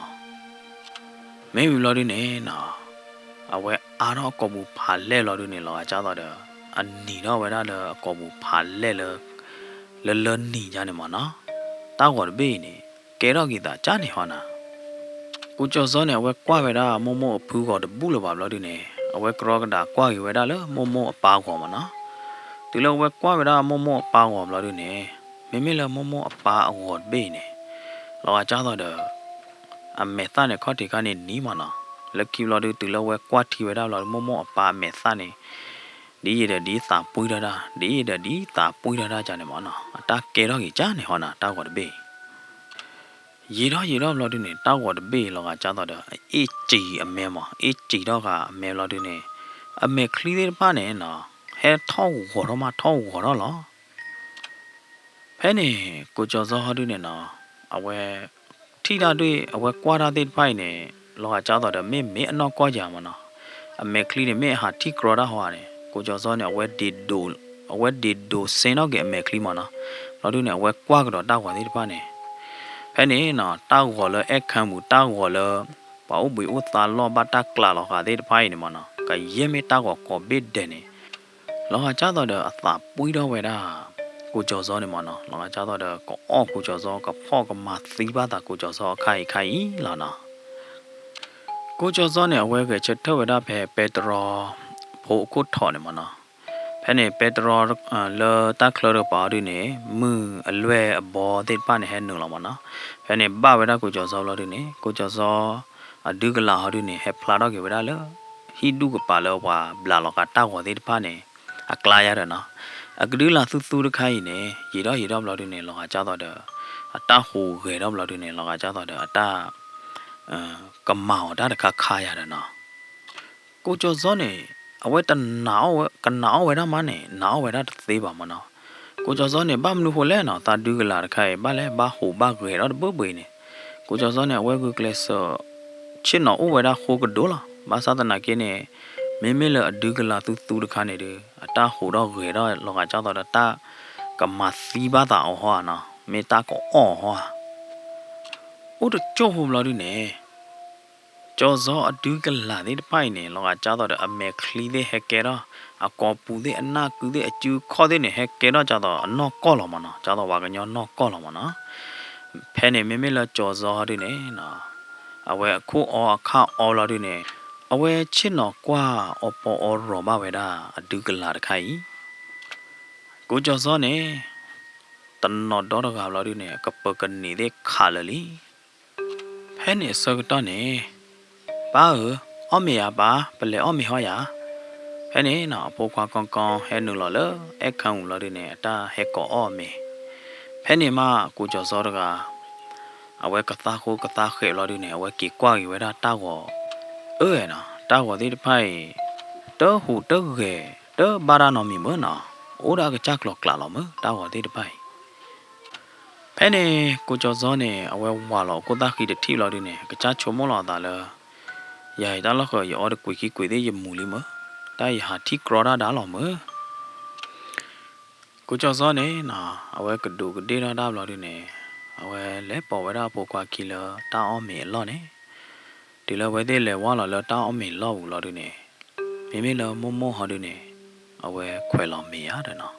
မ့ၢ်ဝံၤဘျီဒုန့ၣ်နီၤ အဝဲအါထီၣ်အကိာ်ပူၤဖးလဲၢ်ဘျီဒုန့ၣ် လီၤဂာ်ကၢ်သိးဒီး အနံၤထီၣ်ဝဲဒၣ်လၢအကိာ်ပူၤဖးလဲၢ်လၢ လၢလၢနံၤယါန့ၣ်မၢ်နီၤ. တၢ်ဂီၤတဘ့ၣ်အံၤန့ၣ် ကဲထီၣ်က့ၤသးကၢ်န့ၣ်ဟီနီၤ. ကိၣ်ကၠီၤစီန့ၣ် အဝဲကွၢ်ဝဲဒၣ်မိၢ်မိၢ်အဖုဂီၤတဘူၣ်လၢၤဘၣ်ဘျီဒုန့ၣ် အဝဲကြီကဒးကွၢ်က့ၤဝဲဒၣ်လၢမိၢ်မိၢ်အပၢ်ဂီၤမၢ်နီၤ. တုၤလၢအဝဲကွၢ်ဝဲဒၣ်မိၢ်မိၢ်အပၢ်ဂီၤဘျီဒုန့ၣ် မ့မ့ၢ်လၢမိၢ်မိၢ်အပၢ်အဂီၤတဘ့ၣ်အံၤန့ၣ် လီၤဂာ်ကၢ်သိးဒီး အမဲာ်သၣ်န့ၣ် ခီၣ်ထံးခါန့ၣ်နံၤမၢ်နီၤ. လၢခံဘျီဒု တုၤလၢအဝဲကွၢ်ထံဝဲဒၣ်ဘျီဒု မိၢ်မိၢ်အပၢ်အမဲာ်သၣ်န့ၣ် ဒ်ယံာ်ဒီးဒ်သးပှံၢ်ထီၣ်တၢ် ဒ်ယံာ်ဒီးဒ်သးပှံၢ်ထီၣ်တၢ်ကၢ်န့ၣ်မၢ်နီၤ. အတၢ်ကဲထီၣ်က့ၤကၢ်န့ၣ်ဟီနီၤ တၢ်ဂီၤတဘ့ၣ်အံၤ ယံာ်ထီၣ်ယံာ်ထီၣ်ဘျီဒုန့ၣ် တၢ်ဂီၤတဘ့ၣ်အံၤ လီၤဂာ်ကၢ်သိးဒီး အအ့ၣ်စံၤအမဲမၢ် အ့ၣ်စံၤထီၣ်ဃာ်အမဲဘျီဒုန့ၣ် အမဲာ်ချံသ့ၣ်တဖၣ်န့ၣ်နီၤ ဟဲထီၣ်ဂီၤထီၣ်မးထီၣ်ဂီၤထီၣ်လီၤ. ဖဲန့ၣ် ကိၣ်ကၠီၤစီဟီဒုန့ၣ်နီၤ အဝဲထံၣ်တၢ်ဒု အဝဲကွၢ်တၢ်သ့ၣ်တဖၣ်အံၤန့ၣ် လီၤဂာ်ကၢ်သိးဒီး မ့ၢ်မ့ၢ်အနီၢ်ကီၢ်ယၤမၢ်နီၤ. အမဲာ်ချံန့ၣ် မ့ၢ်အဟးထံၣ်ကြီတၢ်ဟီဧါန့ၣ် ကိၣ်ကၠီၤစီန့ၣ် အဝဲဒ့ဒိး အဝဲဒ့ဒိးဆ့ၣ်နီၣ်က့ၤအမဲာ်ချံမၢ်နီၤ. ဘျီဒုန့ၣ် အဝဲကွၢ်ကဒီးတၢ်ဂီၤသ့ၣ်တဖၣ်န့ၣ် ဖဲန့ၣ်နီၤ တၢ်ဂီၤလၢအဲၣ်ခၢမူၤ တၢ်ဂီၤလၢ ပှၤအိၣ်ဘှံးအိၣ်သါလီၢ်ဘၣ်တၢ်ကျးလီၤဃာ်သ့ၣ်တဖၣ်အံၤန့ၣ်မၢ်နီၤ ကယဲၢ်မ့ၢ်တၢ်ဂီၤကိးဘ့ၣ်ဒဲးန့ၣ် လီၤဂာ်ကၢ်သိးဒီးအသးပှံၢ်ထီၣ်ဝဲဒၣ် ကိၣ်ကၠီၤစီန့ၣ်မၢ်နီၤ. လီၤဂာ်ကၢ်သိးဒီး ကအီၣ်ကိၣ်ကၠီၤစီ ကဖီၣ်ကမၤသံဘၣ်သးကိၣ်ကၠီၤစီအခါအံၤခါအံၤလီၤနီၤ. ကိၣ်ကၠီၤစီန့ၣ် အဝဲဂဲၤဆၢထၢၣ်ဝဲဒၣ်ဖဲ ပဲတြီဖိအခိၣ်ထီးန့ၣ်မၢ်နီၤ. ဖဲန့ၣ် ပဲတြီ လၢတၢ်ချၢတကပၤအီၤဒုန့ၣ် မုၢ်အလွဲၢ်အဘီသ့ၣ်တဖၣ်န့ၣ် ဟဲနုာ်လီၤမၢ်နီၤ. ဖဲန့ၣ် ဘၣ်ဝဲဒၣ်ကိၣ်ကၠီၤစီဘျီဒုန့ၣ် ကိၣ်ကၠီၤစီ အဒုကလးဟီဒုန့ၣ် ဟဲဖျါထီၣ်က့ၤဝဲဒၣ်လၢ ဟံၣ်ဒူၣ်ကပၤလၢပှၤဘျးလီၤဃာ်တၢ်ဂီၤသ့ၣ်တဖၣ်န့ၣ် အကျါယါဒီးနီၤ. အကဒုကလးသူသူတခါအံၤန့ၣ် ယံာ်ထီၣ်ယံာ်ထီၣ်ဘျီဒုန့ၣ် လီၤဂာ်ကၢ်သိးဒီး အတၢ်ဟူးဂဲၤထီၣ်ဘျီဒုန့ၣ် လီၤဂာ်ကၢ်သိးဒီးအတၢ် ကမၤအီၤတၢ်တခါခါယါဒီးနီၤ. ကိၣ်ကၠီၤစီန့ၣ် အဝဲတနာ်အီၣ်ဝဲ ကနာ်အီၣ်ဝဲဒၣ်မးန့ၣ် နာ်အီၣ်ဝဲဒၣ်တသ့ဘၣ်မၢ်နီၤ. ကိၣ်ကၠီၤစီန့ၣ် ဘၣ်မနုၤဃိလဲၣ်နီၤ သးဒုကလးတခါအံၤ ဘၣ်လဲၣ်ဘၣ်ဟူးဘၣ်ဂဲၤထီၣ်တဘၢဘၢအံၤန့ၣ် ကိၣ်ကၠီၤစီန့ၣ် အဝဲဂုာ်ကျဲးစၢး ဆ့ၣ်နီၤအိၣ်ဝဲဒၣ်ဃိကဒိၣ်လီၤ. ဘၣ်ဆၣ်သနာ်က့န့ၣ် မ့မ့ၢ်လၢအဒုကလးသူသူတခါန့ၣ်ဒီး အတၢ်ဟူးထီၣ်ဂဲၤထီၣ်လီၤဂာ်ကၢ်သိးဒီးတၢ် ကမၤသံဘၣ်သးအီၤဟီဧါနီၤ မ့ၢ်တၢ်ကအီၣ်အီၤဟီဧါ. အိၣ်တကၠိၢ်ဖိဘျီဒုန့ၣ် ကၠီၤစီအဒုကလးသ့ၣ်တဖၣ်အံၤန့ၣ် လီၤဂာ်ကၢ်သိးဒီးအမဲာ်ချံသ့ၣ်ဟဲကဲထီၣ် အကိာ်ပူၤသ့ၣ် အနၢ်ကုသ့ၣ် အစုခီၣ်သ့ၣ်န့ၣ် ဟဲကဲထီၣ်ကၢ်သိးအနီၢ်ကီၢ်လီၤမၢ်နီၤ ကၢ်သိးပှၤကညီနီၢ်ကီၢ်လီၤမၢ်နီၤ. ဖဲန့ၣ်မ့မ့ၢ်လၢကၠီၤစီဟီဒုန့ၣ် အဝဲအခိၣ်အီအခၣ်အီဘျီဒုန့ၣ် အဝဲဆ့ၣ်နီၤကွၢ်အီပီအီရီၤဘၣ်ဝဲဒၣ်အဒုကလးတခါအံၤ ကိၣ်ကၠီၤစီန့ၣ် တနီၤဒီတဂၤဘျီဒုန့ၣ် အကပၢၤကန့ၢ်သ့ၣ်ခးလၢာ်လံ. ဖဲန့ၣ်အဆၢကတီၢ်န့ၣ် ပၢ်ဧၢ, အီၣ်မ့ၤယၤပၢ်, ပလဲၤအီၣ်မ့ၤဟီယၤ. ဖဲန့ၣ်နီၤ အဖိခွါကီကီဟဲနုာ်လီၤလၢအဲၣ်ခၢမူၤလီၤဒုန့ၣ် အတၢ်ဟဲကိးအီၣ်မ့ၤ. ဖဲန့ၣ်မး ကိၣ်ကၠီၤစီတဂၤ အဝဲကသါဃိကသါဃဲးဘျီဒုန့ၣ် အဝဲက့ၤကွၢ်က့ၤဝဲဒၣ်တၢ်ဂီၤ အၢနီၤ, တၢ်ဂီၤသ့ၣ်တဖၣ်အံၤ တဟူးတဂဲၤ တဘၣ်တၢ်နီတမံၤမ့ၢ်နီၤ, အိၣ်ဒၣ်အကစၢ်ကျိၤကျဲလီၤမ့ၢ် တၢ်ဂီၤသ့ၣ်တဖၣ်အံၤ. ဖဲန့ၣ် ကိၣ်ကၠီၤစီန့ၣ် အဝဲဝးလီၤအခိၣ်သၣ်ဃံတထံၣ်ဘျီဒုန့ၣ် အကစၢ်ဆိကမိၣ်လီၤအသးလၢ ယၤအံၤတၢ်လီၢ်ဃၢၤ ယအီတကွံာ်ခံကွံာ်သ့ၣ်ယမူၤလံမ့ၢ်, တၢ်ယဟးထံၣ်ကြီတၢ်ဒၣ်လီၤမ့ၢ်. ကိၣ်ကၠီၤစီန့ၣ်နီၤ အဝဲကဒူးကဒ့ၣ်ထီၣ်တၢ်ဘျီဒုန့ၣ် အဝဲလဲၤပိာ်ဝဲဒၣ်အဖိခွါခံလၢတၢ်အီၣ်မ့ၤအလီၢ်န့ၣ်, တုၤလၢအဝဲသ့ၣ်လဲၤဝးလီၤလၢတၢ်အီၣ်မ့ၤလီၢ်ပူၤလီၤဒုန့ၣ်, မ့မ့ၢ်လၢမိၢ်မိၢ်ဟီဒုန့ၣ် အဝဲခွဲးလီၤမ့ၤယါဒီးနီၤ.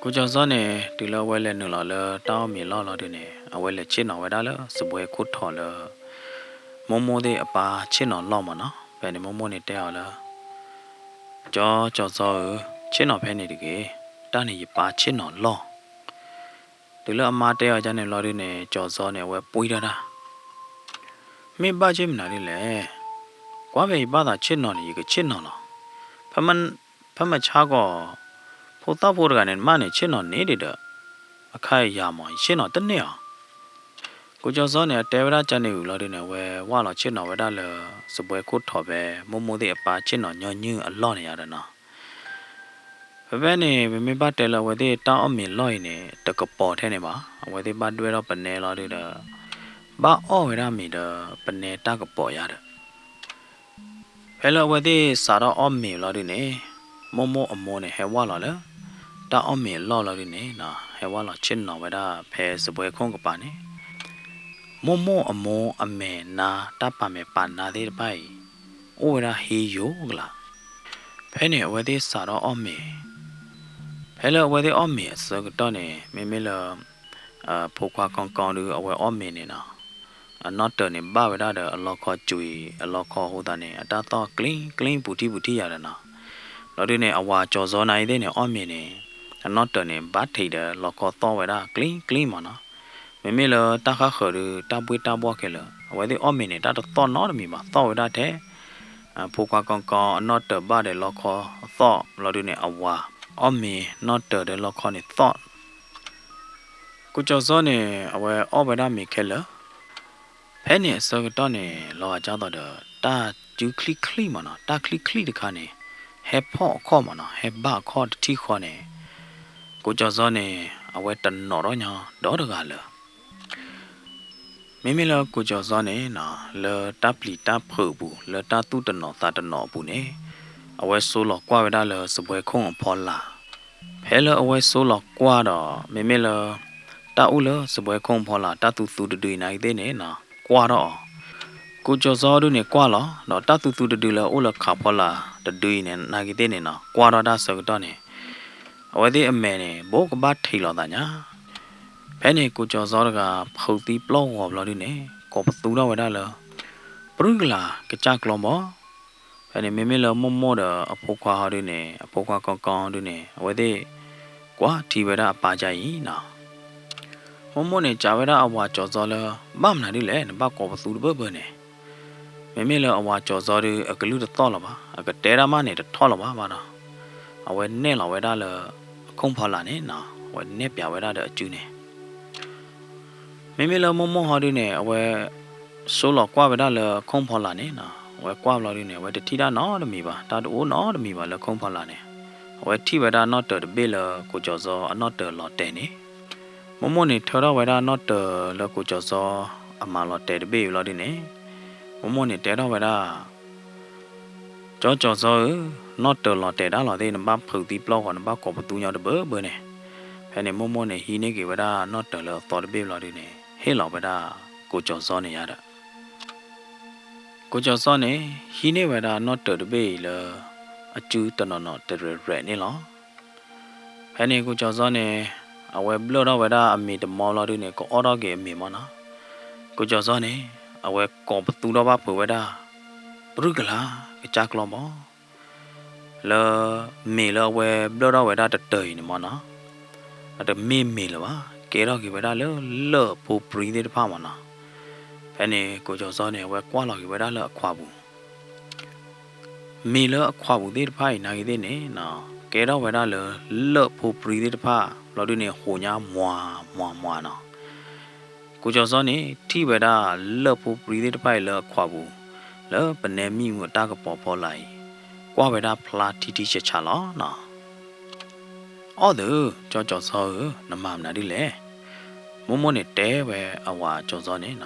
ကိၣ်ကၠီၤစီန့ၣ် တုၤလၢအဝဲလဲၤနုာ်လီၤလၢတၢ်အီၣ်မ့ၤလီၢ်လီၤဒုန့ၣ် အဝဲလဲၤဆ့ၣ်နီၤဝဲဒၣ်လၢစပွဲခိၣ်ထိးလၢ မိၢ်မိၢ်သ့ၣ်အပၢ်ဆ့ၣ်နီၤလီၢ်မ့ၢ်နီၤ. ဖဲန့ၣ်မိၢ်မိၢ်န့ၣ်တဲအီၤလၢ ကၠီၤ ကၠီၤစီဧၢ, ဆ့ၣ်နီၤဖဲန့ၣ်တဂ့ၤ, တၢ်န့ၣ်ယပၢ်ဆ့ၣ်နီၤလီၢ်. တုၤလၢအမါတဲအီၤဒ်န့ၣ်လီၤဒုန့ၣ် ကၠီၤစီန့ၣ် အဝဲပှံၢ်ထီၣ်တၢ်, မ့ၢ်ဘၣ်ဆ့ၣ်မနုၤဒ်လဲၣ်, ကွၢ်ဖဲယဘၣ်သးဆ့ၣ်နီၤန့ၣ် ယကဆ့ၣ်နီၤလီၤ. ဖဲမဆါကီး ဖိသၣ်ဖိတဂၤန့ၣ် နမါန့ၣ်ဆ့ၣ်နီၤန့ၢ်ဒံးဒီး အခါအံၤယၤမ့ၢ် ယဆ့ၣ်နီၤတန့ၢ်အီၤ. ကိၣ်ကၠီၤစီန့ၣ် အတဲဝဲဒၣ်ကန့ၣ်ဝံၤလီၤဒုန့ၣ် အဝဲဝးလီၤဆ့ၣ်နီၤဝဲဒၣ်လၢ စပွဲခိၣ်ထိးဖဲ မိၢ်မိၢ်သ့ၣ်အပၢ်ဆ့ၣ်နီၤညီနုၢ်အလီၢ်န့ၣ်ယါဒီးနီၤ. ဖဲဖဲန့ၣ် ပမ့ၢ်ဘၣ်တဲလၢအဝဲသ့ၣ်တၢ်အီၣ်မ့ၤလီၢ်အံၤန့ၣ် တကပီၤထဲန့ၣ်ဘၣ်. အဝဲသ့ၣ်ဘၣ်ဒွဲၣ်ထီၣ်ပနဲလီၤဒုဒီး ဘၣ်အီၣ်ဝဲဒၣ်မ့ၤဒီး ပနဲတၢ်ကပီၤယါဒီး ဖဲလၢအဝဲသ့ၣ်စးထီၣ်အီၣ်မ့ၤလီၤဒုန့ၣ်, မိၢ်မိၢ်အမိၢ်န့ၣ် ဟဲဝၢ်လီၤလၢ တၢ်အီၣ်မ့ၤအလီၢ်လီၤဒုန့ၣ်နီၤ, ဟဲဝၢ်လီၤဆ့ၣ်နီၤဝဲဒၣ်ဖဲစပွဲခိၣ်ကပၤန့ၣ်, မိၢ်မိၢ်အမိၢ်အမဲာ်နါ တၢ်ပာ်မဲာ်ပာ်နါသ့ၣ်တဖၣ်အံၤ အိၣ်ဝဲဒၣ်ဟ့ယိၤကလး. ဖဲန့ၣ်အဝဲသ့ၣ်စးထီၣ်အီၣ်မ့ၤ, ဖဲလၢအဝဲသ့ၣ်အီၣ်မ့ၤအဆၢကတီၢ်န့ၣ် မ့မ့ၢ်လၢ ဖိခွါကီကီဒုအဝဲအီၣ်မ့ၤန့ၣ်နီၤ, အနီၢ်တၢၤန့ၣ် ဘၣ်ဝဲဒၣ်ဒီးအလီခီကွံာ် အလီခီအဃိသတးန့ၣ် အတၢ်သီၣ်ကျ့ကျ့ပူၤထံၣ်ပူၤထံၣ်ယၤဒီးနီၤ. လီၤဒုန့ၣ် အဝၤကၠီၤစီနၤအံၤသ့ၣ်န့ၣ် အီၣ်မ့ၤန့ၣ် အနီၢ်တၢၤန့ၣ် ဘၣ်ထံးဒီးလီခီသီၣ်ဝဲဒၣ်ကျ့ကျ့မးနီၤ. မ့မ့ၢ်လၢတၢ်ဃၣ်ဃၢၤဒု တၢ်ဘှ့ၣ်တၢ်ဘှီၣ်ခဲလၢာ် အဝဲသ့ၣ်အီၣ်မ့ၤန့ၣ် တၢ်တသီၣ်နီတမံၤဘၣ် သီၣ်ဝဲဒၣ်ထဲ ဖိခွါကီကီအနီၢ်တၢၤဘၣ်ဒီးလီခီသီၣ်လီၤဒုန့ၣ် အဝၤအီၣ်မ့ၤနီၢ်တၢၤဒီးလီခီန့ၣ်သီၣ် ကိၣ်ကၠီၤစီန့ၣ် အဝဲအီၣ်ဝဲဒၣ်မ့ၤခဲလၢာ်, ဖဲန့ၣ်အဆၢကတီၢ်န့ၣ် လီၤဂာ်ကၢ်သိးဒီး တၢ်စုချံချံမးနီၤ, တၢ်ချံချံတခါန့ၣ် ဟဲဖီၣ်အခီၣ်မးနီၤ, ဟဲဘၣ်အခီၣ်တထံၣ်ဃီန့ၣ်, ကိၣ်ကၠီၤစီန့ၣ် အဝဲတနီၤထီၣ်ညီဒီတဂၤလၢာ် မ့မ့ၢ်လၢကိၣ်ကၠီၤစီန့ၣ်နီၤ လၢတၢ်ပျံၤတၢ်ဖုးအပူၤ လၢတၢ်သူၣ်တနီၤသးတနီၤအပူၤန့ၣ်, အဝဲဆိလီၤကွၢ်ဝဲဒၣ်လၢစပွဲခိၣ်အဖီလာ်, ဖဲလၢအဝဲဆိလီၤကွၢ်ဒီး မ့မ့ၢ်လၢ တၢ်အိၣ်လၢစပွဲခိၣ်အဖီလာ် တၢ်သူသူတဒုအံၤနာ်က့သ့ၣ်န့ၣ်နီၤ ကွၢ်ထီၣ်အီၤ, ကိၣ်ကၠီၤစီဒုန့ၣ်ကွၢ်လီၤ ဒီးတၢ်သူသူတဒုလၢအအိၣ်လၢခးဖီလာ်တဒုအံၤန့ၣ် နာ်က့သ့ၣ်န့ၣ်နီၤ ကွၢ်ထီၣ်တၢ်ဆၢကတီၢ်န့ၣ် အဝဲသ့ၣ်အမဲာ်န့ၣ် ဘိးကဘၣ်ထံးလိာ်သးညါ ဖဲန့ၣ်ကိၣ်ကၠီၤစီတဂၤ ဖုးသံပျီၢ်ဂီၤဘျီဒုန့ၣ် ကိးပသူထီၣ်ဝဲဒၣ်လၢ ပြူကလာ်ကစၢ်ကျီဘီ, ဖဲန့ၣ်မ့မ့ၢ်လၢမိၢ်မိၢ်ဒီးအဖိခွါဟီဒုန့ၣ် အဖိခွါကီကီဒုန့ၣ် အဝဲသ့ၣ် ကွၢ်ထံဝဲဒၣ်အပၢ်ကါအံၤနီၤ မိၢ်မိၢ်န့ၣ် စံးဝဲဒၣ်အဝၤကၠီၤစီလၢ ဘၣ်မနုၤဒ်လဲၣ် နဘၣ်ကိးပသူတဘၢဘၢန့ၣ်, မ့မ့ၢ်လၢအဝၤကၠီၤစီဒု အကလုၢ်တသီၣ်လၢၤဘၣ် အကတဲတၢ်မးန့ၣ် တထီၣ်လၢၤဘၣ်ဘၣ်ဒီး အဝဲနဲၣ်လီၤဝဲဒၣ်လၢ ခိၣ်ဖီလာ်န့ၣ်နီၤ အဝဲနဲၣ်ပၠးဝဲဒၣ်ဒီးအစုန့ၣ် မ့မ့ၢ်လၢမိၢ်မိၢ်ဟီဒုန့ၣ် အဝဲ ဆိလီၤကွၢ်ဝဲဒၣ်လၢခိၣ်ဖီလာ်န့ၣ်နီၤ အဝဲကွၢ်ဘျီဒုန့ၣ် အဝဲတထံၣ်တၢ်နီတမံၤဘၣ် တၢ်တအိၣ်နီတမံၤဘၣ်လၢခိၣ်ဖီလာ်န့ၣ်, အဝဲထံၣ်ဝဲဒၣ်နီၢ်တၢၤတဘ့ၣ်လၢကိၣ်ကၠီၤစီအနီၢ်တၢၤလီၤတဲာ်န့ၣ်, မိၢ်မိၢ်န့ၣ် ထၢထီၣ်ဝဲဒၣ်နီၢ်တၢၤလၢကိၣ်ကၠီၤစီအမၤလီၤတဲာ်တဘ့ၣ်အံၤဘျီဒုန့ၣ်, မိၢ်မိၢ်န့ၣ်တဲထီၣ်ဝဲဒၣ် ကၠီကၠီၤစီဧၢ, နီၢ်တၢၤလီၤတဲာ်တၢ်လီၤသ့ၣ် နဘၣ်ဖုးသံပျီၢ်ဂီၤ နဘၣ်ကိးပသူညီတဘၢဘၢန့ၣ်, ဖဲန့ၣ်မိၢ်မိၢ်န့ၣ် ဟံးန့ၢ်က့ၤဝဲဒၣ်နီၢ်တၢၤလၢအသီတဘ့ၣ်ဘျီဒုန့ၣ် ဟ့ၣ်လီၤဝဲဒၣ်ကိၣ်ကၠီၤစီန့ၣ်ယါဒီး ကိၣ်ကၠီၤစီန့ၣ် ဟံးန့ၢ်ဝဲဒၣ်နီၢ်တၢၤတဘ့ၣ်အံၤလၢ အစုတနီၤနီၤတရဲၣ်ရဲၣ်န့ၣ်လီၤ. ဖဲန့ၣ်ကိၣ်ကၠီၤစီန့ၣ် အဝဲဘျၢၣ်ထီၣ်ဝဲဒၣ်အမ့ၤတမီဘျီဒုန့ၣ် ကအီၣ်ထီၣ်က့ၤအမ့ၤမးနီၤ. ကိၣ်ကၠီၤစီန့ၣ် အဝဲကိးပသူထီၣ်ဘၣ်ဖုးဝဲဒၣ် ပြူကလာ်ကစၢ်ကျီဘီ လၢ မ့ၤလၢအဝဲဘျၢၣ်ထီၣ်ဝဲဒၣ်တတၢၤအံၤန့ၣ်မးနီၤ, အတမ့ၢ်မ့ၤလၢၤဘၣ်, ကဲထီၣ်က့ၤဝဲဒၣ်လၢလၢၢ်ဖိပြံသ့ၣ်တဖၣ်မးနီၤ. ဖဲန့ၣ်ကိၣ်ကၠီၤစီန့ၣ် အဝဲကွၢ်လီၤက့ၤဝဲဒၣ်လၢအခွးပူၤ မ့ၤလၢအခွးပူၤသ့ၣ်တဖၣ်အံၤနာ်က့သ့ၣ်န့ၣ်နီၤ ကဲထီၣ်ဝဲဒၣ်လၢလၢၢ်ဖိပြံသ့ၣ်တဖၣ် ဘျီဒုန့ၣ် ဟူးညါမွၤမွၤမွၤနီၤ. ကိၣ်ကၠီၤစီန့ၣ် ထံၣ်ဝဲဒၣ်လၢၢ်ဖိပြံသ့ၣ်တဖၣ်အံၤလၢအခွးပူၤ လၢပနဲမံမုၢ်အတၢ်ကပီၤဖီလာ်အံၤ ကွၢ်ဝဲဒၣ်ဖျါထံထံဆးဆးလီၤနီၤ. အီၣ်သု, ကၠီကၠီၤစီဧၢ, နမၤမနုၤဒ်လဲၣ်. မိၢ်မိၢ်န့ၣ်တဲဝဲအဝၤကၠီၤစီန့ၣ်နီၤ.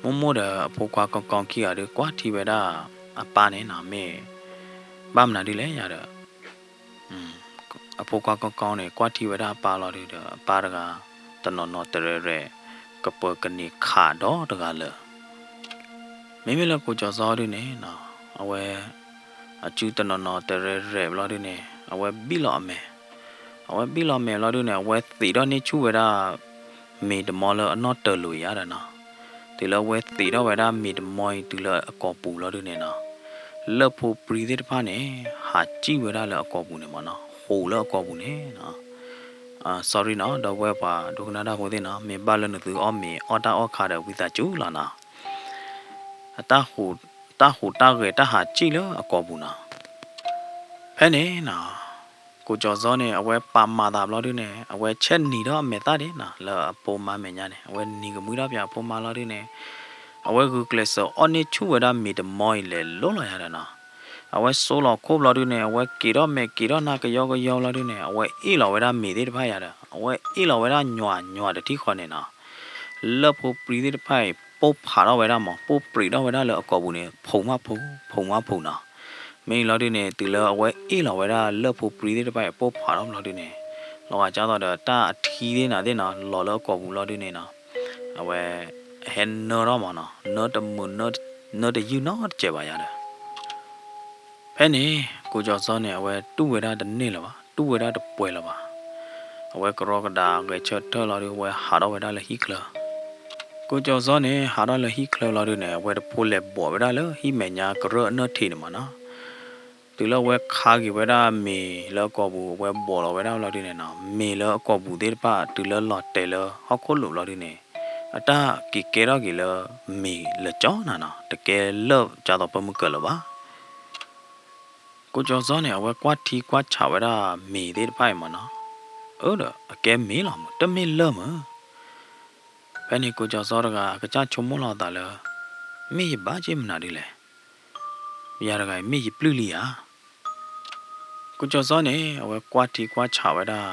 မိၢ်မိၢ်ဒီးအဖိခွါကီကီခံဂၤဒီး ကွၢ်ထံဝဲဒၣ်အပၢ်န့ၣ်နီၤ မ့ၢ် ဘၣ်မနုၤဒ်လဲၣ်ယါဒီး အဖိခွါကီကီန့ၣ် ကွၢ်ထံဝဲဒၣ်အပၢ်လီၤဒုဒီး အပၢ်တဂၤ တနီၤနီၤတရဲၣ်ရဲၣ် ကပၢၤကန့ၢ်ခးဒီတဂၤလၢာ်. မ့မ့ၢ်လၢကိၣ်ကၠီၤစီဒုန့ၣ်နီၤ အဝဲ အစုတနီၤနီၤတရဲၣ်ရဲၣ်ဘျီဒုန့ၣ် အဝဲဘံၣ်လီၤအမဲာ်, အဝဲဘံၣ်လီၤအမဲာ်ဘျီဒုန့ၣ် အဝဲသံးထီၣ်န့ၢ်ဆူၣ်ဝဲဒၣ် မ့ၤတမီလၢအနီၢ်တၢၤလိၤယါဒီးနီၤ. တုၤလၢအဝဲသံးထီၣ်ဝဲဒၣ်မ့ၤတမီအံၤတုၤလၢအကိာ်ပူၤလီၤဒုန့ၣ်နီၤ လၢၢ်ဖိပြံသ့ၣ်တဖၣ်န့ၣ် ဟးစံၣ်ဝဲဒၣ်လၢအကိာ်ပူၤန့ၣ်မးနီၤ ဟူးလၢအကိာ်ပူၤန့ၣ်နီၤ. sorry နီၤ ဒီပုၢ်ဝဲၢ်ပှၤဒိကနၣ်တၢ်ဖိသ့ၣ်နီၤ မ့ၢ်ဘၣ်လၢနသုအီၣ်မ့ၤအီၣ်တၢ်အီၣ်ခါဒီးဝံသးစူၤလီၤနီၤ. တၢ်ဟူးတၢ်ဂဲၤတၢ်ဟးစံၣ်လၢအကိာ်ပူၤနီၤ. ဖဲန့ၣ်နီၤ ကိၣ်ကၠီၤစီန့ၣ် အဝဲပာ်မၤသးဘျီဒုန့ၣ် အဝဲဆဲးနံၤထီၣ်အမဲာ်သၣ်ဒၣ်နီၤ လၢအဖိမါမဲာ်ညါန့ၣ် အဝဲနံၤကမှံထီၣ်ပၠးအဖိမါလီၤဒုန့ၣ် အဝဲဂုာ်ကျဲးစၢးအီၣ်န့ၢ်ဆူၣ်ဝဲဒၣ်မ့ၤတမီအံၤလဲၤလိၤလီၤယါဒီးနီၤ. အဝဲစိလီၤခိၣ်ဘျီဒုန့ၣ် အဝဲက့ၤထီၣ်မဲာ်က့ၤထီၣ်နၢ်ကယီကယီဘျီဒုန့ၣ် အဝဲအ့ၣ်လီၤဝဲဒၣ်မ့ၤသ့ၣ်တဖၣ်ယါဒီး အဝဲအ့ၣ်လီၤဝဲဒၣ်ညွၤညွၤတထံၣ်ဃီန့ၣ်နီၤ. လၢၢ်ဖိပြံသ့ၣ်တဖၣ်အံၤ ပိၢ်ဖးထီၣ်ဝဲဒၣ်မး, ပိၢ်ပြံးထီၣ်ဝဲဒၣ်လၢအကိာ်ပူၤန့ၣ် ဖုးမးဖုး, ဖုးမးဖုးနီၤ. မ့ၢ်လီၤဒုန့ၣ် တုၤလၢအဝဲအ့ၣ်လီၤဝဲဒၣ်လၢၢ်ဖိပြံသ့ၣ်တဖၣ်အံၤ ပိၢ်ဖးထီၣ်ဘျီဒုန့ၣ် လီၤဂာ်ကၢ်သိးဒီးတၢ်အထံသ့ၣ်နၤသ့ၣ်နီၤ လီၤလၢအကိာ်ပူၤလီၤဒုန့ၣ်နီၤ, အဝဲ ဟဲနၢထီၣ်မးနီၤ, နၢတမုာ် နၢတယုၢ်နီတစဲးဘၣ်ယၤဒီး ဖဲန့ၣ် ကိၣ်ကၠီၤစီန့ၣ် အဝဲတူၢ်ဝဲဒၣ်တန့ၢ်လၢၤဘၣ်, တူၢ်ဝဲဒၣ်တပှဲၤလၢၤဘၣ်. အဝဲကရီကဒါဂဲၤဆၢထၢၣ်လီၤဒု အဝဲဟးထီၣ်ဝဲဒၣ်လၢဟံၣ်ချၢ ကိၣ်ကၠီၤစီန့ၣ် ဟးထီၣ်လၢဟံၣ်ချၢလီၤဒုန့ၣ် အဝဲတဖိလဲၤဘိးဝဲဒၣ်လၢဟံၣ်မဲာ်ညါကရၢၢ်အနၢၣ်ထံးန့ၣ်မးနီၤ. တုၤလၢအဝဲခါက့ၤဝဲဒၣ်မ့ၤလၢအကိာ်ပူၤ အဝဲဘိးလီၤဝဲဒၣ်လီၤဒုန့ၣ်နီၤ, မ့ၤလၢအကိာ်ပူၤသ့ၣ်တဖၣ် တုၤလၢလီၤတဲာ်လၢဟီၣ်ခိၣ်လိၤလီၤဒုန့ၣ် အတၢ်က့ၤကဲထီၣ်က့ၤလၢမ့ၤလၢာ်ကၠီနၤနီၤ, တကဲလၢာ်ကၢ်သိးပၢမုၢ်ကၢၤလၢၤဘၣ်. ကိၣ်ကၠီၤစီန့ၣ် အဝဲကွၢ်ထံကွၢ်ဆးဝဲဒၣ်မ့ၤသ့ၣ်တဖၣ်အံၤမးနီၤ, အၢဒီး အကဲမ့ၤလီၤမး တမ့ၢ်လၢၢ်မး. ဖဲန့ၣ်ကိၣ်ကၠီၤစီတဂၤ အကစၢ်ဆိကမိၣ်လီၤအသးလၢ မ့ၢ်ယဘၣ်က့မနုၤဒ်လဲၣ်, ယၤတဂၤအံၤမ့ၢ်ယပျုၢ်လံဧါ. ကိၣ်ကၠီၤစီန့ၣ် အဝဲကွၢ်ထံကွၢ်ဆးဝဲဒၣ်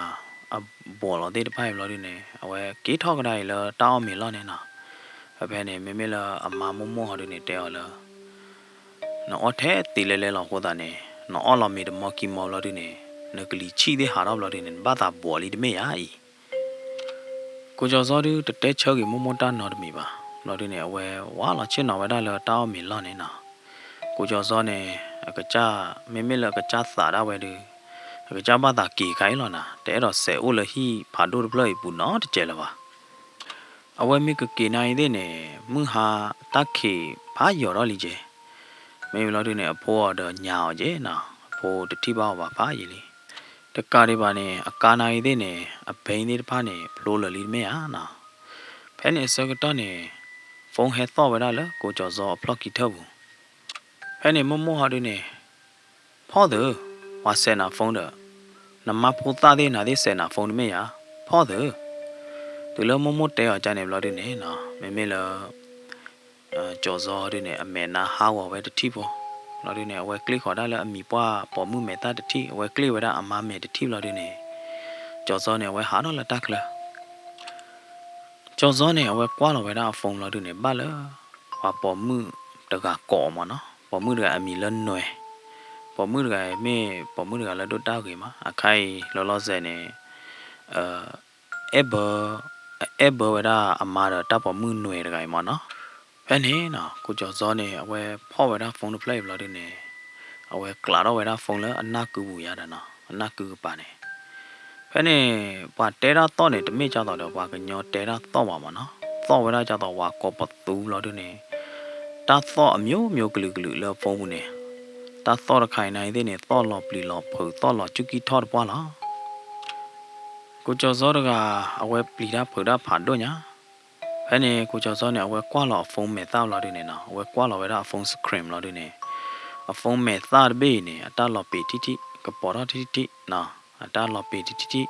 အဘိးလီၤသ့ၣ်တဖၣ်အံၤဘျီဒုန့ၣ် အဝဲက့ၤထီၣ်ကဒါအံၤလၢတၢ်အီၣ်မ့ၤလီၢ်န့ၣ်နီၤ. ဖဲဖဲန့ၣ် မ့မ့ၢ်လၢအမါမိၢ်မိၢ်ဟီဒုန့ၣ် တဲအီၤလၢ နအီၣ်ထဲသ့လဲၤလဲၤလီၤအဃိသတးန့ၣ် နအီၣ်လီၤမ့ၤတမီၢ်ခံမီၢ်ဘျီဒုန့ၣ် နကလံၤဆံၣ်သ့ၣ်ဟးထီၣ်ဘျီဒုန့ၣ် နဘၣ်သးဘိးလံတမ့ၢ်ဧါအံၤ. ကိၣ်ကၠီၤစီဒုတတဲဆၢက့ၤမိၢ်မိၢ်တၢ်နီတမံၤဘၣ်. ဘျီဒုန့ၣ် အဝဲဝးလီၤဆ့ၣ်နီၤဝဲဒၣ်လၢတၢ်အီၣ်မ့ၤလီၢ်န့ၣ်နီၤ. ကိၣ်ကၠီၤစီန့ၣ် အကစၢ် မ့မ့ၢ်လၢအကစၢ်သးဒၣ်ဝဲဒု အကစၢ်ဘၣ်သးက့ၤခါအံၤလီၤနၤ, တအဲၣ်ဒိးစဲးအိၣ်လၢဟံၣ်ဖးဒိၣ်တဖျၢၣ်အံၤပူၤနီတစဲးလၢၤဘၣ်. အဝဲမ့ၢ်ကက့ၤနၤအံၤသ့ၣ်န့ၣ် မုၢ်ဟါတၢ်ခံးဖးယိာ်ထီၣ်လံက့ၤ. မ့ၢ်ဘျီဒုန့ၣ် အဖိအီၤဒီးညါအီၤက့ၤနီၤ, အဖိတထံၣ်ဘၣ်အီၤဘၣ်ဖးယံာ်လံ. တကးဒံးဘၣ်န့ၣ် အကါနၤအံၤသ့ၣ်န့ၣ် အဘဲသ့ၣ်တဖၣ်န့ၣ် ဖျိလၢာ်လံတမ့ၢ်ဧါနီၤ. ဖဲန့ၣ်အဆၢကတီၢ်န့ၣ် phone ဟဲသီၣ်ဝဲဒၣ်လၢကိၣ်ကၠီၤစီအဖျီၣ်ခံထၢၣ်ပူၤ. ဖဲန့ၣ်မိၢ်မိၢ်ဟီဒုန့ၣ် ဖီၣ်သု, ပှၤစဲးနၤ phone ဒီး နမါဖိသၣ်သ့ၣ်နၤသ့ၣ်စဲးနၤ phone တမ့ၢ်ဧါ, ဖီၣ်သု. တုၤလၢမိၢ်မိၢ်တဲအီၤကန့ၣ်ဘျီဒုန့ၣ်နီၤ, မ့မ့ၢ်လၢ ကၠီၤစီဒုန့ၣ် အမဲာ်နါဟးဂီၤဝဲတထံၣ်ဖိ, ဘျီဒုန့ၣ် အဝဲကျ့ၣ်ဃီၤဒၣ်လၢအမံၤပှၢ်ပိာ်မုၣ်မဲာ်သၣ်တထံၣ်, အဝဲကျ့ၣ်ဝဲဒၣ်အမါမဲာ်တထံၣ်ဘျီဒုန့ၣ်, ကၠီၤစီန့ၣ် အဝဲဟးထီၣ်လၢတၢ်ချၢ ကၠီၤစီန့ၣ် အဝဲကွၢ်လီၤဝဲဒၣ်အ phone လီၤဒုန့ၣ် ဘၣ်လၢ ပှၤပိာ်မုၣ်တဂၤကိးအီၤမးနီၤ, ပိာ်မုၣ်တဂၤအမံၤလၢနွဲၣ်, ပိာ်မုၣ်တဂၤမ့ၢ်ပိာ်မုၣ်တဂၤလၢဒိၣ်တၢ်ဂ့ၤမး, အခါအံၤလီၤလီၤဆဲးန့ၣ် အဲၣ်ဘၢ အဲၣ်ဘၢဝဲဒၣ်အမါဒီးတၢ်ပိာ်မုၣ်နွဲၣ်တဂၤအံၤမးနီၤ. ဖဲန့ၣ်နီၤ ကိၣ်ကၠီၤစီန့ၣ် အဝဲဖီၣ်ဝဲဒၣ် phone တဖျၢၣ်အံၤဘျီဒုန့ၣ် အဝဲကျးထီၣ်ဝဲဒၣ် phone လၢအနၢ်ကုပူၤယါဒီးနီၤ, အနၢ်ကုကပၤန့ၣ် ဖဲန့ၣ် ပှၤတဲတၢ်သီၣ်န့ၣ် တမ့ၢ်ကၢ်သိးဒီးပှၤကညီတဲတၢ်သီၣ်ဘၣ်မးနီၤ, သီၣ်ဝဲဒၣ်ကၢ်သိးဝၤကိးပသူဘျီဒုန့ၣ် တၢ်သီၣ်အမျိုးမျိုးကလုာ်ကလုာ်လၢ phone ပူၤန့ၣ်, တၢ်သီၣ်တခါအံၤနၤအံၤသ့ၣ်န့ၣ် သီၣ်လီၤပျံၤလီၤဖုး သီၣ်လီၤစူၢ်ကံၢ်ထီၣ်တပှၢ်လီၤ. ကိၣ်ကၠီၤစီတဂၤ အဝဲပျံၤတၢ်ဖုးတၢ်ဖးဒိၣ်ညါ, ဖဲန့ၣ် ကိၣ်ကၠီၤစီန့ၣ် အဝဲကွၢ်လီၤအ phone မဲာ်သၣ်ဘျီဒုန့ၣ်နီၤ, အဝဲကွၢ်လီၤဝဲဒၣ်အ phone screen ဘျီဒုန့ၣ်, အ phone မဲာ်သၣ်တဘ့ၣ်အံၤန့ၣ် အတၢ်လီၤပံၤထံၣ်ထံၣ် ကပီၤထီၣ်ထံၣ်ထံၣ်နီၤ, အတၢ်လီၤပံၤထံၣ်ထံၣ်ထံၣ်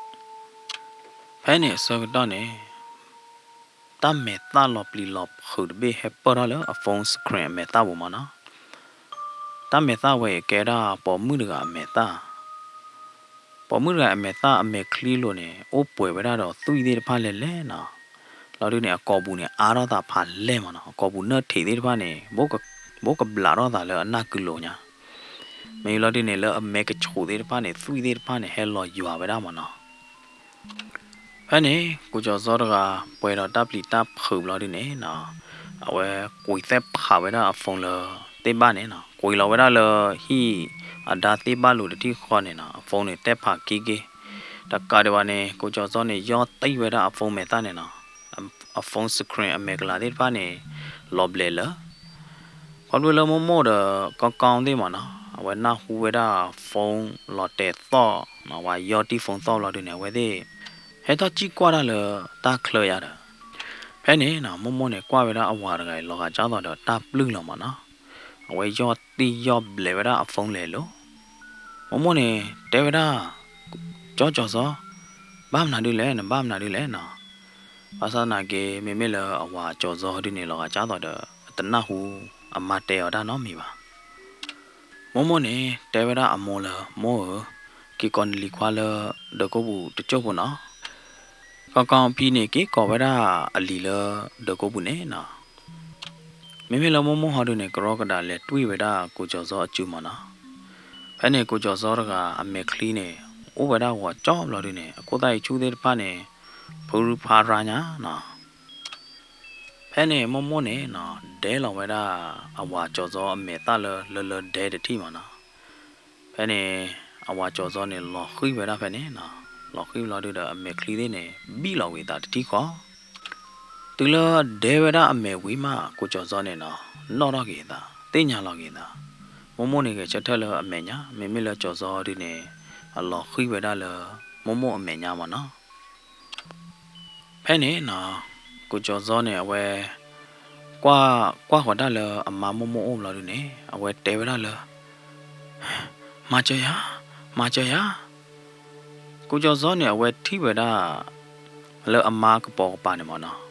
ဖဲန့ၣ်အဆၢကတီၢ်န့ၣ် တၢ်မဲာ်သၣ်လီၤပျံၤလီၤဖုးတဘ့ၣ်ဟဲပၢၢ်ထီၣ်လၢအ phone screen အမဲာ်သၣ်ပူၤမးနီၤ. တၢ်မဲာ်သၣ်ဝဲအံၤကဲဒၣ်ပိာ်မုၣ်တဂၤအမဲာ်သၣ်, ပိာ်မုၣ်တဂၤအမဲာ်သၣ်အမဲာ်ချံလိၤန့ၣ် အိၣ်ပှဲၤဝဲဒၣ်ဒီးသွံၣ်သ့ၣ်တဖၣ်လဲၣ်လဲၣ်နီၤ. လီၤဒုန့ၣ် အကိာ်ပူၤန့ၣ် အါထီၣ်သးဖးလဲၢ်မးနီၤ, အကိာ်ပူၤနၢၣ်ထံးသ့ၣ်တဖၣ်န့ၣ် ဘိးကဘျးထီၣ်သးလၢအနၢ်ကုလိၤညါ, မ့ၢ်လီၤဒုန့ၣ် လၢအမဲာ်ကဆူးသ့ၣ်တဖၣ်န့ၣ် သွံၣ်သ့ၣ်တဖၣ်န့ၣ် ဟဲလီၤယွၤဝဲဒၣ်မးနီၤ. ဖဲန့ၣ် ကိၣ်ကၠီၤစီတဂၤ ပှဲၤဒီးတၢ်ပျံၤတၢ်ဖုးဘျီဒုန့ၣ်နီၤ, အဝဲကွံာ်သဲးဖးဝဲဒၣ်အ phone လၢသ့ၣ်ဘၣ်န့ၣ်နီၤ, ကွံာ်လီၤဝဲဒၣ်လၢဟံၣ်အဒါသ့ၣ်ဘၣ်လိၤတထံၣ်ဃီန့ၣ်နီၤ, အ phone န့ၣ် သဲးဖးက့ၤက့ၤ, တကးဒံးဘၣ်န့ၣ် ကိၣ်ကၠီၤစီန့ၣ် ယီၢ်တံၢ်ဝဲဒၣ်အ phone မဲာ်သၣ်န့ၣ်နီၤ, အ phone screen အမဲာ်ကလၤသ့ၣ်တဖၣ်န့ၣ် လီၤဘျဲးလၢ ခီဖျိလၢမိၢ်မိၢ်ဒီးကီကီသ့ၣ်မးနီၤ, အဝဲနၢ်ဟူဝဲဒၣ် phone လီၤတဲာ်သီၣ်နီၤ, ဝဲယီၢ်တံၢ် phone သီၣ်ဘျီဒုန့ၣ် အဝဲသ့ၣ် ဟဲထီၣ်စံၣ်ကွၢ်တၢ်လၢတၢ်ချၢယါဒီး, ဖဲန့ၣ်နီၤ မိၢ်မိၢ်န့ၣ် ကွၢ်ဝဲဒၣ်အဝၤတဂၤအံၤ လီၤဂာ်ကၢ်သိးဒီးတၢ်ပျုၢ်လီၤမးနီၤ, အဝဲယီၢ်တံၢ်ယီၢ်ဘျဲးဝဲဒၣ်အ phone လဲၤလိၤ, မိၢ်မိၢ်န့ၣ် တဲဝဲဒၣ် ကၠီကၠီၤစီ, ဘၣ်မနုၤဒုလဲၣ်, နဘၣ်မနုၤဒုလဲၣ်နီၤ. ဘၣ်ဆၣ်သနာ်က့ မ့မ့ၢ်လၢအဝၤကၠီၤစီဒုန့ၣ် လီၤဂာ်ကၢ်သိးဒီး အတနၢ်ဟူအမါတဲအီၤတၢ်နီတမံၤဘၣ်. မိၢ်မိၢ်န့ၣ် တဲဝဲဒၣ်အမိၢ်လၢ မိၢ်ဧၢ, က့ၤကိးနလံၤခွါလၢဒၢးကိာ်ပူၤတစိၢ်ဖိနီၤ. ကီၢ်ကီၢ်ဖံန့ၣ် က့ၤကိးဝဲဒၣ်အလံၤလၢဒၢးကိးပူၤန့ၣ်နီၤ, မ့မ့ၢ်လၢမိၢ်မိၢ်ဟီဒုန့ၣ် ကရီကဒးလဲၤတွံၢ်ဝဲဒၣ်ကိၣ်ကၠီၤစီအစုမၢ်နီၤ. ဖဲန့ၣ်ကိၣ်ကၠီၤစီတဂၤအမဲာ်ချံန့ၣ် အိၣ်ဝဲဒၣ်ဂီၤကၠီဘျီဒုန့ၣ် အခိၣ်သၣ်အံၤဆူၣ်သ့ၣ်တဖၣ်န့ၣ် ဖုရူဖးရါညါနီၤ. ဖဲန့ၣ်မိၢ်မိၢ်န့ၣ်နီၤ ဒဲလီၤဝဲဒၣ် အဝၤကၠီၤစီအမဲာ်သၣ်လၢလၢလၢဒဲတထံၣ်မၢ်နီၤ. ဖဲန့ၣ် အဝၤကၠီၤစီန့ၣ် လီၤဃံၤဝဲဒၣ်ဖဲန့ၣ်နီၤ, လီၤဃံၤဘျီဒုဒီး အမဲာ်ချံသ့ၣ်န့ၣ် ဘံၣ်လီၤဝံၤသးတထံၣ်ဃီ. တုၤလၢဒဲဝဲဒၣ်အမဲာ်ဝံၤမး ကိၣ်ကၠီၤစီန့ၣ်နီၤ နီၣ်ထီၣ်က့ၤအသး သ့ၣ်ညါလီၤက့ၤအသး. မိၢ်မိၢ်န့ၣ်ဂဲၤဆၢထၢၣ်လၢအမဲာ်ညါ, မ့မ့ၢ်လၢကၠီၤစီဒုန့ၣ် အလီၤဃံၤဝဲဒၣ်လၢ မိၢ်မိၢ်အမဲာ်ညါမၢ်နီၤ. ဖဲန့ၣ်နီၤ ကိၣ်ကၠီၤစီန့ၣ် အဝဲ ကွၢ် ကွၢ်ဃီၤတၢ်လၢအမါမိၢ်မိၢ်အိၣ်ဘျီဒုန့ၣ် အဝဲတဲဝဲဒၣ်လၢ မၤစၢၤယၤ, မၤစၢၤယၤ. ကိၣ်ကၠီၤစီန့ၣ် အဝဲထံၣ်ဝဲဒၣ် လၢအမါကပိာ်ကပၤန့ၣ်မၢ်နီၤ,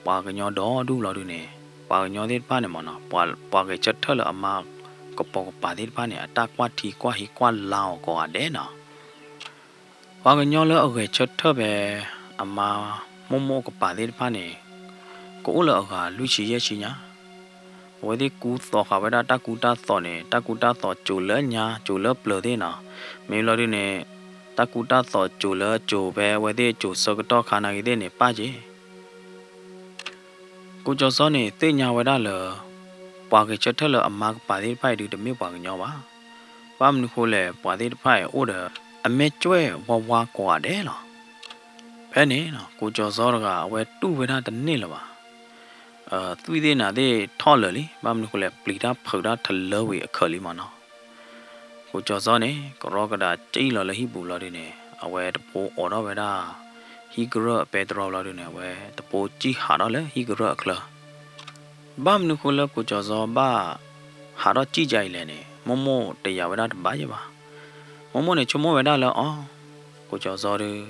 ပှၤကညီဒီဒူၣ်ဘျီဒုန့ၣ် ပှၤကညီသ့ၣ်တဖၣ်န့ၣ်မၢ်နီၤ ပှၤ ပှၤဂဲၤဆၢထၢၣ်လၢအမါကပိာ်ကပၤသ့ၣ်တဖၣ်န့ၣ် အတၢ်ကွၢ်ထံကွၢ်ဟံးကွၢ်လၤအီၤကိးဂၤဒဲးနီၤ. ပှၤကညီလၢအဂဲၤဆၢထၢၣ်ဖဲ အမါမိၢ်မိၢ်ကပၤသ့ၣ်တဖၣ်န့ၣ် ကအိၣ်လၢအဂၤလွံၢ်ဆံယဲၢ်ဆံညါ. အဝဲသ့ၣ်ကူသိးဃာ်ဝဲဒၣ်တၢ်ကူတၢ်သိးန့ၣ် တၢ်ကူတၢ်သိးစိၤလၢညါ စိၤလၢပျၢၤသ့ၣ်နီၤ. မ့ၢ်ဘျီဒုန့ၣ် တၢ်ကူတၢ်သိးစိၤလၢအစိၤဖဲအဝဲသ့ၣ်စိၤဆၢကတီၢ်ခါနာ်က့သ့ၣ်န့ၣ် ပၢ်က့ၤ ကိၣ်ကၠီၤစီန့ၣ် သ့ၣ်ညါဝဲဒၣ်လၢ ပှၤဂဲၤဆၢထၢၣ်လၢအမါကပၤသ့ၣ်တဖၣ်အံၤဒုတမ့ၢ်ပှၤကညီဘၣ်. ဘၣ်မနုၤဃိလဲၣ် ပှၤသ့ၣ်တဖၣ်အံၤအိၣ်ဒီး အမဲာ်ကွဲၢ်ဝါဝါကိးဂၤဒဲးလီၤ. ဖဲန့ၣ် ကိၣ်ကၠီၤစီတဂၤ အဝဲတူၢ်ဝဲဒၣ်တန့ၢ်လၢၤဘၣ်. သွံၣ်သ့ၣ်နၤသ့ၣ်ထီၣ်လၢာ်လံ ဘၣ်မနုၤဃိလဲၣ် ပျံၤတၢ်ဖုးတၢ်ထလၢဝံၤအခၢးလံမၢ်နီၤ. ကိၣ်ကၠီၤစီန့ၣ် ကရီကဒးစံၣ်လီၤလၢဟံၣ်ပူၤဘျီဒုန့ၣ် အဝဲတဖိအိးထီၣ်ဝဲဒၣ် ဟံၣ်ကရၢၢ်အပဲတြီဘျီဒုန့ၣ် အဝဲတဖိစံၣ်ဟးထီၣ်လၢဟံၣ်ကရၢၢ်အချၢ ဘၣ်မနုၤဃိလၢကိၣ်ကၠီၤစီဘၣ်ဟးထီၣ်စံၣ်ကါအံၤလဲၣ်န့ၣ် မိၢ်မိၢ်တယာ်ဝဲဒၣ်တဘၣ်ယဲၢ်ဘၣ်. မိၢ်မိၢ်န့ၣ်ဆိကမိၣ်ဝဲဒၣ်လၢအီၤ ကိၣ်ကၠီၤစီဒု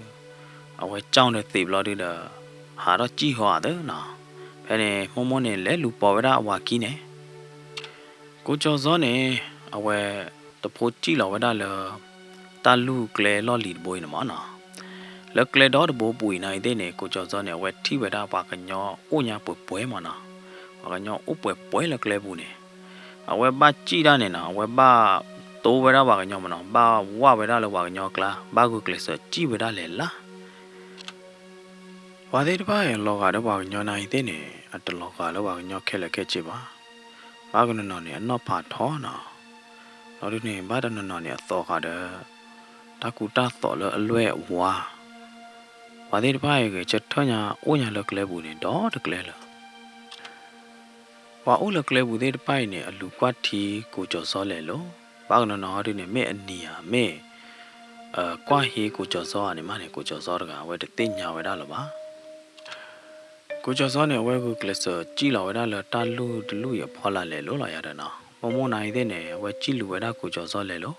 အဝဲကၠီၣ်ဒီးသံးဘျီဒုဒီး ဟးထီၣ်စံၣ်ဟီအသးနီၤ. ဖဲန့ၣ် မိၢ်မိၢ်န့ၣ် လဲၤလူၤပိာ်ဝဲဒၣ်အဝၤခံန့ၣ် ကိၣ်ကၠီၤစီန့ၣ် အဝဲတဖိစံၣ်လီၤဝဲဒၣ်လၢ တၢ်လူၢ်ကျဲလီၢ်လံၤတဘိအံၤန့ၣ်မၢ်နီၤ. လၢကျဲဒီတဘိပူၤအံၤနာ်က့သ့ၣ်န့ၣ် ကိၣ်ကၠီၤစီန့ၣ် အဝဲထံၣ်ဝဲဒၣ်ပှၤကညီအိၣ်ညါပှဲၤပှဲၤမၢ်နီၤ. ပှၤကညီအိၣ်ပှဲၤပှဲၤလၢကျဲပူၤန့ၣ် အဝဲဘၣ်စံၣ်တၢ်န့ၣ်နီၤ အဝဲဘၣ်တိဝဲဒၣ်ပှၤကညီမၢ်နီၤ ဘၣ်ဝၢ်ဝဲဒၣ်လၢပှၤကညီအကျါ ဘၣ်ဂုာ်ကျဲးစၢးစံၣ်ဝဲဒၣ်လဲၤလၢ် ပှၤသ့ၣ်တဖၣ်အံၤ လီၤဂာ်ဒီးပှၤကညီနာ်က့သ့ၣ်န့ၣ် အတလီၤဂာ်လၢပှၤကညီခဲလၢာ်ခဲဆ့ဘၣ်. ဘၣ်ကနီၤနီၤန့ၣ် အနီၢ်ဖးထီနီၤ. လီၤဒုန့ၣ် ဘၣ်တနီၤနီၤန့ၣ် အသီဃာ်ဒီး တၢ်ကူတၢ်သိးလၢအလွဲၢ်အဝါ. ပှၤသ့ၣ်တဖၣ်အံၤဂဲၤဆၢထၢၣ်ညါအိၣ်ညါလၢကျဲပူၤန့ၣ် ဒီတကျဲလၢာ် ပှၤအိၣ်လၢကျဲပူၤသ့ၣ်တဖၣ်အံၤန့ၣ် အလူၤကွၢ်ထံကိၣ်ကၠီၤစီလဲၤလိၤ. ဘၣ်ကနီၤနီၤဟီဒုန့ၣ် မ့ၢ်အနံၤဧါ မ့ၢ် ကွၢ်ဟံးကိၣ်ကၠီၤစီဧါန့ၣ်မးန့ၣ် ကိၣ်ကၠီၤစီတဂၤ အဝဲတသ့ၣ်ညါဝဲဒၣ်လၢၤဘၣ်. ကိၣ်ကၠီၤစီန့ၣ် အဝဲဂုာ်ကျဲးစၢးစံၣ်လီၤဝဲဒၣ်လၢတၢ်လူၢ်တလူၢ်အံၤအဖီလာ်လဲၤလိၤလီၤယၤဒီးနီၤ. မိၢ်မိၢ်နာ်က့သ့ၣ်န့ၣ် အဝဲစံၣ်လူၤဝဲဒၣ်ကိၣ်ကၠီၤစီလဲၤလိၤ.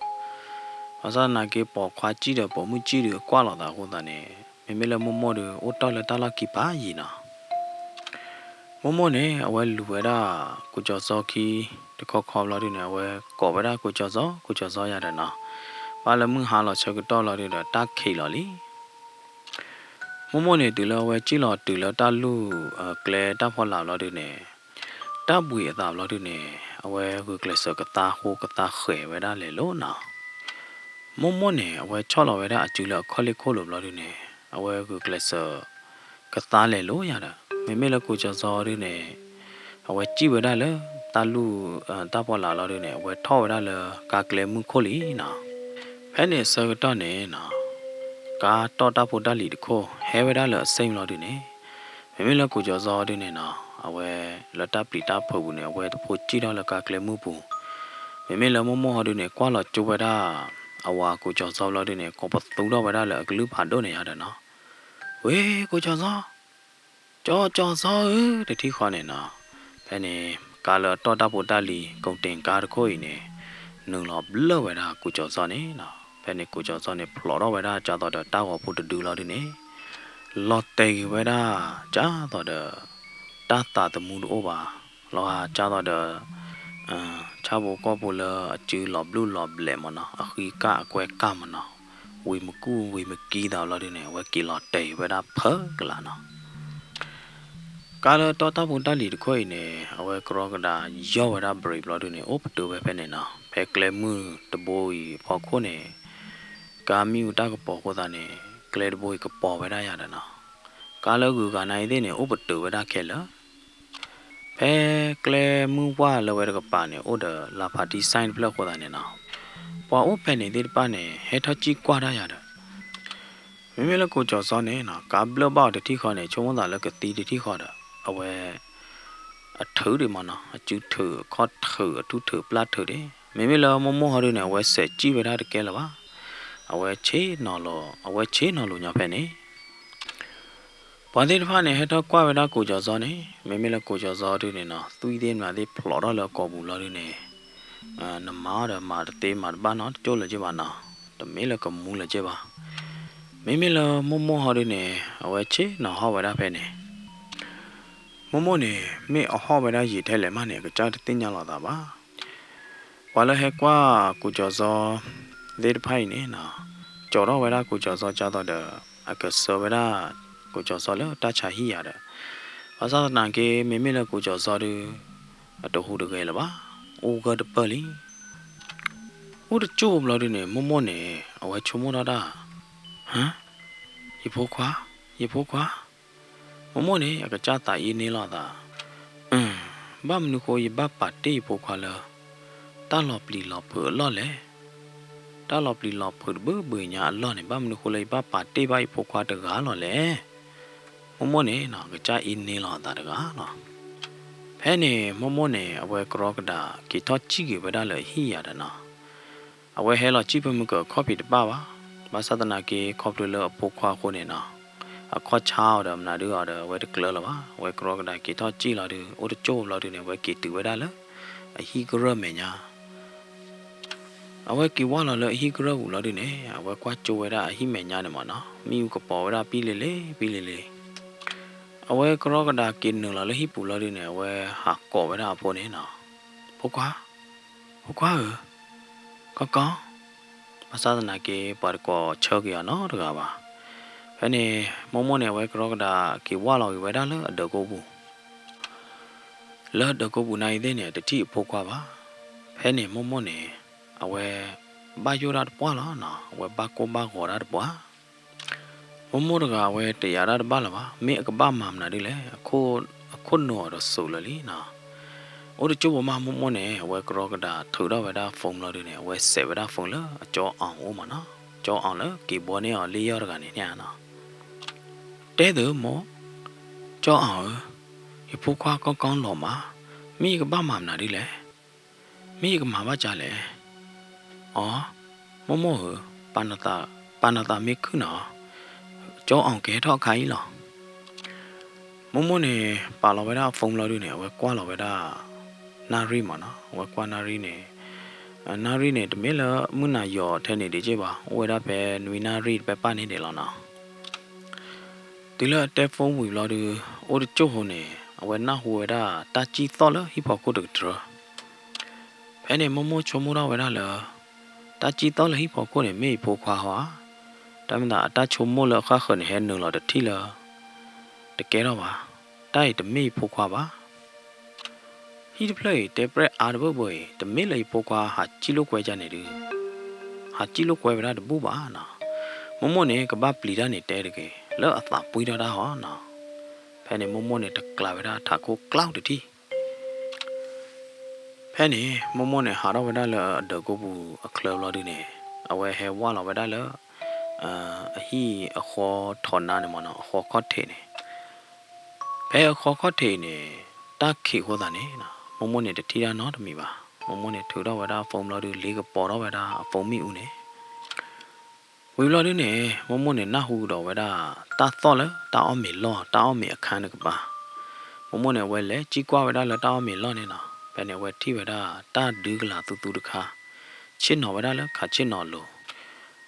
ဘၣ်ဆၣ်သနာ်က့ ပိာ်ခွါစံၣ်ဒီးပိာ်မုၣ်စံၣ်ဒုးအကွၢ်လိာ်သးအဃိသတးန့ၣ် မ့မ့ၢ်လၢမိၢ်မိၢ်ဒုး အိၣ်တ့ၢ်လၢတၢ်လီၢ်ခံဖးယံာ်နီၤ. မိၢ်မိၢ်န့ၣ် အဝဲလူၤဝဲဒၣ် ကိၣ်ကၠီၤစီခံ တခီခီဘျီဒုန့ၣ် အဝဲကိးဝဲဒၣ်ကိၣ်ကၠီၤစီ ကိၣ်ကၠီၤစီယၤဒီးနီၤ. ဘၣ်လၢမုၢ်ဟါလီၤဆၢကတီၢ်လီၤဒုဒီး တၢ်ခံးလီၤလံ. မိၢ်မိၢ်န့ၣ် တုၤလၢအဝဲစံၣ်လီၤတုၤလၢတၢ်လူၢ် ကျဲတၢ်ဖီလာ်ဘျီဒုန့ၣ် တၢ်ဘှံးအသးဘျီဒုန့ၣ် အဝဲဂုာ်ကျဲးစၢးကသါဃိကသါဃဲၤဝဲဒၣ်လဲၤလိၤနီၤ. မိၢ်မိၢ်န့ၣ် အဝဲဆီၣ်လီၤဝဲဒၣ်အစုလၢအခီၣ်လ့ၢ်ခိၣ်လိၤဘျီဒုန့ၣ် အဝဲဂုာ်ကျဲးစၢး ကသါလဲၤလိၤယၤဒီး မ့မ့ၢ်လၢကိၣ်ကၠီၤစီဒုန့ၣ် အဝဲစံၣ်ဝဲဒၣ်လၢ တၢ်လူၢ် တၢ်ဖီလာ်လီၤဒုန့ၣ် အဝဲထီၣ်ဝဲဒၣ်လၢကါကျဲမုၢ်ခိၣ်လံနီၤ. ဖဲန့ၣ်အဆၢကတီၢ်န့ၣ်နီၤ ကါတီၢ်တၢ်ဖိတၢ်လံၤတခိၣ် ဟဲဝဲဒၣ်လၢအစ့ၣ်လီၤဒုန့ၣ် မ့မ့ၢ်လၢကိၣ်ကၠီၤစီဒုန့ၣ်နီၤ အဝဲလၢတၢ်ပျံၤတၢ်ဖုးပူၤန့ၣ် အဝဲတဖိစံၣ်ထီၣ်လၢကါကျဲမုၢ်ပူၤ မ့မ့ၢ်လၢမိၢ်မိၢ်ဟီဒုန့ၣ် ကွၢ်လီၤကၠိဝဲဒၣ် အဝၤကိၣ်ကၠီၤစီဘျီဒုန့ၣ် ကိးပသူထီၣ်ဝဲဒၣ်လၢအကလုၢ်ဖးဒိၣ်န့ၣ်ယၤဒီးနီၤ ဝ့ၢ်ကိၣ်ကၠီၤစီ ကၠီၤကၠီၤစီဧၢ တထံၣ်ဃီန့ၣ်နီၤ. ဖဲန့ၣ် ကါလၢအတီၢ်တၢ်ဖိတၢ်လံၤ ကိၣ်တ့ၣ်ကါတခိၣ်အံၤန့ၣ် နုာ်လီၤဘျၢၣ်ဝဲဒၣ်ကိၣ်ကၠီၤစီန့ၣ်နီၤ. ဖဲန့ၣ်ကိၣ်ကၠီၤစီန့ၣ် ဖျိးထီၣ်ဝဲဒၣ်ကၢ်သိးဒီးတၢ်ဂီၤဖိတဒုလီၤဒုန့ၣ် လီၤတဲာ်က့ၤဝဲဒၣ် ကၢ်သိးဒီး တၢ်သးသမူတအိၣ်ဘၣ် လီၤဟါကၢ်သိးဒီး ဆၣ်ဖိကီၢ်ဖိလၢအစုလီၤဘျုၣ်လီၤဘျဲးမ့ၢ်နီၤ အဃံကၢ်အကွဲကၢ်မ့ၢ်နီၤ ဝံၤမကူၣ်ဝံၤမကံသးဘျီဒုန့ၣ် အဝဲက့ၤလီၤတဲာ်ဝဲဒၣ်ဖၢကလးနီၤ. ကါလၢတီတၢ်ဖိတၢ်လံၤတခိၣ်အံၤန့ၣ် အဝဲကရီကဒးယီၢ်ဝဲဒၣ် brake ဘျီဒုန့ၣ် အိၣ်ပတုာ်ဝဲဖဲန့ၣ်နီၤ. ဖဲကျဲမုၢ်တဘိအံၤအဖီခိၣ်န့ၣ် ကါမ့ၣ်အူတၢ်ကပီၤအဃိသတးန့ၣ် ကျဲတဘိအံၤကပီၤဝဲဒၣ်ယၤဒီးနီၤ. ကါလၢဂုၤဂၤနာ်အံၤသ့ၣ်န့ၣ် အိၣ်ပတုာ်ဝဲဒၣ်ခဲလၢာ် ဖဲကျဲမုၢ်ဝၢ်လၢဝဲတကပၤန့ၣ် အိၣ်ဒီးလါဖးတံၢ် sign တဖျၢၣ်အဃိသတးန့ၣ်နီၤ, ပှၤအိၣ်ဖဲန့ၣ်သ့ၣ်တဖၣ်န့ၣ် ဟဲထီၣ်စံၣ်ကွၢ်တၢ်ယၤဒီး မ့မ့ၢ်လၢကိးကၠီၤစီန့ၣ်နီၤ ကါဘျၢၣ်ဘၣ်အီၤတထံၣ်ဃီန့ၣ် ဆိကမိၣ်သးလၢကသံတထံၣ်ဃီဒီး အဝဲ အထုးဒံးမးနီၤ, အစုထုး အခီၣ်ထုး အထူထုး ပျၢ်ထုးဒံး. မ့မ့ၢ်လၢမိၢ်မိၢ်ဟီဒုန့ၣ် အဝဲစဲးစံၣ်ဝဲဒၣ်တကဲလၢၤဘၣ်. အဝဲဆ့ၣ်နီၤလိၤ အဝဲဆ့ၣ်နီၤလိၤညီဖဲန့ၣ် ပှၤသ့ၣ်တဖၣ်န့ၣ် ဟဲထီၣ်ကွၢ်ဝဲဒၣ်ကိးကၠီၤစီန့ၣ် မ့မ့ၢ်လၢကိးကၠီၤစီဒုန့ၣ်နီၤ သွံၣ်သ့ၣ်မနုၤသ့ၣ်ဖျိးထီၣ်လၢအကိာ်ပူၤလီၤဒုန့ၣ် နမၤအီၤဒီးမၤတသ့မၤတဘၣ်နီတကၠိၢ်လၢၤက့ဘၣ်နီၤ, တမ့ၢ်လၢကမူလၢၤက့ဘၣ်. မ့မ့ၢ်လၢမိၢ်မိၢ်ဟီဒုန့ၣ် အဝဲဆ့ၣ်နီၤဟီၣ်ဝဲဒၣ်ဖဲန့ၣ် မိၢ်မိၢ်န့ၣ် မ့ၢ်အဟီၣ်ဝဲဒၣ်ယံာ်ထဲလဲၣ်မးန့ၣ် အကစၢ်တသ့ၣ်ညါလီၤသးဘၣ်. ပှၤလၢဟဲကွၢ်ကိးကၠီၤစီသ့ၣ်တဖၣ်အံၤန့ၣ်နီၤ ကၠီၤထီၣ်ဝဲဒၣ်ကိးကၠီၤစီကၢ်သိးဒီး အကဆှၢဝဲဒၣ်ကိးကၠီၤစီလၢတၢ်ဆါဟံၣ်ယၤဒီး ဘၣ်ဆၣ်သနာ်က့ မ့မ့ၢ်လၢကိးကၠီၤစီဒု အတဟူးတဂဲၤလၢၤဘၣ်, အိၣ်ဂၢၢ်တပၢၢ်လံ. အိၣ်တကၠိၢ်ဘျီဒုန့ၣ် မိၢ်မိၢ်န့ၣ် အဝဲဆိကမိၣ်ထီၣ်တၢ်, ဟါ, ယဖိခွါ, ယဖိခွါ, မိၢ်မိၢ်န့ၣ် အကစၢ်သးအ့န့ၢ်လီၤအသး, ဘၣ်မနုၤဃိယဘၣ်ပာ်တ့ၢ်ယဖိခွါလၢ တၢ်လီၤပျံၤလီၤဖုးအလီၢ်လဲၣ်. တၢ်လီၤပျံၤလီၤဖုးတဘ့ၣ်ဘ့ၣ်ညါအလီၢ်န့ၣ် ဘၣ်မနုၤဃိလၢယဘၣ်ပာ်တ့ၢ်ဘၣ်ယဖိခွါတဂၤလီၤလဲၣ်. မိၢ်မိၢ်န့ၣ် အကစၢ်အ့န့ၢ်လီၤအသးတဂၤလီၤ. ဖဲန့ၣ်မိၢ်မိၢ်န့ၣ် အဝဲကရီကဒးက့ၤထီၣ်စံၣ်က့ၤဝဲဒၣ်လၢအဟံၣ်ယၤဒီးနီၤ အဝဲဟဲလီၤစံၣ်ဖဲမုၢ်ကအခီၣ်ဖံးတဘၣ်ဘၣ်. ဘၣ်ဆၣ်သနာ်က့ ခီဖျိလၢအဖိခွါအဃိန့ၣ်နီၤ, အခီၣ်ဆါအီၤဒီးမနုၤဒုအီၤဒီး အဝဲတကျၢၤလၢၤဘၣ်. အဝဲကရီကဒးက့ၤထီၣ်စံၣ်လီၤဒု အိၣ်တကၠိၢ်ဘျီဒုန့ၣ် အဝဲက့ၤတုၤဝဲဒၣ်လၢ အဟံၣ်ကရၢၢ်မဲာ်ညါ အဝဲက့ၤဝၢ်လီၤလၢအဟံၣ်ကရၢၢ်ပူၤလီၤဒုန့ၣ် အဝဲကွၢ်ကၠိဝဲဒၣ်အဟံၣ်မဲာ်ညါန့ၣ်မးနီၤ, မ့ၣ်အူကပီၤဝဲဒၣ်ပံလ့လ့ ပံလ့လ့. အဝဲကရီကဒးက့ၤနုာ်လီၤလၢဟံၣ်ပူၤလီၤဒုန့ၣ် အဝဲဟးကိးဝဲဒၣ်အဖိန့ၣ်နီၤ, ဖိခွါ, ဖိခွါဧၢ, ကီကီ, ဘၣ်ဆၣ်သနာ်က့ ပှၤတကိးဆၢက့ၤအီၤနီတဂၤဘၣ်. ဖဲန့ၣ် မိၢ်မိၢ်န့ၣ် အဝဲကရီကဒးက့ၤဝၢ်လီၤက့ၤဝဲဒၣ်လၢအဒၢးကိပူၤ လၢဒၢးကိပူၤနာ်အံၤသ့ၣ်န့ၣ် တထံၣ်အဖိခွါဘၣ်. ဖဲန့ၣ်မိၢ်မိၢ်န့ၣ် အဝဲ ဘၣ်ယိၣ်ဒၣ်တပှၢ်လီၤနီၤ, အဝဲဘၣ်ကိၢ်ဘၣ်ဂီၤဒၣ်တပှၢ်. မိၢ်မိၢ်တဂၤအဝဲတယာ်ဒၣ်တဘၣ်လၢၤဘၣ်, မ့ၢ်အကဘၣ်မၤမနုၤဒ်လဲၣ်, အခိၣ်နူာ်အီၤဒီးစိးလၢာ်လံနီၤ. အိၣ်တကၠိၢ်ဖိမးမိၢ်မိၢ်န့ၣ် အဝဲကရီကဒးထုးထီၣ်ဝဲဒၣ် phone လီၤဒုန့ၣ် အဝဲစဲးဝဲဒၣ် phone လၢအကၠီအီၣ်အိၣ်မးနီၤ, ကၠီအီၣ်လၢက့ၤဘှီန့ၢ်အီၤလ့ယီၢ်တဂၤန့ၣ်န့ၣ်နီၤ. တဲသ့မိၢ်, ကၠီအီၣ်ဧၢ, ယဖိခွါကီကီလီၤမး, မ့ၢ်ယကဘၣ်မၤမနုၤဒ်လဲၣ်. မ့ၢ်ယကမၤဘၣ်ကၠီလဲၣ်. အီ, မိၢ်မိၢ်ဧၢ, ပာ်နသးမ့ၢ်ခုၣ်နီၤ, ကၠီအီၣ်ကဟဲထီၣ်အခါအံၤလီၤ. မိၢ်မိၢ်န့ၣ် ပာ်လီၤဝဲဒၣ် phone လီၤဒုန့ၣ် အဝဲကွၢ်လီၤဝဲဒၣ် နၣ်ရံၣ်မးနီၤ, အဝဲကွၢ်နၣ်ရံၣ်န့ၣ်, နၣ်ရံၣ်န့ၣ် တမ့ၢ်လၢမုၢ်နၤယီၤထဲန့ၣ်ဒံးက့ဘၣ်, အိၣ်ဝဲဒၣ်ဖဲနွံနၣ်ရံၣ်တဖၣ်ပၣ်န့ၣ်ဒံးလီၤနီၤ. တုၤလၢအတဲ phone ဝံၤဘျီဒု, အိၣ်တကၠိၢ်ဖိန့ၣ် အဝဲနၢ်ဟူဝဲဒၣ်တၢ်စံၣ်သီၣ်လၢဟံၣ်ဖီခိၣ်တကတြၢၤ. ဖဲန့ၣ်မိၢ်မိၢ်ဆိကမိၣ်ထီၣ်ဝဲဒၣ်လၢ တၢ်စံၣ်သီၣ်လၢဟံၣ်ဖီခိၣ်န့ၣ် မ့ၢ်အဖိခွါဧါ. တၢ်မၤသးအတၢ်ဆိကမိၣ်လၢအဃၣ်ဃၢၤန့ၣ် ဟဲနုာ်လီၤတထံၣ်လၢ တကဲထီၣ်ဘၣ်, တၢ်အံၤတမ့ၢ်ယဖိခွါဘၣ်. ဟံၣ်တဖျၢၣ်အံၤ တဲပြဲၣ်အါတဘၢၣ်ဘၢအံၤ တမ့ၢ်လၢယဖိခွါဟးစံၣ်လိာ်ကွဲကၢန့ၣ်ဒု, ဟးစံၣ်လိာ်ကွဲဝဲဒၣ်တဘူၣ်ဘၣ်နီၤ. မိၢ်မိၢ်န့ၣ် ကဘၣ်ပျံၤတၢ်န့ၣ်တဲတဂ့ၤ, လၢအသးပှံၢ်ထီၣ်တၢ်ဟီနီၤ. ဖဲန့ၣ်မိၢ်မိၢ်န့ၣ် တကျးဝဲဒၣ်ထးခိၣ်ကျီတထံၣ်. ဖဲန့ၣ်မိၢ်မိၢ်န့ၣ် ဟးထီၣ်ဝဲဒၣ်လၢအဒၢးကိပူၤအချၢဘျီဒုန့ၣ်, အဝဲဟဲဝၢ်လီၤဝဲဒၣ်လၢ အဟံၣ်အဃီထီးနါန့ၣ်မးနီၤ, အဃီခီၣ်ထံးန့ၣ်. ဖဲအဃီခီၣ်ထံးအံၤန့ၣ် တၢ်ခံးအဃိသတးန့ၣ် မိၢ်မိၢ်န့ၣ်တထံၣ်တၢ်နီတမံၤဘၣ်. မိၢ်မိၢ်န့ၣ်ထုးထီၣ်ဝဲဒၣ် phone ဘျီဒု လ့ကပီၤထီၣ်ဝဲဒၣ်အ phone မ့ၣ်အူန့ၣ် ဝံၤဘျီဒုန့ၣ် မိၢ်မိၢ်န့ၣ်နၢ်ဟူကဒီးဝဲဒၣ် တၢ်သီၣ်လၢတၢ်အီၣ်မ့ၤလီၢ် တၢ်အီၣ်မ့ၤအခါန့ၣ်ကပၤ. မိၢ်မိၢ်န့ၣ် အဝဲလဲၤစံၣ်ကွၢ်ဝဲဒၣ်လၢတၢ်အီၣ်မ့ၤလီၢ်န့ၣ်နီၤ. ဖဲန့ၣ်အဝဲထံၣ်ဝဲဒၣ်တၢ်ဒုကလၤသူသူတခါ ဆ့ၣ်နီၤဝဲဒၣ်လၢခးဆ့ၣ်နီၤအလိၤ.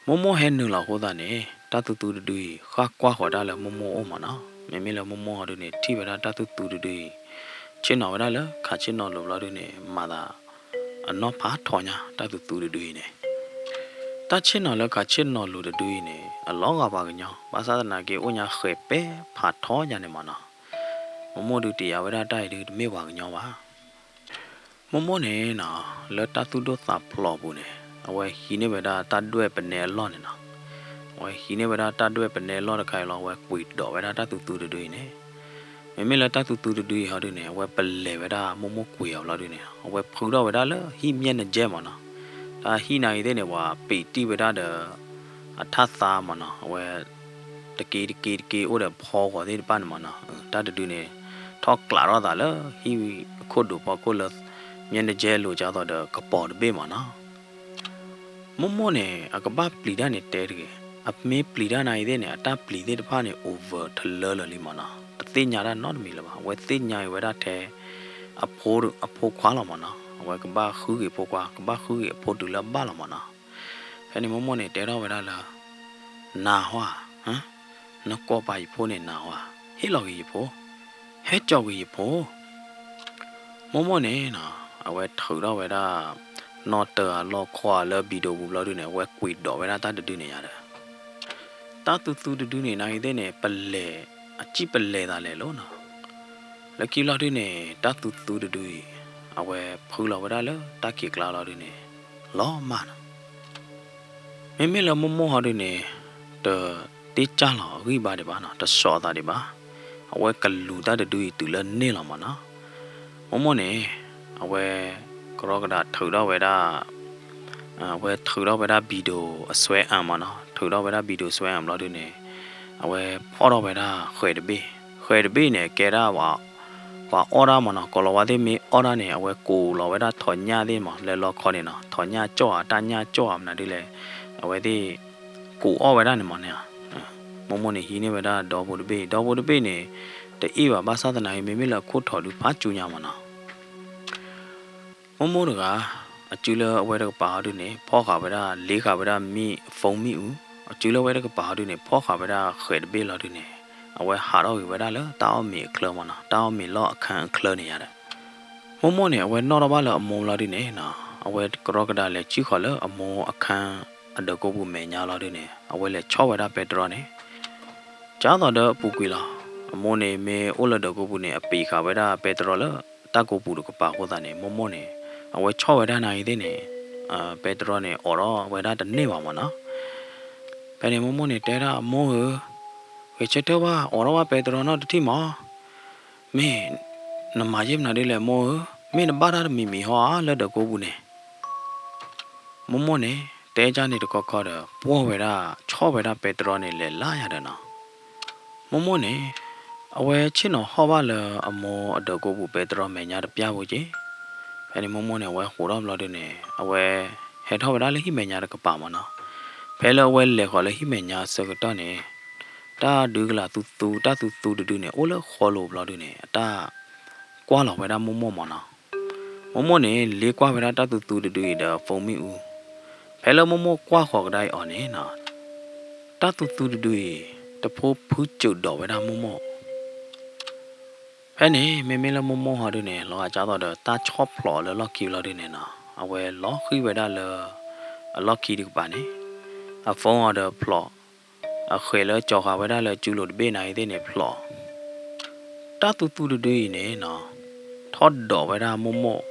မိၢ်မိၢ်ဟဲနုာ်လီၤအဃိသတးန့ၣ် တၢ်သူသူတဒုအံၤ ဃၣ်ကွၢ်ဃီၤဒၣ်လၢမိၢ်မိၢ်အအိၣ်မးနီၤ. မ့မ့ၢ်လၢမိၢ်မိၢ်အီၤဒုန့ၣ် ထံၣ်ဝဲဒၣ်တၢ်သူသူတဒုအံၤ ဆ့ၣ်နီၤဝဲဒၣ်လၢခးဆ့ၣ်နီၤလိၤဘျီဒုန့ၣ် မၤသး အနီၢ်ဖးထီညါ တၢ်သူသူတဒုအံၤန့ၣ်. တၢ်ဆ့ၣ်နီၤလၢကးဆ့ၣ်နီၤလိၤတဒုအံၤန့ၣ် အလီၤဂာ်ပှၤကညီ, ဘၣ်ဆၣ်သနာ်က့ အိၣ်ညါဃဲၤပဲဖးထီညါန့ၣ်မၢ်နီၤ. မိၢ်မိၢ်ဒုးတယာ်ဝဲဒၣ်တၢ်အံၤဒုးတမ့ၢ်ပှၤကညီဘၣ်. မိၢ်မိၢ်န့ၣ်နီၤ, လၢတၢ်သူၣ်ဒိၣ်သးဖျိးပူၤန့ၣ် အဝဲဟံးန့ၢ်ဝဲဒၣ်တၢ်ဒွဲၣ်ပနဲအလီၢ်န့ၣ်နီၤ. အဝဲဟံးန့ၢ်ဝဲဒၣ်တၢ်ဒွဲၣ်ပနဲအလီၢ်တခါအံၤလီၤ အဝဲကွံာ်ဒိးဝဲဒၣ်တၢ်သူသူတဒုအံၤန့ၣ်. မ့မ့ၢ်လၢတၢ်သူသူတဒုအံၤဟီဒုန့ၣ် အဝဲပလဲၤဝဲဒၣ်မိၢ်မိၢ်ကွံာ်အီၤဘျီဒုန့ၣ် အဝဲဖုထီၣ်ဝဲဒၣ်လၢဟံၣ်မၠဲၣ်နကဲမၢ်နီၤ. တၢ်ဟံၣ်နာ်ဂ့ၤသ့ၣ်န့ၣ် ပှၤပံးတံၢ်ဝဲဒၣ်ဒီး အထၣ်သါမၢ်နီၤ, အဝဲ တက့တက့တက့အိၣ်ဒီးဖီဂီၤသ့ၣ်တဖၣ်န့ၣ်မၢ်နီၤ. တၢ်တဒုန့ၣ် ထီၣ်ကျးထီၣ်သးလၢဟံၣ်ခိၣ်ဒိးဖီခိၣ်လၢ မၠဲၣ်နကဲလိၤကသိးဒီးကပီၤတဘ့ၣ်မၢ်နီၤ. မိၢ်မိၢ်န့ၣ် အကဘၣ်ပျံၤတၢ်န့ၣ်တဲတဂ့ၤ, အမ့ၢ်ပျံၤတၢ်နာ်ဂ့ၤသ့ၣ်န့ၣ် အတၢ်ပျံၤသ့ၣ်တဖၣ်န့ၣ် over ထလၢလၢာ်လံမၢ်နီၤ. တသ့ၣ်ညါတၢ်နီတမံၤလၢၤဘၣ်. အဝဲသ့ၣ်ညါအံၤဝဲဒၣ်ထဲ အဖိ အဖိခွါလီၤမၢ်နီၤ. အဝဲကဘၣ်ဃုက့ၤအဖိခွါ, ကဘၣ်ဃုက့ၤအဖိတုၤလၢအဘၣ်လီၤမၢ်နီၤ. ဖဲန့ၣ်မိၢ်မိၢ်န့ၣ်တဲထီၣ်ဝဲဒၣ်လၢ နၤဟီဧါ, နကိးပာ်ယဖိန့ၣ်နၤဟီဧါ, ဟ့ၣ်လီၤက့ၤယဖိ, ဟဲကၠီက့ၤယဖိ. မိၢ်မိၢ်န့ၣ်နီၤ အဝဲထုးထီၣ်ဝဲဒၣ် နီၣ်တၢၤအလီၢ်ခီလၢဘံဒိးပူၤဘျီဒုန့ၣ် အဝဲကွံာ်ဒိးဝဲဒၣ်တၢ်တဒုန့ၣ်ယါဒီး တၢ်သူသူတဒုန့ၣ် နာ်ဂ့ၤသ့ၣ်န့ၣ် ပလဲၤ အစံၣ်ပလဲၤသးလဲၤလိၤနီၤ. လၢခံဘျီဒုန့ၣ် တၢ်သူသူတဒုအံၤ အဝဲဖုလီၤဝဲဒၣ်လၢတၢ်ခံးကျါလီၤဒုန့ၣ် လီၤမၢ်နီၤ. မ့မ့ၢ်လၢမိၢ်မိၢ်ဟီဒုန့ၣ် တတ့ၢ်ကၢ်လီၤအဂံၢ်ဘါဒံးဘၣ်နီၤ, တစီၤအသးဒံးဘၣ်. အဝဲကလူၤတၢ်တဒုအံၤတုၤလၢန့ၢ်လီၤမၢ်နီၤ. မိၢ်မိၢ်န့ၣ် အဝဲကရီကဒးထုးထီၣ်ဝဲဒၣ် အဝဲထုးထီၣ်ဝဲဒၣ် video အစွဲအၣ်မၢ်နီၤ, ထုးထီၣ်ဝဲဒၣ် video စွဲအၣ်ဘျီဒုန့ၣ် အဝဲဖီၣ်ထီၣ်ဝဲဒၣ်ဃဲၤတဘ့ၣ်, ဃဲၤတဘ့ၣ်န့ၣ် ကဲဒၣ်ပှၤအီၣ်တၢ်မၢ်နီၤ, ကိးလီၤဝဲသ့ၣ်မ့ၢ်အီၣ်တၢ်န့ၣ် အဝဲကိးလီၤဝဲဒၣ်ထိးညၣ်သ့ၣ်မး လၢလီခီန့ၣ်နီၤ, ထိးညၣ်ကၠီၣ်ဧါ တၢ်ညၣ်ကၠီၣ်ဧါမနုၤဒ်လဲၣ်, အဝဲသ့ၣ်ကိးအီၣ်ဝဲဒၣ်န့ၣ်မၢ်န့ၣ်. မိၢ်မိၢ်န့ၣ်ဟံးန့ၢ်ဝဲဒၣ်ဒီဖိတဘ့ၣ်, ဒီဖိတဘ့ၣ်န့ၣ် တအ့ၣ်ဘၣ် ဘၣ်ဆၣ်သနာ်က့ မ့မ့ၢ်လၢအခိၣ်ထိးဒုးဖးစူညါမၢ်နီၤ. မိၢ်မိၢ်တဂၤ အစုလၢအဝဲတကပၤဟီဒုန့ၣ် ဖီၣ်ဃာ်ဝဲဒၣ် လ့ဃာ်ဝဲဒၣ်မံ phone မံအူ, အစုလၢအဝဲတကပၤဟီဒုန့ၣ် ဖီၣ်ဃာ်ဝဲဒၣ်ဃဲၤတဘ့ၣ်လီၤဒုန့ၣ် အဝဲဟးထီၣ်ဂ့ၤဝဲဒၣ်လၢတၢ်အီၣ်မ့ၤအချၢမၢ်နီၤ, တၢ်အီၣ်မ့ၤလီၢ်အခန်းအချၢန့ၣ်ယါဒီး မိၢ်မိၢ်န့ၣ် အဝဲနီၣ်ထီၣ်ဘၣ်လၢအမိၢ်လီၤဒုန့ၣ်နီၤ, အဝဲကရီကဒးလဲၤစုဃီၤလၢအမိၢ်အခန်းအဒၢးကိးပူၤမဲာ်ညါလီၤဒုန့ၣ် အဝဲလဲၤဆီၣ်ဝဲဒၣ်ပဲတြီန့ၣ် ကၢ်သိးဒီးအပူၤကွံာ်လီၤ. အမိၢ်န့ၣ်မ့ၢ်အိၣ်လၢဒၢးကိးပူၤန့ၣ် အပံာ်ဃာ်ဝဲဒၣ်ပဲတြီလၢတၢ်ကိးပူၤတကပၤအဃိသတးန့ၣ် မိၢ်မိၢ်န့ၣ် အဝဲဆီၣ်ဝဲဒၣ်နာ်ဂ့ၤသ့ၣ်န့ၣ် ပဲတြီန့ၣ် အိးထီၣ်ဝဲဒၣ်တန့ၢ်ဘၣ်မၢ်နီၤ. ဖဲန့ၣ်မိၢ်မိၢ်န့ၣ်တဲဒၣ်အမိၢ်ဧၢ, ဂဲၤဆၢထၢၣ်ဘၣ် အိးထီၣ်ဘၣ်ပဲတြီနီတထံၣ်မး, မ့ၢ်နမၤယဲၢ်မနုၤဒ်လဲၣ်မိၢ်ဧၢ, မ့ၢ်နဘၣ်တၢ်တမံၤမံၤဟီဧါလၢဒၢးကိးပူၤန့ၣ် မိၢ်မိၢ်န့ၣ် တဲကၢ်န့ၣ်တခီခီဒီး ပှီၢ်ဝဲဒၣ် ဆီၣ်ဝဲဒၣ်ပဲတြီန့ၣ်လဲၤလၢယၤဒီးနီၤ. မိၢ်မိၢ်န့ၣ် အဝဲဆ့ၣ်နီၤဟီၣ်ဘၣ်လၢအမိၢ်အဒၢးကိးပူၤပဲတြီမဲာ်ညါတပျၢ်ဖိက့ၤ. ဖဲန့ၣ်မိၢ်မိၢ်န့ၣ် အဝဲဃိးထီၣ်ဘျီဒုန့ၣ် အဝဲဟဲထီၣ်ဝဲဒၣ်လၢဟံၣ်မဲာ်ညါတကပၤမၢ်နီၤ. ဖဲလၢအဝဲလဲၤဃီၤလၢဟံၣ်မဲာ်ညါအဆၢကတီၢ်န့ၣ် တၢ်ဒုးကလၤသူသူ တၢ်သူသူတဒုန့ၣ် အိၣ်လၢဃီလိၤဘျီဒုန့ၣ် အတၢ်ကွၢ်လီၤဝဲဒၣ်မိၢ်မိၢ်မၢ်နီၤ. မိၢ်မိၢ်န့ၣ် လ့ကွၢ်ဝဲဒၣ်တၢ်သူသူတဒုအံၤဒီး phone မ့ၣ်အူ, ဖဲလၢမိၢ်မိၢ်ကွၢ်ဃီၤကဒါအံၤအီၤန့ၣ်နီၤ တၢ်သူသူတဒုအံၤ တဖိဖုစၢၣ်ဒိးဝဲဒၣ်မိၢ်မိၢ်. ဖဲန့ၣ် မ့မ့ၢ်လၢမိၢ်မိၢ်ဟီဒုန့ၣ် လီၤဂာ်ကၢ်သိးဒီးတၢ်ဆီၣ်ဖျိးလၢလီၢ်ခံဘျီဒုန့ၣ်နီၤ အဝဲလီၤဃံၤဝဲဒၣ်လၢ အလီၢ်ခံတကပၤန့ၣ် အ phone အီၤဒီးဖျိး, အဃဲၤလၢကၠီၤဃာ်ဝဲဒၣ်လၢကၠူလိၤတဘ့ၣ်နာ်ဂ့ၤသ့ၣ်န့ၣ်ဖျိး တၢ်သူသူတဒုအံၤန့ၣ်နီၤ ထီၣ်ဒိးဝဲဒၣ်မိၢ်မိၢ်,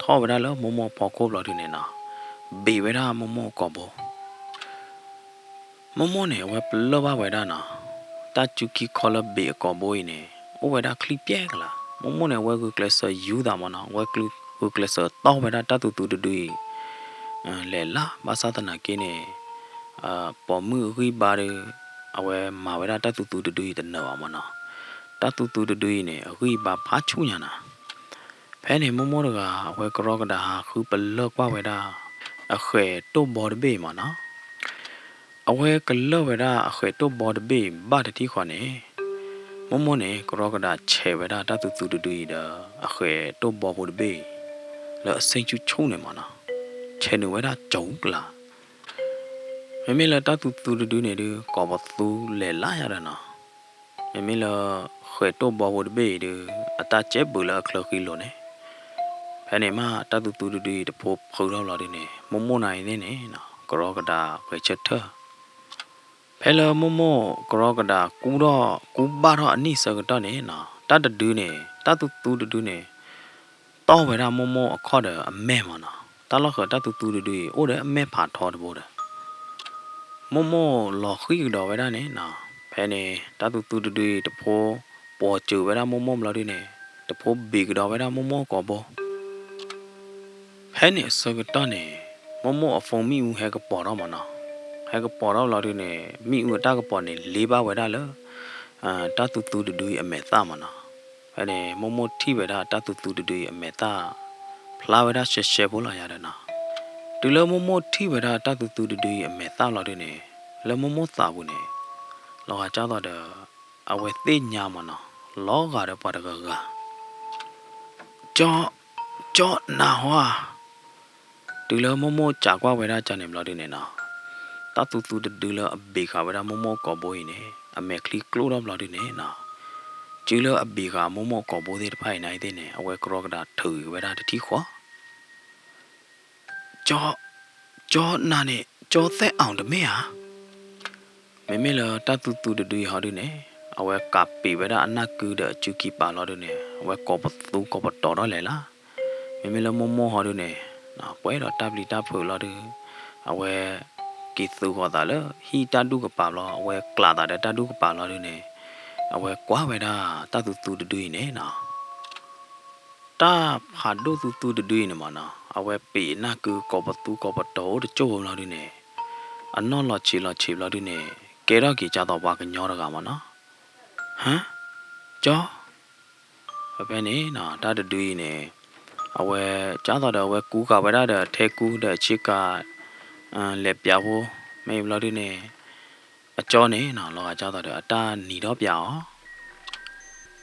ထီၣ်ဝဲဒၣ်လၢမိၢ်မိၢ်အဖီခိၣ်ဘျီဒုန့ၣ်နီၤ ဘ့းဝဲဒၣ်မိၢ်မိၢ်အကိာ်ဘိ. မိၢ်မိၢ်န့ၣ် အဝဲပလၢၢ်ဘၣ်ဝဲဒၣ်နီၤ တၢ်စုခံခီလၢဘ့းအကိာ်ဘိအံၤန့ၣ် အိၣ်ဝဲဒၣ်ချံပျဲကလး. မိၢ်မိၢ်န့ၣ် အဝဲဂုာ်ကျဲးစၢးယူၤသးမၢ်နီၤ, အဝဲဂုာ်ကျဲးစၢးတီၢ်ဝဲဒၣ်တၢ်သူသူတဒုအံၤ လဲၤလၢ် ဘၣ်ဆၣ်သနာ်က့န့ၣ် ပိာ်မုၣ်အဂံၢ်ဘါဒီး အဝဲမၤဝဲဒၣ်တၢ်သူသူတဒုအံၤတနၢၤဘၣ်မၢ်နီၤ. တၢ်သူသူတဒုအံၤန့ၣ် အဂံၢ်အဘါဖးဆူၣ်ညါနီၤ. ဖဲန့ၣ်မိၢ်မိၢ်တဂၤ အဝဲကရီကဒးဟးဃုပလၢၢ်ကွၢ်ဝဲဒၣ် အဃဲၤတိၢ်ဘီတဘ့ၣ်အံၤမၢ်နီၤ. အဝဲကလၢၢ်ဝဲဒၣ်အဃဲၤတိၢ်ဘီတဘ့ၣ်အံၤဘၣ်တထံၣ်ဃီန့ၣ် မိၢ်မိၢ်န့ၣ် ကရီကဒးဆဲးဝဲဒၣ်တၢ်သူသူတဒုအံၤဒီး အဃဲၤတိၢ်ဘီဖိတဘ့ၣ်အံၤ လၢအဆ့ဆူၣ်ဆူၣ်န့ၣ်မၢ်နီၤ ဆဲးနုာ်ဝဲဒၣ်ကၠိကလး. မ့မ့ၢ်လၢတၢ်သူသူတဒုန့ၣ်ဒုး ကိးပသူလဲၤလၢ်ယၤဒီးနီၤ. မ့မ့ၢ်လၢ ဃဲၤတိၢ်ဘီဖိတဘ့ၣ်အံၤဒုး အတၢ်ကဲဘုးလၢအချၢဃံလိၤန့ၣ် ဖဲန့ၣ်မး တၢ်သူသူတဒုအံၤတဖိဖုထီၣ်ဘျီဒုန့ၣ် မိၢ်မိၢ်နာ်အံၤန့ၣ်န့ၣ် ကရီကဒးဂဲၤဆၢထၢၣ်. ဖဲလၢမိၢ်မိၢ်ကရီကဒးကူထီၣ်ကူဘၣ်ထီၣ်အနံၣ်ဆၢကတီၢ်န့ၣ်နီၤ, တၢ်တဒုန့ၣ် တၢ်သူသူတဒုန့ၣ် တီၢ်ဝဲဒၣ်မိၢ်မိၢ်အခီၣ်ဒီးအမဲာ်မးနီၤ. တၢ်လီၢ်ဃၢၤတၢ်သူသူတဒုအံၤ အိၣ်ဒီးအမဲာ်ဖးထီတဘိဒီး မိၢ်မိၢ်လီၤဃံၤကဒီးဝဲဒၣ်န့ၣ်နီၤ. ဖဲန့ၣ် တၢ်သူသူတဒုအံၤ တဖိပှီၤစၢၤဝဲဒၣ်မိၢ်မိၢ်ဘျီဒုန့ၣ် တဖိဘ့ၣ်ကဒီးဝဲဒၣ်မိၢ်မိၢ်ကိာ်ဘိ. ဖဲန့ၣ်အဆၢကတီၢ်န့ၣ် မိၢ်မိၢ်အဖိမ့ၣ်အူဟဲကပီၤထီၣ်မးနီၤ. ဟဲကပီၤထီၣ်ဘျီဒုန့ၣ် မ့ၣ်အူအတၢ်ကပီၤန့ၣ် လ့ဘၣ်ဝဲဒၣ်လၢ တၢ်သူသူတဒုအံၤအမဲာ်သၣ်မးနီၤ. ဖဲန့ၣ် မိၢ်မိၢ်ထံၣ်ဝဲဒၣ်တၢ်သူသူတဒုအံၤအမဲာ်သၣ် ဖျါဝဲဒၣ်ရှဲရှဲဖိလီၤယၤဒီးနီၤ. တုၤလၢမိၢ်မိၢ်ထံၣ်ဝဲဒၣ်တၢ်သူသူတဒုအံၤအမဲာ်သၣ်ဘျီဒုန့ၣ် လၢမိၢ်မိၢ်သးပူၤန့ၣ် လီၤဂာ်ကၢ်သိးဒီး အဝဲသ့ၣ်ညါမးနီၤ, လီၤဂာ်ဒီးပှၤတဂၤဂၤ ကၠီ, ကၠီနၤဟီဧါ. တုၤလၢမိၢ်မိၢ်စံးကွၢ်ဝဲဒၣ်ကၠီန့ၣ်ဘျီဒုန့ၣ်နီၤ, တၢ်သူသူတဒုလၢအဘ့ၣ်ဃာ်ဝဲဒၣ်မိၢ်မိၢ်ကိာ်ဘိအံၤန့ၣ် အမဲာ်ချံကျိၣ်ထီၣ်ဘျီဒုန့ၣ်နီၤ, တုၤလၢအဘ့ၣ်ဃာ်မိၢ်မိၢ်ကိာ်ဘိသ့ၣ်တဖၣ်အံၤန့ၣ်သ့ၣ်န့ၣ် အဝဲကရီကဒးထုးက့ၤဝဲဒၣ်တထံၣ်ဃီ ကၠီ, ကၠီနၤန့ၣ် ကၠီသဲးအီၤတမ့ၢ်ဧါ. မ့မ့ၢ်လၢတၢ်သူသူတဒုအံၤဟီဒုန့ၣ် အဝဲကးပ့ၤဝဲဒၣ်အနၢ်ကုဒီးအစုခံပာ်လီၤဒုန့ၣ် အဝဲကိးပသူကိးပတီၤထီၣ်လဲၣ်လၢ မ့မ့ၢ်လၢမိၢ်မိၢ်ဟီဒုန့ၣ် ပှဲၤဒီးတၢ်ပျံၤတၢ်ဖုးလီၤဒု အဝဲက့ၤသုးဃီၤသးလၢဟံၣ်တၢ်ဒူၣ်ကပၤဘျီ အဝဲကျးသးဒီးတၢ်ဒူၣ်ကပၤလီၤဒုန့ၣ် အဝဲကွၢ်ဝဲဒၣ်တၢ်သူသူတဒုအံၤန့ၣ်နီၤ တၢ်ဖးဒိၣ်သူသူတဒုအံၤန့ၣ်မးနီၤ အဝဲပ့ၤအနၢ်ကုကိးပသူကိးပတီၤအိၣ်တကၠိၢ်ဖိဘျီဒုန့ၣ် အနီၢ်လီၤဆံးလီၤဆံးဘျီဒုန့ၣ် ကဲထီၣ်က့ၤကၢ်သိးပှၤကညီတဂၤမးနီၤ ဟါ, ကၠီ ဖဲန့ၣ်နီၤ တၢ်တဒုအံၤန့ၣ် အဝဲကၢ်သိးဒီးအဝဲကူဃာ်ဝဲဒၣ်ဒီးထဲကူဒီးဆ့ကၤ လဲၤပျးဖိ မ့ၢ်ဘျီဒုန့ၣ် အကၠီန့ၣ်နီၤ လီၤဂာ်ကၢ်သိးဒီးအတၢ်နံၤထီၣ်ပျးအီၤ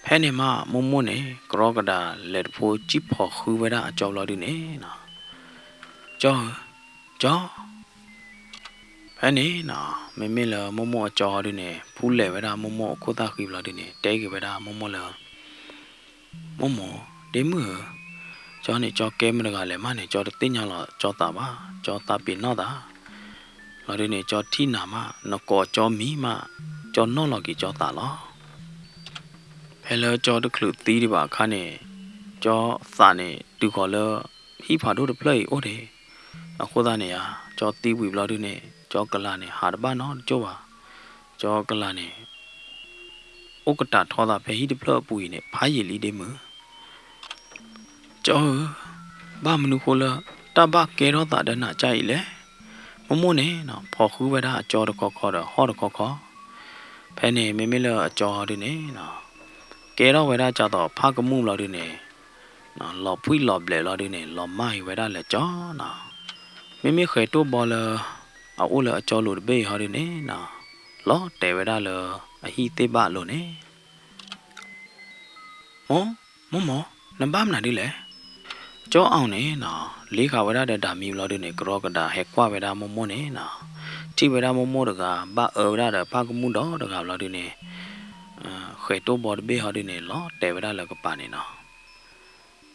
ဖဲန့ၣ်မး မိၢ်မိၢ်န့ၣ် ကရီကဒးလဲၤတဖိစံၣ်ဖီၣ်ဃုဝဲဒၣ်အကၠီဘျီဒုန့ၣ်နီၤ ကၠီဧၢ, ကၠီ ဖဲန့ၣ်နီၤ မ့မ့ၢ်လၢမိၢ်မိၢ်အကၠီဟီဒုန့ၣ် ဖူလဲၣ်ဝဲဒၣ်မိၢ်မိၢ်အခိၣ်သၣ်ဃံဘျီဒုန့ၣ် တဲက့ၤဝဲဒၣ်မိၢ်မိၢ်လၢ မိၢ်မိၢ်, ဒ့မုၣ်ဧၢ, ကၠီန့ၣ်ကၠီကဲမတၤတဂၤလဲၣ်မးန့ၣ် ကၠီတသ့ၣ်ညါလီၤကၠီသးဘၣ်, ကၠီသးပ့ၤနီၣ်သး, လီၤဒုန့ၣ် ကၠီထံၣ်နၤမး နကိးကၠီမံၤမး, ကၠီနီၣ်လီၤက့ၤကၠီသးလီၤ. ဖဲလၢကၠီတချုးသံဒံးဘၣ်အခါန့ၣ် ကၠီသးန့ၣ်တုၤဃီၤလၢ ဟံၣ်ဖးဒိၣ်တဖျၢၣ်အံၤအိၣ်ဒံး, အဃိသတးန့ၣ်ဧါ ကၠီသံဝံၤဘျီဒုန့ၣ် ကၠီကလၤန့ၣ် ဟးတဘၣ်နီတကၠိၢ်ဘၣ်, ကၠီကလၤန့ၣ် အိၣ်ကတၢၢ်ထီသးဖဲဟံၣ်တဖျၢၣ်အပူၤအံၤန့ၣ် ဖးယံာ်လံဒ့မုၣ် ကၠီဧၢ, ဘၣ်မနုၤဃိလၢ တၢ်ဘၣ်ကဲထီၣ်သးဒီးနၤကၢ်အံၤလဲၣ်. မိၢ်မိၢ်န့ၣ် ဖီၣ်ဃုဝဲဒၣ်အကၠီတခီခီဒီးဟီၣ်တခီခီ, ဖဲန့ၣ်မ့မ့ၢ်လၢအကၠီဟီဒုန့ၣ် ကဲထီၣ်ဝဲဒၣ်ကၢ်သိးဖးကမူၣ်ဘျီဒုန့ၣ် လီၤဖှံလီၤဘျဲးဘျီဒုန့ၣ် လီၤမၢ်အံၤဝဲဒၣ်လၢကၠီနီၤ, မ့မ့ၢ်ဃဲၤတိၢ်ဘီလၢ အအိၣ်လၢအကၠီလိၤတဘ့ၣ်အံၤဟီဒုန့ၣ်နီၤ လီၤတဲာ်ဝဲဒၣ်လၢအဟံၣ်သ့ၣ်ဘၣ်အလိၤန့ၣ် မိၢ်, မိၢ်မိၢ်, နဘၣ်မနုၤဒ်လဲၣ်. ကၠီအီၤန့ၣ်နီၤ လ့ဃာ်ဝဲဒၣ်ဒီးဒၣ်မံဘျီဒုန့ၣ် ကရီကဒးဟဲကွၢ်ဝဲဒၣ်မိၢ်မိၢ်န့ၣ်နီၤ, ထံၣ်ဝဲဒၣ်မိၢ်မိၢ်တဂၤ ဘၣ်အၢဝဲဒၣ်ဒီးဖးကမူၣ်ဒီတဂၤဘျီဒုန့ၣ် ဃဲၤတိၢ်ဘီတဘ့ၣ်ဟီဒုန့ၣ် လီၤတဲာ်ဝဲဒၣ်လၢကပၤန့ၣ်နီၤ.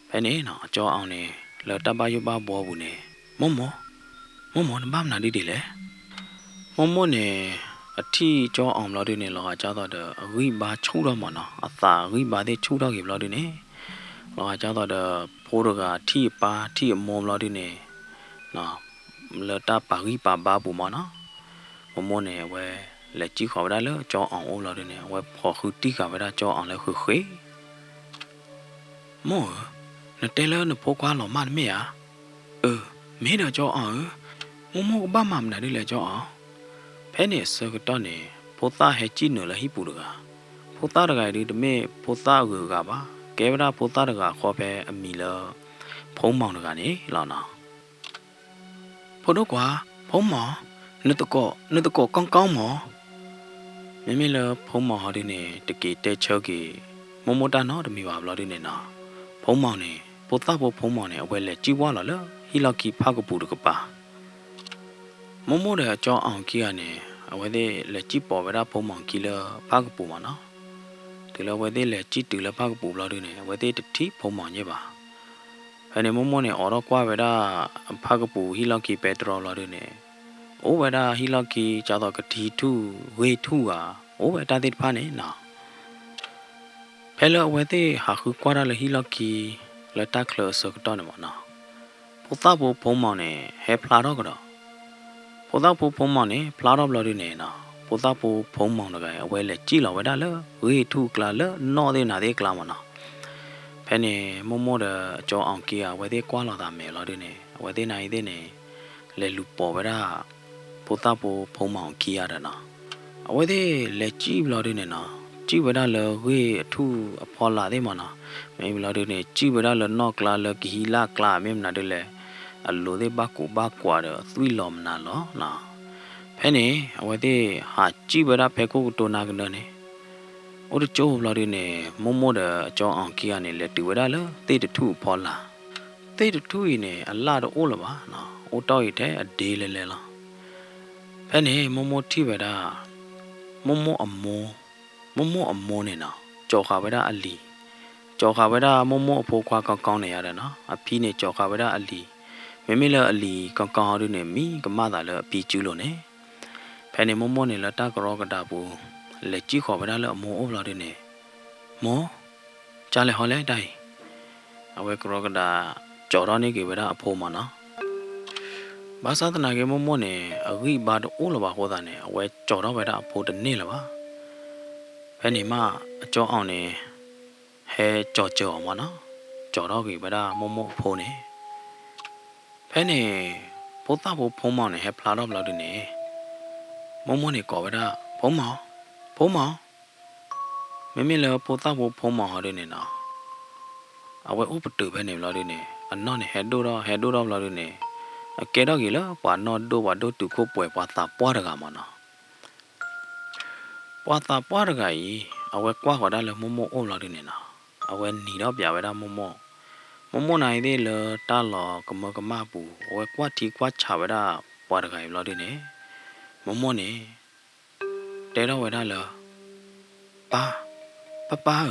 ဖဲန့ၣ်နီၤ ကၠီအီၤန့ၣ် လၢတၢ်ဘၣ်ယိၣ်ဘၣ်ဘှီပူၤန့ၣ် မိၢ်မိၢ်, မိၢ်မိၢ် နဘၣ်မနုၤဒ်လဲၣ်. မိၢ်မိၢ်န့ၣ် အထံၣ်ကၠီအီၤဘျီဒုန့ၣ် လီၤဂာ်ကၢ်သိးဒီး အဂံၢ်ဘါဆူၣ်ထီၣ်မးနီၤ, အသးအဂံၢ်ဘါသ့ၣ်ဆူၣ်ထီၣ်က့ၤဘျီဒုန့ၣ် လီၤဂာ်ကၢ်သိးဒီး ဖိတဂၤထံၣ်အပၢ်ထံၣ်အမိၢ်ဘျီဒုန့ၣ် လၢတၢ်ပာ်ဂံၢ်ပာ်ဘါပူၤမးနီၤ, မိၢ်မိၢ်န့ၣ် အဝဲလဲၤစံၣ်ဃီၤဝဲဒၣ်လၢကၠီအီၤအိၣ်ဘျီဒုန့ၣ် အဝဲဖီၣ်ဃုတံၢ်ဃာ်ဝဲဒၣ်ကၠီအီၤလၢဃ့ဃ့ မိၢ်ဧၢ, နတဲလၢနဖိခွါလီၤမၢ်တမ့ၢ်ဧါ. အၢ, မ့ၢ်ဒီးကၠီအီၤဧၢ, မိၢ်မိၢ်ကဘၣ်မၤမနုၤဒ်လဲၣ်ကၠီအီၤ. ဖဲန့ၣ်အဆၢကတီၢ်န့ၣ် ဖိသၣ်ဟဲစံၣ်နုာ်လၢဟံၣ်ပူၤတဂၤ, ဖိသၣ်တဂၤအံၤဒုတမ့ၢ်ဖိသၣ်အဂုၤအဂၤဘၣ်, ကဲဝဲဒၣ်ဖိသၣ်တဂၤဃီဖဲအမံၤလၢ ဖိမီၤတဂၤန့ၣ်လီၤနီၤ. ဖိဒိၣ်ခွါ, ဖိမီၤ, နသကိး, နသကိးကီကီမီၤ. မ့မ့ၢ်လၢဖိမီၤဟီဒုန့ၣ် တက့ၤတဲဆၢက့ၤ မိၢ်မိၢ်တၢ်နီတမံၤဘၣ်ဘျီဒုန့ၣ်နီၤ, ဖိမီၤန့ၣ် ဖိသၣ်ဖိဖိမီၤန့ၣ် အဝဲလဲၤစံၣ်ဝၢ်လီၤလၢဟံၣ်လီၢ်ခံဖၣ်ကပူၤတကပၤ မိၢ်မိၢ်ဒီးကၠီအီၤခံဂၤန့ၣ် အဝဲသ့ၣ်လဲၤစံၣ်ပိာ်ဝဲဒၣ်ဖိမီၤခံလၢဖၣ်ကပူၤမးနီၤ. တုၤလၢအဝဲသ့ၣ်လဲၤစံၣ်တုၤလၢဖၣ်ကပူၤဘျီဒုန့ၣ် အဝဲသ့ၣ်တထံၣ်ဖိမီၤညါဘၣ်. ဖဲန့ၣ်မိၢ်မိၢ်န့ၣ် အိးထီၣ်ကွၢ်ဝဲဒၣ်ဖၣ်ကပူၤဟံၣ်လီၢ်ခံပဲတြီဘျီဒုန့ၣ် အိၣ်ဝဲဒၣ်ဟံၣ်လီၢ်ခံ ကၢ်သိးကထံထူၣ်ဂ့ၢ်ထူၣ်ဧါ, အိၣ်ဝဲတၢ်သ့ၣ်တဖၣ်န့ၣ်နီၤ. ဖဲလၢအဝဲသ့ၣ်ဟးဃုကွၢ်တၢ်လၢဟံၣ်လီၢ်ခံ လၢတၢ်ချၢအဆၢကတီၢ်န့ၣ်မ့ၢ်နီၤ, ဖိသၣ်ဖိဖိမီၤန့ၣ် ဟဲဖျါထီၣ်ကဒီး. ဖိသၣ်ဖိဖိမီၤန့ၣ် ဖျါထီၣ်ဘျီဒုန့ၣ်နီၤ, ဖိသၣ်ဖိဖိမီၤတဂၤအံၤ အဝဲလဲၤစံၣ်လီၤဝဲဒၣ်လၢဂ့ၢ်ထူၣ်အကျါ လၢနီၣ်သ့ၣ်နၤသ့ၣ်အကျါမ့ၢ်နီၤ. ဖဲန့ၣ် မိၢ်မိၢ်ဒီးအကၠီအီၣ်ကံအံၤ အဝဲသ့ၣ်ကွၢ်လီၤသးမဲာ်လီၤဒုန့ၣ် အဝဲသ့ၣ်နၤအံၤသ့ၣ်န့ၣ် လဲၤလူၤပိာ်ဝဲဒၣ် ဖိသၣ်ဖိဖိမီၤအခံဂၤဒီးနီၤ. အဝဲသ့ၣ်လဲၤစံၣ်ဘျီဒုန့ၣ်နီၤ, စံၣ်ဝဲဒၣ်လၢဂ့ၢ်အထူၣ်အဖီလာ်သ့ၣ်မ့ၢ်နီၤ. မ့ၢ်ဘျီဒုန့ၣ် စံၣ်ဝဲဒၣ်လၢနီၣ်ကျါ လၢကဟံးလၢ်ကျါ မ့ၢ်မနုၤဒုလဲၣ်, အလိၤသ့ၣ်ဘၣ်ကူးဘၣ်ကွၢ်ဒီးသွံၣ်လီၤမနုၤလီၤနီၤ. ဖဲန့ၣ် အဝဲသ့ၣ်ဟးစံၣ်ဝဲဒၣ်ဖဲခိၣ်ကတိၤနၤကနၢန့ၣ် အိၣ်တကၠိဘျီဒုန့ၣ် မိၢ်မိၢ်ဒီးအကၠီအီၣ်ကံဂၤန့ၣ် လဲၤတုၤဝဲဒၣ်လၢသ့ၣ်တထူၣ်အဖီလာ်. သ့ၣ်တထူၣ်အံၤန့ၣ် အလၣ်တအိၣ်လၢၤဘၣ်နီၤ, အိၣ်တီၢ်အံၤထဲအဒ့လဲၤလဲၤလီၤ. ဖဲန့ၣ် မိၢ်မိၢ်ထံၣ်ဝဲဒၣ် မိၢ်မိၢ်အမိၢ်, မိၢ်မိၢ်အမိၢ်န့ၣ်နီၤ ကၠီၤဃာ်ဝဲဒၣ်အလံၤ, ကၠီၤဃာ်ဝဲဒၣ်မိၢ်မိၢ်အဖိခွါကီကီန့ၣ်ယါဒီးနီၤ, အဖံန့ၣ်ကၠီၤဃာ်ဝဲဒၣ်အလံၤ, မ့မ့ၢ်လၢအလံၤကီကီဟီဒုန့ၣ် မံကမၣ်သးလၢအဖံစုလိၤန့ၣ်. ဖဲန့ၣ်မိၢ်မိၢ်န့ၣ်လၢတၢ်ကရီကဒါပူၤ လဲၤစံၣ်ဃီၤဝဲဒၣ်လၢအမိၢ်အိၣ်ဘျီဒုန့ၣ်, မိၢ်, ကၢ်လဲၤဟီလဲၣ်တၢ်အံၤ. အဝဲကရီကဒါ ကၠီၤထီၣ်န့ၢ်က့ၤဝဲဒၣ်အဖိမ့ၢ်နီၤ. ဘၣ်ဆၣ်သနာ်က့မိၢ်မိၢ်န့ၣ် အဂံၢ်ဘါတအိၣ်လၢၤဘၣ်အဃိသတးန့ၣ် အဝဲကၠီၤထီၣ်ဝဲဒၣ်အဖိတန့ၢ်လၢၤဘၣ်. ဖဲန့ၣ်မး အကၠီအီၣ်န့ၣ် ဟဲကၠီၤစၢၤအီၤမ့ၢ်နီၤ, ကၠီၤထီၣ်က့ၤဝဲဒၣ်မိၢ်မိၢ်အဖိန့ၣ်. ဖဲန့ၣ် ဖိသၣ်ဖိဖိမီၤန့ၣ် ဟဲဖျါထီၣ်ဘျီဒုန့ၣ် မိၢ်မိၢ်န့ၣ်ကိးဝဲဒၣ် ဖိမီၤ, ဖိမီၤ. မ့မ့ၢ်လၢဖိသၣ်ဖိဖိမီၤဟီဒုန့ၣ်နီၤ, အဝဲအိၣ်ပတုာ်ဖဲန့ၣ်ဘျီဒုန့ၣ် အနီၢ်န့ၣ်ဟဲဒိၣ်ထီၣ် ဟဲဒိၣ်ထီၣ်ဘျီဒုန့ၣ် အကဲထီၣ်က့ၤလၢပှၤနီၢ်ဒိၣ်ပှၤဒိၣ်တုာ်ခိၣ်ပှဲၤပှၤသးပှၢ်တဂၤမ့ၢ်နီၤ. ပှၤသးပှၢ်တဂၤအံၤ အဝဲကွၢ်ဃီၤဒၣ်လၢမိၢ်မိၢ်အိၣ်ဘျီဒုန့ၣ်နီၤ, အဝဲနံၤထီၣ်ပၠးဝဲဒၣ်မိၢ်မိၢ်, မိၢ်မိၢ်နၤအံၤသ့ၣ်လၢတၢ်လီၤကမၢကမၣ်အပူၤ အဝဲကွၢ်ထံကွၢ်ဆးဝဲဒၣ်ပှၤတဂၤအံၤဘျီဒုန့ၣ် မိၢ်မိၢ်န့ၣ် တဲထီၣ်ဝဲဒၣ်လၢ ပၢ်, ပၢ်ပၢ်ဧၢ.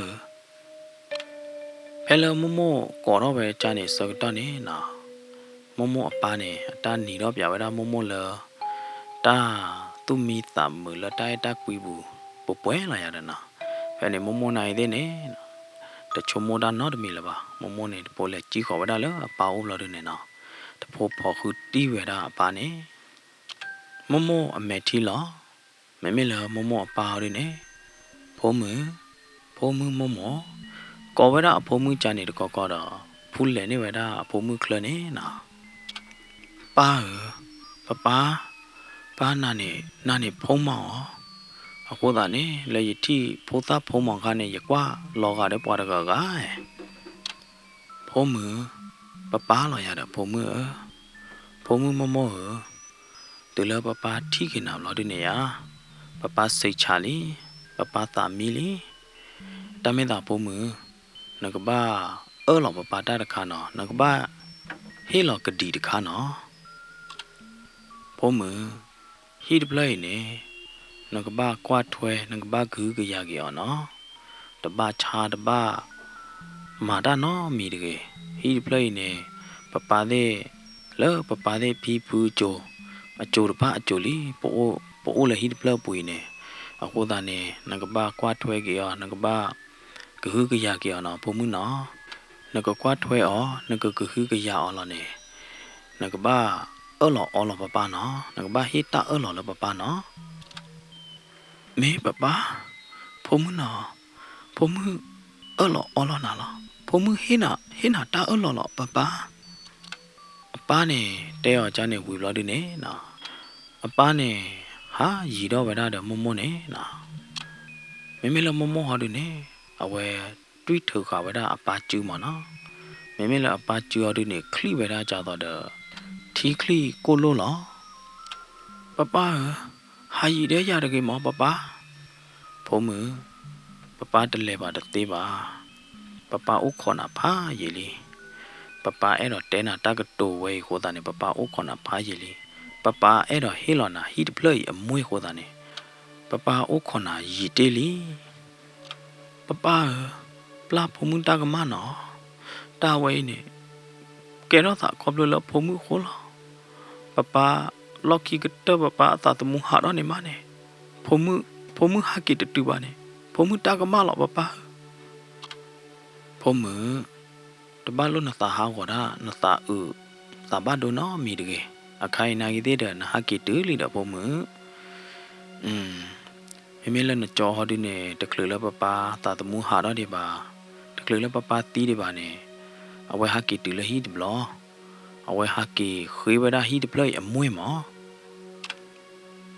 ဖဲလၢမိၢ်မိၢ်ကိးထီၣ်ဝဲကၠါန့ၣ်ဆၢကတီၢ်န့ၣ်နီၤ, မိၢ်မိၢ်အပၢ်န့ၣ် အတၢ်နံၤထီၣ်ပၠးဝဲဒၣ်မိၢ်မိၢ်လၢ တၢ်သူၣ်မံသးမုာ်လၢတၢ်အဲၣ်တၢ်ကွံပူၤ ပှဲၤပှဲၤလီၤယၤဒီးနီၤ. ဖဲန့ၣ်မိၢ်မိၢ်နၤအံၤသ့ၣ်န့ၣ် တဆိကမိၣ်တၢ်နီတမံၤလၢၤဘၣ်. မိၢ်မိၢ်န့ၣ် တဖိလဲၤစံၣ်ဃီၤဝဲဒၣ်လၢအပၢ်အိၣ်ဘျီဒုန့ၣ်နီၤ, တဖိဖိဃုတံၢ်ဝဲဒၣ်အပၢ်န့ၣ် မိၢ်မိၢ်အမဲာ်ထံလီၤ. မ့မ့ၢ်လၢမိၢ်မိၢ်အပၢ်အီၤဒုန့ၣ် ဖိမုၣ်, ဖိမုၣ်မိၢ်မိၢ်, ကိးဝဲဒၣ်အဖိမုၣ်ကၠါန့ၣ်တကီကီဒီး ဖူလဲၤန့ၢ်ဝဲဒၣ်အဖိမုၣ်ချၢန့ၣ်နီၤ. ပၢ်ဧၢ, ပၢ်ပၢ်, ပၢ်နၤန့ၣ် နၤန့ၣ်ဖိမီၤအီၤ, အဃိသတးန့ၣ် လၢယထံၣ်ဖိသၣ်ဖိမီၤအခါန့ၣ် ယကွၢ်လီၤဂာ်ဒီးပှၤတဂၤဂၤဧါ. ဖိမုၣ်, ပၢ်ပၢ်လီၤယၤဒီးဖိမုၣ်ဧၢ, ဖိမုၣ်မိၢ်မိၢ်ဧၢ, တုၤလၢပၢ်ပၢ်ထံၣ်က့ၤနၤဘျီဒုန့ၣ်ဧါ, ပၢ်ပၢ်စံးဆးလံ, ပၢ်ပၢ်သးမံလံ. တၢ်မ့ၢ်သးဖိမုၣ်, နကဘၣ်အၢၣ်လီၤပၢ်ပၢ်တၢ်တခါနီၤ, နကဘၣ်ဟ့ၣ်လီၤကဒံးတခါနီၤ. ဖိမုၣ်, ဟံၣ်တဖျၢၣ်အံၤန့ၣ် နကဘၣ်ကွၢ်ထွဲ နကဘၣ်ကဟုကယာ်က့ၤအီၤနီၤ. တဘၣ်ဆါတဘၣ်မၤတၢ်နီတမံၤတဂ့ၤ. ဟံၣ်တဖျၢၣ်အံၤန့ၣ် ပၢ်ပၢ်သ့ၣ် လၢပၢ်ပၢ်သ့ၣ်ဖံဖုအစိၤ အစိၤတဖၣ်အစိၤလံ ပအိၣ်လၢဟံၣ်တဖျၢၣ်အပူၤအံၤန့ၣ်. အဃိသတးန့ၣ် နကဘၣ်ကွၢ်ထွဲက့ၤအီၤ နကဘၣ်ကဟုကယာ်က့ၤအီၤနီၤ ဖိမုၣ်နီၤ. နကကွၢ်ထွဲအီၤ နကကဟုကယာ်အီၤလီၤန့ၣ် နကဘၣ်အၢၣ်လီၤအီလီၤပၢ်ပၢ်နီၤ, နကဘၣ်ဟ့ၣ်တၢ်အၢၣ်လီၤလၢပၢ်ပၢ်နီၤ. မ့ၢ်ပၢ်ပၢ်, ဖိမုၣ်နီၤ, ဖိမုၣ်အၢၣ်လီၤအီလီၤနၤလီၤ. ဖိမုၣ်ဟ့ၣ်နၤ ဟ့ၣ်နၤတၢ်အၢၣ်လီၤလီၤ ပၢ်ပၢ်. အပၢ်န့ၣ်တဲအီၤကၠါန့ၣ်ဝံၤဘျီဒုန့ၣ်နီၤ, အပၢ်န့ၣ် ဟးယံၤထီၣ်ဝဲဒၣ်ဒီးမိၢ်မိၢ်န့ၣ်နီၤ. မ့မ့ၢ်လၢမိၢ်မိၢ်ဟီဒုန့ၣ် အဝဲတွံၢ်ထုးဃာ်ဝဲဒၣ်အပၢ်စုမးနီၤ. မ့မ့ၢ်လၢအပၢ်စုဟီဒုန့ၣ် ချံၣ်ဝဲဒၣ်ကၠါသိးဒီး ထံချံၣ်ကိၢ်လိၣ်လီၤ. ပၢ်ပၢ်ဧၢ, ဟးယံၤဒီးယၤတဂ့ၤမး ပၢ်ပၢ်. ဖိမုၣ်, ပၢ်ပၢ်တလဲၤဘၣ်တသ့ဘၣ်. ပၢ်ပၢ်အိၣ်ခိးနၤဖးယံာ်လံ. ပၢ်ပၢ်အဲၣ်ဒိးတဲနၤတၢ်ကတိၤဝဲအံၤအဃိသတးန့ၣ် ပၢ်ပၢ်အိၣ်ခိးနၤဖးယံာ်လံ. ပၢ်ပၢ်အဲၣ်ဒိးဟ့ၣ်လီၤနၤဟံၣ်တဖျၢၣ်အံၤအမှံအဃိသတးန့ၣ် ပၢ်ပၢ်အိၣ်ခိးနၤယံာ်တ့ၢ်လံ. ပၢ်ပၢ်ဧၢ, ပျၢ်ဖိမုၣ်တၢ်ကမၣ်နီၤ. တၢ်ဝဲအံၤန့ၣ် ကဲထီၣ်သးခီဖျိလၢဖိမုၣ်အဃိလီၤ. ပၢ်ပၢ် လီၢ်ခံကတၢၢ်ပပၢ်အသးသမူဟးထီၣ်န့ၣ်မးန့ၣ်, ဖိမုၣ်, ဖိမုၣ်ဟးက့ၤတတုၤဘၣ်န့ၣ်, ဖိမုၣ်တၢ်ကမၣ်လီၤပပၢ်ဧၢ. ဖိမုၣ်, တဘၣ်လိၣ်နသးဟးဂီၤတၢ်, နသးအုး, သးဘၣ်ဒိနီတမံၤတဂ့ၤ. အခါအံၤနာ်က့ၤသ့ၣ်ဒီး နဟးက့ၤတုၤလံဒီးဖိမုၣ်. မ့မ့ၢ်လၢနကၠီဟီဒုန့ၣ် တချုးလၢပပၢ်သးသမူဟးထီၣ်ဒံးဘၣ်, တချုးလၢပပၢ်သံဒံးဘၣ်န့ၣ်, အဝဲဟးက့ၤတုၤလၢဟံၣ်တဘျီ, အဝဲဟးက့ၤဃ့ဝဲဒၣ်ဟံၣ်တဖျၢၣ်အံၤအမှံၢ်မး.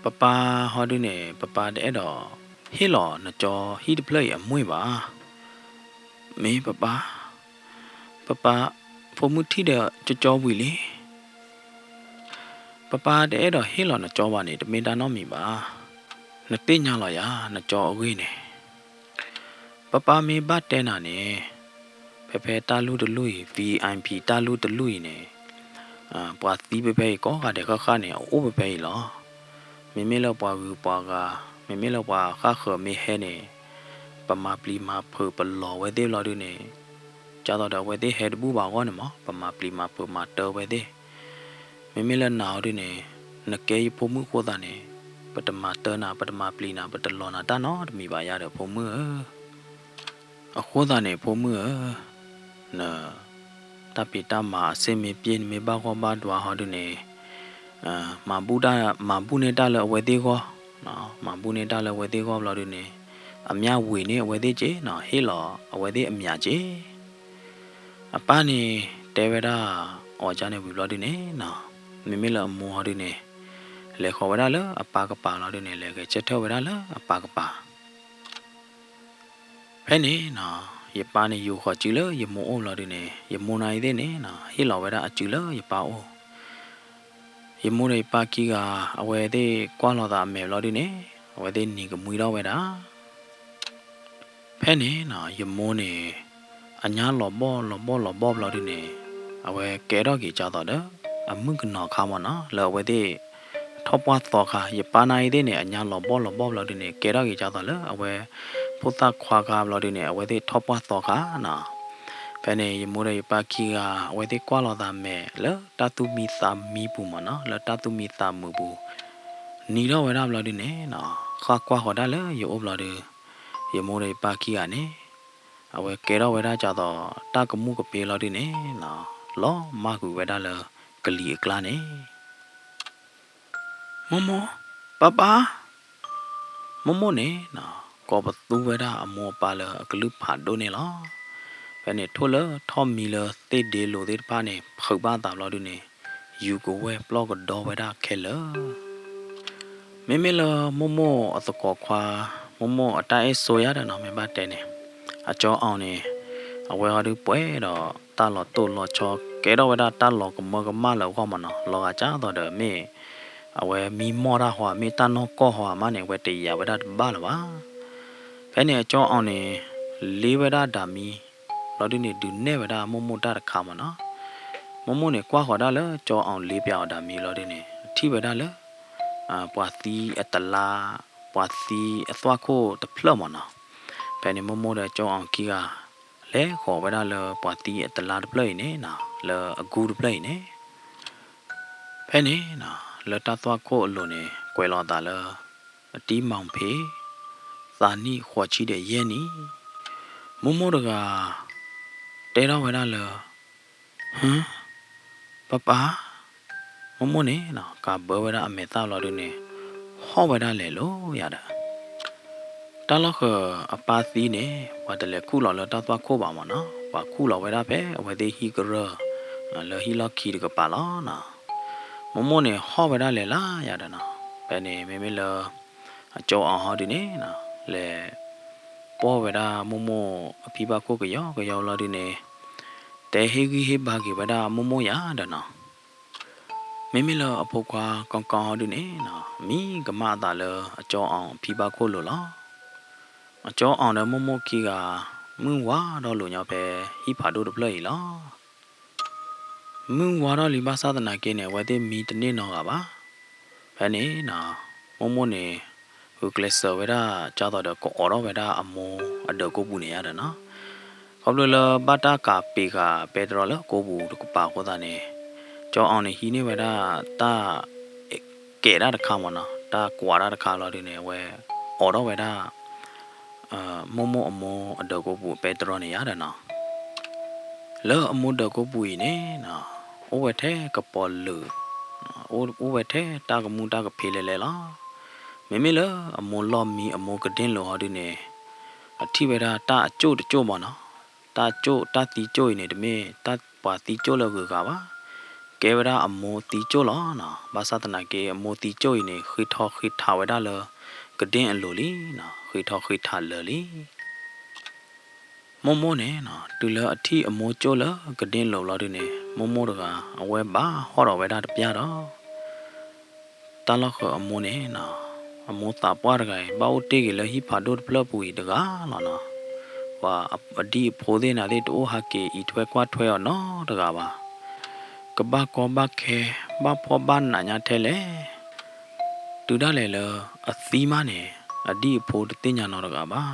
ပပၢ်ဟီဒုန့ၣ် ပပၢ်တအဲၣ်ဒိးဟ့ၣ်လီၤနကၠီဟံၣ်တဖျၢၣ်အံၤအမှံၢ်ဘၣ်. မ့ၢ်ပပၢ်, ပပၢ်, ဖိမုၣ်ထံၣ်ဒီးကၠီကၠီဝံၤလံ. ပပၢ်တအဲၣ်ဒိးဟ့ၣ်လီၤနကၠီဘၣ်န့ၣ် တမ့ၢ်တၢ်နီတမံၤဘၣ်. နသ့ၣ်ညါလီၤယၤ နကၠီအဂ့ၢ်န့ၣ်. ပပၢ်မ့ၢ်ဘၣ်တဲနၤန့ၣ်, ဖဲဖဲတၢ်လုၢ်တလုၢ်အံၤ VIP တၢ်လုၢ်တလုၢ်အံၤန့ၣ်, ပှၤသံဖဲဖဲအံၤကိးဂၤဒဲးဃၣ်ဃၣ်န့ၣ် အအိၣ်ဖဲဖဲအံၤလီၤ. မ့မ့ၢ်လၢပှၤဂုၤပှၤဂၤ, မ့မ့ၢ်လၢပှၤဃၣ်ဃၢၤမ့ၢ်ဟဲန့ၣ်, ပမၤပျံၤမၤဖုးပလီၤဝဲသ့ၣ်ဘျီဒုန့ၣ်, ဒ်သိးဒီးအဝဲသ့ၣ်ဟဲတဘူၣ်ဘၣ်အဂီၢ်န့ၣ်မး ပမၤပျံၤမၤဖုးမၤတၢဝဲသ့ၣ်. မ့မ့ၢ်လၢနၤဟီဒုန့ၣ်, နကဲယဖိမုၣ်အဃိသတးန့ၣ်, ပတမၤတၢနၤ ပတမၤပျံၤနၤ ပတလီၤနၤတၢ်နီတမံၤဘၣ်ယၤဒီးဖိမုၣ်ဧၢ. အဃိသတးန့ၣ် ဖိမုၣ်ဧၢ, နတၢ်ဖံးတၢ်မၤအဆ့ၣ်မ့ၢ်ပျဲၢ် နမ့ၢ်ဘၣ်ဂီၢ်ဘၣ်ဒွါဟီဒုန့ၣ်, မၤဘူၣ်တၢ်, မၤဘူၣ်န့ၢ်တၢ်လၢအဝဲသ့ၣ်ဂီၢ်, မၤဘူၣ်န့ၢ်တၢ်လၢအဝဲသ့ၣ်ဂီၢ်ဘျီဒုန့ၣ်, အမျၢ်ဝံၤန့ၢ်အဝဲသ့ၣ်က့ၤနီၤ, ဟ့ၣ်လီၤအဝဲသ့ၣ်အမျၢ်က့ၤ. အပၢ်န့ၣ်တဲဝဲဒၣ်အီၤကန့ၣ်ဝံၤဘျီဒုန့ၣ်နီၤ, မ့မ့ၢ်လၢအမိၢ်ဟီဒုန့ၣ်, လဲၤဃီၤဝဲဒၣ်လၢအပၢ်ကပၤလီၤဒုန့ၣ် လဲၤဂဲၤဆၢထၢၣ်ဝဲဒၣ်လၢအပၢ်ကပၤ. ဖဲန့ၣ်နီၤ, ယပၢ်န့ၣ်ယူာ်ဃီၤစုလၢယမိၢ်အိၣ်ဘျီဒုန့ၣ်, ယမိၢ်နၤအံၤသ့ၣ်န့ၣ်နီၤ ဟ့ၣ်လီၤဝဲဒၣ်အစုလၢယပၢ်အိၣ်. ယမိၢ်ဒီးယပၢ်ခံဂၤ အဝဲသ့ၣ်ကွၢ်လီၤသးအမဲာ်ဘျီဒုန့ၣ်, အဝဲသ့ၣ်နံၤကမှံထီၣ်ဝဲဒၣ်. ဖဲန့ၣ်နီၤ ယမိၢ်န့ၣ် အညါလီၤဘီၣ်လီၤဘီၣ်လီၤဘီၣ်ဘျီဒုန့ၣ်, အဝဲကဲထီၣ်က့ၤကၢ်သိးဒီး အမုၣ်ကနီၤခါမ့ၢ်နီၤ လၢအဝဲသ့ၣ် ထီၣ်ပှၢ်သီခါ, ယပၢ်နၤအံၤသ့ၣ်န့ၣ် အညါလီၤဘီၣ်လီၤဘီၣ်ဘျီဒုန့ၣ် ကဲထီၣ်က့ၤကၢ်သိးလၢအဝဲ ဖိသၣ်ခွါခါဘျီဒုန့ၣ် အဝဲသ့ၣ်ထီၣ်ပှၢ်သီခါနီၤ. ဖဲန့ၣ် ယမိၢ်ဒီးယပၢ်ခံဂၤ အဝဲသ့ၣ်ကွၢ်လီၤသးမဲာ်လၢတၢ်သူၣ်မံသးမံပူၤမ့ၢ်နီၤ, လၢတၢ်သူၣ်မံသးမုာ်ပူၤ နံၤထီၣ်ဝဲဒၣ်ဘျီဒုန့ၣ်နီၤ, ဃၣ်ကွၢ်ဃီၤဒၣ်လၢယအိၣ်ဘျီဒု, ယမိၢ်ဒီးယပၢ်ခံဂၤန့ၣ် အဝဲကဲထီၣ်ဝဲဒၣ်ကၢ်သိး တၢ်ကမူၣ်ကပ့ၤလီၤဒုန့ၣ်နီၤ, လီၤမၢ်ကွံာ်ဝဲဒၣ်လၢကလံၤအကျါန့ၣ် မိၢ်မိၢ်, ပၢ်ပၢ်, မိၢ်မိၢ်န့ၣ်နီၤ ကိးပသူဝဲဒၣ်အမိၢ်အပၢ်လၢအကလုၢ်ဖးဒိၣ်န့ၣ်လီၤ. ဖဲန့ၣ်ထိၣ်လၢထီၣ်မံလၢသ့ၣ်ဒ့လိၤသ့ၣ်တဖၣ်န့ၣ် ဖုးဘၣ်အသးဘျီဒုန့ၣ်, ယူၤကဝဲၢ်ပျီၢ်ကဒီဝဲဒၣ်ခဲလၢာ် မ့မ့ၢ်လၢမိၢ်မိၢ်အသကိးခွါ, မိၢ်မိၢ်အတၢ်အဲၣ်စိယၤဒီးနီၤ မ့ၢ်ဘၣ်တဲန့ၣ်, အကၠီအီၤန့ၣ်, အဝဲဟီဒုပှဲၤဒီးတၢ်လီၤတိၢ်လီၤဆီ ကဲထီၣ်ဝဲဒၣ်တၢ်လီၤကမၢကမၣ်လၢအဂီၢ်မ့ၢ်နီၤ, လီၤဂာ်ကၢ်သိးဒီးမ့ၢ် အဝဲမံမီၢ်တၢ်ဟီ မ့ၢ်တၢ်နီၢ်ကီၢ်ဟီမးန့ၣ် အဝဲတယာ်ဝဲဒၣ်တဘၣ်လၢၤဘၣ်. ဖဲန့ၣ်အကၠီအီၤန့ၣ် လ့ဝဲဒၣ်ဒၣ်မံ ဘျီဒုန့ၣ် ဒုးနဲၣ်ဝဲဒၣ်မိၢ်မိၢ်တၢ်တခါမ့ၢ်နီၤ. မိၢ်မိၢ်န့ၣ် ကွၢ်ဃီၤဒၣ်လၢကၠီအီၤလ့ပၠးအီၤဒၣ်မံဘျီဒုန့ၣ် ထံၣ်ဝဲဒၣ်လၢ ပှၤသံအတလါ, ပှၤသံအသွၣ်ခိၣ်တဖျၢၣ်မ့ၢ်နီၤ. ဖဲန့ၣ်မိၢ်မိၢ်ဒီးကၠီအီၤခံဂၤ လဲၤဃီၤဝဲဒၣ်လၢပှၤသံအတလါတဖျၢၣ်အံၤန့ၣ်နီၤ, လၢအကူတဖျၢၣ်အံၤန့ၣ် ဖဲန့ၣ်နီၤ လၢတၢ်သွၣ်ခိၣ်အလိၤန့ၣ် ကွဲးလီၤအသးလၢ အတံမီၣ်ဖ့ သးနံၣ်ဃိးဆံဒီးယဲၢ်နံၣ်, မိၢ်မိၢ်တဂၤ တဲထီၣ်ဝဲဒၣ်လၢ ဟၢ, ပၢ်ပၢ်, မိၢ်မိၢ်န့ၣ်နီၤ ကးဘၢဝဲဒၣ်အမဲာ်သၣ်လီၤဒုန့ၣ် ဟီၣ်ဝဲဒၣ်လဲာ်လီၤယၤဒီး တၢ်လီၢ်ဃၢၤအပၢ်သံန့ၣ် ပှၤတလဲၤခူၣ်လီၤလၢတၢ်သွၣ်ခိၣ်ဘၣ်မ့ၢ်နီၤ, ပှၤခူၣ်လီၤဝဲဒၣ်ဖဲအဝဲသ့ၣ်ဟံၣ်ကရၢၢ် လၢဟံၣ်လီၢ်ခံတကပၤလီၤနီၤ. မိၢ်မိၢ်န့ၣ်ဟီၣ်ဝဲဒၣ်လဲာ်လၢယၤဒီးနီၤ, ဖဲန့ၣ်မ့မ့ၢ်လၢ အကၠီအီၤဟီဒုန့ၣ်နီၤ လဲၤ ပိာ်ဝဲဒၣ်မိၢ်မိၢ်အဖံဘၣ်ခိၣ်ကယီကယီလီၤဒုန့ၣ် တဲဟ့ၣ်ဂံၢ်ဟ့ၣ်ဘါက့ၤဝဲဒၣ်မိၢ်မိၢ်ယၤဒီးနီၤ. မ့မ့ၢ်လၢအဖိခွါကီကီဟီဒုန့ၣ်နီၤ မံကမၣ်အသးလၢအကၠီအီၤအဖံဘၣ်ခိၣ်လိၤလီၤ. အကၠီအီၤဒီးမိၢ်မိၢ်ခံဂၤ မုၢ်ဝါထီၣ်လိာ်ညီဖဲဟံၣ်ဖးဒိၣ်တဖျၢၣ်အံၤလီၤ. မုၢ်ဝါထီၣ်လံဘၣ်ဆၣ်သနာ်က့န့ၣ် အဝဲသ့ၣ်မံတန့ၢ်နီတဂၤဘၣ်. ဖဲန့ၣ်နီၤ မိၢ်မိၢ်န့ၣ် ဂုာ်ကျဲးစၢးဝဲဒၣ် ကၢ်သိးဒီးကအိးထီၣ်ဝဲဒၣ်အမိၢ်အဒၢးကိးပူၤန့ၣ်ယါဒီးနီၤ. ခီဖျိလၢဘၣ်တၢ်ကးပ့ၤဃာ်ပဲတြီလၢကိးပူၤတကပၤအဃိသတးန့ၣ် ကၠီအီၤန့ၣ်ဟံးန့ၢ်ဝဲဒၣ်တၢ် တၢ်ကဲးတၢ်တခါမ့ၢ်နီၤ, တၢ်ကွၢ်တၢ်တခါလီၤဒုန့ၣ် အဝဲအိးထီၣ်ဝဲဒၣ် မိၢ်မိၢ်အမိၢ်အဒၢးကိပူၤအပဲတြီန့ၣ်ယါဒီးနီၤ. လၢအမိၢ်ဒၢးကိပူၤအံၤန့ၣ်နီၤ, အိၣ်ဝဲထဲကပီၤလုာ်, အိၣ်ဝဲထဲတၢ်ကမူၣ်တၢ်ကဖ့လဲၣ်လဲၣ်လီၤ. မ့မ့ၢ်လၢအမိၢ်လီၢ်မံအမိၢ်ကဒ့လိာ်ဟီဒုန့ၣ်, အထံၣ်ဝဲဒၣ်တၢ်အကၠိၣ်တကၠိၣ်မ့ၢ်နီၤ, တၢ်ကၠိၣ်တၢ်သံကၠိၣ်အံၤန့ၣ် တမ့ၢ်တၢ်ပှၤသံကၠိၣ်လၢအဂုၤအဂၤဘၣ်, ကဲဝဲဒၣ်အမိၢ်သံကၠိၣ်လီၤနီၤ. ဘၣ်ဆၣ်သနာ်က့ အမိၢ်သံကၠိၣ်အံၤန့ၣ် ဃ့ထီဃ့ထးဝဲဒၣ်လၢကဒ့အလိၤလံနီၤ, ဃ့ထီဃ့ထးလၢာ်လံ. မိၢ်မိၢ်န့ၣ်နီၤ, တုၤလၢအထံၣ်အမိၢ်ကၠိၣ်လၢကဒ့လိာ်လီၤဒုန့ၣ် မိၢ်မိၢ်တဂၤ အဝဲဘၣ်ဟီၣ်ဒီးဝဲဒၣ်တပျၢ်ဒီး တၢ်လီၢ်ဃၢၤအမိၢ်န့ၣ်နီၤ, အမိၢ်သးပှၢ်တဂၤအံၤ ဘၣ်အိၣ်တ့ၢ်က့ၤလၢဟံၣ်ဖးဒိၣ်တဖျၢၣ်ပူၤအံၤတဂၤလီၤနီၤ. ပှၤအဒံၣ်အဖိသ့ၣ်နၤသ့ၣ် တအိၣ်ဟးက့ၤအံးထွဲကွၢ်ထွဲအီၤနီတဂၤဘၣ်. ကဘၣ်ကီဘၣ်ခဲ ဘၣ်ဖှီၣ်ဘၣ်နးညါထဲလဲၣ်. တုၤဒၣ်လဲာ်လၢအသံမးန့ၣ် အဒံၣ်အဖိတသ့ၣ်ညါနီတဂၤဘၣ်.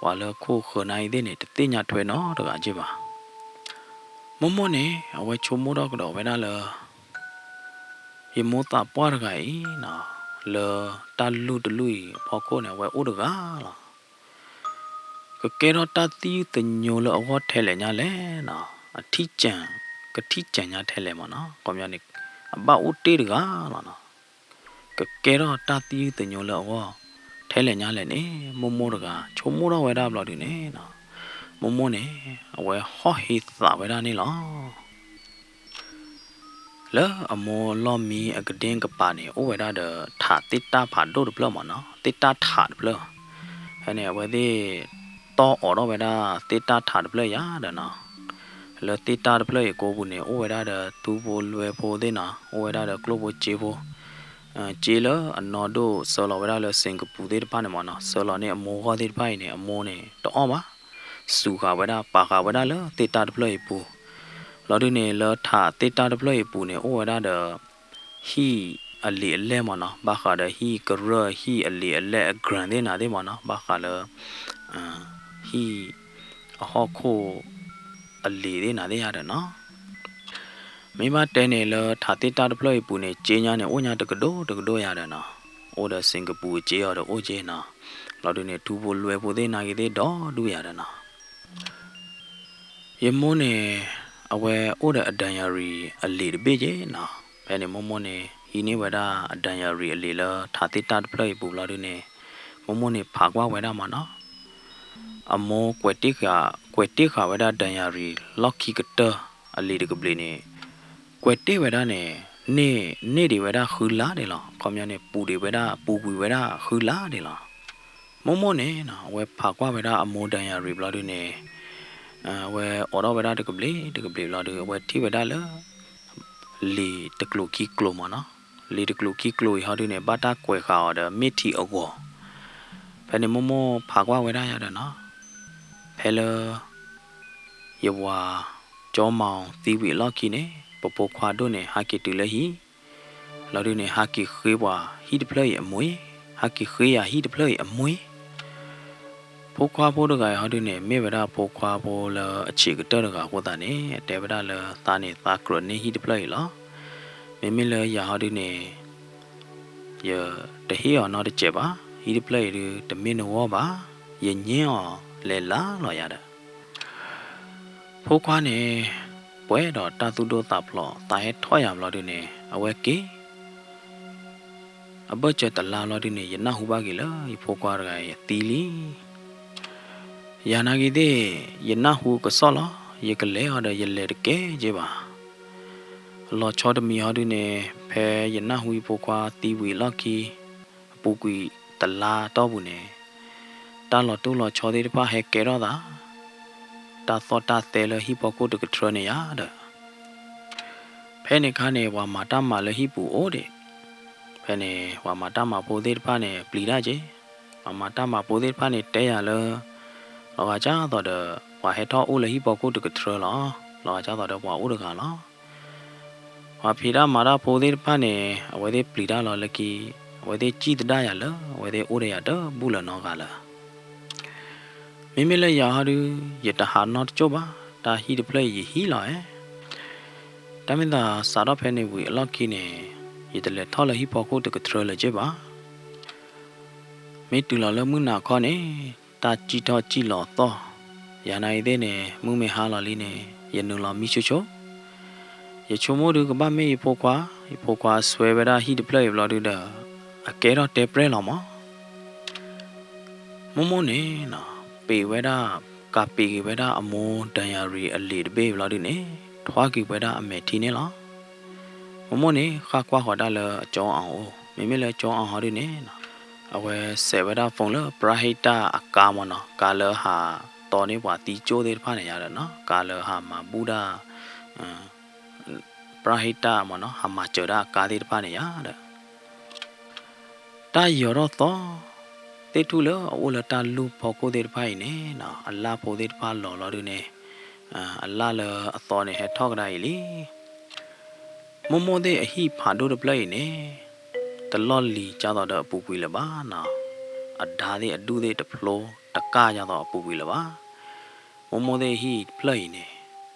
ပှၤလၢခိၣ်ဃၢၤနၤအံၤသ့ၣ်န့ၣ် တသ့ၣ်ညါထွဲနီတဂၤက့ဘၣ်. မိၢ်မိၢ်န့ၣ် အဝဲဆိကမိၣ်ထီၣ်ကဒီးဝဲဒၣ်လၢ ယမိၢ်သးပှၢ်တဂၤအံၤနီၤ, လၢတၢ်လုၢ်တလုၢ်အံၤအဖီခိၣ်န့ၣ် အဝဲအိၣ်တဂၤလီၤ. ကကဲထီၣ်တၢ်သယုၢ်သညိလၢအဂီၢ်ထဲလဲၣ်ညါလဲၣ်နီၤ, အထံၣ်ကၢၤ, ကထံၣ်ကၢၤညါထဲလဲၣ်မ့ၢ်နီၤ, ခီပညီန့ၣ် အဘၣ်အိၣ်တ့ၢ်တဂၤလီၤနီၤ. ကကဲထီၣ်တၢ်သယုၢ်သညိလၢအဂီၢ်ထဲလဲၣ်ညါလဲၣ်န့ၣ် မိၢ်မိၢ်တဂၤဆိကမိၣ်ထီၣ်ဝဲဒၣ်ဘျီဒုန့ၣ်နီၤ, မိၢ်မိၢ်န့ၣ် အဝဲဟီၣ်ဟ့သးဝဲဒၣ်န့ၣ်လီၤ. လၢအမိၢ်လီၢ်မံအကဒ့ကပၤန့ၣ် အိၣ်ဝဲဒၣ်ဒီးထးသ့ၣ်တၢ်ဖးဒိၣ်တဖျၢၣ်မ့ၢ်နီၤ, သ့ၣ်တၢ်ထးတဖျၢၣ်. ဖဲန့ၣ် အဝဲသ့ၣ်တီၢ်အိးထီၣ်ဝဲဒၣ်သ့ၣ်တၢ်ထးတဖျၢၣ်ယါဒီးနီၤ, လၢသ့ၣ်တၢ်တဖျၢၣ်အံၤကိပူၤန့ၣ် အိၣ်ဝဲဒၣ်ဒီးထူဖိလွဲဖိသ့ၣ်နီၤ, အိၣ်ဝဲဒၣ်ဒီးကျိၣ်ဖိစ့ဖိ စ့လၢအနီၢ်ဒိၣ်ဆှၢလီၤဝဲဒၣ်လၢ Singapore သ့ၣ်တဖၣ်န့ၣ်မ့ၢ်နီၤ, ဆှၢလီၤန့ၢ်အမိၢ်ဂီၢ်သ့ၣ်တဖၣ်အံၤန့ၣ် အမိၢ်န့ၣ်တအီၣ်ဘၣ်, စူးဃာ်ဝဲဒၣ် ပာ်ဃာ်ဝဲဒၣ်လၢသ့ၣ်တၢ်တဖျၢၣ်အံၤပူၤ. လီၤဒုန့ၣ် လၢထးသ့ၣ်တၢ်တဖျၢၣ်အံၤပူၤန့ၣ် အိၣ်ဝဲဒၣ်ဒီး ဟံၣ်အလံာ်အလဲၢ်မ့ၢ်နီၤ, ဘၣ်ဃးဒီးဟံၣ်ကရၢၢ် ဟံၣ်အလံာ်အလဲၢ်အ ground သ့ၣ်နၤသ့ၣ်မ့ၢ်နီၤ, ဘၣ်ဃးလၢ ဟံၣ်အဟီၣ်ခိၣ်အလံာ်သ့ၣ်နၤသ့ၣ်ယါဒီးနီၤ. မ့ၢ်ဘၣ်တဲန့ၣ် လၢထးသ့ၣ်တၢ်တဖျၢၣ်အံၤပူၤန့ၣ် စ့ညါန့ၣ် အိၣ်ညါတကဒိၣ်တကဒိၣ်ယါဒီးနီၤ, အိၣ်ဒီး Singapore စ့အီၤဒီးအိၣ်က့နီၤ, လီၤဒုန့ၣ် ထူဖိလွဲဖိသ့ၣ်နၤဂ့ၤသ့ၣ်ဒီဒူၣ်ယါဒီးနီၤ. ယမိၢ်န့ၣ် အဝဲအိၣ်ဒီးအ diary အလံာ်တဘ့ၣ်က့နီၤ, ဖဲန့ၣ်မိၢ်မိၢ်န့ၣ် ဟံးန့ၢ်ဝဲဒၣ်အ diary အလံာ်လၢထးသ့ၣ်တၢ်တဖျၢၣ်အံၤပူၤဘျီဒုန့ၣ် မိၢ်မိၢ်န့ၣ် ဖးကွၢ်ဝဲဒၣ်မ့ၢ်နီၤ, အမိၢ်ကွဲးတ့ၢ်ဃာ်, ကွဲးတ့ၢ်ဃာ်ဝဲဒၣ် diary လီၢ်ခံကတၢၢ်အလံာ်တကဘျံးန့ၣ်, ကွဲးတ့ၢ်ဝဲဒၣ်န့ၣ် န့ၢ်, န့ၢ်ဒံးဝဲဒၣ်ဃုလါဒံးလီၤ, ခီပညီန့ၣ် ပူၤဒံးဝဲဒၣ်, ပူၤကွံာ်ဝဲဒၣ်ဃုလါဒံးလီၤ. မိၢ်မိၢ်န့ၣ်နီၤ အဝဲဖးကွၢ်ဝဲဒၣ်အမိၢ် diary ဘျီဒုန့ၣ် အဝဲအိးထီၣ်ဝဲဒၣ်တကဘျံးတကဘျံးဘျီဒု အဝဲထံၣ်ဝဲဒၣ်လၢ လံာ်တကျိၤခံကျိၤမ့ၢ်နီၤ, လံာ်တကျိၤခံကျိၤအံၤဟီဒုန့ၣ် ဘၣ်တၢ်ကွဲးဃာ်အီၤဒီးမ့ၢ်ထံအဂီၤ, ဖဲန့ၣ်မိၢ်မိၢ်ဖးကွၢ်ဝဲဒၣ်ယၤဒီးနီၤ, ဖဲလၢ ယဝၤကၠီမၤသံဝံၤအလီၢ်ခံန့ၣ် ပဖိခွါဒိၣ်န့ၣ် ဟးက့ၤတုၤလၢဟံၣ်, လီၤဒုန့ၣ် ဟးက့ၤဃ့ပှၤဟံၣ်တဖျၢၣ်အံၤအမှံ, ဟးက့ၤဃ့ယၤဟံၣ်တဖျၢၣ်အံၤအမှံ ဖိခွါဖိတဂၤအံၤဟီဒုန့ၣ် မ့ၢ်ဝဲဒၣ်ဖိခွါဖိလၢအဆံးကတၢၢ်တဂၤအဃိသတးန့ၣ် တဲဝဲဒၣ်လၢသးန့ၣ် သးကြၢးန့ၢ်ဟံၣ်တဖျၢၣ်အံၤလီၤ. မ့မ့ၢ်လၢယၤဟီဒုန့ၣ် ယတဟ့ၣ်အီၤနီတစဲးဘၣ်, ဟံၣ်တဖျၢၣ်အံၤဒု တမ့ၢ်နဂီၢ်ဘၣ်, ယန့ၢ်အီၤလဲၤလၢ်လီၤယၤဒီး ဖိခွါန့ၣ် ပှဲၤဒီးတၢ်သူၣ်ဒိၣ်သးဖျိး သးဟဲထီၣ်ယၤဘျီဒုန့ၣ် အဝဲက့ၤ အဘၢၣ်စၢၤတလါဘျီဒုန့ၣ် ယနၢ်ဟူဘၣ်က့ၤလၢယဖိခွါတဂၤအံၤသံလံ. ယၤနာ်က့ၤသ့ၣ် ယနၢ်ဟူကစီၣ်လီၤ, ယကလဲၤအီၤဒီးယလဲၤတကဲက့ဘၣ်. လီၤဆီတမံၤဟီဒုန့ၣ် ဖဲယနၢ်ဟူယဖိခွါသံဝံၤအလီၢ်ခံ အပူၤကွံာ်တလါတီၢ်ပူၤန့ၣ် တၢ်လီၤတိၢ်လီၤဆီသ့ၣ်တဖၣ်ဟဲကဲထီၣ်သး, တၢ်သီၣ်တၢ်သဲလၢဟံၣ်ဖီခိၣ်တကထြၢန့ၣ်ယါဒီး ဖဲန့ၣ်အခါန့ၣ် ပှၤမၤတၢ်မၤလၢဟံၣ်ပူၤအိၣ်ဒံး, ဖဲန့ၣ် ပှၤမၤတၢ်မၤဖိသ့ၣ်တဖၣ်န့ၣ် ပျံၤတၢ်က့ၤ, ပှၤမၤတၢ်မၤဖိသ့ၣ်တဖၣ်န့ၣ် တဲယၤလၢ လီၤဂာ်ကၢ်သိးဒီး ပှၤဟဲထီၣ်အိၣ်လၢဟံၣ်ဖီခိၣ်တကထြၢလီၤ. လီၤဂာ်ကၢ်သိးဒီးပှၤအိၣ်တဂၤလီၤ. ပှၤဖံးတၢ်မၤတၢ်ဖိသ့ၣ်တဖၣ်န့ၣ် အဝဲသ့ၣ်ပျံၤတၢ်လီၤလၢခံ, အဝဲသ့ၣ်စံၣ်သဒၣ်ယၤလၢ အဝဲသ့ၣ်အိၣ်ဒီးယၤတဘူၣ်လၢၤနီတဂၤလၢၤ. မ့မ့ၢ်လၢယၤဟီဒု ယတဟးနီတကၠိၢ်ဘၣ်, တၢ်ဟံၣ်တဖျၢၣ်အံၤယဟံးလီၤဧါ. တၢ်မ့ၢ်သးစးထီၣ်ဖဲန့ၣ်ဝံၤအလီၢ်ခံန့ၣ် ယတလဲၤထီၣ်လၢဟံၣ်ဖီခိၣ်တကထြၢလၢၤက့ဘၣ်. မ့ၢ်တုၤလီၤလၢမုၢ်နၤခီန့ၣ်, တၢ်စံၣ်ထီၣ်စံၣ်လီၤသီၣ်, ယၤနာ်အံၤသ့ၣ်န့ၣ် မုၢ်မ့ၢ်ဟါလီၤလံန့ၣ် ယနုာ်လီၤမံဆိဆိ, ယဆိကမိၣ်ဒုးကဘၣ်မ့ၢ်ယဖိခွါ, ယဖိခွါဆွဲဝဲဒၣ်ဟံၣ်တဖျၢၣ်အံၤဘျီဒုဒီး အကဲထီၣ်တဲပြဲၢ်လီၤမး. မိၢ်မိၢ်န့ၣ်နီၤ, ပ့ၤဝဲဒၣ်, ကးပ့ၤက့ၤဝဲဒၣ်အမိၢ်ဒၣ်ယၤရံၤအလံာ်တဘ့ၣ်ဘျီဒုန့ၣ်, ထွါက့ၤဝဲဒၣ်အမဲာ်ထံန့ၣ်လီၤ. မိၢ်မိၢ်န့ၣ် ဃၣ်ကွၢ်ဃီၤဒၣ်လၢအကၠီအီၤအိၣ်, မ့မ့ၢ်လၢကၠီအီၤဟီဒုန့ၣ်နီၤ, အဝဲစဲးဝဲဒၣ် phone လၢ ပရၤဟံၣ်တၢ်အကါမ့ၢ်နီၤ, ကါလၢဟးတီန့ၢ်ပှၤသံကၠိၣ်သ့ၣ်တဖၣ်န့ၣ်ယါဒီးနီၤ, ကါလၢဟးမၤဘူၣ်ဒၣ် ပရၤဟံၣ်တၢ်မ့ၢ်နီၤ, ဟးမၤစၢၤဒၣ်အကါသ့ၣ်တဖၣ်န့ၣ်ယါဒီး တၢ်ယီၤထီၣ်သီ, သ့ၣ်ထူၣ်လၢအအိၣ်လၢတၢ်လူၢ်ဖီခိၣ်သ့ၣ်တဖၣ်အံၤန့ၣ်နီၤ, အလၣ်ဖိသ့ၣ်တဖၣ်လီၤလီၤဒုန့ၣ်, အလၣ်လၢအသီန့ၣ်ဟဲထီၣ်ကဒါအံၤလံ. မိၢ်မိၢ်သ့ၣ်အဟံၣ်ဖးဒိၣ်တဖျၢၣ်အံၤန့ၣ်, တလီၢ်လံၤကၢ်သိးဒီးအပူၤကွံာ်လၢၤဘၣ်နီၤ, အဒါသ့ၣ်အဒူၣ်သ့ၣ်တဖျိတကၢ်ကၢ်သိးအပူၤကွံာ်လၢၤဘၣ်. မိၢ်မိၢ်သ့ၣ်အဟံၣ်တဖျၢၣ်အံၤန့ၣ်,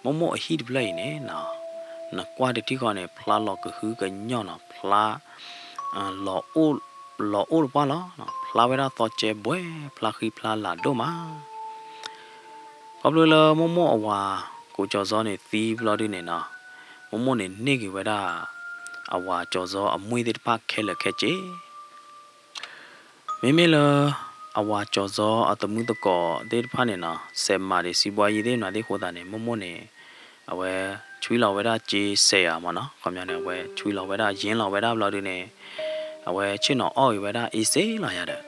မိၢ်မိၢ်အဟံၣ်တဖျၢၣ်အံၤန့ၣ်နီၤ, နကွၢ်တထံၣ်ဃီန့ၣ် ဖျါလီၤကဟုကညီၢ်နီၤ, ဖျါ လီၤအိၣ်တပှၢ်လီၤ, ဖျါဝဲဒၣ်သီကဲဘှဲ, ဖျါဃံဖျါလၤဒိၣ်မး. ခီဖျိလၢမိၢ်မိၢ်အဝၤကိးကၠီၤစီန့ၣ်သံဘျီဒုန့ၣ်နီၤ, မိၢ်မိၢ်န့ၣ်န့ၢ်က့ၤဝဲဒၣ် အဝၤကၠီၤစီအမှံသ့ၣ်တဖၣ်ခဲလၢာ်ခဲဆ့ မ့မ့ၢ်လၢ အဝၤကၠီၤစီအသမုၢ်သကိးသ့ၣ်တဖၣ်န့ၣ်နီၤ, စဲးမၤဒံးစံးဘှါယံၤသ့ၣ်မနုၤသ့ၣ်အဃိသတးန့ၣ်, မိၢ်မိၢ်န့ၣ် အဝဲဆွံလီၤဝဲဒၣ်က့စဲးဧါမ့ၢ်နီၤ, ခီပညီန့ၣ် အဝဲဆွံလီၤဝဲဒၣ်ယ့လီၤဝဲဒၣ်ဘျီဒုန့ၣ်, အဝဲဆ့ၣ်နီၤအီၣ်ဂ့ၤဝဲဒၣ်အ့စ့လီၤယၤဒီး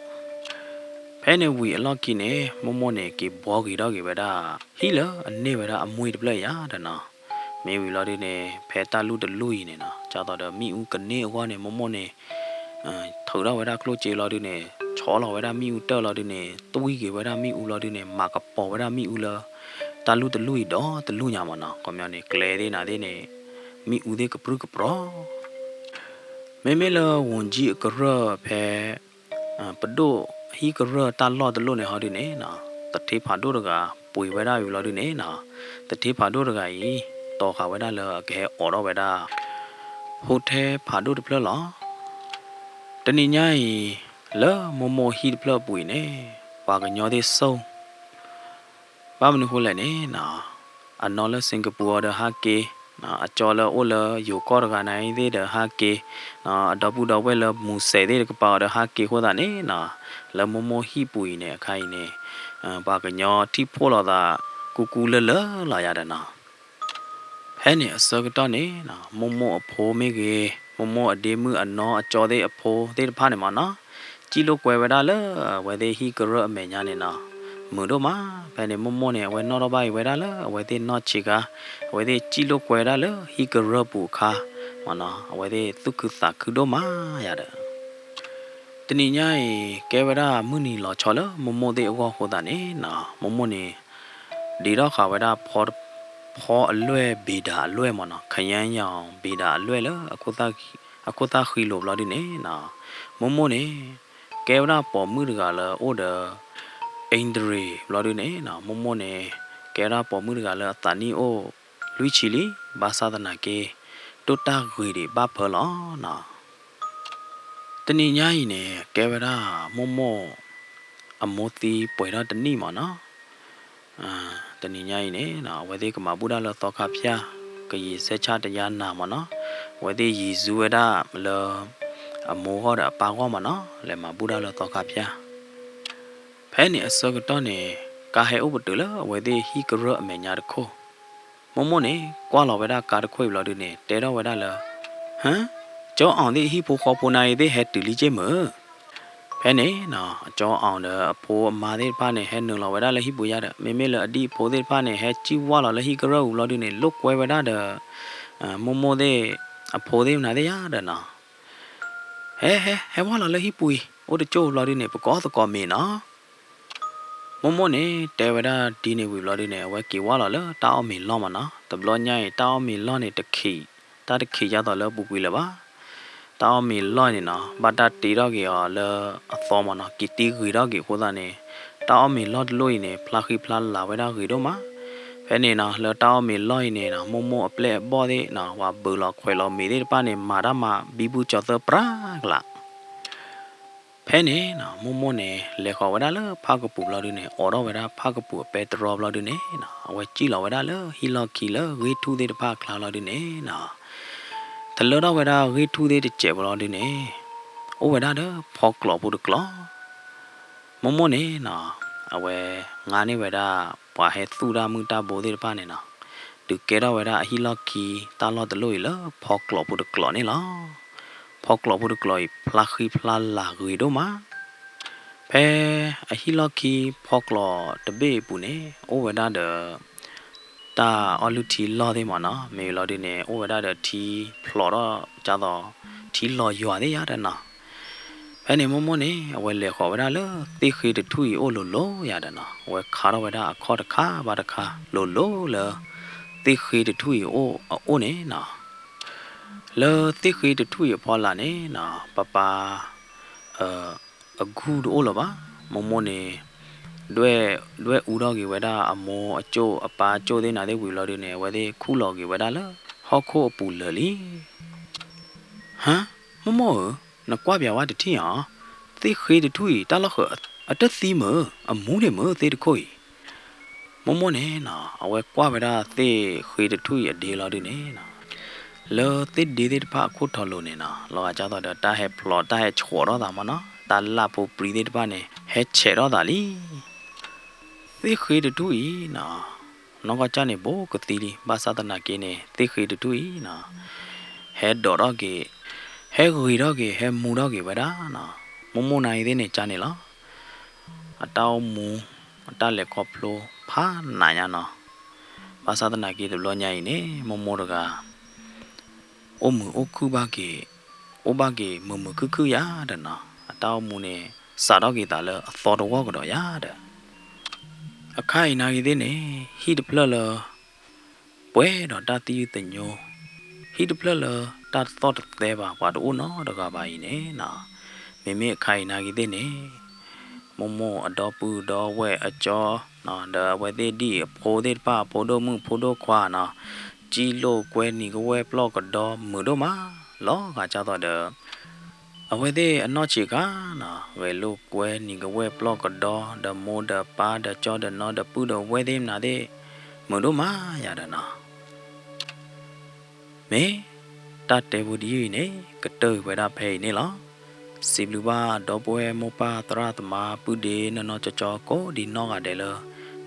ဖဲန့ၣ်ဝံၤအလီၢ်ခံန့ၣ် မိၢ်မိၢ်န့ၣ်က့ၤဘှီက့ၤထီၣ်က့ၤဝဲဒၣ် ဟံၣ်လၢအန့ၢ်ဝဲဒၣ်အမှံတဖျၢၣ်ယၤဒီးနီၤ, မ့ၢ်ဝံၤလီၤဒုန့ၣ် ဖဲတၢ်လူၢ်တလူၢ်အံၤန့ၣ်နီၤ, ကၢ်သိးဒီးမ့ၣ်အူကန့ၢ်အဂီၢ်န့ၣ် မိၢ်မိၢ်န့ၣ် ထုးထီၣ်ဝဲဒၣ်ကျိၣ်စ့လီၤဒုန့ၣ်, ဆီလီၤဝဲဒၣ်မ့ၣ်အူတၢၢ်လီၤဒုန့ၣ်, တွံၢ်က့ၤဝဲဒၣ်မ့ၣ်အူလီၤဒုန့ၣ်, မၤကပီၤဝဲဒၣ်မ့ၣ်အူလၢ တၢ်လူၢ်တလူၢ်အံၤဒီတလူၢ်ညါမ့ၢ်နီၤ, ခီပညီန့ၣ် ကျဲသ့ၣ်နၤသ့ၣ်န့ၣ် မ့ၣ်အူသ့ၣ်ကပြုၢ်ကပြီၤ မ့မ့ၢ်လၢ ဝူၤကၠံအကရၢၢ်ဖဲ ပဒိၣ်ဟံၣ်ကရၢၢ်တၢ်လီၢ်တလီၢ်န့ၣ်ဟီဒုန့ၣ်နီၤ, သထ့ဖးဒိၣ်တဂၤပှ့ၤဝဲဒၣ်ဝံၤလီၤဒုန့ၣ်နီၤ, သထ့ဖးဒိၣ်တဂၤအံၤ တီၤဃာ်ဝဲဒၣ်လၢအကဟဲအိးထီၣ်ဝဲဒၣ် ဟိထဲဖးဒိၣ်တဖျၢၣ်လီၤ. တနံၤညါအံၤ လၢမိၢ်မိၢ်ဟံၣ်တဖျၢၣ်အပူၤအံၤန့ၣ် ပှၤကညီသ့ၣ်ဆိ ဘၣ်မနုၤဃိလဲၣ်န့ၣ်နီၤ, အနီၢ်လၢ Singapore အီၤဒီးဟးက့ၤ, အကၠီလၢအိၣ်လၢယိၤကီၢ်တဂၤန့ၣ်သ့ၣ်ဒီးဟးက့ၤ, အဒီပုၢ်ဒီဝဲၢ်လၢမူစဲးသ့ၣ်တကပၤအီၤဒီးဟးက့ၤအဃိသတးန့ၣ်နီၤ, လၢမိၢ်မိၢ်ဟံၣ်ပူၤအံၤန့ၣ်အခါအံၤန့ၣ်, ပှၤကညီထံၣ်ဖှိၣ်လိာ်သး ကူကူလၢလၢလီၤယၤဒီးနီၤ ဖဲန့ၣ်အဆၢကတီၢ်န့ၣ်နီၤ, မိၢ်မိၢ်အဖိမ့ၢ်ဂ့ၤ, မိၢ်မိၢ်အဒ့မုၣ်အနီၢ်အကၠီသ့ၣ်အဖိသ့ၣ်တဖၣ်န့ၣ်မ့ၢ်နီၤ, စံၣ်လိာ်ကွဲဝဲဒၣ်လၢအဝဲသ့ၣ်ဟံၣ်ကရၢၢ်အမဲာ်ညါန့ၣ်နီၤ, မုာ်ဒိၣ်မး. ဖဲန့ၣ်မိၢ်မိၢ်န့ၣ် အဝဲနီၣ်ထီၣ်ဘၣ်အံၤဝဲဒၣ်လၢအဝဲသ့ၣ်နီၢ်ဆံးခါ, အဝဲသ့ၣ်စံၣ်လိာ်ကွဲဝဲဒၣ်လၢဟံၣ်ကရၢၢ်ပူၤအခါမ့ၢ်နီၤ, အဝဲသ့ၣ်သူၣ်ခုသးခုဒိၣ်မးယၤဒီး တနံၤညါအံၤ ကဲဝဲဒၣ်မုၢ်နံၤလီၤဆီလၢမိၢ်မိၢ်သ့ၣ်အဂီၢ်အဃိသတးန့ၣ်နီၤ, မိၢ်မိၢ်န့ၣ် ဒ့ထီၣ်ဃာ်ဝဲဒၣ် ဖီအလွဲၢ်ဘ့ၤဒၤအလွဲၢ်မ့ၢ်နီၤ, ခယါယီၤဘ့ၤဒၤအလွဲၢ်လၢ အခိၣ်သၣ်ဃံလိာ်ဘျီဒုန့ၣ်နီၤ, မိၢ်မိၢ်န့ၣ် ကဲဝဲဒၣ်ပိာ်မုၣ်တဂၤလၢအိၣ်ဒီး အ့ဒရံးဘျီဒုန့ၣ်နီၤ, မိၢ်မိၢ်န့ၣ် ကဲဝဲဒၣ်ပိာ်မုၣ်တဂၤလၢအသးနံၣ်အိၣ်လွံၢ်ဆံလံ, ဘၣ်ဆၣ်သနာ်က့ ဒိၣ်တၢ်ဂ့ၤဒံးဘၣ်ဖၢလီၤနီၤ. တနံၤညါအံၤန့ၣ် ကဲဝဲဒၣ်မိၢ်မိၢ် အမိၢ်သံပှဲၤထီၣ်တနံၣ်မ့ၢ်နီၤ. တနံၤညါအံၤန့ၣ် အဝဲသ့ၣ်ကမၤဘူၣ်ဒၣ်လၢသီခါဖၠၣ်, ကယံာ်စဲဆၣ်တယါနၤမ့ၢ်နီၤ. အဝဲသ့ၣ်ယံၤဆူဝဲဒၣ်လၢ အမိၢ်ဂီၢ်ဒီးအပၢ်ဂီၢ်မ့ၢ်နီၤ, လဲၤမၤဘူၣ်ဒၣ်လၢသီခါဖၠၣ်. ဖဲန့ၣ်အဆၢကတီၢ်န့ၣ် ကါဟဲအိၣ်ပတုာ်လၢအဝဲသ့ၣ်ဟံၣ်ကရၢၢ်အမဲာ်ညါတခိၣ်. မိၢ်မိၢ်န့ၣ် ကွၢ်လီၤဝဲဒၣ်ကါတခိၣ်အံၤဘျီဒုန့ၣ် တဲထီၣ်ဝဲဒၣ်လၢ ဟၢ, ကၠီအီၤသ့ၣ်အဟံၣ်ဖိဃီဖိနၤအံၤသ့ၣ်ဟဲတုၤလံက့ၢ်မုၢ်. ဖဲန့ၣ်နီၤ အကၠီအီၤဒီးအဖိအမါသ့ၣ်တဖၣ်န့ၣ် ဟဲနုာ်လီၤဝဲဒၣ်လၢဟံၣ်ပူၤယါဒီး မ့မ့ၢ်လၢအဒံၣ်အဖိသ့ၣ်တဖၣ်န့ၣ် ဟဲစံၣ်ဝါလီၤလၢဟံၣ်ကရၢၢ်ပူၤဘျီဒုန့ၣ် လိာ်ကွဲဝဲဒၣ်ဒီး မိၢ်မိၢ်သ့ၣ် အဖိသ့ၣ်မနုၤသ့ၣ်ယါဒီးနီၤ ဟဲ ဟဲ ဟဲဝါလီၤလၢဟံၣ်ပူၤအံၤ အိၣ်တကၠိၢ်ဘျီဒုန့ၣ် ပကိးသကိးမ့ၤနီၤ. မိၢ်မိၢ်န့ၣ် တဲဝဲဒၣ်ဒ်န့ၣ်ဝံၤဘျီဒုန့ၣ် အဝဲက့ၤဝါလီၤလၢတၢ်အီၣ်မ့ၤလီၢ်မ့ၢ်နီၤ. တဘျီညါအံၤ တၢ်အီၣ်မ့ၤလီၢ်န့ၣ် တခံး, တၢ်တခံးယါသိးလၢပူၤကွံာ်လၢၤဘၣ်. တၢ်အီၣ်မ့ၤလီၢ်န့ၣ်နီၤ ဘၣ်တၢ်တ့ထီၣ်က့ၤအီၤလၢအသီမ့ၢ်နီၤ, က့ၤတ့ဂ့ၤထီၣ်က့ၤအဃိသတးန့ၣ် တၢ်အီၣ်မ့ၤလီၢ်တလိၣ်အံၤန့ၣ် ဖျါဃံဖျါလၤဝဲဒၣ်ဂ့ၤဒိၣ်မး. ဖဲန့ၣ်နီၤ လၢတၢ်အီၣ်မ့ၤလီၢ်အံၤန့ၣ်နီၤ မိၢ်မိၢ်အပျဲၢ်အဘီၣ်သ့ၣ်နီၤ ပှၤဘုးလီၤခွဲးလီၤမ့ၤသ့ၣ်တဖၣ်န့ၣ် မၤတၢ်မၤဘံဘူကၠီၤသၢပြးကလာ်. ဖဲန့ၣ်နီၤ မိၢ်မိၢ်န့ၣ် လဲၤဃီၤဝဲဒၣ်လၢဖၣ်ကပူၤဘျီဒုန့ၣ် အိးထီၣ်ဝဲဒၣ်ဖၣ်ကပူၤအပဲတြီဘျီဒုန့ၣ်နီၤ အဝဲစံၣ်လီၤဝဲဒၣ်လၢဟံၣ်လီၢ်ခံလၢဂ့ၢ်ထူၣ်သ့ၣ်တဖၣ်အကျါဘျီဒုန့ၣ်နီၤ တလၢထီၣ်ဝဲဒၣ်ဂ့ၢ်ထူၣ်သ့ၣ်တစဲးဘျီဒုန့ၣ် အိၣ်ဝဲဒၣ်ဒီးဖီကျိးဖိတကျိး. မိၢ်မိၢ်န့ၣ်နီၤ အဝဲငါန့ၢ်ဝဲဒၣ် ပှၤဟဲသူၣ်တၢ်မုၢ်တၢ်ဘိသ့ၣ်တဖၣ်န့ၣ်နီၤ ဒုးကဲထီၣ်ဝဲဒၣ်အဟံၣ်လီၢ်ခံတၢ်လီၢ်တလီၢ်အံၤလၢဖီကျိးဖိတကျိးန့ၣ်လီၤ. ဖီကျိးဖိတကျိးအံၤ ဖျါဃံဖျါလၤဂ့ၤဒိၣ်မး. ဖဲအဟံၣ်လီၢ်ခံဖီကျိးတဘ့ၣ်အပူၤန့ၣ် အိၣ်ဝဲဒၣ်ဒီး တၢ်အီၣ်လုၢ်ထံလီၢ်သ့ၣ်မးနီၤ မ့ၢ်လီၤဒုန့ၣ် အိၣ်ဝဲဒၣ်ဒီးထံဖျိးထီၣ်ကၢ်သိး ထံလီၤယွၤသ့ၣ်ယါဒီးနီၤ. ဖဲန့ၣ်မိၢ်မိၢ်န့ၣ် အဝဲလဲၤဃီၤဝဲဒၣ်လၢသ့ၣ်ဃ့တထူၣ်အံၤအိၣ်လိၤလိၤယါဒီးနီၤ အဝဲခးထီၣ်ဝဲဒၣ်အခီၣ်တခါဘၣ်တခါလိၤလိၤလၢ သ့ၣ်ဃ့တထူၣ်အံၤအိၣ်အအိၣ်န့ၣ်နီၤ. လၢသ့ၣ်ဃ့တထူၣ်အံၤအဖီလာ်န့ၣ်နီၤ ပပၢ် အဂုၢ်တအိၣ်လၢၤဘၣ်. မိၢ်မိၢ်န့ၣ် ဒွဲၣ်အူထီၣ်က့ၤဝဲဒၣ်အမိၢ်အကၠိၣ်အပၢ်ကၠိၣ်သ့ၣ်နၤသ့ၣ်ဝံၤလီၤဒုန့ၣ် အဝဲသ့ၣ်ခူၣ်လီၤက့ၤဝဲဒၣ်လၢဟီၣ်ခိၣ်အပူၤလၢာ်လံ. ဟါ, မိၢ်မိၢ်ဧၢ, နကွၢ်ပၠးဝဲတထံၣ်ဧါ. သ့ၣ်ဃ့တထူၣ်အံၤ တၢ်လီၢ်ဃၢၤအတသံမုၢ်, အမူဒံးမုၢ်သ့ၣ်တခိၣ်အံၤ. မိၢ်မိၢ်န့ၣ်နီၤ အဝဲကွၢ်ဝဲဒၣ်သ့ၣ်ဃ့တထူၣ်အံၤအဒ့လီၤဒုန့ၣ်နီၤ လၢသ့ၣ်ဒ့သ့ၣ်တဖၣ်အခိၣ်ထီလိၤန့ၣ်နီၤ လီၤဂာ်ဒ်သိးဒီးတၢ်ဟဲဖျိးတၢ်ဟဲဆှိးထီၣ်သးမးနီၤ တၢ်လၢ်ဖိပြံသ့ၣ်တဖၣ်န့ၣ် ဟဲဆဲးထီၣ်သးလံ. သ့ၣ်ဃ့တထူၣ်အံၤနီၤ နီၢ်ကီၢ်ကၢ်န့ၣ် ဘူးကသံလံ ဘၣ်ဆၣ်သနာ်က့န့ၣ် သ့ၣ်ဃ့တထူၣ်အံၤနီၤ ဟဲဒိးထီၣ်က့ၤ ဟဲဂ့ၤထီၣ်က့ၤ ဟဲမူထီၣ်က့ၤဝဲဒၣ်နီၤ မိၢ်မိၢ်နၤအံၤသ့ၣ်န့ၣ်ကၢ်န့ၣ်လီၤ. အတၢ်အိၣ်မူ အတၢ်လဲၤခီဖျိဖးနးညါနီၤ ဘၣ်ဆၣ်သနာ်က့တဘျီညါအံၤန့ၣ် မိၢ်မိၢ်တဂၤ အိၣ်မုာ်အိၣ်ခုၣ်ဘၣ်က့ၤ အိၣ်ဘၣ်က့ၤမုာ်မုာ်ခုၣ်ခုၣ်ယါဒီးနီၤ အတၢ်အိၣ်မူန့ၣ် စးထီၣ်က့ၤသးလၢအသီတဝီၢ်ကဒီးယါဒီး အခါအံၤနာ်ဂ့ၤသ့ၣ်န့ၣ် ဟံၣ်တဖျၢၣ်လၢ ပှဲၤဒီးတၢ်သယုၢ်သညိ ဟံၣ်တဖျၢၣ်လၢတၢ်သီၣ်တသဲဘၣ် ပှၤတအိၣ်နီတဂၤဘၣ်အံၤန့ၣ်နီၤ မ့မ့ၢ်အခါအံၤနာ်ဂ့ၤသ့ၣ်န့ၣ် မိၢ်မိၢ်အဒီပုၢ်ဒီဝဲၢ်အကၠီ ဒီးအဝဲသ့ၣ်ဒ်အဖိသ့ၣ်တဖၣ် အဖိဒိၣ်မုၣ်ဖိဒိၣ်ခွါနီၤ ကံလိာ်ကွဲနံၤကဝဲၢ်ပျီၢ်ကဒီမုာ်ဒိၣ်မး လီၤဂာ်ဒ်သိးဒီး အဝဲသ့ၣ်အနီၢ်ဆံးခါနီၤ ဂဲၤလိာ်ကွဲနံၤကဝဲၢ်ပျီၢ်ကဒီ ဒီးမိၢ်ဒီးပၢ်ဒီးကၠီဒီးနီၢ်ဒီးပုၢ်ဒီးဝဲၢ်သ့ၣ်မနုၤသ့ၣ် မုာ်ဒိၣ်မးယၤဒီးနီၤ မ့ၢ်တၢ်တဲဖိတယုၢ်အံၤန့ၣ် ကတၢၢ်ကွံာ်ဝဲဒၣ်ဖဲအံၤန့ၣ်လီၤ. စံးဘျုးဘၣ်ဒီပုၢ်ဝဲၢ်မိၢ်ပၢ်သရၣ်သမါပုၢ်ဒ့နီၢ်နီၢ်ကၠီကၠီကိးဒံးနီၢ်ဂၤဒဲးလၢ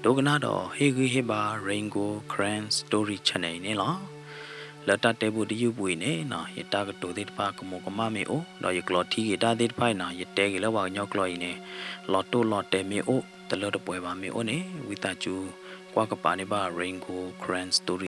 ဒိကနၣ်ဒီးဟ့ၣ်ဂံၢ်ဟ့ၣ်ဘါ Rain Gold Karen Story Channel အံၤန့ၣ်လီၤ. လၢတၢ်တဲဖိတယုၢ်ပူၤအံၤန့ၣ်နီၤ ယတၢ်ကတိၤသ့ၣ်တဖၣ်ကမူးကမၣ်မ့ၢ်အိၣ် ဒီးယကျိးထံက့ၤတၢ်သ့ၣ်တဖၣ်အံၤနီၤ ယတဲက့ၤလၢပှၤကညီကျိာ်အံၤန့ၣ် လီၤတိၢ်လီၤတဲာ်မ့ၢ်အိၣ် တလၢတပှဲၤဘၣ်မ့ၢ်အိၣ်န့ၣ် ဝံသးစူၤကွၢ်ကပၤန့ၢ်ဘၣ် Rain Gold Karen Story